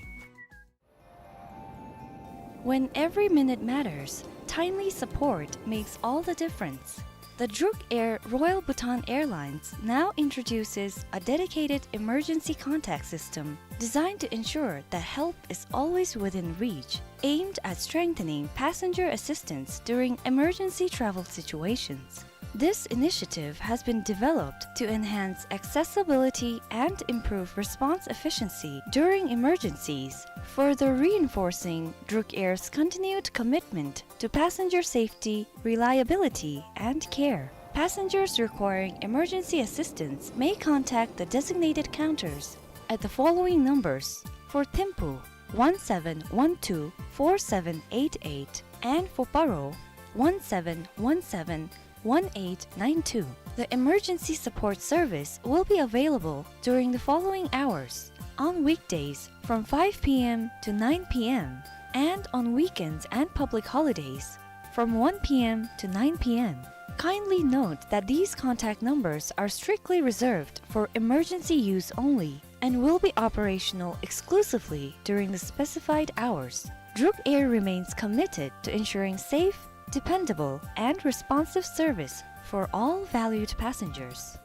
When every minute matters, timely support makes all the difference. The Druk Air Royal Bhutan Airlines now introduces a dedicated emergency contact system designed to ensure that help is always within reach, aimed at strengthening passenger assistance during emergency travel situations. This initiative has been developed to enhance accessibility and improve response efficiency during emergencies, further reinforcing Druk Air's continued commitment to passenger safety, reliability, and care. Passengers requiring emergency assistance may contact the designated counters at the following numbers: for Thimphu, one seven one two four seven eight eight, and for Paro, one seven one seven one eight nine two. The emergency support service will be available during the following hours: on weekdays from five p m to nine p m, and on weekends and public holidays from one p m to nine p m. Kindly note that these contact numbers are strictly reserved for emergency use only and will be operational exclusively during the specified hours. Druk Air remains committed to ensuring safe, dependable, and responsive service for all valued passengers.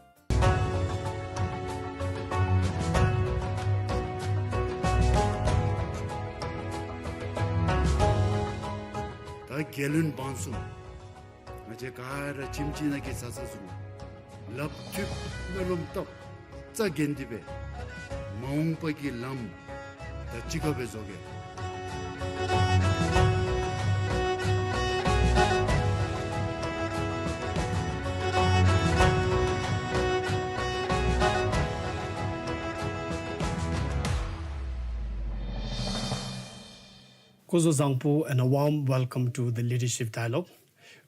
ད་རྒྱལ་བློན་འབངས་གསུམ། ང་བཅས་ག་ར་ཁྱིམ་གཅིག་ནང་གི་བཟའ་ཚང་ཚུ་ལགཔ་མཐུད་སྨོན་ལམ་བཏབ། རྩ་འགེངས་ཏེ་སྦེ་མ་འོངས་པ་གི་ལམ་ད་གཅིག་ཁར་སྦེ་བཟོ་གེ། སྐུ་གཟུགས་བཟང་པོ and a warm welcome to the Leadership Dialogue.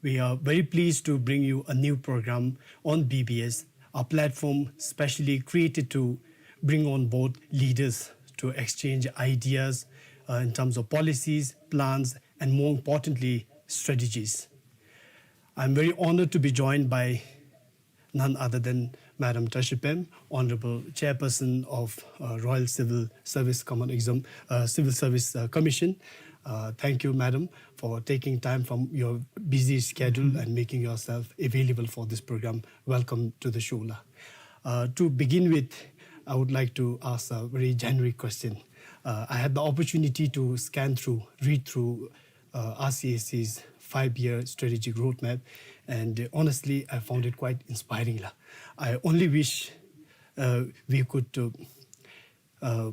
We are very pleased to bring you a new program on B B S, a platform specially created to bring on board leaders to exchange ideas, uh, in terms of policies, plans, and more importantly, strategies. I'm very honored to be joined by none other than Madam Tashi Pem, Honorable Chairperson of, uh, Royal Civil Service Common Exam, uh, Civil Service, uh, Commission. Uh, thank you, Madam, for taking time from your busy schedule and making yourself available for this program. Welcome to the show, la. Uh, to begin with, I would like to ask a very generic question. Uh, I had the opportunity to scan through, read through uh, R C A C's five-year strategic roadmap, and, uh, honestly, I found it quite inspiring, la. I only wish, uh, we could, uh, uh,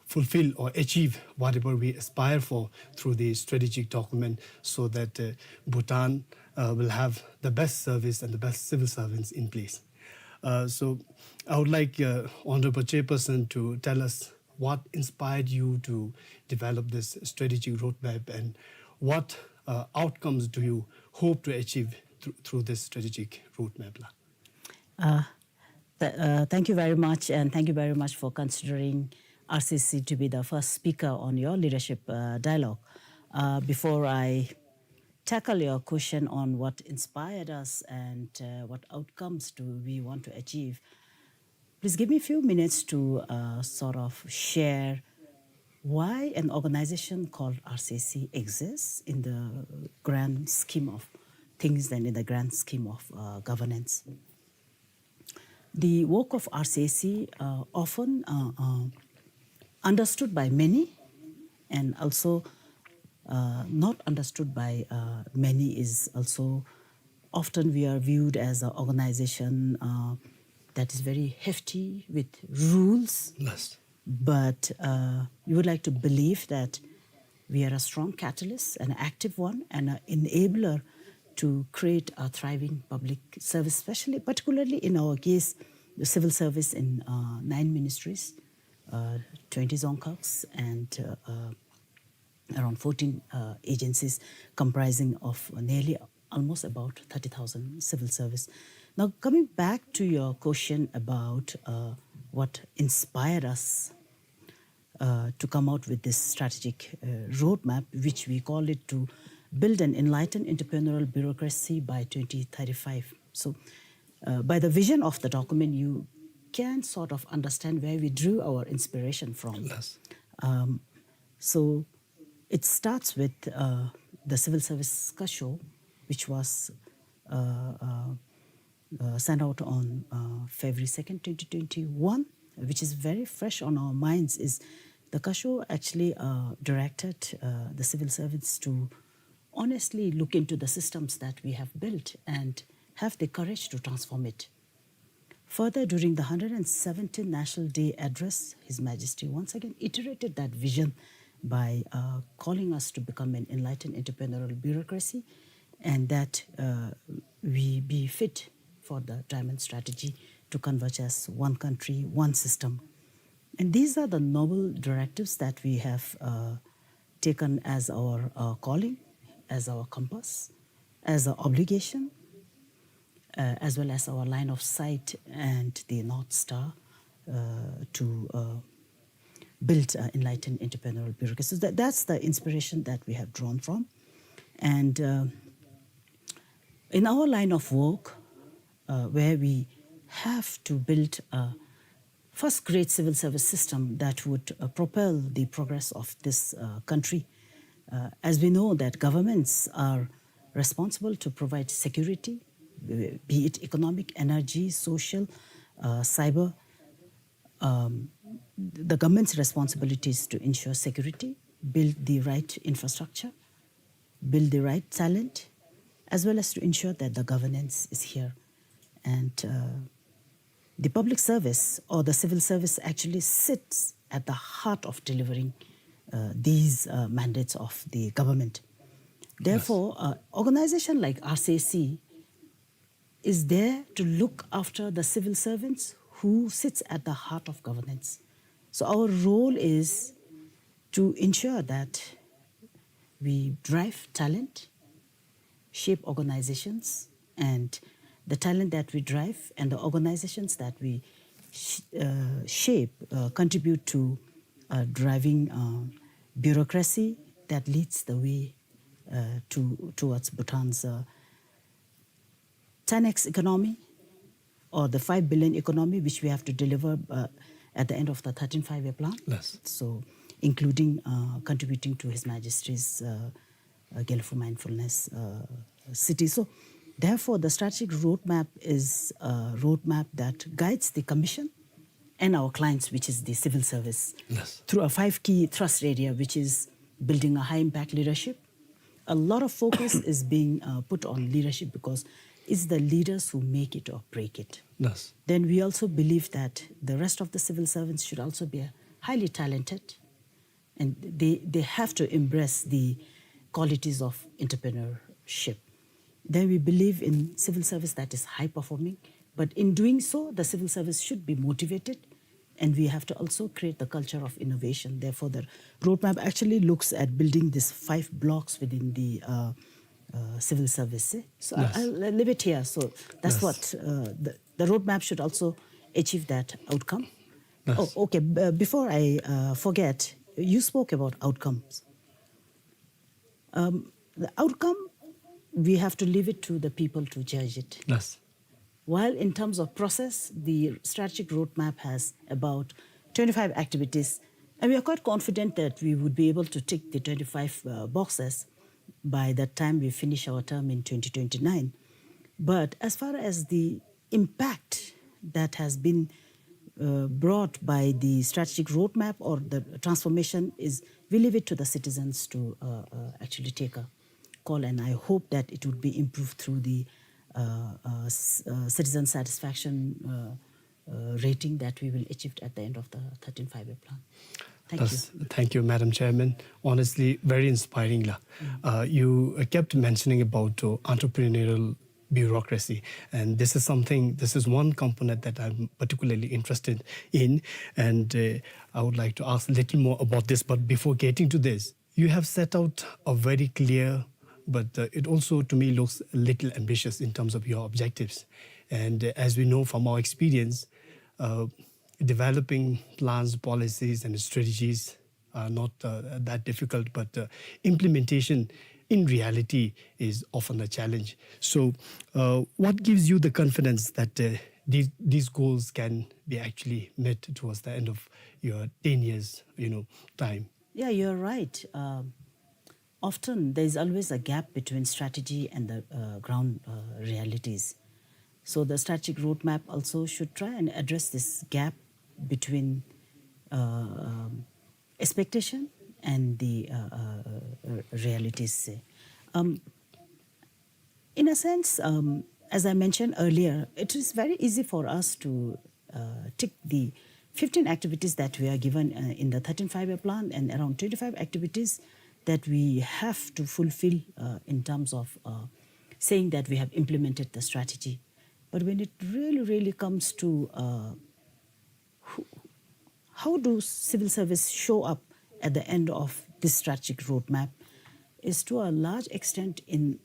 fulfill or achieve whatever we aspire for through the strategic document, so that, uh, Bhutan, uh, will have the best service and the best civil servants in place. Uh, so I would like, uh, Honorable Chairperson to tell us what inspired you to develop this strategic roadmap, and what, uh, outcomes do you hope to achieve thr- through this strategic roadmap, la? Uh, th- uh, thank you very much, and thank you very much for considering R C C to be the first speaker on your leadership, uh, dialogue. Uh, before I tackle your question on what inspired us and, uh, what outcomes do we want to achieve, please give me a few minutes to, uh, sort of share why an organization called R C C exists in the grand scheme of things and in the grand scheme of, uh, governance. the work of R C A C, uh, often, uh, uh, understood by many and also, uh, not understood by, uh, many is also often we are viewed as an organization, uh, that is very hefty with rules. Yes. But, uh, we would like to believe that we are a strong catalyst, an active one, and an enabler to create a thriving public service, especially, particularly in our case, the civil service in, uh, nine ministries, uh, twenty dzongkhags, and, uh, uh, around fourteen, uh, agencies comprising of nearly almost about thirty thousand civil service. Now, coming back to your question about, uh, what inspired us, uh, to come out with this strategic, uh, roadmap, which we call it to build an enlightened entrepreneurial bureaucracy by twenty thirty-five. So, uh, by the vision of the document, you can sort of understand where we drew our inspiration from. Yes. Um, so it starts with, uh, the Civil Service Kasho, which was, uh, uh, uh, sent out on, uh, February second, twenty twenty-one, which is very fresh on our minds, is the Kasho actually, uh, directed, uh, the civil servants to honestly look into the systems that we have built and have the courage to transform it. Further, during the hundred and seventeenth National Day Address, His Majesty once again iterated that vision by, uh, calling us to become an enlightened entrepreneurial bureaucracy, and that, uh, we be fit for the Diamond Strategy to converge as one country, one system. And these are the noble directives that we have, uh, taken as our, uh, calling, as our compass, as our obligation, uh, as well as our line of sight and the North Star, uh, to, uh, build an enlightened entrepreneurial bureaucracy. So that, that's the inspiration that we have drawn from. And, uh, in our line of work, uh, where we have to build a first-grade civil service system that would, uh, propel the progress of this, uh, country. Uh, as we know that governments are responsible to provide security, uh, be it economic, energy, social, uh, cyber. Um, the government's responsibility is to ensure security, build the right infrastructure, build the right talent, as well as to ensure that the governance is here. And, uh, the public service or the civil service actually sits at the heart of delivering, uh, these, uh, mandates of the government. Yes. Therefore, uh, organization like R C A C is there to look after the civil servants who sits at the heart of governance. So our role is to ensure that we drive talent, shape organizations, and the talent that we drive and the organizations that we sh-, uh, shape, uh, contribute to, uh, driving, uh, bureaucracy that leads the way, uh, to, towards Bhutan's, uh, ten X economy, or the five billion economy, which we have to deliver, uh, at the end of the thirteenth Five-Year Plan. Yes. So, including, uh, contributing to His Majesty's, uh, uh, Gelephu Mindfulness, uh, City. So, therefore, the strategic roadmap is a roadmap that guides the Commission and our clients, which is the civil service, yes, through a five key thrust area, which is building a high-impact leadership, a lot of focus is being, uh, put on leadership because it's the leaders who make it or break it. Yes. Then we also believe that the rest of the civil servants should also be, uh, highly talented, and they, they have to embrace the qualities of entrepreneurship. Then we believe in civil service that is high performing, but in doing so, the civil service should be motivated, and we have to also create the culture of innovation. Therefore, the roadmap actually looks at building these five blocks within the, uh, uh, civil service, eh? So I, yes, I'll, I'll leave it here. So that's, yes, what, uh, the, the roadmap should also achieve that outcome. Yes. Oh, okay. B-, before I, uh, forget, you spoke about outcomes. Um, the outcome, we have to leave it to the people to judge it. Yes. While in terms of process, the strategic roadmap has about twenty-five activities, and we are quite confident that we would be able to tick the twenty-five, uh, boxes by the time we finish our term in twenty twenty-nine. But as far as the impact that has been uh, brought by the strategic roadmap or the transformation is, we leave it to the citizens to uh, uh, actually take a call. And I hope that it would be improved through the uh, uh, s- uh, citizen satisfaction uh, uh, rating that we will achieve at the end of the thirteenth Five-Year Plan. Thank you. That's, thank you, Madam Chairman. Honestly, very inspiring, la. Uh, you uh, kept mentioning about uh, entrepreneurial bureaucracy, and this is something, this is one component that I'm particularly interested in, and uh, I would like to ask a little more about this. But before getting to this, you have set out a very clear, but uh, it also to me looks a little ambitious in terms of your objectives. And uh, as we know from our experience, uh, developing plans, policies, and strategies are not uh, that difficult, but uh, implementation in reality is often a challenge. So, uh, what gives you the confidence that uh, these, these goals can be actually met towards the end of your ten years, you know, time? Yeah, you're right. Um, often there is always a gap between strategy and the uh, ground uh, realities. So the strategic roadmap also should try and address this gap between uh, um, expectation and the uh, uh, uh, realities. Um, in a sense, um, as I mentioned earlier, it is very easy for us to uh, tick the fifteen activities that we are given uh, in the thirteenth Five-Year Plan and around twenty-five activities that we have to fulfill uh, in terms of uh, saying that we have implemented the strategy. But when it really, really comes to uh, who, how do civil service show up at the end of this strategic roadmap is to a large extent in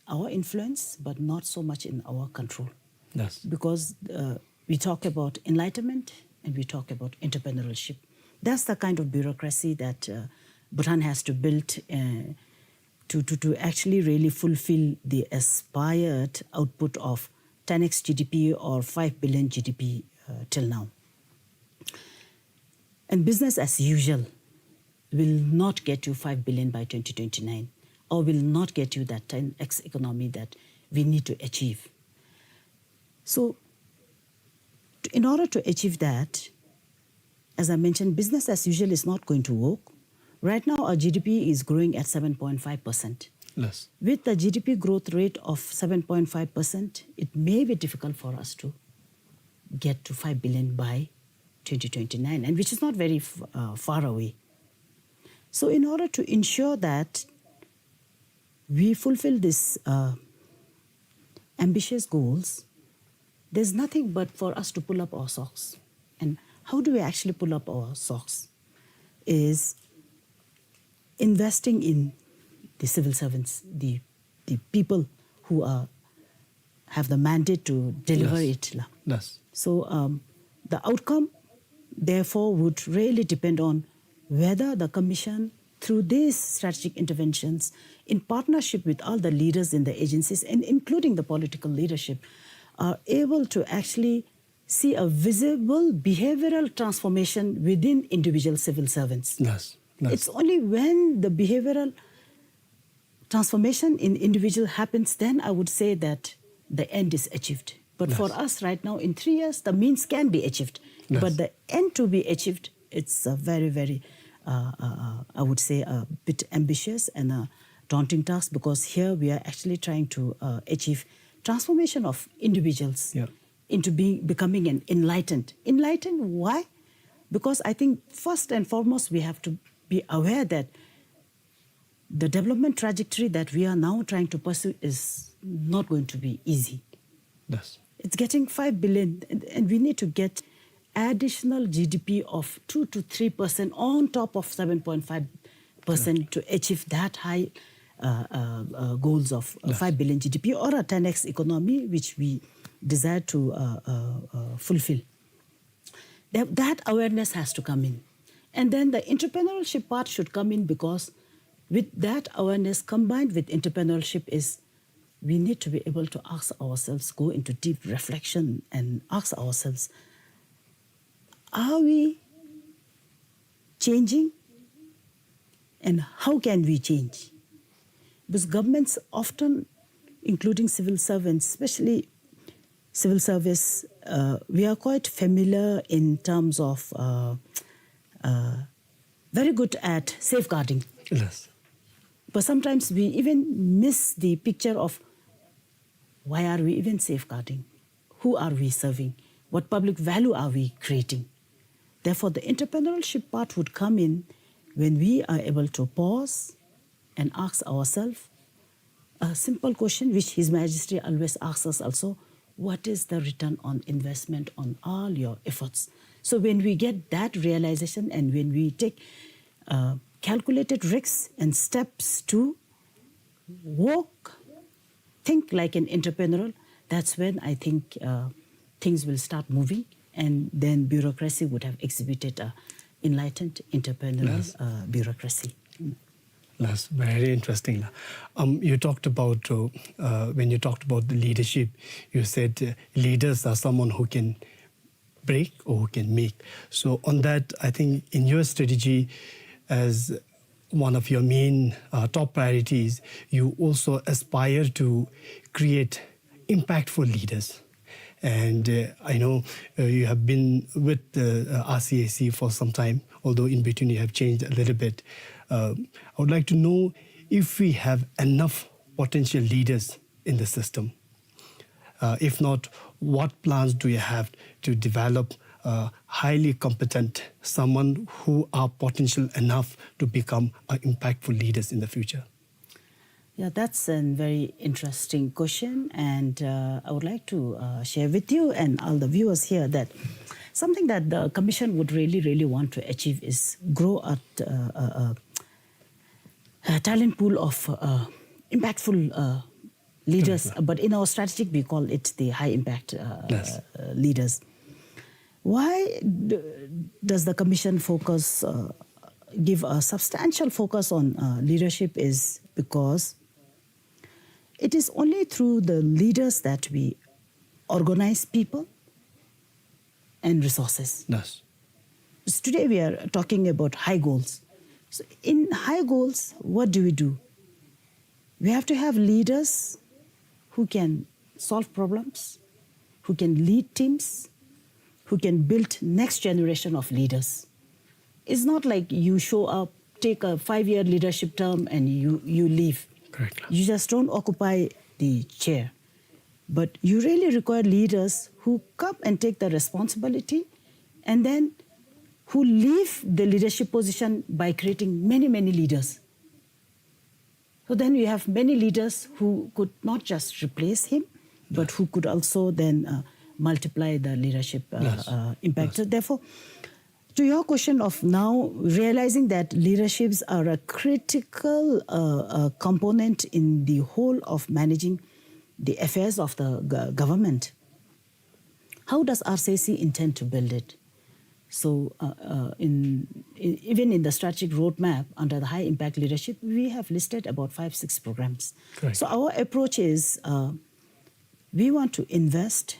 our influence, but not so much in our control. Yes. Because uh, we talk about enlightenment and we talk about entrepreneurship. That's the kind of bureaucracy that uh, Bhutan has to build uh, to, to, to actually really fulfill the aspired output of ten x G D P or five billion G D P uh, till now. And business as usual will not get you five billion by twenty twenty-nine, or will not get you that ten x economy that we need to achieve. So, t- in order to achieve that, as I mentioned, business as usual is not going to work. Right now, our G D P is growing at seven point five percent. Yes. With the G D P growth rate of seven point five percent, it may be difficult for us to get to five billion by twenty twenty-nine, and which is not very f- uh, far away. So, in order to ensure that we fulfill these uh, ambitious goals, there's nothing but for us to pull up our socks. And how do we actually pull up our socks? Is investing in the civil servants, the, the people who are have the mandate to deliver Yes. it. La. Yes. So um, the outcome, therefore, would really depend on whether the commission, through these strategic interventions, in partnership with all the leaders in the agencies and including the political leadership, are able to actually see a visible behavioral transformation within individual civil servants. Yes. Yes. It's only when the behavioral transformation in individual happens, then I would say that the end is achieved. But for Yes. us right now, in three years, the means can be achieved. Yes. But the end to be achieved, it's a very, very, uh, uh, uh, I would say, a bit ambitious and a daunting task, because here we are actually trying to uh, achieve transformation of individuals Yeah. into being, becoming an enlightened. Enlightened, why? Because I think first and foremost, we have to be aware that the development trajectory that we are now trying to pursue is not going to be easy. Yes. It's getting five billion, and, and we need to get additional G D P of two to three percent on top of seven point five percent to achieve that high uh, uh, uh, goals of uh, Yes. five billion G D P or a ten x economy, which we desire to uh, uh, uh, fulfill. That, that awareness has to come in. And then the entrepreneurship part should come in, because with that awareness combined with entrepreneurship is we need to be able to ask ourselves, go into deep reflection and ask ourselves, are we changing? And how can we change? Because governments often, including civil servants, especially civil service, uh, we are quite familiar in terms of, uh, uh, very good at safeguarding. Yes. But sometimes we even miss the picture of why are we even safeguarding? Who are we serving? What public value are we creating? Therefore, the entrepreneurship part would come in when we are able to pause and ask ourselves a simple question which His Majesty always asks us also, what is the return on investment on all your efforts? So when we get that realization and when we take, uh, calculated risks and steps to work, think like an entrepreneur, that's when I think, uh, things will start moving, and then bureaucracy would have exhibited a enlightened entrepreneurial, yes, uh, bureaucracy. That's very interesting. Um, you talked about, uh, uh, when you talked about the leadership, you said, uh, leaders are someone who can break or who can make. So on that, I think in your strategy, as one of your main, uh, top priorities, you also aspire to create impactful leaders. And, uh, I know, uh, you have been with the, uh, R C A C for some time, although in between you have changed a little bit. Uh, I would like to know if we have enough potential leaders in the system. Uh, if not, what plans do you have to develop, uh, highly competent, someone who are potential enough to become, uh, impactful leaders in the future? Yeah, that's a very interesting question, and, uh, I would like to, uh, share with you and all the viewers here that something that the commission would really, really want to achieve is grow a, uh, uh, uh, uh, talent pool of, uh, impactful, uh, leaders. But in our strategic, we call it the high impact, uh, uh, leaders. Why d-, does the commission focus, uh, give a substantial focus on, uh, leadership? Is because it is only through the leaders that we organize people and resources. Yes. So today we are talking about high goals. So in high goals, what do we do? We have to have leaders who can solve problems, who can lead teams, who can build next generation of leaders. It's not like you show up, take a five-year leadership term and you, you leave. Correct. You just don't occupy the chair. But you really require leaders who come and take the responsibility and then who leave the leadership position by creating many, many leaders. So then we have many leaders who could not just replace him, but who could also then, uh, multiply the leadership, uh, uh, impact. So therefore, to your question of now realizing that leaderships are a critical, uh, uh, component in the whole of managing the affairs of the go-, government, how does R C A C intend to build it? So, uh, uh, in, in, even in the strategic roadmap under the high impact leadership, we have listed about five, six programs. Correct. So our approach is, uh, we want to invest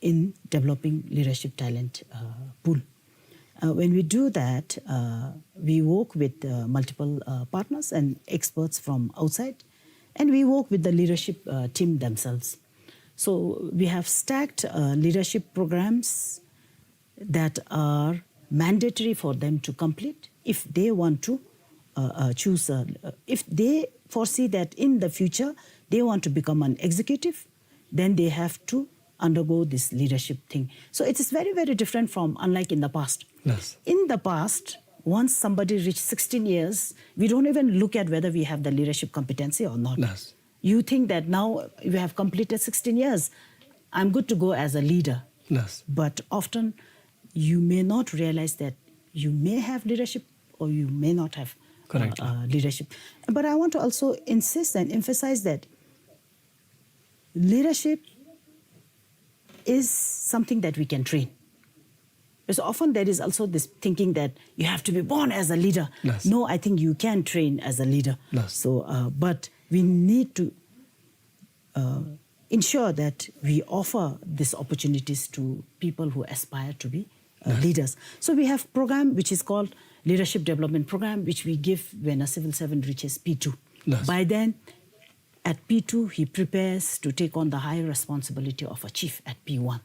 in developing leadership talent, uh, pool. Uh, when we do that, uh, we work with, uh, multiple, uh, partners and experts from outside, and we work with the leadership, uh, team themselves. So we have stacked, uh, leadership programs that are mandatory for them to complete if they want to, uh, uh, choose, uh, uh, if they foresee that in the future they want to become an executive, then they have to undergo this leadership thing. So it is very, very different from, unlike in the past. Yes. In the past, once somebody reached sixteen years, we don't even look at whether we have the leadership competency or not. Yes. You think that now you have completed sixteen years, I'm good to go as a leader. Yes. But often you may not realize that you may have leadership or you may not have, uh, correct, uh, leadership. But I want to also insist and emphasize that leadership is something that we can train. Because often there is also this thinking that you have to be born as a leader. Yes. No, I think you can train as a leader. Yes. So, uh, but we need to, uh, ensure that we offer these opportunities to people who aspire to be, uh, leaders. So we have program which is called Leadership Development Program, which we give when a civil servant reaches P two. Yes. By then, At P two, he prepares to take on the higher responsibility of a chief at P one.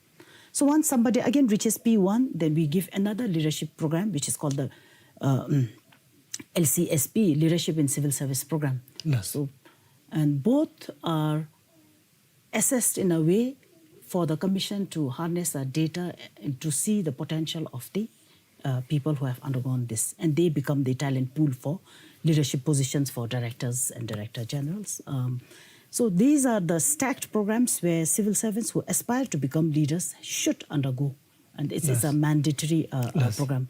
So once somebody again reaches P one, then we give another leadership program, which is called the uh, mm, L C S P, Leadership in Civil Service Program. Yes. So, and both are assessed in a way for the commission to harness the data and to see the potential of the uh, people who have undergone this, and they become the talent pool for leadership positions for directors and director generals. Um, so these are the stacked programs where civil servants who aspire to become leaders should undergo, and it's, it's a Yes. mandatory uh, uh, Yes. program.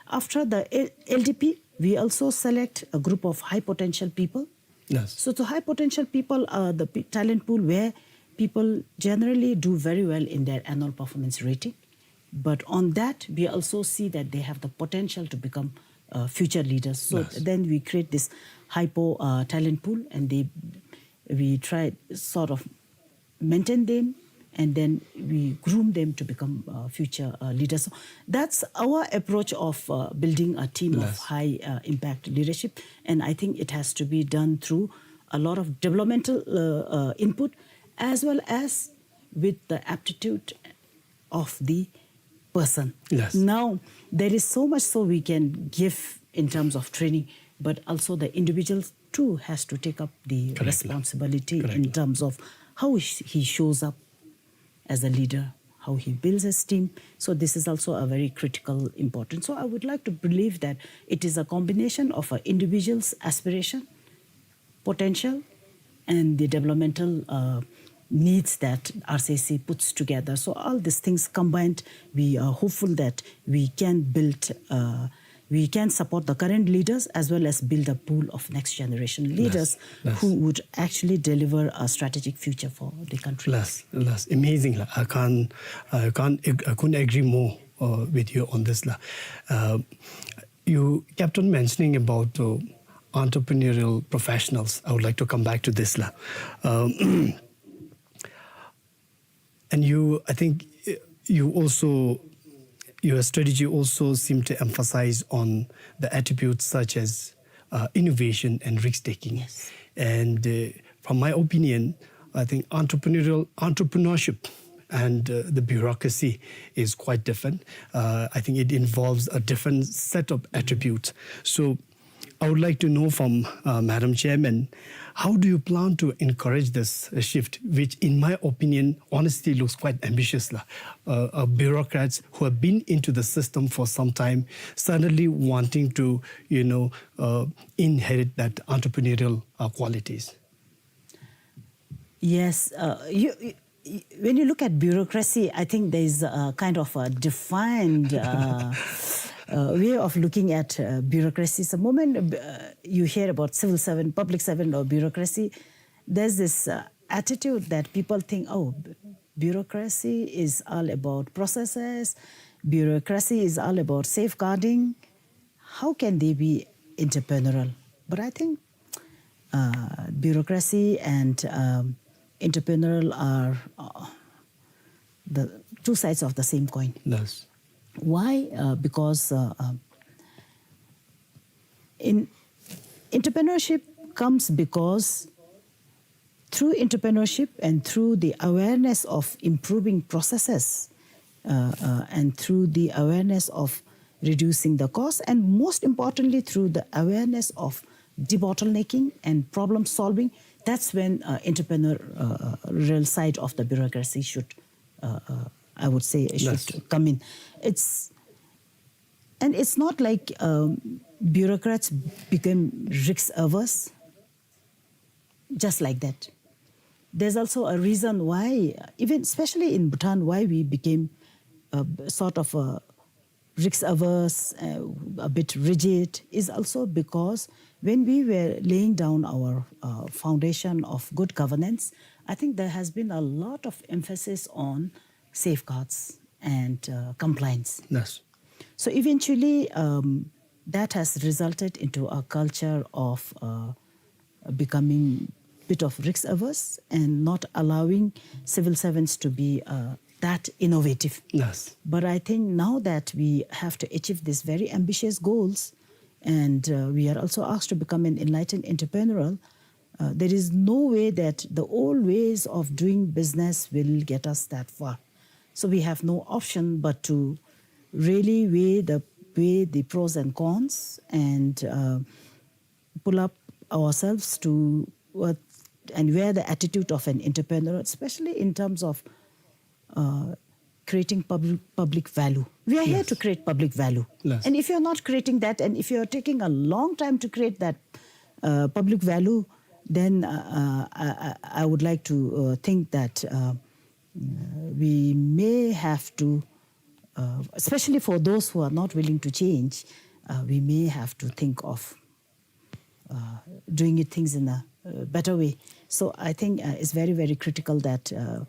After the L- L D P, we also select a group of high potential people. Yes. So the high potential people are the p- talent pool where people generally do very well in their annual performance rating. But on that, we also see that they have the potential to become uh, future leaders. So Yes. then we create this hypo uh, talent pool, and they we try sort of maintain them, and then we groom them to become uh, future uh, leaders. So that's our approach of uh, building a team of Yes. high uh, impact leadership, and I think it has to be done through a lot of developmental uh, uh, input, as well as with the aptitude of the person. Yes. Now, there is so much so we can give in terms of training, but also the individual too has to take up the Correct. responsibility Correct. in terms of how sh- he shows up as a leader, how he builds his team. So this is also a very critical important. So I would like to believe that it is a combination of an individual's aspiration, potential, and the developmental uh, needs that R C C puts together. So all these things combined, we are hopeful that we can build, uh, we can support the current leaders as well as build a pool of next generation leaders Yes. who would actually deliver a strategic future for the country. Yes, yes, amazing la. I can't, I can't, ag- I couldn't agree more uh, with you on this la. Uh, you kept on mentioning about uh, entrepreneurial professionals. I would like to come back to this la. Um, and you, I think uh, you also, your strategy also seemed to emphasize on the attributes such as uh, innovation and risk taking. Yes. And uh, from my opinion, I think entrepreneurial entrepreneurship and uh, the bureaucracy is quite different. Uh, I think it involves a different set of attributes. So I would like to know from uh, Madam Chairman, how do you plan to encourage this uh, shift, which in my opinion, honestly looks quite ambitious la? Uh, uh, bureaucrats who have been into the system for some time suddenly wanting to, you know, uh, inherit that entrepreneurial uh, qualities. Yes, uh, you, you, y- when you look at bureaucracy, I think there is a kind of a defined uh, uh, way of looking at uh, bureaucracy. So the moment uh, you hear about civil servant, public servant, or bureaucracy, there's this uh, attitude that people think, oh, b- bureaucracy is all about processes, bureaucracy is all about safeguarding. How can they be entrepreneurial? But I think uh, bureaucracy and um, entrepreneurial are uh, the two sides of the same coin. Yes. Why? Uh, because uh, um, in entrepreneurship comes because through entrepreneurship and through the awareness of improving processes uh, uh, and through the awareness of reducing the cost, and most importantly through the awareness of debottlenecking and problem solving, that's when uh, entrepreneurial side of the bureaucracy should, uh, uh, I would say, should Yes. come in. It's and it's not like um, bureaucrats became risk averse just like that. There's also a reason why, even especially in Bhutan, why we became uh, sort of a risk averse, uh, a bit rigid, is also because when we were laying down our uh, foundation of good governance, I think there has been a lot of emphasis on safeguards and uh, compliance. Yes. So eventually, um, that has resulted into a culture of uh, becoming bit of risk averse and not allowing civil servants to be uh, that innovative. Yes. But I think now that we have to achieve these very ambitious goals, and uh, we are also asked to become an enlightened entrepreneurial, Uh, there is no way that the old ways of doing business will get us that far. So we have no option but to really weigh the, weigh the pros and cons and, uh, pull up ourselves to what, and wear the attitude of an entrepreneur, especially in terms of, uh, creating public, public value. We are here Yes. to create public value. Yes. And if you're not creating that, and if you're taking a long time to create that, uh, public value, then, uh, uh, I, I, I would like to, uh, think that, uh, we may have to, uh, especially for those who are not willing to change, uh, we may have to think of, uh, doing it things in a, uh, better way. So I think, uh, it's very, very critical that, uh,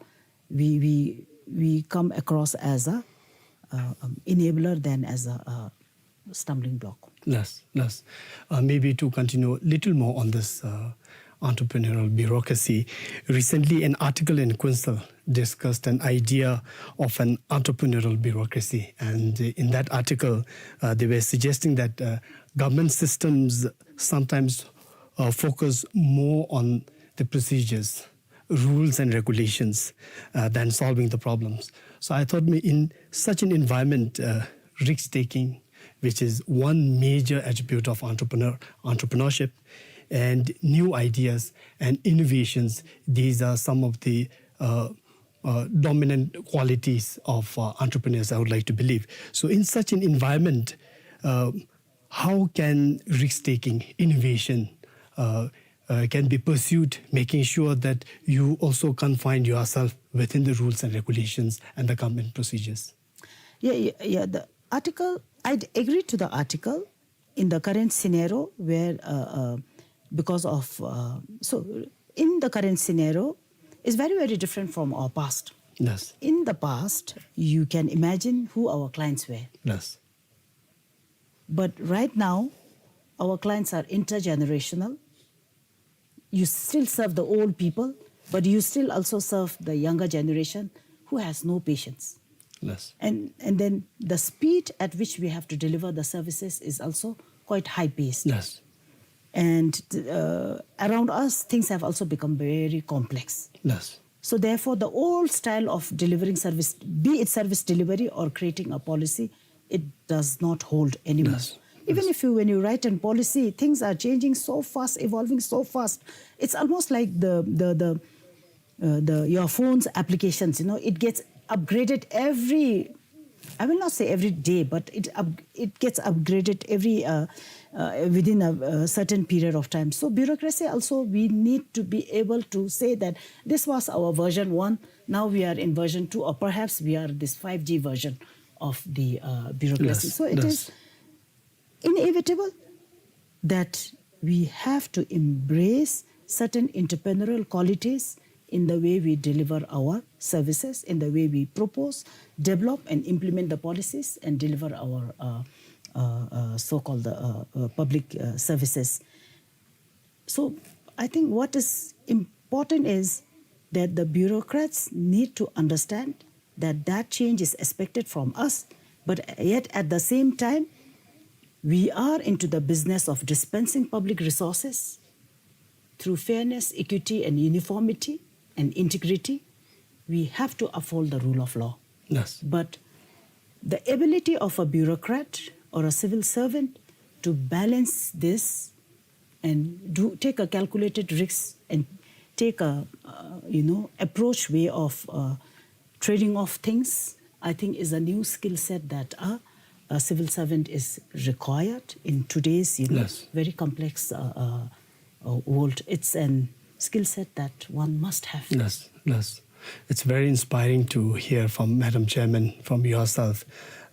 we, we, we come across as a, uh, um, enabler than as a, uh, stumbling block. Yes, yes. Uh, maybe to continue a little more on this, uh, entrepreneurial bureaucracy, recently an article in Kuensel discussed an idea of an entrepreneurial bureaucracy. And, uh, in that article, uh, they were suggesting that, uh, government systems sometimes, uh, focus more on the procedures, rules and regulations, uh, than solving the problems. So I thought, may- in such an environment, uh, risk-taking, which is one major attribute of entrepreneur, entrepreneurship, and new ideas and innovations, these are some of the, uh, uh, dominant qualities of, uh, entrepreneurs, I would like to believe. So in such an environment, uh, how can risk-taking, innovation, uh, uh, can be pursued, making sure that you also confine yourself within the rules and regulations and the government procedures? Yeah, yeah, yeah, the article, I d- agree to the article in the current scenario where, uh, uh, because of, uh, so in the current scenario, is very, very different from our past. Yes. In the past, you can imagine who our clients were. Yes. But right now, our clients are intergenerational. You still serve the old people, but you still also serve the younger generation who has no patience. Yes. And, and then the speed at which we have to deliver the services is also quite high paced. Yes. And, uh, around us, things have also become very complex. Yes. So therefore, the old style of delivering service, be it service delivery or creating a policy, it does not hold anymore. Yes. Even Yes. if you, when you write a policy, things are changing so fast, evolving so fast. It's almost like the, the, the, uh, the, your phone's applications, you know, it gets upgraded every, I will not say every day, but it up, it gets upgraded every, uh, uh, within a, a certain period of time. So bureaucracy also, we need to be able to say that this was our version one, now we are in version two, or perhaps we are this five G version of the, uh, bureaucracy. Yes, So it yes. is inevitable that we have to embrace certain entrepreneurial qualities in the way we deliver our services, in the way we propose, develop, and implement the policies and deliver our, uh, uh, uh, so-called, uh, uh, public, uh, services. So I think what is important is that the bureaucrats need to understand that that change is expected from us, but yet at the same time, we are into the business of dispensing public resources through fairness, equity, and uniformity and integrity. We have to uphold the rule of law. Yes. But the ability of a bureaucrat or a civil servant to balance this and do take a calculated risk and take a, uh, you know, approach way of, uh, trading off things, I think, is a new skill set that a, a civil servant is required in today's, you know, Yes. very complex, uh, uh, uh, world. It's an skill set that one must have. Yes, yes. It's very inspiring to hear from Madam Chairman, from yourself,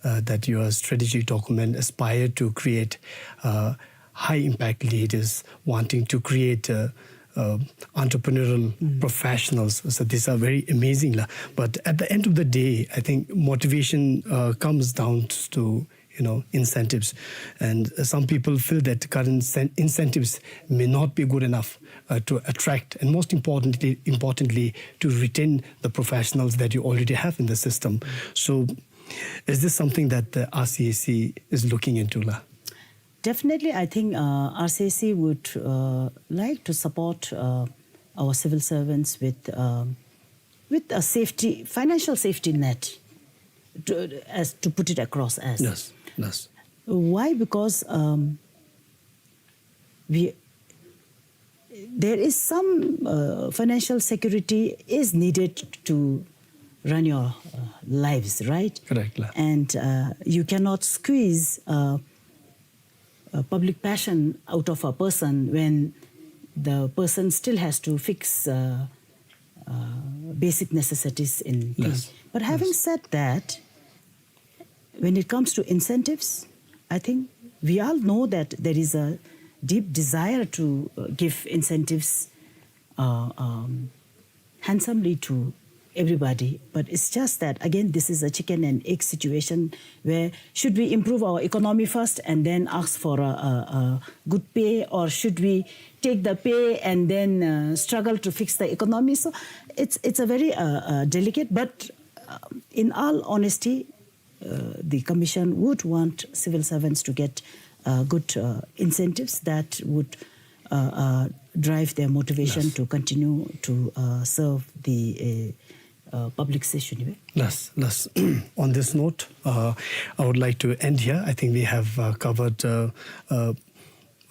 uh, that your strategy document aspire to create, uh, high impact leaders, wanting to create, uh, uh, entrepreneurial Mm. professionals. So these are very amazing, la. But at the end of the day, I think motivation, uh, comes down to, you know, incentives. And some people feel that current sen- incentives may not be good enough, uh, to attract and, most importantly, importantly, to retain the professionals that you already have in the system. So is this something that the R C A C is looking into, la? Definitely, I think, uh, R C A C would, uh, like to support, uh, our civil servants with, um, with a safety, financial safety net, to, as to put it across as. Yes, yes. Why? Because, um, we, there is some, uh, financial security is needed to run your, uh, lives, right? Correct, la. And, uh, you cannot squeeze, uh, uh, public passion out of a person when the person still has to fix, uh, uh, basic necessities in things. Yes. But having said that, when it comes to incentives, I think we all know that there is a deep desire to, uh, give incentives, uh, um, handsomely to everybody. But it's just that, again, this is a chicken and egg situation where should we improve our economy first and then ask for a, a, a good pay, or should we take the pay and then, uh, struggle to fix the economy? So it's, it's a very, uh, uh, delicate, but, uh, in all honesty, uh, the commission would want civil servants to get, uh, good, uh, incentives that would, uh, uh, drive their motivation, yes, to continue to, uh, serve the, uh, uh, public session. Yes, yes. On this note, uh, I would like to end here. I think we have, uh, covered, uh, uh,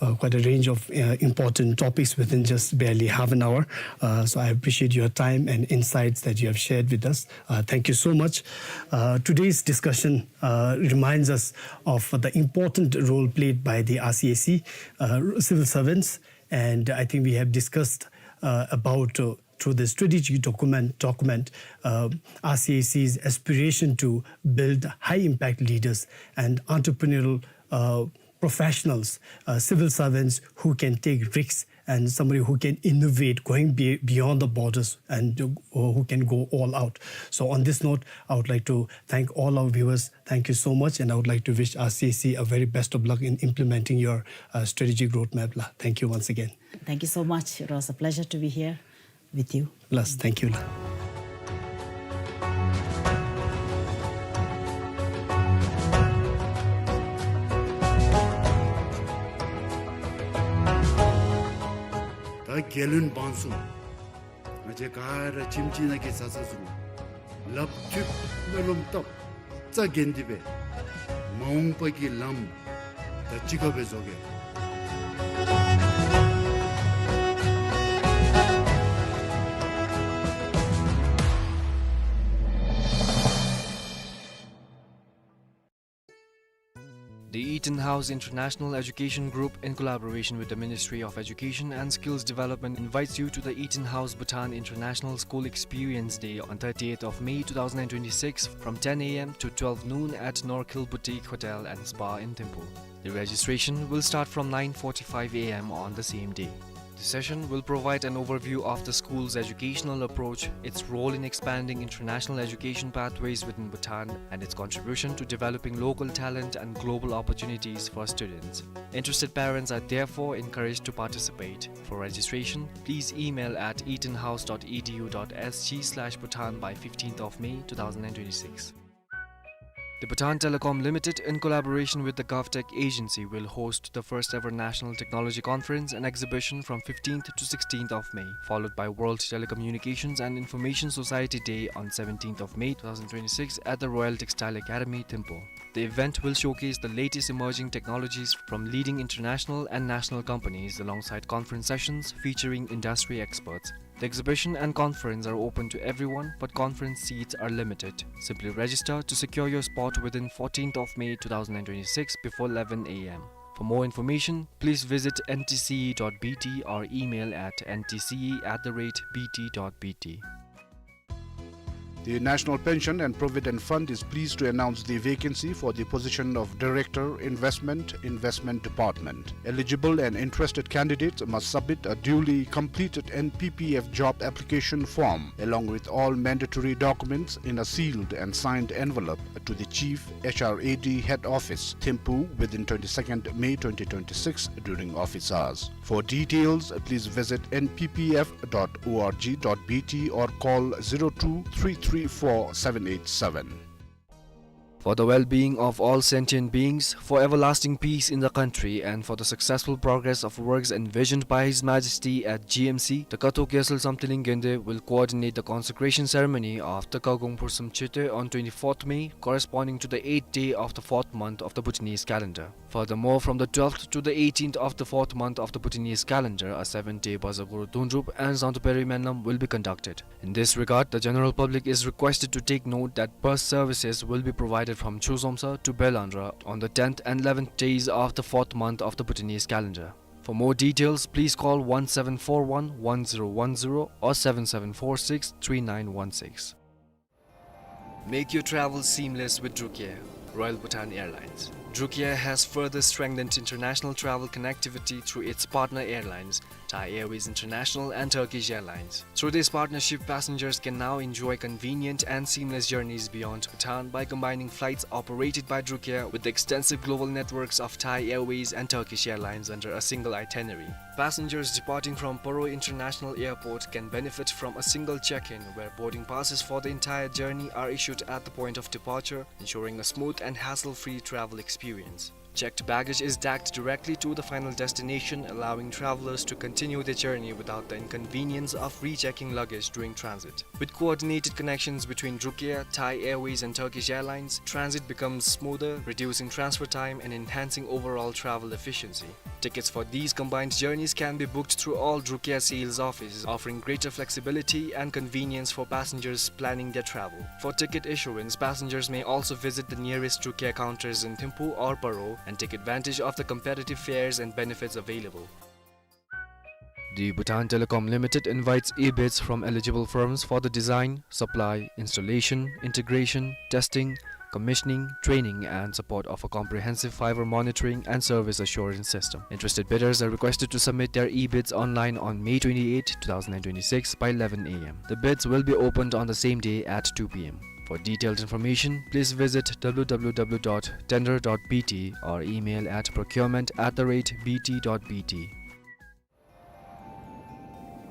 uh, quite a range of, uh, important topics within just barely half an hour. Uh, so I appreciate your time and insights that you have shared with us. Uh, thank you so much. Uh, today's discussion, uh, reminds us of the important role played by the R C A C, uh, civil servants, and I think we have discussed, uh, about, uh, through the strategic document, document, uh, R C A C's aspiration to build high-impact leaders and entrepreneurial, uh, professionals, uh, civil servants who can take risks and somebody who can innovate, going be-, beyond the borders, and, uh, who can go all out. So on this note, I would like to thank all our viewers. Thank you so much, and I would like to wish R C A C a very best of luck in implementing your, uh, strategic roadmap, la. Thank you once again. Thank you so much. It was a pleasure to be here with you. Bless. Thank you, la. ད་རྒྱལ་བློན་འབངས་གསུམ། ང་བཅས་ག་ར་ཁྱིམ་གཅིག་ནང་གི་བཟའ་ཚང་ཚུ་ལགཔ་མཐུད་སྨོན་ལམ་བཏབ། རྩ་འགེངས་ཏེ་སྦེ་མ་འོངས་པ་གི་ལམ་ད་གཅིག་ཁར་སྦེ་བཟོ་གེ། The Eaton House International Education Group, in collaboration with the Ministry of Education and Skills Development, invites you to the Eaton House Bhutan International School Experience Day on thirtieth of May two thousand and twenty-six, from ten A M to twelve noon at Norkhill Boutique Hotel and Spa in Thimphu. The registration will start from nine forty-five A M on the same day. The session will provide an overview of the school's educational approach, its role in expanding international education pathways within Bhutan, and its contribution to developing local talent and global opportunities for students. Interested parents are therefore encouraged to participate. For registration, please email at eatonhouse dot e d u dot s g slash bhutan by fifteenth of May two thousand and twenty-six. The Bhutan Telecom Limited, in collaboration with the GovTech Agency, will host the first ever National Technology Conference and Exhibition from fifteenth to sixteenth of May, followed by World Telecommunications and Information Society Day on seventeenth of May two thousand twenty-six at the Royal Textile Academy, Thimphu. The event will showcase the latest emerging technologies from leading international and national companies, alongside conference sessions featuring industry experts. The exhibition and conference are open to everyone, but conference seats are limited. Simply register to secure your spot within fourteenth of May two thousand and twenty-six before eleven A M. For more information, please visit N T C E dot B T or email at N T C E at the rate B T dot B T. The National Pension and Provident Fund is pleased to announce the vacancy for the position of Director, Investment, Investment Department. Eligible and interested candidates must submit a duly completed N P P F job application form along with all mandatory documents in a sealed and signed envelope to the Chief H R A D Head Office, Thimphu, within twenty-second May twenty twenty-six during office hours. For details, please visit N P P F dot O R G dot B T or call zero two three three four seven eight seven. For the well-being of all sentient beings, for everlasting peace in the country, and for the successful progress of works envisioned by His Majesty at G M C, the Kathok Gyaltsel Samdheling Gende will coordinate the consecration ceremony of the Kagong Phursum Chete on twenty-fourth May, corresponding to the eighth day of the fourth month of the Bhutanese calendar. Furthermore, from the twelfth to the eighteenth of the fourth month of the Bhutanese calendar, a seven-day Baza Guru Dundrup and Zangdo Peri Menlam will be conducted. In this regard, the general public is requested to take note that bus services will be provided from Chuzomsa to Belandra on the tenth and eleventh days of the fourth month of the Bhutanese calendar. For more details, please call one seven four one one zero one zero or seven seven four six three nine one six. Make your travel seamless with Druk Air, Royal Bhutan Airlines. Druk Air has further strengthened international travel connectivity through its partner airlines, Thai Airways International and Turkish Airlines. Through this partnership, passengers can now enjoy convenient and seamless journeys beyond Bhutan by combining flights operated by Druk Air with the extensive global networks of Thai Airways and Turkish Airlines under a single itinerary. Passengers departing from Paro International Airport can benefit from a single check-in, where boarding passes for the entire journey are issued at the point of departure, ensuring a smooth and hassle-free travel experience. Checked baggage is tagged directly to the final destination, allowing travelers to continue their journey without the inconvenience of rechecking luggage during transit. With coordinated connections between Druk Air, Thai Airways and Turkish Airlines, transit becomes smoother, reducing transfer time and enhancing overall travel efficiency. Tickets for these combined journeys can be booked through all Druk Air sales offices, offering greater flexibility and convenience for passengers planning their travel. For ticket issuance, passengers may also visit the nearest Druk Air counters in Thimphu or Paro and take advantage of the competitive fares and benefits available. The Bhutan Telecom Limited invites e-bids from eligible firms for the design, supply, installation, integration, testing, commissioning, training, and support of a comprehensive fiber monitoring and service assurance system. Interested bidders are requested to submit their e-bids online on May twenty-eighth, two thousand and twenty-six by eleven A M. The bids will be opened on the same day at two P M. For detailed information, please visit W W W dot tender dot B T or email at procurement at the rate B T dot B T.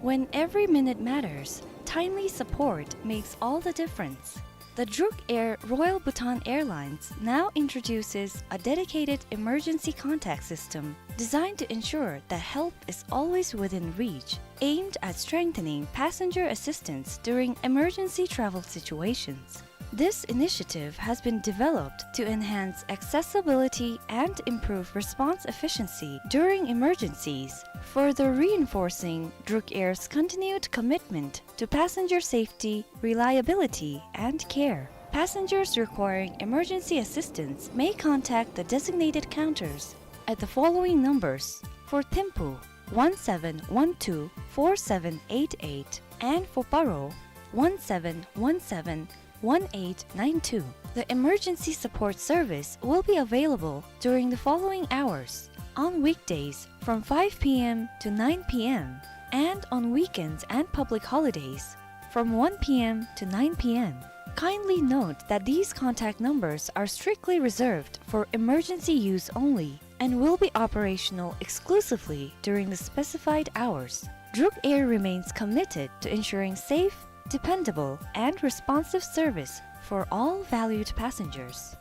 When every minute matters, timely support makes all the difference. The Druk Air Royal Bhutan Airlines now introduces a dedicated emergency contact system designed to ensure that help is always within reach, aimed at strengthening passenger assistance during emergency travel situations. This initiative has been developed to enhance accessibility and improve response efficiency during emergencies, further reinforcing Druk Air's continued commitment to passenger safety, reliability, and care. Passengers requiring emergency assistance may contact the designated counters at the following numbers: for Thimphu, one seven one two four seven eight eight, and for Paro, one seven one seven one eight nine two. The emergency support service will be available during the following hours: on weekdays from five P M to nine P M, and on weekends and public holidays from one P M to nine P M. Kindly note that these contact numbers are strictly reserved for emergency use only and will be operational exclusively during the specified hours. Druk Air remains committed to ensuring safe, dependable, and responsive service for all valued passengers.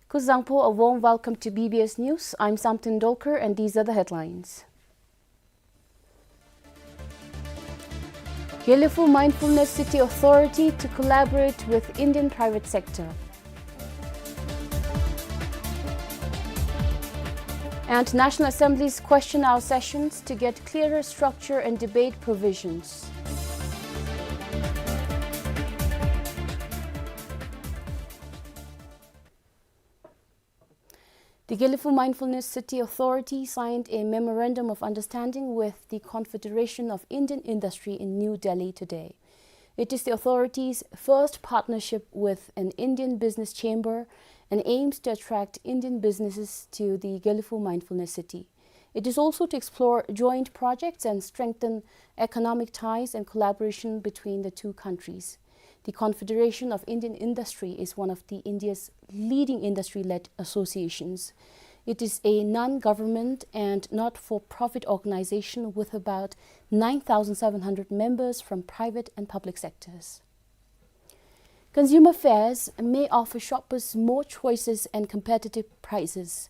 Kuzuzangpo, a warm welcome to B B S News. I'm Samten Dolkar, and these are the headlines. Gelephu Mindfulness City Authority to collaborate with Indian private sector. And National Assembly's question hour sessions to get clearer structure and debate provisions. The Gelephu Mindfulness City Authority signed a memorandum of understanding with the Confederation of Indian Industry in New Delhi today. It is the authority's first partnership with an Indian business chamber and aims to attract Indian businesses to the Gelephu Mindfulness City. It is also to explore joint projects and strengthen economic ties and collaboration between the two countries. The Confederation of Indian Industry is one of the India's leading industry-led associations. It is a non-government and not-for-profit organization with about nine thousand seven hundred members from private and public sectors. Consumer fairs may offer shoppers more choices and competitive prices.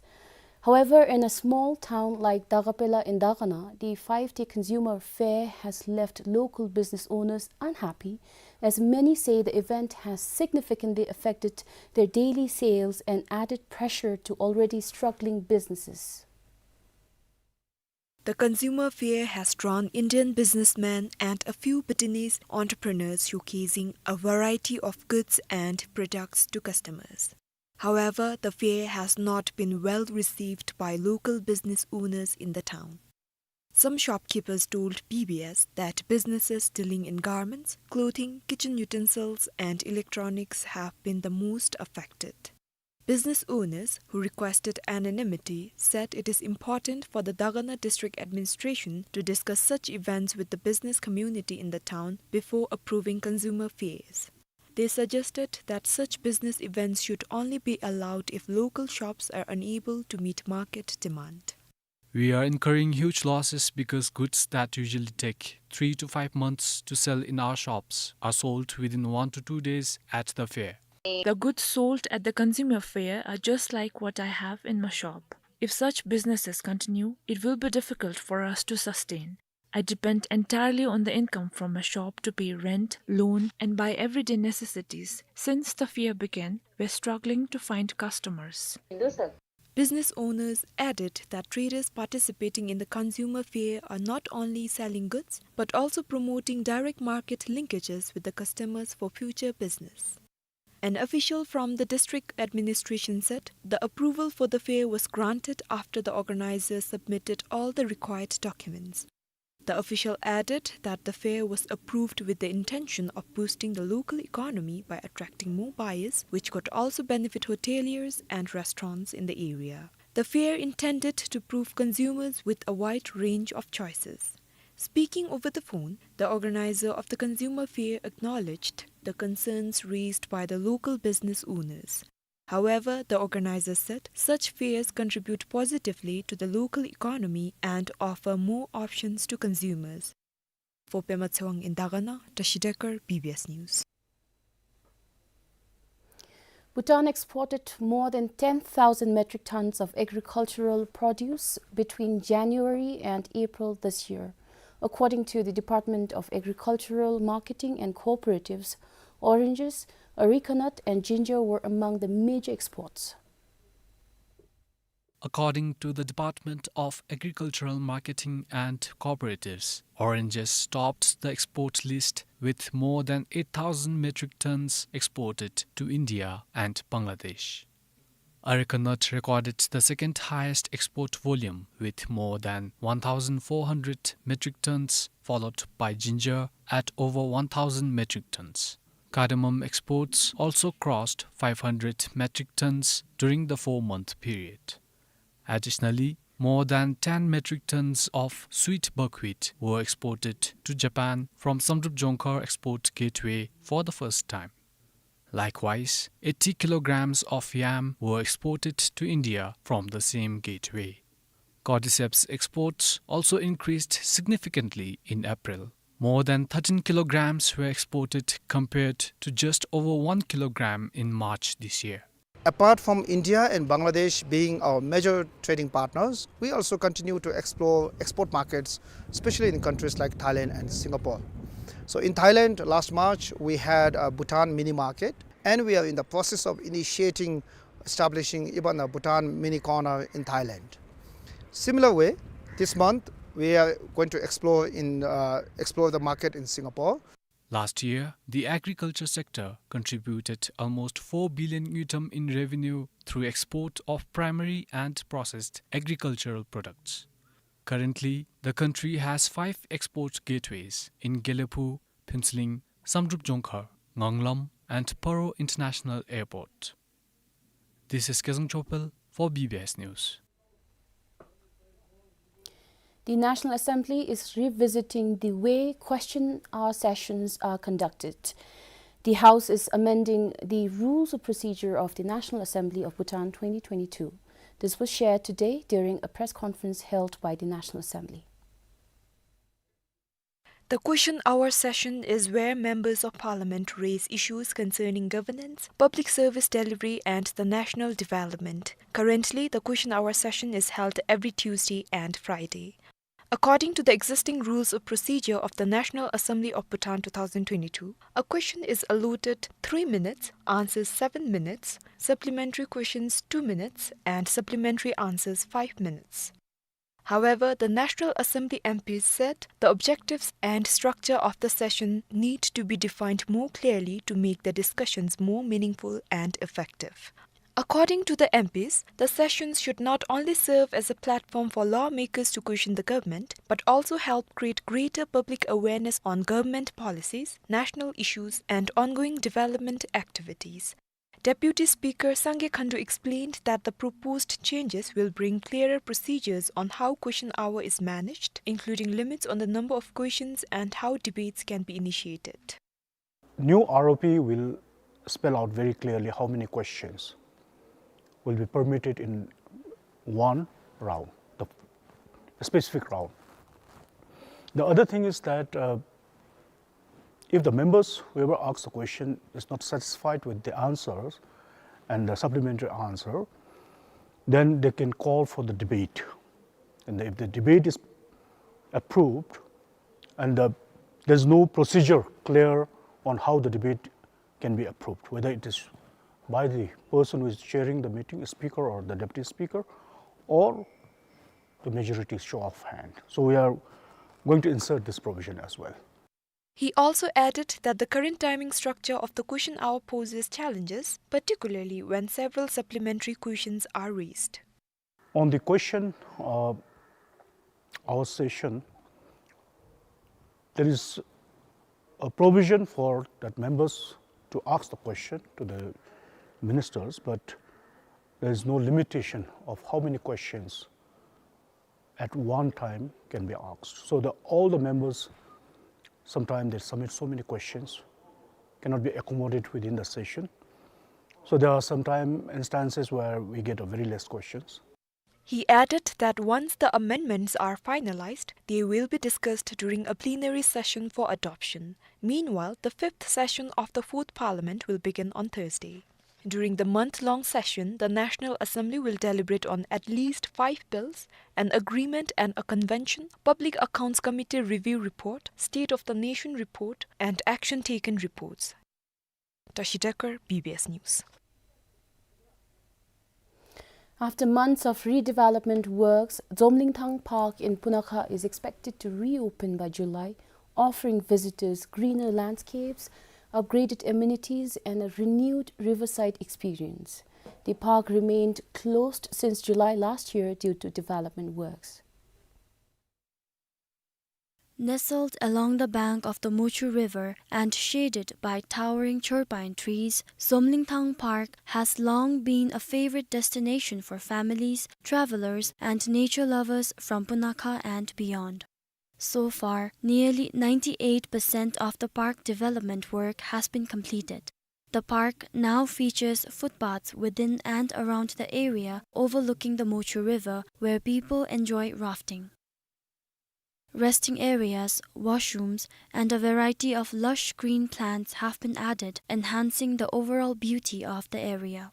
However, in a small town like Dagapela in Dagana, the five-day consumer fair has left local business owners unhappy, as many say the event has significantly affected their daily sales and added pressure to already struggling businesses. The consumer fair has drawn Indian businessmen and a few Bhutanese entrepreneurs, showcasing a variety of goods and products to customers. However, the fair has not been well received by local business owners in the town. Some shopkeepers told B B S that businesses dealing in garments, clothing, kitchen utensils, and electronics have been the most affected. Business owners, who requested anonymity, said it is important for the Dagana District Administration to discuss such events with the business community in the town before approving consumer fairs. They suggested that such business events should only be allowed if local shops are unable to meet market demand. We are incurring huge losses because goods that usually take three to five months to sell in our shops are sold within one to two days at the fair. The goods sold at the consumer fair are just like what I have in my shop. If such businesses continue, it will be difficult for us to sustain. I depend entirely on the income from my shop to pay rent, loan, and buy everyday necessities. Since the fair began, we're struggling to find customers. Business owners added that traders participating in the consumer fair are not only selling goods, but also promoting direct market linkages with the customers for future business. An official from the district administration said the approval for the fair was granted after the organizers submitted all the required documents. The official added that the fair was approved with the intention of boosting the local economy by attracting more buyers, which could also benefit hoteliers and restaurants in the area. The fair intended to provide consumers with a wide range of choices. Speaking over the phone, the organizer of the consumer fair acknowledged the concerns raised by the local business owners. However, the organizers said such fairs contribute positively to the local economy and offer more options to consumers. For Pema Tshewang in Dagana, Tashi Dekar, B B S News. Bhutan exported more than ten thousand metric tons of agricultural produce between January and April this year. According to the Department of Agricultural Marketing and Cooperatives, oranges, areca nut, and ginger were among the major exports. According to the Department of Agricultural Marketing and Cooperatives, oranges topped the export list with more than eight thousand metric tons exported to India and Bangladesh. Areca nut recorded the second highest export volume with more than one thousand four hundred metric tons, followed by ginger at over one thousand metric tons. Cardamom exports also crossed five hundred metric tons during the four-month period. Additionally, more than ten metric tons of sweet buckwheat were exported to Japan from Samdrup Jongkhar Export Gateway for the first time. Likewise, eighty kilograms of yam were exported to India from the same gateway. Cordyceps exports also increased significantly in April. More than thirteen kilograms were exported compared to just over one kilogram in March this year. Apart from India and Bangladesh being our major trading partners, we also continue to explore export markets, especially in countries like Thailand and Singapore. So in Thailand, last March, we had a Bhutan mini market, and we are in the process of initiating, establishing even a Bhutan mini corner in Thailand. Similar way, this month, we are going to explore in, uh, explore the market in Singapore. Last year, the agriculture sector contributed almost four billion ngultrum in revenue through export of primary and processed agricultural products. Currently, the country has five export gateways in Gelephu, Phuentsholing, Samdrup Jongkhar, Ngamlam, and Paro International Airport. This is Kezang Chopel for B B S News. The National Assembly is revisiting the way question hour sessions are conducted. The House is amending the Rules of Procedure of the National Assembly of Bhutan twenty twenty-two. This was shared today during a press conference held by the National Assembly. The question hour session is where members of parliament raise issues concerning governance, public service delivery, and the national development. Currently, the question hour session is held every Tuesday and Friday. According to the existing rules of procedure of the National Assembly of Bhutan two thousand twenty-two, a question is allotted three minutes, answers seven minutes, supplementary questions two minutes, and supplementary answers five minutes. However, the National Assembly M Ps said the objectives and structure of the session need to be defined more clearly to make the discussions more meaningful and effective. According to the M Ps, the sessions should not only serve as a platform for lawmakers to question the government, but also help create greater public awareness on government policies, national issues, and ongoing development activities. Deputy Speaker Sangay Khandu explained that the proposed changes will bring clearer procedures on how question hour is managed, including limits on the number of questions and how debates can be initiated. New R O P will spell out very clearly how many questions will be permitted in one round, the specific round. The other thing is that, uh, if the members, whoever asks the question, is not satisfied with the answers and the supplementary answer, then they can call for the debate. And if the debate is approved and the, there's no procedure clear on how the debate can be approved, whether it is by the person who is chairing the meeting, speaker or the deputy speaker, or the majority show of hand. So we are going to insert this provision as well. He also added that the current timing structure of the question hour poses challenges, particularly when several supplementary questions are raised. On the question, uh, hour session, there is a provision for that members to ask the question to the ministers, but there is no limitation of how many questions at one time can be asked. So the, all the members, sometimes they submit so many questions, cannot be accommodated within the session. So there are sometimes instances where we get a very less questions. He added that once the amendments are finalized, they will be discussed during a plenary session for adoption. Meanwhile, the fifth session of the fourth parliament will begin on Thursday. During the month-long session, the National Assembly will deliberate on at least five bills, an agreement and a convention, Public Accounts Committee review report, State of the Nation report, and action taken reports. Tashi Dekar, B B S News. After months of redevelopment works, Zomlingthang Park in Punakha is expected to reopen by July, offering visitors greener landscapes, upgraded amenities, and a renewed riverside experience. The park remained closed since July last year due to development works. Nestled along the bank of the Mochu River and shaded by towering chorpine trees, Zomlingthang Park has long been a favorite destination for families, travelers, and nature lovers from Punakha and beyond. So far, nearly ninety-eight percent of the park development work has been completed. The park now features footpaths within and around the area overlooking the Mochu River, where people enjoy rafting. Resting areas, washrooms, and a variety of lush green plants have been added, enhancing the overall beauty of the area.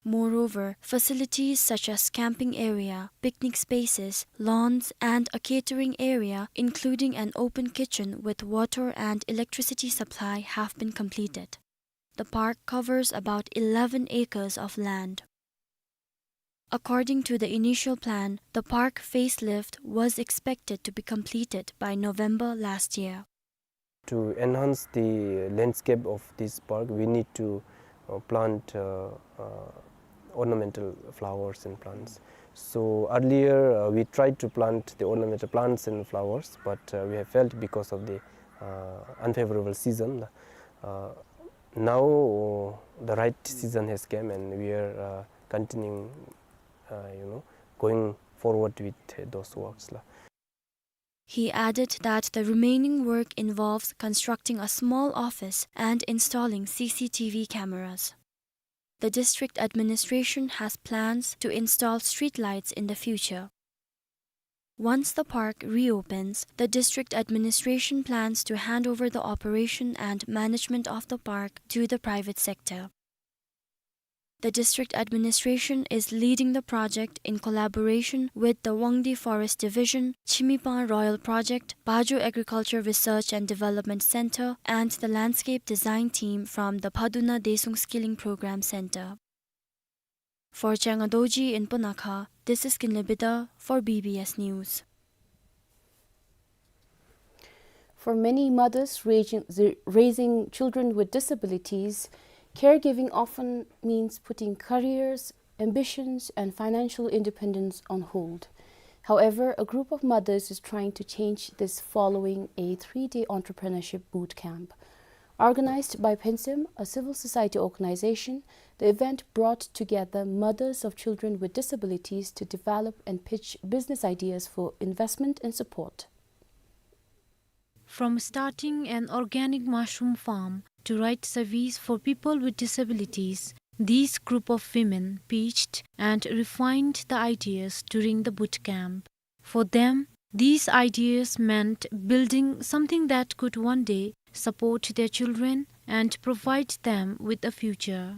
Moreover, facilities such as camping area, picnic spaces, lawns, and a catering area, including an open kitchen with water and electricity supply, have been completed. The park covers about eleven acres of land. According to the initial plan, the park facelift was expected to be completed by November last year. To enhance the landscape of this park, we need to, uh, plant, uh, uh, ornamental flowers and plants. So earlier, uh, we tried to plant the ornamental plants and flowers, but, uh, we have failed because of the, uh, unfavorable season. Uh, now, uh, the right season has came, and we are, uh, continuing, uh, you know, going forward with, uh, those works la. He added that the remaining work involves constructing a small office and installing C C T V cameras. The district administration has plans to install streetlights in the future. Once the park reopens, the district administration plans to hand over the operation and management of the park to the private sector. The district administration is leading the project in collaboration with the Wangdue Forest Division, Chimipang Royal Project, Paju Agriculture Research and Development Center, and the landscape design team from the Phaduna Desung Skilling Program Center. For Changa Dorji in Punakha, this is Kinley Bida for B B S News. For many mothers raising, raising children with disabilities, caregiving often means putting careers, ambitions, and financial independence on hold. However, a group of mothers is trying to change this following a three-day entrepreneurship boot camp. Organized by PENSIM, a civil society organization, the event brought together mothers of children with disabilities to develop and pitch business ideas for investment and support. From starting an organic mushroom farm to ride service for people with disabilities, this group of women pitched and refined the ideas during the boot camp. For them, these ideas meant building something that could one day support their children and provide them with a future.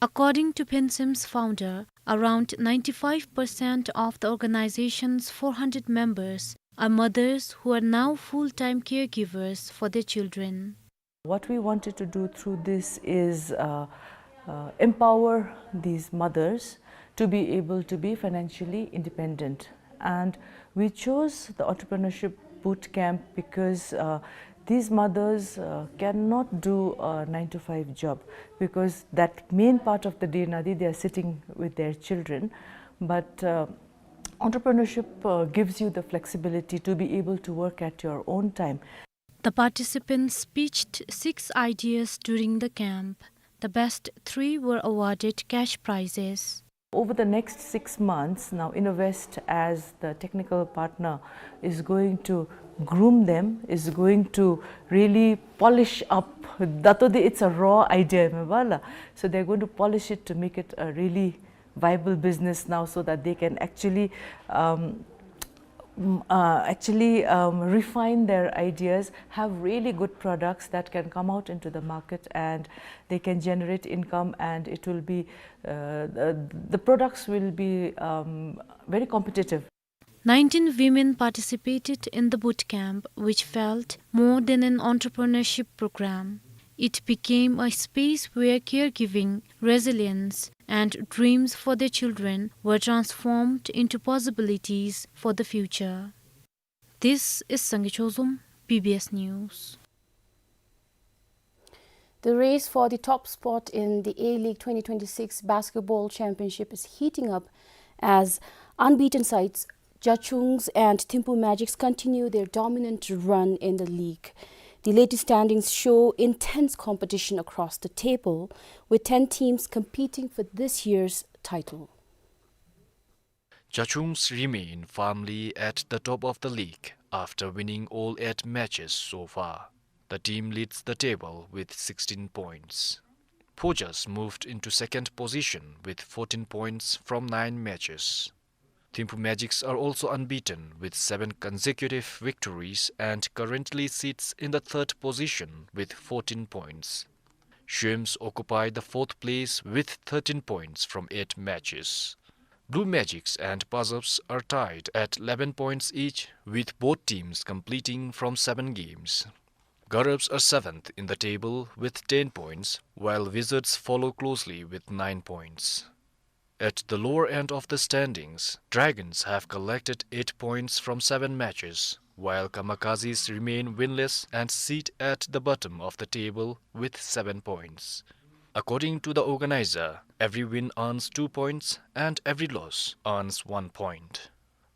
According to PENSIM's founder, around ninety-five percent of the organization's four hundred members are mothers who are now full-time caregivers for their children. What we wanted to do through this is, uh, uh, empower these mothers to be able to be financially independent. And we chose the entrepreneurship boot camp because, uh, these mothers, uh, cannot do a nine-to-five job, because that main part of the day, nadi, they are sitting with their children. But, uh, entrepreneurship, uh, gives you the flexibility to be able to work at your own time. The participants pitched six ideas during the camp. The best three were awarded cash prizes. Over the next six months, now Innovest, as the technical partner, is going to groom them, is going to really polish up. Dato de, it's a raw idea, me bala. So they're going to polish it to make it a really viable business now, so that they can actually, um, mm, uh, actually, um, refine their ideas, have really good products that can come out into the market, and they can generate income, and it will be, uh, the, the products will be, um, very competitive. Nineteen women participated in the boot camp, which felt more than an entrepreneurship program. It became a space where caregiving, resilience, and dreams for their children were transformed into possibilities for the future. This is Sangay Chozom, B B S News. The race for the top spot in the A-League twenty twenty-six Basketball Championship is heating up as unbeaten sides Jachungs and Thimphu Magics continue their dominant run in the league. The latest standings show intense competition across the table, with ten teams competing for this year's title. Jachungs remain firmly at the top of the league after winning all eight matches so far. The team leads the table with sixteen points. Phojas moved into second position with fourteen points from nine matches. Thimphu Magics are also unbeaten with seven consecutive victories and currently sits in the third position with fourteen points. Schuems occupy the fourth place with thirteen points from eight matches. Blue Magics and Pazabs are tied at eleven points each, with both teams completing from seven games. Garabs are seventh in the table with ten points, while Wizards follow closely with nine points. At the lower end of the standings, Dragons have collected eight points from seven matches, while Kamakazes remain winless and sit at the bottom of the table with seven points. According to the organizer, every win earns two points and every loss earns one point.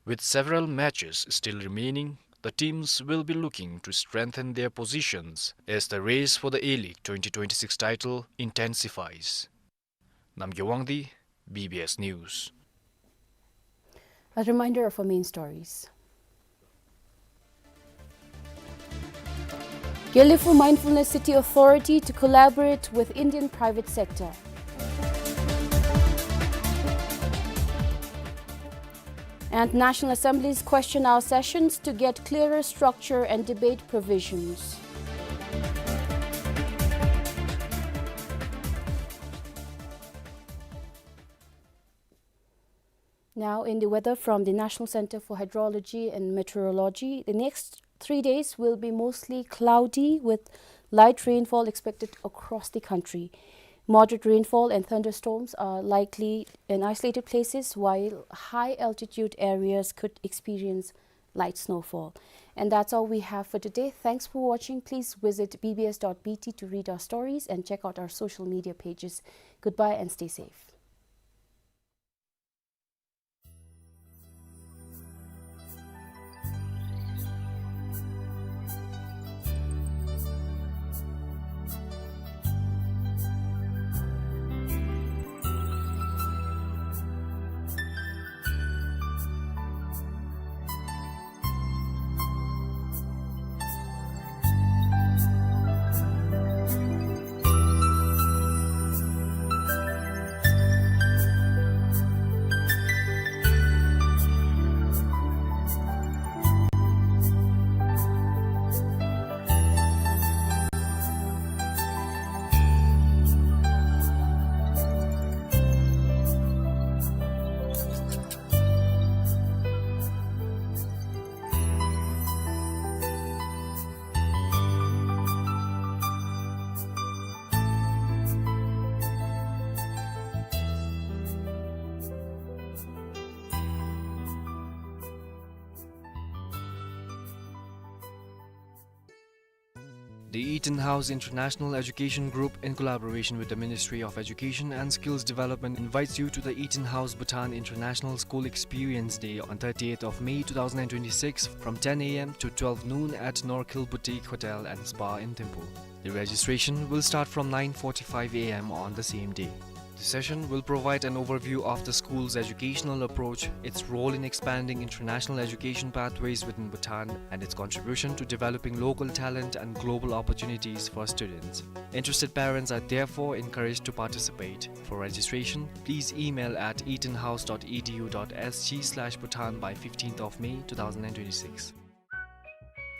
With several matches still remaining, the teams will be looking to strengthen their positions as the race for the A-League twenty twenty-six title intensifies. Namgay Wangdi, B B S News. A reminder of our main stories. Gelephu Mindfulness City Authority to collaborate with Indian private sector. And National Assembly's question hour sessions to get clearer structure and debate provisions. Now, in the weather from the National Center for Hydrology and Meteorology, the next three days will be mostly cloudy with light rainfall expected across the country. Moderate rainfall and thunderstorms are likely in isolated places, while high altitude areas could experience light snowfall. And that's all we have for today. Thanks for watching. Please visit B B S dot B T to read our stories and check out our social media pages. Goodbye and stay safe. The Eaton House International Education Group, in collaboration with the Ministry of Education and Skills Development, invites you to the Eaton House Bhutan International School Experience Day on thirtieth of May two thousand and twenty-six, from ten A M to twelve noon at Norkhill Boutique Hotel and Spa in Thimphu. The registration will start from nine forty-five A M on the same day. The session will provide an overview of the school's educational approach, its role in expanding international education pathways within Bhutan, and its contribution to developing local talent and global opportunities for students. Interested parents are therefore encouraged to participate. For registration, please email at eatonhouse dot e d u dot s g slash bhutan by fifteenth of May two thousand and twenty-six.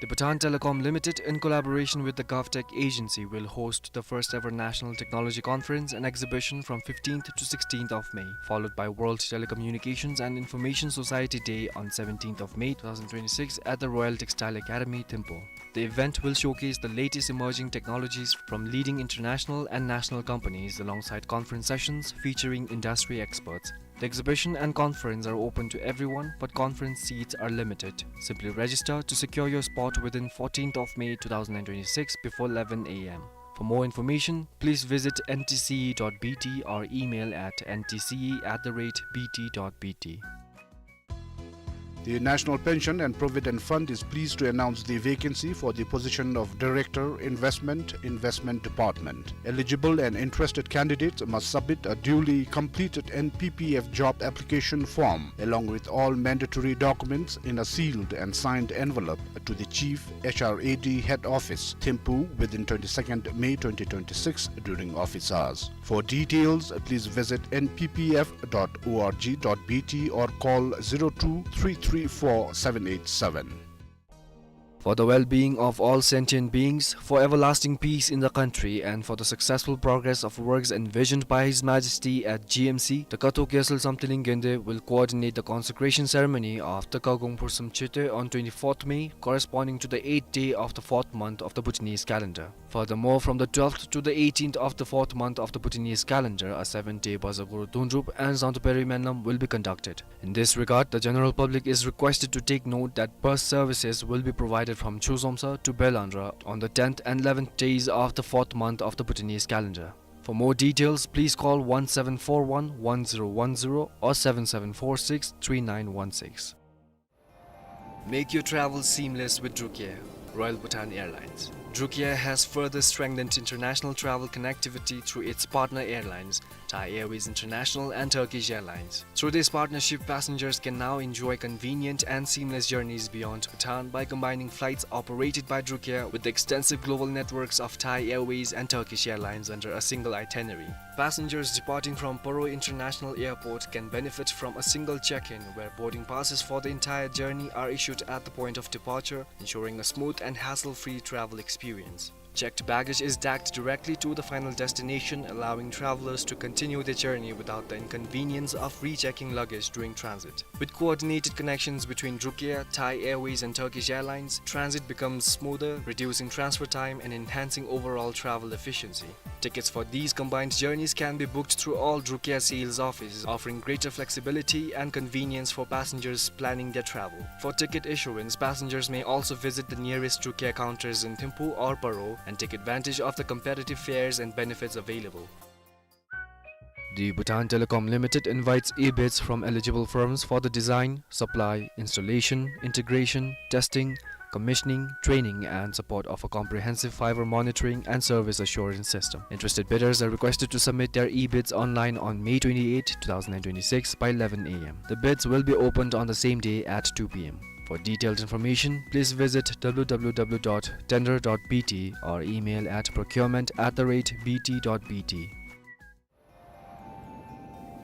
The Bhutan Telecom Limited, in collaboration with the GovTech Agency, will host the first ever National Technology Conference and Exhibition from fifteenth to sixteenth of May, followed by World Telecommunications and Information Society Day on seventeenth of May two thousand twenty-six at the Royal Textile Academy, Thimphu. The event will showcase the latest emerging technologies from leading international and national companies alongside conference sessions featuring industry experts. The exhibition and conference are open to everyone, but conference seats are limited. Simply register to secure your spot within fourteenth of May two thousand and twenty-six before eleven A M. For more information, please visit N T C E dot B T or email at N T C E at the rate B T dot B T. The National Pension and Provident Fund is pleased to announce the vacancy for the position of Director, Investment, Investment Department. Eligible and interested candidates must submit a duly completed N P P F job application form along with all mandatory documents in a sealed and signed envelope to the Chief H R A D Head Office, Thimphu, within twenty-second May twenty twenty-six during office hours. For details, please visit N P P F dot org dot B T or call zero two three three four seven eight seven. For the well-being of all sentient beings, for everlasting peace in the country, and for the successful progress of works envisioned by His Majesty at G M C, the Katok Gyaltsel Samthiling Gende will coordinate the consecration ceremony of the Kagong Phursum Chete on twenty-fourth May, corresponding to the eighth day of the fourth month of the Bhutanese calendar. Furthermore, from the twelfth to the eighteenth of the fourth month of the Bhutanese calendar, a seven-day Bazagur Dundrup and Zangtuperi Menlam will be conducted. In this regard, the general public is requested to take note that bus services will be provided from Chuzomsa to Belandra on the tenth and eleventh days of the fourth month of the Bhutanese calendar. For more details, please call one seven four one one zero one zero or seven seven four six three nine one six. Make your travel seamless with Drukair, Royal Bhutan Airlines. Drukair has further strengthened international travel connectivity through its partner airlines, Thai Airways International and Turkish Airlines. Through this partnership, passengers can now enjoy convenient and seamless journeys beyond Bhutan by combining flights operated by Druk Air with the extensive global networks of Thai Airways and Turkish Airlines under a single itinerary. Passengers departing from Paro International Airport can benefit from a single check-in, where boarding passes for the entire journey are issued at the point of departure, ensuring a smooth and hassle-free travel experience. Checked baggage is tagged directly to the final destination, allowing travelers to continue their journey without the inconvenience of rechecking luggage during transit. With coordinated connections between Druk Air, Thai Airways, and Turkish Airlines, transit becomes smoother, reducing transfer time and enhancing overall travel efficiency. Tickets for these combined journeys can be booked through all Druk Air sales offices, offering greater flexibility and convenience for passengers planning their travel. For ticket issuance, passengers may also visit the nearest Druk Air counters in Thimphu or Paro and take advantage of the competitive fares and benefits available. The Bhutan Telecom Limited invites e-bids from eligible firms for the design, supply, installation, integration, testing, commissioning, training, and support of a comprehensive fiber monitoring and service assurance system. Interested bidders are requested to submit their e-bids online on May twenty-eighth, two thousand and twenty-six, by eleven a m. The bids will be opened on the same day at two p m. For detailed information, please visit w w w dot tender dot b t or email at procurement at the rate b t dot b t.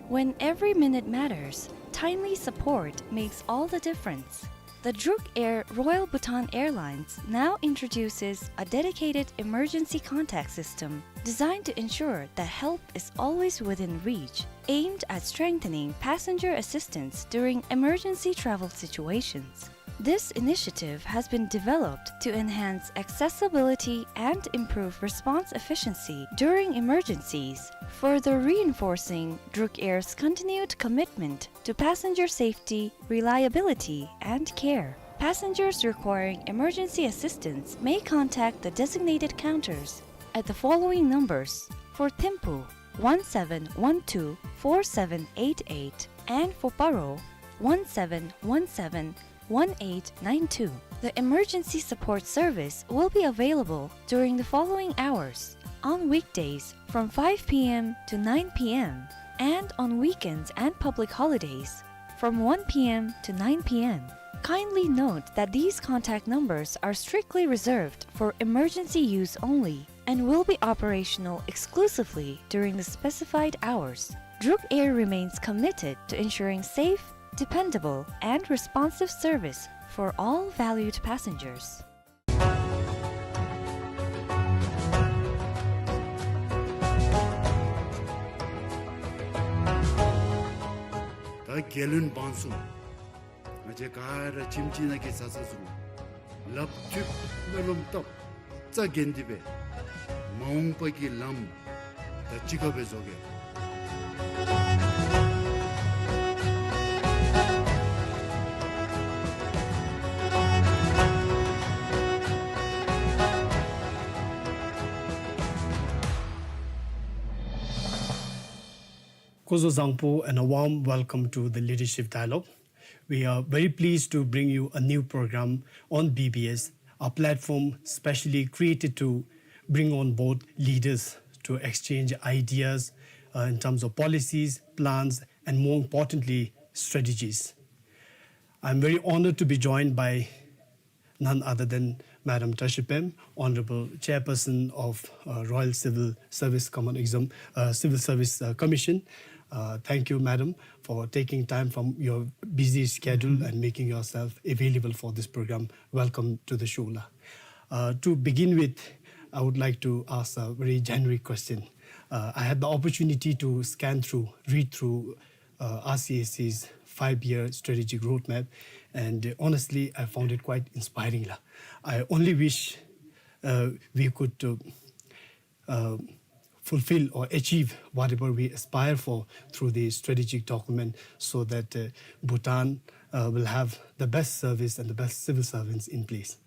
When every minute matters, timely support makes all the difference. The Druk Air Royal Bhutan Airlines now introduces a dedicated emergency contact system designed to ensure that help is always within reach, aimed at strengthening passenger assistance during emergency travel situations. This initiative has been developed to enhance accessibility and improve response efficiency during emergencies, further reinforcing Druk Air's continued commitment to passenger safety, reliability, and care. Passengers requiring emergency assistance may contact the designated counters at the following numbers: for Thimphu, one seven one two four seven eight eight, and for Paro, one seven one seven one eight nine two. The emergency support service will be available during the following hours: on weekdays from five p m to nine p m, and on weekends and public holidays from one p m to nine p m. Kindly note that these contact numbers are strictly reserved for emergency use only and will be operational exclusively during the specified hours. Druk Air remains committed to ensuring safe, dependable, and responsive service for all valued passengers. ད་རྒྱལ་བློན་འབངས་གསུམ། ང་བཅས་ག་ར་ཁྱིམ་གཅིག་ནང་གི་བཟའ་ཚང་ཚུ་ལགཔ་མཐུད་སྨོན་ལམ་བཏབ། རྩ་འགེངས་ཏེ་སྦེ་མ་འོངས་པ་གི་ལམ་ད་གཅིག་ཁར་སྦེ་བཟོ་གེ། སྐུ་གཟུགས་བཟང་པོ and a warm welcome to the Leadership Dialogue. We are very pleased to bring you a new program on B B S, a platform specially created to bring on board leaders to exchange ideas, uh, in terms of policies, plans, and more importantly, strategies. I'm very honored to be joined by none other than Madam Tashi Pem, Honorable Chairperson of, uh, Royal Civil Service Common Exam, uh, Civil Service, uh, Commission. Uh, thank you, Madam, for taking time from your busy schedule and making yourself available for this program. Welcome to the show, la. Uh, to begin with, I would like to ask a very generic question. Uh, I had the opportunity to scan through, read through uh, R C A C's five-year strategic roadmap, and, uh, honestly, I found it quite inspiring, la. I only wish, uh, we could, uh, uh, fulfill or achieve whatever we aspire for through the strategic document, so that, uh, Bhutan, uh, will have the best service and the best civil servants in place.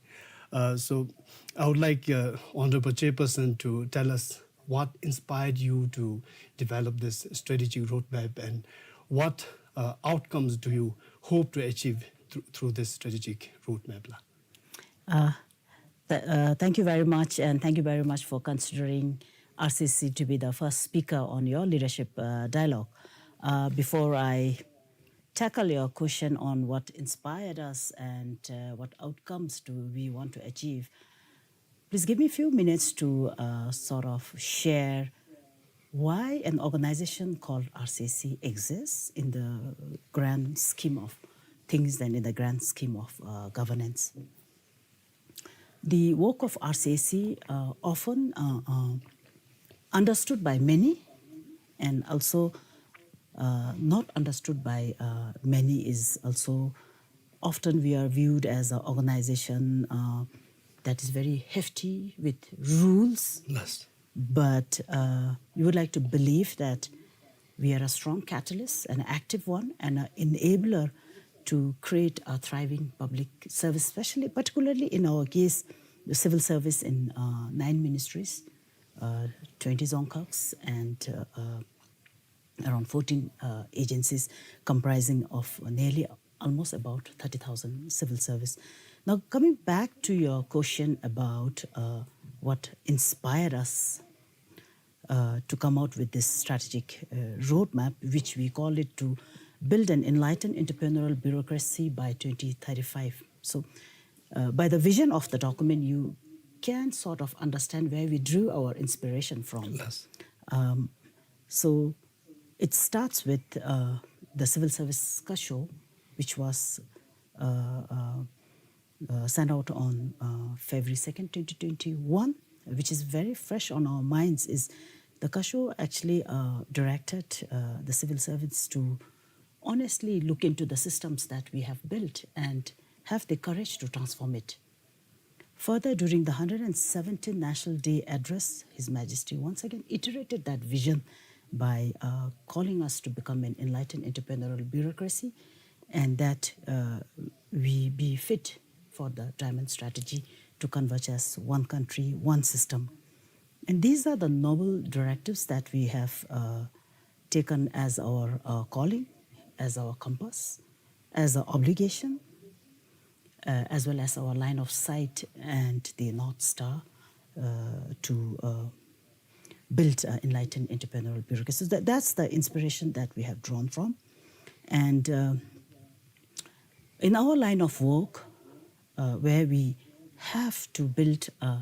Uh, so I would like, uh, Honorable Chairperson to tell us what inspired you to develop this strategic roadmap, and what, uh, outcomes do you hope to achieve through, through this strategic roadmap, la? Uh, th-, uh, thank you very much, and thank you very much for considering R C C to be the first speaker on your leadership, uh, dialogue. Uh, before I tackle your question on what inspired us and, uh, what outcomes do we want to achieve, please give me a few minutes to, uh, sort of share why an organization called R C C exists in the grand scheme of things and in the grand scheme of, uh, governance. The work of R C C, uh, often, uh, uh, understood by many and also, uh, not understood by, uh, many is also often we are viewed as an organization, uh, that is very hefty with rules. Yes. But, uh, we would like to believe that we are a strong catalyst, an active one, and an enabler to create a thriving public service, especially, particularly in our case, the civil service in, uh, nine ministries, uh, twenty dzongkhags, and, uh, uh, around fourteen, uh, agencies comprising of nearly almost about thirty thousand civil service. Now, coming back to your question about, uh, what inspired us, uh, to come out with this strategic, uh, roadmap, which we call it to build an enlightened entrepreneurial bureaucracy by twenty thirty-five. So, uh, by the vision of the document, you can sort of understand where we drew our inspiration from. Yes. Um, so it starts with, uh, the Civil Service Kasho, which was, uh, uh, uh, sent out on, uh, February second, twenty twenty-one, which is very fresh on our minds, is the Kasho actually, uh, directed, uh, the civil servants to honestly look into the systems that we have built and have the courage to transform it. Further, during the hundred and seventeenth National Day Address, His Majesty once again iterated that vision by, uh, calling us to become an enlightened entrepreneurial bureaucracy, and that, uh, we be fit for the Diamond Strategy to converge as one country, one system. And these are the noble directives that we have, uh, taken as our, uh, calling, as our compass, as our obligation, uh, as well as our line of sight and the North Star, uh, to, uh, build, uh, enlightened entrepreneurial bureaucracy. So that, that's the inspiration that we have drawn from. And, uh, in our line of work, uh, where we have to build a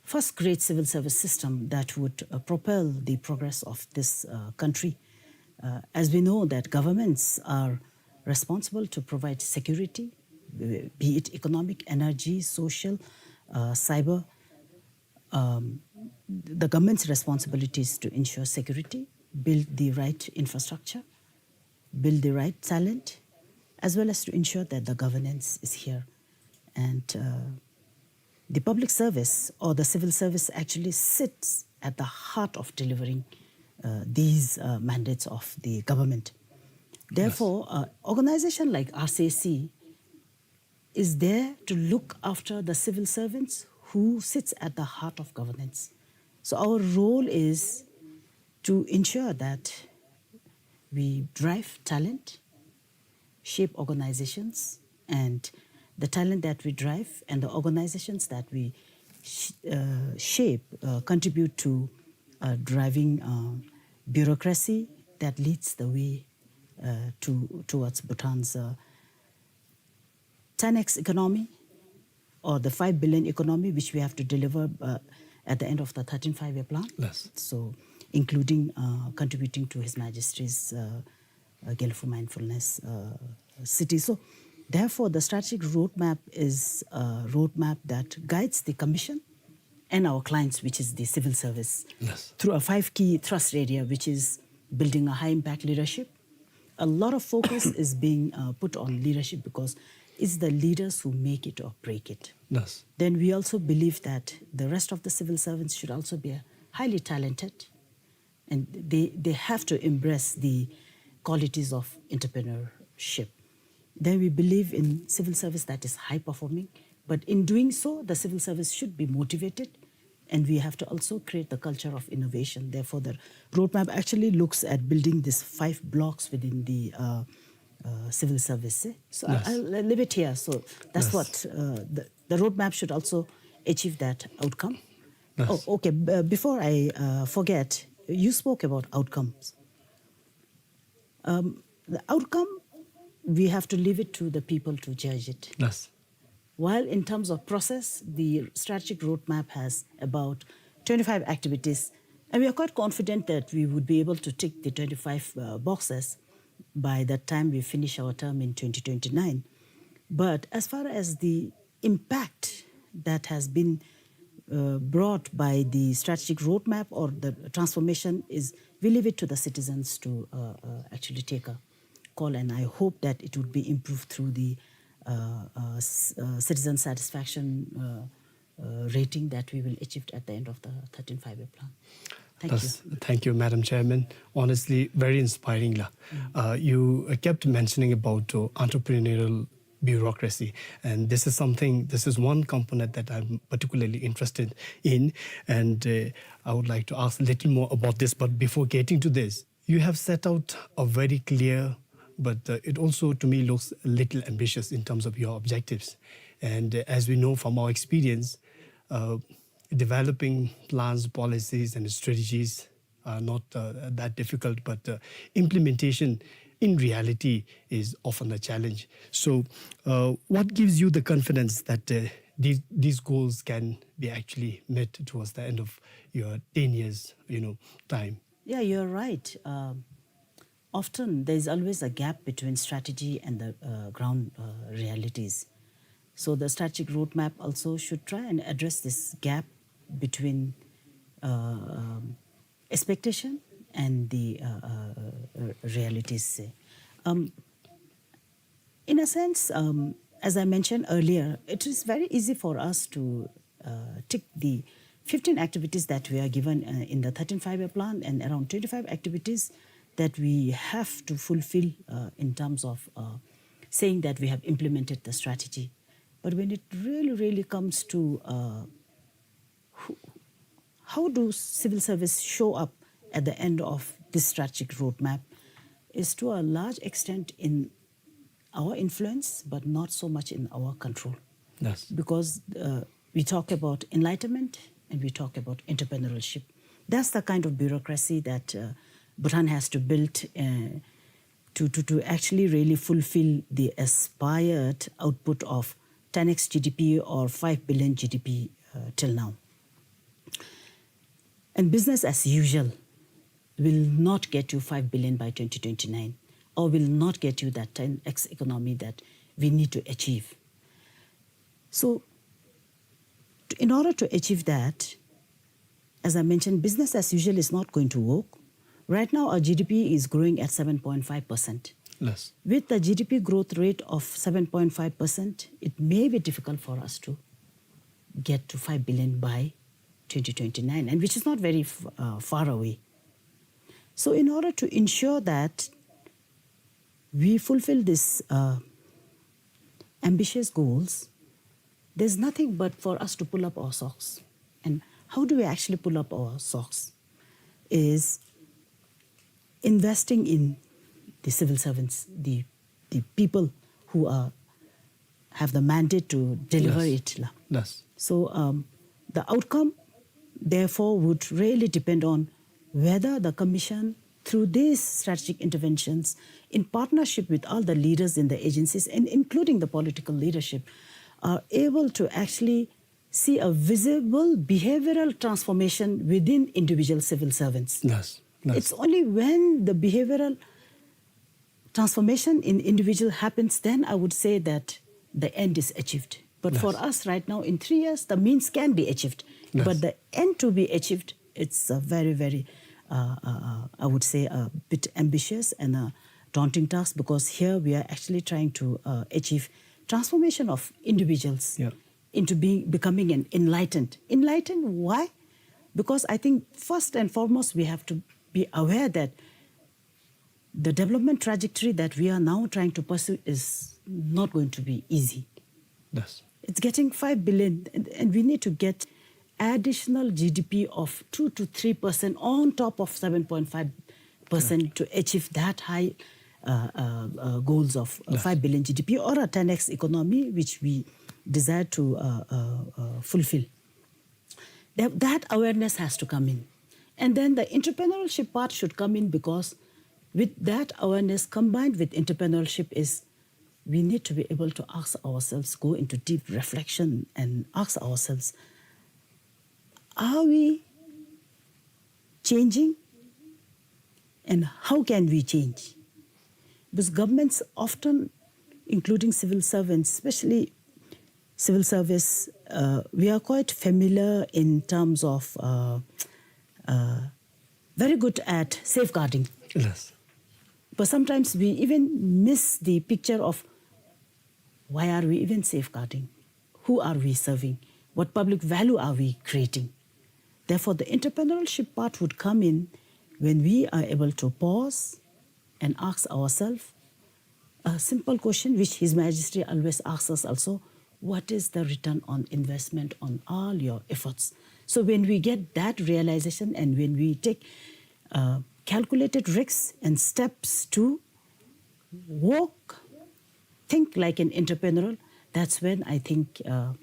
first-grade civil service system that would, uh, propel the progress of this, uh, country. Uh, as we know that governments are responsible to provide security, uh, be it economic, energy, social, uh, cyber. Um, the government's responsibility is to ensure security, build the right infrastructure, build the right talent, as well as to ensure that the governance is here. And, uh, the public service or the civil service actually sits at the heart of delivering, uh, these, uh, mandates of the government. Yes. Therefore, uh, organization like R C C is there to look after the civil servants who sits at the heart of governance. So our role is to ensure that we drive talent, shape organizations, and the talent that we drive and the organizations that we sh-, uh, shape, uh, contribute to, uh, driving, uh, bureaucracy that leads the way, uh, to, towards Bhutan's, uh, ten X economy or the five billion economy, which we have to deliver, uh, at the end of the thirteenth Five-Year Plan. Yes. So, including, uh, contributing to His Majesty's, uh, uh, Gelephu Mindfulness, uh, City. So, therefore, the strategic roadmap is a roadmap that guides the Commission and our clients, which is the civil service, yes, through a five key thrust area, which is building a high-impact leadership. A lot of focus is being, uh, put on leadership because it's the leaders who make it or break it. Yes. Then we also believe that the rest of the civil servants should also be, uh, highly talented, and they, they have to embrace the qualities of entrepreneurship. Then we believe in civil service that is high performing, but in doing so, the civil service should be motivated, and we have to also create the culture of innovation. Therefore, the roadmap actually looks at building these five blocks within the, uh, uh, civil service, eh? So I, yes, I'll, I'll leave it here. So that's, yes, what, uh, the, the roadmap should also achieve that outcome. Oh, okay. B- before I uh, forget, you spoke about outcomes. Um, the outcome, we have to leave it to the people to judge it. Yes. While in terms of process, the strategic roadmap has about twenty-five activities, and we are quite confident that we would be able to tick the twenty-five uh, boxes by the time we finish our term in twenty twenty-nine. But as far as the impact that has been uh, brought by the strategic roadmap or the transformation is, we leave it to the citizens to uh, uh, actually take a call, and I hope that it would be improved through the uh, uh, s- uh, citizen satisfaction uh, uh, rating that we will achieve at the end of the thirteenth Five-Year Plan. Thank you. Thank you, Madam Chairman. Honestly, very inspiring la. Uh, you uh, kept mentioning about uh, entrepreneurial bureaucracy, and this is something, this is one component that I'm particularly interested in, and uh, I would like to ask a little more about this. But before getting to this, you have set out a very clear, but uh, it also to me looks a little ambitious in terms of your objectives. And uh, as we know from our experience, uh, developing plans, policies, and strategies are not uh, that difficult, but uh, implementation in reality is often a challenge. So, uh, what gives you the confidence that uh, these, these goals can be actually met towards the end of your ten years, you know, time? Yeah, you're right. Um, often there is always a gap between strategy and the uh, ground uh, realities. So the strategic roadmap also should try and address this gap between uh, um, expectation and the uh, uh, uh, realities. Um, in a sense, um, as I mentioned earlier, it is very easy for us to uh, tick the fifteen activities that we are given uh, in the thirteenth Five-Year Plan and around twenty-five activities that we have to fulfill uh, in terms of uh, saying that we have implemented the strategy. But when it really, really comes to uh, who, how do civil service show up at the end of this strategic roadmap is to a large extent in our influence, but not so much in our control. Yes. Because uh, we talk about enlightenment and we talk about entrepreneurship. That's the kind of bureaucracy that uh, Bhutan has to build uh, to, to, to actually really fulfill the aspired output of ten x G D P or five billion G D P uh, till now. And business as usual will not get you five billion by twenty twenty-nine, or will not get you that ten x economy that we need to achieve. So, t- in order to achieve that, as I mentioned, business as usual is not going to work. Right now, our G D P is growing at seven point five percent. Yes. With the G D P growth rate of seven point five percent, it may be difficult for us to get to five billion by twenty twenty-nine, and which is not very f- uh, far away. So, in order to ensure that we fulfill these uh, ambitious goals, there's nothing but for us to pull up our socks. And how do we actually pull up our socks? Is investing in the civil servants, the, the people who are have the mandate to deliver Yes. it la. Yes. So um, the outcome, therefore, would really depend on whether the commission, through these strategic interventions, in partnership with all the leaders in the agencies and including the political leadership, are able to actually see a visible behavioral transformation within individual civil servants. Yes. Yes. It's only when the behavioral transformation in individual happens, then I would say that the end is achieved. But for Yes. us right now, in three years, the means can be achieved. Yes. But the end to be achieved, it's a very, very, uh, uh, uh, I would say, a bit ambitious and a daunting task, because here we are actually trying to uh, achieve transformation of individuals Yeah. into being becoming an enlightened. Enlightened, why? Because I think first and foremost we have to be aware that the development trajectory that we are now trying to pursue is not going to be easy. Yes. It's getting five billion, and, and we need to get additional G D P of two to three percent on top of seven point five percent to achieve that high uh, uh, uh, goals of uh, Yes. five billion G D P or a ten x economy, which we desire to uh, uh, uh, fulfill. That, that awareness has to come in. And then the entrepreneurship part should come in, because with that awareness combined with entrepreneurship is we need to be able to ask ourselves, go into deep reflection and ask ourselves, are we changing, and how can we change? Because governments often, including civil servants, especially civil service, uh, we are quite familiar in terms of, uh, uh, very good at safeguarding. Yes. But sometimes we even miss the picture of why are we even safeguarding? Who are we serving? What public value are we creating? Therefore, the entrepreneurship part would come in when we are able to pause and ask ourselves a simple question, which His Majesty always asks us also, what is the return on investment on all your efforts? So when we get that realization and when we take, uh, calculated risks and steps to work, think like an entrepreneur, that's when I think, uh,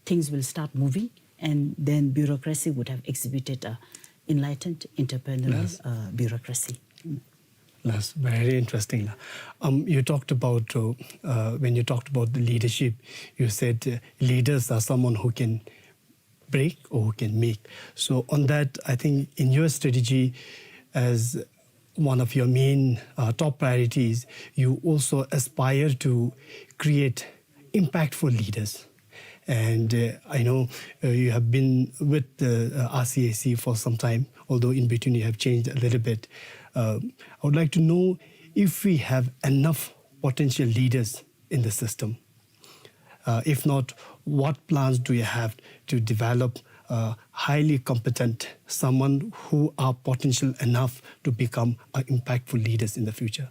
things will start moving, and then bureaucracy would have exhibited a enlightened entrepreneurial, yes, uh, bureaucracy. Mm. That's very interesting. Um, you talked about, uh, uh, when you talked about the leadership, you said, uh, leaders are someone who can break or who can make. So on that, I think in your strategy, as one of your main, uh, top priorities, you also aspire to create impactful leaders. And, uh, I know, uh, you have been with the, uh, R C A C for some time, although in between you have changed a little bit. Uh, I would like to know if we have enough potential leaders in the system. Uh, if not, what plans do you have to develop, uh, highly competent, someone who are potential enough to become, uh, impactful leaders in the future?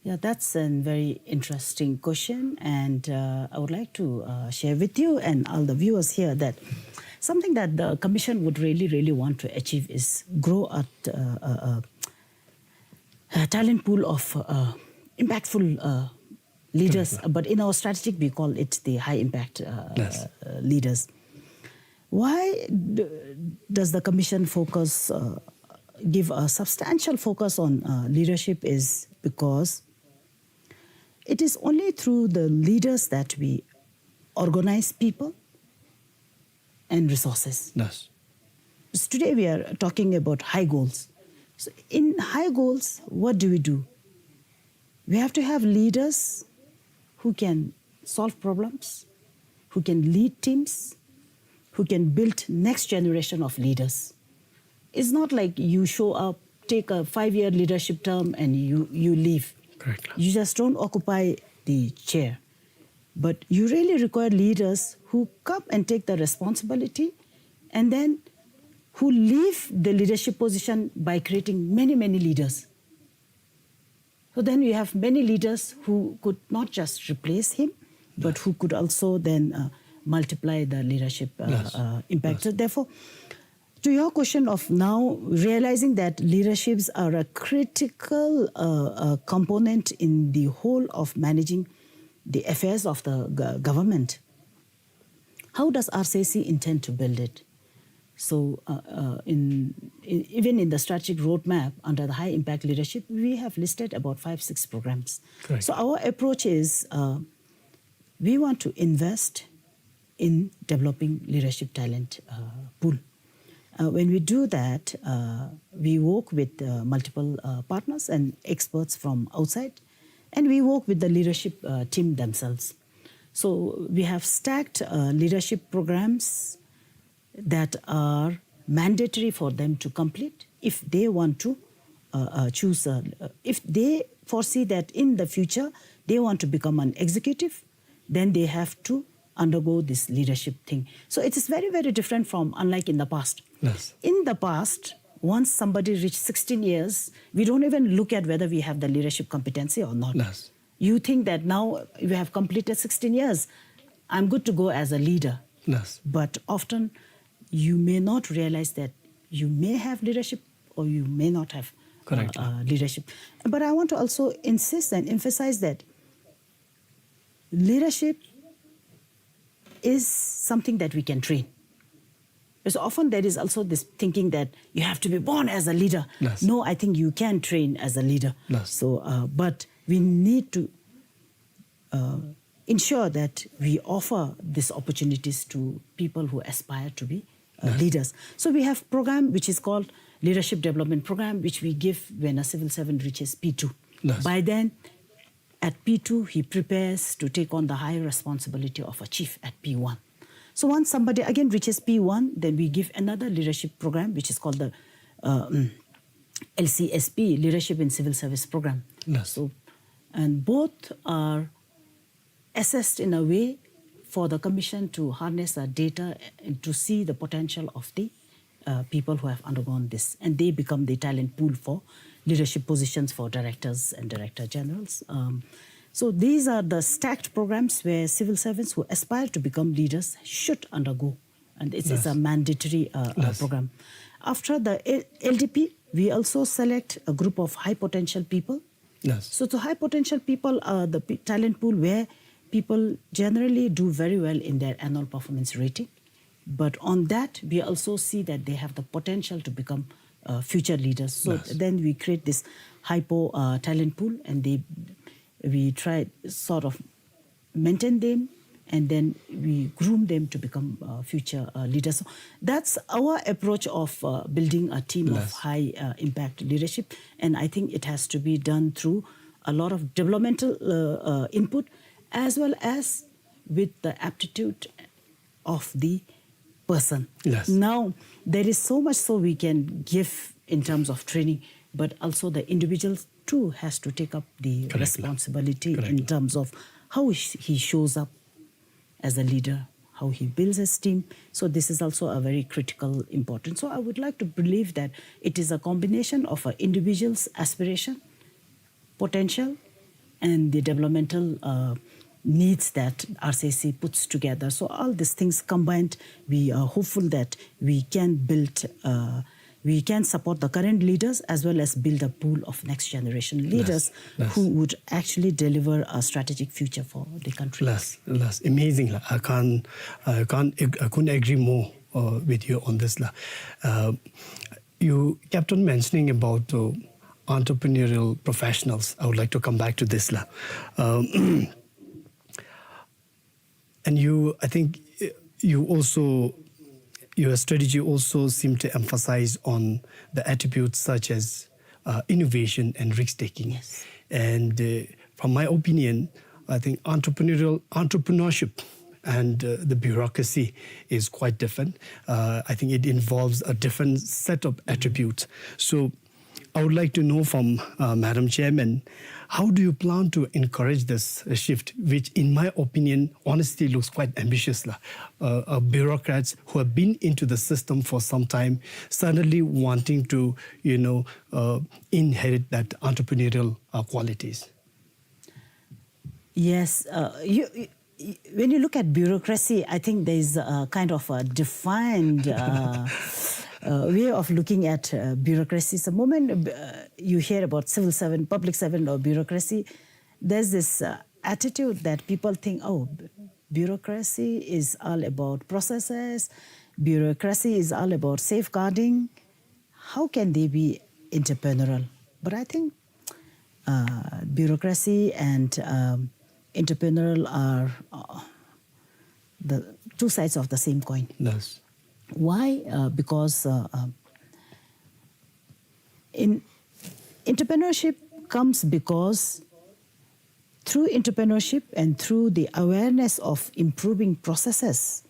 Yeah, that's a very interesting question, and, uh, I would like to, uh, share with you and all the viewers here that something that the commission would really, really want to achieve is grow a, uh, uh, uh, uh, talent pool of, uh, impactful, uh, leaders. Correct. But in our strategic, we call it the high impact, uh, yes, uh, leaders. Why d-, does the commission focus, uh, give a substantial focus on, uh, leadership is because it is only through the leaders that we organize people and resources. Yes. So today we are talking about high goals. So in high goals, what do we do? We have to have leaders who can solve problems, who can lead teams, who can build next generation of leaders. It's not like you show up, take a five-year leadership term and you, you leave. Correct. You just don't occupy the chair. But you really require leaders who come and take the responsibility and then who leave the leadership position by creating many, many leaders. So then you have many leaders who could not just replace him, but, yes, who could also then, uh, multiply the leadership, uh, yes, uh, impact. Yes. So therefore, to your question of now realizing that leaderships are a critical, uh, uh, component in the whole of managing the affairs of the go-, government, how does R C A C intend to build it? So, uh, uh, in, in, even in the strategic roadmap under the high impact leadership, we have listed about five, six programs. Correct. So our approach is, uh, we want to invest in developing leadership talent, uh, pool. Uh, when we do that, uh, we work with, uh, multiple, uh, partners and experts from outside, and we work with the leadership, uh, team themselves. So we have stacked, uh, leadership programs that are mandatory for them to complete if they want to, uh, uh, choose, uh, uh, if they foresee that in the future they want to become an executive, then they have to undergo this leadership thing. So it is very, very different from, unlike in the past. Yes. In the past, once somebody reached sixteen years, we don't even look at whether we have the leadership competency or not. Yes. You think that now you have completed sixteen years, I'm good to go as a leader. Yes. But often you may not realize that you may have leadership or you may not have, correct, uh, uh, leadership. But I want to also insist and emphasize that leadership is something that we can train. Because often there is also this thinking that you have to be born as a leader. Yes. No, I think you can train as a leader. Yes. So, uh, but we need to uh, ensure that we offer these opportunities to people who aspire to be uh, leaders. So we have program which is called Leadership Development Program, which we give when a civil servant reaches P two. Yes. By then, at P two, he prepares to take on the higher responsibility of a chief at P one. So once somebody again reaches P one, then we give another leadership program, which is called the uh, mm, L C S P, Leadership in Civil Service Program. Yes. So, and both are assessed in a way for the commission to harness the data and to see the potential of the uh, people who have undergone this, and they become the talent pool for leadership positions for directors and director generals. Um, so these are the stacked programs where civil servants who aspire to become leaders should undergo, and it's, it's a Yes. mandatory uh, uh, Yes. program. After the L- L D P, we also select a group of high potential people. Yes. So the high potential people are the pe- talent pool where people generally do very well in their annual performance rating. But on that, we also see that they have the potential to become uh, future leaders. So Yes. then we create this hypo uh, talent pool, and they we try sort of maintain them, and then we groom them to become uh, future uh, leaders. So that's our approach of uh, building a team of Yes. high uh, impact leadership, and I think it has to be done through a lot of developmental uh, uh, input as well as with the aptitude of the person. Yes. Now, there is so much so we can give in terms of training, but also the individual too has to take up the Correct. responsibility Correct. in terms of how sh- he shows up as a leader, how he builds his team. So this is also a very critical important. So I would like to believe that it is a combination of an individual's aspiration, potential, and the developmental uh, needs that R C S C puts together. So all these things combined, we are hopeful that we can build, uh, we can support the current leaders as well as build a pool of next generation leaders Yes, yes. who would actually deliver a strategic future for the country. Yes, yes, amazing. I can't, I can't, I couldn't agree more uh, with you on this. Uh, you kept on mentioning about uh, entrepreneurial professionals. I would like to come back to this. Um, and you, I think uh, you also, your strategy also seemed to emphasize on the attributes such as uh, innovation and risk taking. Yes. And uh, from my opinion, I think entrepreneurial entrepreneurship and uh, the bureaucracy is quite different. Uh, I think it involves a different set of attributes. So I would like to know from uh, Madam Chairman, how do you plan to encourage this uh, shift, which in my opinion, honestly looks quite ambitious. Uh, uh, bureaucrats who have been into the system for some time, suddenly wanting to, you know, uh, inherit that entrepreneurial uh, qualities? Yes, uh, you, you, when you look at bureaucracy, I think there is a kind of a defined uh, uh, way of looking at uh, bureaucracy. So, the moment uh, you hear about civil servant, public servant, or bureaucracy, there's this uh, attitude that people think, oh, b- bureaucracy is all about processes, bureaucracy is all about safeguarding. How can they be entrepreneurial? But I think uh, bureaucracy and um, entrepreneurial are uh, the two sides of the same coin. Yes. Why? Uh, because uh, um, in entrepreneurship comes because through entrepreneurship and through the awareness of improving processes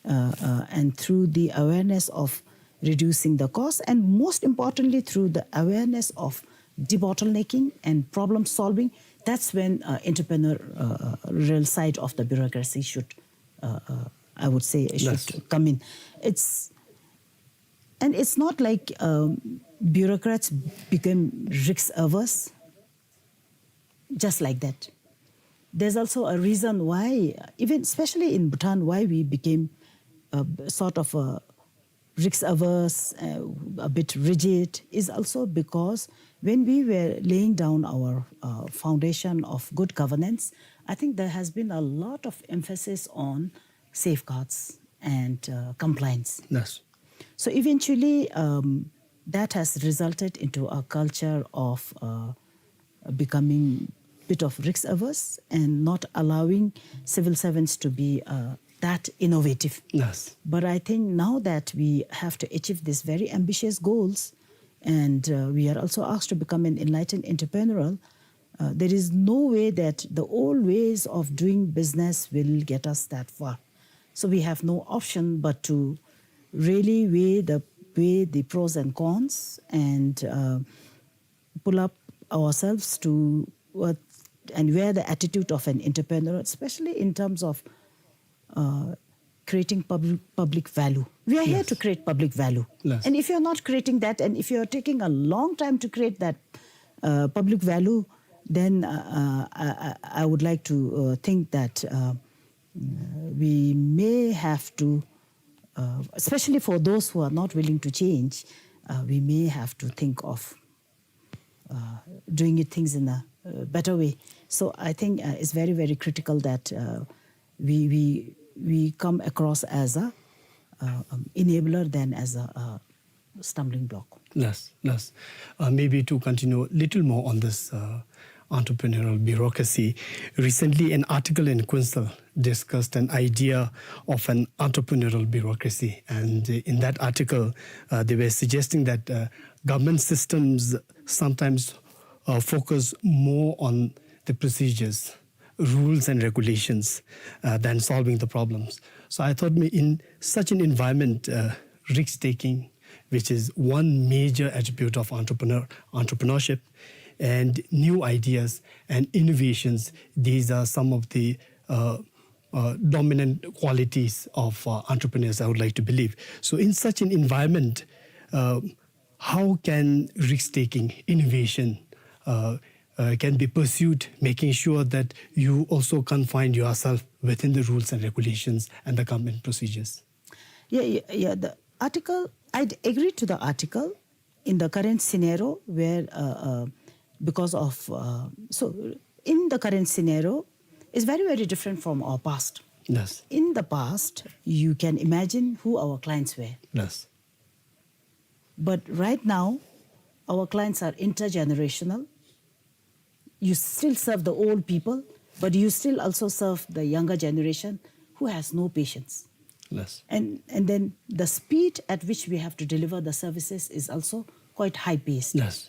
uh, uh, and through the awareness of reducing the cost, and most importantly, through the awareness of debottlenecking and problem solving, that's when uh, entrepreneurial side of the bureaucracy should, uh, uh, I would say, should Yes. come in. It's and it's not like um, bureaucrats become risk averse just like that. There's also a reason why, even especially in Bhutan, why we became uh, sort of a risk averse, uh, a bit rigid, is also because when we were laying down our uh, foundation of good governance, I think there has been a lot of emphasis on safeguards and uh, compliance. Yes. So eventually, um, that has resulted into a culture of uh, becoming bit of risk averse and not allowing civil servants to be uh, that innovative. Yes. But I think now that we have to achieve these very ambitious goals, and uh, we are also asked to become an enlightened entrepreneurial, uh, there is no way that the old ways of doing business will get us that far. So we have no option but to really weigh the weigh the pros and cons and uh, pull up ourselves to what and wear the attitude of an entrepreneur, especially in terms of uh, creating public public value. We are here to create public value. Yes. And if you're not creating that, and if you're taking a long time to create that uh, public value, then uh, uh, I, I I would like to uh, think that uh, we may have to, uh, especially for those who are not willing to change, uh, we may have to think of uh, doing it things in a uh, better way. So I think uh, it's very, very critical that uh, we, we, we come across as a uh, um, enabler than as a, a stumbling block. Yes, yes. Uh, maybe to continue a little more on this uh, entrepreneurial bureaucracy, recently an article in Kuensel discussed an idea of an entrepreneurial bureaucracy. And uh, in that article, uh, they were suggesting that uh, government systems sometimes uh, focus more on the procedures, rules and regulations uh, than solving the problems. So I thought, in such an environment, uh, risk-taking, which is one major attribute of entrepreneur entrepreneurship, and new ideas and innovations, these are some of the uh, uh, dominant qualities of uh, entrepreneurs, I would like to believe. So, in such an environment, uh, how can risk-taking, innovation, uh, uh, can be pursued, making sure that you also confine yourself within the rules and regulations and the government procedures? Yeah, yeah, yeah. The article, I agree to the article in the current scenario where, uh, uh, because of, uh, so in the current scenario, is very, very different from our past. Yes. In the past, you can imagine who our clients were. Yes. But right now, our clients are intergenerational. You still serve the old people, but you still also serve the younger generation who has no patience. Yes. And, and then the speed at which we have to deliver the services is also quite high paced. Yes.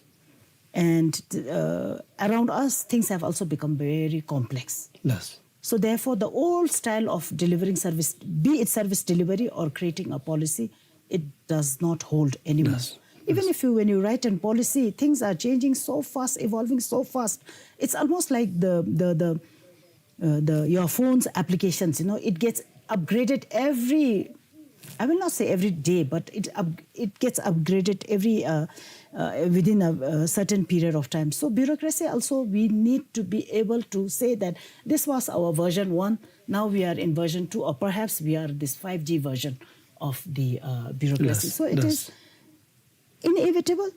And uh, around us, things have also become very complex. Yes. So therefore, the old style of delivering service, be it service delivery or creating a policy, it does not hold anymore. Yes. Even if you, when you write a policy, things are changing so fast, evolving so fast. It's almost like the the the uh, the your phone's applications. You know, it gets upgraded every, I will not say every day, but it up, it gets upgraded every uh, uh, within a, a certain period of time. So bureaucracy also, we need to be able to say that this was our version one. Now we are in version two, or perhaps we are this five G version of the uh, bureaucracy. Yes. So it is inevitable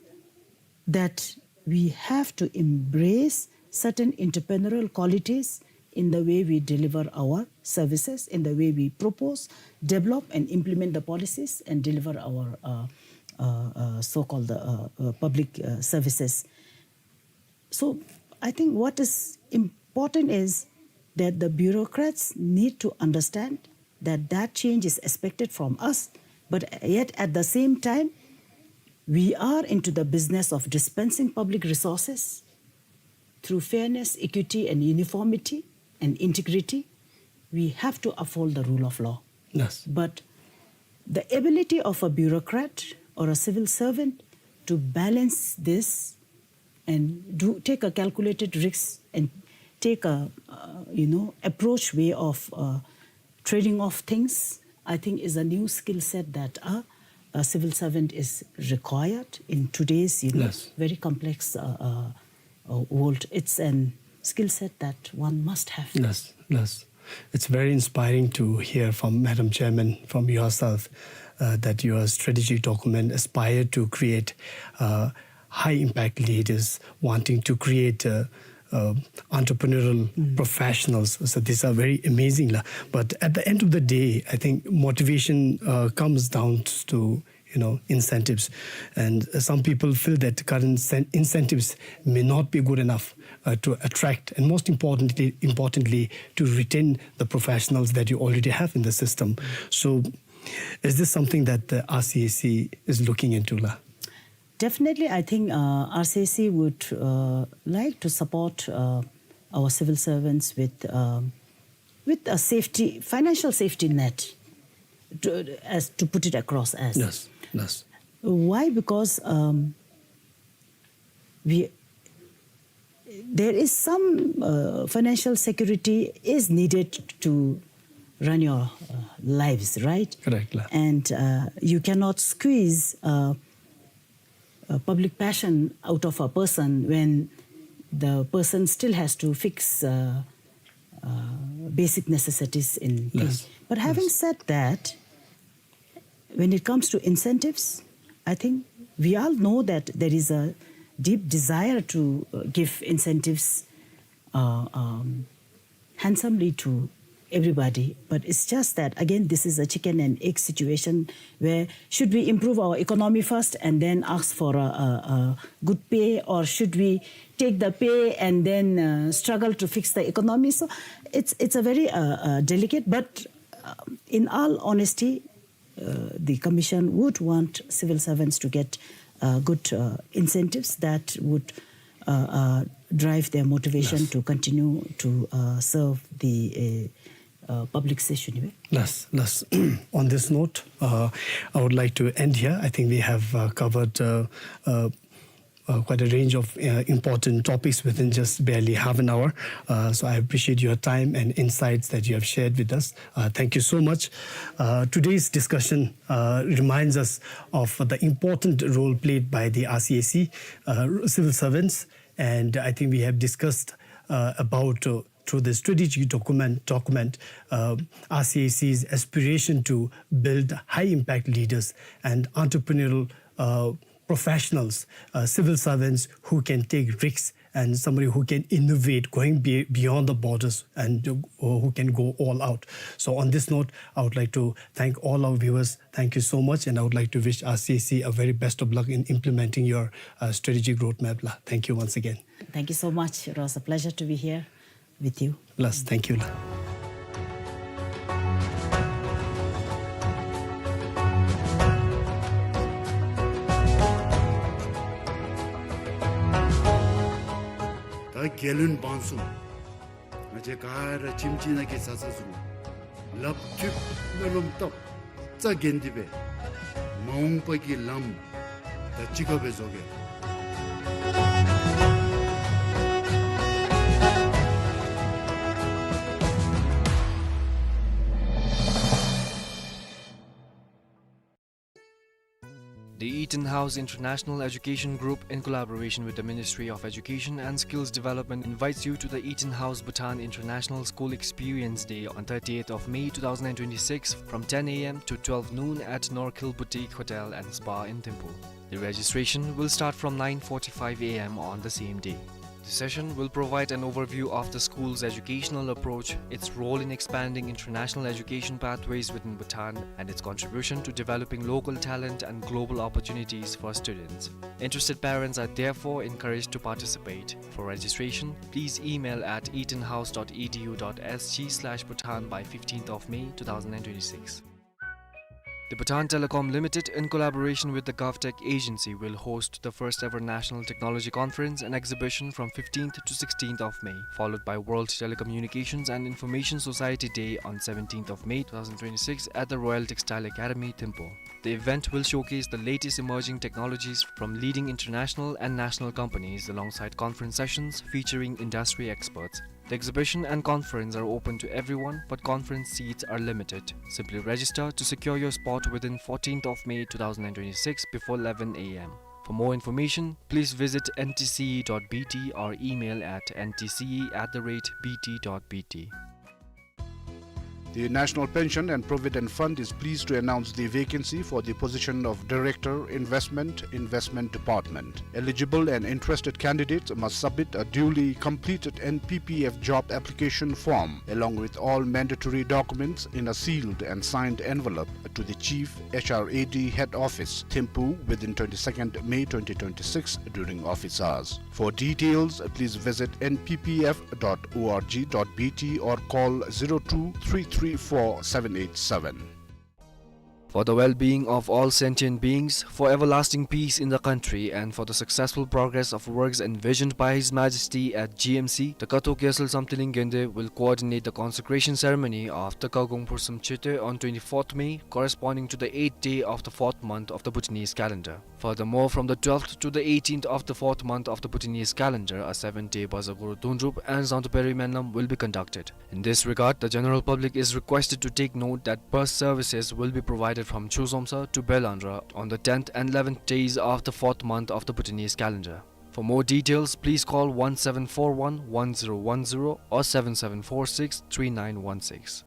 that we have to embrace certain entrepreneurial qualities in the way we deliver our services, in the way we propose, develop, and implement the policies and deliver our uh, uh, uh, so-called uh, uh, public uh, services. So I think what is important is that the bureaucrats need to understand that that change is expected from us, but yet at the same time, we are into the business of dispensing public resources through fairness, equity, and uniformity and integrity. We have to uphold the rule of law. Yes. But the ability of a bureaucrat or a civil servant to balance this and do take a calculated risk and take a uh, you know approach way of uh, trading off things, I think, is a new skill set that a, a civil servant is required in today's you know Yes. very complex uh, uh, uh, world. It's an skill set that one must have. Yes, yes. It's very inspiring to hear from Madam Chairman, from yourself, uh, that your strategic document aspire to create uh, high impact leaders wanting to create uh, uh, entrepreneurial professionals. So these are very amazing la. But at the end of the day, I think motivation uh, comes down to you know, incentives. And some people feel that current sen-, incentives may not be good enough, uh, to attract and, most importantly, importantly, to retain the professionals that you already have in the system. So, is this something that the R C A C is looking into, la? Definitely, I think, uh, R C A C would, uh, like to support, uh, our civil servants with, um, with a safety, financial safety net, to, as to put it across as. Yes, yes. Why? Because, um, we, there is some, uh, financial security is needed to run your, uh, lives, right? Correct, la. And, uh, you cannot squeeze, uh, uh, public passion out of a person when the person still has to fix, uh, uh, basic necessities in things. Yes. But having said that, when it comes to incentives, I think we all know that there is a deep desire to, uh, give incentives, uh, um, handsomely to everybody. But it's just that, again, this is a chicken and egg situation where should we improve our economy first and then ask for a, a, a good pay, or should we take the pay and then, uh, struggle to fix the economy? So it's, it's a very, uh, uh, delicate, but, uh, in all honesty, uh, the commission would want civil servants to get, uh, good, uh, incentives that would, uh, uh, drive their motivation to continue to, uh, serve the, uh, uh, public session. Yes, yes. On this note, uh, I would like to end here. I think we have, uh, covered, uh, uh, uh, quite a range of, uh, important topics within just barely half an hour. Uh, so I appreciate your time and insights that you have shared with us. Uh, thank you so much. Uh, today's discussion, uh, reminds us of the important role played by the R C A C, uh, civil servants, and I think we have discussed, uh, about, uh, through the strategic document, document, uh, R C A C's aspiration to build high-impact leaders and entrepreneurial, uh, professionals, uh, civil servants who can take risks and somebody who can innovate, going be-, beyond the borders, and, uh, who can go all out. So on this note, I would like to thank all our viewers. Thank you so much, and I would like to wish R C A C a very best of luck in implementing your, uh, strategic roadmap, la. Thank you once again. Thank you so much. It was a pleasure to be here with you. Last, thank you, la. ད་རྒྱལ་བློན་འབངས་གསུམ། ང་བཅས་ག་ར་ཁྱིམ་གཅིག་ནང་གི་བཟའ་ཚང་ཚུ་ལགཔ་མཐུད་སྨོན་ལམ་བཏབ། རྩ་འགེངས་ཏེ་སྦེ་མ་འོངས་པ་གི་ལམ་ད་གཅིག་ཁར་སྦེ་བཟོ་གེ། The Eaton House International Education Group, in collaboration with the Ministry of Education and Skills Development, invites you to the Eaton House Bhutan International School Experience Day on thirtieth of May two thousand and twenty-six, from ten A M to twelve noon at Norkhill Boutique Hotel and Spa in Thimphu. The registration will start from nine forty-five A M on the same day. The session will provide an overview of the school's educational approach, its role in expanding international education pathways within Bhutan, and its contribution to developing local talent and global opportunities for students. Interested parents are therefore encouraged to participate. For registration, please email at eatonhouse dot e d u dot s g slash bhutan by fifteenth of May two thousand and twenty-six. The Bhutan Telecom Limited, in collaboration with the GovTech Agency, will host the first ever National Technology Conference and Exhibition from fifteenth to sixteenth of May, followed by World Telecommunications and Information Society Day on seventeenth of May two thousand twenty-six at the Royal Textile Academy, Thimphu. The event will showcase the latest emerging technologies from leading international and national companies, alongside conference sessions featuring industry experts. The exhibition and conference are open to everyone, but conference seats are limited. Simply register to secure your spot within fourteenth of May two thousand and twenty-six before eleven A M. For more information, please visit N T C E dot B T or email at N T C E at the rate B T dot B T. The National Pension and Provident Fund is pleased to announce the vacancy for the position of Director, Investment, Investment Department. Eligible and interested candidates must submit a duly completed N P P F job application form along with all mandatory documents in a sealed and signed envelope to the Chief H R A D Head Office, Thimphu, within twenty-second May twenty twenty-six during office hours. For details, please visit N P P F dot O R G dot B T or call zero two three three four seven eight seven. For the well-being of all sentient beings, for everlasting peace in the country, and for the successful progress of works envisioned by His Majesty at G M C, the Kato Gyaltsel Samthiling Gende will coordinate the consecration ceremony of the Kagong Phursum Chete on twenty-fourth May, corresponding to the eighth day of the fourth month of the Bhutanese calendar. Furthermore, from the twelfth to the eighteenth of the fourth month of the Bhutanese calendar, a seven-day Baza Guru Dundrup and Zangtu Peri Menlam will be conducted. In this regard, the general public is requested to take note that bus services will be provided from Chuzomsa to Belandra on the tenth and eleventh days of the fourth month of the Bhutanese calendar. For more details, please call one seven four one one zero one zero or seven seven four six three nine one six.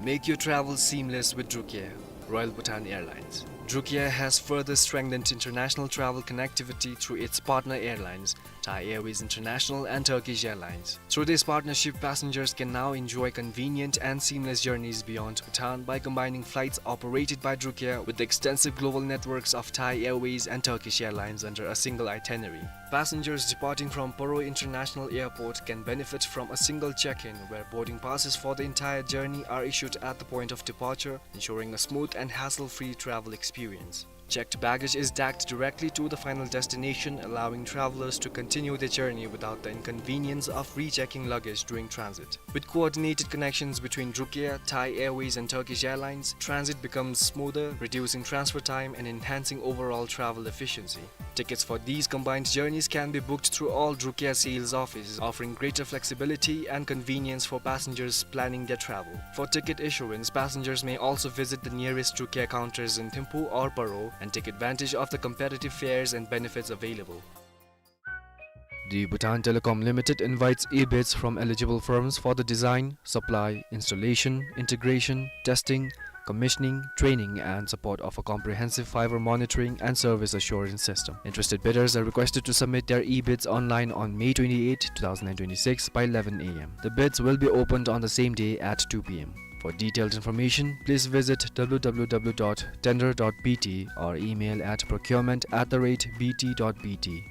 Make your travel seamless with Druk Air, Royal Bhutan Airlines. Druk Air has further strengthened international travel connectivity through its partner airlines, Thai Airways International and Turkish Airlines. Through this partnership, passengers can now enjoy convenient and seamless journeys beyond Bhutan by combining flights operated by Druk Air with the extensive global networks of Thai Airways and Turkish Airlines under a single itinerary. Passengers departing from Paro International Airport can benefit from a single check-in, where boarding passes for the entire journey are issued at the point of departure, ensuring a smooth and hassle-free travel experience. Checked baggage is tagged directly to the final destination, allowing travelers to continue their journey without the inconvenience of rechecking luggage during transit. With coordinated connections between Druk Air, Thai Airways, and Turkish Airlines, transit becomes smoother, reducing transfer time and enhancing overall travel efficiency. Tickets for these combined journeys can be booked through all Druk Air sales offices, offering greater flexibility and convenience for passengers planning their travel. For ticket issuance, passengers may also visit the nearest Druk Air counters in Thimphu or Paro and take advantage of the competitive fares and benefits available. The Bhutan Telecom Limited invites e-bids from eligible firms for the design, supply, installation, integration, testing, commissioning, training, and support of a comprehensive fiber monitoring and service assurance system. Interested bidders are requested to submit their e-bids online on May twenty-eighth, two thousand and twenty-six by eleven A M. The bids will be opened on the same day at two P M. For detailed information, please visit W W W dot tender dot B T or email at procurement at the rate B T dot B T.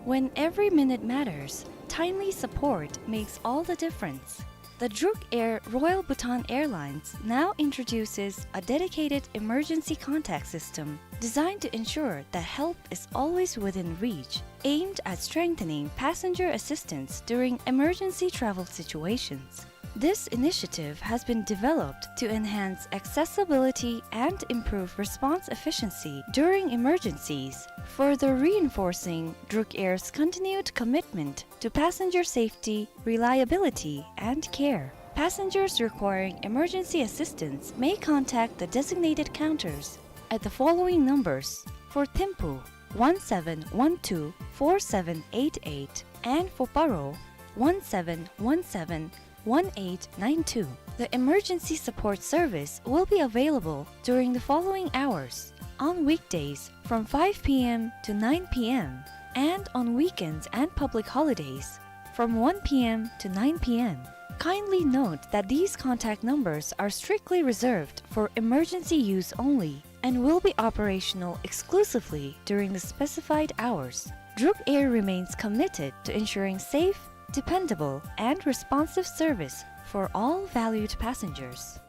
When every minute matters, timely support makes all the difference. The Druk Air Royal Bhutan Airlines now introduces a dedicated emergency contact system designed to ensure that help is always within reach, aimed at strengthening passenger assistance during emergency travel situations. This initiative has been developed to enhance accessibility and improve response efficiency during emergencies, further reinforcing Druk Air's continued commitment to passenger safety, reliability, and care. Passengers requiring emergency assistance may contact the designated counters at the following numbers: for Thimphu, one seven one two four seven eight eight, and for Paro, one seven one seven one eight nine two. The emergency support service will be available during the following hours: on weekdays from five P M to nine P M, and on weekends and public holidays from one P M to nine P M. Kindly note that these contact numbers are strictly reserved for emergency use only and will be operational exclusively during the specified hours. Druk Air remains committed to ensuring safe, dependable, and responsive service for all valued passengers.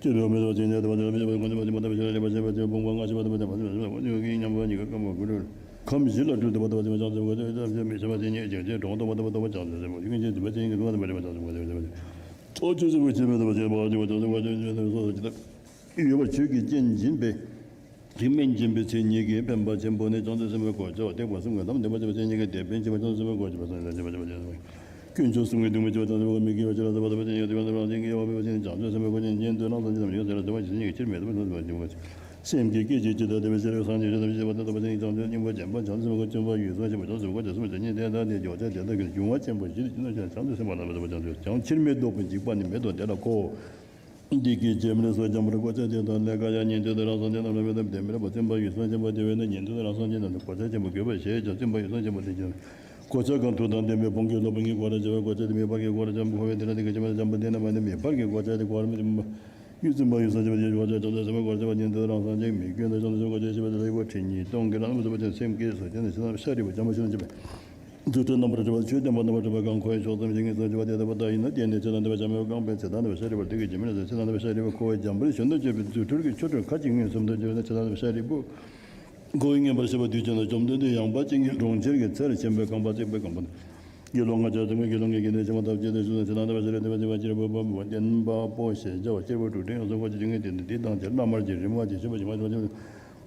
སྤྱོད་པའི་མེ་ཏོག་ཅན་ཉིད་དུ་བ་དང་མི་ཤེས་པ་ཅན་པ་དེ་མ་དང་མི་ཤེས་པ་ཅན་པ་དེ་ཕུང་པོ་ལྔ་ཤེས་པ་དང་མ་དང་མི་ཤེས་པ་ཅན་པ་དེ་མ་དང་མི་ཤེས་པ་ཅན་པ་དེ་ཁམས་བཞི་ལ་སྤྲུལ་ཏེ་བ་དང་མི་ཤེས་པ་ཅན་པ་དེ་མི་ཤེས་པ་ཅན་ཉིད་ཅན་ཅན་གྲོང་དུ་བ་དང་བ་དང་བ་ཅང་ཅན་པ་ཅན་ཅན་ཅན་པ་ཅན་ཉིད་ཀྱི་དུ་བ་དང་མི་ཤེས་པ་ཅན་པ་དེ་མ་དང་མི་ཤེས་པ་ཅན་པ་དེ་ཨོ་ཆོས་ཟེར་བ་ཅན་པ་དང་བ་ཅན་པ་ཅན་པ་ཅན་པ་ཅན་པ་ཅན་པ་ཡོད་པར་ཆོས་ཀྱི་རྐྱེན་འབྱིན་པའི། དེ་སྨན་འབྱིན་པའི་ཚེ་ཉིད་ཀྱིས་ཕན་པ་ཆེན་པོ་ནི་བྱང་ཆུབ་སེམས་དཔའི་གོ་ཆ་བ་སྟེ་སྒོ་གསུམ་གྱི་ལམ་བདེན་པ་ཆེན་པོ་ཅན་ཉིད་ཀྱིས་དེ་ཕན་ཆེན་པོ་བྱང་ཆུབ་སེམས་དཔའི་གོ་ཆ་བ་སངས་རྒྱས་ཆེན་པོ་ཆེན་པོ་ཆེན་པོ་དཀོན་མཆོག་གསུམ་གྱི་སྡུག་བསྔལ་ཆེ་བ་དང་ཆེན་པོ་མི་དགེ་བ་ཆེ་ལ་སོགས་པ་དང་པོ་ཅན་ཉིད་དེ་བ་དང་བ་ཅན་ཉིད་ཀྱི་དབང་པོའི་བ་ཅན་བྱང་ཆུབ་སེམས་དཔའི་གོ་ཆ་ཉན་ཉན་དུ་རང་སངས་རྒྱས་རྣམས་ཡོད་ཟེར་ལ་དེ་བ་ཞིག་ཉིད་ཀྱི་ཕྱིར་མེད་དུ་མི་སོང་བ་ཆེན་པོ་ཆེན་པོ། སེམས་ཀྱི་སྐད་ཅིག་གཅིག་དང་ལྡན་པའི་ཤེས་རབ་སངས་རྒྱས་ཆོས་ཐམས་ཅད་ཤེས་པ་དང་ལྡན་པ་ཅན་ཉིད་བྱང་ཆུབ་སྙིང་པོ་བྱམས་པ་བྱང་ཆུབ་སེམས་དཔའི་གོ་ཆེན་པོ་ཡུལ་སོགས་ཤེས་པ་བྱང་ཆུབ་སེམས་དཔའ་ཆེན་པོ་ཆེན་པོ་ཅན་ཉིད་དེ་ལྟ་སྟེ་འབྱུང་བ་ཆེན་པོ་བཞི་ལ་སྐྱེ་ན་ཤཱ་རིའི་བུ་འབྱུང་བ་ཆེན་པོ་བཞི་ལ་སྐྱེ་ན་བྱང་ཆུབ་སེམས་དཔའ་ལ་མེད་པ་བྱང་ཆུབ་སེམས་དཔའ་ལ་མེད་པ་བྱང་ཆུབ་ཀྱང་ཕྱིར་མི་ལྡོག་པའི་འཇིགས་པ་ནི་མེད་དོ། དེ་ལ་གོ། འདི་སྐད་ཅེས་སྨོན་ལམ་སོགས་འཇམ་པོར་བཀོད་བྱ་སྟེ་དང་ལས་གང་ཡང་ཉན་ཐོས་དང་རང་སངས་རྒྱས་རྣམས་ལ་མེད་དོ། དེ་མི་རིགས་པ་སེམས་དཔའ་ཡུལ་སོགས་ཤེས་པ་དེ་བས་ན་ཉན་ཐོས་དང་རང་སངས་རྒྱས་རྣམས་ལ་གོ་ཆ་ཆེན་པོ་དགོས་པར་ཞེས་བྱ་སེམས་དཔའ་ཡུལ་སོགས་ཤེས་པ་དེ་ཀྱང་གོ་ཆ་གང་། མཐུ་དང་ལྡན་པའི་བུམ་གྱི་སློབ་དཔོན་གྱིས་གོ་ར་བྱ་བའི་གོ་ཆ་དེ་མེ་འབར་གྱི་གོ་ར་ཆེན་པོ་འཁོར་བའི་བདེ་ལ་དེ་ག་ཅི་མ་འཇམ་པོ་དེ་ན་མ་ནི་མེ་འབར་གྱི་གོ་ཆ་དེ་གོ་ར་མི་འཇམ་པ། ཡུལ་སེམས་དཔའ་ཡུལ་སོགས་ཤེས་པ་དེ་གོ་ཆ་བྱང་ཆུབ་སེམས་དཔའི་གོ་ར་ཆེན་པོ་ཉན་ཐོས་རང་སངས་རྒྱས་མི་དགོས་ན་བྱང་ཆུབ་སེམས་དཔའི་གོ་ཆ་ཤེས་པ་དེ་ལ་ཡི་གོ་ཁྲི་གཉིས་སྟོང་གི་རང་ལ་མི་བཟོད་པ་ཅན་སེམས་བསྐྱེད་སོགས་ཀྱང་ནི་ཤེས་ན་ཤཱ་རིའི་བུ་འཇམ་པ་ཤིན་ཏུ་ཆེ་བས། རྫུ་འཕྲུལ་རྣམ་པར་གྲོལ་བ་ཆོས་བསྟན་པ་རྣམ་པར་གྲོལ་བ་གང་འཁོར་བའི་ཕྱོགས་སམ་ཞིང་གི་སོགས་ཞེས་པ་དེ་ལྟ་བུ་དག་ཡིན་ན། དེ་ནི་ཚེ་དང་ལྡན་པ་བྱམས་པས་དབང་བསྐུར་བའི་ཚེ་དང་ལྡན་པ་ཤཱ་རིའི་བུར་དེ་སྐད་ཅེས་སྨོས་ཟེར། ཚེ་དང་ལྡན་པ་ཤཱ་རིའི་བུ་འཁོར་བའི་འཇམ་དཔལ་གཞོན་ནུར་གྱུར་པའི་རྫུ་འཕྲུལ་གྱི་ཆོ་འཕྲུལ་ཁ་ཅིག་མངོན་སུམ་དུ་བྱོན་ནས། ཚེ་དང་ལྡན་པ་ཤཱ་རིའི་བུ་འཁོར་བའི་མངོན་པར་ཤེས་པ་དུས་གཅིག་ན་བཅོམ་ལྡན་འདས་ཡངས་པ་ཅན་གྱི་གྲོང་ཁྱེར་གྱི་ཚལ་ཆེན་པོའི་ཁང་པ་བརྩེགས་པའི་སྒམ་པོ་ན། དགེ་སློང་ལྔ་བརྒྱ་ཐམ་པས་དགེ་སློང་གི་དགེ་འདུན་ཆེན་པོ་ཐམས་ཅད་དུ་ཞུས་ནས། ཚེ་དང་ལྡན་པ་ཤཱ་རིའི་བསྟན་པ་སྤྱི་བོར་བསྟན་པ་པོ་ཞེས་བྱ་བ་སྐྱེས་བུ་དྲུག་སྟེང་གསུམ་གོ་ཆ་བཅུ་གཉིས་ཏེ་འདི་དང་ཅིག་བླ་མར་གྱུར་རིམ་ལྔ་གྱི་ཆེན་པོ་ཞིང་མ་ཆེན་པོ་ཆེན་པོ།